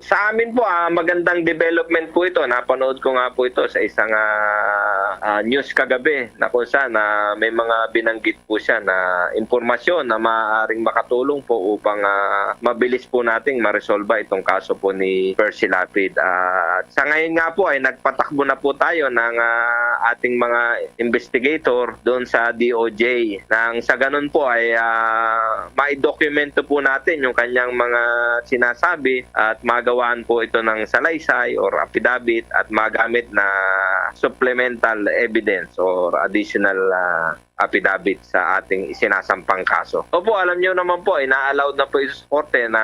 Sa amin po, ah, magandang development po ito. Napanood ko nga po ito sa isang, ah, ah, news kagabi na kung saan, ah, may mga binanggit po siya na impormasyon na maaaring makatulong po upang, ah, mabilis po nating maresolba itong kaso po ni Percy Lapid. Ah, sa ngayon nga po ay nagpatakbo na po tayo ng, ah, ating mga investigator doon sa D O J. Nang sa ganun po ay, ah, maidokumento po natin yung kanyang mga sinasabi at magawaan po ito ng salaysay or affidavit at magamit na supplemental evidence or additional, ah, affidavit sa ating isinasampang kaso. Opo, alam niyo naman po, ina-allowed na po ito sa korte na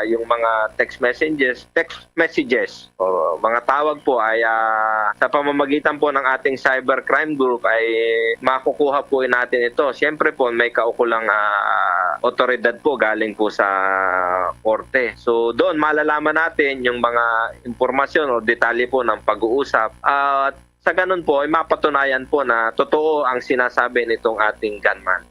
yung mga text messages, text messages o mga tawag po ay, ah, sa pamamagitan po ng ating cybercrime group ay makukuha po natin ito. Siyempre po, may kaukulang, ah, otoridad po galing po sa korte. So, doon malalaman natin yung mga impormasyon o detalye po ng pag-uusap. At sa ganun po, ay mapatunayan po na totoo ang sinasabi nitong ating gunman.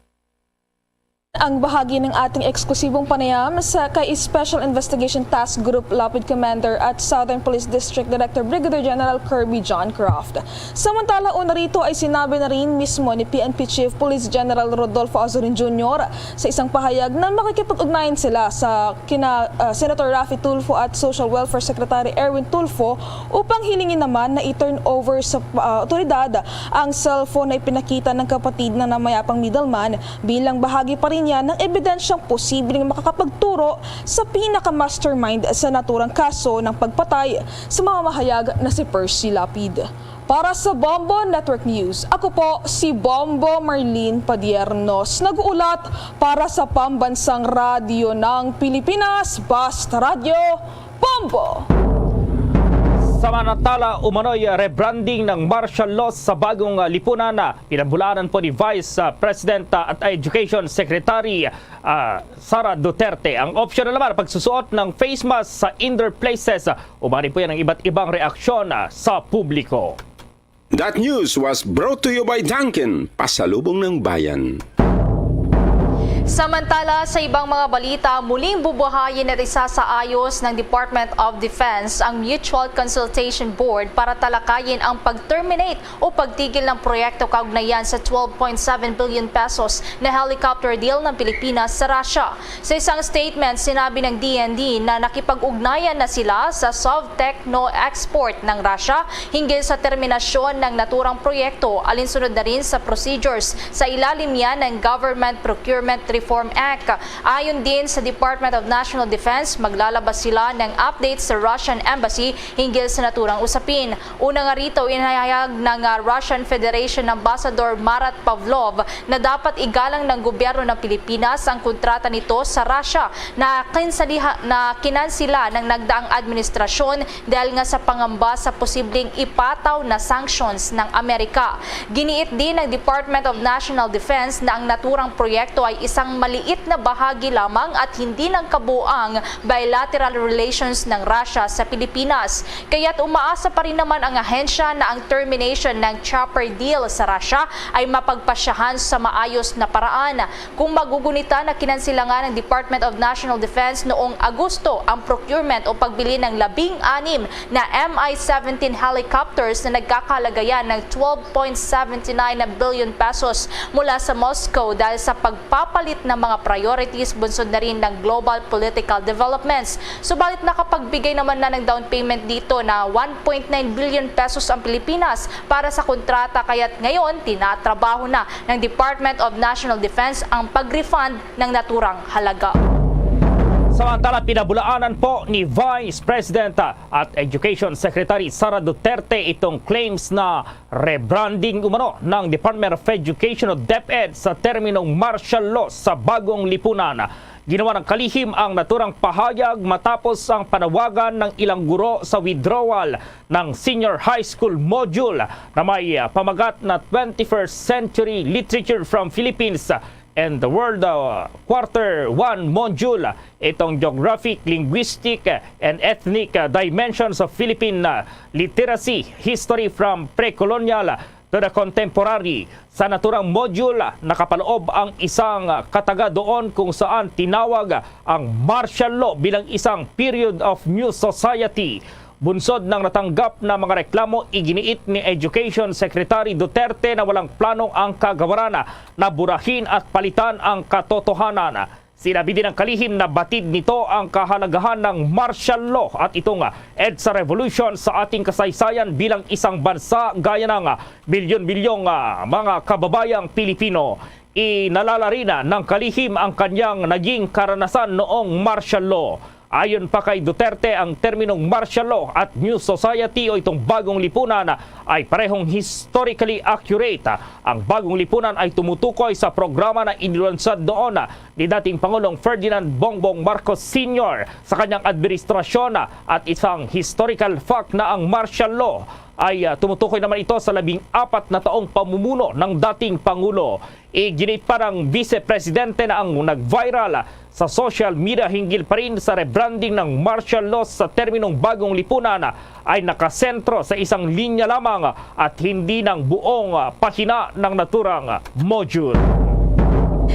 Ang bahagi ng ating eksklusibong panayam sa kay Special Investigation Task Group Lapid Commander at Southern Police District Director Brigadier General Kirby John Croft. Samantala, una rito ay sinabi na rin mismo ni P N P Chief Police General Rodolfo Azurin Junior sa isang pahayag na makikipag-ugnayan sila sa kina, ah, Senator Raffy Tulfo at Social Welfare Secretary Erwin Tulfo upang hilingin naman na i-turn over sa, ah, otoridad ang cellphone na ipinakita ng kapatid ng namayapang middleman bilang bahagi pa rin yan ng ebidensyang posibleng makakapagturo sa pinaka-mastermind sa naturang kaso ng pagpatay sa mamamahayag na si Percy Lapid. Para sa Bombo Network News, ako po si Bombo Marlene Padiernos, nag-uulat para sa Pambansang Radyo ng Pilipinas, Basta Radyo, Bombo! Samantala, umano'y rebranding ng martial law sa bagong, ah, lipunan na pinabulaanan po ni Vice, ah, President, ah, at Education Secretary, ah, Sara Duterte. Ang optional naman, pagsusuot ng face mask sa indoor places. Umani po yan ang iba't ibang reaksyon, ah, sa publiko. That news was brought to you by Dunkin, pasalubong ng bayan. Samantala, sa ibang mga balita, muling bubuhayin at isasaayos ng Department of Defense ang Mutual Consultation Board para talakayin ang pag-terminate o pagtigil ng proyekto kaugnayan sa twelve point seven billion pesos na helicopter deal ng Pilipinas sa Russia. Sa isang statement, sinabi ng D N D na nakipag-ugnayan na sila sa Sovtechno Export ng Russia hinggil sa terminasyon ng naturang proyekto, alinsunod na rin sa procedures sa ilalim niya ng Government Procurement Reform Act. Ayon din sa Department of National Defense, maglalabas sila ng update sa Russian Embassy hinggil sa naturang usapin. Una nga rito, inihayag ng ah, Russian Federation Ambassador Marat Pavlov na dapat igalang ng gobyerno ng Pilipinas ang kontrata nito sa Russia na kinsaliha-, na kinansila ng nagdaang administrasyon dahil nga sa pangamba sa posibleng ipataw na sanctions ng Amerika. Giniit din ng Department of National Defense na ang naturang proyekto ay isang maliit na bahagi lamang at hindi ng kabuoang bilateral relations ng Russia sa Pilipinas. Kaya't umaasa pa rin naman ang ahensya na ang termination ng chopper deal sa Russia ay mapagpasyahan sa maayos na paraan. Kung magugunita na kinansilangan ng Department of National Defense noong Agosto ang procurement o pagbili ng labing anim na M I seventeen helicopters na nagkakalagayan ng twelve point seventy nine billion pesos mula sa Moscow dahil sa pagpapalit ng mga priorities bunsod na rin ng global political developments. Subalit nakapagbigay naman na ng down payment dito na one point nine billion pesos ang Pilipinas para sa kontrata, kaya't ngayon tinatrabaho na ng Department of National Defense ang pag-refund ng naturang halaga. Samantala, pinabulaanan po ni Vice President at Education Secretary Sara Duterte itong claims na rebranding umano ng Department of Education o DepEd sa terminong martial law sa Bagong Lipunan. Ginawa ng kalihim ang naturang pahayag matapos ang panawagan ng ilang guro sa withdrawal ng senior high school module na may ah, pamagat na twenty-first Century Literature from Philippines and the World ah, Quarter one module, itong Geographic, Linguistic, and Ethnic ah, Dimensions of Philippine ah, Literacy, History from Pre-Colonial to the Contemporary. Sa naturang module, nakapaloob ang isang kataga doon kung saan tinawag ang martial law bilang isang period of new society. Bunsod ng natanggap na mga reklamo, iginiit ni Education Secretary Duterte na walang plano ang kagawaran na burahin at palitan ang katotohanan. Sinabi din ng kalihim na batid nito ang kahalagahan ng martial law at itong EDSA revolution sa ating kasaysayan bilang isang bansa gaya ng milyon-milyong ah, mga kababayang Pilipino. Inalala rin ng kalihim ang kanyang naging karanasan noong martial law. Ayon pa kay Duterte, ang terminong martial law at new society o itong bagong lipunan ay parehong historically accurate. Ang bagong lipunan ay tumutukoy sa programa na inilunsad noon ni dating Pangulong Ferdinand Bongbong Marcos Senior sa kanyang administrasyon at isang historical fact na ang martial law ay ah, tumutukoy naman ito sa labing apat na taong pamumuno ng dating Pangulo. Iginit pa ng Vice Presidente na ang nag-viral sa social media hinggil pa rin sa rebranding ng martial law sa terminong bagong lipunan ay nakasentro sa isang linya lamang at hindi ng buong pahina ng naturang module.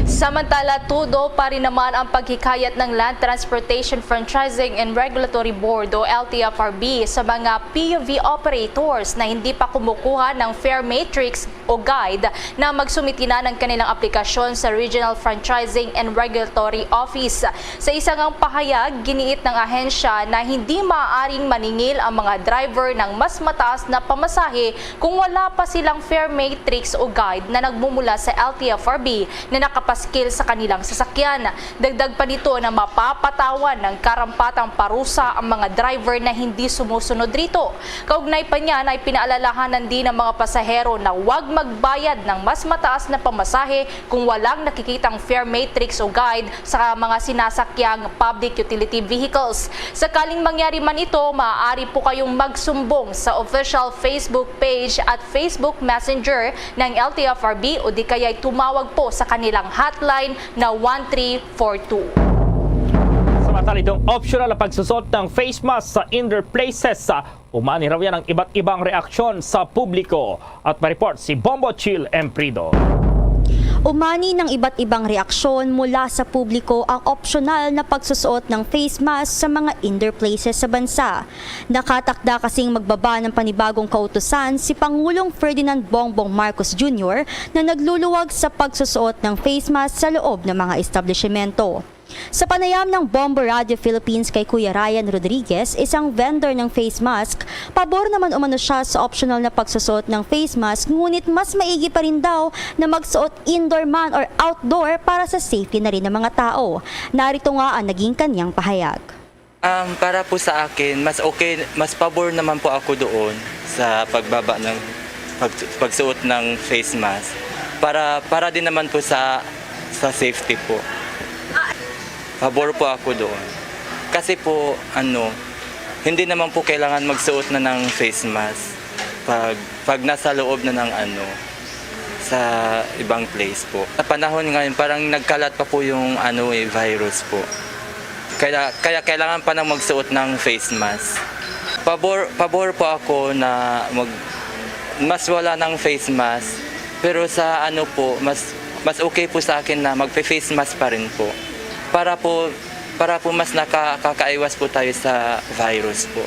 Samantala, tudo pa rin naman ang paghikayat ng Land Transportation Franchising and Regulatory Board o L T F R B sa mga P U V operators na hindi pa kumukuha ng fare matrix o guide na magsumiti na ng kanilang aplikasyon sa Regional Franchising and Regulatory Office. Sa isa ngang pahayag, giniit ng ahensya na hindi maaaring maningil ang mga driver ng mas mataas na pamasahe kung wala pa silang fare matrix o guide na nagmumula sa L T F R B na nakapaskil sa kanilang sasakyan. Dagdag pa nito na mapapatawan ng karampatang parusa ang mga driver na hindi sumusunod rito. Kaugnay pa niyan ay pinaalalahanan din ang mga pasahero na huwag magbayad ng mas mataas na pamasahe kung walang nakikitang fare matrix o guide sa mga sinasakyang public utility vehicles. Sakaling mangyari man ito, maaari po kayong magsumbong sa official Facebook page at Facebook Messenger ng L T F R B o di kaya'y tumawag po sa kanilang hotline na one three four two. Samantala, itong optional na pagsusot ng face mask sa indoor places sa umani raw yan ang iba't ibang reaksyon sa publiko. At may report si Bombo Chill Emprido. Umani ng iba't ibang reaksyon mula sa publiko ang opsyonal na pagsusuot ng face mask sa mga indoor places sa bansa. Nakatakda kasing magbaba ng panibagong kautusan si Pangulong Ferdinand Bongbong Marcos Junior na nagluluwag sa pagsusuot ng face mask sa loob ng mga establisyemento. Sa panayam ng Bombo Radio Philippines kay Kuya Ryan Rodriguez, isang vendor ng face mask, pabor naman umano siya sa optional na pagsusuot ng face mask, ngunit mas maigi pa rin daw na magsuot indoor man or outdoor para sa safety na rin ng mga tao. Narito nga ang naging kanyang pahayag. Um, para po sa akin, mas okay, mas pabor naman po ako doon sa pagbaba ng pag, pagsuot ng face mask para para din naman po sa sa safety po. Pabor po ako doon. Kasi po ano, hindi naman po kailangan magsuot na ng face mask pag pag nasa loob na ng ano sa ibang place po. Sa panahon ngayon, parang nagkalat pa po yung ano eh, virus po. Kaya, kaya kailangan pa nang magsuot ng face mask. Pabor, pabor po ako na mag, mas wala ng face mask. Pero sa ano po, mas, mas okay po sa akin na magpe-face mask pa rin po. Para po, para po mas nakakaiwas po tayo sa virus po.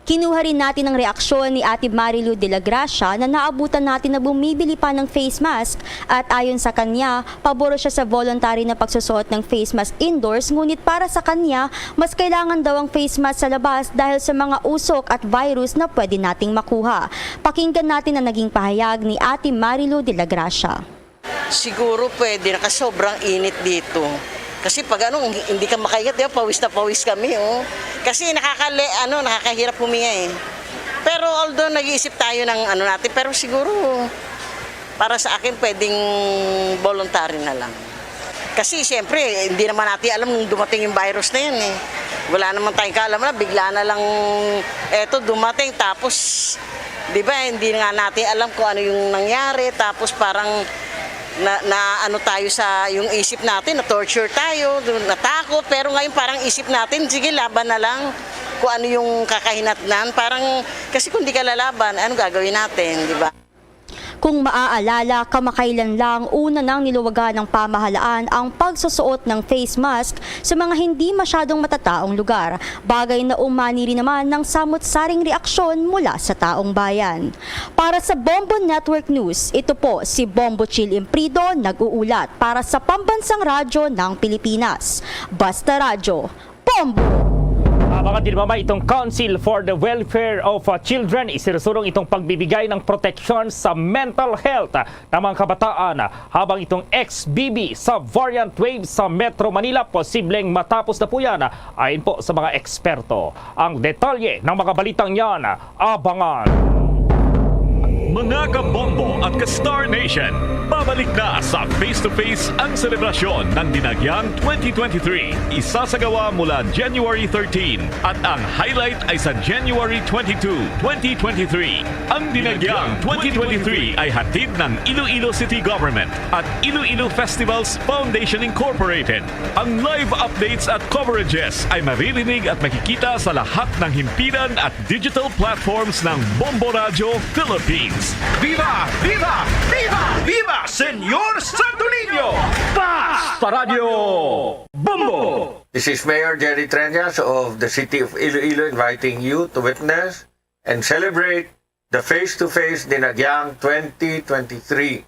Kinuha rin natin ang reaksyon ni Ate Marilu de la Gracia na naabutan natin na bumibili pa ng face mask at ayon sa kanya, pabor siya sa voluntary na pagsusuot ng face mask indoors, ngunit para sa kanya, mas kailangan daw ang face mask sa labas dahil sa mga usok at virus na pwede nating makuha. Pakinggan natin ang naging pahayag ni Ate Marilu de la Gracia. Siguro pwede na kasi sobrang init dito. Kasi pag ano, hindi ka makahinga, di ba? Pawis na pawis kami, oh. Kasi nakakali, ano, nakakahirap huminga eh. Pero although nag-iisip tayo ng ano natin, pero siguro para sa akin pwedeng voluntary na lang. Kasi siyempre, hindi naman natin alam nung dumating yung virus na yan eh. Wala naman tayong kaalam na bigla na lang eto dumating tapos 'di ba hindi nga natin alam kung ano yung nangyari tapos parang na, na ano tayo sa yung isip natin na torture tayo, natakot pero ngayon parang isip natin sige laban na lang kung ano yung kakahinatnan parang kasi kung di ka lalaban ano gagawin natin, 'di ba? Kung maaalala, kamakailan lang una nang niluwagan ng pamahalaan ang pagsusuot ng face mask sa mga hindi masyadong matataong lugar, bagay na umani rin naman ng samot-saring reaksyon mula sa taong bayan. Para sa Bombo Network News, ito po si Bombo Chill Imprido nag-uulat para sa Pambansang Radyo ng Pilipinas. Basta Radyo, Bombo! Abangan din mamay itong Council for the Welfare of uh, Children. Isinusulong itong pagbibigay ng proteksyon sa mental health uh, ng mga kabataan, uh, habang itong X B B sa variant wave sa Metro Manila posibleng matapos na po yan, uh, ayon po sa mga eksperto. Ang detalye ng mga balitang yan, uh, abangan. Mga kabombo at ka-Star Nation, babalik na sa Face to Face ang selebrasyon ng Dinagyang twenty twenty-three. Isasagawa mula January thirteen at ang highlight ay sa January twenty-two, twenty twenty-three. Ang Dinagyang twenty twenty-three ay hatid ng Iloilo City Government at Iloilo Festivals Foundation Incorporated. Ang live updates at coverages ay maririnig at makikita sa lahat ng himpilan at digital platforms ng Bombo Radyo Philippines. Viva! Viva! Viva! Viva Senyor Santo Niño! Basta Radyo Bombo! This is Mayor Jerry Treñas of the City of Iloilo inviting you to witness and celebrate the Face to Face Dinagyang twenty twenty-three.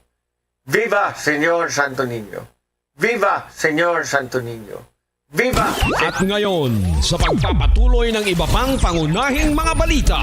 Viva Senyor Santo Niño! Viva Senyor Santo Niño! Viva! At ngayon, sa pagpapatuloy ng iba pang pangunahing mga balita.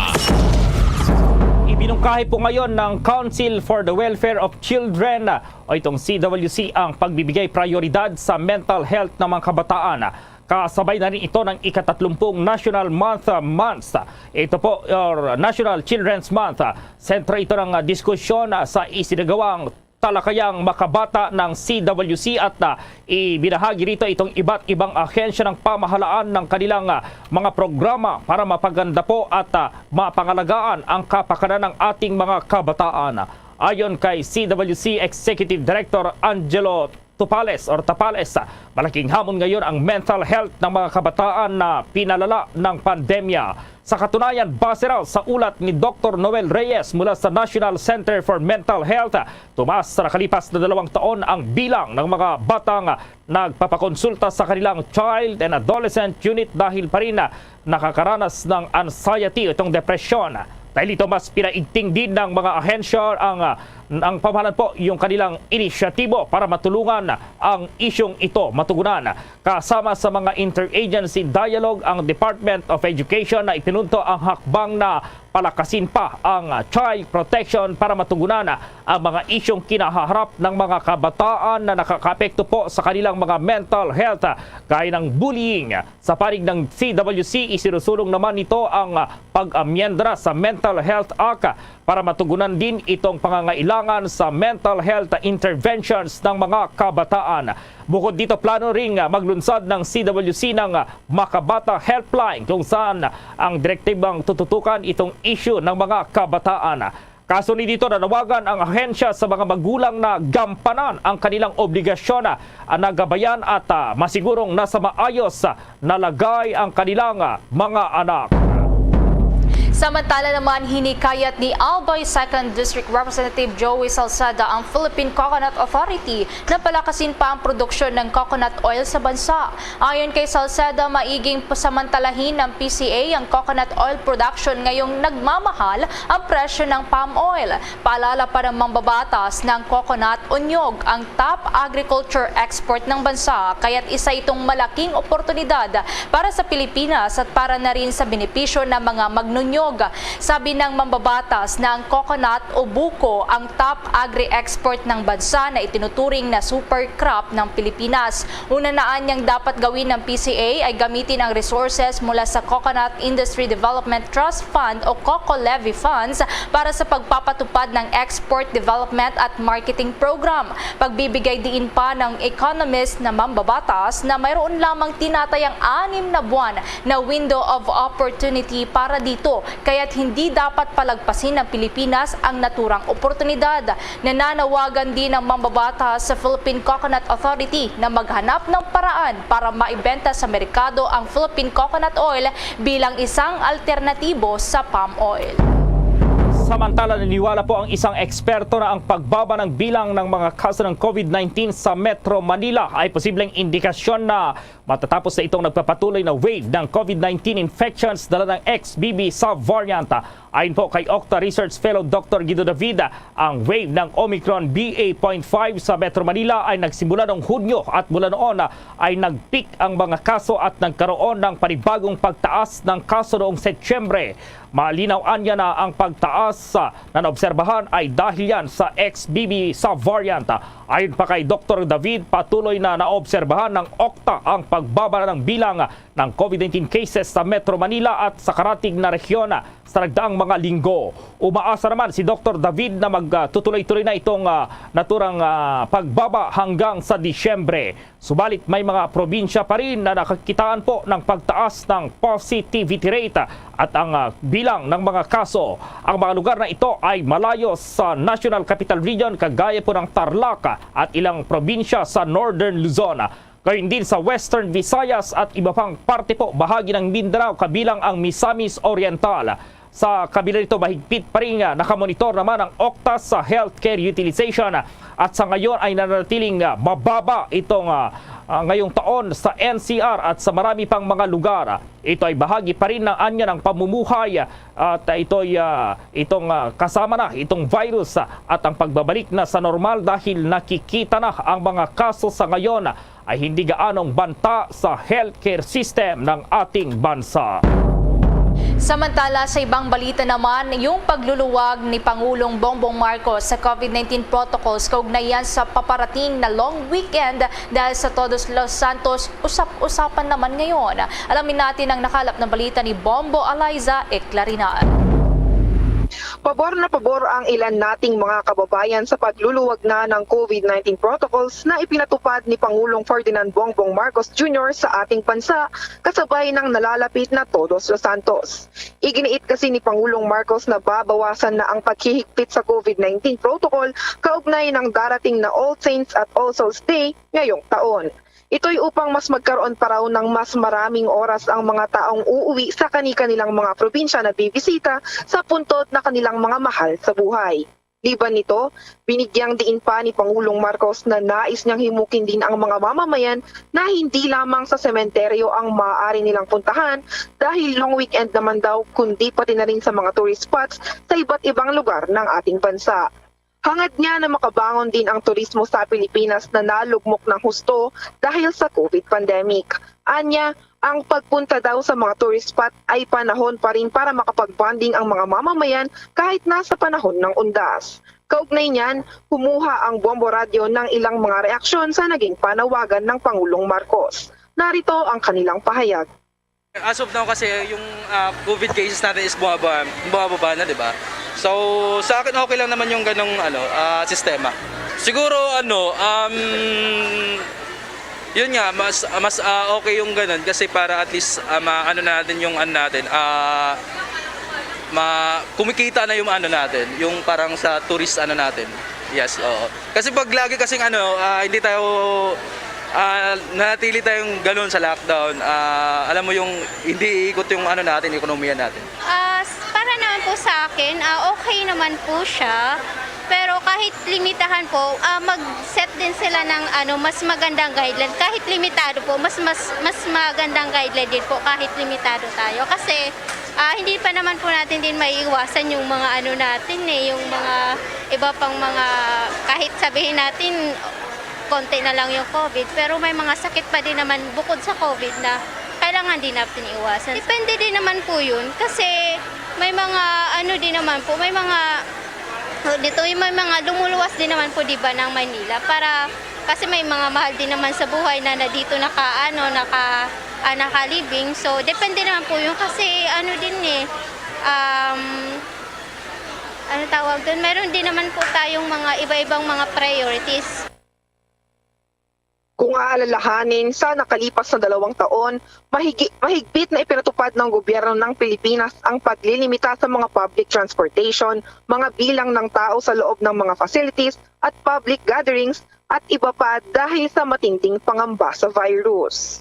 Ibinungkahi po ngayon ng Council for the Welfare of Children o itong C W C ang pagbibigay prioridad sa mental health ng mga kabataan. Kasabay na rin ito ng ikatatlumpung National Month, uh, Month. Ito po, or National Children's Month. Sentro ito ng uh, diskusyon uh, sa isinagawang talakayang makabata ng C W C at uh, ibinahagi rito itong iba't ibang ahensya ng pamahalaan ng kanilang uh, mga programa para mapaganda po at uh, mapangalagaan ang kapakanan ng ating mga kabataan. Ayon kay C W C Executive Director Angelo Tupales or Tapales. Malaking hamon ngayon ang mental health ng mga kabataan na pinalala ng pandemya. Sa katunayan, base raw sa ulat ni Doktor Noel Reyes mula sa National Center for Mental Health, tumaas sa nakalipas na dalawang taon ang bilang ng mga batang nagpapakonsulta sa kanilang Child and Adolescent Unit dahil pa rin nakakaranas ng anxiety o itong depresyon. Dahil ito, mas pinaigting din ng mga ahensya ang, ang pamahalan po yung kanilang inisyatibo para matulungan ang isyung ito matugunan. Kasama sa mga interagency dialogue ang Department of Education na ipinunto ang hakbang na palakasin pa ang child protection para matugunan ang mga isyung kinahaharap ng mga kabataan na nakakaapekto po sa kanilang mga mental health, gaya ng bullying. Sa panig ng C W C, isinusulong naman nito ang pag-amyendra sa Mental Health Act para matugunan din itong pangangailangan sa mental health interventions ng mga kabataan. Bukod dito, plano ring maglunsad ng C W C ng Makabata Helpline, kung saan ang direktibang tututukan itong issue ng mga kabataan. Kasunod dito, nanawagan ang ahensya sa mga magulang na gampanan ang kanilang obligasyon, ah, na gabayan at, ah, masigurong nasa maayos, ah, na lagay ang kanilang, ah, mga anak. Samantala naman, hinikayat ni Albay Second District Representative Joey Salceda ang Philippine Coconut Authority na palakasin pa ang produksyon ng coconut oil sa bansa. Ayon kay Salceda, maiging pasamantalahin ng P C A ang coconut oil production ngayong nagmamahal ang presyo ng palm oil. Paalala pa ng mambabatas na ang coconut o niyog ang top agriculture export ng bansa, kaya't isa itong malaking oportunidad para sa Pilipinas at para na rin sa benepisyo ng mga magnunyog. Sabi ng mambabatas na ang coconut o buko ang top agri-export ng bansa na itinuturing na super crop ng Pilipinas. Una na anyang dapat gawin ng P C A ay gamitin ang resources mula sa Coconut Industry Development Trust Fund o COCO Levy Funds para sa pagpapatupad ng Export Development at Marketing Program. Pagbibigay diin pa ng economist na mambabatas na mayroon lamang tinatayang anim na buwan na window of opportunity para dito, kaya't hindi dapat palagpasin ng Pilipinas ang naturang oportunidad. Nananawagan din ang mambabatas sa Philippine Coconut Authority na maghanap ng paraan para maibenta sa merkado ang Philippine coconut oil bilang isang alternatibo sa palm oil. Samantala, naniniwala po ang isang eksperto na ang pagbaba ng bilang ng mga kaso ng COVID nineteen sa Metro Manila ay posibleng indikasyon na matatapos na itong nagpapatuloy na wave ng COVID nineteen infections dala ng X B B subvariant. Ayon po kay Okta Research Fellow Doktor Guido David, ang wave ng Omicron B A point five sa Metro Manila ay nagsimula noong Hunyo at mula noon ay nag-peak ang mga kaso at nagkaroon ng panibagong pagtaas ng kaso noong Setyembre. Malinaw anya na ang pagtaas, ah, na naobserbahan ay dahil yan sa X B B subvariant. Ayon pa kay Doktor David, patuloy na naobserbahan ng Okta ang pagbaba ng bilang ng COVID nineteen cases sa Metro Manila at sa karatig na rehiyon sa nagdaang mga linggo. Umaasa naman si Doktor David na magtutuloy-tuloy na itong, ah, naturang, ah, pagbaba hanggang sa Disyembre. Subalit, may mga probinsya pa rin na nakakitaan po ng pagtaas ng positivity rate at ang, ah, bilang ng mga kaso. Ang mga lugar na ito ay malayo sa National Capital Region, kagaya po ng Tarlac at ilang probinsya sa Northern Luzon. Gayon din sa Western Visayas at iba pang parte po bahagi ng Mindanao, kabilang ang Misamis Oriental. Sa kabila nito, mahigpit pa rin, ah, nakamonitor naman ang Okta sa healthcare utilization, ah, at sa ngayon ay nananatiling, ah, mababa itong, ah, ah, ngayong taon sa N C R at sa marami pang mga lugar. Ito ay bahagi pa rin ng anya ng pamumuhay, ah, at ito'y, ah, itong, ah, kasama na itong virus, ah, at ang pagbabalik na sa normal dahil nakikita na ang mga kaso sa ngayon ay hindi gaanong banta sa healthcare system ng ating bansa. Samantala, sa ibang balita naman, yung pagluluwag ni Pangulong Bongbong Marcos sa COVID nineteen protocols kaugnay yan sa paparating na long weekend dahil sa Todos los Santos, usap-usapan naman ngayon. Alamin natin ang nakalap na balita ni Bombo Eliza Eclarinan. Pabor na pabor ang ilan nating mga kababayan sa pagluluwag na ng COVID nineteen protocols na ipinatupad ni Pangulong Ferdinand Bongbong Marcos Junior sa ating bansa, kasabay ng nalalapit na Todos los Santos. Iginiit kasi ni Pangulong Marcos na babawasan na ang paghihigpit sa COVID nineteen protocol kaugnay ng darating na All Saints at All Souls Day ngayong taon. Ito'y upang mas magkaroon pa raw ng mas maraming oras ang mga taong uuwi sa kani-kanilang mga probinsya na bibisita sa puntod na kanilang mga mahal sa buhay. Liban nito, binigyang diin pa ni Pangulong Marcos na nais niyang himukin din ang mga mamamayan na hindi lamang sa sementeryo ang maaari nilang puntahan dahil long weekend naman daw, kundi pati na rin sa mga tourist spots sa iba't ibang lugar ng ating bansa. Hangad niya na makabangon din ang turismo sa Pilipinas na nalugmok ng husto dahil sa COVID pandemic. Anya, ang pagpunta daw sa mga tourist spot ay panahon pa rin para makapag-bonding ang mga mamamayan kahit na sa panahon ng undas. Kaugnay niyan, kumuha ang Bombo Radyo ng ilang mga reaksyon sa naging panawagan ng Pangulong Marcos. Narito ang kanilang pahayag. As of now kasi yung ah, COVID cases natin is bumaba, bumababa na, di ba? So sa akin okay lang naman yung ganong ano, ah, sistema. Siguro ano, um, yun nga, mas mas ah, okay yung ganun kasi para at least ah, ma ano natin yung ano natin, ah, ma kumikita na yung ano natin, yung parang sa tourist ano natin. Yes, oo. Kasi pag lagi kasing ano, ah, hindi tayo ah, nanatili tayong ganun sa lockdown, ah, alam mo yung hindi iikot yung ano natin, ekonomiya natin. Ah, s- para naman po sa akin, ah, okay naman po siya. Pero kahit limitahan po, ah, mag-set din sila ng ano, mas magandang guideline. Kahit limitado po, mas mas mas magandang guideline din po kahit limitado tayo. Kasi ah, hindi pa naman po natin din maiiwasan yung mga ano natin eh, yung mga iba pang mga kahit sabihin natin konti na lang yung COVID, pero may mga sakit pa din naman bukod sa COVID na kailangan din natin iwasan. Depende din naman po yun kasi may mga ano din naman po, may mga dito yung may mga lumuluwas din naman po 'di ba ng Manila para kasi may mga mahal din naman sa buhay na na dito naka ano naka ah, naka-living. So depende naman po yung kasi ano din eh um, ano tawag doon, meron din naman po tayong mga iba-ibang mga priorities. Kung aalalahanin, sa nakalipas na dalawang taon, mahigi, mahigpit na ipinatupad ng gobyerno ng Pilipinas ang paglilimita sa mga public transportation, mga bilang ng tao sa loob ng mga facilities at public gatherings at iba pa dahil sa matinding pangamba sa virus.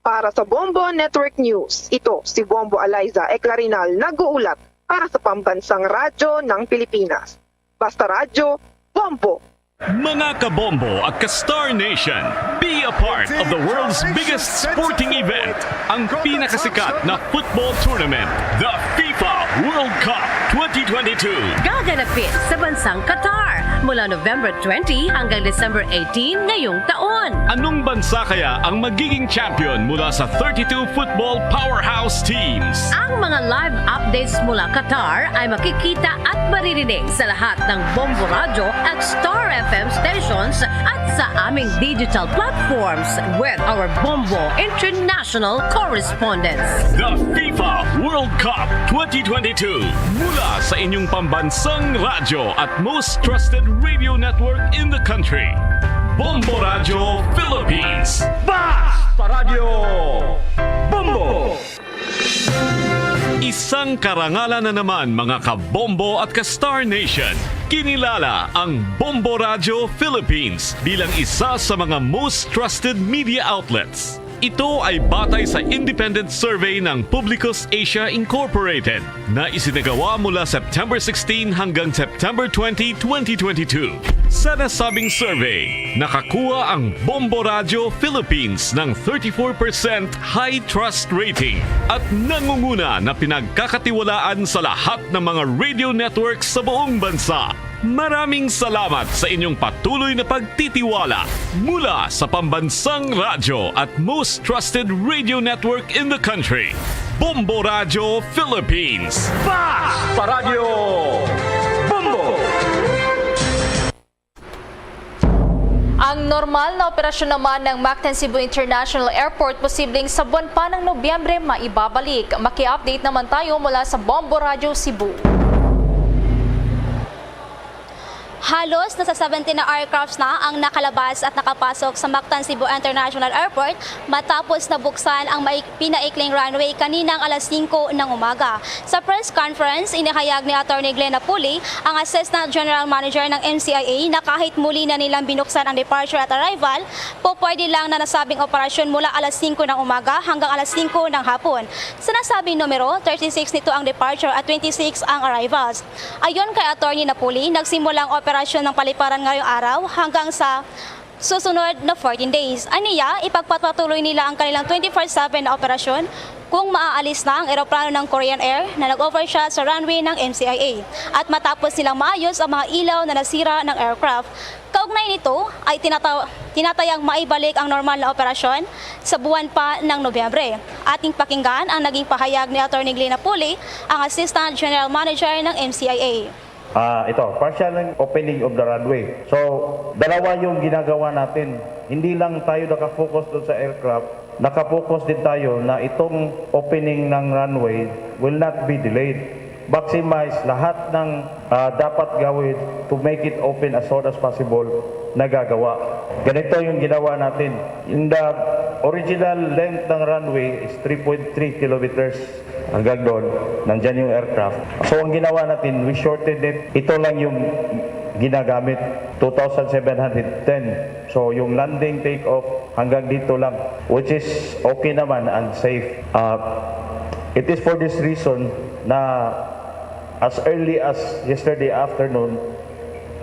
Para sa Bombo Network News, ito si Bombo Eliza Eclarinal nag-uulat para sa Pambansang Radyo ng Pilipinas. Basta Radyo, Bombo! Mga kabombo at ka-Star Nation, be a part of the world's biggest sporting event, ang pinakasikat na football tournament, the FIFA World Cup twenty twenty-two. Gaganapin sa bansang Qatar mula November twenty hanggang December eighteen ngayong taon. Anong bansa kaya ang magiging champion mula sa thirty-two football powerhouse teams? Ang mga live updates mula Qatar ay makikita at maririnig sa lahat ng Bombo Radyo at Star F M stations at sa aming digital platforms with our Bombo International correspondents. The FIFA World Cup twenty twenty-two mula sa inyong pambansang radyo at most trusted radio network in the country. Bombo Radyo Philippines. Basta Radyo! Bombo! Isang karangalan na naman, mga kabombo at ka-Star Nation. Kinilala ang Bombo Radyo Philippines bilang isa sa mga most trusted media outlets. Ito ay batay sa independent survey ng Publicus Asia Incorporated na isinagawa mula September sixteen hanggang September twenty, twenty twenty-two. Sa nasabing survey, nakakuha ang Bombo Radyo Philippines ng thirty-four percent high trust rating at nangunguna na pinagkakatiwalaan sa lahat ng mga radio network sa buong bansa. Maraming salamat sa inyong patuloy na pagtitiwala mula sa pambansang radyo at most trusted radio network in the country, Bombo Radyo Philippines. Basta Radyo! Bombo! Ang normal na operasyon naman ng Mactan Cebu International Airport posibleng sa buwan pa ng Nobyembre maibabalik. Maki-update naman tayo mula sa Bombo Radyo Cebu. Halos nasa seventeen na aircrafts na ang nakalabas at nakapasok sa Mactan Cebu International Airport matapos nabuksan ang mai-, pinaikling runway kaninang alas singko ng umaga. Sa press conference, inihayag ni Attorney Glenn Napuli, ang Assistant General Manager ng M C I A, na kahit muli na nilang binuksan ang departure at arrival, pupwede lang na nasabing operasyon mula alas singko ng umaga hanggang alas singko ng hapon. Sa nasabing numero, thirty-six nito ang departure at twenty-six ang arrivals. Ayon kay Attorney Napuli, nagsimula ang operasyon ng paliparan ngayong araw hanggang sa susunod na fourteen days. Aniya, ipagpapatuloy nila ang kanilang twenty-four seven na operasyon kung maaalis na ang eroplano ng Korean Air na nag-overshot sa runway ng M C I A at matapos nilang maayos ang mga ilaw na nasira ng aircraft. Kaugnay nito, ay tinata-, tinatayang maibalik ang normal na operasyon sa buwan pa ng Nobyembre. Ating pakinggan ang naging pahayag ni Attorney Glenn Napuli, ang Assistant General Manager ng M C I A. Ah, ito, partial ang opening of the runway. So, dalawa yung ginagawa natin. Hindi lang tayo nakafocus doon sa aircraft, nakafocus din tayo na itong opening ng runway will not be delayed. Maximize lahat ng, ah, dapat gawin to make it open as soon as possible, nagagawa. Ganito yung ginawa natin. In the original length ng runway is three point three kilometers. Hanggang doon, nandyan yung aircraft. So, ang ginawa natin, we shortened it. Ito lang yung ginagamit, two thousand seven hundred ten. So, yung landing, take off, hanggang dito lang, which is okay naman and safe. Ah, it is for this reason na as early as yesterday afternoon,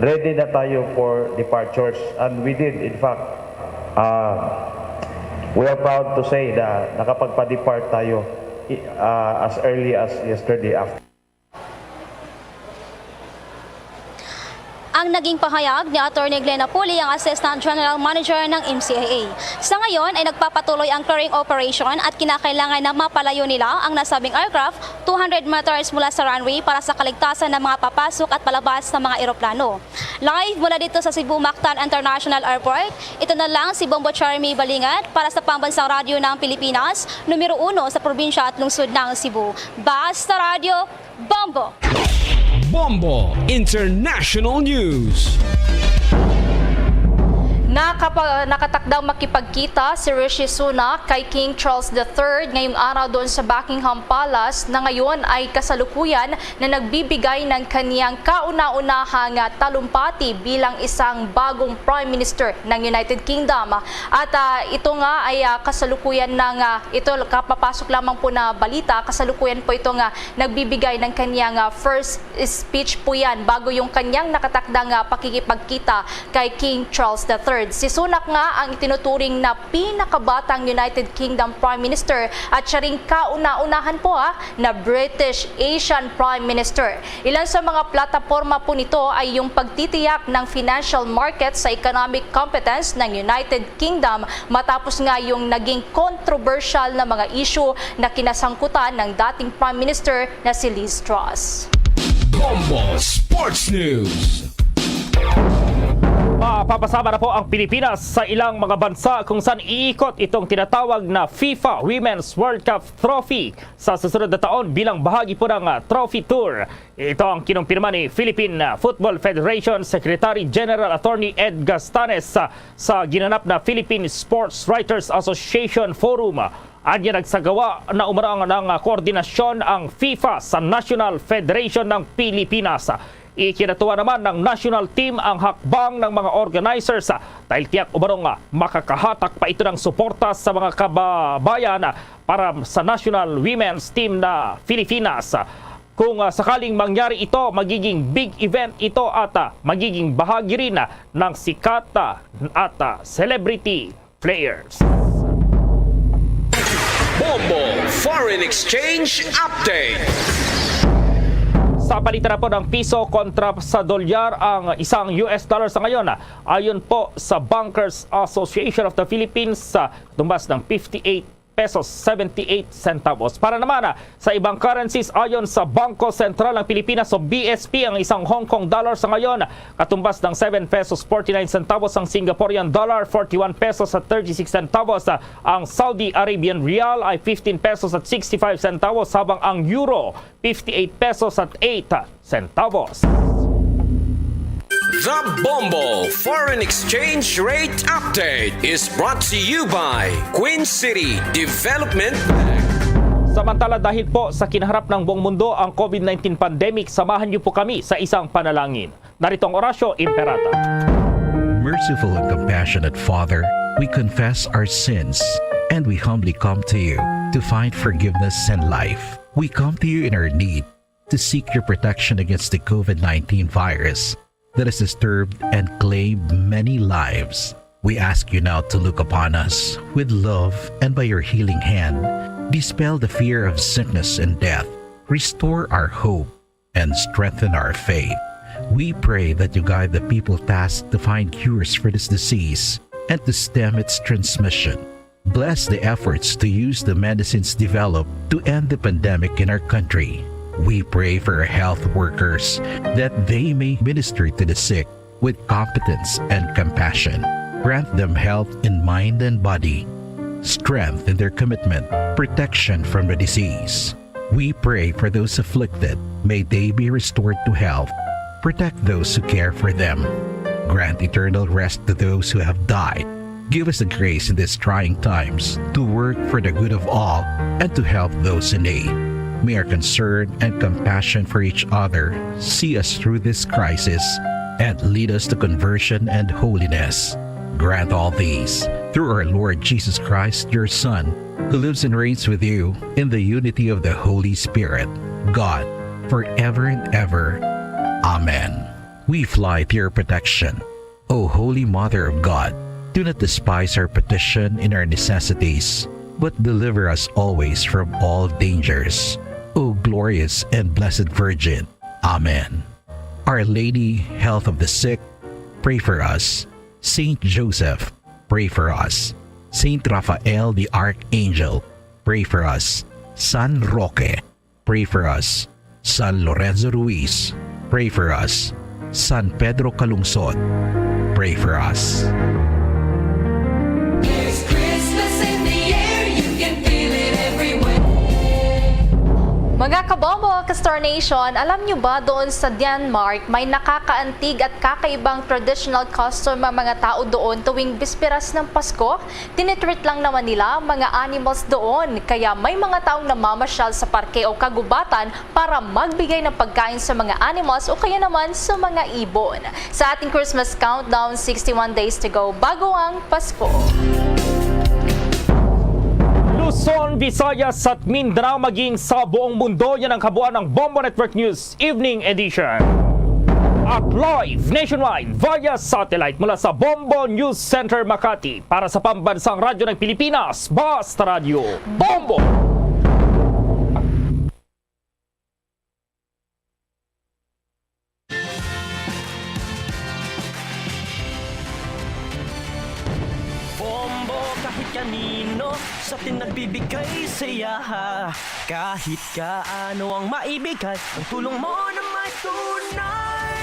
ready na tayo for departures. And we did, in fact. Ah, we are proud to say na nakapagpa-depart tayo, i-, ah, as early as yesterday afternoon. Ang naging pahayag ni Attorney Glenn Napuli, ang Assistant General Manager ng M C I A. Sa ngayon ay nagpapatuloy ang clearing operation at kinakailangan na mapalayo nila ang nasabing aircraft two hundred meters mula sa runway para sa kaligtasan ng mga papasok at palabas ng mga eroplano. Live mula dito sa Cebu Mactan International Airport, ito na lang si Bombo Charmy Balingat para sa Pambansang Radyo ng Pilipinas, numero uno sa probinsya at lungsod ng Cebu. Basta Radyo, Bombo! Bombo International News. Nakapa-, nakatakdang makipagkita si Rishi Sunak kay King Charles the third ngayong araw doon sa Buckingham Palace, na ngayon ay kasalukuyan na nagbibigay ng kaniyang kauna-unahang, ah, talumpati bilang isang bagong Prime Minister ng United Kingdom. At, ah, ito nga ay, ah, kasalukuyan ng, ah, ito, kapapasok lamang po na balita, kasalukuyan po ito nga nagbibigay ng kaniyang, ah, first speech po yan bago yung kanyang nakatakdang, ah, pakikipagkita kay King Charles the third. Si Sunak nga ang itinuturing na pinakabatang United Kingdom Prime Minister at siya ring kauna-unahan po, ah, na British Asian Prime Minister. Ilan sa mga plataporma po nito ay yung pagtitiyak ng financial market sa economic competence ng United Kingdom matapos nga yung naging kontrobersyal na mga issue na kinasangkutan ng dating Prime Minister na si Liz Truss. Bombo Sports News. Mapapasama na po ang Pilipinas sa ilang mga bansa kung saan iikot itong tinatawag na FIFA Women's World Cup Trophy sa susunod na taon bilang bahagi po ng, ah, Trophy Tour. Ito ang kinumpirma ni Philippine, ah, Football Federation Secretary General Attorney Ed Gastanes, ah, sa ginanap na Philippine Sports Writers Association Forum. Anya nagsagawa na umano ng, ah, koordinasyon ang FIFA sa National Federation ng Pilipinas. Ikinatuwa naman ng national team ang hakbang ng mga organizers, ah, dahil tiyak umanong, ah, makakahatak pa ito ng suporta sa mga kababayan, ah, para sa national women's team na Filipinas. Kung, ah, sakaling mangyari ito, magiging big event ito at, ah, magiging bahagi rin, ah, ng sikat, ah, at, ah, celebrity players. Bombo Foreign Exchange Update. Sa palitan na po ng piso kontra sa dolyar, ang isang U S dollar sa ngayon, ayon po sa Bankers Association of the Philippines, sa tumbas ng fifty-eight pesos seventy-eight centavos. Para naman, ah, sa ibang currencies, ayon sa Bangko Sentral ng Pilipinas o B S P, ang isang Hong Kong dollar sa ngayon katumbas ng seven pesos forty-nine centavos, ang Singaporean dollar forty-one pesos at thirty-six centavos, ah, ang Saudi Arabian rial ay fifteen pesos at sixty-five centavos, habang ang euro fifty-eight pesos at eight centavos. The Bombo Foreign Exchange Rate Update is brought to you by Queen City Development Bank. Samantala, dahil po sa kinaharap ng buong mundo ang COVID nineteen pandemic, samahan niyo po kami sa isang panalangin. Narito ang Orasyo Imperata. Merciful and compassionate Father, we confess our sins and we humbly come to you to find forgiveness and life. We come to you in our need to seek your protection against the COVID nineteen virus that has disturbed and claimed many lives. We ask you now to look upon us with love and by your healing hand, dispel the fear of sickness and death, restore our hope, and strengthen our faith. We pray that you guide the people tasked to find cures for this disease and to stem its transmission. Bless the efforts to use the medicines developed to end the pandemic in our country. We pray for our health workers that they may minister to the sick with competence and compassion. Grant them health in mind and body, strength in their commitment, protection from the disease. We pray for those afflicted. May they be restored to health. Protect those who care for them. Grant eternal rest to those who have died. Give us the grace in these trying times to work for the good of all and to help those in need. May our concern and compassion for each other see us through this crisis and lead us to conversion and holiness. Grant all these through our Lord Jesus Christ, your Son, who lives and reigns with you in the unity of the Holy Spirit, God, forever and ever. Amen. We fly to your protection, O Holy Mother of God. Do not despise our petition in our necessities, but deliver us always from all dangers, O glorious and blessed Virgin. Amen. Our Lady, Health of the Sick, pray for us. Saint Joseph, pray for us. Saint Raphael the Archangel, pray for us. San Roque, pray for us. San Lorenzo Ruiz, pray for us. San Pedro Calungsod, pray for us. There's Christmas in the air, you can feel it everywhere. Mga kabombo, ka-Star Nation, alam nyo ba doon sa Denmark may nakakaantig at kakaibang traditional custom ang mga tao doon tuwing bisperas ng Pasko? Tinitreat lang naman nila ang mga animals doon, kaya may mga taong namamasyal sa parke o kagubatan para magbigay ng pagkain sa mga animals o kaya naman sa mga ibon. Sa ating Christmas countdown, sixty-one days to go bago ang Pasko. Luzon, Visayas at Mindanao, maging sa buong mundo, yan ang kabuuan ng Bombo Network News Evening Edition. At live nationwide via satellite mula sa Bombo News Center Makati, para sa Pambansang Radyo ng Pilipinas, Basta Radyo, Bombo! Bombo kahit kanino sa atin nagbibigay saya. Kahit kaano ang maibigay, ang tulong mo na may tunay.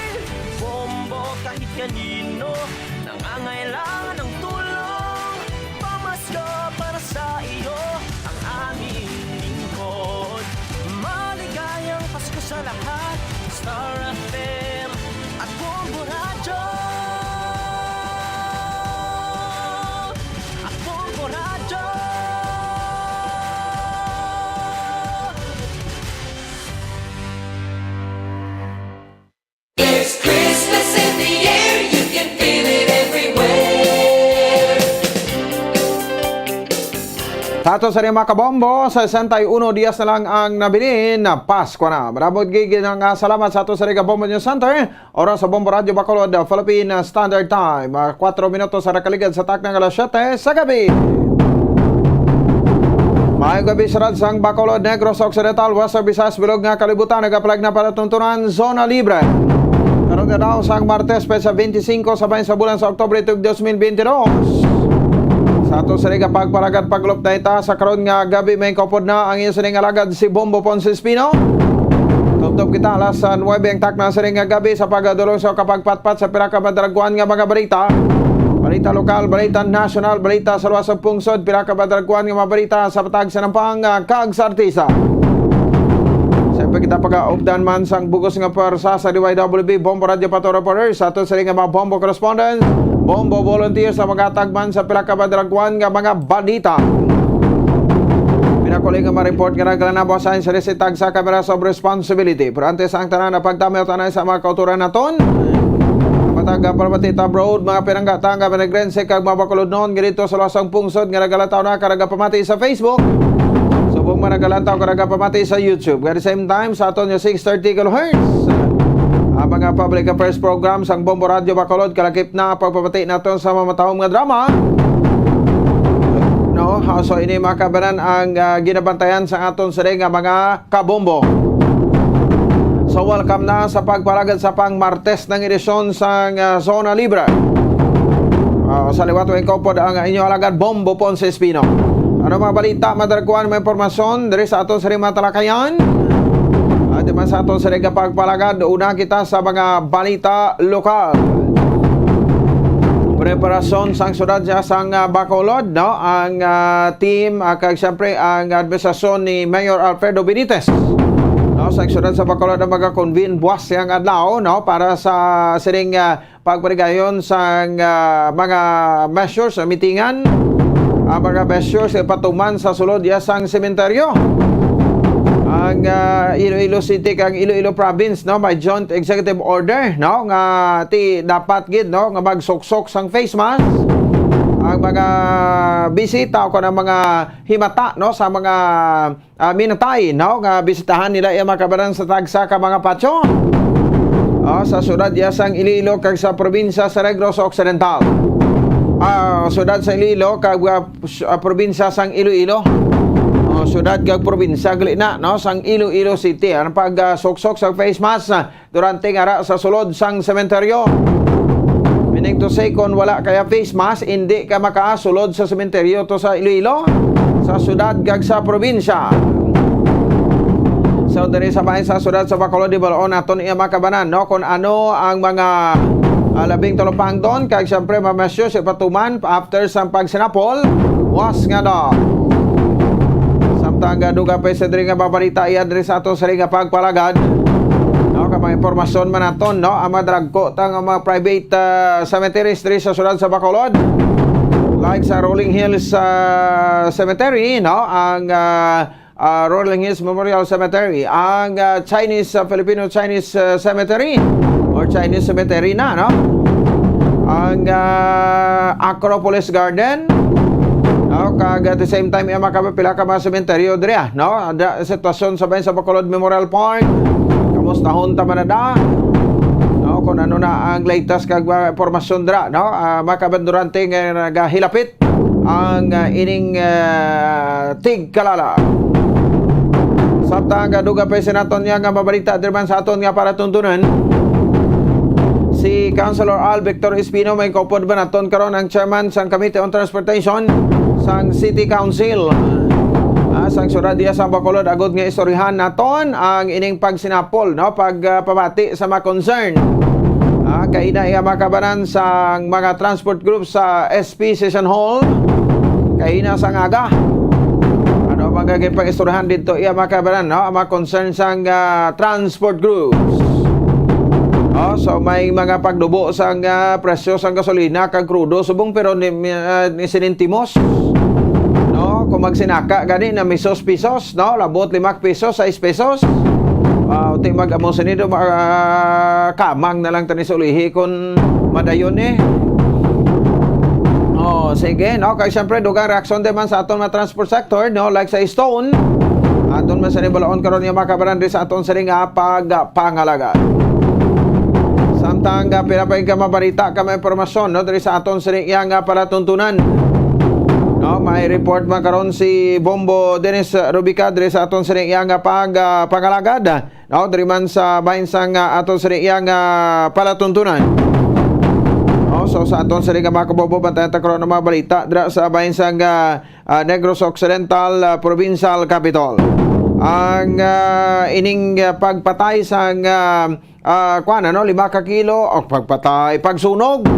Bombo kahit kanino nangangailangan ng tulong. Pamasko para sa iyo ang aming lingkod. Maligayang Pasko sa lahat. Star F M at Bombo Radyo. At Bombo Radyo. There's Christmas in the air, you can feel it everywhere. Sa ato sa mga kabombo, sesenta y uno dias na lang ang nabilin na Pasko na. Marabot gid ang, ah, salamat sa ato sa Riga Bombo News Center. Oras sa Bombo Radyo Bacolod, ah, Philippine Standard Time. Ah, kuwatro minutos sa nakaligad sa takna nga alas siyete sa gabi. Maayong gabi sa Radsang Bacolod, Negros Occidental, Western Visayas, bilog nga kalibutan, nagapalag na palatuntunan, zona libre. Karon nga daw sang Martes, petsa twenty-five sa bahin sa bulan sa Oktubre, tuig dos mil bente dos. Sa ato sa liga pagpalagad, pagulop na ita sa karon nga gabi, may kaupod na ang inyo sining alagad si Bombo Ponce Espino. Tubtob kita alas nuebe ang takna sining nga gabi sa pagdulong sa kapagpatpat sa pila ka madalagwan nga mga balita. Balita lokal, balita nasyonal, balita sa luwas sa pungsod, pila ka madalagwan nga mga balita sa patag sa nampang, ah, kag sa artista. Sa Pagkita pagkaupdan man sang bugos nga pwersa sa D Y W B Bombo Radio Pato Reporter, sa aton sini nga mga Bombo correspondents, Bombo volunteers sa mga tagman sa pila ka madragwan nga mga balita. Pinakuli nga ma-report nga naglanabo sa insidente sa tagsa ka Cameras of Responsibility. Pero antes ang tanan, napagtami tanan sa mga kauturan naton. Matag, ah, pamati ta abroad, mga pinanggata nga Managrense kag mga Bacolodnon nga dito sa lasang pungsod nga nagalantaw na ka nagapamati sa Facebook. Subong man nagalantaw ka nagapamati sa YouTube. At the same time, sa aton nga six thirty kilohertz, ang mga public affairs program sang Bombo Radio Bacolod, kalakip na pagpamati naton sa mamatahom nga drama. No, ah, so ini, mga kabanan, ang, ah, ginabantayan sa aton sini nga mga kabombo. So, welcome na sa pagpalagad sa pang Martes ng edisyon sang, ah, Zona Libre. Ah, sa liwat, way kaupod ang inyo alagad, Bombo Ponce Espino. Ano mga balita, madaragkuan, may impormasyon diri sa aton sa mga talakayan? At naman sa aton sa nga pagpalagad, una kita sa mga balita lokal. Preparasyon sang syudad sa sang, ah, Bacolod, no? Ang, ah, team, ah, kag siyempre ang administrasyon ni Mayor Alfredo Benitez, no? Sa syudad sa Bacolod ang mag-convene buwas siyang adlaw, no? Para sa sining, ah, pagparigayon sang, ah, mga measures, ah, mitingan, ang mga measures, eh, patuman sa sulod ya sang sementeryo. Ang, ah, Iloilo City kag Iloilo Province, no, may joint executive order, no, nga ti dapat gid, no, nga magsuksok sang face mask ang mga bisita o kanang mga himata, no, sa mga, ah, minatay, no, nga bisitahan nila iya mga kabanan sa tagsa ka mga patyo, ah, sa syudad ya sang Iloilo kag sa probinsya sa Negros Occidental. Ah, syudad sa Iloilo kag, ah, s-, ah, probinsya sang Iloilo. Oh, syudad kag probinsya gali na, no, sang Iloilo City. Ang pag, ah, suksok sa face mask, ah, durante nga ara sa sulod sang sementeryo. Meaning to say, kung wala kaya face mask, hindi ka makasulod sa sementeryo to sa Iloilo, sa syudad kag sa probinsya. So, diri sa bahin sa syudad sa Bacolod, di balaon naton iya mga kabanan, no? Kung ano ang mga, ah, labing talupangton, kag siyempre, mga measures ipatuman after sang pagsinapol, was nga, no? Samtang, ah, dugang pa sa diri nga mga balita, iya diri sa aton sa nga pagpalagad, no? Kay mga impormasyon man naton, no? Ang mga dragko ta nga mga private, ah, cemeteries diri sa syudad sa Bacolod, like sa Rolling Hills, ah, Cemetery, no? Ang, ah, ah, Rolling Hills Memorial Cemetery, ang, ah, Chinese, ah, Filipino-Chinese, ah, Cemetery or Chinese Cemetery na, no? Ang, ah, Acropolis Garden, no? Kag at the same time, iya mga kabanan, pila ka mga sementeryo diri, ah, no? Ada sitwasyon sa bahin sa Bacolod Memorial Park. Kamustahon ta man na da, no? Kung ano na ang latest kag mga impormasyon dira, no? Ah, mga kabanan, durante nga nagahilapit ang, ah, ining, ah, tigkalala. Samtang, ah, dugang pa sa naton nga mga balita, diri man sa aton nga palatuntunan, si Councilor Al Victor Espino may kaupod ba naton karon ang chairman sang Committee on Transportation sang City Council, ah, sang syudad diya sa Bacolod, agod nga istoryahan naton ang ining pagsinapol, no, pag, ah, pamati sa mga concern. Ah, kaina iya mga kabanan sang mga transport groups sa S P Session Hall kaina sang aga. Ano ang mga gipang-istoryahan dito iya mga kabanan, no? Ang mga concern sang, ah, transport groups. Oh, so may mga pagdubo sang, ah, presyo sang gasolina kag krudo subong, pero ni, ah, ni sinintimos, no? Kung magsinaka gani na misos pisos, no? Labot lima pesos, sais pesos. Ah, uti mag-amo sini do, ah, kamang na lang tani sa ulihi kung madayon eh. Oh, sige, no? Kay siyempre, dugang reaksyon din man sa aton mga transport sector, no? Like sa Stone, aton man sa balaon karon nga mga kabanan diri sa aton sini nga pagpangalagad. Samtang, ah, pila pa yung kamabarita ka mga impormasyon, no? Diri sa aton sini nga palatuntunan. No, may report man karon si Bombo Dennis Rubica diri sa aton sini nga pag, ah, pangalagad. No, diri man sa bahin sang, ah, aton sini nga palatuntunan. No, so sa aton sini nga mga kabobo, bantayan ta karon ang mga balita dira sa bahin sang, ah, ah, Negros Occidental, ah, Provincial Capitol. Ang, ah, ining, ah, pagpatay sang, ah, ah, kuwan, ano, lima ka kilo, o pagpatay, pagsunog.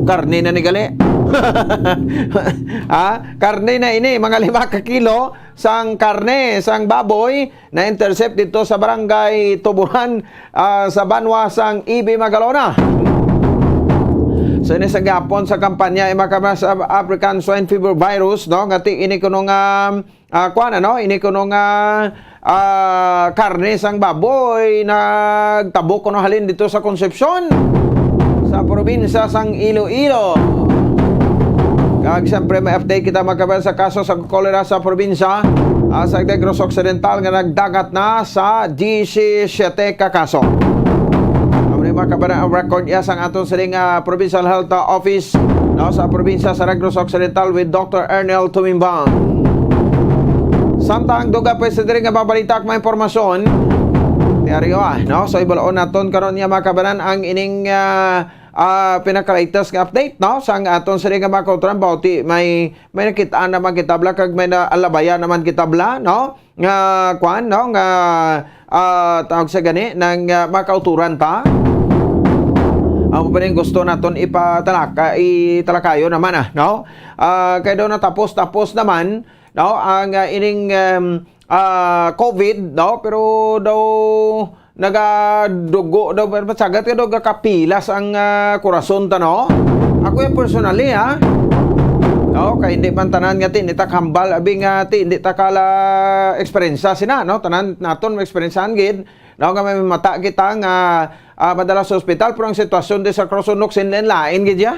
Karne na ni gali. Ha? Karne na ini, mga lima ka kilo sang karne sang baboy na intercept dito sa barangay Tuburan, ah, sa banwa sang E B Magalona. So, ini sa gihapon sa kampanya, eh, mga kababayan, sa African Swine Fever virus, no? Ngati ini kuno nga, ah, kuwan, ano? Ini kuno nga, ah, karne sang baboy nagtabok kuno halin dito sa Concepcion, sa probinsya sang Iloilo. Kag siyempre, may update kita, mga kababayan, sa kaso sa cholera sa probinsya, ah, sa Negros Occidental nga nagdagat na sa disisyete ka kaso. Amo ni, mga kababayan, ang record iya sang aton sining, ah, Provincial Health, ah, Office, no, sa probinsya sa Negros Occidental with Doctor Ernel Tumimbang. Samtang dugang pa sa diri nga mga balita kag mga impormasyon, tiyari, ah, no? So, ibaloon naton karon niya, mga kababayan, ang ining, ah, ah, pinaka-latest nga update, no? Sang aton sini nga mga kautoran, bauti may, may nakitaan naman kita bala, kag may naalabayan naman kita bala, no? Nga, kwan, no? Nga, ah, tawag sa gani, nang, ah, mga kautoran ta. Amo pa rin gusto naton ipatalaka, italakayo naman, ah, no? Ah, kay daw natapos-tapos naman, no? Ang, ah, ining, um, ah, COVID, no? Pero daw nagadugo daw, pero masagat ka daw, gakapilas ang, ah, kurason ta, no? Ako yung personally, ha? No, kay hindi man tanan nga ti, hindi ta hambal, abi nga ti, hindi ta kala eksperyensya sina, no? Tanan naton may eksperyensyahan gid, no? Nga may mata kita nga, ah, madala sa ospital, pero ang sitwasyon di sa Cross Unluksin, lain-lain gid ya.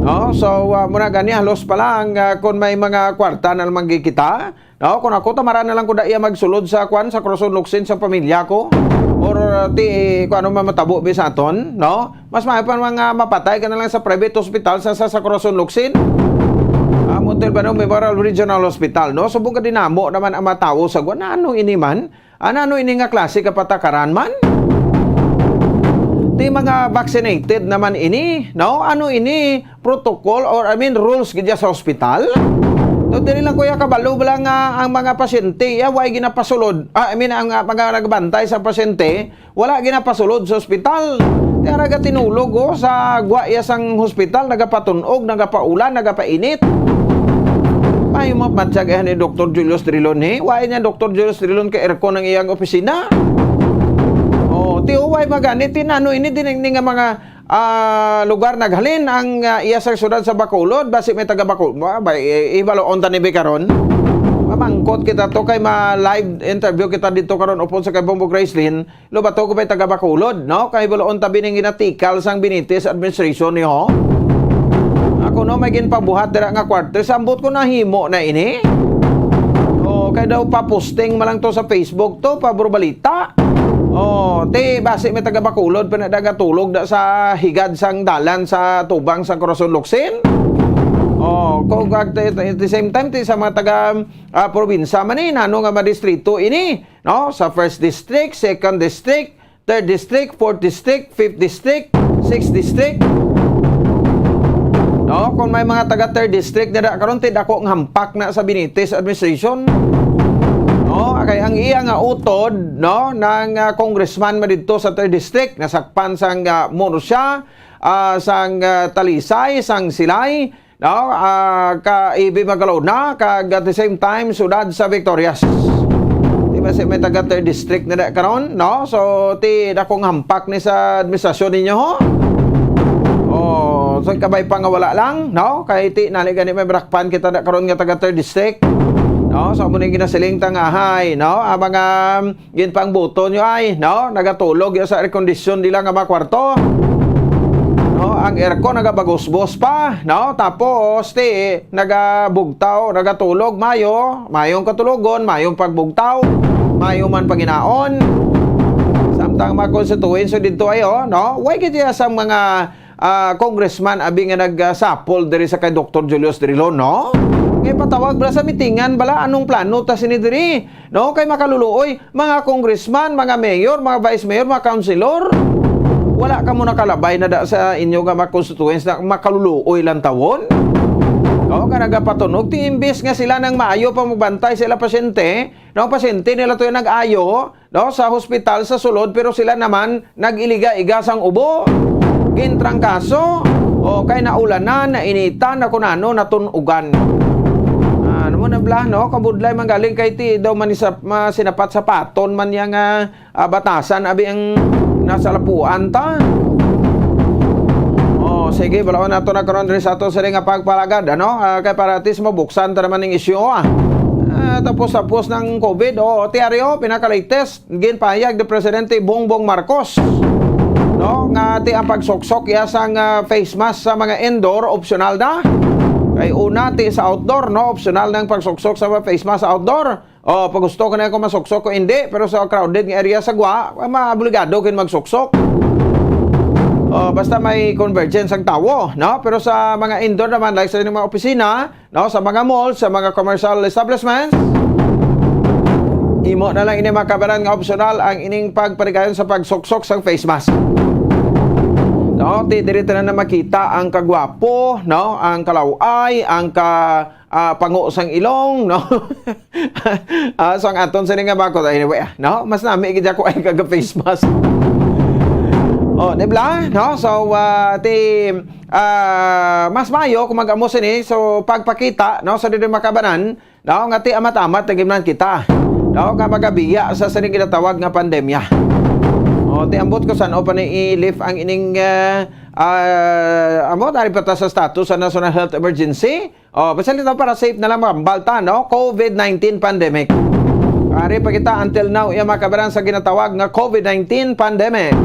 No? So, ah, muna gani, halos pa lang, ah, kung may mga kwarta na lamang gid kita, no? Kung ako, tamara na lang ko da iya magsulod sa, kwan, sa Cross Unluksin sa pamilya ko. Or, uh, ti, kung ano man matabo bi sa aton, no? Mas maayo pa mga mapatay ka na lang sa private hospital sa, sa, sa Cross Unluksin. Ah, Montalban Memorial Regional Hospital, no? Subong ka dinamo naman ang mga tawo sa, kwan, ano ini man? Ano, ano ini nga klase ka patakaran man? Ti mga vaccinated naman ini, no? Ano ini? Protocol or, I mean, rules gid sa hospital. So, dili lang kuya kabalo bala nga ang mga pasyente, ya, way ginapasulod. Ah, I mean, ang, ah, mga nagbantay sa pasyente, wala ginapasulod sa hospital. Ti ara gatinulog, oh, sa gwa iya sang hospital, nagapatun-og, nagapaulan, nagapainit. May mapatsag ni Doktor Julius Trilon, eh. Way niya Doktor Julius Trilon ka aircon ang iyang opisina. Oh, ti, oh, way magani, ti nano ini, dining nga mga ah, lugar naghalin ang, ah, iya sa siyudad sa Bacolod, basi may taga Bacolod. Ba, ba, i-, ibaloon ta ni bi karon. Mamangkot kita to kay ma-live interview kita dito karon upod sa kay Bongbong Gracelyn. Lo ba to ko may taga Bacolod, no? Kay ibaloon ta bining ginatikal sang Benitez administration niyo. Ako no, may ginpabuhat dira nga quarters. Ambot ko nahimo na ini. Oh, kay daw pa-posting man lang to sa Facebook to, pabor balita. Oh, ti basi may taga Bacolod pa na nagatulog da sa higad sang dalan sa tubang sang Corazon Locsin. Oh, kung at, at the same time, ti sa mga taga, ah, probinsya man eh, nano nga madistrito ini, no? Sa first district, second district, third district, fourth district, fifth district, sixth district. No, kung may mga taga third district na da, karon ti dako ang hampak na sa Benitez administration. No, kay ang iya nga utod, no, nang, ah, congressman man didto sa third district, nasakpan sang, ah, Murcia, ah, sang, ah, Talisay, sang Silay, no, ah, ka Ibi Magalona, kag at the same time, sudad sa Victorias. Di ba si may taga third district na da karon, no? So, ti dakong hampak ni sa administrasyon ninyo, ho? Oh, so kabay pa nga wala lang, no? Kay ti nali gani may brakpan kita da karon nga taga third district. No? So, amo ning ginasiling ta nga, hay, no? Ang mga ginpangbuto nyo ay, no? Nagatulog ya sa air condition nila nga mga kwarto. No? Ang aircon nagabagusbos pa, no? Tapos, ti, nagabugtaw, nagatulog, mayo, mayong katulogon, mayong pagbugtaw, mayo man panginaon. Samtang mga konstituensya dito ay, oh, no? Way gid ya sa mga, ah, congressman abi nga nagsapol diri sa kay Doktor Julius Drilon, no? Kay patawag bala sa mitingan bala, anong plano ta sini diri? No, kay makaluluoy, mga congressman, mga mayor, mga vice mayor, mga councilor, wala kamo nakalabay na da sa inyo nga mga constituents na makaluluoy lang tawon? No, nga nagapatunog, ti imbis nga sila nang maayo pa magbantay sa ila pasyente, no, pasyente nila to yung nag-ayo, no, sa hospital sa sulod, pero sila naman nag-iliga-iga sang ubo. Gintrangkaso. O kay naulanan, nainitan, na kun ano, natun-ugan. Ah, ano mo na bla, no? Kabudlay man galing kay ti daw man isa, ma-, sinapat-sapaton man yang, ah, ah, batasan, abi ang nasa lapuan ta. Oh, sige, balawan nato na karon diri sa ato sa nga pagpalagad, ano? Ah, kay para at least mabuksan ta naman ning isyu, ah. Ah, tapos-tapos ng covid, oh, ti ari, oh, pinaka-latest, ginpahayag ni Presidente Bongbong Marcos, no, nga ti ang pagsuksok iya sang, ah, face mask sa mga indoor, optional na. Kay una, ti sa outdoor, no, optional na ang pagsuksok sa mga face mask sa outdoor. Oh, pag gusto ko na ako masuksok ko, hindi. Pero sa crowded nga area sa gwa, maobligado kin magsuksok. Oh, basta may convergence ang tawo, no? Pero sa mga indoor naman, like sa mga opisina, no, sa mga mall, sa mga commercial establishments, imo na lang ini makabaran nga optional ang ining pagpaligayon sa pagsuksok sang face mask. No, ti diri tanan na makita ang kagwapo, no, ang kalaway, ang ka ah, pango sang ilong, no? Ah, so ang aton sini nga bakod, anyway, ah, no? Mas nami gid ako ay kaga face mask. Oh, di ba? No? So, ah, ti, ah, mas maayo kung mag-amo sini. So, pagpakita, no? Sa dili makabanan, no? Nga ti amat-amat na gimnan kita. No? Nga magabiya sa sini ginatawag nga pandemya. Oh, ti ambot ko san-o pa ni i-lift ang ining, ah, ah, ambot, ari pa ta sa status sa National Health Emergency. Oh, basta nito para safe na lang, mga balta, no? covid nineteen pandemic. Ari pa kita until now, iya makabaran sa ginatawag nga covid nineteen pandemic.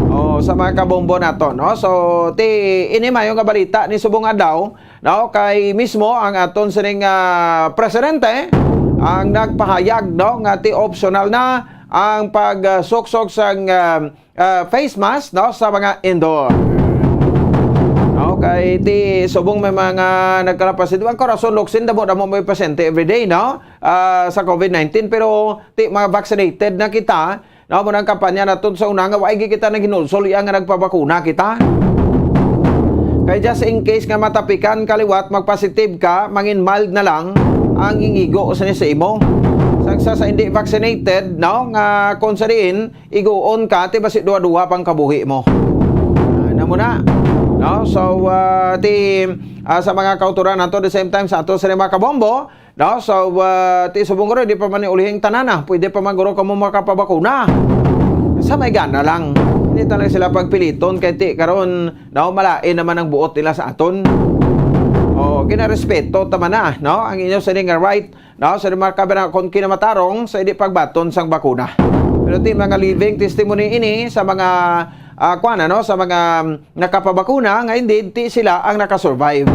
Oh, sa mga kabombo nato, no? So, ti, ini mayo nga balita ni subong adlaw, no? Kay mismo ang aton sining, ah, presidente ang nagpahayag, no, nga ti optional na ang pagsuksok sang, ah, ah, face mask, no, sa mga indoor. Okay, ti subong may mga nagkalapas dito. Ang Corazon Locsin, damo-damo may pasyente everyday, no? Ah, sa covid nineteen, pero ti mga vaccinated na kita, no, mo nang kampanya naton sa una nga, wala kita naghinulsol iya nga nagpabakuna kita. Kay just in case nga matapikan kaliwat, magpositive ka, mangin mild na lang ang ingigo sa, sa imo. Sa, sa, sa hindi vaccinated, no, nga kung sa diin, iguon ka, ti basi duha-duha pang kabuhi mo. Ah, na mo na. No? So, ah, ti, ah, sa mga kauturan nato, the same time, sa ato sa mga kabombo, no? So, ah, ti subong guro, di pa man ni ulihing tanana. Pwede pa man guro kamo makapabakuna. Sa may gana lang. Hindi talaga sila pagpiliton, kay ti karon, no, malain naman ang buot nila sa aton. Oh, ginarespeto ta man na, no? Ang inyo sini nga right, no, sa remarkable na kung kinamatarong sa hindi pagbaton sang bakuna. Pero ti mga living testimony ini sa mga, ah, kuwan, ano, sa mga, mm, nakapabakuna nga hindi ti sila ang nakasurvive.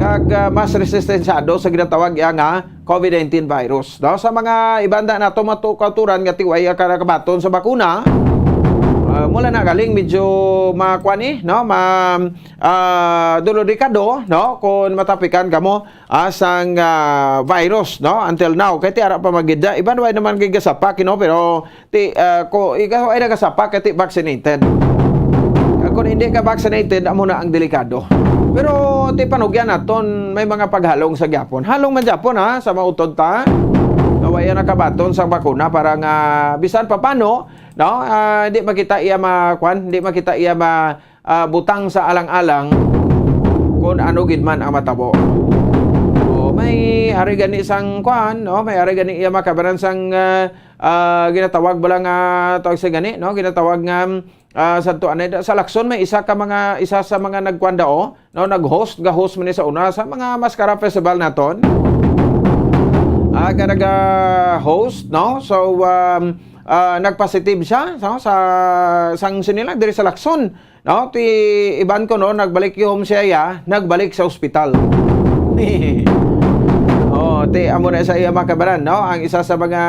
Kag, ah, mas resistensyado sa ginatawag iya nga covid nineteen virus, no? Sa mga ibanda nato matukaturan nga tiway ka nakabaton sa bakuna, ah, mula na galing medyo makuan, eh, no? Ma, ah, delikado, no? Kung matapikan kamo ah, sang, ah, virus, no? Until now, kay ti ara pa magida. Iban way naman kay gasapak, you know, pero ti, ah, ko, ikaw ay nagasapak kay ti vaccinated. Ah, kung hindi ka vaccinated, amo na ang delikado. Pero ti panugyan naton, may mga paghalong sa gyapon. Halong man gyapon, ha, sa mautod ta. Nga wala nakabaton sa bakuna para nga bisan papano, no? Ah, hindi makita iya ma, kwan, hindi makita iya ma, ah, butang sa alang-alang kung ano gid man ang matabo. O, may ari gani sang kuan, no? May ari gani iya makabaran sang, ah, ah, ginatawag bala nga tawag sa gani, no? Ginatawag nga, ah, sa tuan, sa Lacson may isa ka mga, isa sa mga nagkuan dao, no? Nag-host, ga-host man ni sa una sa mga Mascara Festival naton. Ah, nga naga-host, no? So, um, ah, nagpositive siya, no? Sa sang sinilang diri sa Lacson. No, ti iban ko, no, nagbalik yung siya, ya, nagbalik sa ospital. Oh, ti amo na sa iya makabaran, no? Ang isa sa mga,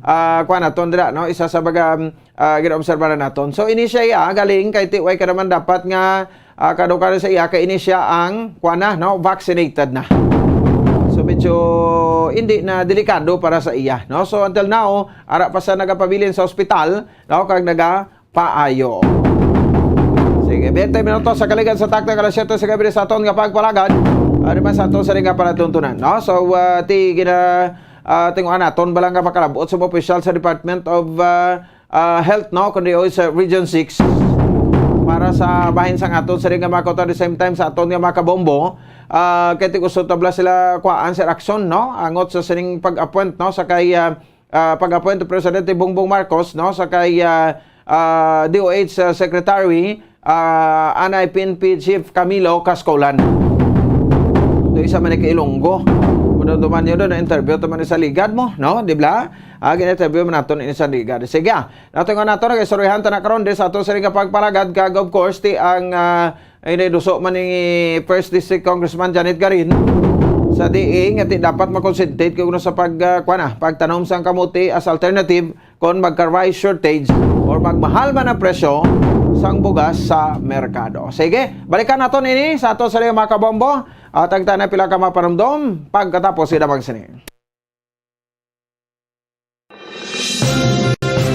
ah, kuwan naton dira, no? Isa sa mga, um, ah, ginaobserbahan naton. So, ini siya, ya, galing kay ti way ka naman dapat nga, ah, kado ka sa iya kay ini siya ang kuwan na, no? Vaccinated na. So, medyo hindi na delikado para sa iya, no? So, until now, ara pa sa nagapabilin sa ospital, no? Kag naga paayo. Sige, twenty minutos sa kaligan sa takna nga alas siyete sa gabi sa aton nga pagpalagad. Ano man sa aton sa nga palatuntunan, no? So, ah, ti gina, ah, tinguhan naton bala nga makalabot sa mga opisyal sa Department of, ah, ah, Health, no? Kundi o sa Region six. Para sa bahin sang aton sini nga mga kautuan, at the same time sa aton nga mga kabombo, ah, kay ti gusto tabla sila kuhaan, Sir Action, no? Angot sa sining pag-appoint, no? Sa kay, ah, ah, pag-appoint ni Presidente Bongbong Marcos, no? Sa kay, ah, ah, D O H, ah, Secretary, ah, anay P N P Chief Camilo Cascolan. Ito isa man ni ka Ilonggo. Kung duman nyo doon, na-interview to man sa ligad mo, no? Di ba? Ah, gina-interview man nato ni sa ligad. Sige, ah. Nato nga nato, nag-istoryahan ta na karon, di sa ato sini nga pagpalagad, kag of course, ti ang, ah, iniduso man ni First District Congressman Janet Garin sa D A nga ti dapat makonsentrate kuno sa pag, ah, kuwan na, pagtanom sang kamote as alternative kon magka-rice shortage or magmahal man ang presyo sang bugas sa merkado. Sige, balikan naton ini sa ato sa mga kabombo. At ang tanan pila ka mapanumdom pagkatapos sila magsini.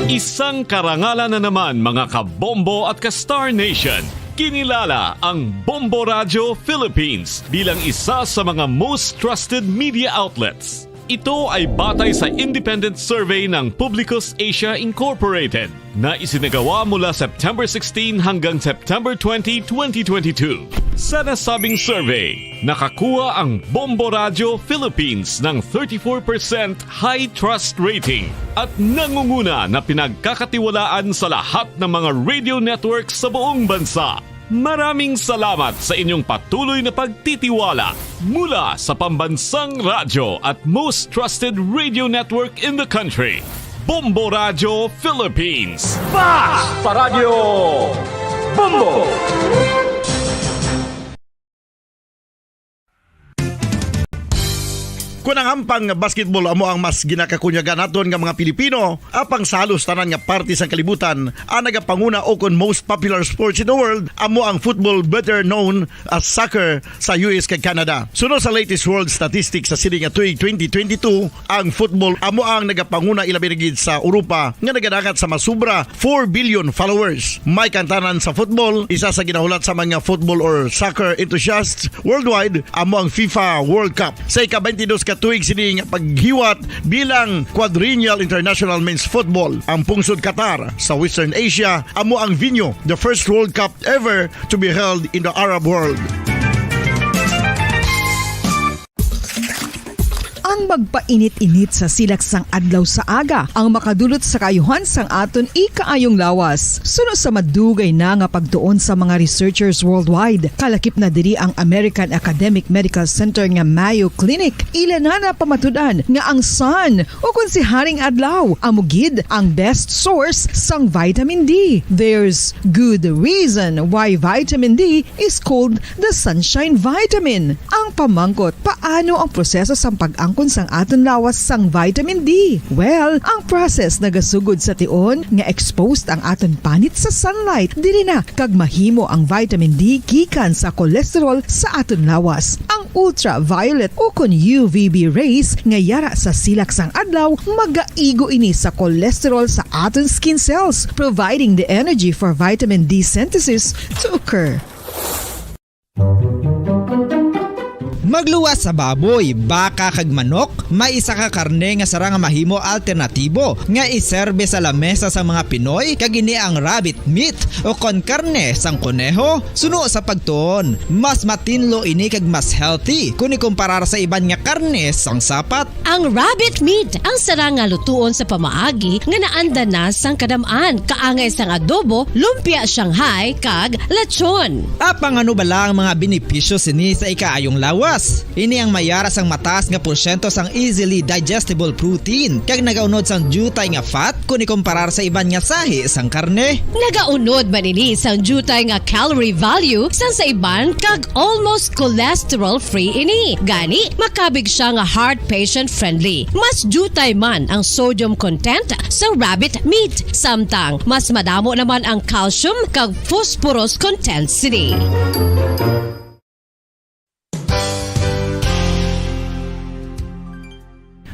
Isang karangalan na naman, mga kabombo at ka Star Nation. Kinilala ang Bombo Radio Philippines bilang isa sa mga most trusted media outlets. Ito ay batay sa independent survey ng Publicus Asia Incorporated na isinagawa mula September sixteen hanggang September twenty, twenty twenty-two. Sa nasabing survey, nakakuha ang Bombo Radio Philippines ng thirty-four percent high trust rating at nangunguna na pinagkakatiwalaan sa lahat ng mga radio network sa buong bansa. Maraming salamat sa inyong patuloy na pagtitiwala mula sa pambansang radyo at most trusted radio network in the country, Bombo Radio Philippines. Basta Radyo Bombo! Kun ang hampang nga basketball amo ang mas ginakakunyagan naton nga mga Pilipino, apang sa halos tanan nga parte sang kalibutan, ang nagapanguna ukon most popular sports in the world amo ang football, better known as soccer, sa U S kag Canada. Suno sa latest world statistics sa sini nga tuig twenty twenty-two, ang football amo ang nagapanguna, ilabi na gid sa Europa, nga nagadangat sa masubra four billion followers. May kantanan sa football, isa sa ginahulat sa mga football or soccer enthusiasts worldwide amo ang FIFA World Cup. Sa ika-twenty-dos ka tuig sini nga paghiwat bilang Quadrennial International Men's Football, ang pungsod Qatar sa Western Asia amo ang venue, the first World Cup ever to be held in the Arab world. Ang magpainit-init sa silak sang adlaw sa aga ang makadulot sa kaayuhan sang aton ikaayong lawas. Suno sa madugay na nga pagtuon sa mga researchers worldwide, kalakip na diri ang American Academic Medical Center nga Mayo Clinic. Ila na napamatud-an nga ang sun, o kon si Haring Adlaw, amo gid ang best source sang vitamin D. There's good reason why vitamin D is called the sunshine vitamin. Ang pamangkot, paano ang proseso sang pag-angkon sang aton lawas sang vitamin D? Well, ang process nagasugod sa tion nga exposed ang aton panit sa sunlight, diri na kag mahimo ang vitamin D gikan sa cholesterol sa aton lawas. Ang ultraviolet ukon U V B rays nga yara sa silak sang adlaw magaigo ini sa cholesterol sa aton skin cells, providing the energy for vitamin D synthesis to occur. Magluwas sa baboy, baka kag manok, may isa ka karne nga sarang nga mahimo alternatibo nga iserbe sa lamesa sang mga Pinoy, kag ini ang rabbit meat o kon karne sang koneho. Suno sa pagtuon, mas matinlo ini kag mas healthy kon ikumparar sa iban nga karne sang sapat. Ang rabbit meat ang sarang nga lutuon sa pamaagi nga naanda na sang kadam-an, kaangay sang adobo, lumpia Shanghai, kag lechon. Apang ano bala ang mga benepisyo sini sa ikaayong lawas? Ini ang mayara sang mataas nga porsyento sang easily digestible protein kag nagaunod sang diutay nga fat kon ikumparar sa iban nga sahi sang karne. Nagaunod man ini sang diutay nga calorie value sang sa iban kag almost cholesterol-free ini. Gani, makabig sia nga heart patient-friendly. Mas diutay man ang sodium content sa rabbit meat, samtang mas madamo naman ang calcium kag phosphorus content sini.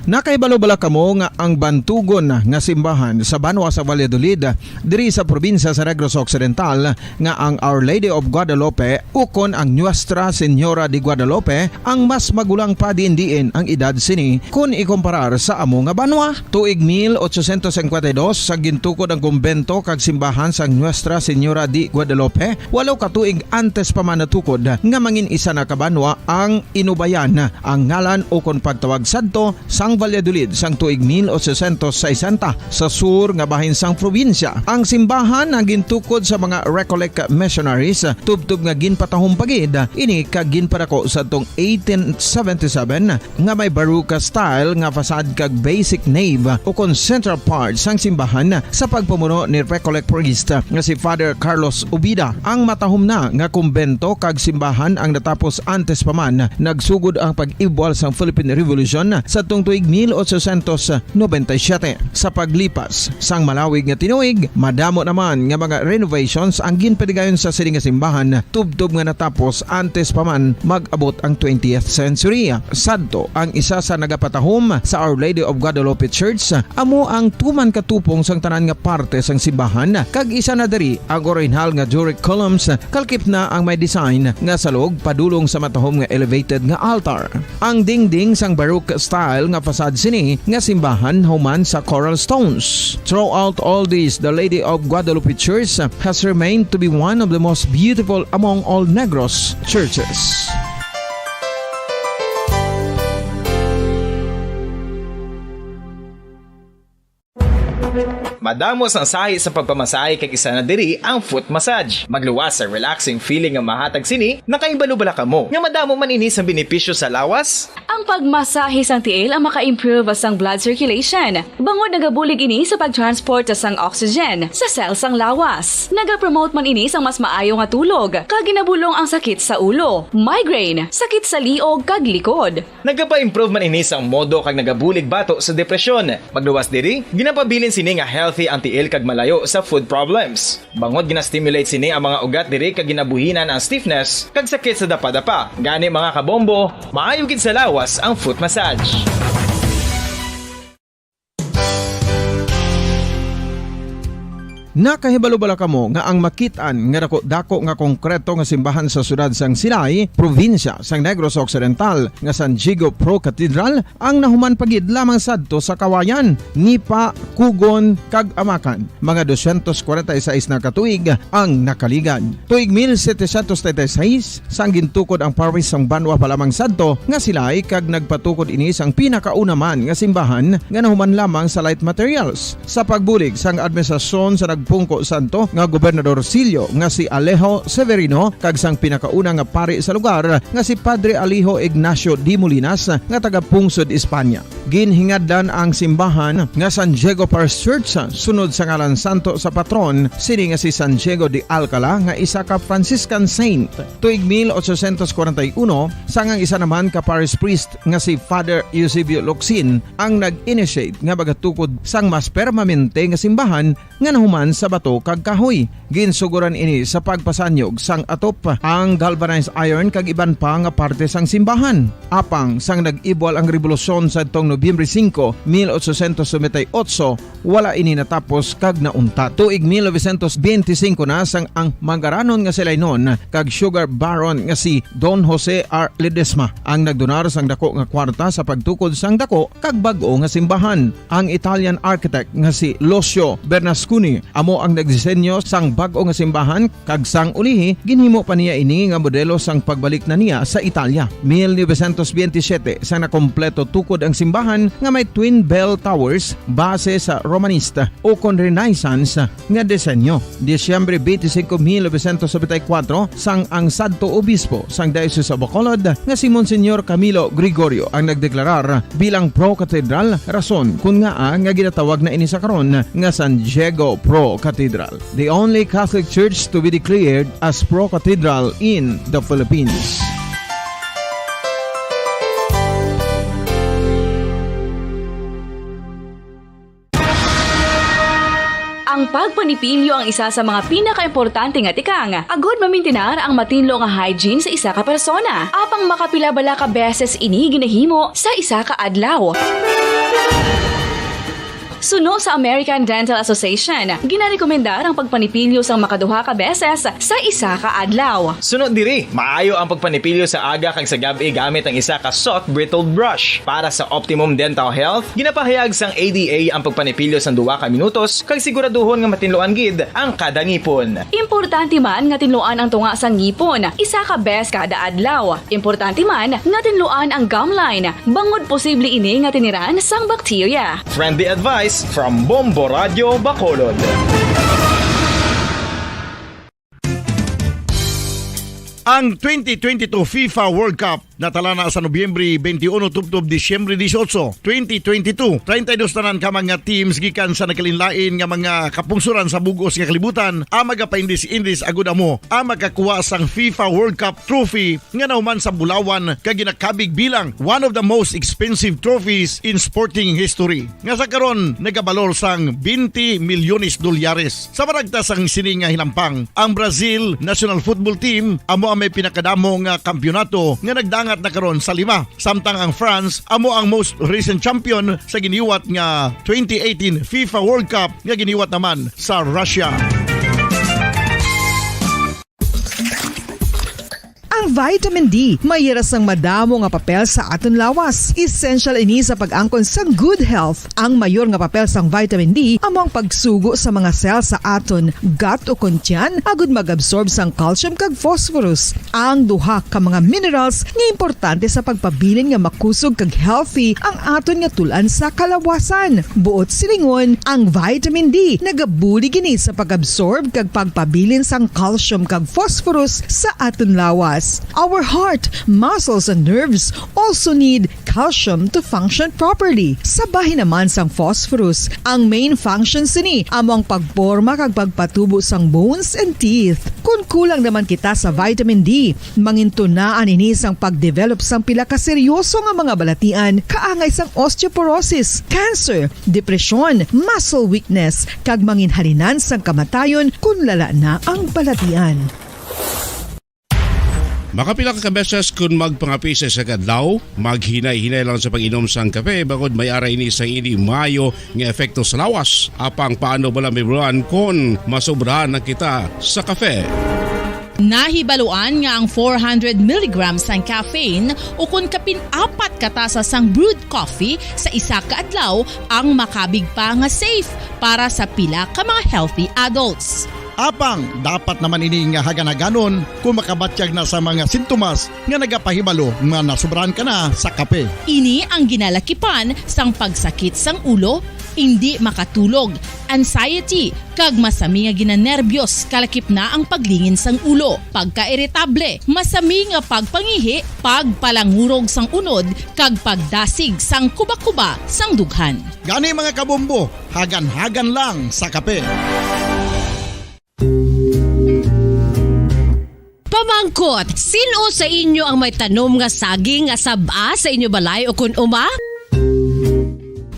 Nakahibalo bala kamo nga ang bantugon nga simbahan sa banwa sa Valladolid, diri sa probinsya sa Negros Occidental, nga ang Our Lady of Guadalupe ukon ang Nuestra Señora de Guadalupe ang mas magulang pa diin-diin ang edad sini kon ikumparar sa amo nga banwa? Tuig mil ochocientos cincuenta y dos, sa gintukod ang kumbento kag simbahan sang Nuestra Señora de Guadalupe, walo ka tuig antes pa man natukod nga mangin isa na ka banwa ang Inubayan, ang ngalan ukon pagtawag sadto sang Valladolid sang tuig mil ochocientos sesenta, sa sur nga bahin sang probinsya. Ang simbahan ang gintukod sa mga Recollect missionaries, tubtob nga ginpatahom pa gid ini kag ginpadako sadtong eighteen seventy-seven, nga may Baroque style nga facade kag basic nave ukon central part sang simbahan sa pagpamuno ni Recollect priest nga si Father Carlos Ubida. Ang matahom na nga kumbento kag simbahan ang natapos antes pa man nagsugod ang pag-ibwal sang Philippine Revolution sadtong tuig mil ochocientos noventa y siete. Sa paglipas sang malawig nga tinuig, madamo naman nga mga renovations ang ginpadigayon sa sini nga simbahan, tubtob nga natapos antes pa man mag-abot ang twentieth century. Sadto, ang isa sa nagapatahom sa Our Lady of Guadalupe Church amo ang tuman ka tupong sang tanan nga parte sang simbahan, kag isa na diri ang orihinal nga Doric columns, kalkip na ang may design nga salog padulong sa matahom nga elevated nga altar. Ang dingding sang Baroque style nga facade sini nga simbahan human sa coral stones. Throughout all this, the Lady of Guadalupe Church has remained to be one of the most beautiful among all Negros churches. Madamo sang sahi sa pagpamasahe kag isa na diri ang foot massage. Magluwas sa relaxing feeling nga mahatag sini, nakahibalo bala kamo nga madamo man ini sang benepisyo sa lawas? Ang pagmasahe sang tiil ang maka-improve sang blood circulation, bangod nagabulig ini sa pag-transport sang oxygen sa cell sang lawas. Nagapromote man ini sang mas maayo nga tulog, kag ginabulong ang sakit sa ulo, migraine, sakit sa liog, kag likod. Nagapa-improve man ini sang modo kag nagabulig bato sa depresyon. Pagluwas diri, ginapabilin sini nga healthy ang tiil kag malayo sa foot problems. Bangod gina-stimulate sini ang mga ugat diri kag ginabuhinan ang stiffness kag sakit sa dapadapa. Gani, mga kabombo, maayo gid sa lawas ang foot massage. Nakahibalo bala kamo nga ang makit-an nga dako-dako nga konkreto nga simbahan sa siyudad sang Silay, probinsya sang Negros Occidental, nga San Diego Pro Cathedral ang nahuman pa gid lamang sadto sa Kawayan, Nipa, Cogon, kag Amacan, mga dosyentos kwarenta y seis na ka tuig ang nakaligad. Tuig mil setecientos treinta y seis, sang gintukod ang parish sang banwa pa lamang sadto nga Silay, kag nagpatukod ini sang pinakauna man nga simbahan nga nahuman lamang sa light materials. Sa pagbulig sang administrasyon sa nagpungko sadto nga gobernadorsilyo nga si Alejo Severino kag sang pinakauna nga pari sa lugar nga si Padre Alejo Ignacio de Molinas nga taga Pungsod, Espanya. Ginhingadlan ang simbahan nga San Diego Parish Church sunod sa ngalan santo sa patron sini nga si San Diego de Alcala, nga isa ka Franciscan saint. Tuig mil ochocientos kwarenta y uno, sang ang isa naman ka parish priest nga si Father Eusebio Locsin ang nag-initiate nga magatukod sang mas permanente nga simbahan nga nahuman sa bato kag kahoy. Ginsuguran ini sa pagpasanyog sang atop, ang galvanized iron kag iban pa nga parte sang simbahan. Apang sang nag-ibwal ang rebolusyon sadtong Nobyembre singko, mil ochocientos noventa y ocho, wala ini natapos kag nauntat. Tuig mil novecientos benti singko na, sang ang mangaranon nga Silaynon kag sugar baron nga si Don Jose R. Ledesma ang nagdonar sang dako nga kwarta sa pagtukod sang dako kag bag-o nga simbahan. Ang Italian architect nga si Lucio Bernasconi amo ang nagdisenyo sang bag-o nga simbahan, kag sang ulihi, ginhimo pa niya ini nga modelo sang pagbalik na niya sa Italia. Mil novecientos benti siyete, sang nakompleto tukod ang simbahan nga may twin bell towers base sa Romanista ukon Renaissance nga disenyo. Disyembre benti singko, mil novecientos nobenta y kuwatro, sang ang sadto obispo sang Diocese of Bacolod nga si Monsignor Camilo Gregorio ang nagdeklarar bilang pro-cathedral, rason kon ngaa nga ginatawag na ini sa karon nga San Diego Pro Cathedral, the only Catholic church to be declared as pro-cathedral in the Philippines. Ang pagpanipilyo ang isa sa mga pinakaimportante nga tikang agud mamintinar ang matinlo nga hygiene sa isa ka persona. Apang makapila bala ka beses ini ginahimo sa isa ka adlaw? Suno sa American Dental Association, ginarekomendar ang pagpanipilyo sang makaduha ka beses sa isa ka adlaw. Suno diri, maayo ang pagpanipilyo sa aga kag sa gab-i gamit ang isa ka soft bristled brush. Para sa optimum dental health, ginapahayag sang A D A ang pagpanipilyo sang duha ka minutos kag siguraduhon nga matinluan gid ang kada ngipon. Importante man nga tinluan ang tunga sang ngipon isa ka bes kada adlaw. Importante man nga tinluan ang gum line, bangod posible ini nga tiniran sang bakterya. Friendly advice from Bombo Radio Bacolod. Ang twenty twenty-two FIFA World Cup natala na sa Nobyembre twenty-one tubtob Disyembre dieciocho, twenty twenty-two. Treinta y dos tanan ka mga teams gikan sa nagkalainlain nga mga kapungsoran sa bug-os nga kalibutan ang magapaindis-indis agud amo ang makakuha sang FIFA World Cup trophy nga nahuman sa bulawan kag ginakabig bilang one of the most expensive trophies in sporting history, nga sa karon nagabalor sang twenty milyones dolyares. Sa maragta sang sini nga hinampang, ang Brazil national football team amo ang may pinakadamo nga kampiyonato nga nagdangat na karon sa lima, samtang ang France amo ang most recent champion sa giniwat nga twenty eighteen FIFA World Cup nga giniwat naman sa Russia. Ang vitamin D may hira sang madamo nga papel sa aton lawas. Essential ini sa pag-angkon sang good health. Ang mayor nga papel sang vitamin D amo ang pagsugo sa mga cell sa aton gut o kon tiyan agud mag-absorb sang calcium kag phosphorus, ang duha ka mga minerals nga importante sa pagpabilin nga makusog kag healthy ang aton nga tul-an sa kalawasan. Buot silingon, ang vitamin D nagabulig ini sa pag-absorb kag pagpabilin sang calcium kag phosphorus sa aton lawas. Our heart, muscles, and nerves also need calcium to function properly. Sa bahin naman sang phosphorus, ang main function sini amo ang pagporma kag pagpatubo sang bones and teeth. Kon kulang naman kita sa vitamin D, mangintunaan ini sang pag-develop sang pila ka seryoso nga mga balatian, kaangay sang osteoporosis, cancer, depresyon, muscle weakness, kag manginhalinan sang kamatayon kon lala na ang balatian. Makapila ka beses kon magpangape sa isa ka adlaw, maghinay-hinay lang sa pag-inom sang kape, bangod may ara ini sang indi maayo nga epekto sa lawas. Apang paano bala, Ma'am Ron, kon masobrahan na kita sa kape? Nahibaluan nga ang four hundred milligrams sang caffeine ukon kapin apat ka tasa sang brewed coffee sa isa ka adlaw ang makabig pa nga safe para sa pila ka mga healthy adults. Apang dapat naman ini nga hagan-haganon kon makabatyag na sa mga sintomas nga nagapahibalo nga nasobrahan ka na sa kape. Ini ang ginalakipan sang pagsakit sang ulo, indi makatulog, anxiety, kag masami nga ginanerbiyos, kalakip na ang paglingin sang ulo, pagkairitable, masami nga pagpangihi, pagpalangurog sang unod, kag pagdasig sang kubakuba sang dughan. Gani, mga kabombo, hagan-hagan lang sa kape. Pamangkot, sin-o sa inyo ang may tanom nga saging nga sab-a sa inyo balay ukon uma?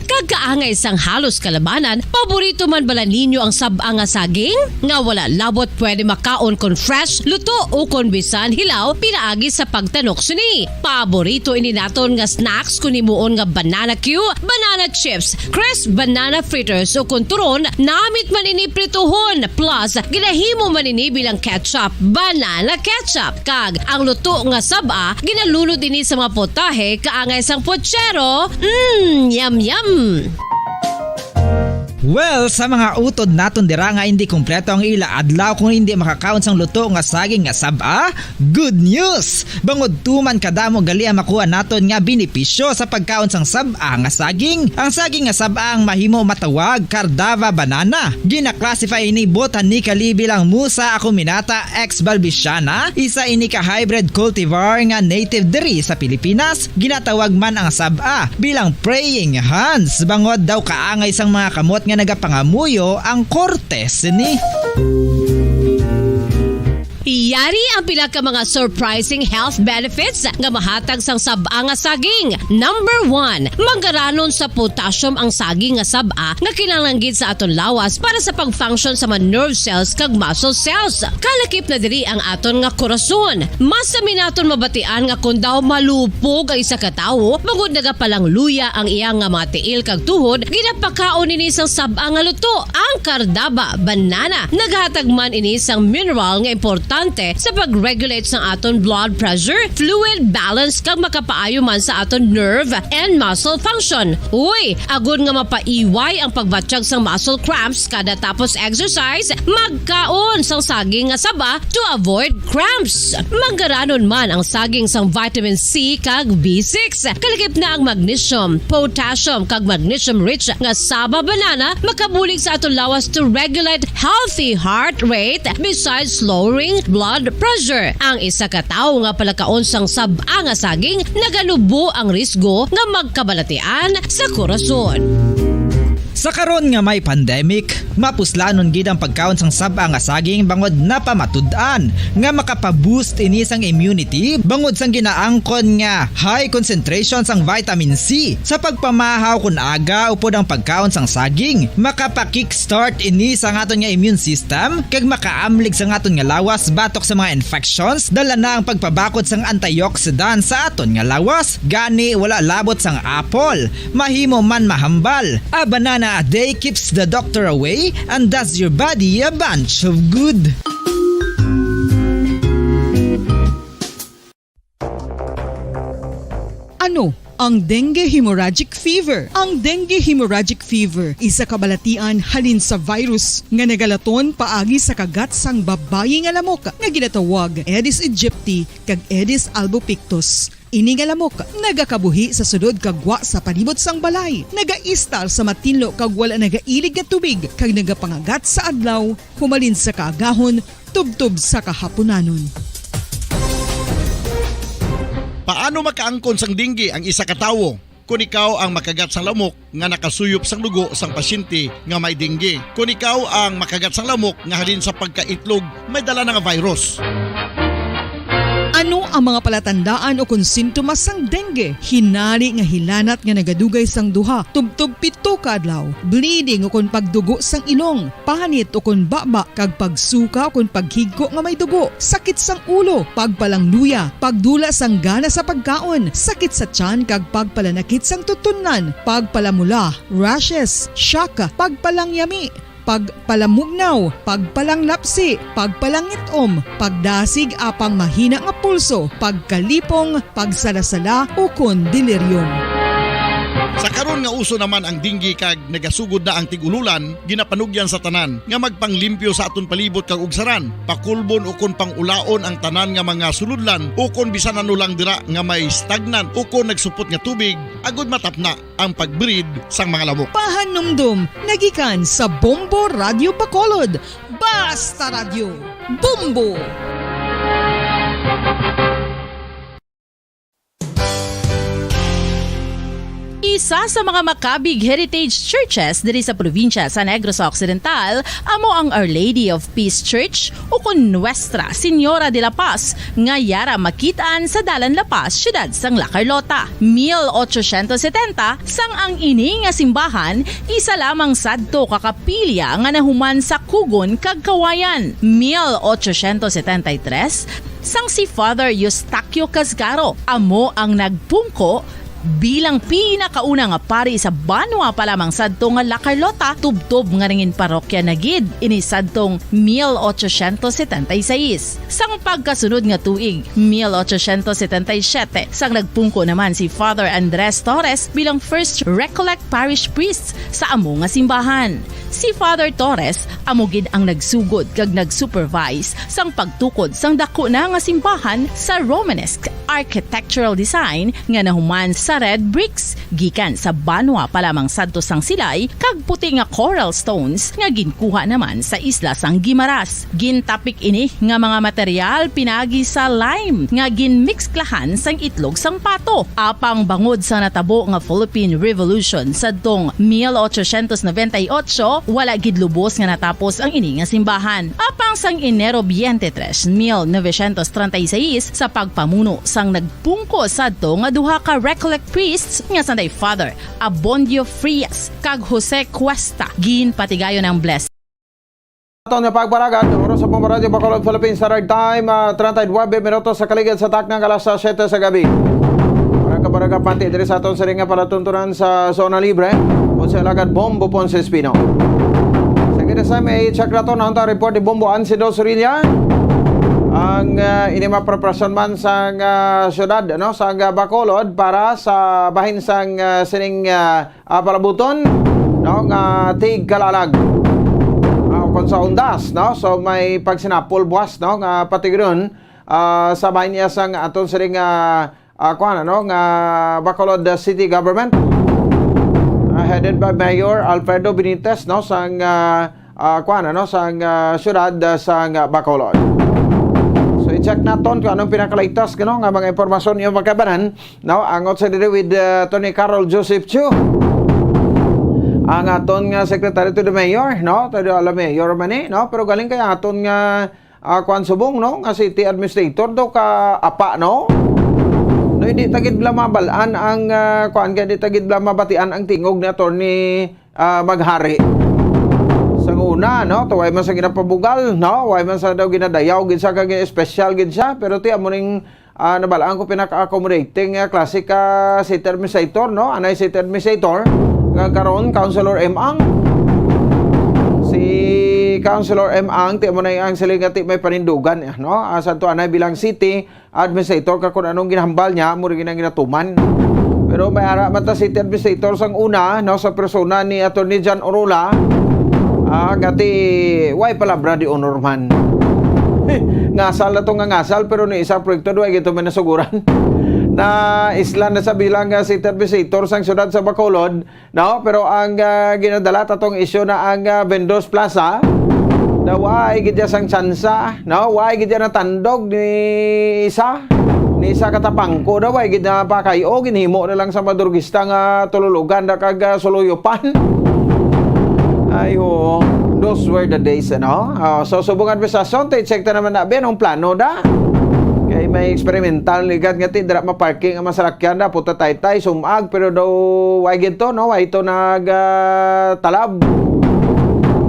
Kag kaangay sang halos kalabanan, paborito man bala ninyo ang sab-a nga saging? Nga wala labot pwede makaon kon fresh, luto, o kon bisan hilaw pinaagi sa pagtanok sini. Paborito ini naton nga snacks kon himuon nga banana cue, banana chips, crisp banana fritters, o kon turon, namit man ini prituhon. Plus, ginahimo man ini bilang ketchup, banana ketchup. Kag ang luto nga sab-a, ginalunod ini sa mga potahe kaangay sang pochero. Mm, yum, yum! Well, sa mga utod naton dira nga indi kompleto ang ila adlaw kung indi makakaon sang luto nga saging nga sab-a, good news! Bangod tuman kadamo gali ang makuha naton nga benepisyo sa pagkaon sang sab-a nga saging. Ang saging nga sab-a ang mahimo matawag Cardava banana. Gina-classify ini botanically bilang Musa acuminata ex balbisiana, isa ini ka hybrid cultivar nga native diri sa Pilipinas. Ginatawag man ang sab-a bilang praying hands, bangod daw kaangay sang mga kamot nga nagapangamuyo ang korte sini. Ari ang pila ka mga surprising health benefits nga mahatag sang sab-a nga saging. Number one, manggaranon sa potassium ang saging nga sab-a nga kinahanglan gid sa aton lawas para sa pag-function sa mga nerve cells kag muscle cells. Kalakip na diri ang aton nga korason. Mas sami naton mabatian nga kon daw malupog ang isa ka tawo, bangod nagapalangluya ang iya nga mga tiil kag tuhod, ginapakaon ini sang sab-a nga luto. Ang kardaba, banana, naghatag man ini sang mineral nga importante sa pag-regulate sang aton blood pressure, fluid balance, kag makapaayo man sa aton nerve and muscle function. Uy, agod nga mapaiway ang pagbatyag sang muscle cramps kada tapos exercise, magkaon sang saging nga saba to avoid cramps. Manggaranon man ang saging sang vitamin C kag B six. Kalakip na ang magnesium, potassium, kag magnesium-rich nga saba banana makabulig sa aton lawas to regulate healthy heart rate besides lowering blood pressure. Ang isa ka tawo nga palakaon sang sab-a nga saging naganubo ang risgo nga magkabalatian sa korason. Sa karon nga may pandemic, mapuslanon gid ang pagkaon sang sab-a nga saging bangod napamatud-an nga makapaboost ini sang immunity bangod sang ginaangkon nga high concentration sang vitamin C. Sa pagpamahaw kon aga upod ang pagkaon sang saging, makapa-kickstart ini sa aton nga immune system kag makaamlig sa aton nga lawas batok sa mga infections, dala na ang pagpabakod sang antioxidant sa aton nga lawas. Gani, wala labot sang apple, mahimo man mahambal. A banana a day keeps the doctor away and does your body a bunch of good. Ano ang dengue hemorrhagic fever? Ang dengue hemorrhagic fever isa ka balatian halin sa virus nga nagalaton paagi sa kagat sang babayi nga lamok nga ginatawag Aedes aegypti kag Aedes albopictus. Ini nga lamok nagakabuhi sa sulod kag gwa sa palibot sang balay, nagaistar sa matinlo kag wala nagailig nga tubig, kag nagapangagat sa adlaw humalin sa kaagahon tubtob sa kahapunanon. Paano makaangkon sang dengue ang isa ka tawo? Kon ikaw ang makagat sang lamok nga nakasuyop sang dugo sang pasyente nga may dengue. Kon ikaw ang makagat sang lamok nga halin sa pagkaitlog may dala na nga virus. Ano ang mga palatandaan ukon sintomas sang dengue? Hinari nga hilanat nga nagadugay sang duha tubtob pito ka adlaw, bleeding ukon pagdugo sang ilong, panit ukon baba, kag pagsuka ukon paghigko nga may dugo, sakit sang ulo, pagpalangluya, pagdula sang gana sa pagkaon, sakit sa tiyan kag pagpalanakit sang tutunlan, pagpalamula, rashes, shock, pagpalangyami, pagpalamugnaw, pagpalanglapsi, pagpalangit-om, pagdasig apang mahina nga pulso, pagkalipong, pagsalasala, ukon delirium. Sa karon nga uso naman ang dengue kag nagasugod na ang tig-ululan, ginapanugyan sa tanan nga magpanglimpyo sa aton palibot kag ugsaran, pakulbon ukon pang-ulaon ang tanan nga mga sulodlan ukon bisan ano lang dira nga may stagnant ukon nagsupot nga tubig, agud matapna ang pag-breed sang mga lamok. Pahanumdom nagikan sa Bombo Radyo Bacolod. Basta Radyo, Bombo! Isa sa mga makabig heritage churches diri sa probinsya sa Negros Occidental amo ang Our Lady of Peace Church, ukon Nuestra Señora de la Paz, nga yara makit-an sa Dalan La Paz, siyudad sang La Carlota. Mil ochocientos setenta, sang ang ini nga simbahan isa lamang sadto ka kapilya nga nahuman sa kugon kag kawayan. Mil ochocientos setenta y tres, sang si Father Eustaquio Casgaro amo ang nagpungko bilang pinakauna nga pari sa banwa pa lamang sadto nga La Carlota, tubtob nga nangin parokya na gid ini sadtong mil ochocientos setenta y seis. Sang pagkasunod nga tuig, mil ochocientos setenta y siete, sang nagpungko naman si Father Andres Torres bilang First Recollect Parish Priest sa amo nga simbahan. Si Father Torres amo gid ang nagsugod kag nag-supervise sang pagtukod sang daku na nga simbahan sa Romanesque architectural design nga nahuman sa red bricks gikan sa banwa pa lamang sadto sang Silay, kag puti nga coral stones nga ginkuha naman sa isla sang Guimaras. Gintapik ini nga mga material pinagi sa lime nga ginmikslahan sang itlog sang pato. Apang bangod sa natabo nga Philippine Revolution sadtong mil ochocientos noventa y ocho, wala gid lubos nga natapos ang ini nga simbahan. Apang sang Enero twenty-three, mil novecientos treinta y seis, sa pagpamuno sang nagpungko sadto nga duha ka Recollect priests nga sanday Father Abondio Frias kag Jose Cuesta, ginpatigayon ang blessing. Aton nga pagpalagad, oras sa Pumbaradyo Bacolod, Philippines Standard Time, ah, treinta y nueve minutos sa kaligid sa takna nga alas siyete sa gabi. Para ka, para ka, panti diri sa aton siring nga palatuntunan sa Zona Libre, o sa Alagad Bombo Ponce Espino. Sa ginasamay, i-check naton ang report ni Bombo Ansido Surilla. Ang, ah, ini mga preparasyon man sa, ah, syudad, ano, sa, ah, Bacolod para sa bahin sang, ah, sining, ah, ah, palabuton, no, nga tigkalalag. Ah, kung sa undas, no, so may pagsinapol buwas, no, nga patigron, ah, sa bahin niya sang aton siring, ah, ah, kuwan, ano, nga Bacolod City Government, ah, headed by Mayor Alfredo Benitez, no, sang, ah, ah, kuwan, ano, sang, ah, syudad, ah, sang Bacolod. So, i-check naton kung anong pinakaligtas, no, nga mga impormasyon yung magkabanan, no, angot sa diri with, ah, Attorney Carol Joseph Chu. Ang aton nga Secretary to the Mayor, no, to the, ala, Mayor man eh, no, pero galing kay aton nga, ah, kuwan, subong, no, nga city administrator daw ka apa, no? No, hindi ta gid bala mabalaan ang, ah, kuwan, kay hindi ta gid bala mabatian ang tingog ni Attorney, ah, Maghari. Sa una, no, to, way man sa ginapabugal, no, way man sa daw ginadayaw gid sa kag special gid siya, pero ti amo ning, ah, nabalaan ko pinaka-accommodating nga klase ka city administrator, no? Anay city administrator nga karon, Councilor M Ang. Si Councilor M Ang, ti mo na ang siling nga ti may panindugan, eh, no? Ah, sa to anay bilang city administrator, ka kung anong ginahambal niya, mo rin ang ginatuman. Pero may ara man ta city administrator sang una, no, sa persona ni Attorney John Orula, ah, gati, way palabra di honor man. Ngasal na to nga ngasal, pero ni isa proyekto, duwa gito may nasuguran. Na isla na sa bilang nga city administrator sang siyudad sa Bacolod, no? Pero ang, ah, ginadala ta tong isyu na ang, ah, Vendors Plaza, na way gid siya sang tsansa, no? Way gid siya natandog ni isa, ni isa ka tapangko, na way gid na pakay-o, ginhimo na lang sa madurgista nga tululugan na kag, ah, suluyopan. Ay, oo. Those were the days, ano? Ah, so, subong administrasyon, ti check ta naman na, ben, ang plano da. Kay may experimental, ligad nga ti, dira maparking ang masalakyan na, puta taytay, sumag, pero daw, way gid to, no? Way to nag, ah, talab.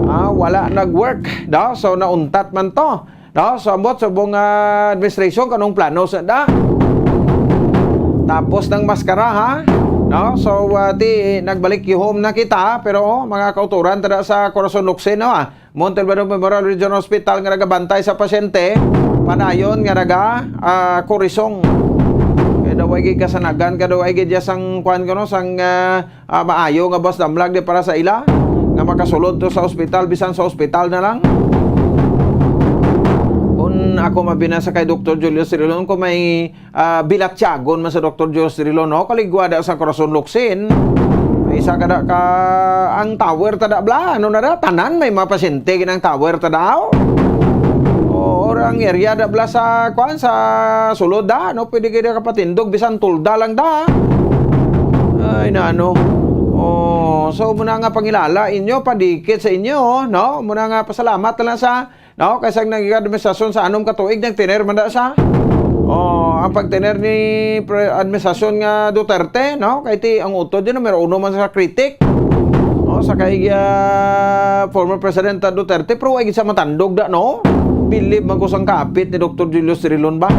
Ah, wala nag-work, no? So, nauntat man to. No? So, ambot subong, ah, administration, kanong plano sa da? Tapos ng maskara, ha? No? So, ah, ti, nagbalik home na kita, pero, oh, mga kauturan, tada sa Corazon Luksin, no, ah? Montalbano Memorial Regional Hospital nga nagabantay sa pasyente, panayon nga naga, ah, kurisong. Kaya daw ay gid kasanagan, kaya daw ay gid ya sang, kuwan ko, no, sang, ah, ah, maayo nga bus damlag di para sa ila, nga makasulod to sa ospital, bisan sa ospital na lang. Kung ako mabinasa kay Doktor Julius Rilon, kung may, ah, bilatyagon man sa Doktor Julius Rilon, no? Kaligwada sa Corazon Luksin. Isa kada ka, ang tower tada bla, ano na da, tanan may mga pasyente ginang tower tada. O, or ang area da bla sa, kuan, sa sulod da, no? Pwede kayo kapatindog, bisan tulda lang da. Ay, na ano. Oh, so muna nga pangilala inyo, padikit sa inyo, no? Muna nga pasalamat na lang sa, no? Kay sang nag-administrasyon sa anom ka tuig, nagtener man da sa. Oh, ang pagtener ni pre-, administrasyon nga Duterte, no? Kay ti ang utod din, numero uno man sa kritik. Oh, sa kay, ah, former President Duterte, pero ay gid sa matandog da, no? Bilib man ko sang kapit ni Doktor Julius Rilon ba?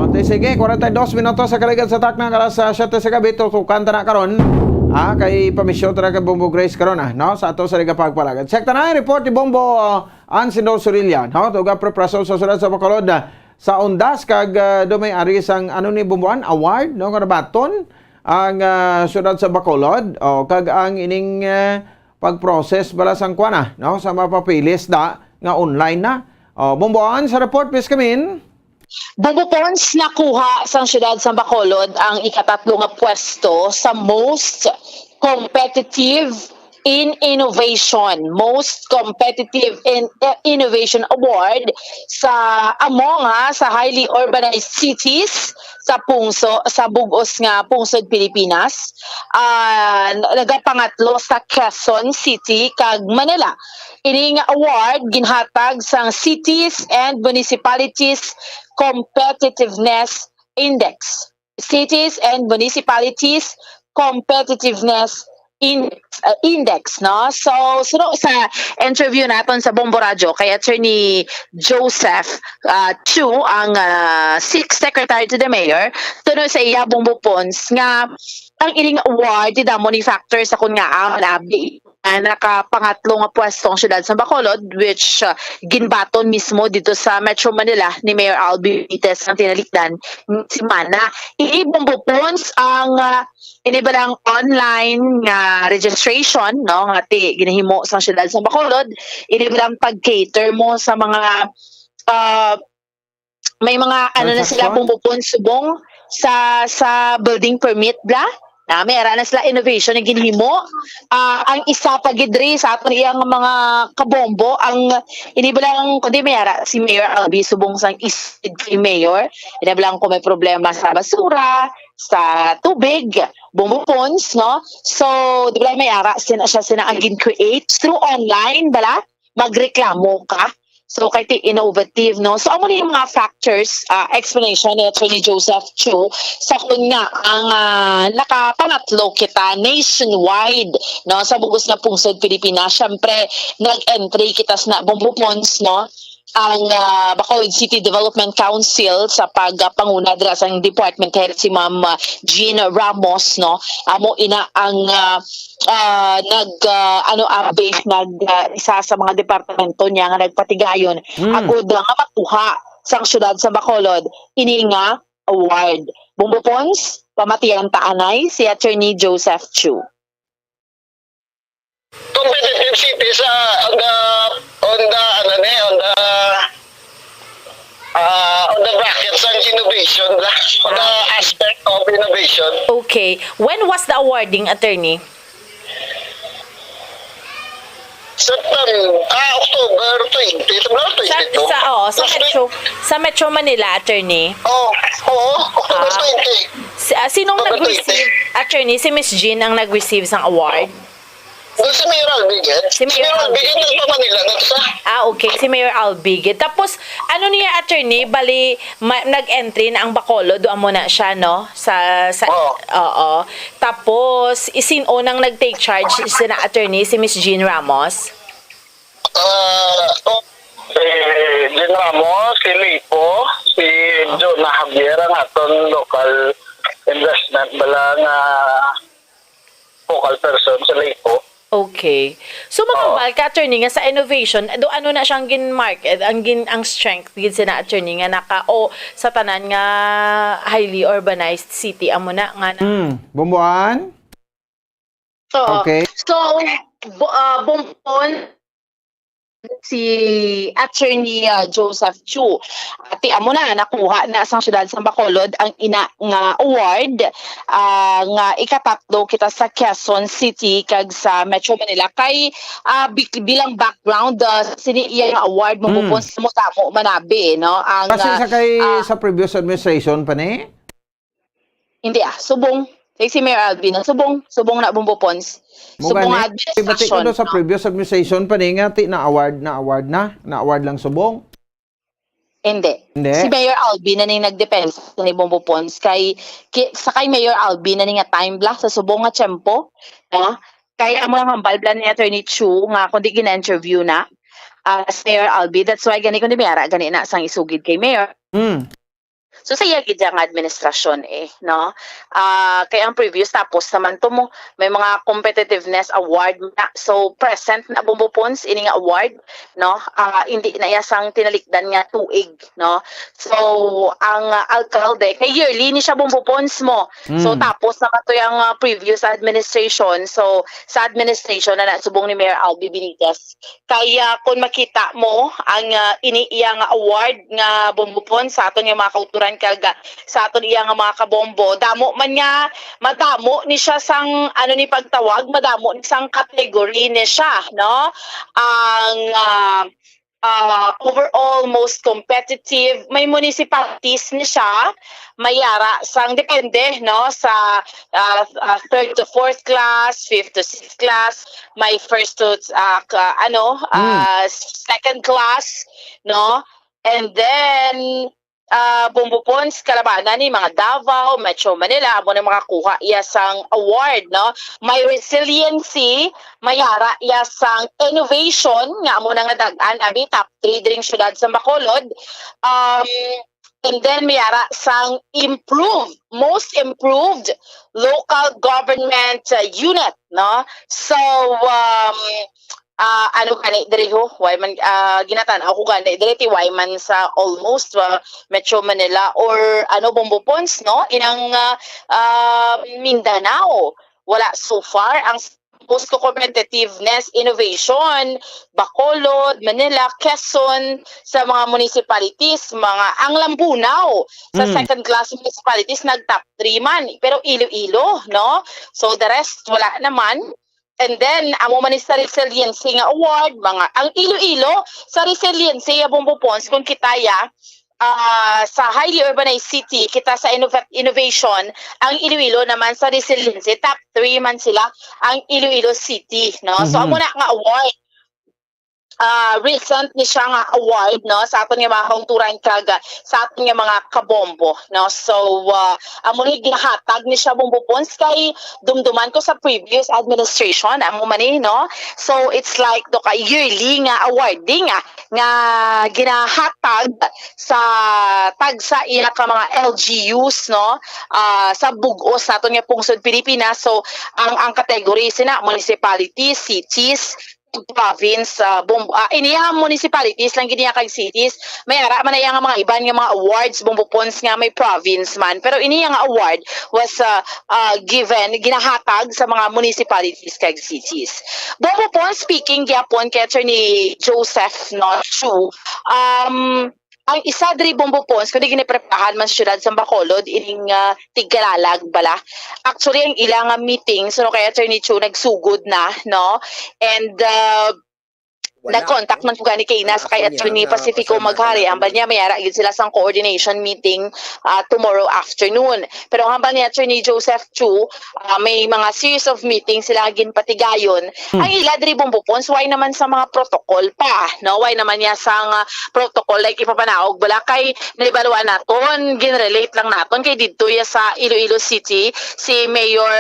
Okay, sige, kwarenta y dos minutos sa kaligan sa takna, alas, ah, siyete sa gabi, tutukan ta na karon. Ah, kay pamisyon ta na kay Bombo Grace karon, ah, no? Sa ato sa Liga Pagpalagan. Check ta na ang report ni Bombo, ah, Ansindo Sorilla, no? Tuga preparasyon sa siyudad sa Bacolod, ah, sa Ondas, kag, ah, do may ari sang, ano ni Bomboan, award, no? Nga nabaton ang, ah, siyudad sa Bacolod, o, kag ang ining, ah, pag-process bala sang kuan na, no? Sa mapapilis da nga online na. O, Bomboan sa report, please come in. Bumbo Pons, nakuha sang siyudad sa Bacolod ang ikatatlo nga pwesto sa most competitive in innovation, most competitive in, eh, innovation award sa among, ha, sa highly urbanized cities sa pungso sa bug-os nga pungsod Pilipinas. Ah, nagapangatlo sa Quezon City kag Manila. Ini nga award ginhatag sang Cities and Municipalities Competitiveness Index. Cities and Municipalities Competitiveness in, uh, Index, no? So, suno sa interview naton sa Bombo Radyo kay Attorney Joseph, uh, Chu, ang, uh, Sixth Secretary to the Mayor, suno sa iya, Bombo Pons, nga ang ining award, di damo ni factor sa kun nga, ah, abi, ah, nakapangatlo nga pwesto ang siyudad sa Bacolod, which, uh, ginbaton mismo dito sa Metro Manila ni Mayor Albi Benitez ang tinalikdan semana. Ini, Bombo Pons, ang, ah, ini ba lang online nga registration, no, nga ti ginahimo sa siyudad sa Bacolod, ini ba lang pag-cater mo sa mga, ah, may mga ano na sila, transaksyon? Bumbo Pons, subong sa, sa building permit bla? Na, may ara na sila innovation nga ginhimo. Ah, ang isa pa gid diri sa aton iyang mga kabombo, ang ini ba lang, kundi may ara si Mayor Albi subong sang isid kay Mayor. Ini ba lang kung may problema sa basura, sa tubig, Bumbo Pons, no? So, di ba lang may ara sina, siya sina ang gin-create through online bala? Magreklamo ka. So, kay ti innovative, no? So, amo ni yung mga factors, ah, explanation ni Attorney Joseph Chu sa kun nga ang, ah, nakapangatlo kita nationwide, no, sa bugos nga pungsod Pilipinas. Siyempre, nag-entry kita sa Bumbo Pons, no? Ang, ah, Bacolod City Development Council sa pagpanguna dira sang department head si Ma'am, ah, Jean Ramos, no? Amo ina ang, ah, ah, nag, ah, ano, abi, nag, ah, isa sa mga departamento niya nga nagpatigayon Mm. agud nga makuha sang siyudad sa Bacolod ini nga award. Bumbo Pons, pamatian ta anay si Attorney Joseph Chu. Competitive city sa, on the, on the, ano ni, on the, ah, on the bracket sang innovation, on the aspect of innovation. Okay. When was the awarding, attorney? September, ah, October twenty, September Sa, twenty-two. sa, oo, sa Last week. Metro, sa Metro Manila, attorney. Oh, oo, October Ah. twenty. Si, ah, sinong October nag-receive, twenty. Attorney? Si Miss Jean ang nag-receive sang award? Doon si Mayor Albi, gid. Si Si Mayor Mayor Albi, Albi. Gid, nagpa-Manila na siya. Ah, okay. Si Mayor Albi, gid. Tapos, ano niya, attorney? Bali, ma-, nag-entry na ang Bacolod. Doon mo na siya, no? Sa, sa, Oo. oo. Tapos, isin-o nang nag-take charge sina attorney, si Miss Jean Ramos? Ah, oh, si Jean Ramos, si Lipo, si Jonah Javier, ang aton local investment bala nga focal person sa Lipo. Okay. So, Oo. Mahambal ka, attorney, nga sa innovation, do ano na siyang gin-market, ang gin-, ang strength gid sina attorney nga naka, o sa tanan nga highly urbanized city, amo na nga na. Hmm. Bumbuan? So, Okay. so, bu-, ah, Bumbuan, si Attorney, ah, Joseph Chu. Ati amo na, nakuha na sang siyudad sa Bacolod ang ina nga award, ah, nga ikatatlo kita sa Quezon City kag sa Metro Manila. Kay, ah, bi-, bilang background, ah, sini iya nga award, Mm. mabubon sa mo tamo manabi, no? Ang, Kasi ah, sa kay, ah, sa previous administration pa ni? Hindi, ah, subong. Kay si Mayor Alvin, ang subong, subong na Bumbo Pons. Mo Subong gani, nga administration, iba't ikaw daw sa no? previous administration pa ni nga ti na-award, na-award na, na-award lang subong? Hindi. Hindi? Si Mayor Alvin na ning nagdepensa ni Bumbo Pons kay, ki-, sa kay Mayor Alvin na ni nga time bla sa subong nga tiyempo, no? Kay ang mga hambal bla ni Attorney Chu nga kundi gina-interview na, ah, si Mayor Alvin, that's why gani kundi may ara gani na sang isugid kay Mayor. Hmm. So, sa iya gid nga administrasyon, eh, no? Ah, kay ang previous, tapos naman to mo, may mga competitiveness award na. So, present na, Bombo Pons, ini nga award, no? Ah, hindi na iya sang tinalikdan nga tuig, no? So, ang, ah, alkalde, kay yearly ni siya, Bombo Pons, mo. So, Mm. tapos naman to yung, ah, previous administration. So, sa administration na nasubong ni Mayor Albi Benitez, kaya kung makita mo ang, ah, ini iya nga award nga Bombo Pons sa aton nga mga kauturan kag sa aton iya nga mga kabombo, damo man nga, madamo ni siya sang, ano ni pagtawag, madamo ni sang category ni siya, no? Ang, ah, ah, overall most competitive, may municipalities ni siya, may yara sang depende, no, sa, ah, ah, third to fourth class, fifth to sixth class, may first to, ah, ka-, ano, Mm. ah, second class, no? And then, ah, Bombo Pons, kalabanan ni mga Davao, Metro Manila, amo na makakuha iya sang award, no? May resiliency, may yara iya sang innovation, nga amo na nga dag-an, abi, top three diri nga siyudad sa Bacolod. Um, and then, may yara sang improve, most improved local government, uh, unit, no? So, um, ah, ano gani diri ho? Why man, ah, ginatan-aw ko gani diri ti why man sa almost, ah, Metro Manila or ano, Bombo Pons, no? Inang, ah, ah, Mindanao. Wala so far ang most competitiveness, innovation, Bacolod, Manila, Quezon, sa mga municipalities, mga ang Lambunao sa Mm. second class municipalities nag top three man, pero Iloilo, no? So the rest wala naman. And then, amo man ni sa resiliency nga award, mga, ang Iloilo, sa resiliency, ya Bombo Pons, kung kita ya, ah, sa highly urbanized city, kita sa innova-, innovation, ang Iloilo naman sa resiliency, top three man sila, ang Iloilo City, no? So, Mhm. amo na nga award, ah, recent ni siya nga award, no, sa aton nga mga kauturan kag, ah, sa aton nga mga kabombo, no? So, ah, amo ni ginahatag ni siya, Bombo Pons, kay dumduman ko sa previous administration, amo man ni, no? So, it's like, do ka yearly nga awarding, ah, nga ginahatag sa tagsa iya ka mga L G Us, no? Ah, sa bug-os naton nga pungsod Pilipinas. So, ang, ang category sina municipalities, cities, province, ah, Bombo, ah, ini ang municipalities lang gid niya kag cities. May ara man na iya nga mga iban nga mga awards, Bombo Pons, nga may province man. Pero ini nga award was, ah, ah, given, ginahatag sa mga municipalities kag cities. Bombo Pons, speaking gyapon kay Attorney Joseph, no, Chu, um, ang isa diri, Bombo Pons, kundi giniprepahan man sa siyudad sa Bacolod, ining, ah, Tigkalalag bala. Actually, ang ila nga meeting, so, no, kay Attorney Chu, nagsugod na, no? And, ah, Wala. Nag-contact man ko gani kay ina sa kay Wala ko niya Attorney na Pacifico pasama Maghari, na ang banya may ara gyud sila sang coordination meeting, ah, tomorrow afternoon. Pero ang hambal ni Attorney Joseph Chu, ah, may mga series of meetings sila nga ginpatigayon. Hmm. Ang ila diri, Bombo Pons, why naman sa mga protocol pa, no? Why naman niya sa nga protocol, like, ipapanaog bala kay naibaluan naton, ginrelate lang naton kay didto ya sa Iloilo City si Mayor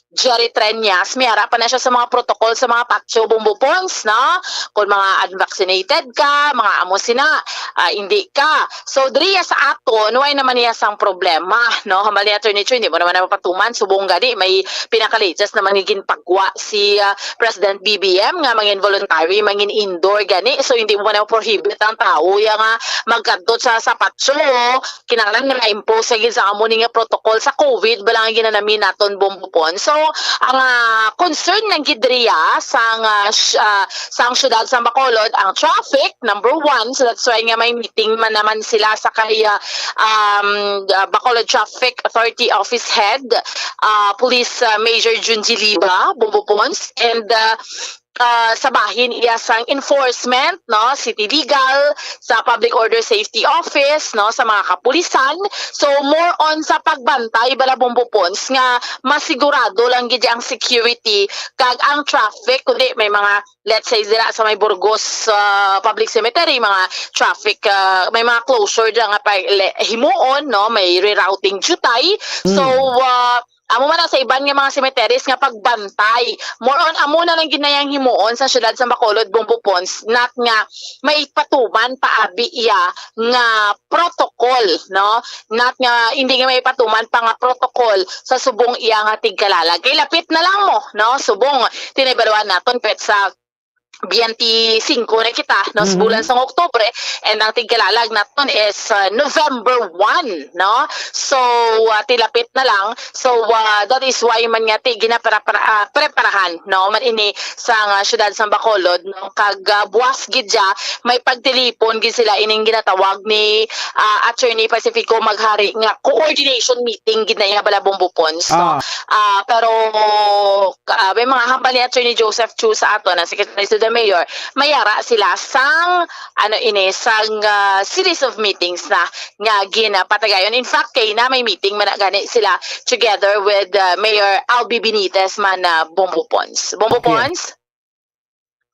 Jerry Treñas, may ara pa na siya sa mga protocol sa mga patio, Bombo Pons, no? Kung mga unvaccinated ka, mga amo sina, ah, hindi ka. So, diri ya sa aton, why naman niya sang problema, no? Hambal ni Attorney Chu, hindi mo naman na mapatuman, subong gani, may pinaka-latest naman nga ginpagwa si, ah, President B B M nga mangin voluntary, mangin indoor gani. So, hindi mo na prohibit ang tao ya nga magkadto sa, sa patio. Kinahanglan nga na-impose sa gid sa amo ni nga protocol sa COVID, bala nga ginanami naton, Bombo Pons. So, ang, ah, concern lang gid diri, ah, sang, ah, sh-, ah, sang syudad sa Bacolod, ang traffic, number one. So, that's why nga may meeting man naman sila sa kay, ah, um, ah, Bacolod Traffic Authority Office Head, ah, Police, ah, Major Junji Liba, Bombo Pons, and, ah, ah, sa bahin iya sang enforcement, no, City Legal, sa Public Order Safety Office, no, sa mga kapulisan. So, more on sa pagbantay bala, Bombo Pons, nga masigurado lang gid ang security kag ang traffic, kundi may mga, let's say, dira sa may Burgos, ah, Public Cemetery, mga traffic, ah, may mga closure dira nga pa le-, himuon, no, may rerouting jutay. So, Mm. ah, Amo man na sa iban nga mga cemeteries nga pagbantay. More on, amo na lang ginayang himuon sa siyudad sa Bacolod, Bombo Pons, not nga may patuman pa abi iya nga protocol, no? Not nga, hindi nga may patuman pa nga protocol sa subong iya nga tigkalalag. Kay lapit na lang mo, no? Subong, tinibaluan naton, petsa twenty-five na kita, no, sa Mhm. bulan sang Oktubre, and ang tigkalalag naton is, uh, November one, no? So, uh, tilapit na lang. So, uh, that is why man nga ti ginaprepara-, ah, preparahan, no, man ini sa nga siyudad sa Bacolod, no? Kag, uh, buwas gid siya, may pagtilipon gid sila ining ginatawag ni, uh, Attorney Pacifico Maghari nga coordination meeting gid na iya, bala, Bombo Pons, no? Ah. Ah, pero, ah, may mga hambal ni Attorney Joseph Chu sa ato, na Secretary to the Mayor, mayara sila sang, ano ini, sang, ah, series of meetings na nga ginapatagayon. In fact, kay na may meeting man na gani sila together with, ah, Mayor Albi Benitez man na Bombo Pons. Bombo Okay. Pons?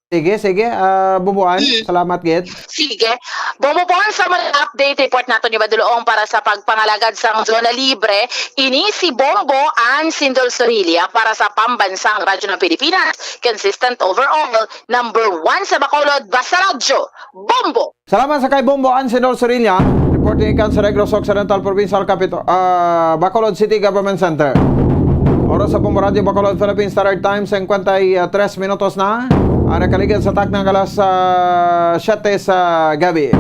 Sige, sige, ah, Bubuan. Mm. Salamat gid. Sige. Bombo Pons, sa mga update report naton ni Badulong para sa pagpangalagad sang zona libre, ini si Bombo Ann Sindol Sorilla para sa Pambansang Radyo ng Pilipinas. Consistent overall, number one sa Bacolod, basta radyo, Bombo! Salamat sa kay Bombo Ann Sindol Sorilla, reporting ikan sa Negros Occidental Provincial Capital, ah, Bacolod City Government Center. Oras sa Bombo Radyo Bacolod Philippine Standard Time, cincuenta y tres minutos na. Ah, nakaligid sa takna nga alas, ah, siyete sa gabi.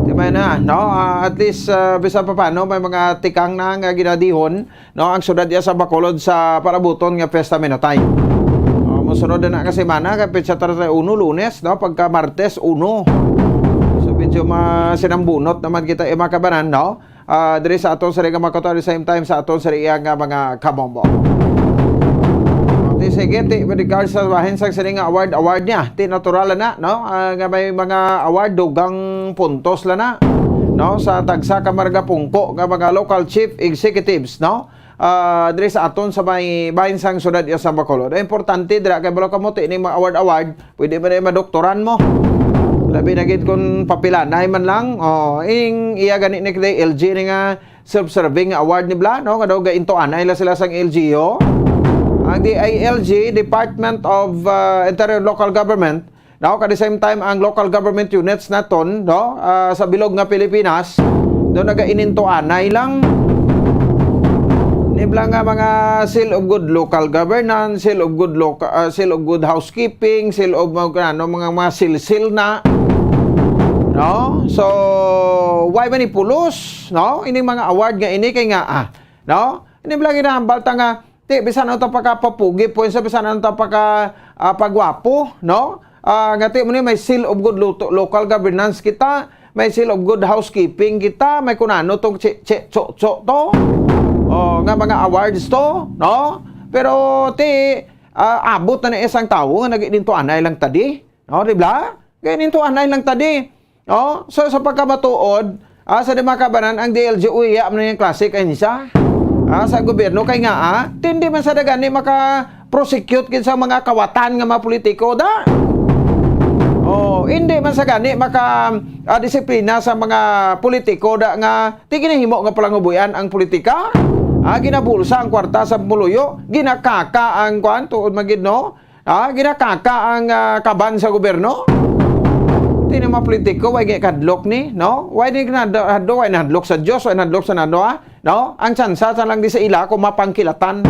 Di ba na, no? Ah, at least, ah, bisan pa paano, may mga tikang na nga ginadihon, no, ang syudad iya sa Bacolod sa palabuton nga Fiesta Minutay. Oh, mosunod na nga semana, kay petsa treinta y uno, Lunes, no, pagka Martes uno. So, medyo masinambunot naman kita, eh, mga kabanan, no? Ah, diri sa aton sa Riga Makoto, at the same time sa aton sa iya nga mga kabombo. Ti sige, ti, with regards sa bahin sa sini nga award, award niya, ti natural na, no? Ah, nga may mga award, dugang puntos la na, no? Sa tagsa ka marga pungko nga mga local chief executives, no? Ah, diri sa aton sa may bahin sang syudad iya sa Bacolod. Ang importante dira kay balo kamo ti ining mga award-award, pwede man ay madoktoran mo. Labi na gid kung papilanay man lang. Oh, ing iya gani ni kay L G ni nga self-serving award ni bla, no? Nga daw gaintuanay la sila sang L G U. Ang D I L G, Department of, ah, Interior Local Government, no? At the same time, ang local government units naton, no? Ah, sa bilog nga Pilipinas, do nagainintuanay lang. Ni bla nga mga seal of good local governance, seal of good loca-, ah, seal of good housekeeping, seal of mga, ano, mga, mga silsil na. No? So, why man ipulos, no? Ining mga award nga ini kay nga, ah, no? Ini bla ginahambal ta nga, ti, bisan ano ta pagkapapugi, po, sa bisan ano ta pagka, ah, pagwapo, no? Ah, nga ti mo ni may seal of good lo-, local governance kita, may seal of good housekeeping kita, may kunano tong chi-, chi-, cho-, cho to. Oh, nga mga awards to, no? Pero ti, ah, abot na ni isang tawo nga nag-inintuanay lang tadi. No, di ba? Kaya nintuanay lang tadi. Oh, so sa pagkamatuod, ah, sa di makabanan ang D L G U iya man yung klase kay siya. Ah, sa gobyerno kay nga, ah, hindi man sa dagani maka-prosecute gid sa mga kawatan nga mga politiko da. Oh, hindi man sa gani maka, ah, disiplina sa mga politiko da nga ti ginahimo nga palangubuyan ang politika. Ah, ginabulsa ang kwarta sa pumuluyo, ginakaka ang kwan, tuod man gid, no? Ah, ginakaka ang, ah, kaban sa gobyerno. Ti ni mga politiko, way gay kadlok ni, no? Way ni nahadlo, way nahadlok sa Dios, way nahadlok sa nano, ah? No? Ang tsansa sa lang di sa ila kung mapangkilatan.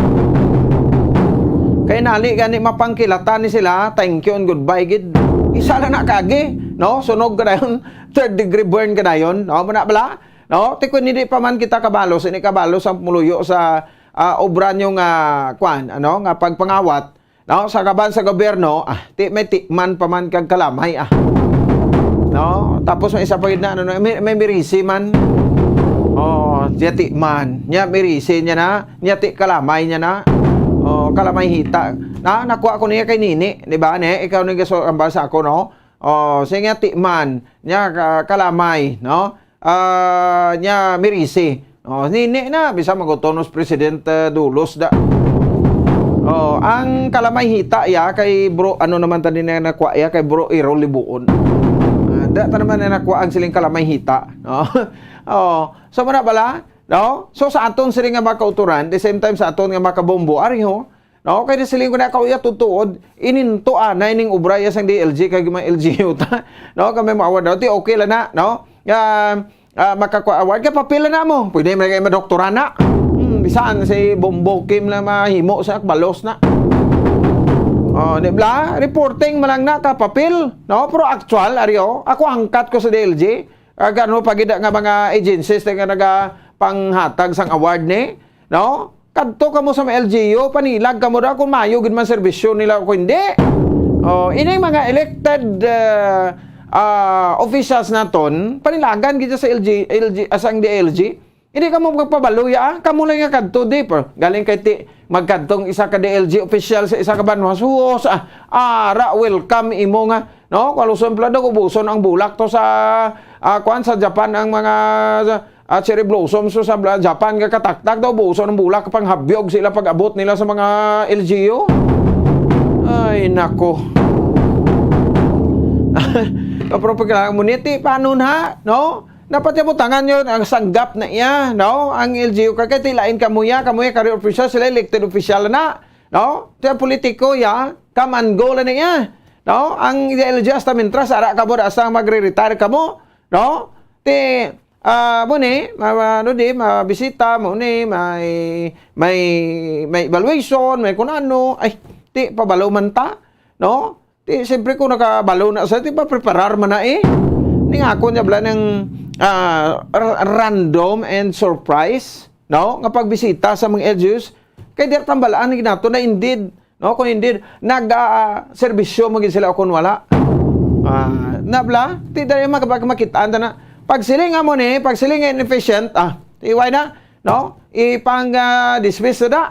Kay nali gani mapangkilatan ni sila, thank you and goodbye gid. Isa lang na kagi, no? Sunog ka dayon, third degree burn ka dayon, no? Muna bala? No? Ti kun hindi pa man kita kabalos, hindi kabalos ang pumuluyo sa, ah, obra nyo nga, kwan, ano, nga pagpangawat, no, sa kaban sa gobyerno, ah, ti may tikman pa man kag kalamay, ah. No? Tapos may isa pa gid na, ano, may, may mirisi man. Oh, siya tikman. Niya mirisi niya na, niya ti kalamay niya na. Oh, kalamay hita. Na, nakuha ko niya kay Nini, di ba? Ne, ikaw ni gaso ang basa ako, no? Oh, siya nga tikman. Niya ka-, kalamay, no? Ah, niya mirisi. Oh, nini na, bisa magutonos Presidente Dulos da. Oh, ang kalamay hita ya kay bro, ano naman tani na nakuha ya kay bro Iro Libuon. Ah, da ta naman na nakuha ang siling kalamay hita, no? Oh, so muna bala, No? So, sa aton sini nga mga kauturan, the same time sa aton nga mga kabombo, ari ho, no? Kay nasiling ko na kauya tutuod, ininto anay ning obra ya sang D L G kay mga L G U ta. No? Kami maawad daw. Ti okay lang na, no? Ah, ah, makakuha award ka, papel na mo. Pwede man kayo madoktora na. Hmm, bisan si Bombo Kim na mahimo sa balos na. Oh, di bla? Reporting man lang na ka papel, no? Pero actual, ari, oh, ako angkat ko sa D L G. Ag ano pa gid nga mga agencies nga nagapanghatag sang award ni, no? Kadto kamo sa mga L G U, panilag kamo daw kung maayo gid man serbisyo nila o kung hindi. Oh, ini mga elected, ah, ah, officials naton, panilagan gid sa L G, L G, ah, sang D L G. Hindi kamo magpabalo ya, ah. Kamo lang nga kadto, di pa. Galing kay ti, magkadtong isa ka D L G official sa isa ka banwa. Suos, ah, ara, welcome imo nga, no? Kaluson pala daw, ubuson ang bulak to sa, ah, kuan, sa Japan ang mga, ah, cherry blossom. So, sa bla-, Japan nga kataktak daw, ubuson ang bulak, panghabyog sila pag-abot nila sa mga L G U. Ay, nako. Kapro pagkailangan mo niti, paano na, no? Dapat yung butangan yun, ang sanggap na iya, no? Ang L G U ka, kay tilain ka mo iya, ka mo iya, career official, sila elected official na, no? Kaya politiko iya, come and go lang na iya, no? Ang L G U hasta mintras, ara ka mo, hasta magre-retire ka mo, no? Ti, ah, mo ni, ma-, ma-, ano di, mabisita, mo ni, may, may, may evaluation, may kung ano, ay, ti, pabalo man ta, no? Ti, siyempre, kung nakabalo na sa, ti, papreparar man na eh. Ning ako niya bala ng, ah, ra-, random and surprise, no? Nga pagbisita sa mga L G Us, kay di tambalaan ni nato na indeed, no? Kung indeed, nag, ah, serbisyo mo gid sila o kung wala. Ah, na bala, ti, dali makapag-, makitaan ta na. Pagsiling nga mo ni, pagsiling nga inefficient, ah, iway na, no? Ipang, ah, dismiss na da,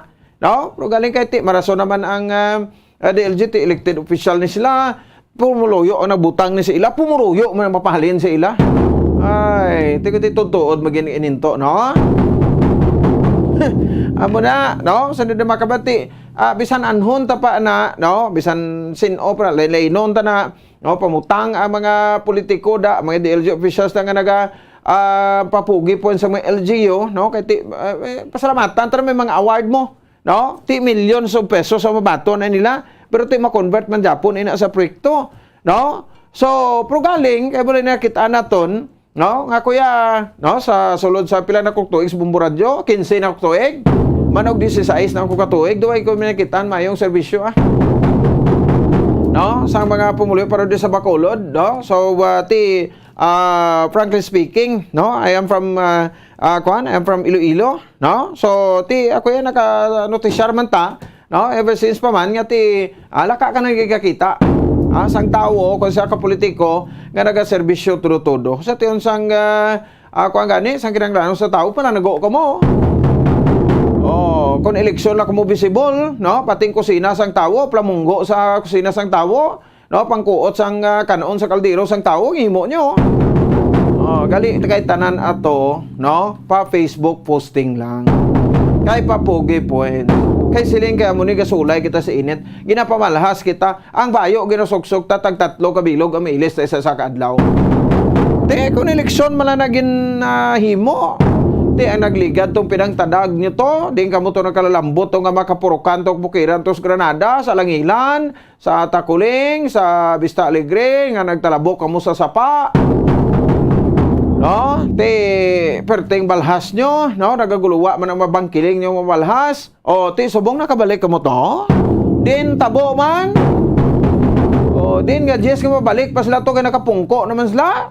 no? Pero galing kay ti, marason naman ang, ah, ah, D L G, ti elected official ni sila. Pumuluyo ang nagbutang ni sa ila, pumuruyo man ang mapahalin sa ila. Ay, ti ko ti tutuod magin-, ininto, no? Amo na, no? Sa nila makabati, ah, bisan anhon ta pa na, no? Bisan sin-o pa, lay-, laynon ta na, no? Pamutang ang mga politiko da, mga D L G officials na nga naga, ah, papugi po sa mga L G U, no? Kay ti, ah, eh, pasalamatan ta na may mga award mo. No? Ti millions of pesos ang mabaton na nila, pero ti ma-convert man gyapon ina sa proyekto, no? So, pero galing kay wala na kita naton, no? Nga kuya, no, sa sulod sa pila na kog tuig sa Bombo Radyo, quince na kog tuig, manog dieciséis na ko ka tuig, duway ko nakita mayong serbisyo, ah. No? Sa mga pumuluyo para di sa Bacolod, no? So, uh, ti, uh, frankly speaking, no? I am from, uh, uh, kuan, I am from Iloilo, no? So, ti, ako yan, naka-notisyar man ta, no? Ever since pa man, nga ti, ah, laka ka nagkakita, ah, sang tawo, kung siya ka politiko, nga nagaserbisyo todo-todo. Sa tion sang, ah, ah, kuan gani, sang kinahanglanon sa tawo, pananago ka mo. Oh, kung eleksyon lang mo visible, no? Pati ang kusina sang tawo, plamunggo sa kusina sang tawo, no, pangkuot sang, ah, kan-on sa kaldero sang tawo, ang himo nyo. Oh, gali kay tanan ato, no, pa Facebook posting lang. Kay papugi point. Kay siling kay amo ni gasulay kita sa init. Ginapamalhas kita. Ang bayo ginasuksok ta tag tatlo ka bilog ang mailis sa isa sa kaadlaw. Te, kung eleksyon man lang na ginahimo, te, ang nagligad tong pinangtadag nyo to, din kamo to nagkalalambot to nga makapurukan to bukiran to sa Granada, sa Langilan, sa Taculing, sa Vista Alegre, nga nagtalabok kamo sa sapa. No? Ti, perting balhas nyo, no? Nagaguluwa man ang mabangkiling nyo mabalhas. O, ti, subong nakabalik kamo to? Din tabo man? O, din nga diyes nga mabalik pa sila to kay nakapungko naman sila.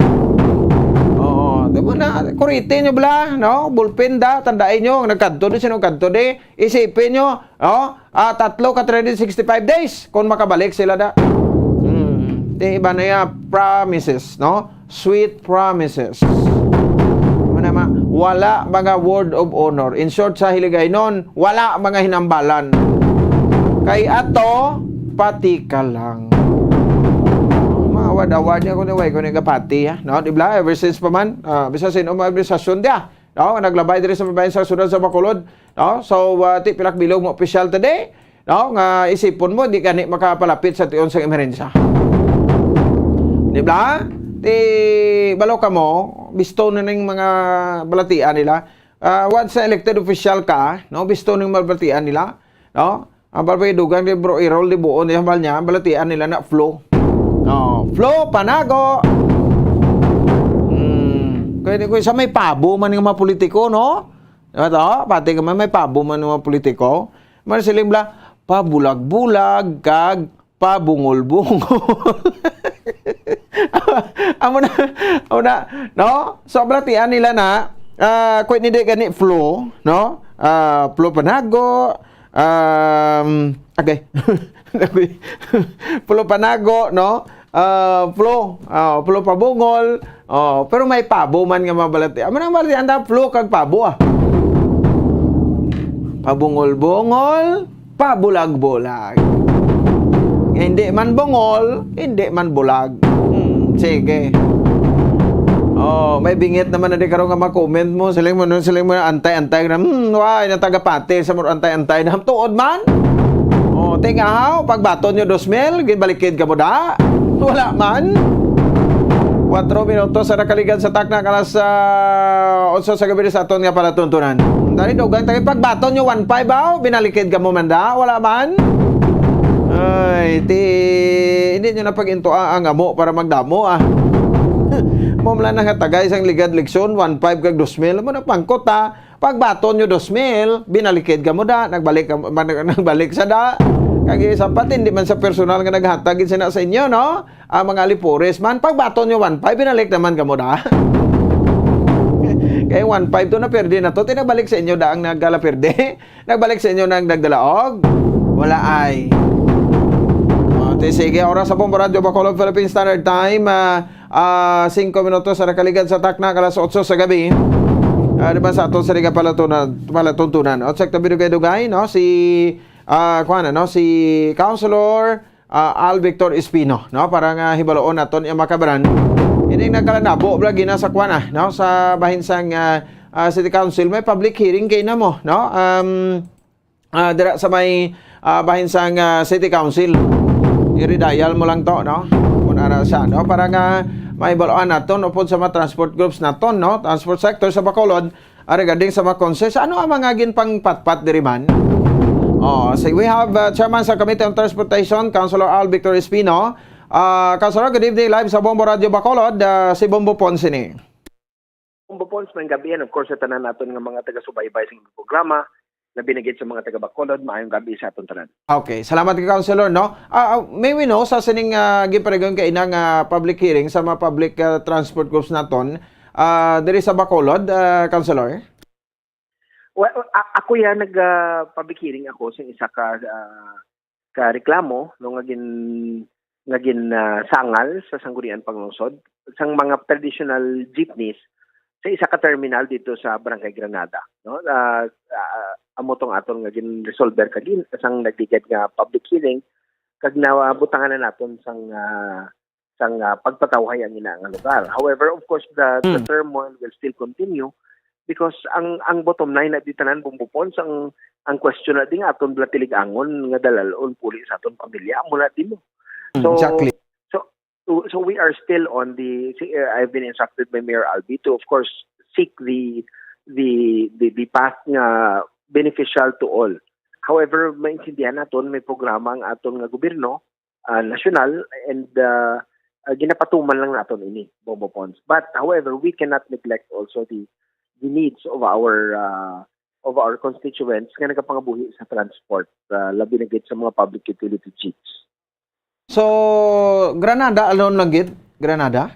Oo, di ba na, kuriti nyo bala, no? Bulpin da, tandaan nyo, nagkadto di, sino kadto di? Isipin nyo, oh, ah, tatlo ka three hundred sixty-five days kung makabalik sila da. Hmm. Di iba na ya, promises, no? Sweet promises. Ano ma-, wala mga word of honor. In short, sa Hiligaynon, wala mga hinambalan. Kay ato, pati ka lang. Mawad-awad niya kung way ko nagapati, ha? No? Di ba? Ever since pa man, ah, bisa sino mo administrasyon diya. No, nga naglabay diri sa babayan sa siyudad sa Bacolod, no? So, uh, ti pilak bilog mo opisyal today, no, nga isipon mo, di gani makapalapit sa tion sang emerhensya. Di ba? Ti balo ka mo, bisto na ning mga balatian nila. Ah, once na elected official ka, no, bisto ning mabatian nila, no? Ang palpay dugang ni Bro Errol, di buon niya, hambal niya, balatian nila na Flo. No, Flo Panago. Hmm, kaya di ko isa may pabo man nga mga politiko, no? Diba to? Pati ka man may pabo man nga mga politiko. Man siling bla, pabulag-bulag, kag pabungol-bungol. Amo na, amo na, no? So, balatian nila na, ah, kung hindi gani Flo, no? Ah, Flo Panago, um, okay. Flo Panago, no? Ah, Flo, ah, Flo Pabungol, oh, pero may pabo man nga mabalati. Amo nang balati, anda Flo kag pabo, ah. Pabungol-bungol, pabulag-bulag. Nga hindi man bungol, hindi man bulag. Hmm, sige. Oh, may bingit naman na di karon nga ma-comment mo. Siling mo, siling mo, antay-antay na. Hmm, why na taga Pati sa mo antay-antay na. Tuod man. Oh, tingahaw, pagbaton nyo dos mil, ginbalikid ka mo da. Wala man. Kuwatro minutos sa nakaligad sa takna, alas, ah, otso sa gabi sa aton nga palatuntunan. Dali, dugang tayo. Pagbaton nyo one five, aw, binalikid ka mo man da. Wala man. Ay, ti, hindi nyo na pag-intuan ang amo para magdamo, ah. Mo man lang nga tagay sang ligad leksyon, one five kag dos mil. Mo na pangkot, ah. Pagbaton nyo dos mil, binalikid ka mo da, nagbalik ka, mag-, nagbalik sa da. Kag isa pa, hindi man sa personal nga naghatag gid sina sa inyo, no? Ang mga alipores man, pagbaton nyo one five, binalik naman ka mo da. Kay one five to na perde na to, tinabalik sa inyo da ang nagala perde. Nagbalik sa inyo nang nagdalaog? Wala ay. O, ti, sige, oras sa Bombo Radyo Bacolod, Philippine Standard Time, ah, ah, singko minutos sa nakaligad sa takna, alas otso sa gabi. Ah, di ba sa ato sa liga palatunan, palatuntunan? O, check to video kay Dugay, no? Si, ah, kuwan, no? Si Councilor, ah, Al Victor Espino, no? Para nga hibaloon naton yung makabaran. Ining nagkalanabo, bla, gina sa kuwan, ah, no? Sa bahin sang, ah, ah, City Council, may public hearing kay na mo, no? Um, ah, dira sa may, ah, bahin sang, ah, City Council. Iri dial mo lang to, no? Kung ara siya, no? Para nga maibalaan naton upod sa mga transport groups naton, no? Transport sector sa Bacolod, ah, regarding sa mga concerns. Ano ang mga ginpangpatpat diri man? Oh, so we have, uh, Chairman sa Committee on Transportation, Councilor Al Victor Espino. Ah, Councilor, good evening. Live sa Bombo Radio Bacolod, ah, si Bombo Ponce ni. Bombo Ponce, maayong gabi, and of course, sa tanan naton nga mga taga-subaybay sa inyong programa, labi na gid sa mga taga Bacolod, maayong gabi sa aton tanan. Okay, salamat kay Councilor, no? Ah, ah, may we know sa sining, ah, giparegon kay inang, ah, public hearing sa mga public, ah, transport groups naton, ah, diri sa Bacolod, ah, Councilor? Well, a-, ako ya nag, ah, public hearing ako sa isa ka, ah, ka reklamo, no, nga gin-, nga gin, ah, sangal sa Sangguniang Panglungsod sang mga traditional jeepneys sa isa ka terminal dito sa Barangay Granada, no? Ah, ah, amo tong aton nga gin-resolver kagin sang nagligad nga public hearing kag nabutangan na naton sang, ah, sang, ah, pagpatawhay ang ina nga lugar. However, of course, the, the Mm. turmoil will still continue because ang, ang bottom line na di tanan, Bombo Ponce, ang, ang question na di nga aton bala tilig-angon nga dalalon puli sa aton pamilya, amo na di mo. Mm, So, exactly. so, so, so we are still on the, si-, uh, I've been instructed by Mayor Albi to, of course, seek the, the, the, the path nga beneficial to all. However, maintindihan naton may programa ang aton nga gobyerno, ah, nasyonal, and, ah, ah, ginapatuman lang naton ini, Bombo Ponce. But, however, we cannot neglect also the, the needs of our, ah, of our constituents nga nagapangabuhi sa transport, ah, labi na gid sa mga public utility jeeps. So, Granada alone lang gid? Granada?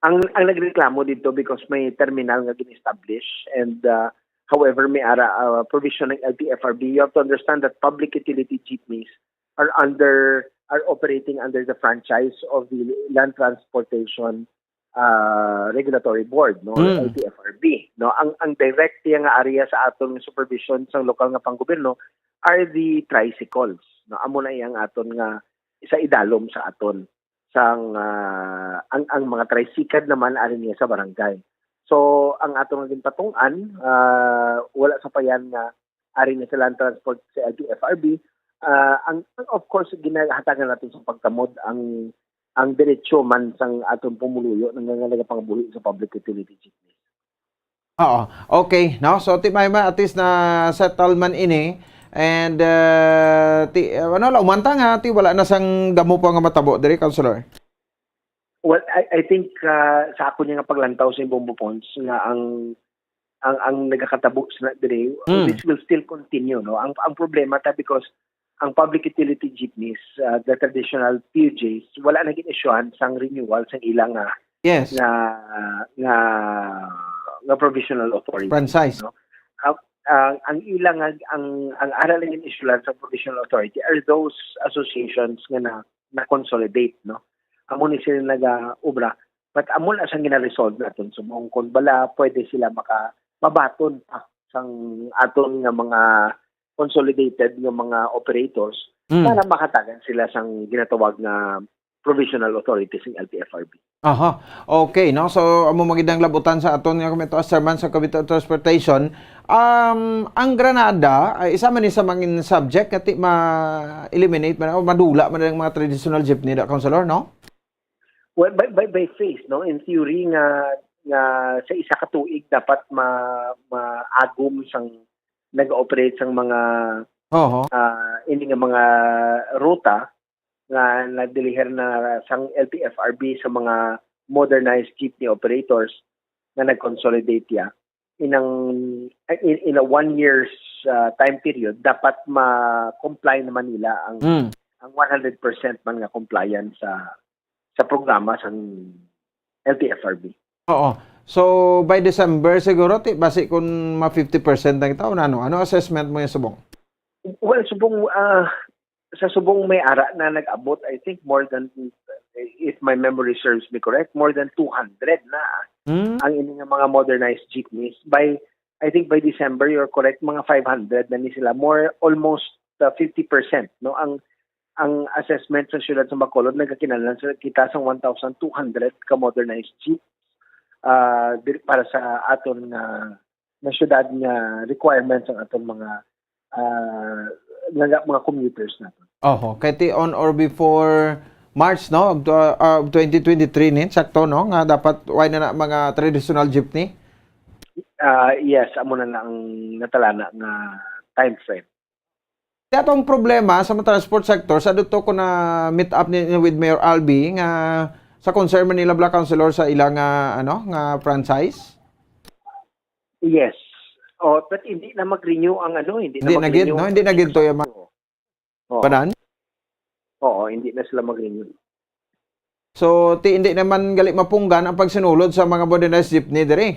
Ang, ang nagreklamo dito because may terminal nga gin-establish and, ah, however, may ara, ah, provision ng L T F R B. You have to understand that public utility jeepneys are under, are operating under the franchise of the Land Transportation, ah, Regulatory Board, no, or Mm. L T F R B, no? Ang, ang direct niya nga area sa aton nga supervision sa lokal nga panggobyerno are the tricycles, no? Amo na iyang aton nga isa idalom sa aton sang, ah, ang, ang mga tricycle naman ari niya sa barangay. So, ang aton nga ginpatung-an, ah, wala sa payan nga ari na sa Land Transport sa L T F R B. Ah, ang, ang, of course, ginahatagan natin sa pagtamod ang, ang diretsyo man sang aton pumuluyo nga, nga nagapangabuhi sa public utility jeepney. Oo. Okay, no? So, ti may ma-, at least na settle man ini. And, uh, ti, uh, ano, laumanta nga, ti wala na sang damo pa nga matabo diri, Councilor. Well, I, I think uh, sa ako niya nga paglantaw sa Bombo Ponds nga ang ang ang nagakatabo sa diri, Mm. this will still continue, no? Ang ang problema ta because ang public utility jeepneys, uh, the traditional P U Js, wala na gin-issuehan sang renewal sang ilang uh, Yes. nga nga nga provisional authority. Franchise. No? Ang ang ang ilang ang ang, ang ara lang gin-issuehan sa provisional authority are those associations nga na, na consolidate, no? Amo ni sila naga-obra, but amo na sang gina-resolve naton subong kung bala pwede sila maka mabaton pa sang aton nga mga consolidated nga mga operators Mm. para makatagan sila sang ginatawag nga provisional authority sang L T F R B. Aha. Okay, no? So, amo magid ang labutan sa aton nga komento as chairman sa Committee on Transportation. Um, ang Granada ay isa man ni sa mga subject nga ti ma-eliminate man o madula man ang mga traditional jeepney, da, Councilor, no? Well, by, by, by phase, no? In theory nga nga sa isa ka tuig dapat ma maagom sang nag-operate sang mga Oho. ah, ini nga mga ruta nga nadiliher na sang L T F R B sa mga modernized jeepney operators nga nag-consolidate ya inang in, in a one year's uh, time period dapat ma-comply naman nila ang Mm. ang one hundred percent man nga compliance sa sa programa sang L T F R B. Oo. So, by December siguro, ti, basi kung ma fifty percent na kita, o ano? Ano assessment mo yung subong? Well, subong ah, sa subong may ara na nag-abot, I think more than, if my memory serves me correct, more than two hundred na Hmm? ang ini nga mga modernized jeepneys. By, I think by December, you're correct, mga five hundred na ni sila. More, almost uh, fifty percent, no? Ang ang assessment sa siyudad sa Bacolod nagakinahanglan sa kita sang one thousand two hundred ka modernized jeep ah, diri para sa aton nga nga siyudad nga requirements ang aton mga ah, nga mga commuters naton. Oho, kay ti on or before March, no, of, uh, of twenty twenty-three ni, sakto, no, nga dapat wala na na mga traditional jeepney. Ah, yes, amo na na ang natalana nga time frame. Kaya atong problema sa mga transport sector, sa duto ko na meet up ni, ni with Mayor Albi, nga sa concern man nila, Black Councilor, sa ilang, ah, ano, nga franchise? Yes. Oh, but hindi na mag-renew ang ano, hindi, Hindi na na gid, mag-renew no? ang Hindi na gid to yung ma- Oo. Banan? Oo, hindi na sila mag-renew. So, ti, hindi naman gali mapunggan ang pagsinulod sa mga modernized jeepney diri.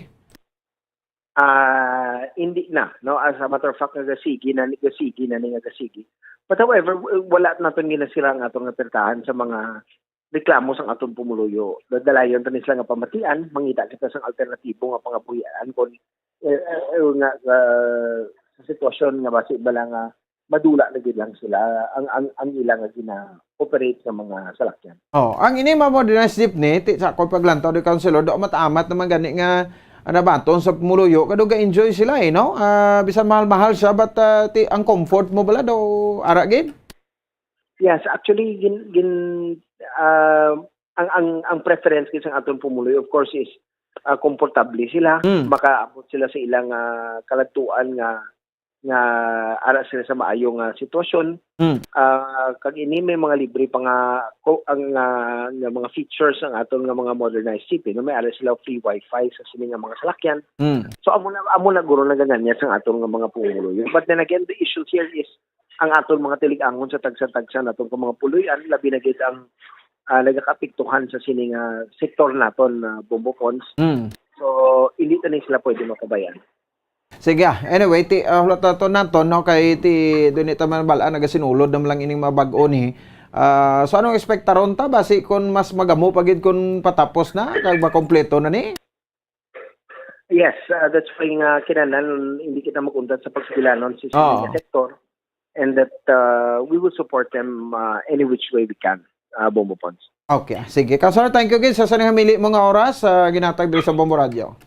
Ah, hindi na, no? As a matter of fact, nagasigi na, nagasigi na, nagasigi. But however, w- wala naton ginasira ang aton nga pertahan sa mga reklamo sang aton pumuluyo. Dadalayon ta ni sila nga pamatian, mangita kita sang alternatibo nga pangabuhian kung eh, eh, eh, nga ah, sa sitwasyon nga basi bala nga madula na gid lang sila ang ang ang ila nga gina-operate nga mga salakyan. Oh, ang ini mga modernized jeepney, ti, sa akong paglantaw ni Councilor, do amat-amat naman gani nga, ah, nabaton sa pumuluyo, kado ga-enjoy sila eh, no? Ah, bisan mahal-mahal siya, but ah, ti, ang comfort mo bala do ara gid? Yes, actually gin, gin ah, ang ang ang preference gid sang aton pumuluyo of course is ah, komportable sila, Mm. makaabot sila sa ilang ah, kaladtuan nga nga ara sila sa maayo nga sitwasyon. Mm. Ah, kag ini may mga libre pa nga ko ang ah, nga mga features ang aton nga mga modernized jeep, eh, no? May ara sila free wifi sa sini nga mga salakyan. Mm. So amo na amo na guro naganganyas ang aton nga mga pumuluyo. But then again, the issue here is ang aton mga tilig-angon sa tagsa-tagsa naton nga mga puluyan, labi na gid ang ah, nagakaapektuhan sa sini nga sektor naton na Bombo Ponds. Mm. So hindi ta ni sila pwede mapabayaan. Sige, ah. Anyway, ti, ah, hulat naton, no, kay ti, dun ito man bala, nagasinulod naman lang ining mga bag-o ni. Ah, so, anong ekspektaron ta? Basi kung mas magamo pa gid kung patapos na, kag makompleto na ni? Yes, uh, that's why nga kinanan hindi kita mag-untat sa pagsigilanon sa Oo. Sa sektor and that uh, we will support them uh, any which way we can, uh, Bombo Ponds. Okay, sige. Councilor, thank you gid sa sanay hamili mo nga oras sa ginatag diri sa Bombo Radio.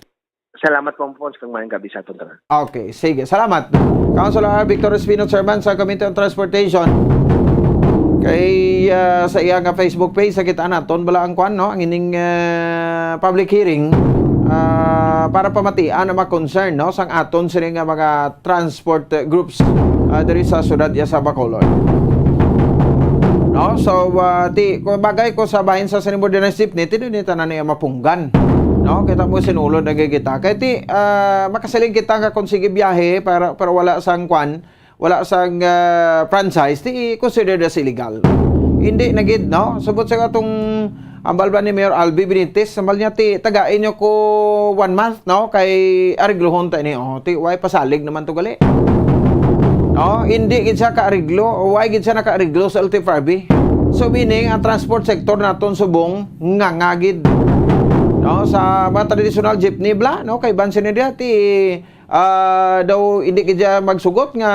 Salamat, Bombo Ponds, kag maayong gabi sa aton tanan. Okay, sige. Salamat. Councilor Victor Espino, Chairman sa Committee on Transportation. Kay ah, sa iya nga Facebook page, sa kita naton bala ang kwan, no? Ang ining ah, public hearing. ah, para pamatian ang mga concern, no, sang aton sini nga mga transport, eh, groups, ah, diri sa siyudad ya sa Bacolod. No? So, ah, ti, kung bagay ko sa bahin sa sining modernized jeepney, ti, di tanan niya mapunggan. No? Kita mo, sinulod na kita. Kay ti, ah, makasiling kita nga kung sige biyahe, para, para wala sang kwan, wala sang, ah, franchise, ti, consider as illegal. Hindi na gid, no? Subot sa atong ambal ba ni Mayor Albi Benitez, ambal niya, ti, tagain nyo ko one month, no? Kay ariglohon ta ini, oh. Ti, why pasalig naman to gali? No? Hindi gid siya kaariglo, why gid siya nakaariglo sa L T F R B? So, meaning, ang transport sector naton subong, nga nga gid. No? Sa mga traditional jeepney bla, no? Kay ban sini diya, ti, ah, daw hindi gid siya magsugot nga,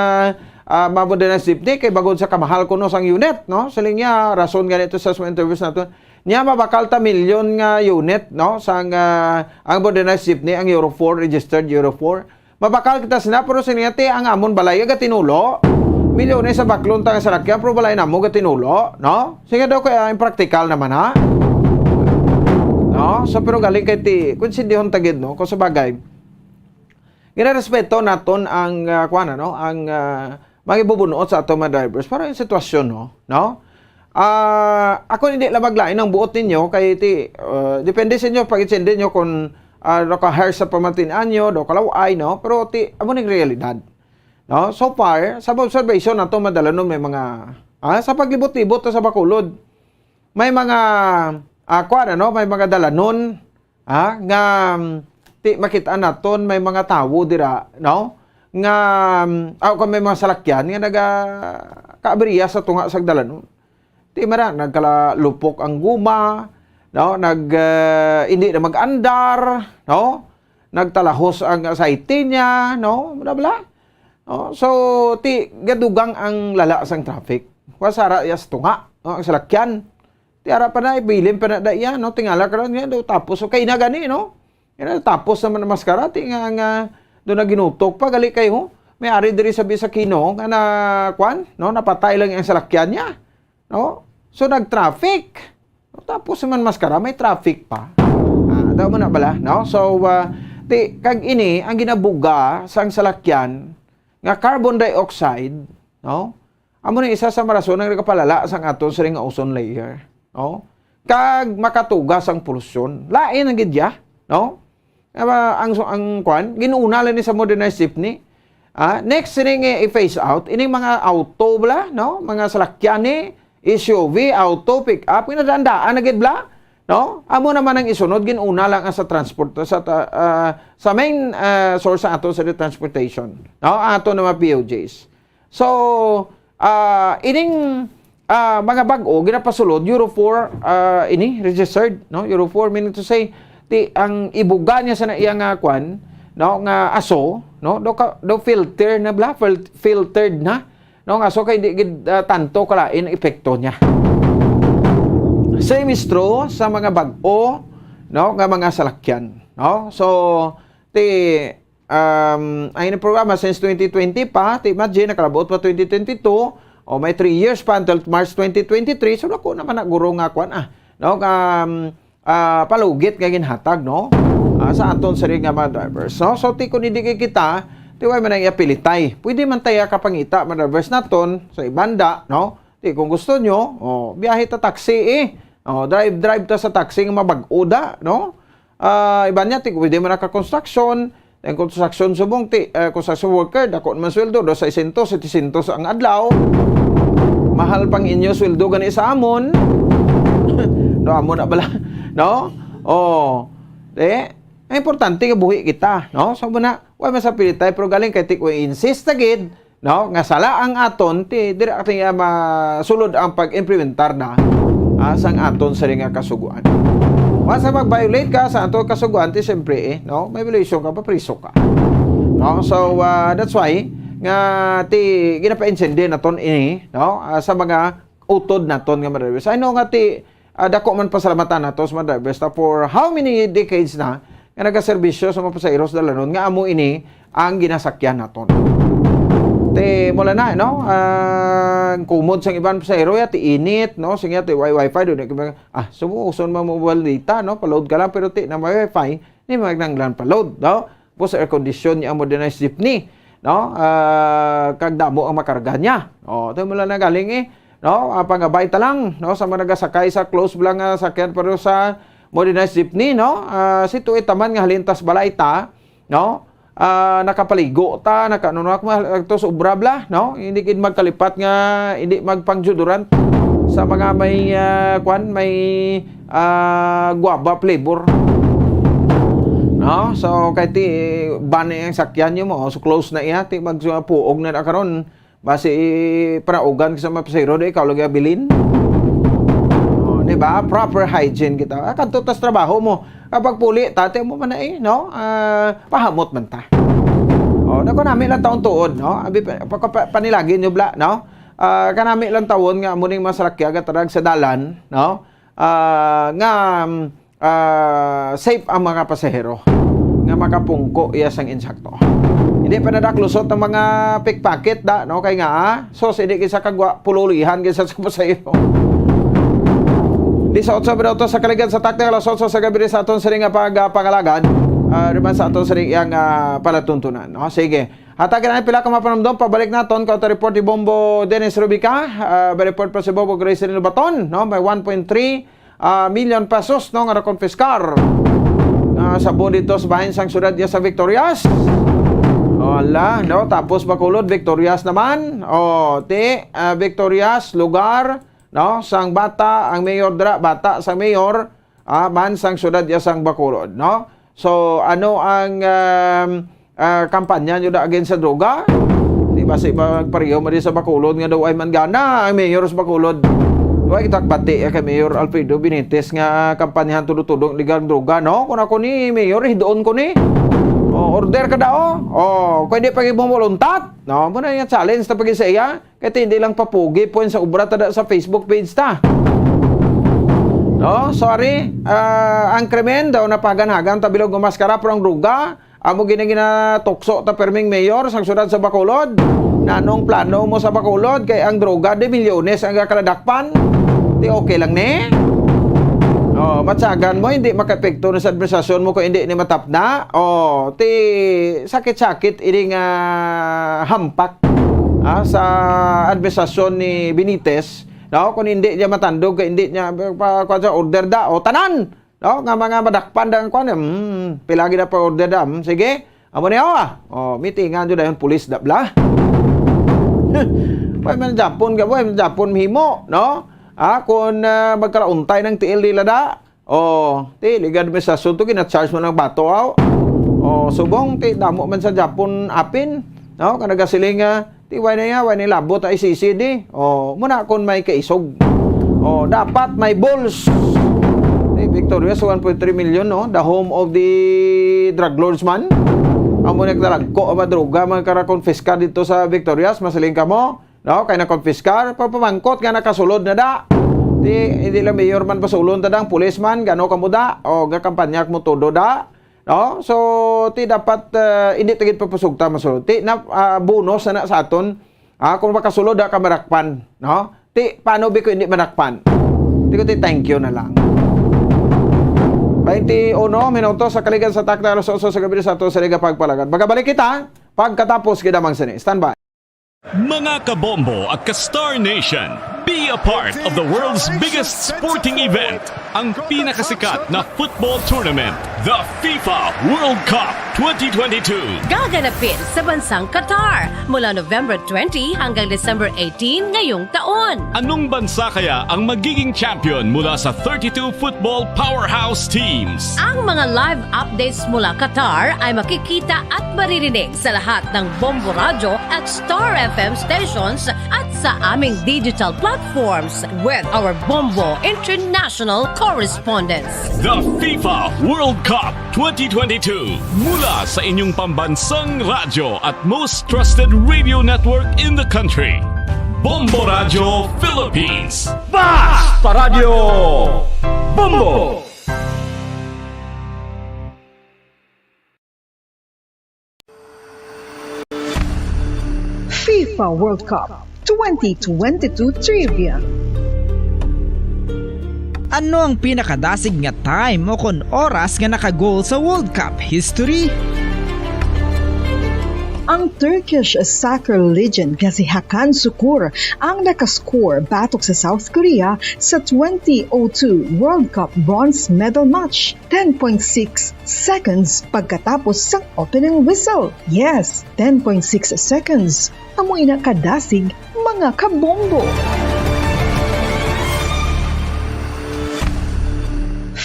ah, ma-modernize jeepney kay bangod sa kamahal kuno sang unit, no? Siling niya, rason gani ito sa mga interviews naton. Niya mabakal ta milyon nga unit, no? Sang, ah, ang modernized jeepney, ang Euro four, registered Euro four. Mabakal kita sina, pero siling niya, ti, ang amon balay gatinulo. Milyones sa baklon ta nga salakyan, pero balay namo gatinulo, no? Sige daw kay, ah, impractical naman, ha? No? So, pero galing kay ti, konsindihon ta gid, no? Kung sa bagay, ginarespeto naton ang, ah, kuwan, ano, ang, ah, mga ibubunuot sa aton mga drivers. Para yung sitwasyon, no? No? Ah, ako hindi lang maglain ang buot ninyo kay ti, ah, depende sa inyo pag-intindi nyo kung, ah, daw ka-harsh sa pamatian nyo, daw kalaw-ay, no? Pero ti, amo ning realidad. No? So far, sa observation nato, madalanon may mga, ah, sa paglibot-libot sa Bacolod, may mga, ah, kuwan, ano, may mga dalanon, ah, nga, um, ti, makita naton may mga tawo dira, no? Nga, um, ah, kung may mga salakyan nga naga-, kaabriya sa tunga sa dalanon. Ti, mara, nagkalalupok ang guma, no? Nag, ah, hindi na mag-andar, no? Nagtalahos ang safety niya, no? Bla, bla. No? So, ti, gadugang ang lala sang traffic. Wa sara ya sa tunga, no? Ang salakyan. Ti ara pa na, ibilin pa na da iya, no? Tingala ka ron, yan, daw tapos. So, kay na gani, no? Yan, tapos naman ang maskara, ti nga, nga, doon na ginutok pa, gali kayo. May ari diri sa Bisakino, nga na, kwan, no? Napatay lang ang salakyan niya, no? So, nag-traffic. Tapos naman maskara, may traffic pa. Ah, daw mo na bala, no? So, ah, ti, kag ini, ang ginabuga sang salakyan, nga carbon dioxide, no? Amo ni isa sa mga rason ang nagapalala sang aton siring nga ozone layer, no? Kag makatugas ang polusyon. Lain ang gidya, no? Nga ba, ang, ang kwan, ginuna lang ni sa modernized jeepney. Ah, next siring nga i-phase out, ining mga auto bala, no? Mga salakyan ni, S U V, auto, pick up, kinadaan-daan na gid bala, no? Amo naman ang isunod, ginuna lang ang sa transport, sa ta-, ah, sa main, ah, source sa ato sa transportation, no? Ang ato na mga P O Js. So, ah, ining, ah, mga bag-o ginapasulod, Euro four, ah, ini registered, no? Euro four, meaning to say, ti, ang ibuga niya sa na iya nga kwan, no, nga aso, no, do ka, do filter na bala, fil-, filtered na, no, nga aso kay di gid, ah, tanto kalain ang epekto niya. Same is true sa mga bag-o, no, nga mga salakyan, no? So, ti, um, ang inyong programa since twenty twenty pa, ti imagine, nakalabot pa twenty twenty-two, o may three years pa until March twenty twenty-three, so dako naman na guro nga kwan, ah, no, um, ah, palugit nga ginhatag, no, ah, sa aton siring nga mga drivers, no? So, ti kung hindi kay kita, ti way man ang iapilitay. Pwede man tayo kapangita, mga drivers naton, sa ibanda, no? Ti kung gusto nyo, oh, biyahe ta taxi, eh. Oh, drive, drive ta sa taxi nga mabag-o da, no? Ah, iban niya, ti, pwede man naka-construction. Ang construction subong, ti, eh, construction worker, dako naman sweldo, do seiscientos, setecientos ang adlaw. Mahal pang inyo sweldo gani sa amon. Do amon na bala, no? Oh, eh, ang importante nga buhi kita, no? So, muna, wa man sa pilitay, pero galing kay ti, ko insist na gid, no, nga sala ang aton, ti, dira ating, ah, masulod ang pag-implementar na, ah, sang aton siring nga kasuguan. Once na mag-violate ka sa aton kasuguan, ti siyempre, eh, no, may violation ka, papriso ka. No? So, ah, that's why nga ti, ginapaintindi naton ini, no, ah, sa mga utod naton nga madalibis. I know nga ti, ah, dako man pasalamatan nato sa mga drivers na for how many decades na nga nagaserbisyo sa mga pasahero sa dalanon nga amo ini ang ginasakyan naton. Ti, mula na, no? Ang kumod sang iban pasahero, ya, ti init, no? Sige, ti, wi-, wifi, doon, ah, subuson mo mobile data, no? Pa-load ka lang, pero ti, na may wifi, Ni magnanglan pa load, no? Tapos air condition niya ang modernized jeepney, no? Ah, kag damo ang makarga niya. Oh, ito mo lang na galing eh, no? Ah, pangabay ta lang, no? Sa mga nagasakay sa close lang nga sakyan pero sa modernized jeepney, no? Ah, si tuit taman nga halintas balay ta, no? Ah, nakapaligo ta, nakanunuak mo, ito sa obra bla, no? Hindi gid magkalipat nga, hindi magpangdeodorant sa mga may, ah, kwan, may, ah, guava flavor. No? So, kay ti, ban na ang sakyan niyo mo, so close na iya, ti magpuog na na karon. Basi, paraugan ka sa mga pasahero, di ikaw lagi abilin. Oh, di ba? Proper hygiene kita. Ah, kadto tas trabaho mo. Kapag puli, tate mo man na eh, no? Ah, pahamot man ta. Oh, na kanami lang taon tuod, no? Abi pa, pa, pa, panilagin nyo bla, no? Ah, kanami lang tawon nga amo ning mga salakya gatarag sa dalan, no? Ah, nga, mm, ah, safe ang mga pasahero nga makapungko iya sang insakto. Hindi pa nadaklusot ang mga pickpocket da, no? Kay nga, ah, sos, hindi kisa kagwa, pululihan kisa sa pasahero. Di sa otso minutos sa kaligan sa taktik, alas otso sa gabi sa aton sining nga pag, ah, pangalagad, ah, riman sa aton sining iyang, ah, palatuntunan, no? Sige. Hatag na pila ka mapanumdom, pabalik naton, counter report ni Bombo Dennis Rubica, ah, may report pa si Bombo Grace Baton, no? May one point three, ah, million pesos, no, nga nakonfiskar, ah, sa Bonitos, bahin sang siyudad niya sa Victorias. Wala, no? Tapos Bacolod, Victorias naman. O, ti, ah, Victorias, lugar, no? Sang bata, ang mayor dra, bata sang mayor, ah, man sang siyudad niya sang Bacolod, no? So, ano ang, um, ah, kampanya nyo na against sa droga? Di ba si magpareho mo din sa Bacolod nga daw ay manggana ang mayor sa Bacolod? Daw ay kita bati, eh, kay Mayor Alfredo Benitez nga kampanyahan tudo-tudo ang legal droga, no? Kung ako ni mayor, hidoon ko ni. Oh, order ka daw. Oh, kung hindi pag mo voluntat, no? Muna yung challenge na pag sa iya. Kay hindi lang papugi po sa obra tada sa Facebook page ta. No, sorry. Ah, ang krimen daw napaganhagan ta bilog nga maskara, pero ang droga, amo gina ginatukso ta perming mayor sang siyudad sa Bacolod. Nanong plano mo sa Bacolod? Kay ang droga, di milyones ang kaladakpan. Di okay lang ni? Oh, matsagan mo, hindi makaepekto na sa administrasyon mo kung hindi ni matapna. Oh, ti sakit-sakit ini nga hampak, ah, sa administrasyon ni Benitez, no? Kung hindi niya matandog, kay hindi niya pa, pa, pa sa order da, o tanan, no? Nga mga madakpan da ang kwan, hmm, pila gid na pa order da, hmm, sige. Amo ni, oh, ah. Oh, mitingan jud dayon pulis da, bla. Wala man Japon ka, wala man Japon mahimo, no? Ah, kung, ah, magkalauntay ng tiil nila da, oh, ti, ligad administrasyon to, gina-charge mo ng bato, aw. Oh, subong, ti, damo man sa Japon apin, no? Kung nagasiling nga, ti, way na nga, way na labot, ay sisi, di. Oh, muna kung may kaisog. Oh, dapat may balls. Ti, Victorias, one point three million, no? The home of the drug lords man. Amo nagdalagko ang mga droga, mga karakonfiska dito sa Victorias, masiling ka mo. No, kay nakonfiskar, pagpamangkot nga nakasulod na da. Di, hindi lang mayor man pasulon ta dang, pulis man, gano ka mo da, o gakampanya mo todo da. No? So, ti dapat, ah, hindi ta gid papasugta masulod. Ti na, ah, bonus na, na sa aton, ah, kung makasulod da ka marakpan, no? Ti, paano bi ko hindi marakpan? Ti ko ti thank you na lang. Twenty-uno minuto sa kaligan sa takna, alas otso sa gabi sa ato sa Liga Pagpalagan. Magabalik kita pagkatapos gid lamang sini. Standby. Mga kabombo at ka-Star Nation, be a part of the world's biggest sporting event, ang pinakasikat na football tournament, the FIFA World Cup twenty twenty-two. Gaganapin sa bansang Qatar mula November twenty hanggang December eighteen ngayong taon. Anong bansa kaya ang magiging champion mula sa thirty-two football powerhouse teams? Ang mga live updates mula Qatar ay makikita at maririnig sa lahat ng Bombo Radyo at Star F M stations at sa aming digital platforms with our Bombo International correspondents. The FIFA World Cup twenty twenty-two, mula sa inyong pambansang radyo at most trusted radio network in the country, Bombo Radyo Philippines. Basta Radyo Bombo! FIFA World Cup twenty twenty-two Trivia. Ano ang pinakadasig nga time o kon oras nga naka-goal sa World Cup history? Ang Turkish soccer legend nga si Hakan Sukur ang nakascore batok sa South Korea sa twenty oh two World Cup bronze medal match, ten point six seconds pagkatapos sang opening whistle. Yes, ten point six seconds. Amo ina kadasig, mga kabombo.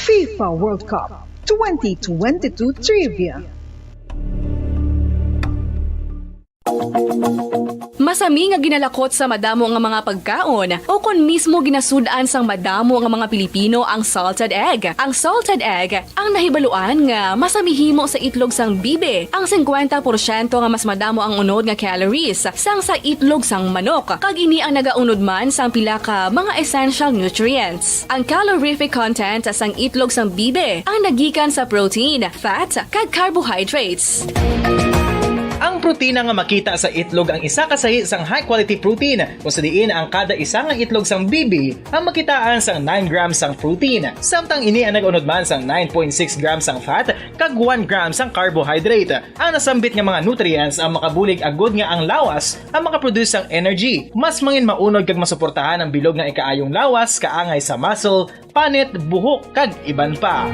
FIFA World Cup twenty twenty-two Trivia. Masami nga ginalakot sa madamo nga mga pagkaon, o kon mismo ginasud-an sang madamo nga mga Pilipino ang salted egg. Ang salted egg ang nahibaluan nga masami himo sa itlog sang bibi, ang singkwenta porsyento nga mas madamo ang unod nga calories sang sa itlog sang manok, kag ini ang nagaunod man sang pila ka mga essential nutrients. Ang calorific content sang itlog sang bibi ang nagikan sa protein, fat, kag carbohydrates. Ang protina nga makita sa itlog ang isa ka sahi sang high-quality protein, kung sa diin ang kada isa nga itlog sang bibi ang makitaan sang nine grams sang protein, samtang ini ang nag-unod man sang nine point six grams sang fat kag one gram sang carbohydrate. Ang nasambit nga mga nutrients ang makabulig agud nga ang lawas ang makaproduce sang energy, mas mangin maunod kag masuportahan ang bilog nga ikaayong lawas kaangay sa muscle, panit, buhok, kag iban pa.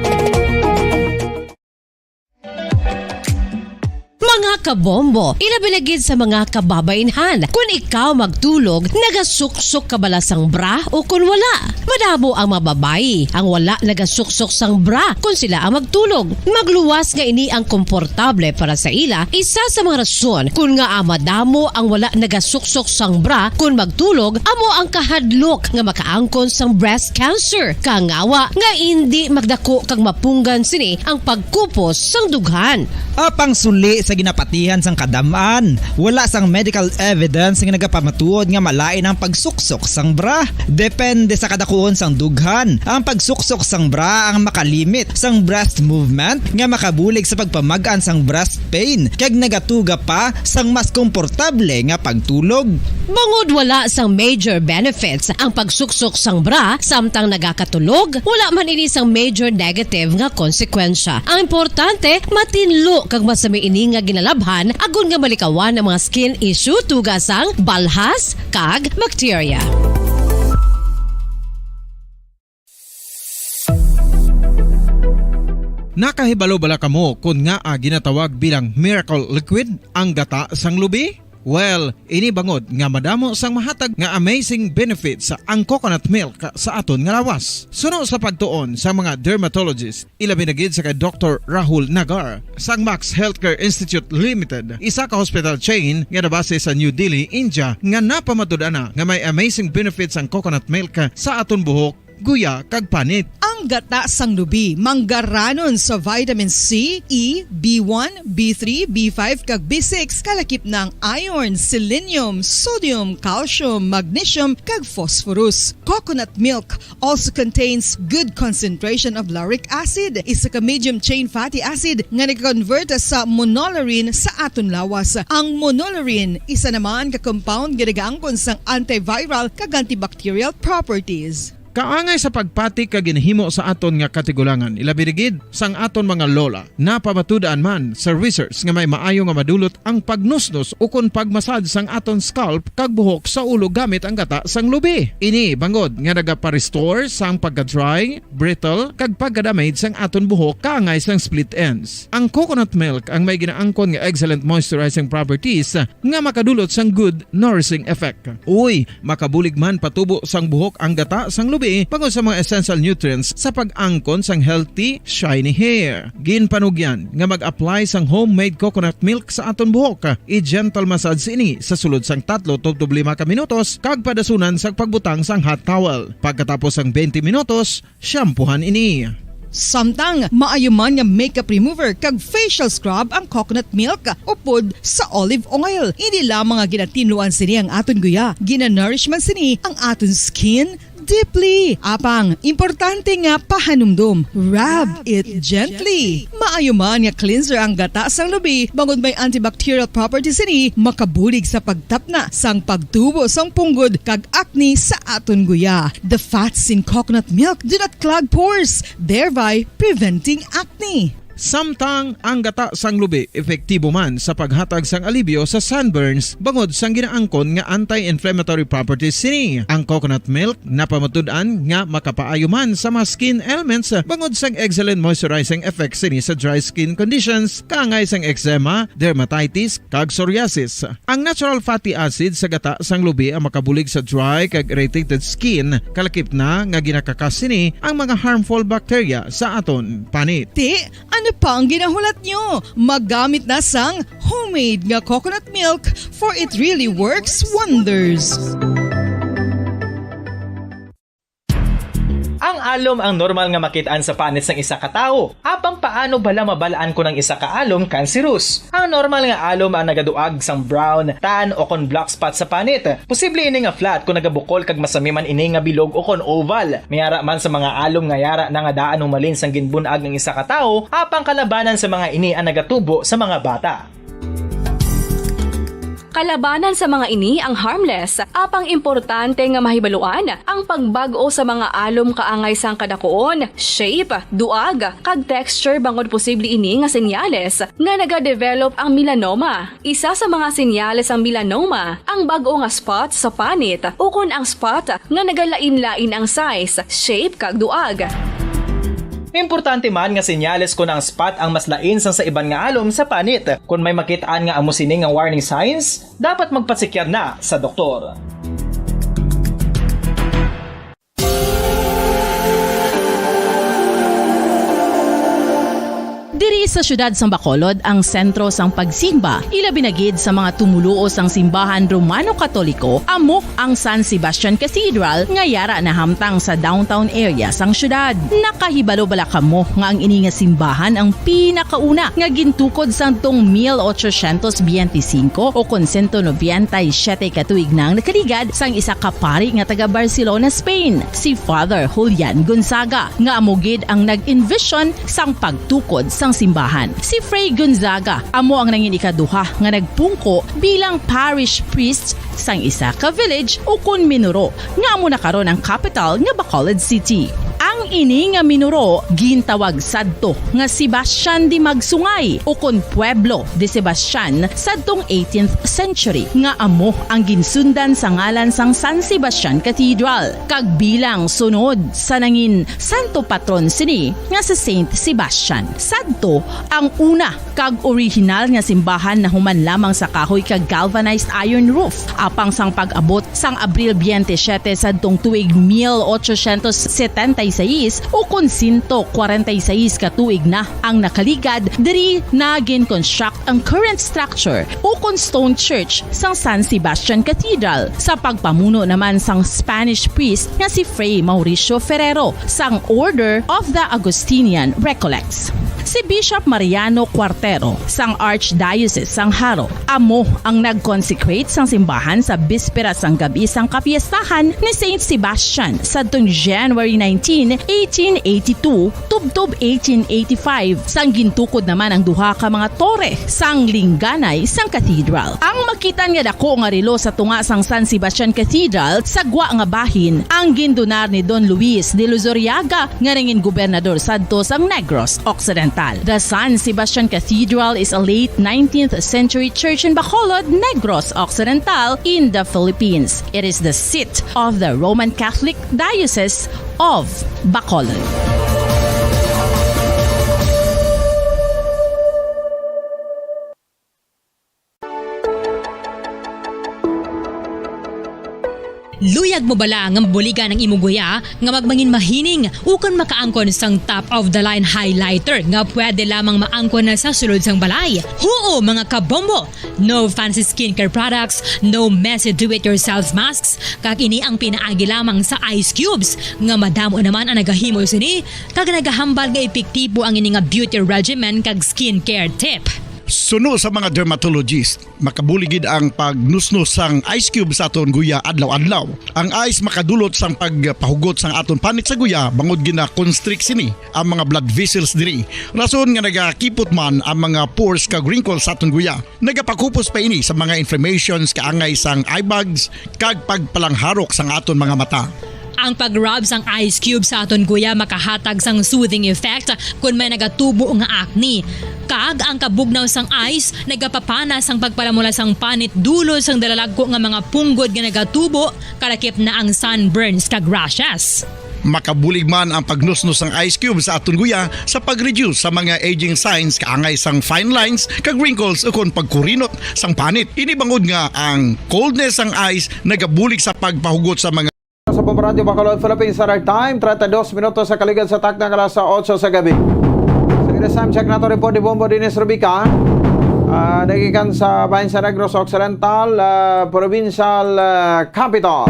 Mga kabombo, ilabi na gid sa mga kababaynhan, kun ikaw magtulog, nagasuksok ka bala sang bra o kun wala? Madamo ang mga babayi ang wala nagasuksok sang bra kun sila ang magtulog. Magluwas nga ini ang komportable para sa ila. Isa sa mga rason kun ngaa madamo ang wala nagasuksok sang bra kun magtulog amo ang kahadlok nga makaangkon sang breast cancer, kangawa nga indi magdako kag mapunggan sini ang pagkupos sang dughan. Apang suli sa ginapatihan sang kadam-an, wala sang medical evidence nga nagapamatuod nga malain ang pagsuksok sang bra. Depende sa kadakuon sang dughan, ang pagsuksok sang bra ang makalimit sang breast movement nga makabulig sa pagpamag-an sang breast pain kag nagatuga pa sang mas komportable nga pagtulog. Bangod wala sang major benefits ang pagsuksok sang bra samtang nagakatulog, wala man ini sang major negative nga konsekwensya. Ang importante, matinlo kag masami ini nga ginalabhan agod nga malikawan ang mga skin issue, tuga sang balhas kag bakterya. Nakahibalo bala kamo kon ngaa ginatawag bilang miracle liquid ang gata sang lubi? Well, ini bangod nga madamo sang mahatag nga amazing benefits ang coconut milk sa aton nga lawas. Suno sa pagtuon sa mga dermatologist, ilabi na gid sa kay Doktor Rahul Nagar sang Max Healthcare Institute Limited, isa ka hospital chain nga nabase sa New Delhi, India, nga napamatud-an na nga may amazing benefits ang coconut milk sa aton buhok, guya, kag panit. Ang gata sang lubi manggaranon sa vitamin C, E, B one, B three, B five, kag B six, kalakip na ang iron, selenium, sodium, calcium, magnesium, kag phosphorus. Coconut milk also contains good concentration of lauric acid, isa ka medium chain fatty acid nga nag-convert sa monolaurin sa aton lawas. Ang monolaurin isa naman ka compound nga nagaangkon sang antiviral kag antibacterial properties. Kaangay sa pagpati kag ginhimo sa aton nga katigulangan, ilabi na gid sang aton mga lola. Napamatud-an man sa research nga may maayo nga madulot ang pagnusnos ukon pagmasad sang aton scalp kag buhok sa ulo gamit ang gata sang lubi. Ini bangod nga nagapa-restore sang pagka-dry, brittle, kag pagka-damage sang aton buhok kaangay sang split ends. Ang coconut milk ang may ginaangkon nga excellent moisturizing properties nga makadulot sang good nourishing effect. Uy, makabulig man patubo sang buhok ang gata sang lubi bangod sa mga essential nutrients sa pag-angkon sang healthy, shiny hair. Ginpanugyan nga mag-apply sang homemade coconut milk sa aton buhok. I-gentle massage ini sa sulod sang tatlo tubtob lima ka minutos kag padasunan sang pagbutang sang hot towel. Pagkatapos sang twenty minutos, shampoohan ini. Samtang maayo man nga makeup remover kag facial scrub ang coconut milk upod sa olive oil. Hindi lamang nga ginatinluan sini ang aton guya, ginanourish man sini ang aton skin, deeply. Apang, importante nga pahanumdom, rub it gently. Maayo man nga cleanser ang gata sang lubi, bangod may antibacterial properties sini, makabulig sa pagtapna sang pagtubo sang punggod kag acne sa aton guya. The fats in coconut milk do not clog pores, thereby preventing acne. Samtang ang gata sang lubi epektibo man sa paghatag sang alibyo sa sunburns bangod sang ginaangkon nga anti-inflammatory properties sini. Ang coconut milk napamatud-an nga makapaayo man sa mga skin ailments bangod sang excellent moisturizing effect sini sa dry skin conditions, kaangay sang eczema, dermatitis, kag psoriasis. Ang natural fatty acid sa gata sang lubi ang makabulig sa dry kag irritated skin, kalakip na nga ginakakas sini ang mga harmful bacteria sa aton panit. Ti, ano pa ang ginahulat nyo? Maggamit na sang homemade nga coconut milk, for it really works wonders. Ang alom ang normal nga makit-an sa panit sang isa ka tawo. Apang paano bala mabal-an kon ang isa ka alom cancerous? Ang normal nga alom ang nagaduag sang brown, tan, o kon black spot sa panit. Posible ini nga flat kon nagabukol kag masami man ini nga bilog o kon oval. May ara man sa mga alom nga yara na nga daan humalin sang ginbun-ag ang isa ka tawo, apang kalabanan sa mga ini ang nagatubo sa mga bata. Kalabanan sa mga ini ang harmless, apang importante nga mahibaluan ang pagbag-o sa mga alom kaangay sang kadakuon, shape, duag, kag texture, bangod posible ini nga senyales nga nagadevelop ang melanoma. Isa sa mga senyales sang melanoma ang bag-o nga spot sa panit ukon ang spot nga nagalain-lain ang size, shape, kag duag. Importante man nga senyales kon ang spot ang mas lain sang sa iban nga alom sa panit. Kon may makit-an nga amo sini nga warning signs, dapat magpasikyar na sa doktor. Diri sa siyudad sang Bacolod ang sentro sang pagsimba, ilabi na gid sa mga tumoluo sang simbahan Romano-Katoliko, amo ang San Sebastian Cathedral nga yara nahamtang sa downtown area sang siyudad. Nakahibalo bala kamo nga ang ini nga simbahan ang pinakauna nga gintukod sadtong mil ochocientos biyente singko o kon sento nobenta y siyete ka tuig na ang nakaligad sang isa ka pari nga taga Barcelona, Spain, si Father Julian Gonzaga, nga amo gid ang nag-envision sang pagtukod sang simbahan. Si Fray Gonzaga amo ang nangin ikaduha nga nagpungko bilang parish priest sang isa ka village ukon minuro nga amo na karon ang kapital nga Bacolod City. Ang ini nga minuro gintawag sadto nga Sebastian de Magsungay ukon Pueblo de Sebastian sadtong eighteenth century, nga amo ang ginsundan sa ngalan sang San Sebastian Cathedral, kag bilang sunod sa nangin santo patron sini nga si Saint Sebastian. Sadto ang una kag orihinal nga simbahan nahuman lamang sa kahoy kag galvanized iron roof. Apang sang pag-abot sang Abril biyente siyete sadtong tuig mil ochocientos setenta y seis, ukon sento kwarenta y seis ka tuig na ang nakaligad, diri na gin-construct ang current structure ukon stone church sang San Sebastian Cathedral, sa pagpamuno naman sang Spanish priest nga si Fray Mauricio Ferrero sang Order of the Augustinian Recollects. Si Bishop Mariano Cuartero sang Archdiocese sang Jaro amo ang nag-consecrate sang simbahan sa bispera sang gab-i sang kapiestahan ni Saint Sebastian sadtong January nineteen, eighteen eighty-two, tubtob eighteen eighty-five, sang gintukod naman ang duha ka mga tore sang lingganay sang cathedral. Ang makit-an nga dako nga relo sa tunga sang San Sebastian Cathedral sa gwa nga bahin ang gindonar ni Don Luis de Luzuriaga, nga nangin gobernador sadto sang Negros Occidental. The San Sebastian Cathedral is a late nineteenth century church in Bacolod, Negros Occidental, in the Philippines. It is the seat of the Roman Catholic Diocese of Bacolod. Luyag mo bala nga mabuligan ang imo guya nga magmangin mahining ukon makaangkon sang top of the line highlighter nga pwede lamang maangkon na sa sulod sang balay? Huo, mga kabombo! No fancy skincare products, no messy do-it-yourself masks, kag ini ang pinaagi lamang sa ice cubes, nga madamo naman ang nagahimo sini, kag nagahambal nga epektibo ang ini nga beauty regimen kag skincare tip. Suno sa mga dermatologist, makabulig gid ang pagnusnos sang ice cube sa aton guya adlaw-adlaw. Ang ice makadulot sang pagpahugot sang aton panit sa guya bangod gina-constrict sini ang mga blood vessels diri. Rason nga nagakipot man ang mga pores kag wrinkles sa aton guya. Nagapakupos pa ini sa mga inflammations kaangay sang eye bags kag pagpalangharok sang aton mga mata. Ang pag-rub sang ice cube sa aton guya makahatag sang soothing effect kon may nagatubo nga acne. Kag ang kabugnaw sang ice nagapapana sang pagpalamula sang panit dulot sang dalalagko nga mga punggod nga nagatubo, kalakip na ang sunburns kag rashes. Makabulig man ang pagnusnos sang ice cube sa aton guya sa pag-reduce sa mga aging signs kaangay sang fine lines kag wrinkles ukon pagkurinot sang panit. Ini bangod nga ang coldness sang ice nagabulig sa pagpahugot sa mga Sa Bombo Radyo Bacolod, Philippines Standard Time, treinta y dos minutos sa kaligad sa takna nga alas otso sa gabi. Sa Greece time, check nato report ni Bombo Dennis Rubica. Ah, nagikan sa bahin sa Negros Occidental, ah, provincial, ah, capital.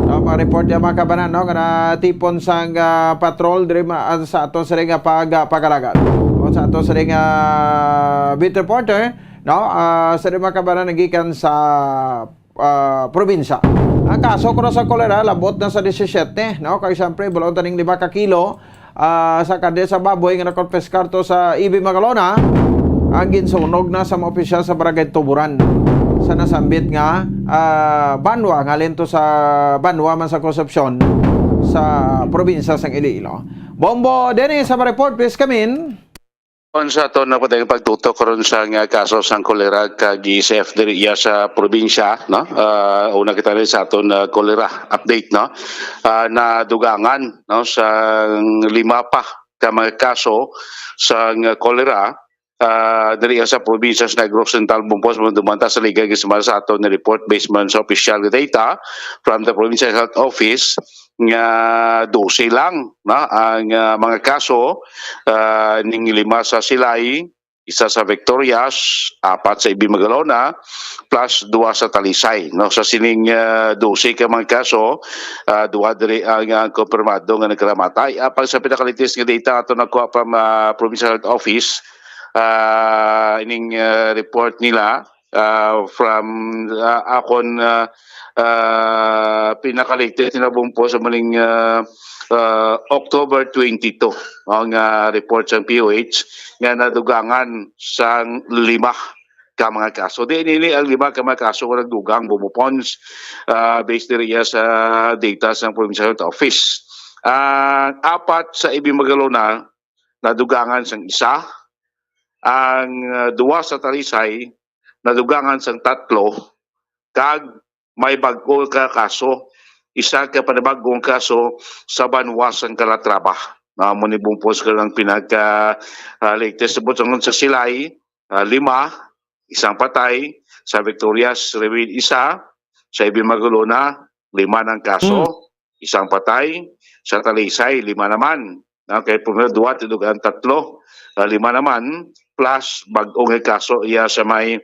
So, mga report niya, mga kabanan, no, nga natipon sang, ah, patrol diri ma-, ah, sa ato sa ring, ah, pag-, ah, pag-alagad. O sa ato sa ring, ah, beat reporter, no, ah, sa ring, mga kabanan, nagikan sa ah, probinsya. Ang kaso kuno sa kolera labot na sa disisyete, no? Kag siyempre, buloon taning lima ka kilo, ah, sa karne sa baboy nga nakonpiskar to sa E B Magalona. Ang ginsunog na sa mga opisyal sa Barangay Tuburan sa nasambit nga, ah, banwa, nga halin to sa banwa man sa Concepcion sa probinsya sang Iloilo. Bombo, Dennis, sa report, please come in. On sa aton na pwedeng pagtutok karon sa nga kaso sang kolera kag E C F diri iya sa probinsya, no? Ah, una kita rin sa aton, ah, kolera update, no? Ah, nadugangan, no, sa lima pa ka mga kaso sang kolera, ah, diri iya sa probinsya sa Negros Occidental, Bumpos, Dumanta sa Ligay, Guisamar sa aton na report based man sa official data from the Provincial Health Office nga dose lang na ang, ah, mga kaso, ah, ning lima sa Silay, isa sa Victorias, apat sa Ibi Magalona, plus duha sa Talisay, no? Sa sining, ah, dose ka mga kaso, ah, duha diri ang, ah, kompirmado nga nagkalamatay. Apang sa pinakalatest nga data ato nakuha from, ah, Provincial Health Office, ah, ining, ah, report nila, ah, from, ah, akon, ah, ah, pinakalatest na bumpo sa maling, ah, ah, October twenty-two, ang, ah, report sa P O H nga nadugangan sang lima ka mga kaso. Di nini ang lima ka mga kaso nga nagdugang bumupons, ah, based diri iya sa data sa Provincial Health Office. Ang apat sa Ibi Magalona nadugangan sang isa, ang, ah, duwa sa Talisay nadugangan sang tatlo, kag may bag-o ka kaso, isa ka panibag-ong kaso sa banwa sang Calatrava. Amo ni bumpos ka lang pinaka, ah, latest. Subot sa, sa Silay, ah, lima, isang patay, sa Victorias, Revin, isa, sa Ibi Magalona, lima ng kaso, Hmm. isang patay, sa Talisay, lima naman. Okay, primero, duwa, tidugan, tatlo, ah, lima naman, plus bag-o nga kaso iya sa may,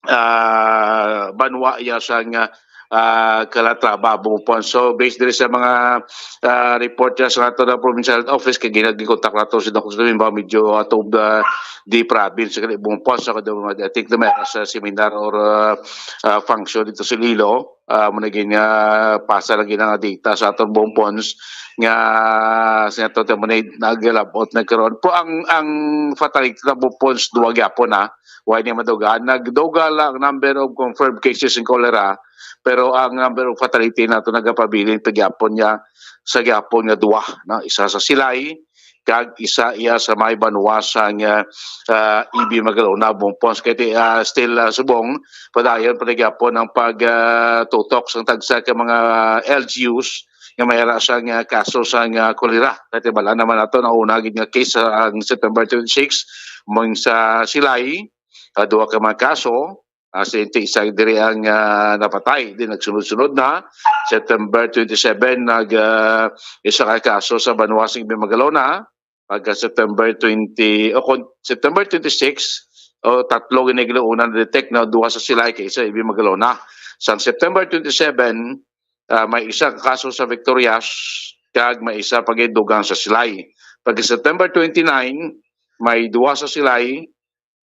ah, banwa iya sa nga, ah, Calatrava, Bumupon. So, based diri sa mga, ah, report niya sa ato na Provincial Health Office, kay ginag-, ginag-contact nato si Doctor Limbaw, medyo out of the, the province, kay Bumupon, sa kadto, I think na may sa seminar or, ah, ah, function dito sa Iloilo. Ah, mo na gid nga pasa lagi na nga data sa aton Bumpons nga sa ato mo na nagalabot na karon. Pero ang, ang fatality na Bumpons, duwa gyapon, ha. Wala niya maduga. Nagduga lang number of confirmed cases in cholera, pero ang number of fatality nato nagapabilin pa gyapon niya sa gyapon nga duwa, no? Isa sa Silay, kag isa iya sa may banwa sang, ah, ah, Ibi Magalona, Bumpons. Kay ti-, ah, still, ah, subong, padayon pa gyapon ang pag, ah, tutok sang tagsa ka mga L G Us nga may ara sang, ah, kaso sang, ah, kolera. Kay tibalaan naman nato, nauna gid nga case, ah, ang September twenty-six, mong sa Silay, ah, duha ka mga kaso, ah, sa inti, isa diri ang, ah, napatay. Di nagsunod-sunod na. September twenty-seven, nag, ah, isa ka kaso sa banwa sa Ibi Magalona. Pagka September twenty, o kon-, September twenty-six, o tatlo gini ginuuna na detect na duha sa Silay kay isa Ibi Magalona. Sa September twenty-seven, ah, may isa ka kaso sa Victorias, kag may isa pa gid dugang sa Silay. Pagka September twenty-nine, may duha sa Silay,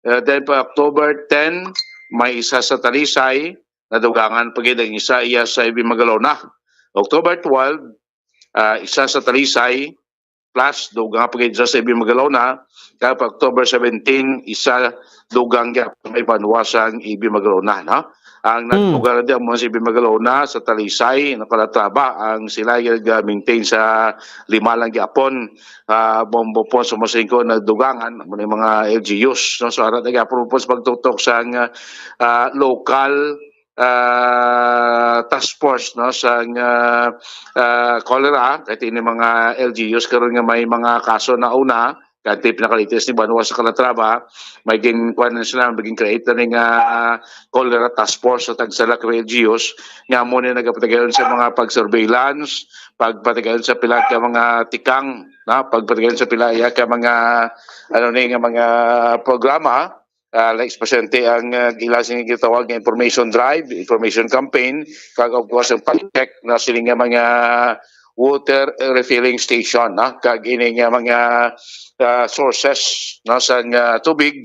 Uh, then pa October ten, may isa sa Talisay, nadugangan pa gid ang isa iya sa Ibin Magalona. October twelve, ah, isa sa Talisay, plus dugang pa gid sa Ibin Magalona, kag pa October seventeen, isa dugang gyapon may banwa sang Ibin Magalona, no? Ang Mm. naglugar di amo sa Ibin Magalona sa Talisay, no, Calatrava, ang sila yung maintain sa lima lang gyapon. Ah, Bombo po sa Masingko na dugangan mo ni mga L G Us, no? So ara na gyapon po sa pagtutok sang ah, local ah, task force, no, sang ah, ah, cholera, kay ini mga L G Us karon nga may mga kaso na una, kanti pinakalitis ni banwa sa Calatrava, may ginkuan na sila, may gin-create na ning ah, cholera task force sa tagsa ka L G Us nga mo ni nagapatigayon sa mga pag-surveillance, pagpatigayon sa pila ka mga tikang, na pagpatigayon sa pila iya ka mga ano ni nga mga programa, ah, like, presidente ang ah, ila sini gitawag nga information drive, information campaign, kag of course ang pag-check na sini nga mga water refilling station, na kag ini nga mga ah, sources, no, sa nga tubig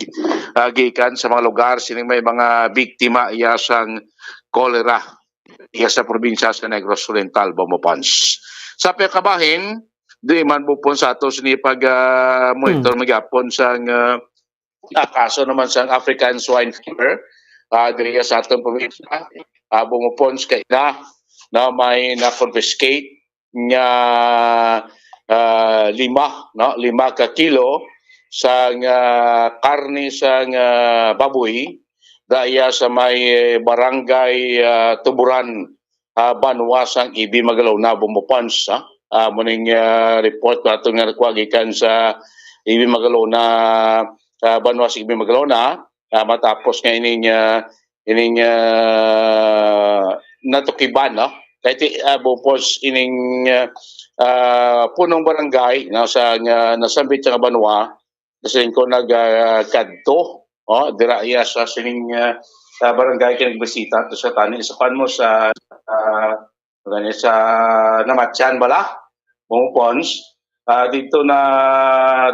ah, gikan sa mga lugar sining may mga biktima iya sang cholera iya sa probinsya sa Negros Oriental, Bombo Pons. Sa pagkabahin, di man bupon sa ato sini pag ah, monitor Hmm. magyapon sang ah, ah, kaso naman sang African Swine Fever ah, diri sa atong probinsya. Ah, Bombo Pons kay na na may na-confiscate nga ah, lima, no, lima ka kilo sang ah, karne sang ah, baboy daya sa may barangay ah, Tuburan, ah, banwa sang Ibin Magalona, Bombo Pons, ha? Ah, muning ah, report nato nga nakuha gikan sa Ibin Magalona, ah, banwa sa Ibin Magalona, ah, matapos nga ining ah, ining ah, natukiban, no? Kay ti ah, Bombo Pons, ining ah, ah, punong barangay, no, sa nga nasambit sa banwa, kasi ko nag ah, kadto, oh, dira iya sa sining ah, sa barangay kay nagbisita to sa tani sa kwan mo sa ah, gani sa Namatyan bala, Bombo Pons, ah, dito na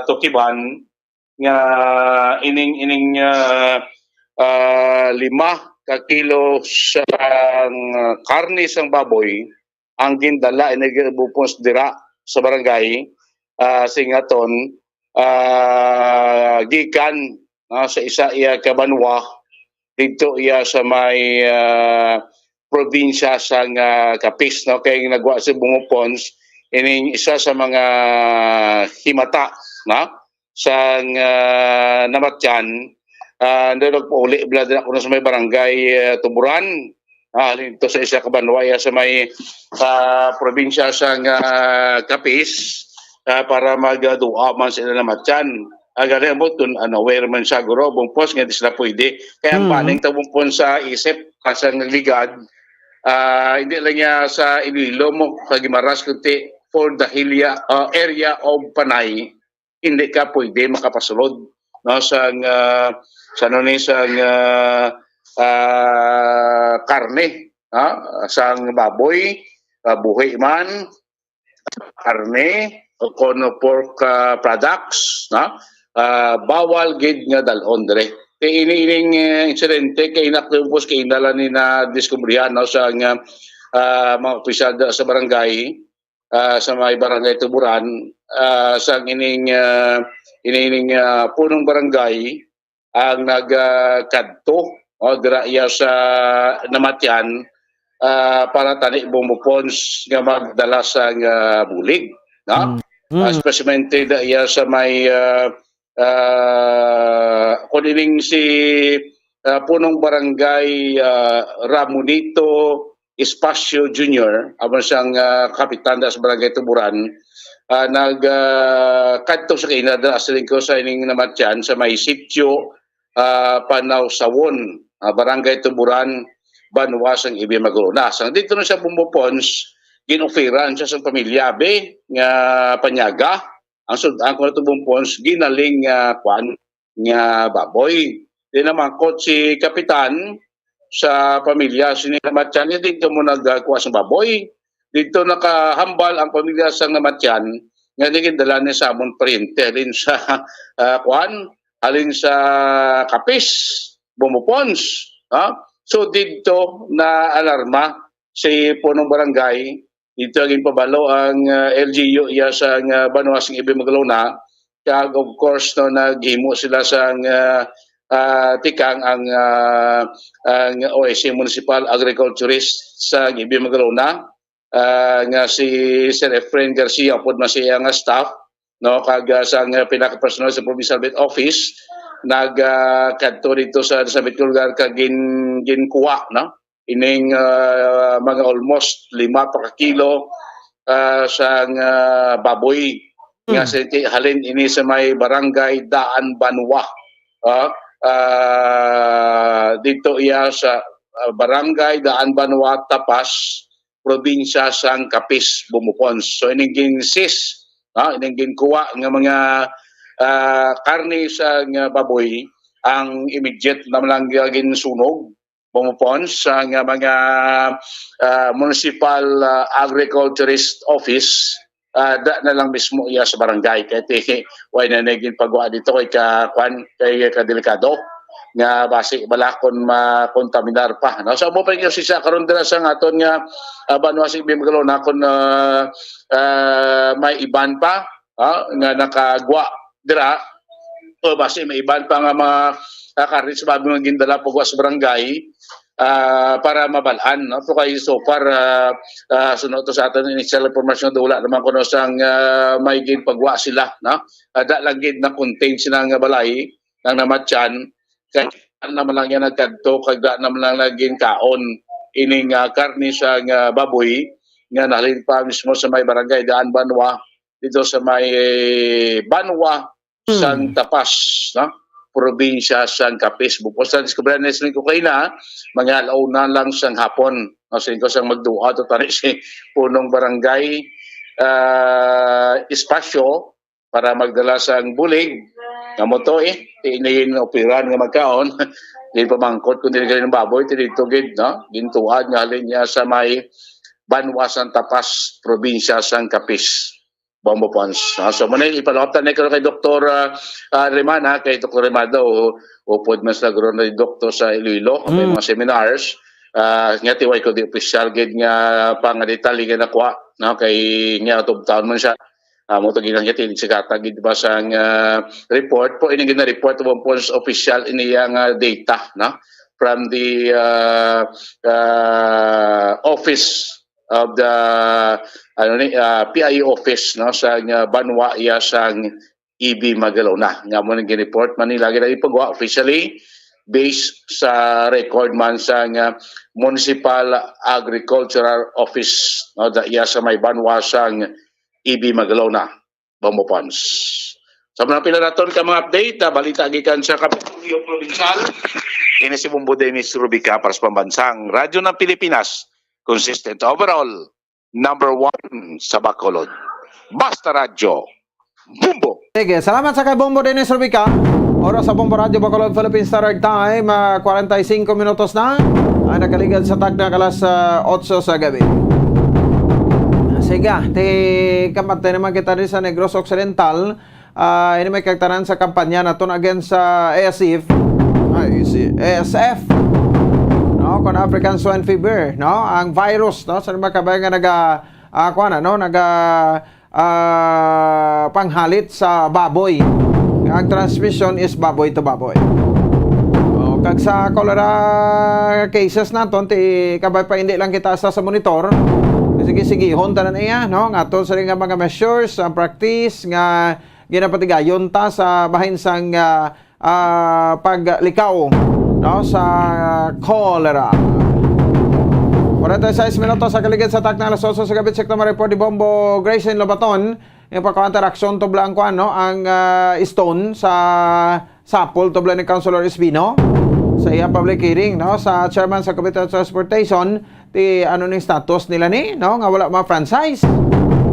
tukiban nga ining ining ah, ah, lima ka kilo sa ah, karne sang baboy ang gindala ini Bombo Pons dira sa barangay ah, Singaton ah, gikan ah, sa isa iya ka banwa didto iya sa may ah, probinsya sang ah, Capiz, no, kay nagwa si Bombo Pons ining isa sa mga himata, no, sang ah, Namatyan. Ah, nagpauli bala dira kuno sa may barangay ah, Tuburan, ah, dito sa isa ka banwa iya sa may ah, probinsya sang ah, Capiz, ah, para magdua man sila Namatyan. Ang gani mo tun unaware man siya guro, Bombo Pons, nga di sila pwede. Kaya ang Mm. baling ta, Bombo Pons, sa isip, kasang nagligad, ah, hindi lang niya sa Iloilo mo, sa Guimaras, kundi for the hilya, ah, area of Panay, hindi ka pwede makapasulod, no, sang ah, sa ano ni sang ah, ah, karne, ha, sang baboy, ah, buhi man, karne, o kono pork ah, products, no? Ah, bawal gid nga dalon dire. Kay ini ining eh, insidente kay nakatubos kay inala ni na diskubrihan, no, sa nga ah, mga opisyal da- sa barangay, ah, sa may barangay Tuburan, ah, sa ining ah, inining ah, punong barangay ang nagkadto o dira iya sa Namatyan ah, para tani Bombo Pons nga magdala sa nga bulig, no? Mm. Ah, Mm. especially da iya sa may ah, ah, kung ining si ah, punong barangay ah, Ramonito Espacio Junior, amo siyang ah, kapitan da sa barangay Tuburan, ah, nag ah, kadto sa kainada sa lingkod sa ining Namatyan sa may sitio ah, Panawsawon, ah, Barangay Tuburan, Banwa sang Ibin Magalona. Sang dito na siya Bombo Pons, gin-offeran siya sa pamilya be nga panyaga. Ang sud-an ko na to Bombo Pons, ginaling nga kwan nga baboy. Di namangkot si kapitan sa pamilya sini Namatyan, hindi ka mo nagkuha sa baboy. Dito nakahambal ang pamilya sa Namatyan nga naging dala ni sa amon paryente halin sa ah, kwan, halin sa Capiz, Bombo Pons, ha? So, didto na alarma si punong barangay, didto ang ginpabalo ang, ah, L G U iya sang, ah, banwa sang Ibim Magalona, kag of course, no, naghimo sila sang, ah, ah, tikang ang, ah, ang O S A Municipal Agriculturist sa Ibim Magalona, ah, nga si Sir Efren Garcia, upod man siya nga staff, no, kag, ah, sang, ah, pinaka-personnel sa Provincial Budget Office, nag, ah, kadto dito sa, sa Metro Lugar kag gin-, ginkuha, no, ining, ah, mga almost lima pa ka kilo, ah, sang, ah, baboy nga Hmm. sa halin ini sa may Barangay Daan Banwa. Ah, ah, dito iya sa, ah, Barangay Daan Banwa, Tapas, probinsya sang Capiz, Bombo Pons. So, ining gin-seize, ah, ining ginkuha nga mga, ah, karne sa nga baboy, ang immediate na lang ginsunog, Bombo Pons, sa nga mga, ah, Municipal, ah, Agriculturist Office, ah, da na lang mismo iya sa barangay. Kay ti-, way na naging pagwa dito kay ka-, kwan, kay kadelikado nga basi bala kon makontaminar pa, no? So, amo pa yung sisa karon dira sa aton nga, ah, banwa sa Ibim Magalona, kung, ah, ah, may iban pa, ah, nga nakagwa dira, o basi may iban pa nga mga, ah, karne sa baboy nga gindala pagwa sa barangay, ah, para mabalaan, no? So, kay so far, ah, ah, suno to sa aton initial information, wala naman kuno sang, ah, may ginpagwa sila, no? Ah, da lang gid na-contain sila nga balay, nang namatyan, kay naman lang yan nagkadto, kag da naman lang naging kaon ining, ah, karne sa nga baboy nga nalin pa mismo sa may barangay Daan Banwa, dito sa may Banwa, sang Hmm. Tapas, no? Probinsya sang Capiz, Bombo Pons. Sa diskubra na sa ko kaina, mga alauna lang sang hapon, no? Sa ko sang magduha to tani si punong barangay, ah, espasyo para magdala sang bulig. Nga mo to, eh, ti ini operan nga magkaon. Di pamangkot kung dili galing ng baboy, ti dito gid, no? Gintuad nga halin niya sa may Banwa sang Tapas, probinsya sang Capiz, Bombo Pons. Ah, so, muna, ipalawap na ko kay Doktor, ah, ah, Remana, kay Doktor Remado, u-, upod man sa guro na doktor sa Iloilo, may Mm. mga seminars. Ah, nga tiway ko di opisyal gid nga pangadetalye nga nakuha, no? Kay nga out of town man siya. Ah, mo to ginang yati, sigata gid ba sang, ah, report po, ini gina-report, Bombo Pons, opisyal ini yang, ah, data, no? From the, ah, ah, office of the, ano ni, ah, P I O office, no, sa, ah, banwa iya sang Ibim Magalona. Nga mo nang ginreport man nila, gina-, ipagawa officially based sa record man sa nga Municipal Agricultural Office, no, da iya sa may banwa sang Ibim Magalona, Bombo Pons. Sa mga pila naton ka mga update, ah, balita gikan sa Kapitolyo Provincial, ini si Bombo Dennis Rubica para sa Pambansang Radyo ng Pilipinas, consistent overall, number one sa Bacolod. Basta Radyo, Bombo! Sige, salamat sa kay Bombo Dennis Rubica. Oras sa Bombo Radyo Bacolod, Philippine Standard Time, ah, kwarenta y cinco minutos na ang nakaligad sa takna kalas, ah, otso sa gabi. Sige, ti kamatay naman kita rin sa Negros Occidental. Ah, ini may kagtanan sa kampanya naton against sa A S F. Ay, si A S F. No, kon African Swine Fever, no, ang virus, no, sa mga kabayan nga naga, ah, kuwan, ano, naga, ah, panghalit sa baboy. Ang transmission is baboy to baboy. Oh, kag sa cholera cases naton, ti kabay pa hindi lang kita sa, sa monitor. Sige, sigihon tanan iya, no? Nga aton sa rin nga mga measures, ang practice nga ginapatigayon ta sa bahin sang, ah, ah, paglikaw, no, sa cholera. Kwarenta y seis minutos sa kaligid sa takna alas otso sa gabi, check naman report ni Bombo Grayson Lobaton. Yung pagkawanta reaksyon to bla ang kuan, no, ang, ah, stone sa sapol to bla ni Councilor Espino sa iya public hearing, no, sa chairman sa Committee on Transportation, ti ano ning status nila ni, no, nga wala ma-franchise.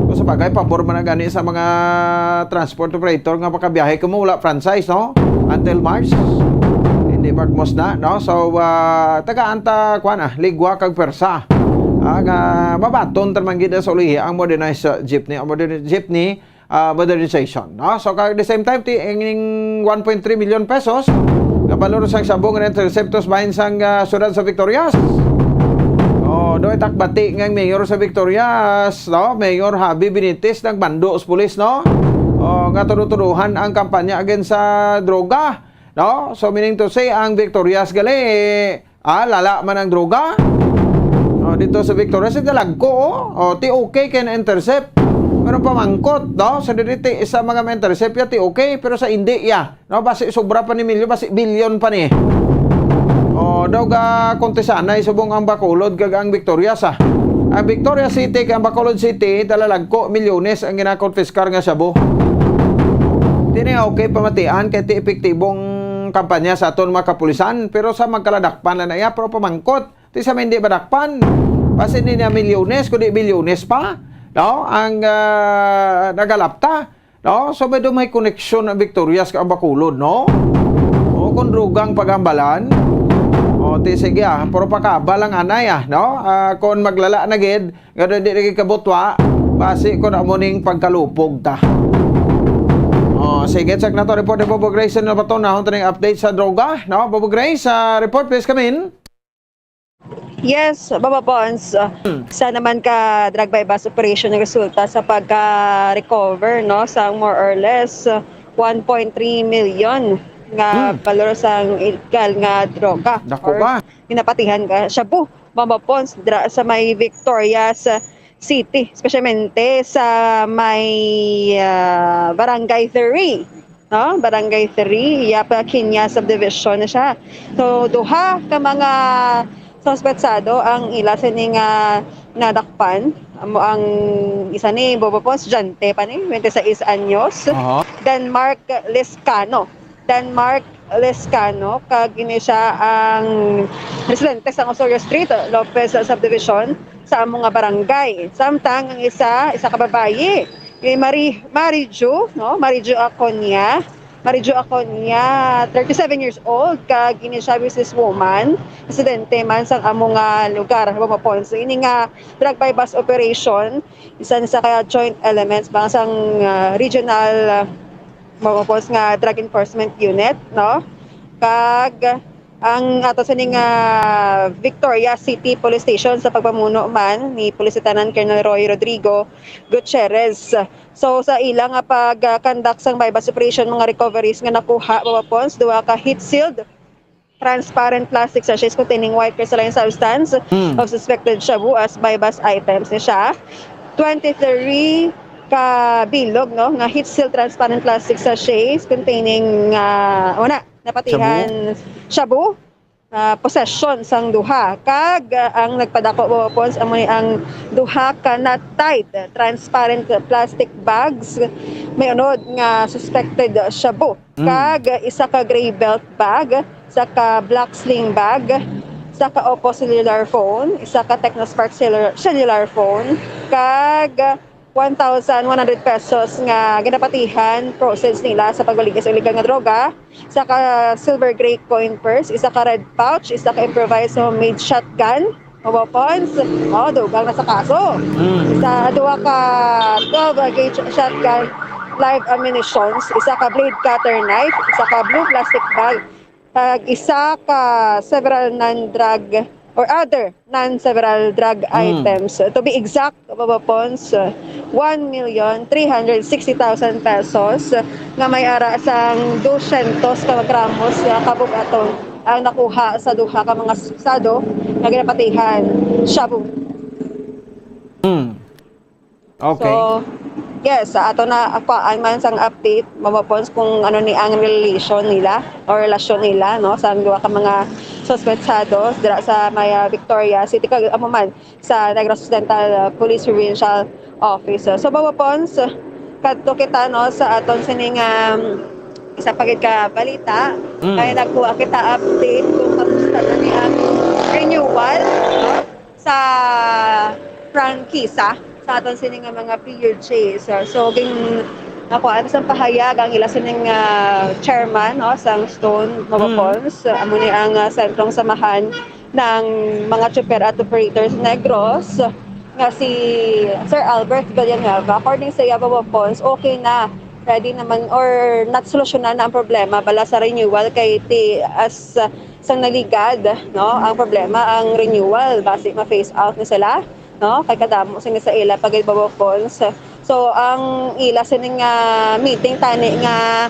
Kung sa bagay, pabor man na gani sa mga transport operator nga makabiyahe kung wala franchise, no, until March. Hindi magmos na, no? So, ah, tagaan ta, kuan, ah, ligwa kag pwersa. Ah, nga mabaton ta man gid sa ulihi ang modernized, ah, jeepney. Ang modernized jeepney, ah, modernization, no? So, kag the same time, ti-, ining one point three million pesos nga balor sang shabu nga na-intercept sa bahin sang, ah, siyudad sa Victorias. Oh, do itak bati nga ang mayor sa Victorias, no? Mayor Javi Benitez nagbando sa pulis, no? Oh, nga tudo-tudohan ang kampanya against sa droga, no? So, meaning to say, ang Victorias gali, ah, lala man ang droga. Oh, dito sa Victorias, sa Dalagco, oh. Oh, ti okay kay na-intercept. Pero pamangkot, no? Sa diri ti, sa mga ma-intercept ya, ti okay, pero sa indi ya, no? Basi sobra pa ni milyon, basi bilyon pa ni. Oh, daw ga kontisanay subong ang Bacolod kag ang Victorias, ah. Ang Victorias City kag ang Bacolod City, Dalalagco, milyones ang ginakonfiskar nga shabu. Di na okay pamatian kay ti epektibong kampanya sa aton mga kapulisan, pero sa magkaladakpan na na iya, pero pamangkot, ti sa may hindi madakpan. Basi ni na milyones, kundi bilyones pa, no? Ang, ah, nagalapta, no? So, may do may koneksyon ang Victorias kag ang Bacolod, no? O, kung drogang pagambalan, o, ti sige, ah, pero pakabal ang anay, ah, no? Ah, kung maglala na gid, nga di, di naging kabutwa, basi kung amo ning pagkalupog ta. O, sige, check na to. Report ni Bobo Grace, ano ba to? Nahon to ning update sa droga, no? Bobo Grace, ah, report, please come in. Yes, Baba Pons, uh, Hmm. sa naman ka drug buy-bust operation nga resulta sa pagka-recover, no, sa more or less, uh, one point three million nga Hmm. balor sang illegal nga droga Dako or ba? ginapatihan nga shabu, Baba Pons, dra-, sa may Victorias, uh, City, especialmente sa may, uh, Barangay three. No? Barangay three, Yapa Quiña Subdivision na siya. So, duha ka mga suspetsado ang ila sini nga nadakpan. Amo ang isa ni Bobo Pons, estudyante pa ni, twenty-sais anyos. Aha. Denmark Lescano. Denmark Lescano, kag ini siya ang residente sa Osorio Street, Lopez Subdivision, sa amo nga barangay. Samtang ang isa, isa ka babayi, ni Mari-, Marijo, no? Marijo Aconia. Marijo Aconia, thirty-seven years old, kag ini siya businesswoman, residente man sang amo nga lugar, Baba Pons. Ini nga drug buy-bust operation, isa ni sa ka joint elements bang sang, ah, regional, ah, Baba Pons nga drug enforcement unit, no? Kag ang ato sining, ah, Victoria City Police Station sa pagpamuno man ni Police Lieutenant Colonel Roy Rodrigo Gutierrez. So, sa ila nga pag, ah, conduct sang buy-bust operation, mga recoveries nga nakuha, Baba Pons, duha ka heat-sealed transparent plastic sachets containing white crystalline substance Hmm. of suspected shabu as buy-bust items ni siya. Twenty-three ka bilog, no, nga heat-sealed transparent plastic sachets containing, ah, una, napatihan shabu, ah, possession sang duha. Kag, ah, ang nagpadako, Baba Pons, amo ni ang duha ka knot-tied transparent plastic bags may unod nga suspected shabu. Mm. Kag isa ka gray belt bag, isa ka black sling bag, isa ka Oppo cellular phone, isa ka Tecnospark cellular, cellular phone, kag one thousand one hundred pesos nga ginapatihan proceeds nila sa pagbaligya sa illegal nga droga, isa ka silver gray coin purse, isa ka red pouch, isa ka improvised homemade shotgun, weapons, oh, dugang na sa kaso. Mm. Isa, duha ka twelve gauge shotgun, live ammunitions, isa ka blade cutter knife, isa ka blue plastic bag, kag isa ka several non-drug or other non-several drug Mm. items. To be exact, Baba Pons, one million three hundred sixty thousand pesos nga may ara sang dosyentos ka gramos nga kabug-aton ang nakuha sa duha ka mga suspetsado nga ginapatihan shabu. Hmm. Okay. So, yes, sa ato na, kuhaan man sang update, Baba Pons, kung ano ni ang relation nila o relasyon nila, no, sa duha ka mga suspetsado dira sa may, ah, Victoria City, kag amo man sa Negros Occidental, ah, Police Provincial Office. So, Baba Pons, kadto kita, no, sa aton sining, um, isa pa gid ka balita. Mm. Kay nagkuha kita update kung kamusta na ni ang renewal, no, sa prangkisa sa aton sini nga mga P U J. So, so, ging-, nakuha na sa pahayag ang ila sining, ah, chairman, no, sang Stone, Baba Mm. Pons. Amo ni ang, ah, sentrong samahan ng mga chopper at operators sa Negros. nga si Sir Albert Villanueva, according sa iya, Bobo Pons, okay na, ready naman or nasolusyonan na ang problema bala sa renewal kay ti as uh, sang naligad, no, ang problema ang renewal basi ma-phase out na sila, no, kay kadamo sini sa ila pagid, Bobo Pons. So ang ila sining uh, meeting tani nga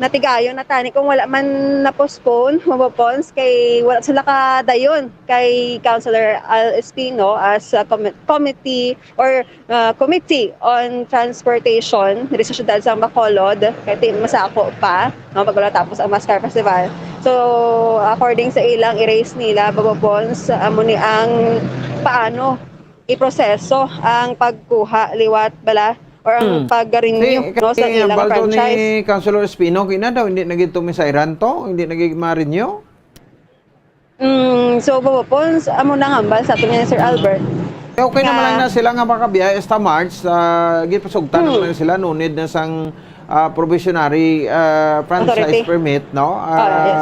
natigayon na tani kung wala man na-postpone, Bobo Pons, kay wala sila kadayon kay Councilor Al Espino as a commi- committee or ah, Committee on Transportation diri sa siyudad sang Bacolod, kay ti masako pa, no, pag wala tapos ang Mascar Festival. So, according sa ilang i-raise nila, Bobo Pons, amo ni ang paano iproseso ang pagkuha liwat bala or ang Hmm. pag-renew, Si, no, sa kay ilang hambal to franchise. Ni Councilor Espino, kina daw, hindi na gid to misairan to, hindi na gid ma-renew? Mm, so, Bobo Pons, amo na ang hambal sa aton ni Sir Albert. Eh, okay naman Nga lang na sila nga makabiyay hasta March, ah, gipasugtan naman Hmm. lang sila, no need na sang, ah, probationary, ah, franchise Authority. Permit, no? Ah, yes.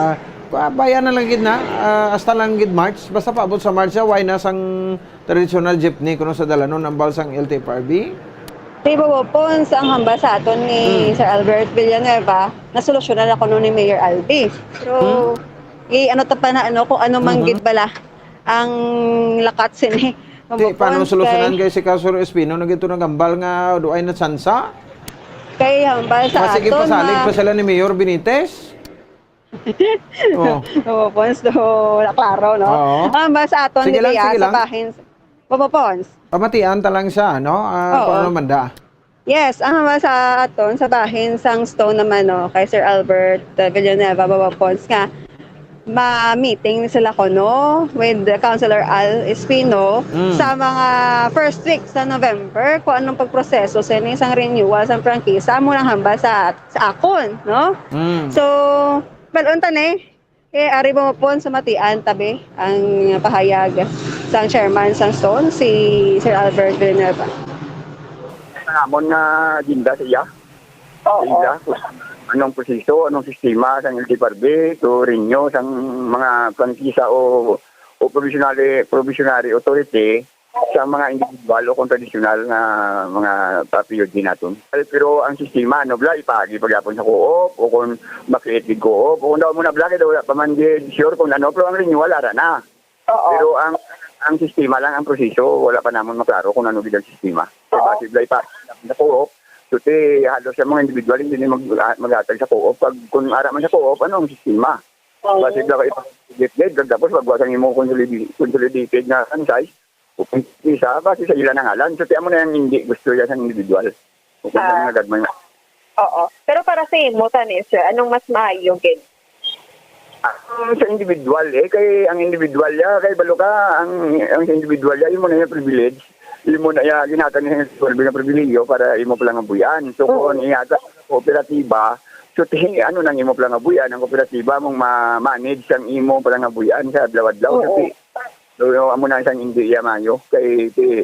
Ah, bayan na lang gid na, ah, hasta lang gid March. Basta paabot sa March, ah, why na sang traditional jeepney kuno sa dalanon, hambal sang L T F R B? Di ba, Bobo Pons, ang hambal sa aton ni Hmm. Sir Albert Villanueva, nasolusyonan na kuno ni Mayor Albi. Pero, Hmm? i-ano ta pa na, ano, kung ano man Mhm. gid bala ang lakat sini. Di, Bobo paano Pons, solusyonan kay kay si Councilor Espino na gito nagambal nga duay na tsansa? Kay hambal sa Mas sige, aton, pasalig ma- pa sila ni Mayor Benitez? Oh. Bobo Pons, do, wala klaro, no? Oo. Ang hambal sa aton Sige ni lang, Bea sige sa lang. bahin, Bobo Pons. Pamatian ta lang siya, no? Ah, Oo. Kung ano man da. Yes, ang hambal sa aton, sa bahin sang Stone naman, no, kay Sir Albert, uh, Villanueva, Bobo Pons, nga ma-meeting sila kuno with the Councilor Al Espino Mm. sa mga first week sa November kung anong pagproseso sa ini sang renewal sang prangkisa. Amo lang hambal sa, sa akon, no? Mm. So, balon ta ni, eh, ari mo po sa matian tabi ang pahayag sang chairman sang Stone, si Sir Albert Villanueva. Ang amon nga agenda sa iya. Oo. Agenda. Anong proseso, anong sistema sang L T F R B to renew sang mga prangkisa o, o provisionary, provisionary authority sa mga individual o kung tradisyonal nga mga pa-P U D naton. Pero ang sistema, ano, bala, ipaagi pagyapon sa co-op o kung makreate gid co-op o kung daw mo na, bala, kay daw wala pa man gid sure kung ano, pero ang renewal, ara na. Oo. Pero ang, ang sistema lang, ang proseso, wala pa namon maklaro kung ano gid ang sistema. Kay Oo. basi, bala, ipaagi sa co-op, so, ti, halos sa mga individual, hindi na mag-, maghatag sa co-op. Pag, kung ara man sa co-op, ano ang sistema? Oo. Basi, bala, ipaagi gid, tapos pagwa sang imo consolidi-, consolidated nga franchise, isa, base sa ila na ngalan. So, ti amo na yung hindi gusto ya sa individual. O kung Ah. sa mga gagmay na. Oo. Pero para sa imo, tani, sir, anong mas maayo gid? Ang sa individual, eh, kay ang individual ya, kay balo ka, ang, ang sa individual ya, imo na yung privilege. Imo na ya, ginhatag niya yung privilege, pribilehiyo para imo palangabuyan. So, Oo. kung iyata, kooperatiba, so, ti, ano nang imo palangabuyan, ang kooperatiba mong ma-manage ang imo palangabuyan sa adlaw-adlaw. So, Oo. ti, So, amo na isang hindi iya maayo. Kay, ti,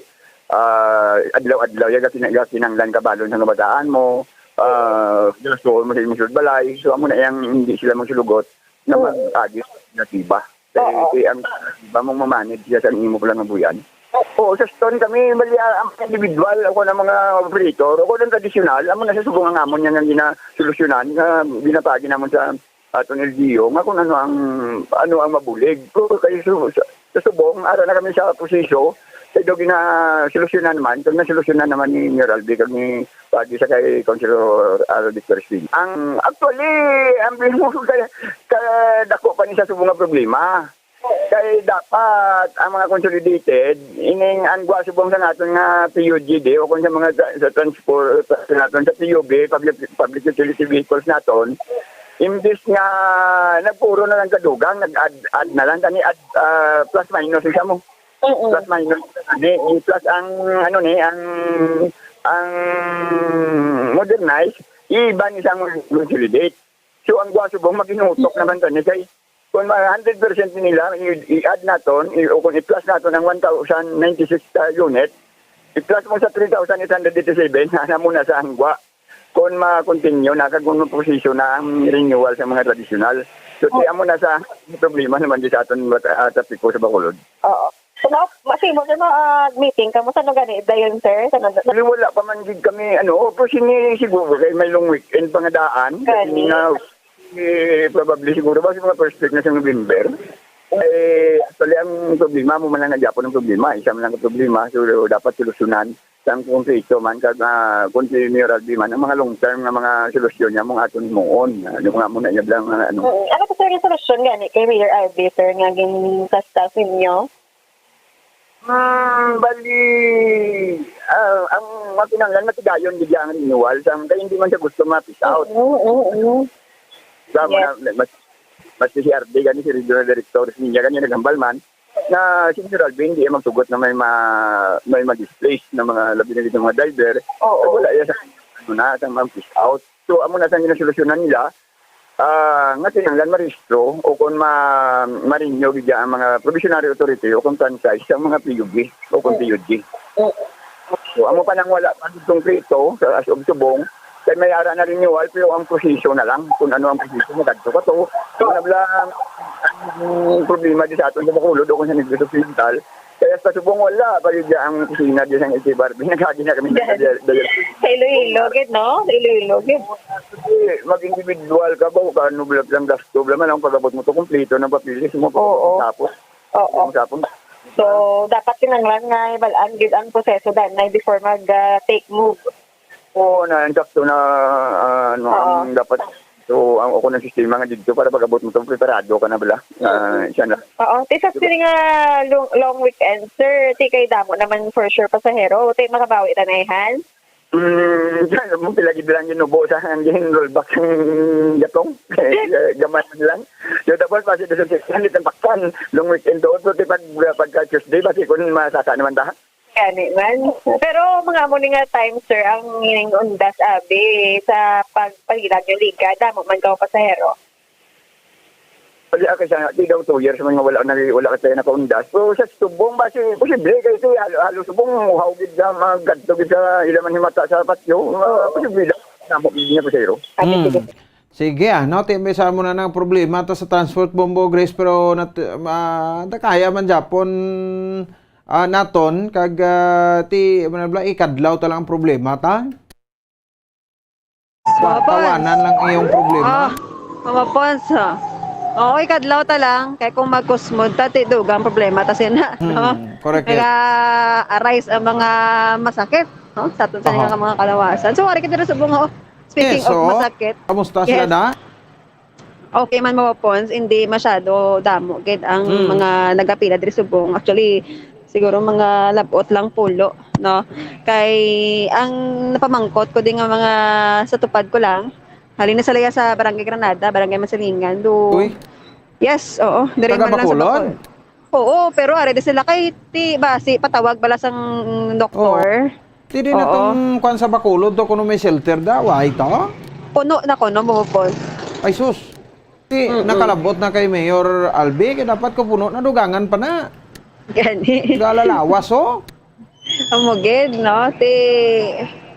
ah, adlaw-adlaw, ya, gakin-, gakinanglan kabalon sa kabataan mo, ah, gasto mo sa imong sulod balay. So, amo na yang hindi sila magsulugot na Oo. mag-agi sa kooperatiba. Kay, Oo. ti, ang kooperatiba mong mamanage siya sa imo palangabuyan. Oo, sa Stone kami, bali, ah, ang individual, ako na mga operator, ako ng tradisyonal, amo na sa subong ang amon nga nga ginasolusyonan, nga ginapagi namon sa aton L G U nga kung ano ang, ano ang mabulig. Pero kay su-, sa, sa subong, ara na kami sa proseso, sa daw ginasolusyonan naman, kag nasolusyonan naman ni Mayor Albi, kag ni pati sa kay Councilor Al Victor Espino. Ang, actually, ang pinaka-, kadako pa ni sa subong nga problema. Kay dapat ang mga consolidated, ining ang gwa subong sa naton nga P U G D o kung sa mga tra-, sa transport, sa naton sa P U B, Public, Public Utility Vehicles naton, imbis nga nagpuro na lang kadugang, nag-add, add na lang, tani add, ah, plus minus, isa mo. Oo. Plus minus. Ni, plus ang, ano ni, ang, ang modernize, iban isang consolidate. So, ang gwa subong, maginutok naman tani kay, kung ma-, hundred percent nila, i-, i-add naton, i-, o kung i-plus naton ang one thousand ninety-six, ah, unit, i-plus mo sa three thousand eight hundred eighty-seven, na mo na sa ang gwa. Kung ma-continue na, kag kung proseso na ang renewal sa mga tradisyonal. So, Oo. ti amo na sa problema naman di sa aton, ah, trapiko sa Bacolod. Oo. Ano, masimo sa mga, ah, meeting kamo sa gani dayon, sir? Sa nag- Actually, wala pa man gid kami, ano, pero sini siguro kay may long weekend pa nga daan. Gani. Kasi nga, eh, probably siguro ba sa mga first week na sa November. Eh, actually, ang problema mo man lang na gyapon ang problema, isa man lang ang problema, so dapat solusyonan. Sang konkreto man, kag, ah, kung si Mayor Albi man, ang mga long term nga mga solusyon niya, mong aton himuon. Ah, yung mga muna niya lang, ah, ano. Mm. Ano po, sir, yung solusyon gani kay Mayor Albi, sir, nga gin-, sa staff ninyo? Hmm, bali, ah, ang makinahanglan, matigayon gid ang renewal, sang, kay hindi man siya gusto ma-phase out. Oo, oo, oo. Sa Yes. mga, mas, mas si R D gani, si Regional Director, niya gani naghambal man, na si Mister Alvin, hindi magtugot na may ma-, may ma-displace na mga, labi na dito mga driver. Oo. Wala iya sa, ano na, sa mga phase out. So, amo na sa ginasolusyonan nila, ah, nga kinahanglan marehistro o kung ma-, ma-renew gid ang mga probationary authority o kung franchise sa mga P U G o kung Mm. P U G. Mm. So, amo pa nang wala pa konkreto sa as of subong, kay may ara na renewal, pero ang proseso na lang, kung ano ang proseso, magadto ka to. Kung ano lang ang problema di sa aton sa Bacolod o kung sa Negros Occidental, kaya sa subong wala, pa yun ang opisina di sa H F R B, nagkagi na kami Yes. sa, sa, Sa Iloilo, gid, no? Sa Iloilo, gid. Mag-individual ka ba, o kano bla-, lang gasto, bla man ang pag-abot mo to, kompleto ng papeles mo, Oo. tapos, Oo. tapos, So, dapat kinahanglan nga ibalaan gid ang proseso danay before mag, ah, take move. Oo, na, insakto na, ah, ano, Oo. ang dapat. So, ang, ako ng sistema nga dito para pag-abot mo to, preparado ka na bala. Ah, Mm. siya na. Oo, ti sa sini nga long, long weekend, sir, ti kay damo naman for sure pasahero, ti makabawi ta na ihan? Mm, mo pila gid lang ginubo sa ang gin-rollback ang gatong. Gamay lang. So, tapos, pa sa Dusog City, ang paktan, long weekend doon. So, ti pag, pagka Tuesday, basi kung masasa naman ta. Gani man. Pero mga amo ni nga time, sir, ang ining undas, abi, sa pagpahilag yung liga, damo man ka pasahero. Pwede, ah, kay sa, di daw two years man nga wala na, wala ka tayo nakaundas. So, sa subong, basi, posible, kay ito, halo, halo subong, uhaw gid sa mga gadto gid sa ilaman himata sa patio. Ah, posible daw. Namo, hindi niya pasahero. Ate, Hmm. sige. Sige, ah, no? Ti, may sa mo na ng problema ta sa transport, Bombo Grace, pero nat-, ah, ta kaya man Japon, ah, naton, kag, ah, ti, ano bla, ikadlaw ta lang ang problema, ta? Wa-, Mapons. tawanan lang iyong problema. Ah, Mama Pons, ah. Oo, ikadlaw ta lang. Kay kung magkusmod ta, ti dugang problema ta sina, Hmm, no? correct, Kaya yes. arise ang mga masakit, no? Sa aton sa Aha. nga mga kalawasan. So, wari kita sa bunga, oh. Speaking Yes, of so, masakit. kamusta sila Yes. na? Okay man, Mama Pons, hindi masyado damo gid ang Mm. mga nagapila diri subong. Actually, siguro mga labot lang pulo, no? Kay ang napamangkot ko din nga mga sa tupad ko lang, halin na sila sa Barangay Granada, Barangay Masilingan, do Uy. Yes, oo, diri Taga man lang sa Bacolod? Bacol. Oo, pero ari di sila kay ti basi patawag bala sang doktor. Oo. Ti di na Oo. tong kwan sa Bacolod to, kuno may shelter da, why to? Puno na kuno, Mama Pons. Ay, sus. Ti, Mm-mm. nakalabot na kay Mayor Albi, kay dapat ko puno na, dugangan pa na. Gani. Galalawas, oh. Amo gid, no? Ti,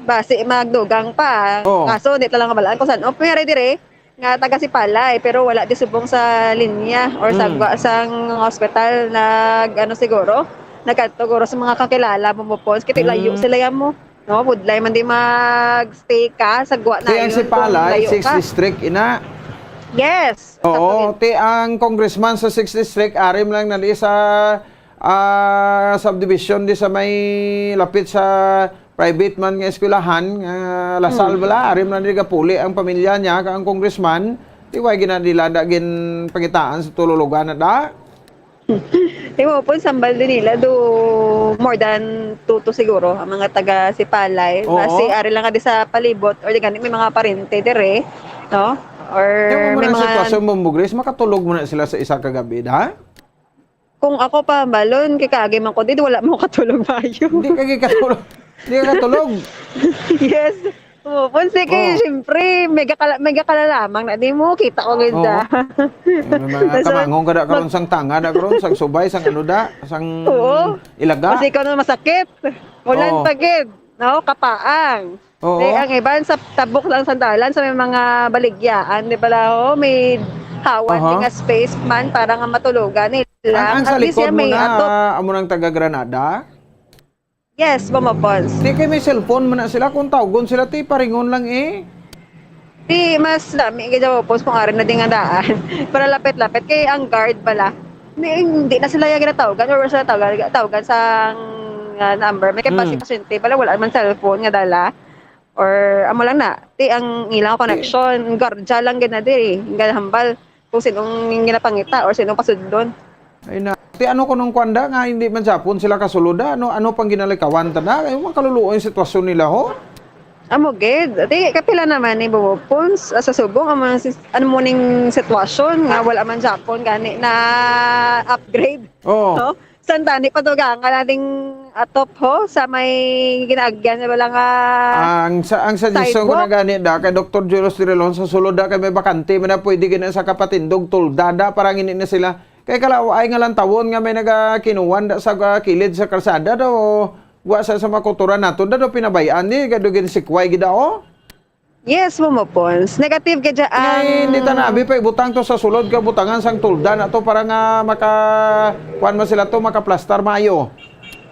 basi magdugang pa. Oo. Kaso, di talang kabalaan kung saan. O, pero dire, nga taga Sipalay, pero wala di subong sa linya or sa Mm. gwa-, sang hospital nag, ano siguro, nagkadto guro sa mga kakilala mo, Mama Pons. Kay ti layo Mm. sila yan mo. No, budlay man di mag-stay ka sa gwa Ti ang nayon kung Sipalay, layo sixth ka. District, ina. Yes, Oo, sakto gid. ti ang congressman sa sixth District, ari man lang na di sa, ah, subdivision di sa may lapit sa private man nga eskwelahan, nga Lasal Mm. bala, ari man lang di gapuli ang pamilya niya, kag ang congressman, ti way ginadila da ginpangitaan sa tululugan na da? Imo po, sambal din nila, do more than two to siguro, ang mga taga Sipalay. Oo. Basi, ari lang nga di sa palibot, or di gani, may mga parente dire, no? Or Kaya mo may na mga sitwasyon mo, Mugres, makatulog mo na sila sa isa ka gabi, da? Kung ako pa, balon, kay kaagi man ko, di, wala mo katulog maayo. Hindi ka katulog. Hindi ka katulog. Yes. Oo, Ponce, kay Oh. siyempre, mega kala-, mega kalalamang na, di mo, kita ko gid Oo. da. May mga Nasa kamangong ka da karon mag- sang tanga da karon, sang subay, sang ano da, sang Oo. ilaga. Kasi ikaw na masakit. Ulan Oo. pa gid, no? Kapaang. Oo. Eh, ang iban sa tabok lang sa dalan, sa may mga baligyaan, di pala, oh, may hawan Aha. nga space man para nga matulogan, eh. Ang, ang sa likod mo na, amo nang taga Granada? Yes, Bombo Pons. Di kay may cellphone man na sila, kung tawgon sila, ti, paringon lang eh. Di, mas nami gid, Bombo Pons, kung ari na di nga daan. Para lapit-lapit, kay ang guard pala, di, di na sila yung ginatawgan or wala sila tawgan, tawgan sa, ah, number. May kay Mm. Pasyente pala, wala man cellphone nga dala. Or, amo lang na, ti, ang ilang connection, guardia lang gid na diri, ang ginahambal kung sinong ginapangita or sinong pasudlon. Ay na. Ti, ano kunong kwanda nga hindi man sapon sila kasulod, ah? Ano, ano pang ginalikawan ta na? Ay, makaluluoy ang sitwasyon nila, ho? Amo gid. Ti, kapila naman ni Bobo Pons, ah, sa subong, amo ang sis-, ano mo ning sitwasyon nga wala man sapon gani na upgrade. Oo. No? Santani pa to ganga na ding atop ho sa may ginaagyan na wala nga Ang sa, ang suggestion ko na sidewalk. Gani da kay Doktor Julius Tirelon, sa sulod da kay may bakante man na pwede gina sa kapatindog tuldada para ngini na sila. Kay kalaw ay nga lang tawon nga may nagakinuwan da sa, ah, kilid sa kalsada daw. Wa sa, sa makuturan nato da daw pinabayaan ni gado ginsikway gid daw. Yes, Momo Pons. Negative ka dyan. Ay, hindi ta na, abi pa, ibutang to sa sulod ka, butangan sang tulda na to para nga maka, kuwan man sila to, makaplastar maayo.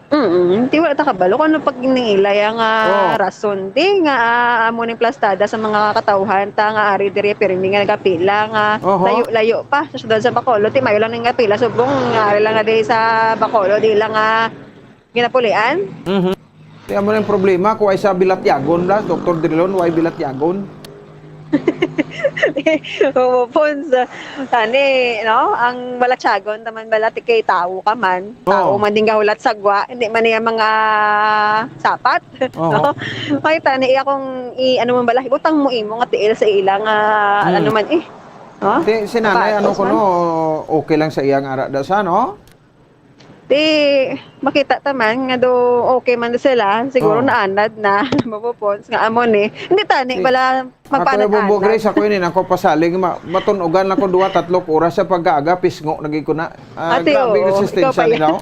Mm, di wala ta kabalo kung ano pag niilay ang, ah, Oh. rason. Di nga, ah, amo ning plastada sa mga katawhan ta nga ari diri pirmi nga nagapila nga Oho. layo-layo pa sa syudad sa Bacolod. Ti mayo lang ning apila subong nga ari lang nga diri sa Bacolod, di lang nga ginapulian. Mhm. Kaya mo na yung problema, kung ay sa Bilatyagon, bla, Doktor Drilon, why Bilatyagon? Oo, Pons. Tani, no? Ang balatyagon, taman balati kay tao ka man. Oo. Tao man din gahulat sa gwa, hindi man niya mga sapat. Oo. No? Kaya tani, iya kung i-, ano man bala, ibutang mo imo nga tiil sa ilang, ah, Hmm. ano man eh. No? Si, si nanay, Sapatos ano ko, man. No, okay lang sa iyang ara da sa, no? Di, makita ta man nga do okay man sila. Siguro Oo. naanad na, Bobo Pons, nga amo ni. Hindi tani, Di, wala ato yung Bobo magpaanad-anad. Grace, ako yun, eh, nako pasalig, ma-, matunugan lang ko duwa, tatlo ka oras sa pagkaaga, pisngo, naging ko na. Ah, Ate, grabe oo, resistensya ikaw pa yan. Nila, oh.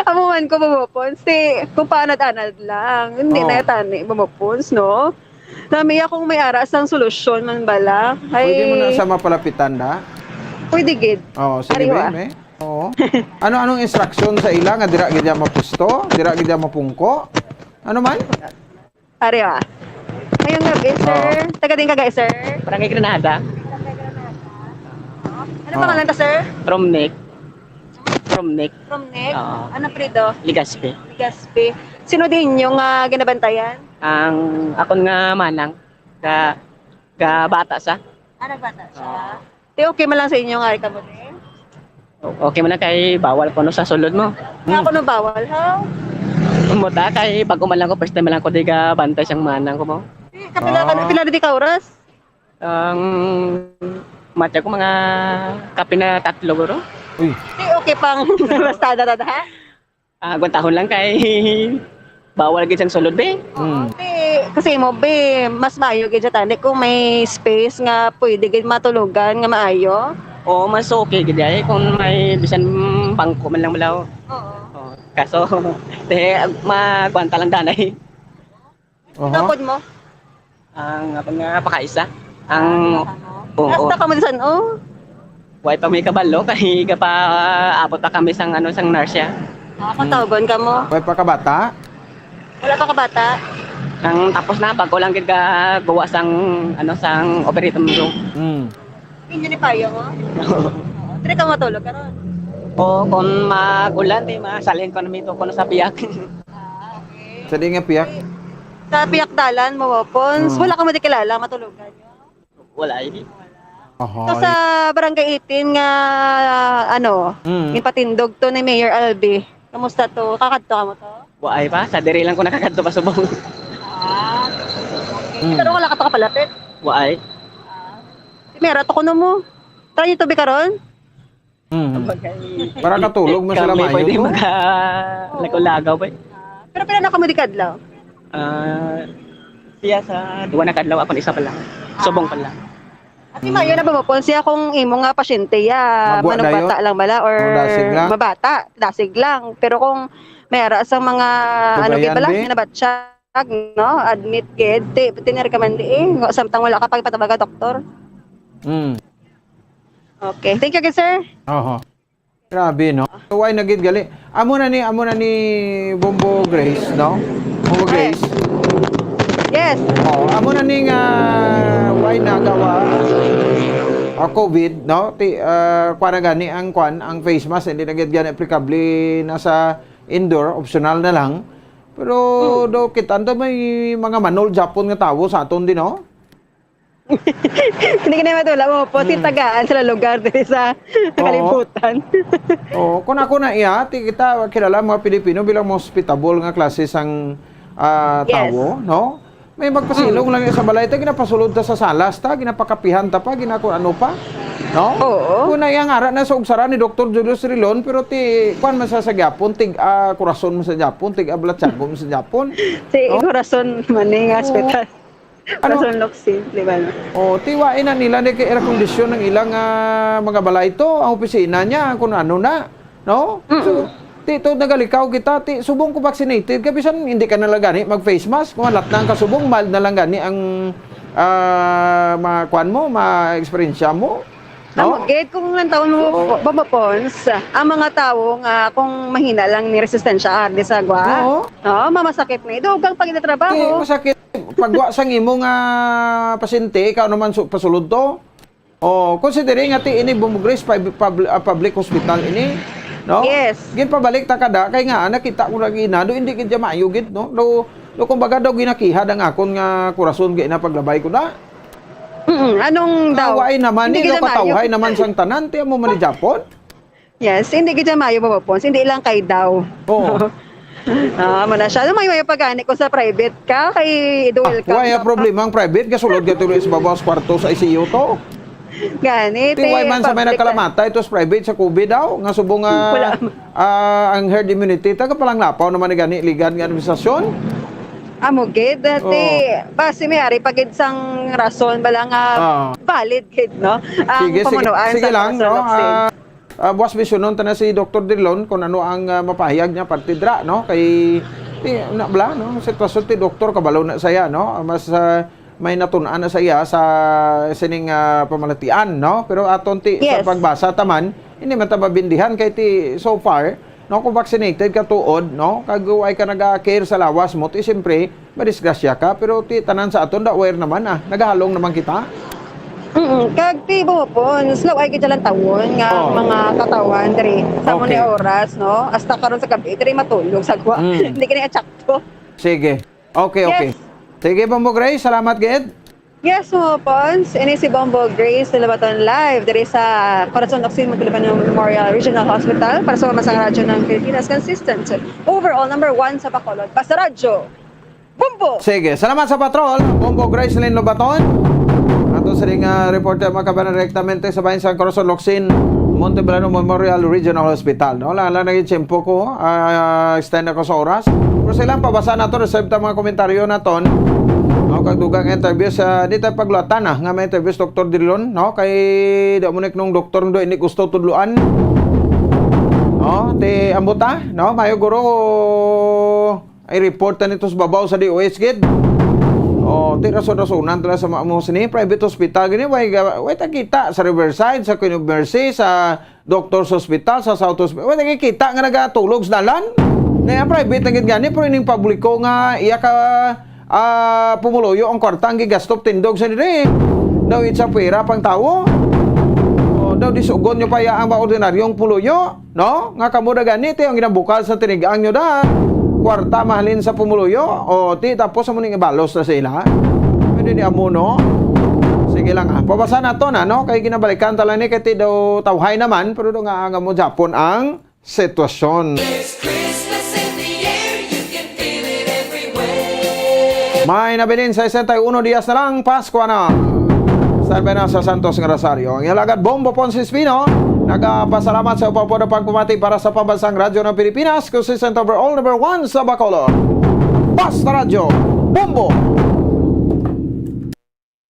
Amo man ko, Bobo Pons, di, kung paanad-anad lang. Hindi Oo. na tani, Bobo Pons, no? Nami akong may ara sang solusyon man bala. Pwede mo na Ay, sa mapalapitan, da? Pwede gid. Oo, sige, Ariwa. Be, eh. Oo. Ano, anong instruction sa ila nga dira gid siya mapusto? Dira gid siya mapungko? Ano man? Ari, ah. Ngayong gabi, sir. Oo. Taga din ka, guys, sir? Barangay Granada. Ano Oo. pangalan ta, sir? Romnick. Romnick. Romnick? Oo. Ano, Prido? Legaspi. Legaspi. Sino din yung, ah, ginabantayan? Ang akon nga manang, ka, ka bata sa. Ah, nagbata siya. Oo. Ti, okay man lang sa inyo nga ari kamo din? O-, okay man lang kay bawal ko no sa sulod mo. Nga ako no bawal, ha? Muta kay bago man lang ko, first time lang ko di ka bantay sang manang ko mo. Ti, kapila ka, Ah. pila di ka oras? Ang matya ko mga kapin na tatlo, guro. Uy. Ti, okay pang basta na, ha? Ah, aguantahon lang kay bawal gid sang sulod, be. Mm. Be, kasi mo, be, mas maayo gid siya tani kung may space nga pwede gid matulogan nga maayo. Oo, mas okay gid ay kung may bisan bangko man lang bala. Oo. Oo. Kaso, te, maguanta lang danay. Oho. Tapod mo? Ang, apa nga, pakaisa? Ang, oo. Hasta ka mo di san-o? Way pa may kabalo, kay gapa-, abot pa kami sang, ano, sang nurse siya. Ah, patawgon ka mo? Way pa kabata? Wala pa kabata? Ang tapos na, bago lang gid ka guwa sang, ano, sang operating room. Mm. Inyo ni payo mo? Dire ka matulog karon? Oo, kung mag-ulan, di masalin ko na mito ko na sa piyak. Ah, okay. Sa di nga piyak? Sa piyak dalan mo, Pons, Hmm. wala ka mo di kilala, matulogan nyo? Wala, eh. Aha. So, sa Barangay eighteen nga, ano, Hmm. ginpatindog to ni Mayor Albi, kamusta to? Kakadto ka mo to? Waay pa, sa diri lang ko nakakadto pa subong. Ah, okay. Hmm. Pero wala ka to kapalapit? Waay. Ah. Si Mera, to kuno mo? Try nyo to, be, karon? Mm. Para katulog man sila. Kami maayo pwede to. Maga-, lagaw-lagaw, boy. Pero pila na kamo di kadlaw? Ah, siya sa duwa na kadlaw, ako na isa pa lang. Subong pa lang. At si Mayo na ba mo, Pons, siya kung imo nga pasyente, ya, Magwa dayon? Manugbata lang bala or Magdasig lang? Mabata, dasig lang. Pero kung may ara sa mga, ano, Kabayan, gid bala, be? Nabatsyag, no? Admit gid. Ti, tinir ka man di, eh. Samtang wala ka pagpatabaga doktor. Mm. Okay. Thank you, good sir. Oho. Grabe, no? So, why na gid gali? Amo na ni, amo na ni Bombo Grace, no? Bombo Grace. Yes. Oh, amo na ni nga why na gawa, ah, COVID, no? Ti, ah, kuwan na gani ang kuwan, ang face mask, hindi na gid gani applicable na sa indoor, optional na lang. Pero do kita, ando may mga manol Japon nga tawo sa aton din, no? Hindi ka na matula mo po, si tagaan sa lugar diri sa, sa Oo. Kalibutan. Oo, kung ako na iya, ti kita kilala mga Pilipino bilang mga hospitable nga klase sang, ah, Yes. tawo, no? May magpasilong Mm. lang sa balay, ta ginapasulod ta sa salas ta, ginapakapihan ta pa, gina kung ano pa, no? Oo. Kung na iyang ara na sa ugsara ni Doktor Julius Rilon, pero ti, kuwan man sa sa Japon, tig, ah, kurason man sa Japon, tig, ah, balatsago man sa Japon. Si No? Corazon man ni nga Oo. hospital. Ano? Corazon Locsin, di ba, no? Oh, tiwain na nila ni kay air condition ang ilang, ah, mga balay to, ang opisina niya, kung ano na, no? Mm-mm. So, ti, to nagalikaw kita, ti, subong ko vaccinated ka, bisan hindi ka na lang gani mag-face mask, kung alat na ang kasubong, mild na lang gani ang, ah, ma-, kuwan mo, ma-eksperyensya mo, no? Amo, gid, kung ang taon mo, Oo. Bobo Pons, ang mga tawo nga kung mahina lang ni resistensya, ardi sa gwa, Oo. no, mamasakit ni, dugang pag Ti, trabaho. masakit. Pagwa sang imo nga pasyente, ikaw naman su-, pasulod to. Oh, considering nga ti ini Bombo Grace pub-, pub-, ah, public hospital ini, no? Yes. Ginpabalik ta kada kay nga nakita ko lagi na do hindi gid siya maayo gid, no? Do, do kumbaga daw ginakihad ang akon nga kurason kay na paglabay ko na. Mm, anong daw? Away naman, Hindi ni gid siya maayo. Patawhay naman sang tanan, ti amo man ni Japon. Yes, hindi gid siya maayo, Bobo Pons. Hindi lang kay daw. Oo. Ah, amo na siya. Ano may, may pagani kung sa private ka, kay Ah, duel ka. Wala problema ang private, gasulod ka tuloy sa babaw sa kwarto sa I C U to. Gani, Ti, ti, why man sa may public ka. Nagkalamatay, ito sa private, sa COVID daw, nga subong nga, Wala. ah, ang herd immunity, taga palang lapaw naman ni gani, ligad nga administrasyon. Amo gid, ti, Oo. basi may ari pa gid sang rason, bala nga Ah. valid gid, no? Ang Sige, sige, pamunuan sige sa lang, no? Locsin. Ah, Ah, buwas misyonon ta na si Doktor Drilon kung ano ang, ah, mapahayag niya parte dira, no? Kay, ti, na bala, no? Sitwasyon ti doktor, kabalo na saya, no? Mas, ah, may natun-an na saya sa sining, ah, pamalatian, no? Pero aton ti, sa Yes. pagbasa taman, hindi man ta mabindihan kay ti, so far, no? Kung vaccinated ka tuod, no? Kag way ka naga-care sa lawas mo, ti, siyempre, madisgrasya ka, pero ti tanan sa aton da aware naman, ah, nagahalong naman kita. Mm, kag ti Bobo Pons, law ay gid lang tawon nga Oh. mga katawan diri sa among Okay. oras, no? Hasta karon sa gabi diri matulog sa gwa. Mm. Hindi kini atsakto. Sige. Okay, okay. Yes. Sige, Bombo Grace, salamat gid. Yes, Bobo Pons. Ini si Bombo Grace Labaton live diri sa Corazon Locsin Muntinlupanon Memorial Regional Hospital para sa Pambansang Radyo ng Pilipinas, consistent, overall number one sa Bacolod. Basta Radyo. Bombo! Sige, salamat sa patrol, Bombo Gracelyn Lobaton. Ato sa ring, ah, reporter, mga kabanan, direktamente sa bayan San Corazon Locsin, Montebellano Memorial Regional Hospital. No, lang lang naging tiyempo ko, ah, extend ako sa oras. Pero sa ilang pabasa nato, reserve ta mga komentaryo naton. No, kag dugang interview sa, di tayo pagluatan na nga may interview si Doktor Drilon, no? Kay di mo nik nung doktor ndo ini gusto tudluan. No, ti ambuta, no? Mayo guro. Ay, report na nito sa babaw sa D O H, gid. Oh, ti rason-rasonan talaga sa mga mo sini, private hospital gini, way, ga-, way ta kita sa Riverside, sa Queen of Mercy, sa Doctor's Hospital, sa South Hospital. Way ta kita nga nagatulog sa dalan. Na private na gid gani, pero ining publiko nga iya ka, ah, pumuluyo ang kwarta ang gigasto tindog sa diri. Daw itsa pera pang tawo. Oh, daw disugon nyo pa iya ang mga ordinaryong puluyo. No? Nga kamo da gani, ti, ang ginabukal sa tinigang nyo da. Kwarta mahalin sa pumuluyo. O, ti, tapos amo ning ibalos na sa ila. Pwede ni amo, no? Sige lang, ah. Pabasa nato na, no? Kay ginabalikan ta lang ni, kay ti daw tawhay naman, pero do nga ang amo Japon ang sitwasyon. There's Christmas in the air, you can feel it everywhere. May nabilin sa sesenta y uno dias na lang, Pasko na. Standby na sa Santos nga Rosario. Ang alagad Bombo Ponce Espino, nagapasalamat sa upapod na pagpamati para sa Pambansang Radyo ng Pilipinas, consistent overall, number one sa Bacolod. Basta Radyo, Bombo!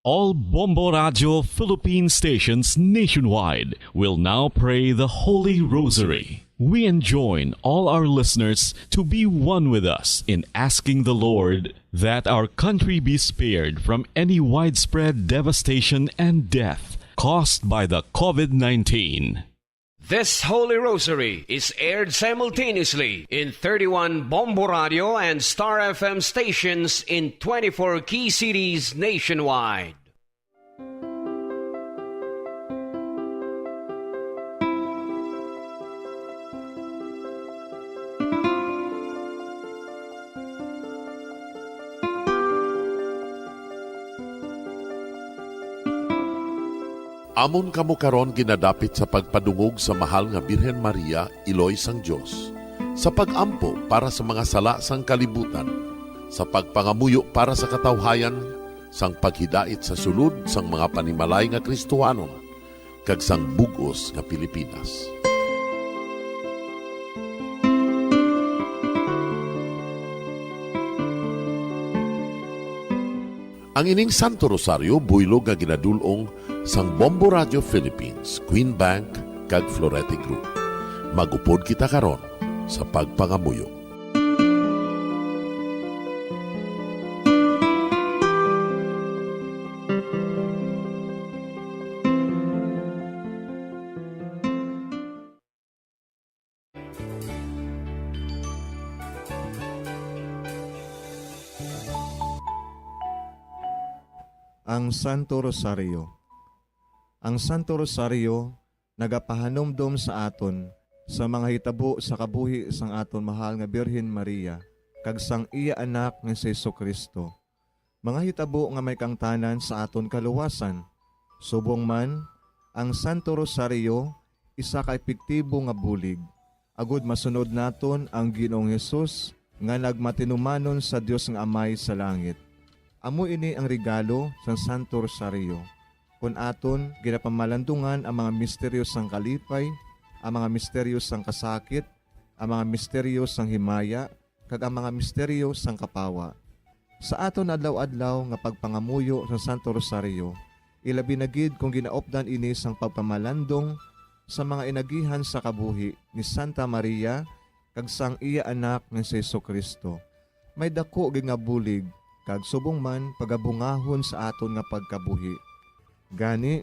All Bombo Radio Philippine stations nationwide will now pray the Holy Rosary. We enjoin all our listeners to be one with us in asking the Lord that our country be spared from any widespread devastation and death caused by the COVID nineteen. This Holy Rosary is aired simultaneously in thirty-one Bombo Radio and Star F M stations in twenty-four key cities nationwide. Amon kamo karon ginadapit sa pagpadungog sa Mahal nga Birhen Maria, Iloy sang Dios, sa pag-ampo para sa mga sala sang kalibutan, sa pagpangamuyo para sa katawhayan, sang paghidait sa sulod sang mga panimalay nga Kristohanon, kag sang bug-os nga Pilipinas. Ang ining Santo Rosario buylog nga ginadul-ong sang Bombo Radio Philippines, Queen Bank, kag Florete Group. Mag-upod kita karon sa pagpangamuyo. Ang Santo Rosario. Ang Santo Rosario nagapahanumdom sa aton sa mga hitabo sa kabuhi sang aton mahal nga Birhen Maria kag sang iya Anak nga si Jesu-Cristo, mga hitabo nga may kaangtanan sa aton kaluwasan. Subong man, ang Santo Rosario isa ka epektibo nga bulig agud masunod naton ang Ginoong Hesus nga nagmatinumanon sa Dios nga Amay sa langit. Amo ini ang regalo sang Santo Rosario, kon aton ginapamalandungan ang mga misteryo sang kalipay, ang mga misteryo sang kasakit, ang mga misteryo sang himaya, kag ang mga misteryo sang kapawa. Sa aton adlaw-adlaw nga pagpangamuyo sa Santo Rosario, ilabi na gid kon ginaupdan ini sang pagpamalandong sa mga inagihan sa kabuhi ni Santa Maria kag sang iya Anak nga si Jesu-Cristo, may daku gid nga bulig kag subong man pagabungahon sa aton nga pagkabuhi. Gani,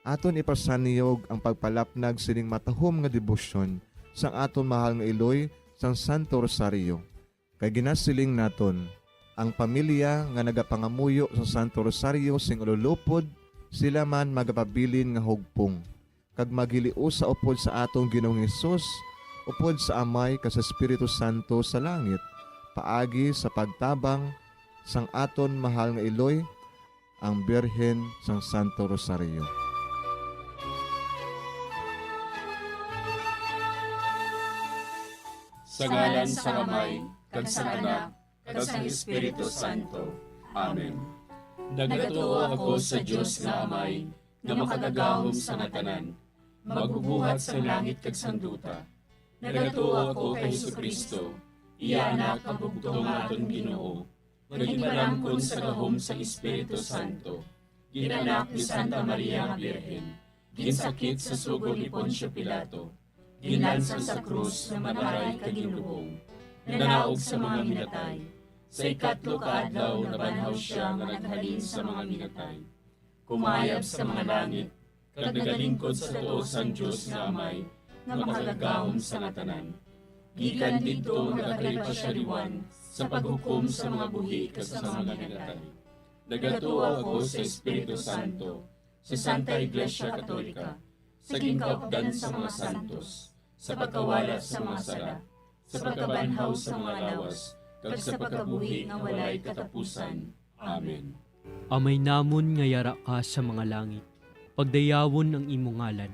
aton ipasanyog ang pagpalapnag sining matahom nga debosyon sang aton mahal nga iloy sang Santo Rosario. Kay ginasiling naton, ang pamilya nga nagapangamuyo sa Santo Rosario sing ululupod, sila man magapabilin nga hugpong, kag maghiliusa upod sa aton Ginoong Hesus, upod sa Amay kag sa Espiritu Santo sa langit, paagi sa pagtabang sang aton mahal nga iloy, ang Birhen sang Santo Rosario. Sa ngalan sang Amay, kag sang Anak, kag sang Espiritu Santo. Amen. Nagatuo ako sa Dios nga Amay, nga makagagahom sa nga tanan, magbubuhat sang langit kag sang duta. Nagatuo ako kay Jesu-Cristo, iya Anak nga bugtong nga aton Ginoo, nga ginpalamkon sa gahom sang Espiritu Santo, ginanak ni Santa Maria nga Birhen, ginsakit sa sugo ni Poncio Pilato, ginlansang sa krus nga maaray kag ginlubong, nanaog sa mga minatay. Sa ikatlo ka adlaw nabanhaw sia nga naghalin sa mga minatay. Kumayab sa mga langit, kag nagalingkod sa tuo sang Dios nga Amay, nga makagagahom sa nga tanan. Gikan didto nagakari pa sia liwat sa paghukom sa mga buhi kag sa mga minatay. Nagatuo ako sa Espiritu Santo, sa Santa Iglesia Katolika, sa ginkaupdan sa mga santos, sa pagkawala sa mga sala, sa pagkabanhaw sa mga lawas, kag sa pagkabuhi nga walay katapusan. Amen. Amay namon nga yara ka sa mga langit, pagdayawon ang imo ngalan.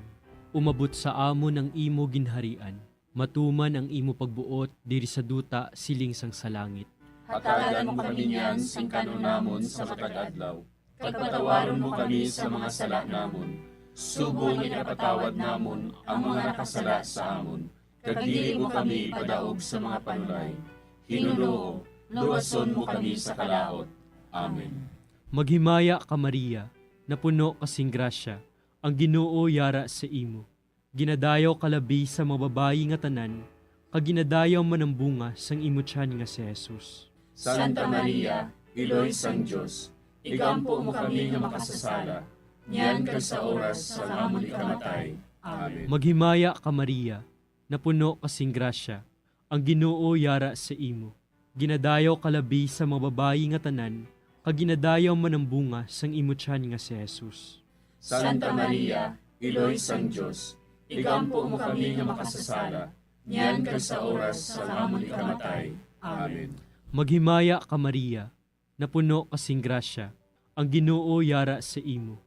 Umabot sa amon ang imo ginharian. Matuman ang imo pagbuot diri sa duta siling sang sa langit. Hatagan mo kami niyan sing kan-on namon sa matag adlaw, kag patawaron mo kami sa mga sala namon, subong nga ginapatawad namon ang mga nakasala sa amon, kag dili mo kami ipadaog sa mga panulay. Ginoo, luwason mo kami sa kalaut. Amen. Maghimaya ka, Maria, napuno ka sing grasya, ang Ginoo yara sa imo. Ginadayaw ka labi sa mga babayi nga tanan, kag ginadayaw man ang bunga sang imo tiyan nga si Jesus. Santa Maria, Iloy sang Dios, igampo mo kami nga makasasala, niyan kag sa oras sang amon ikamatay. Amen. Maghimaya ka, Maria, napuno ka sing grasya, ang Ginoo yara sa imo. Ginadayaw ka labi sa mga babayi nga tanan, kag ginadayaw man ang bunga sang imo tiyan nga si Jesus. Santa Maria, Iloy sang Dios, igampo mo kami nga makasasala, niyan kag sa oras sang amon ikamatay. Amen. Maghimaya ka, Maria, napuno ka sing grasya, ang Ginoo yara sa imo.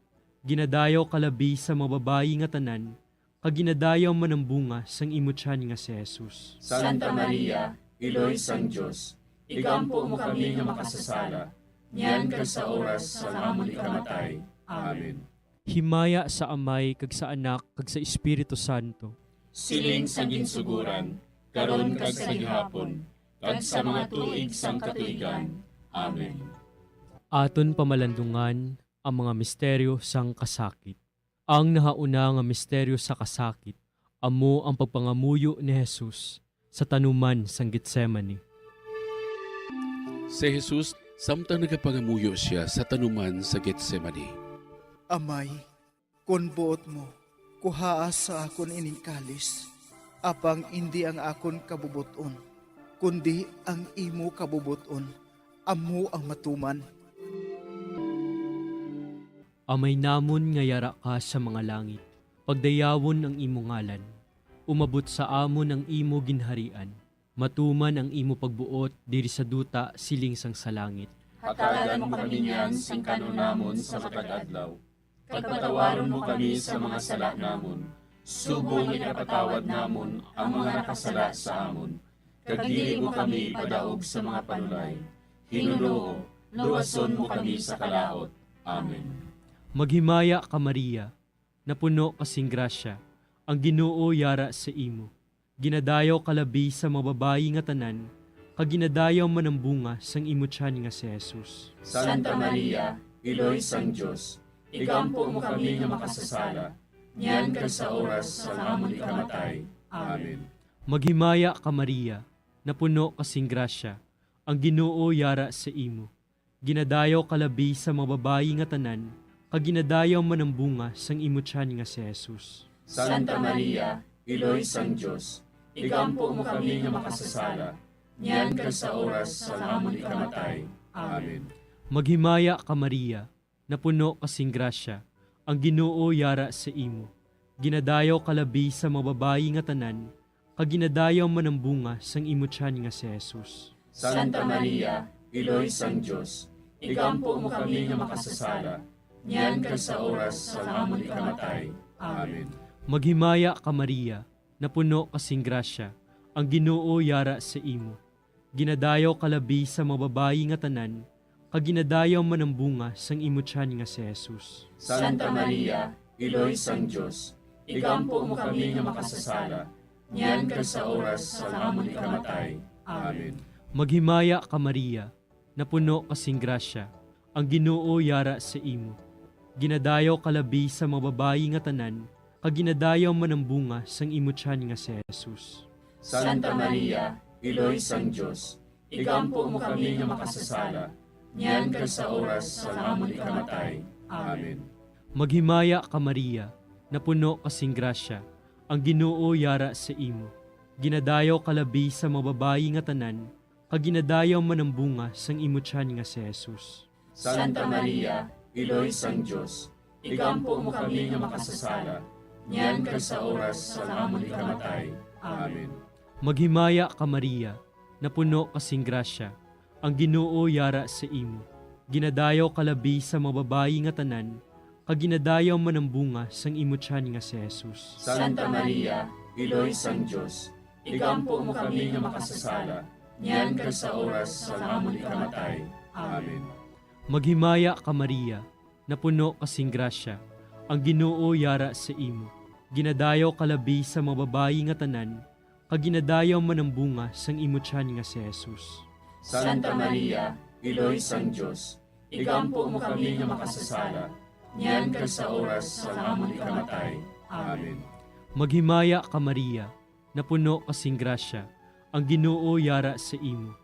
Ginadayaw ka labi sa mga babayi nga tanan, kag ginadayaw man ang bunga sang imo tiyan nga si Jesus. Santa Maria, Iloy sang Dios, igampo mo kami nga makasasala, niyan kag sa oras sang amon ikamatay. Amen. Himaya sa Amay, kag sa Anak, kag sa Espiritu Santo. Siling sa ginsuguran, karon kag sa gihapon, kag sa mga tuig sang katuigan. Amen. Aton pamalandungan ang mga misteryo sang kasakit. Ang nahauna nga misteryo sa kasakit amo ang pagpangamuyo ni Jesus sa tanuman sang Getsemani. Si Jesus, samtang nagapangamuyo sia sa tanuman sa Getsemani. Amay, kon buot mo, kuhaa sa akon ining kalis, apang indi ang akon kabubot-on, kundi ang imo kabubot-on, amo ang matuman. Amay namon nga yara ka sa mga langit, pagdayawon ang imo ngalan. Umabot sa amon ang imo ginharian. Matuman ang imo pagbuot diri sa duta siling sang sa langit. Hatagan mo kami niyan sing kan-on namon sa matag adlaw. Kag patawaron mo kami sa mga sala namon, subong nga ginapatawad namon ang mga nakasala sa amon. Kag dili mo kami ipadaog sa mga panulay. Ginoo, luwason mo kami sa kalaut. Amen. Maghimaya ka, Maria, napuno ka sing grasya, ang Ginoo yara sa imo. Ginadayaw ka labi sa mga babayi nga tanan, kag ginadayaw man ang bunga sang imo tiyan nga si Jesus. Santa Maria, Iloy sang Dios, igampo mo kami nga makasasala, niyan kag sa oras sang amon ikamatay. Amen. Maghimaya ka, Maria, napuno ka sing grasya, ang Ginoo yara sa imo. Ginadayaw ka labi sa mga babayi nga tanan, kag ginadayaw man ang bunga sang imo tiyan nga si Jesus. Santa Maria, Iloy sang Dios, igampo mo kami nga makasasala, niyan kag sa oras sang amon ikamatay. Amen. Maghimaya ka, Maria, napuno ka sing grasya, ang Ginoo yara sa imo. Ginadayaw ka labi sa mga babayi nga tanan, kag ginadayaw man ang bunga sang imo tiyan nga si Jesus. Santa Maria, Iloy sang Dios, igampo mo kami nga makasasala, niyan kag sa oras sang amon ikamatay. Amen. Maghimaya ka, Maria, napuno ka sing grasya, ang Ginoo yara sa imo. Ginadayaw ka labi sa mga babayi nga tanan, kag ginadayaw man ang bunga sang imo tiyan nga si Jesus. Santa Maria, Iloy sang Dios, igampo mo kami nga makasasala, niyan kag sa oras sang amon ikamatay. Amen. Maghimaya ka, Maria, napuno ka sing grasya, ang Ginoo yara sa imo. Ginadayaw ka labi sa mga babayi nga tanan, kag ginadayaw man ang bunga sang imo tiyan nga si Jesus. Santa Maria, Iloy sang Dios, igampo mo kami nga makasasala, niyan kag sa oras sang amon ikamatay. Amen. Maghimaya ka, Maria, napuno ka sing grasya, ang Ginoo yara sa imo. Ginadayaw ka labi sa mga babayi nga tanan, kag ginadayaw man ang bunga sang imo tiyan nga si Jesus. Santa Maria, Iloy sang Dios, igampo mo kami nga makasasala, niyan kag sa oras sang amon ikamatay. Amen. Maghimaya ka, Maria, napuno ka sing grasya, ang Ginoo yara sa imo. Ginadayaw ka labi sa mga babayi nga tanan, kag ginadayaw man ang bunga sang imo tiyan nga si Jesus. Santa Maria, Iloy sang Dios, igampo mo kami nga makasasala, niyan kag sa oras sang amon ikamatay. Amen. Maghimaya ka, Maria, napuno ka sing grasya, ang Ginoo yara sa imo. Ginadayaw ka labi sa mga babayi nga tanan, kag ginadayaw man ang bunga sang imo tiyan nga si Jesus. Santa Maria, Iloy sang Dios, igampo mo kami nga makasasala, niyan kag sa oras sang amon ikamatay. Amen. Maghimaya ka, Maria, napuno ka sing grasya, ang Ginoo yara sa imo.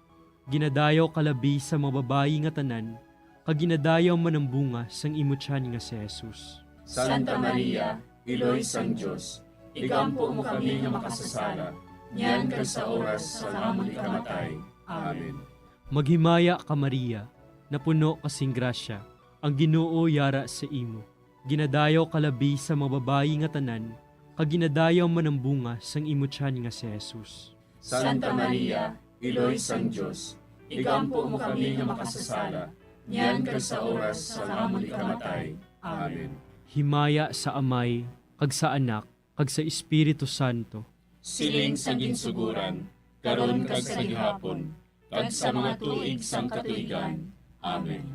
Ginadayaw ka labi sa mga babayi nga tanan, kag ginadayaw man ang bunga sang imo tiyan nga si Jesus. Santa Maria, Iloy sang Dios, igampo mo kami nga makasasala, niyan kag sa oras sang amon ikamatay. Amen. Maghimaya ka, Maria, napuno ka sing grasya, ang Ginoo yara sa imo. Ginadayaw ka labi sa mga babayi nga tanan, kag ginadayaw man ang bunga sang imo tiyan nga si Jesus. Santa Maria, Iloy sang Dios, igampo mo kami nga makasasala, niyan kag sa oras sang amon ikamatay. Amen. Himaya sa Amay, kag sa Anak, kag sa Espiritu Santo. Siling sa ginsuguran, karon kag sa gihapon, kag sa mga tuig sang katuigan. Amen.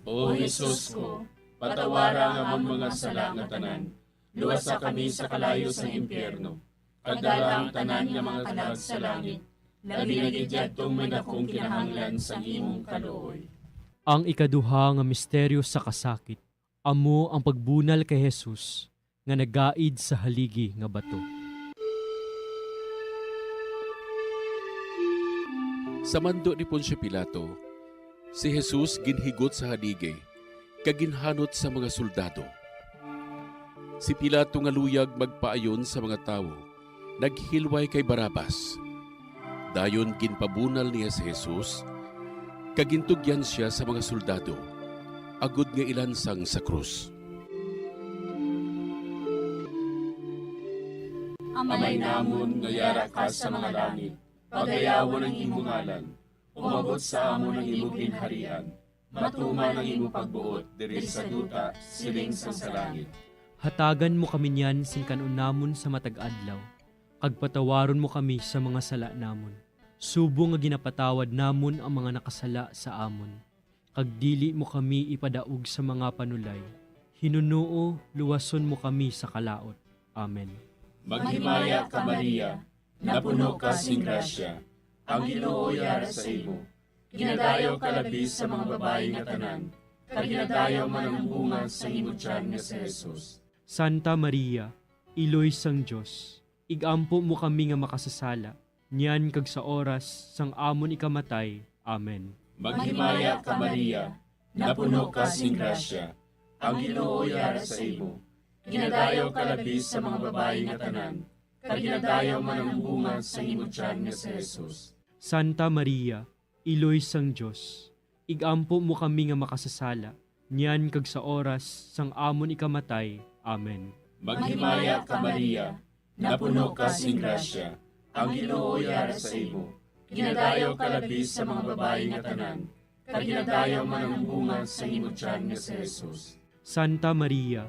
O Jesus ko, patawara ang amon mga sala nga tanan, luwasa kami sa kalayo sang impyerno, kag dala ang tanan nga mga kalag sa langit, labi na gid yadtong may dakong kinahanglan sang imong kaluoy. Ang ikaduha nga misteryo sa kasakit, amo ang pagbunal kay Jesus nga nagaid sa haligi nga bato. Sa mando ni Poncio Pilato, si Jesus ginhigot sa haligi kag ginhanot sa mga soldado. Si Pilato nga luyag magpaayon sa mga tawo, naghilway kay Barrabas. Dayon ginpabunal niya si Jesus, kag gintugyan sia sa mga soldado, agod nga ilansang sa krus. Amay namon nga yara ka sa mga langit, pagayawon ang imo ngalan. Umabot sa amon ang imo ginharian. Matuman ang imo pagbuot diri sa duta, siling sang sa langit. Hatagan mo kami niyan sing kan-on namon sa matag adlaw, kag patawaron mo kami sa mga sala namon, subong nga ginapatawad namon ang mga nakasala sa amon. Kag dili mo kami ipadaog sa mga panulay. Hinunoo, luwason mo kami sa kalaut. Amen. Maghimaya ka, Maria, napuno ka sing grasya, ang Ginoo yara sa imo. Ginadayaw ka labi sa mga babayi nga tanan, kag ginadayaw man ang bunga sang imo tiyan nga si Jesus. Santa Maria, Iloy sang Dios, igampo mo kami nga makasasala, niyan kag sa oras sang amon ikamatay. Amen. Maghimaya ka, Maria, napuno ka sing grasya, ang Ginoo yara sa imo. Ginadayaw ka labi sa mga babayi nga tanan, kag ginadayaw man ang bunga sang imo tiyan nga si Jesus. Santa Maria, Iloy sang Dios, igampo mo kami nga makasasala, niyan kag sa oras sang amon ikamatay. Amen. Maghimaya ka, Maria, napuno ka sing grasya, ang Ginoo yara sa imo. Ginadayaw ka labi sa mga babayi nga tanan, kag ginadayaw man ang bunga sang imo tiyan nga si Jesus. Santa Maria,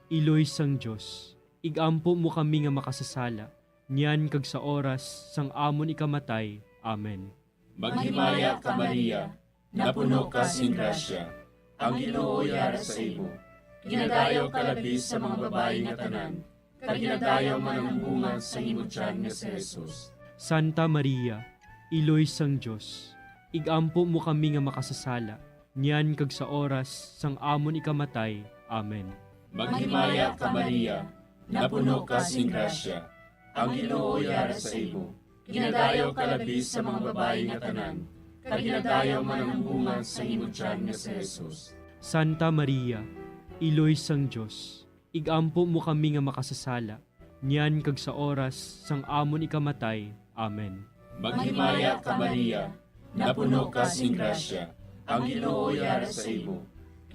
Iloy sang Dios, igampo mo kami nga makasasala, niyan kag sa oras sang amon ikamatay. Amen. Maghimaya ka, Maria, napuno ka sing grasya, ang Ginoo yara sa imo. Ginadayaw ka labi sa mga babayi nga tanan, kag ginadayaw man ang bunga sang imo tiyan nga si Jesus. Santa Maria, Iloy sang Dios, igampo mo kami nga makasasala, niyan kag sa oras sang amon ikamatay. Amen. Maghimaya ka, Maria, napuno ka sing grasya, ang Ginoo yara sa imo. Ginadayaw ka labi sa mga babayi nga tanan, kag ginadayaw man ang bunga sang imo tiyan nga si Jesus. Santa Maria, Iloy sang Dios, igampo mo kami nga makasasala, niyan kag sa oras sang amon ikamatay. Amen. Maghimaya ka, Maria, napuno ka sing grasya, ang Ginoo yara sa imo.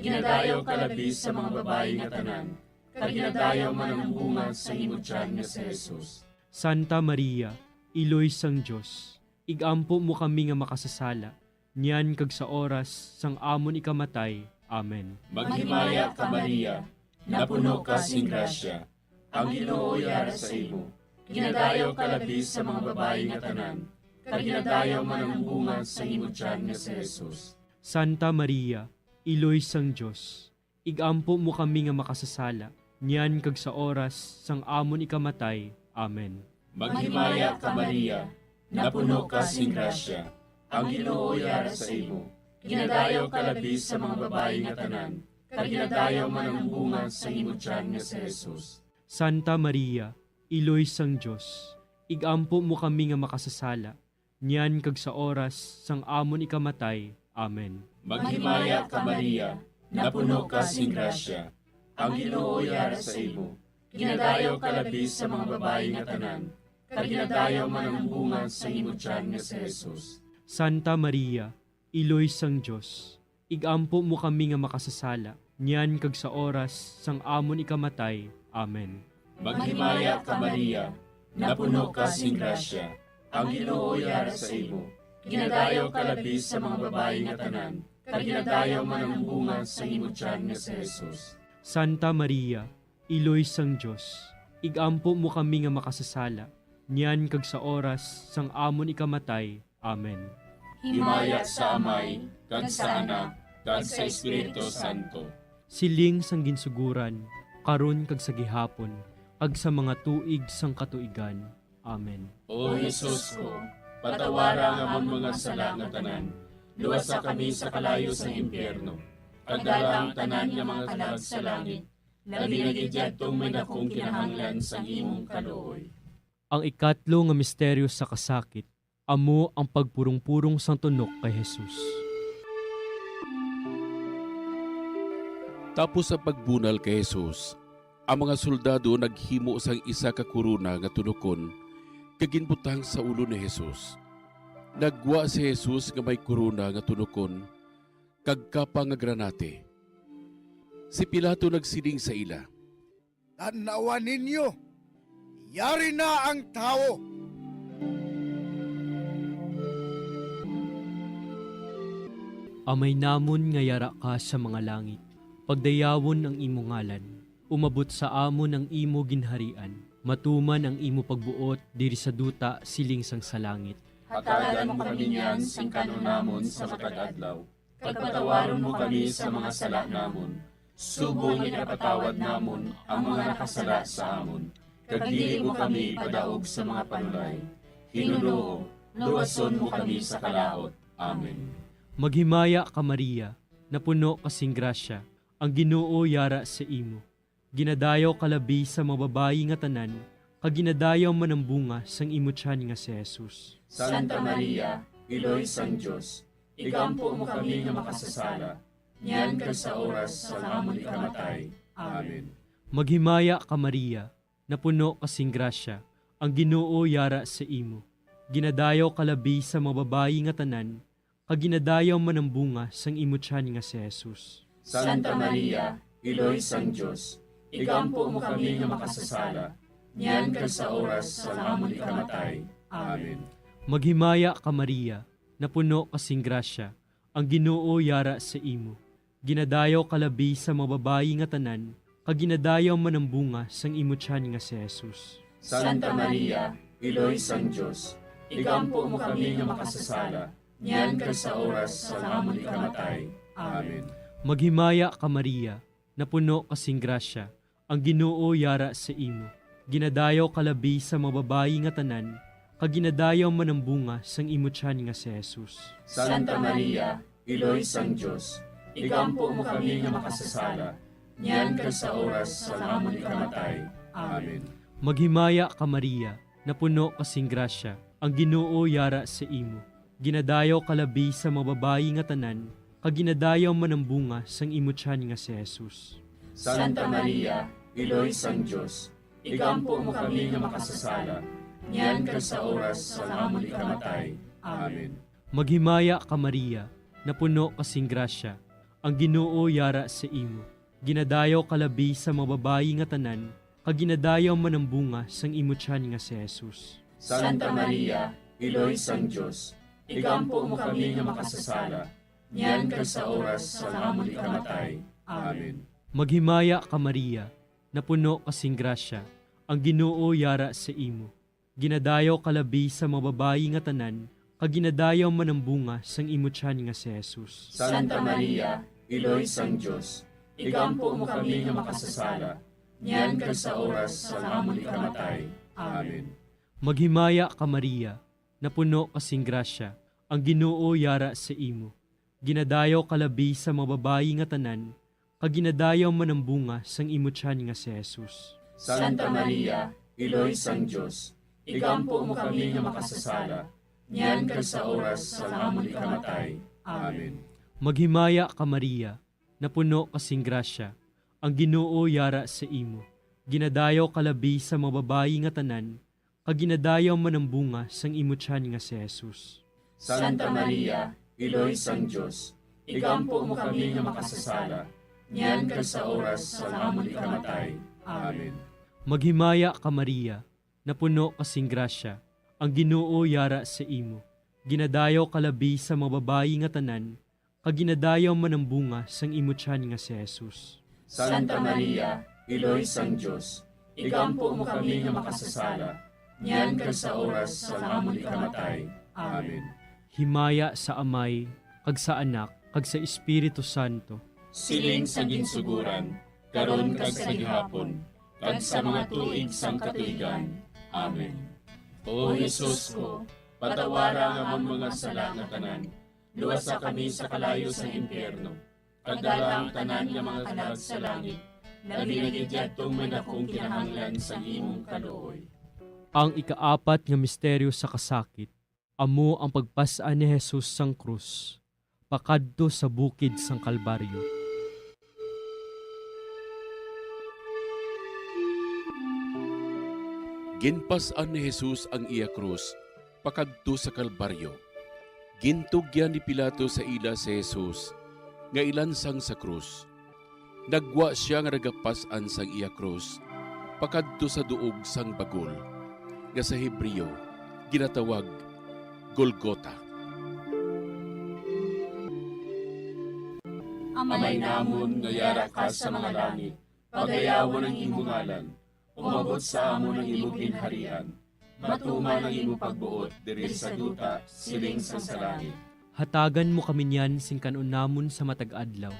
Ginadayaw ka labi sa mga babayi nga tanan, kag ginadayaw man ang bunga sang imo tiyan nga si Jesus. Santa Maria, Iloy sang Dios, igampo mo kami nga makasasala, niyan kag sa oras sang amon ikamatay. Amen. Maghimaya ka, Maria, napuno ka sing grasya, ang Ginoo yara sa imo. Ginadayaw ka labi sa mga babayi nga tanan, kag ginadayaw man ang bunga sang imo tiyan nga si Jesus. Santa Maria, Iloy sang Dios, igampo mo kami nga makasasala, niyan kag sa oras sang amon ikamatay. Amen. Maghimaya ka, Maria, napuno ka sing grasya, ang Ginoo yara sa imo. Ginadayaw ka labi sa mga babayi nga tanan, kag ginadayaw man ang bunga sang imo tiyan nga si Jesus. Santa Maria, Iloy sang Dios, igampo mo kami nga makasasala, niyan kag sa oras sang amon ikamatay. Amen. Maghimaya ka, Maria, napuno ka sing grasya, ang Ginoo yara sa imo. Ginadayaw ka labi sa mga babayi nga tanan, kag ginadayaw man ang bunga sang imo tiyan nga si Jesus. Santa Maria, Iloy sang Dios, igampo mo kami nga makasasala, niyan kag sa oras sang amon ikamatay. Amen. Maghimaya ka, Maria, napuno ka sing grasya, ang Ginoo yara sa imo. Ginadayaw ka labi sa mga babayi nga tanan, kag ginadayaw man ang bunga sang imo tiyan nga si Jesus. Santa Maria, Iloy sang Dios, igampo mo kami nga makasasala, niyan kag sa oras sang amon ikamatay. Amen. Himaya sa Amay, kag sa Anak, kag sa Espiritu Santo. Siling sang ginsuguran, karon kag sa gihapon, kag sa mga tuig sang katuigan. Amen. O Jesus ko, patawara ang amon mga sala nga tanan, luwasa kami sa kalayo sang impyerno, kag dala ang tanan nga mga kalag sa langit, labi na gid yadtong may dakong kinahanglan sang imong kaluoy. Ang ikatlo nga misteryo sa kasakit, amo ang pagpurong-purong sang tunok kay Jesus. Tapos ang pagbunal kay Jesus, ang mga soldado naghimo sang isa ka korona nga tunokon kag ginbutang sa ulo ni Jesus. Nagwa si Jesus nga may korona nga tunokon kag kapa nga granate. Si Pilato nagsiling sa ila, "Tan-awa ninyo, yari na ang tawo." Amay namon nga yara ka sa mga langit, pagdayawon ang imo ngalan. Umabot sa amon ang imo ginharian. Matuman ang imo pagbuot diri sa duta siling sang sa langit. Hatagan mo kami niyan sing kan-on namon sa matag adlaw, kag patawaron mo kami sa mga sala namon, subong nga ginapatawad namon ang mga nakasala sa amon, kag dili mo kami ipadaog sa mga panulay. Ginoo, luwason mo kami sa kalaut. Amen. Maghimaya ka, Maria, napuno ka sing grasya, ang Ginoo yara sa imo. Ginadayaw ka labi sa mga babayi nga tanan, kag ginadayaw man ang bunga sang imo tiyan nga si Jesus. Santa Maria, Iloy sang Dios, igampo mo kami nga makasasala, niyan kag sa oras sang amon ikamatay. Amen. Maghimaya ka, Maria, napuno ka sing grasya, ang Ginoo yara sa imo. Ginadayaw ka labi sa mga babayi nga tanan, kag ginadayaw man ang bunga sang imo tiyan nga si Jesus. Santa Maria, Iloy sang Dios, igampo mo kami nga makasasala, niyan kag sa oras sang amon ikamatay. Amen. Maghimaya ka, Maria, napuno ka sing grasya, ang Ginoo yara sa imo. Ginadayaw ka labi sa mga babayi nga tanan, kag ginadayaw man ang bunga sang imo tiyan nga si Jesus. Santa Maria, Iloy sang Dios, igampo mo kami nga makasasala, niyan kag sa oras sang amon ikamatay. Amen. Maghimaya ka, Maria, napuno ka sing grasya, ang Ginoo yara sa imo. Ginadayaw ka labi sa mga babayi nga tanan, kag ginadayaw man ang bunga sang imo tiyan nga si Jesus. Santa Maria, Iloy sang Dios, igampo mo kami nga makasasala, niyan kag sa oras sang amon ikamatay. Amen. Maghimaya ka, Maria, napuno ka sing grasya, ang Ginoo yara sa imo. Ginadayaw ka labi sa mga babayi nga tanan, kag ginadayaw man ang bunga sang imo tiyan nga si Jesus. Santa Maria, Iloy sang Dios, igampo mo kami nga makasasala, niyan kag sa oras sang amon ikamatay. Amen. Maghimaya ka, Maria, napuno ka sing grasya, ang Ginoo yara sa imo. Ginadayaw ka labi sa mga babayi nga tanan, kag ginadayaw man ang bunga sang imo tiyan nga si Jesus. Santa Maria, Iloy sang Dios, igampo mo kami nga makasasala, niyan kag sa oras sang amon ikamatay. Amen. Maghimaya ka, Maria, napuno ka sing grasya, ang Ginoo yara sa imo. Ginadayaw ka labi sa mga babayi nga tanan, kag ginadayaw man ang bunga sang imo tiyan nga si Jesus. Santa Maria, Iloy sang Dios, igampo mo kami nga makasasala, niyan kag sa oras sang amon ikamatay. Amen. Maghimaya ka, Maria, napuno ka sing grasya, ang Ginoo yara sa imo. Ginadayaw ka labi sa mga babayi nga tanan, kag ginadayaw man ang bunga sang imo tiyan nga si Jesus. Santa Maria, Iloy sang Dios, igampo mo kami nga makasasala, niyan kag sa oras sang amon ikamatay. Amen. Maghimaya ka, Maria, napuno ka sing grasya, ang Ginoo yara sa imo. Ginadayaw ka labi sa mga babayi nga tanan, kag ginadayaw man ang bunga sang imo tiyan nga si Jesus. Santa Maria, Iloy sang Dios, igampo mo kami nga makasasala, niyan kag sa oras sang amon ikamatay. Amen. Maghimaya ka, Maria, napuno ka sing grasya, ang Ginoo yara sa imo. Ginadayaw ka labi sa mga babayi nga tanan, kag ginadayaw man ang bunga sang imo tiyan nga si Jesus. Santa Maria, Iloy sang Dios, igampo mo kami nga makasasala, niyan kag sa oras sang amon ikamatay. Amen. Himaya sa Amay, kag sa Anak, kag sa Espiritu Santo. Siling sa ginsuguran, karon kag sa gihapon, kag sa mga tuig sang katuigan. Amen. O Jesus ko, patawara ang amon mga sala nga tanan, luwasa kami sa kalayo sang impyerno, kag dala ang tanan nga mga kalag sa langit, labi na gid yadtong may dakong kinahanglan sang imong kaluoy. Ang ikaapat nga misteryo sa kasakit, amo ang pagpas-an ni Jesus sang krus pakadto sa bukid sang Kalbaryo. Ginpas-an ni Jesus ang iya krus pakadto sa Kalbaryo. Gintugyan ni Pilato sa ila si Jesus nga ilansang sa krus. Naggwa sia nga nagapas-an sang iya krus pakadto sa duog sang bagol, nga sa Hebreo ginatawag Golgota. Amay namon nga yara ka sa mga langit, pagayawon ang imo ngalan. Umabot sa amon ang imo ginharian. Matuman ang imo pagbuot diri sa duta, siling sang sa langit. Hatagan mo kami niyan sing kan-on namon sa matag adlaw,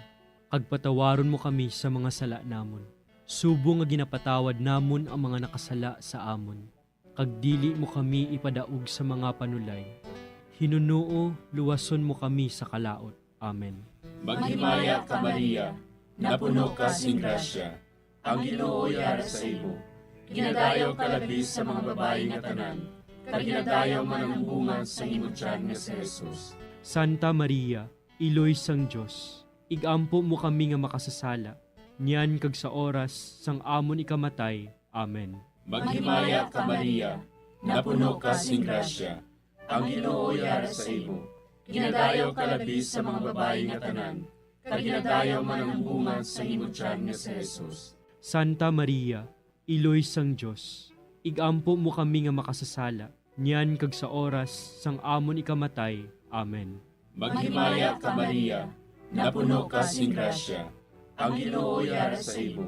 kag patawaron mo kami sa mga sala namon, subong nga ginapatawad namon ang mga nakasala sa amon. Kag dili mo kami ipadaog sa mga panulay. Hinunoo, luwason mo kami sa kalaut. Amen. Maghimaya ka, Maria, napuno ka sing grasya, ang Ginoo yara sa imo. Ginadayaw ka labi sa mga babayi nga tanan, kag ginadayaw man ang bunga sang imo tiyan nga si Jesus. Santa Maria, Iloy sang Dios, igampo mo kami nga makasasala, niyan kag sa oras sang amon ikamatay. Amen. Maghimaya ka, Maria, napuno ka sing grasya, ang Ginoo yara sa imo. Ginadayaw ka labi sa mga babayi nga tanan, kag ginadayaw man ang bunga sang imo tiyan nga si Jesus. Santa Maria, Iloy sang Dios, igampo mo kami nga makasasala, niyan kag sa oras sang amon ikamatay. Amen. Maghimaya ka, Maria, napuno ka sing grasya, ang Ginoo yara sa imo.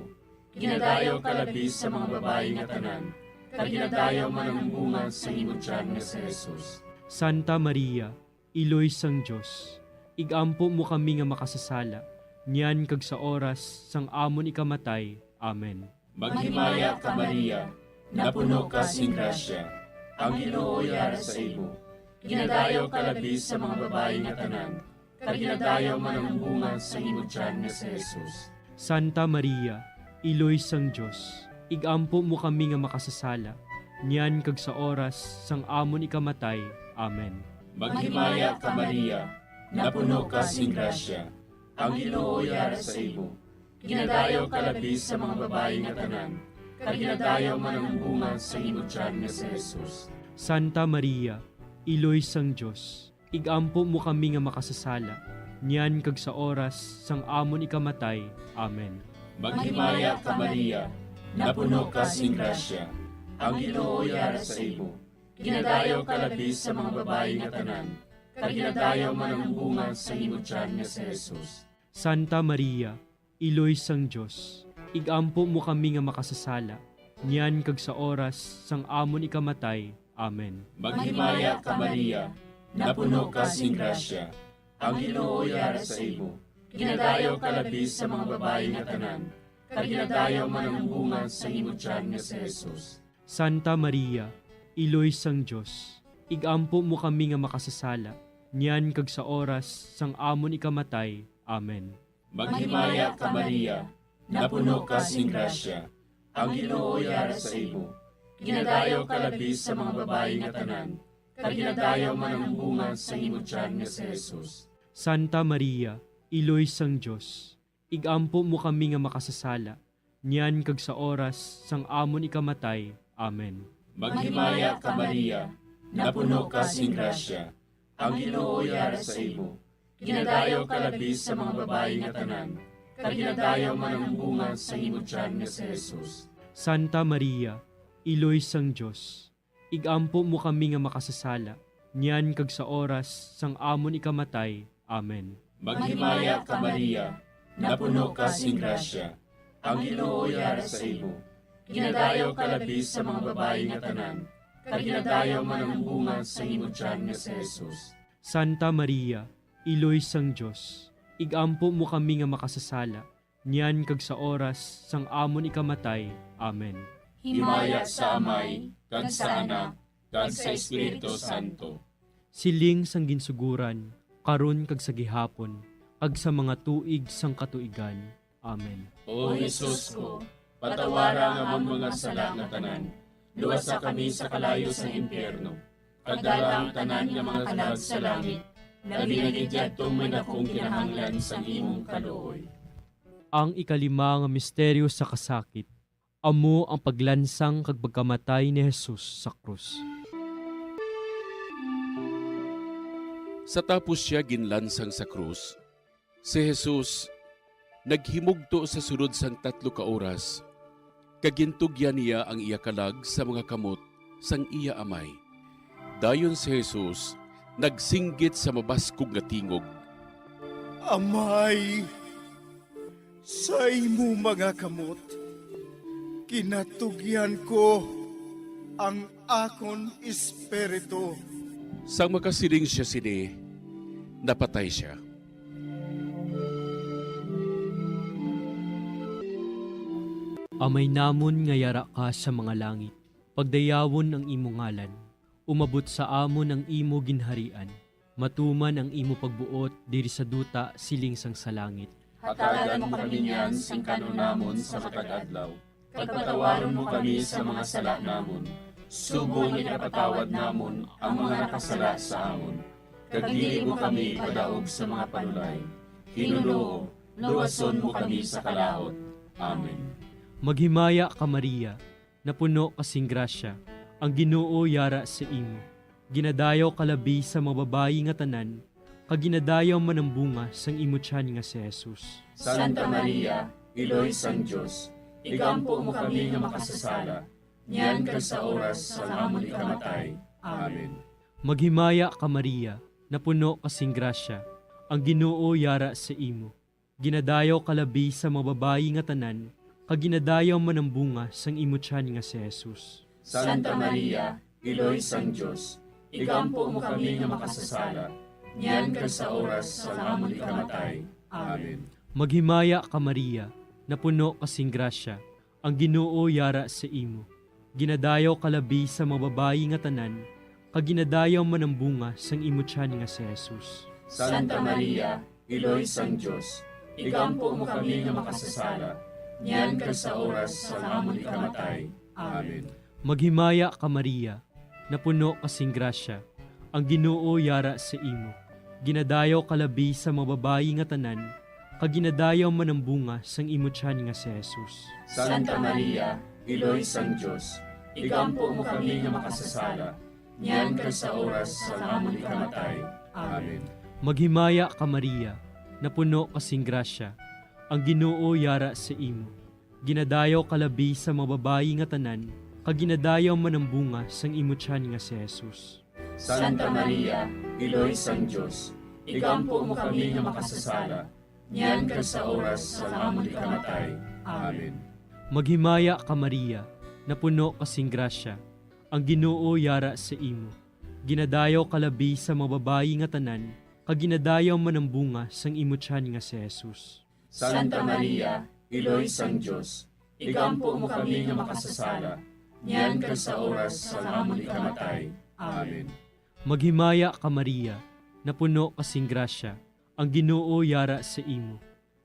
Ginadayaw ka labi sa mga babayi nga tanan, kag ginadayaw man ang bunga sang imo tiyan nga si Jesus. Santa Maria, Iloy sang Dios, igampo mo kami nga makasasala, niyan kag sa oras sang amon ikamatay. Amen. Maghimaya ka, Maria, napuno ka sing grasya, ang Ginoo yara sa imo. Ginadayaw ka labi sa mga babayi nga tanan, kag ginadayaw man ang bunga sang imo tiyan nga si Jesus. Santa Maria, Iloy sang Dios, igampo mo kami nga makasasala, niyan kag sa oras sang amon ikamatay. Amen. Maghimaya ka, Maria, napuno ka sing grasya, ang Ginoo yara sa imo. Ginadayaw ka labi sa mga babayi nga tanan, kag ginadayaw man ang bunga sang imo tiyan nga si Jesus. Santa Maria, Iloy sang Dios, igampo mo kami nga makasasala, niyan kag sa oras sang amon ikamatay. Amen. Maghimaya ka, Maria, napuno ka sing grasya, ang Ginoo yara sa imo. Ginadayaw ka labi sa mga babayi nga tanan, kag ginadayaw man ang bunga sang imo tiyan nga si Jesus. Santa Maria, Iloy sang Dios, igampo mo kami nga makasasala, niyan kag sa oras sang amon ikamatay. Amen. Maghimaya ka, Maria, napuno ka sing grasya, ang Ginoo yara sa imo. Ginadayaw ka labi sa mga babayi nga tanan, kag ginadayaw man ang bunga sang imo tiyan nga si Jesus. Santa Maria, Iloy sang Dios, igampo mo kami nga makasasala, niyan kag sa oras sang amon ikamatay. Amen. Maghimaya ka, Maria, napuno ka sing grasya, ang Ginoo yara sa imo. Ginadayaw ka labi sa mga babayi nga tanan, kag ginadayaw man ang bunga sang imo tiyan nga si Jesus. Santa Maria, Iloy sang Dios, igampo mo kami nga makasasala, niyan kag sa oras sang amon ikamatay. Amen. Maghimaya ka, Maria, napuno ka sing grasya, ang Ginoo yara sa imo. Ginadayaw ka labi sa mga babayi nga tanan, kag ginadayaw man ang bunga sang imo tiyan nga si Jesus. Santa Maria, Iloy sang Dios, igampo mo kami nga makasasala, niyan kag sa oras sang amon ikamatay. Amen. Maghimaya ka, Maria, napuno ka sing grasya, ang Ginoo yara sa imo. Ginadayaw ka labi sa mga babayi nga tanan, kag ginadayaw man ang bunga sang imo tiyan nga si Jesus. Santa Maria, Iloy sang Dios, igampo mo kami nga makasasala, niyan kag sa oras sang amon ikamatay. Amen. Himaya sa Amay, kag sa Anak, kag sa Espiritu Santo. Siling sang ginsuguran, karon kag sa gihapon, kag sa mga tuig sang katuigan. Amen. O Jesus ko, patawara ang amon mga sala nga tanan, luwasa kami sa kalayo sang impyerno, kag dala ang tanan nga mga kalag sa langit, labi na gid yadtong may dakong kinahanglan sang imong kaluoy. Ang ikalima nga misteryo sa kasakit, amo ang paglansang kag pagkamatay ni Jesus sa krus. Sa tapos sia ginlansang sa krus, si Jesus naghimugto sa sulod sang tatlo ka oras, kag gintugyan niya ang iya kalag sa mga kamot sang iya Amay. Dayon si Jesus nagsinggit sa mabaskog nga tingog, "Amay, sa imo mga kamot ginatugyan ko ang akon espiritu." Sang makasiling sia sini, napatay sia. Amay namon nga yara ka sa mga langit, pagdayawon ang imo ngalan. Umabot sa amon ang imo ginharian. Matuman ang imo pagbuot diri sa duta siling sang sa langit. Hatagan mo kami niyan sing kan-on namon sa matag adlaw, kag patawaron mo kami sa mga sala namon, subong nga ginapatawad namon ang mga nakasala sa amon. Kag dili mo kami ipadaog sa mga panulay. Ginoo, luwason mo kami sa kalaut. Amen. Maghimaya ka, Maria, napuno ka sing grasya, ang Ginoo yara sa imo. Ginadayaw ka labi sa mga babayi nga tanan, kag ginadayaw man ang bunga sang imo tiyan nga si Jesus. Santa Maria, Iloy sang Dios, igampo mo kami nga makasasala, niyan kag sa oras sang amon ikamatay. Amen. Maghimaya ka, Maria, napuno ka sing grasya, ang Ginoo yara sa imo. Ginadayaw ka labi sa mga babayi nga tanan, kag ginadayaw man ang bunga sang imo tiyan nga si Jesus. Santa Maria, Iloy sang Dios, igampo mo kami nga makasasala, niyan kag sa oras sang amon ikamatay. Amen. Maghimaya ka, Maria, napuno ka sing grasya, ang Ginoo yara sa imo. Ginadayaw ka labi sa mga babayi nga tanan, kag ginadayaw man ang bunga sang imo tiyan nga si Jesus. Santa Maria, Iloy sang Dios, igampo mo kami nga makasasala, niyan kag sa oras sang amon ikamatay. Amen. Maghimaya ka, Maria, napuno ka sing grasya, ang Ginoo yara sa imo. Ginadayaw ka labi sa mga babayi nga tanan, kag ginadayaw man ang bunga sang imo tiyan nga si Jesus. Santa Maria, Iloy sang Dios, igampo mo kami nga makasasala, niyan kag sa oras sang amon ikamatay. Amen. Maghimaya ka, Maria, napuno ka sing grasya, ang Ginoo yara sa imo. Ginadayaw ka labi sa mga babayi nga tanan, kag ginadayaw man ang bunga sang imo tiyan nga si Jesus. Santa Maria, Iloy sang Dios, igampo mo kami nga makasasala, niyan kag sa oras sang amon ikamatay. Amen. Maghimaya ka, Maria, napuno ka sing grasya, ang Ginoo yara sa imo. Ginadayaw ka labi sa mga babayi nga tanan, kag ginadayaw man ang bunga sang imo tiyan nga si Jesus. Santa Maria, Iloy sang Dios, igampo mo kami nga makasasala, niyan kag sa oras sang amon ikamatay. Amen. Maghimaya ka, Maria, napuno ka sing grasya, ang Ginoo yara sa imo.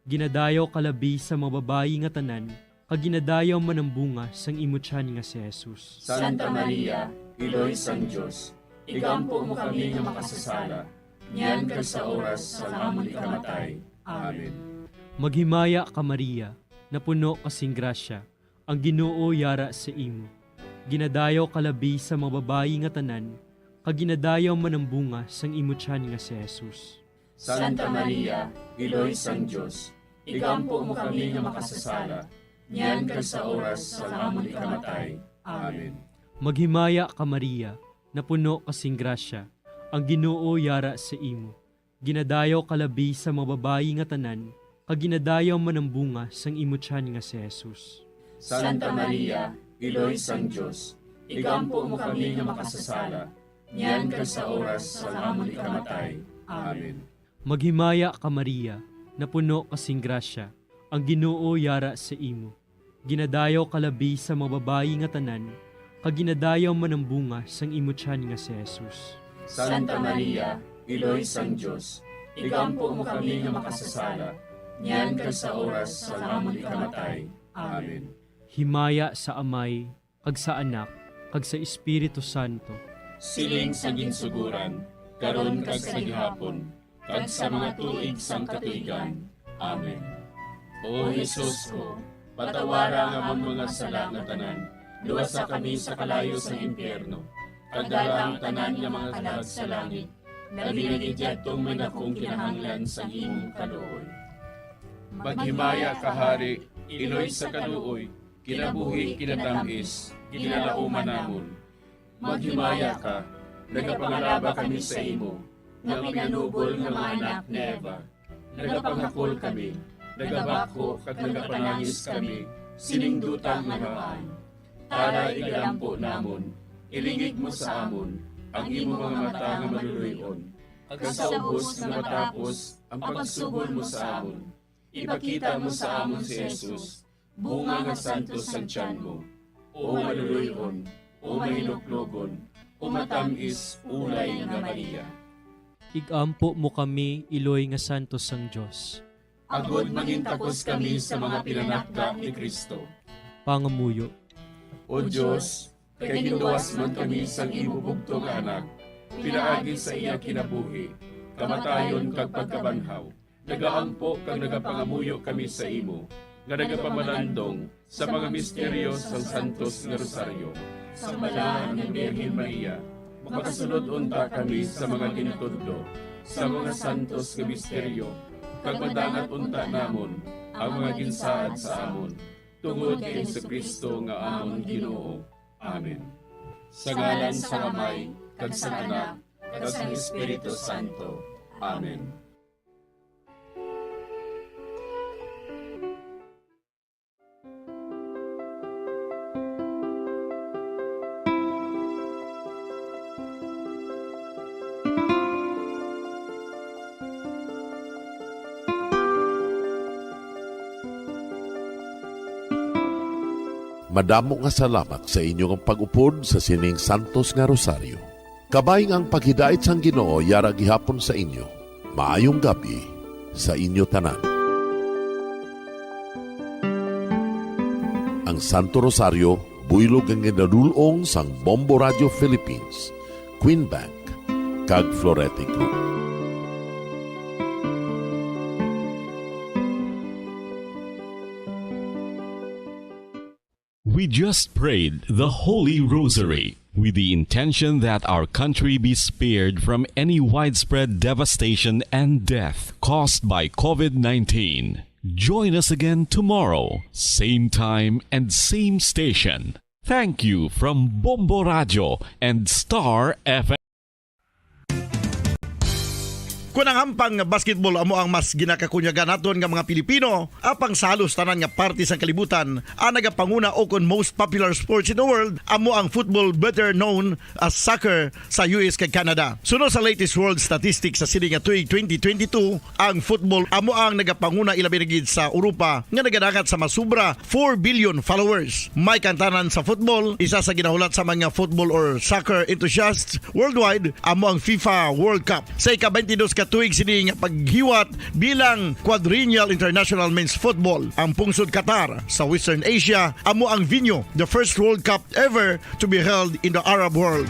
Ginadayaw ka labi sa mga babayi nga tanan, kag ginadayaw man ang bunga sang imo tiyan nga si Jesus. Santa Maria, Iloy sang Dios, igampo mo kami nga makasasala, niyan kag sa oras sang amon ikamatay. Amen. Maghimaya ka, Maria, napuno ka sing grasya, ang Ginoo yara sa imo. Ginadayaw ka labi sa mga babayi nga tanan, kag ginadayaw man ang bunga sang imo tiyan nga si Jesus. Santa Maria, Iloy sang Dios, igampo mo kami nga makasasala, niyan kag sa oras sang amon ikamatay. Amen. Maghimaya ka, Maria, napuno ka sing grasya, ang Ginoo yara sa imo. Ginadayaw ka labi sa mga babayi nga tanan, kag ginadayaw man ang bunga sang imo tiyan nga si Jesus. Santa Maria, Iloy sang Dios, igampo mo kami nga makasasala, niyan kag sa oras sang amon ikamatay. Amen. Maghimaya ka, Maria, napuno ka sing grasya, ang Ginoo yara sa imo. Ginadayaw ka labi sa mga babayi nga tanan, kag ginadayaw man ang bunga sang imo tiyan nga si Jesus. Santa Maria, Iloy sang Dios, igampo mo kami nga makasasala, niyan kag sa oras sang amon ikamatay. Amen. Himaya sa Amay, kag sa Anak, kag sa Espiritu Santo. Siling sa ginsugoran, karon kag sa gihapon, kag sa mga tuig sang katuigan. Amen. O Jesus ko, patawara ang amon mga sala nga tanan, luwasa kami sa kalayo sang impyerno, kag dala ang tanan nga mga kalag sa langit, labi na gid yadtong may dakong kinahanglan sang imong kaluoy. Maghimaya ka, Hari, Iloy sa kaluoy, kinabuhi, kinatamis, ginalauman namon. Maghimaya ka, nagapangalaba kami sa imo, nga pinanubol nga mga anak ni Eva. Nagapangakol kami, nagabakho kag nagapanangis kami sining duta nga haan. Tara, igalampo namon, ilingig mo sa amon ang imo mga mata nga maluloy-on, kag sa ubos nga matapos ang pagsugol mo sa amon, ipakita mo sa amon si Jesus, bunga nga santos sang tiyan mo, o maluloy-on, o mahinuklogon, o matamis ulay nga Maria. Igampo mo kami, Iloy nga santos sang Dios. Agod mangintakos kami sa mga pinanakda ni Cristo. Pangamuyo. O Dios, kay ginluwas man kami sang imo bugtong nga Anak, pinaagi sa iya kinabuhi, kamatayon, kag pagkabanhaw, nagaampo kag nagapangamuyo kami sa imo, nga nagapamalandong sa mga misteryo sang Santos nga Rosaryo. Sang Balaan nga Birhen Maria, makasulod unta kami sa mga gintudlo sa mga santos nga misteryo, kag madangat unta namon ang mga ginsaad sa amon, tungod kay Jesu-Cristo nga amon Ginoo. Amen. Sa ngalan sang Amay, kag sang Anak, kag sang Espiritu Santo. Amen. Madamo nga salamat sa inyo nga pag-upod sa sining santos nga rosaryo. Kabay nga ang paghidait sang Ginoo yara gihapon sa inyo. Maayong gab-i sa inyo tanan. Ang Santo Rosario, buylog nga ginadul-ong sang Bombo Radio Philippines, Queen Bank, kag Florete Group. We just prayed the Holy Rosary with the intention that our country be spared from any widespread devastation and death caused by COVID nineteen. Join us again tomorrow, same time and same station. Thank you from Bombo Radio and Star F M. Kon ang hampang nga basketball amo ang mas ginakakunyagan naton nga mga Pilipino, apang sa halos tanan nga parte sang kalibutan, ang nagapanguna o kon most popular sports in the world amo ang football, better known as soccer, sa U S kag Canada. Suno sa latest world statistics sa sini nga tuig twenty twenty-two, ang football amo ang nagapanguna, ilabi na gid sa Europa, nga nagadangat sa masubra four billion followers. May kaangtanan sa football, isa sa ginahulat sa mga football or soccer enthusiasts worldwide amo ang FIFA World Cup. Sa ika-twenty-dos ka tuig sini nga paghiwat bilang Quadrennial International Men's Football, ang pungsod Qatar sa Western Asia amo ang venue, the first World Cup ever to be held in the Arab world.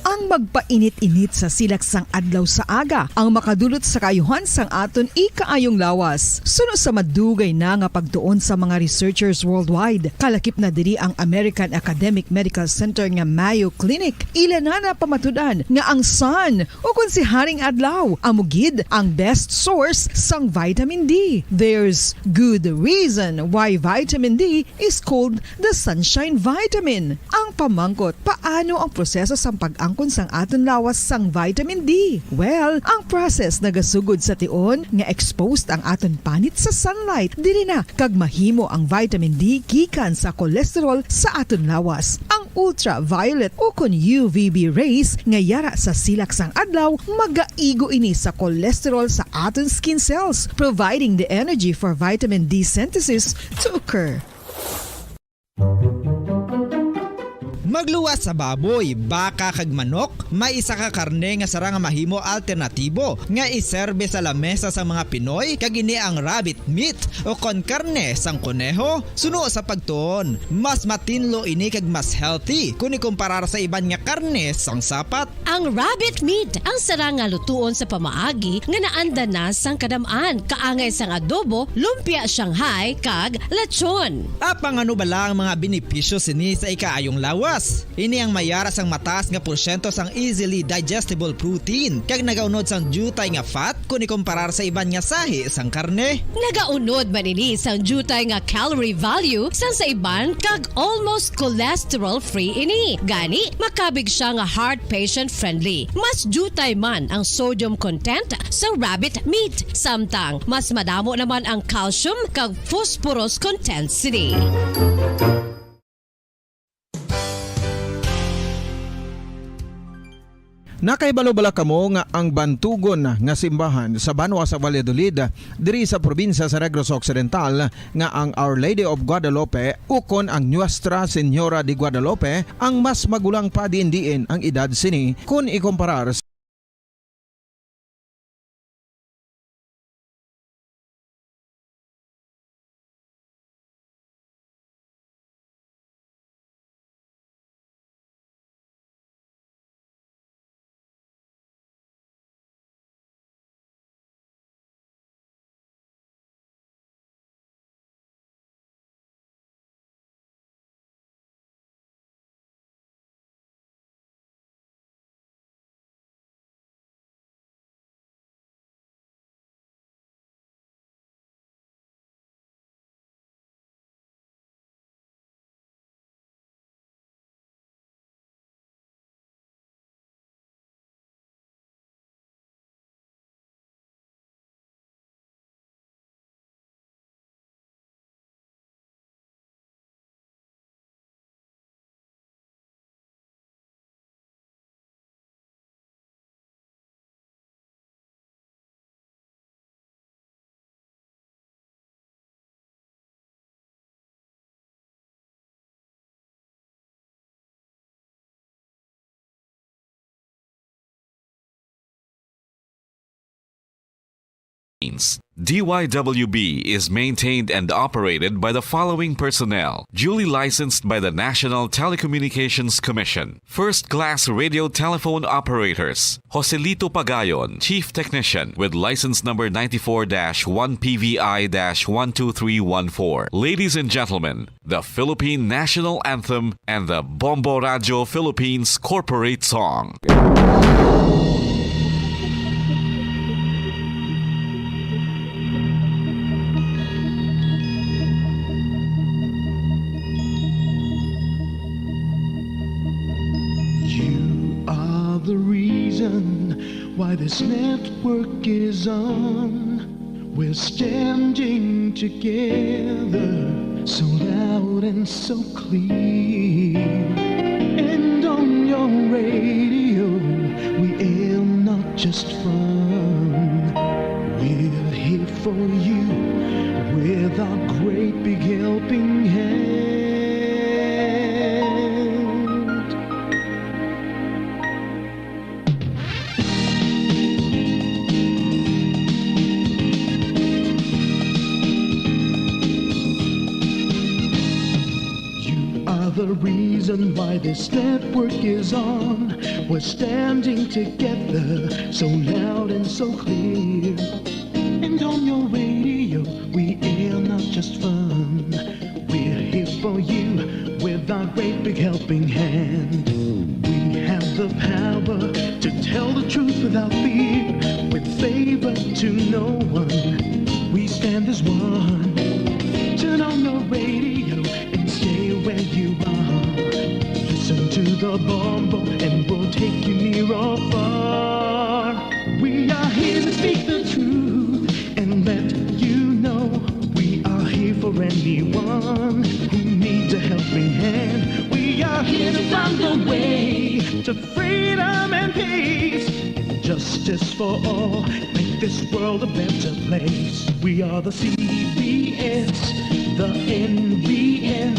Ang Magpainit-init sa silak sang adlaw sa aga ang makadulot sa kaayuhan sang aton ikaayong lawas. Suno sa madugay na nga pagtuon sa mga researchers worldwide, kalakip na diri ang American Academic Medical Center nga Mayo Clinic, ila na napamatud-an nga ang sun, o kon si Haring Adlaw, amo gid ang best source sang vitamin D. There's good reason why vitamin D is called the sunshine vitamin. Ang pamangkot, paano ang proseso sang pag-angkon sang aton lawas sang vitamin D? Well, ang process nagasugod sa tion nga exposed ang aton panit sa sunlight. Diri na kag mahimo ang vitamin D gikan sa cholesterol sa aton lawas. Ang ultraviolet o kon U V B rays nga yara sa silak sang adlaw, magaigo ini sa cholesterol sa aton skin cells, providing the energy for vitamin D synthesis to occur. Magluwas sa baboy, baka, kag manok, may isa ka karne nga sarang nga mahimo alternatibo nga iserbe sa lamesa sang mga Pinoy, kag ini ang rabbit meat o kon karne sang koneho. Suno sa pagtuon, mas matinlo ini kag mas healthy kon ikumparar sa iban nga karne sang sapat. Ang rabbit meat ang sarang nga lutuon sa pamaagi nga naandan na sang kadam-an, kaangay sang adobo, lumpia Shanghai, kag lechon. Apang ano bala ang mga benepisyo sini sa ikaayong lawas? Ini ang mayara sang mataas nga porsyento sang easily digestible protein, kag nagaunod sang diutay nga fat kon ikumparar sa iban nga sahi sang karne. Nagaunod man ini sang diutay nga calorie value sang sa iban, kag almost cholesterol-free ini. Gani, makabig sia nga heart patient-friendly. Mas diutay man ang sodium content sa rabbit meat, samtang mas madamo naman ang calcium kag phosphorus content sini. Nakahibalo bala kamo nga ang bantugon nga simbahan sa banwa sa Valladolid, diri sa probinsya sa Negros Occidental, nga ang Our Lady of Guadalupe ukon ang Nuestra Señora de Guadalupe ang mas magulang pa diin-diin ang edad sini kon ikumparar sa D Y W B is maintained and operated by the following personnel, duly licensed by the National Telecommunications Commission. First class radio telephone operators, Joselito Pagayon, Chief Technician, with license number ninety-four dash one P V I dash one two three one four. Ladies and gentlemen, the Philippine National Anthem and the Bombo Radio Philippines Corporate Song. You are the reason why this network is on. We're standing together, so loud and so clear. And on your radio, we air not just fun. We're here for you with our great big helping hand. You are the reason reason why this network is on. We're standing together, so loud and so clear. And on your radio, we air not just fun. We're here for you with our great big helping hand. We have the power to tell the truth without fear, with favor to no one. We stand as one. Turn on your radio and stay where you are. Listen to the Bombo and we'll take you near or far. We are here to speak the truth and let you know we are here for anyone who needs a helping hand. We are here to find the way to freedom and peace and justice for all. Make this world a better place. We are the C B S, the N B N,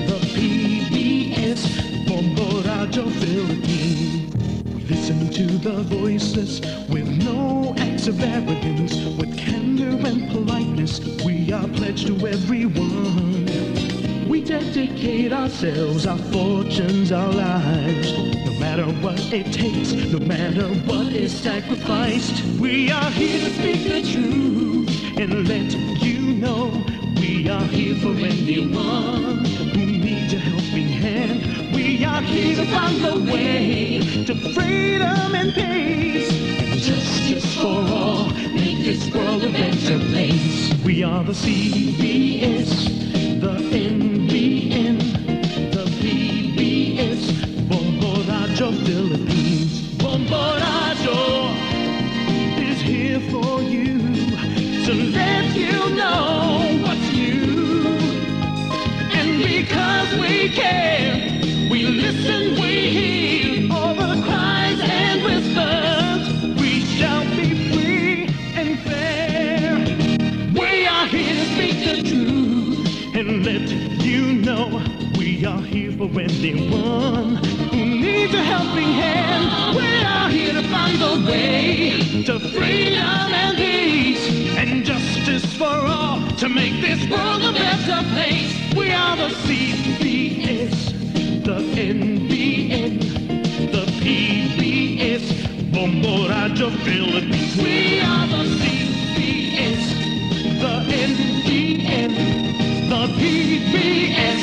the P B S, Bombo Radio Philippines. We listen to the voiceless with no acts of arrogance, with candor and politeness. We are pledged to everyone. We dedicate ourselves, our fortunes, our lives. No matter what it takes, no matter what is sacrificed, we are here to speak the truth and let you know we are here for anyone who needs a helping hand. We are here to find the way to freedom and peace and justice for all. Make this world a better place. We are the C B S, the N B N, the P B S, Bombo Radio Philippines. Bombo Radio is here for you to let you know what's new. And because we care, we listen, we hear all the cries and whispers. We shall be free and fair. We are here to speak the truth and let you know we are here for anyone who needs a helping hand. We are here to find the way to freedom and peace and justice for all, to make this world a better place. We are the C B S, the N B N, the P B S, Bombo Radio Philippines. We are the C B S, the N B N, the P B S,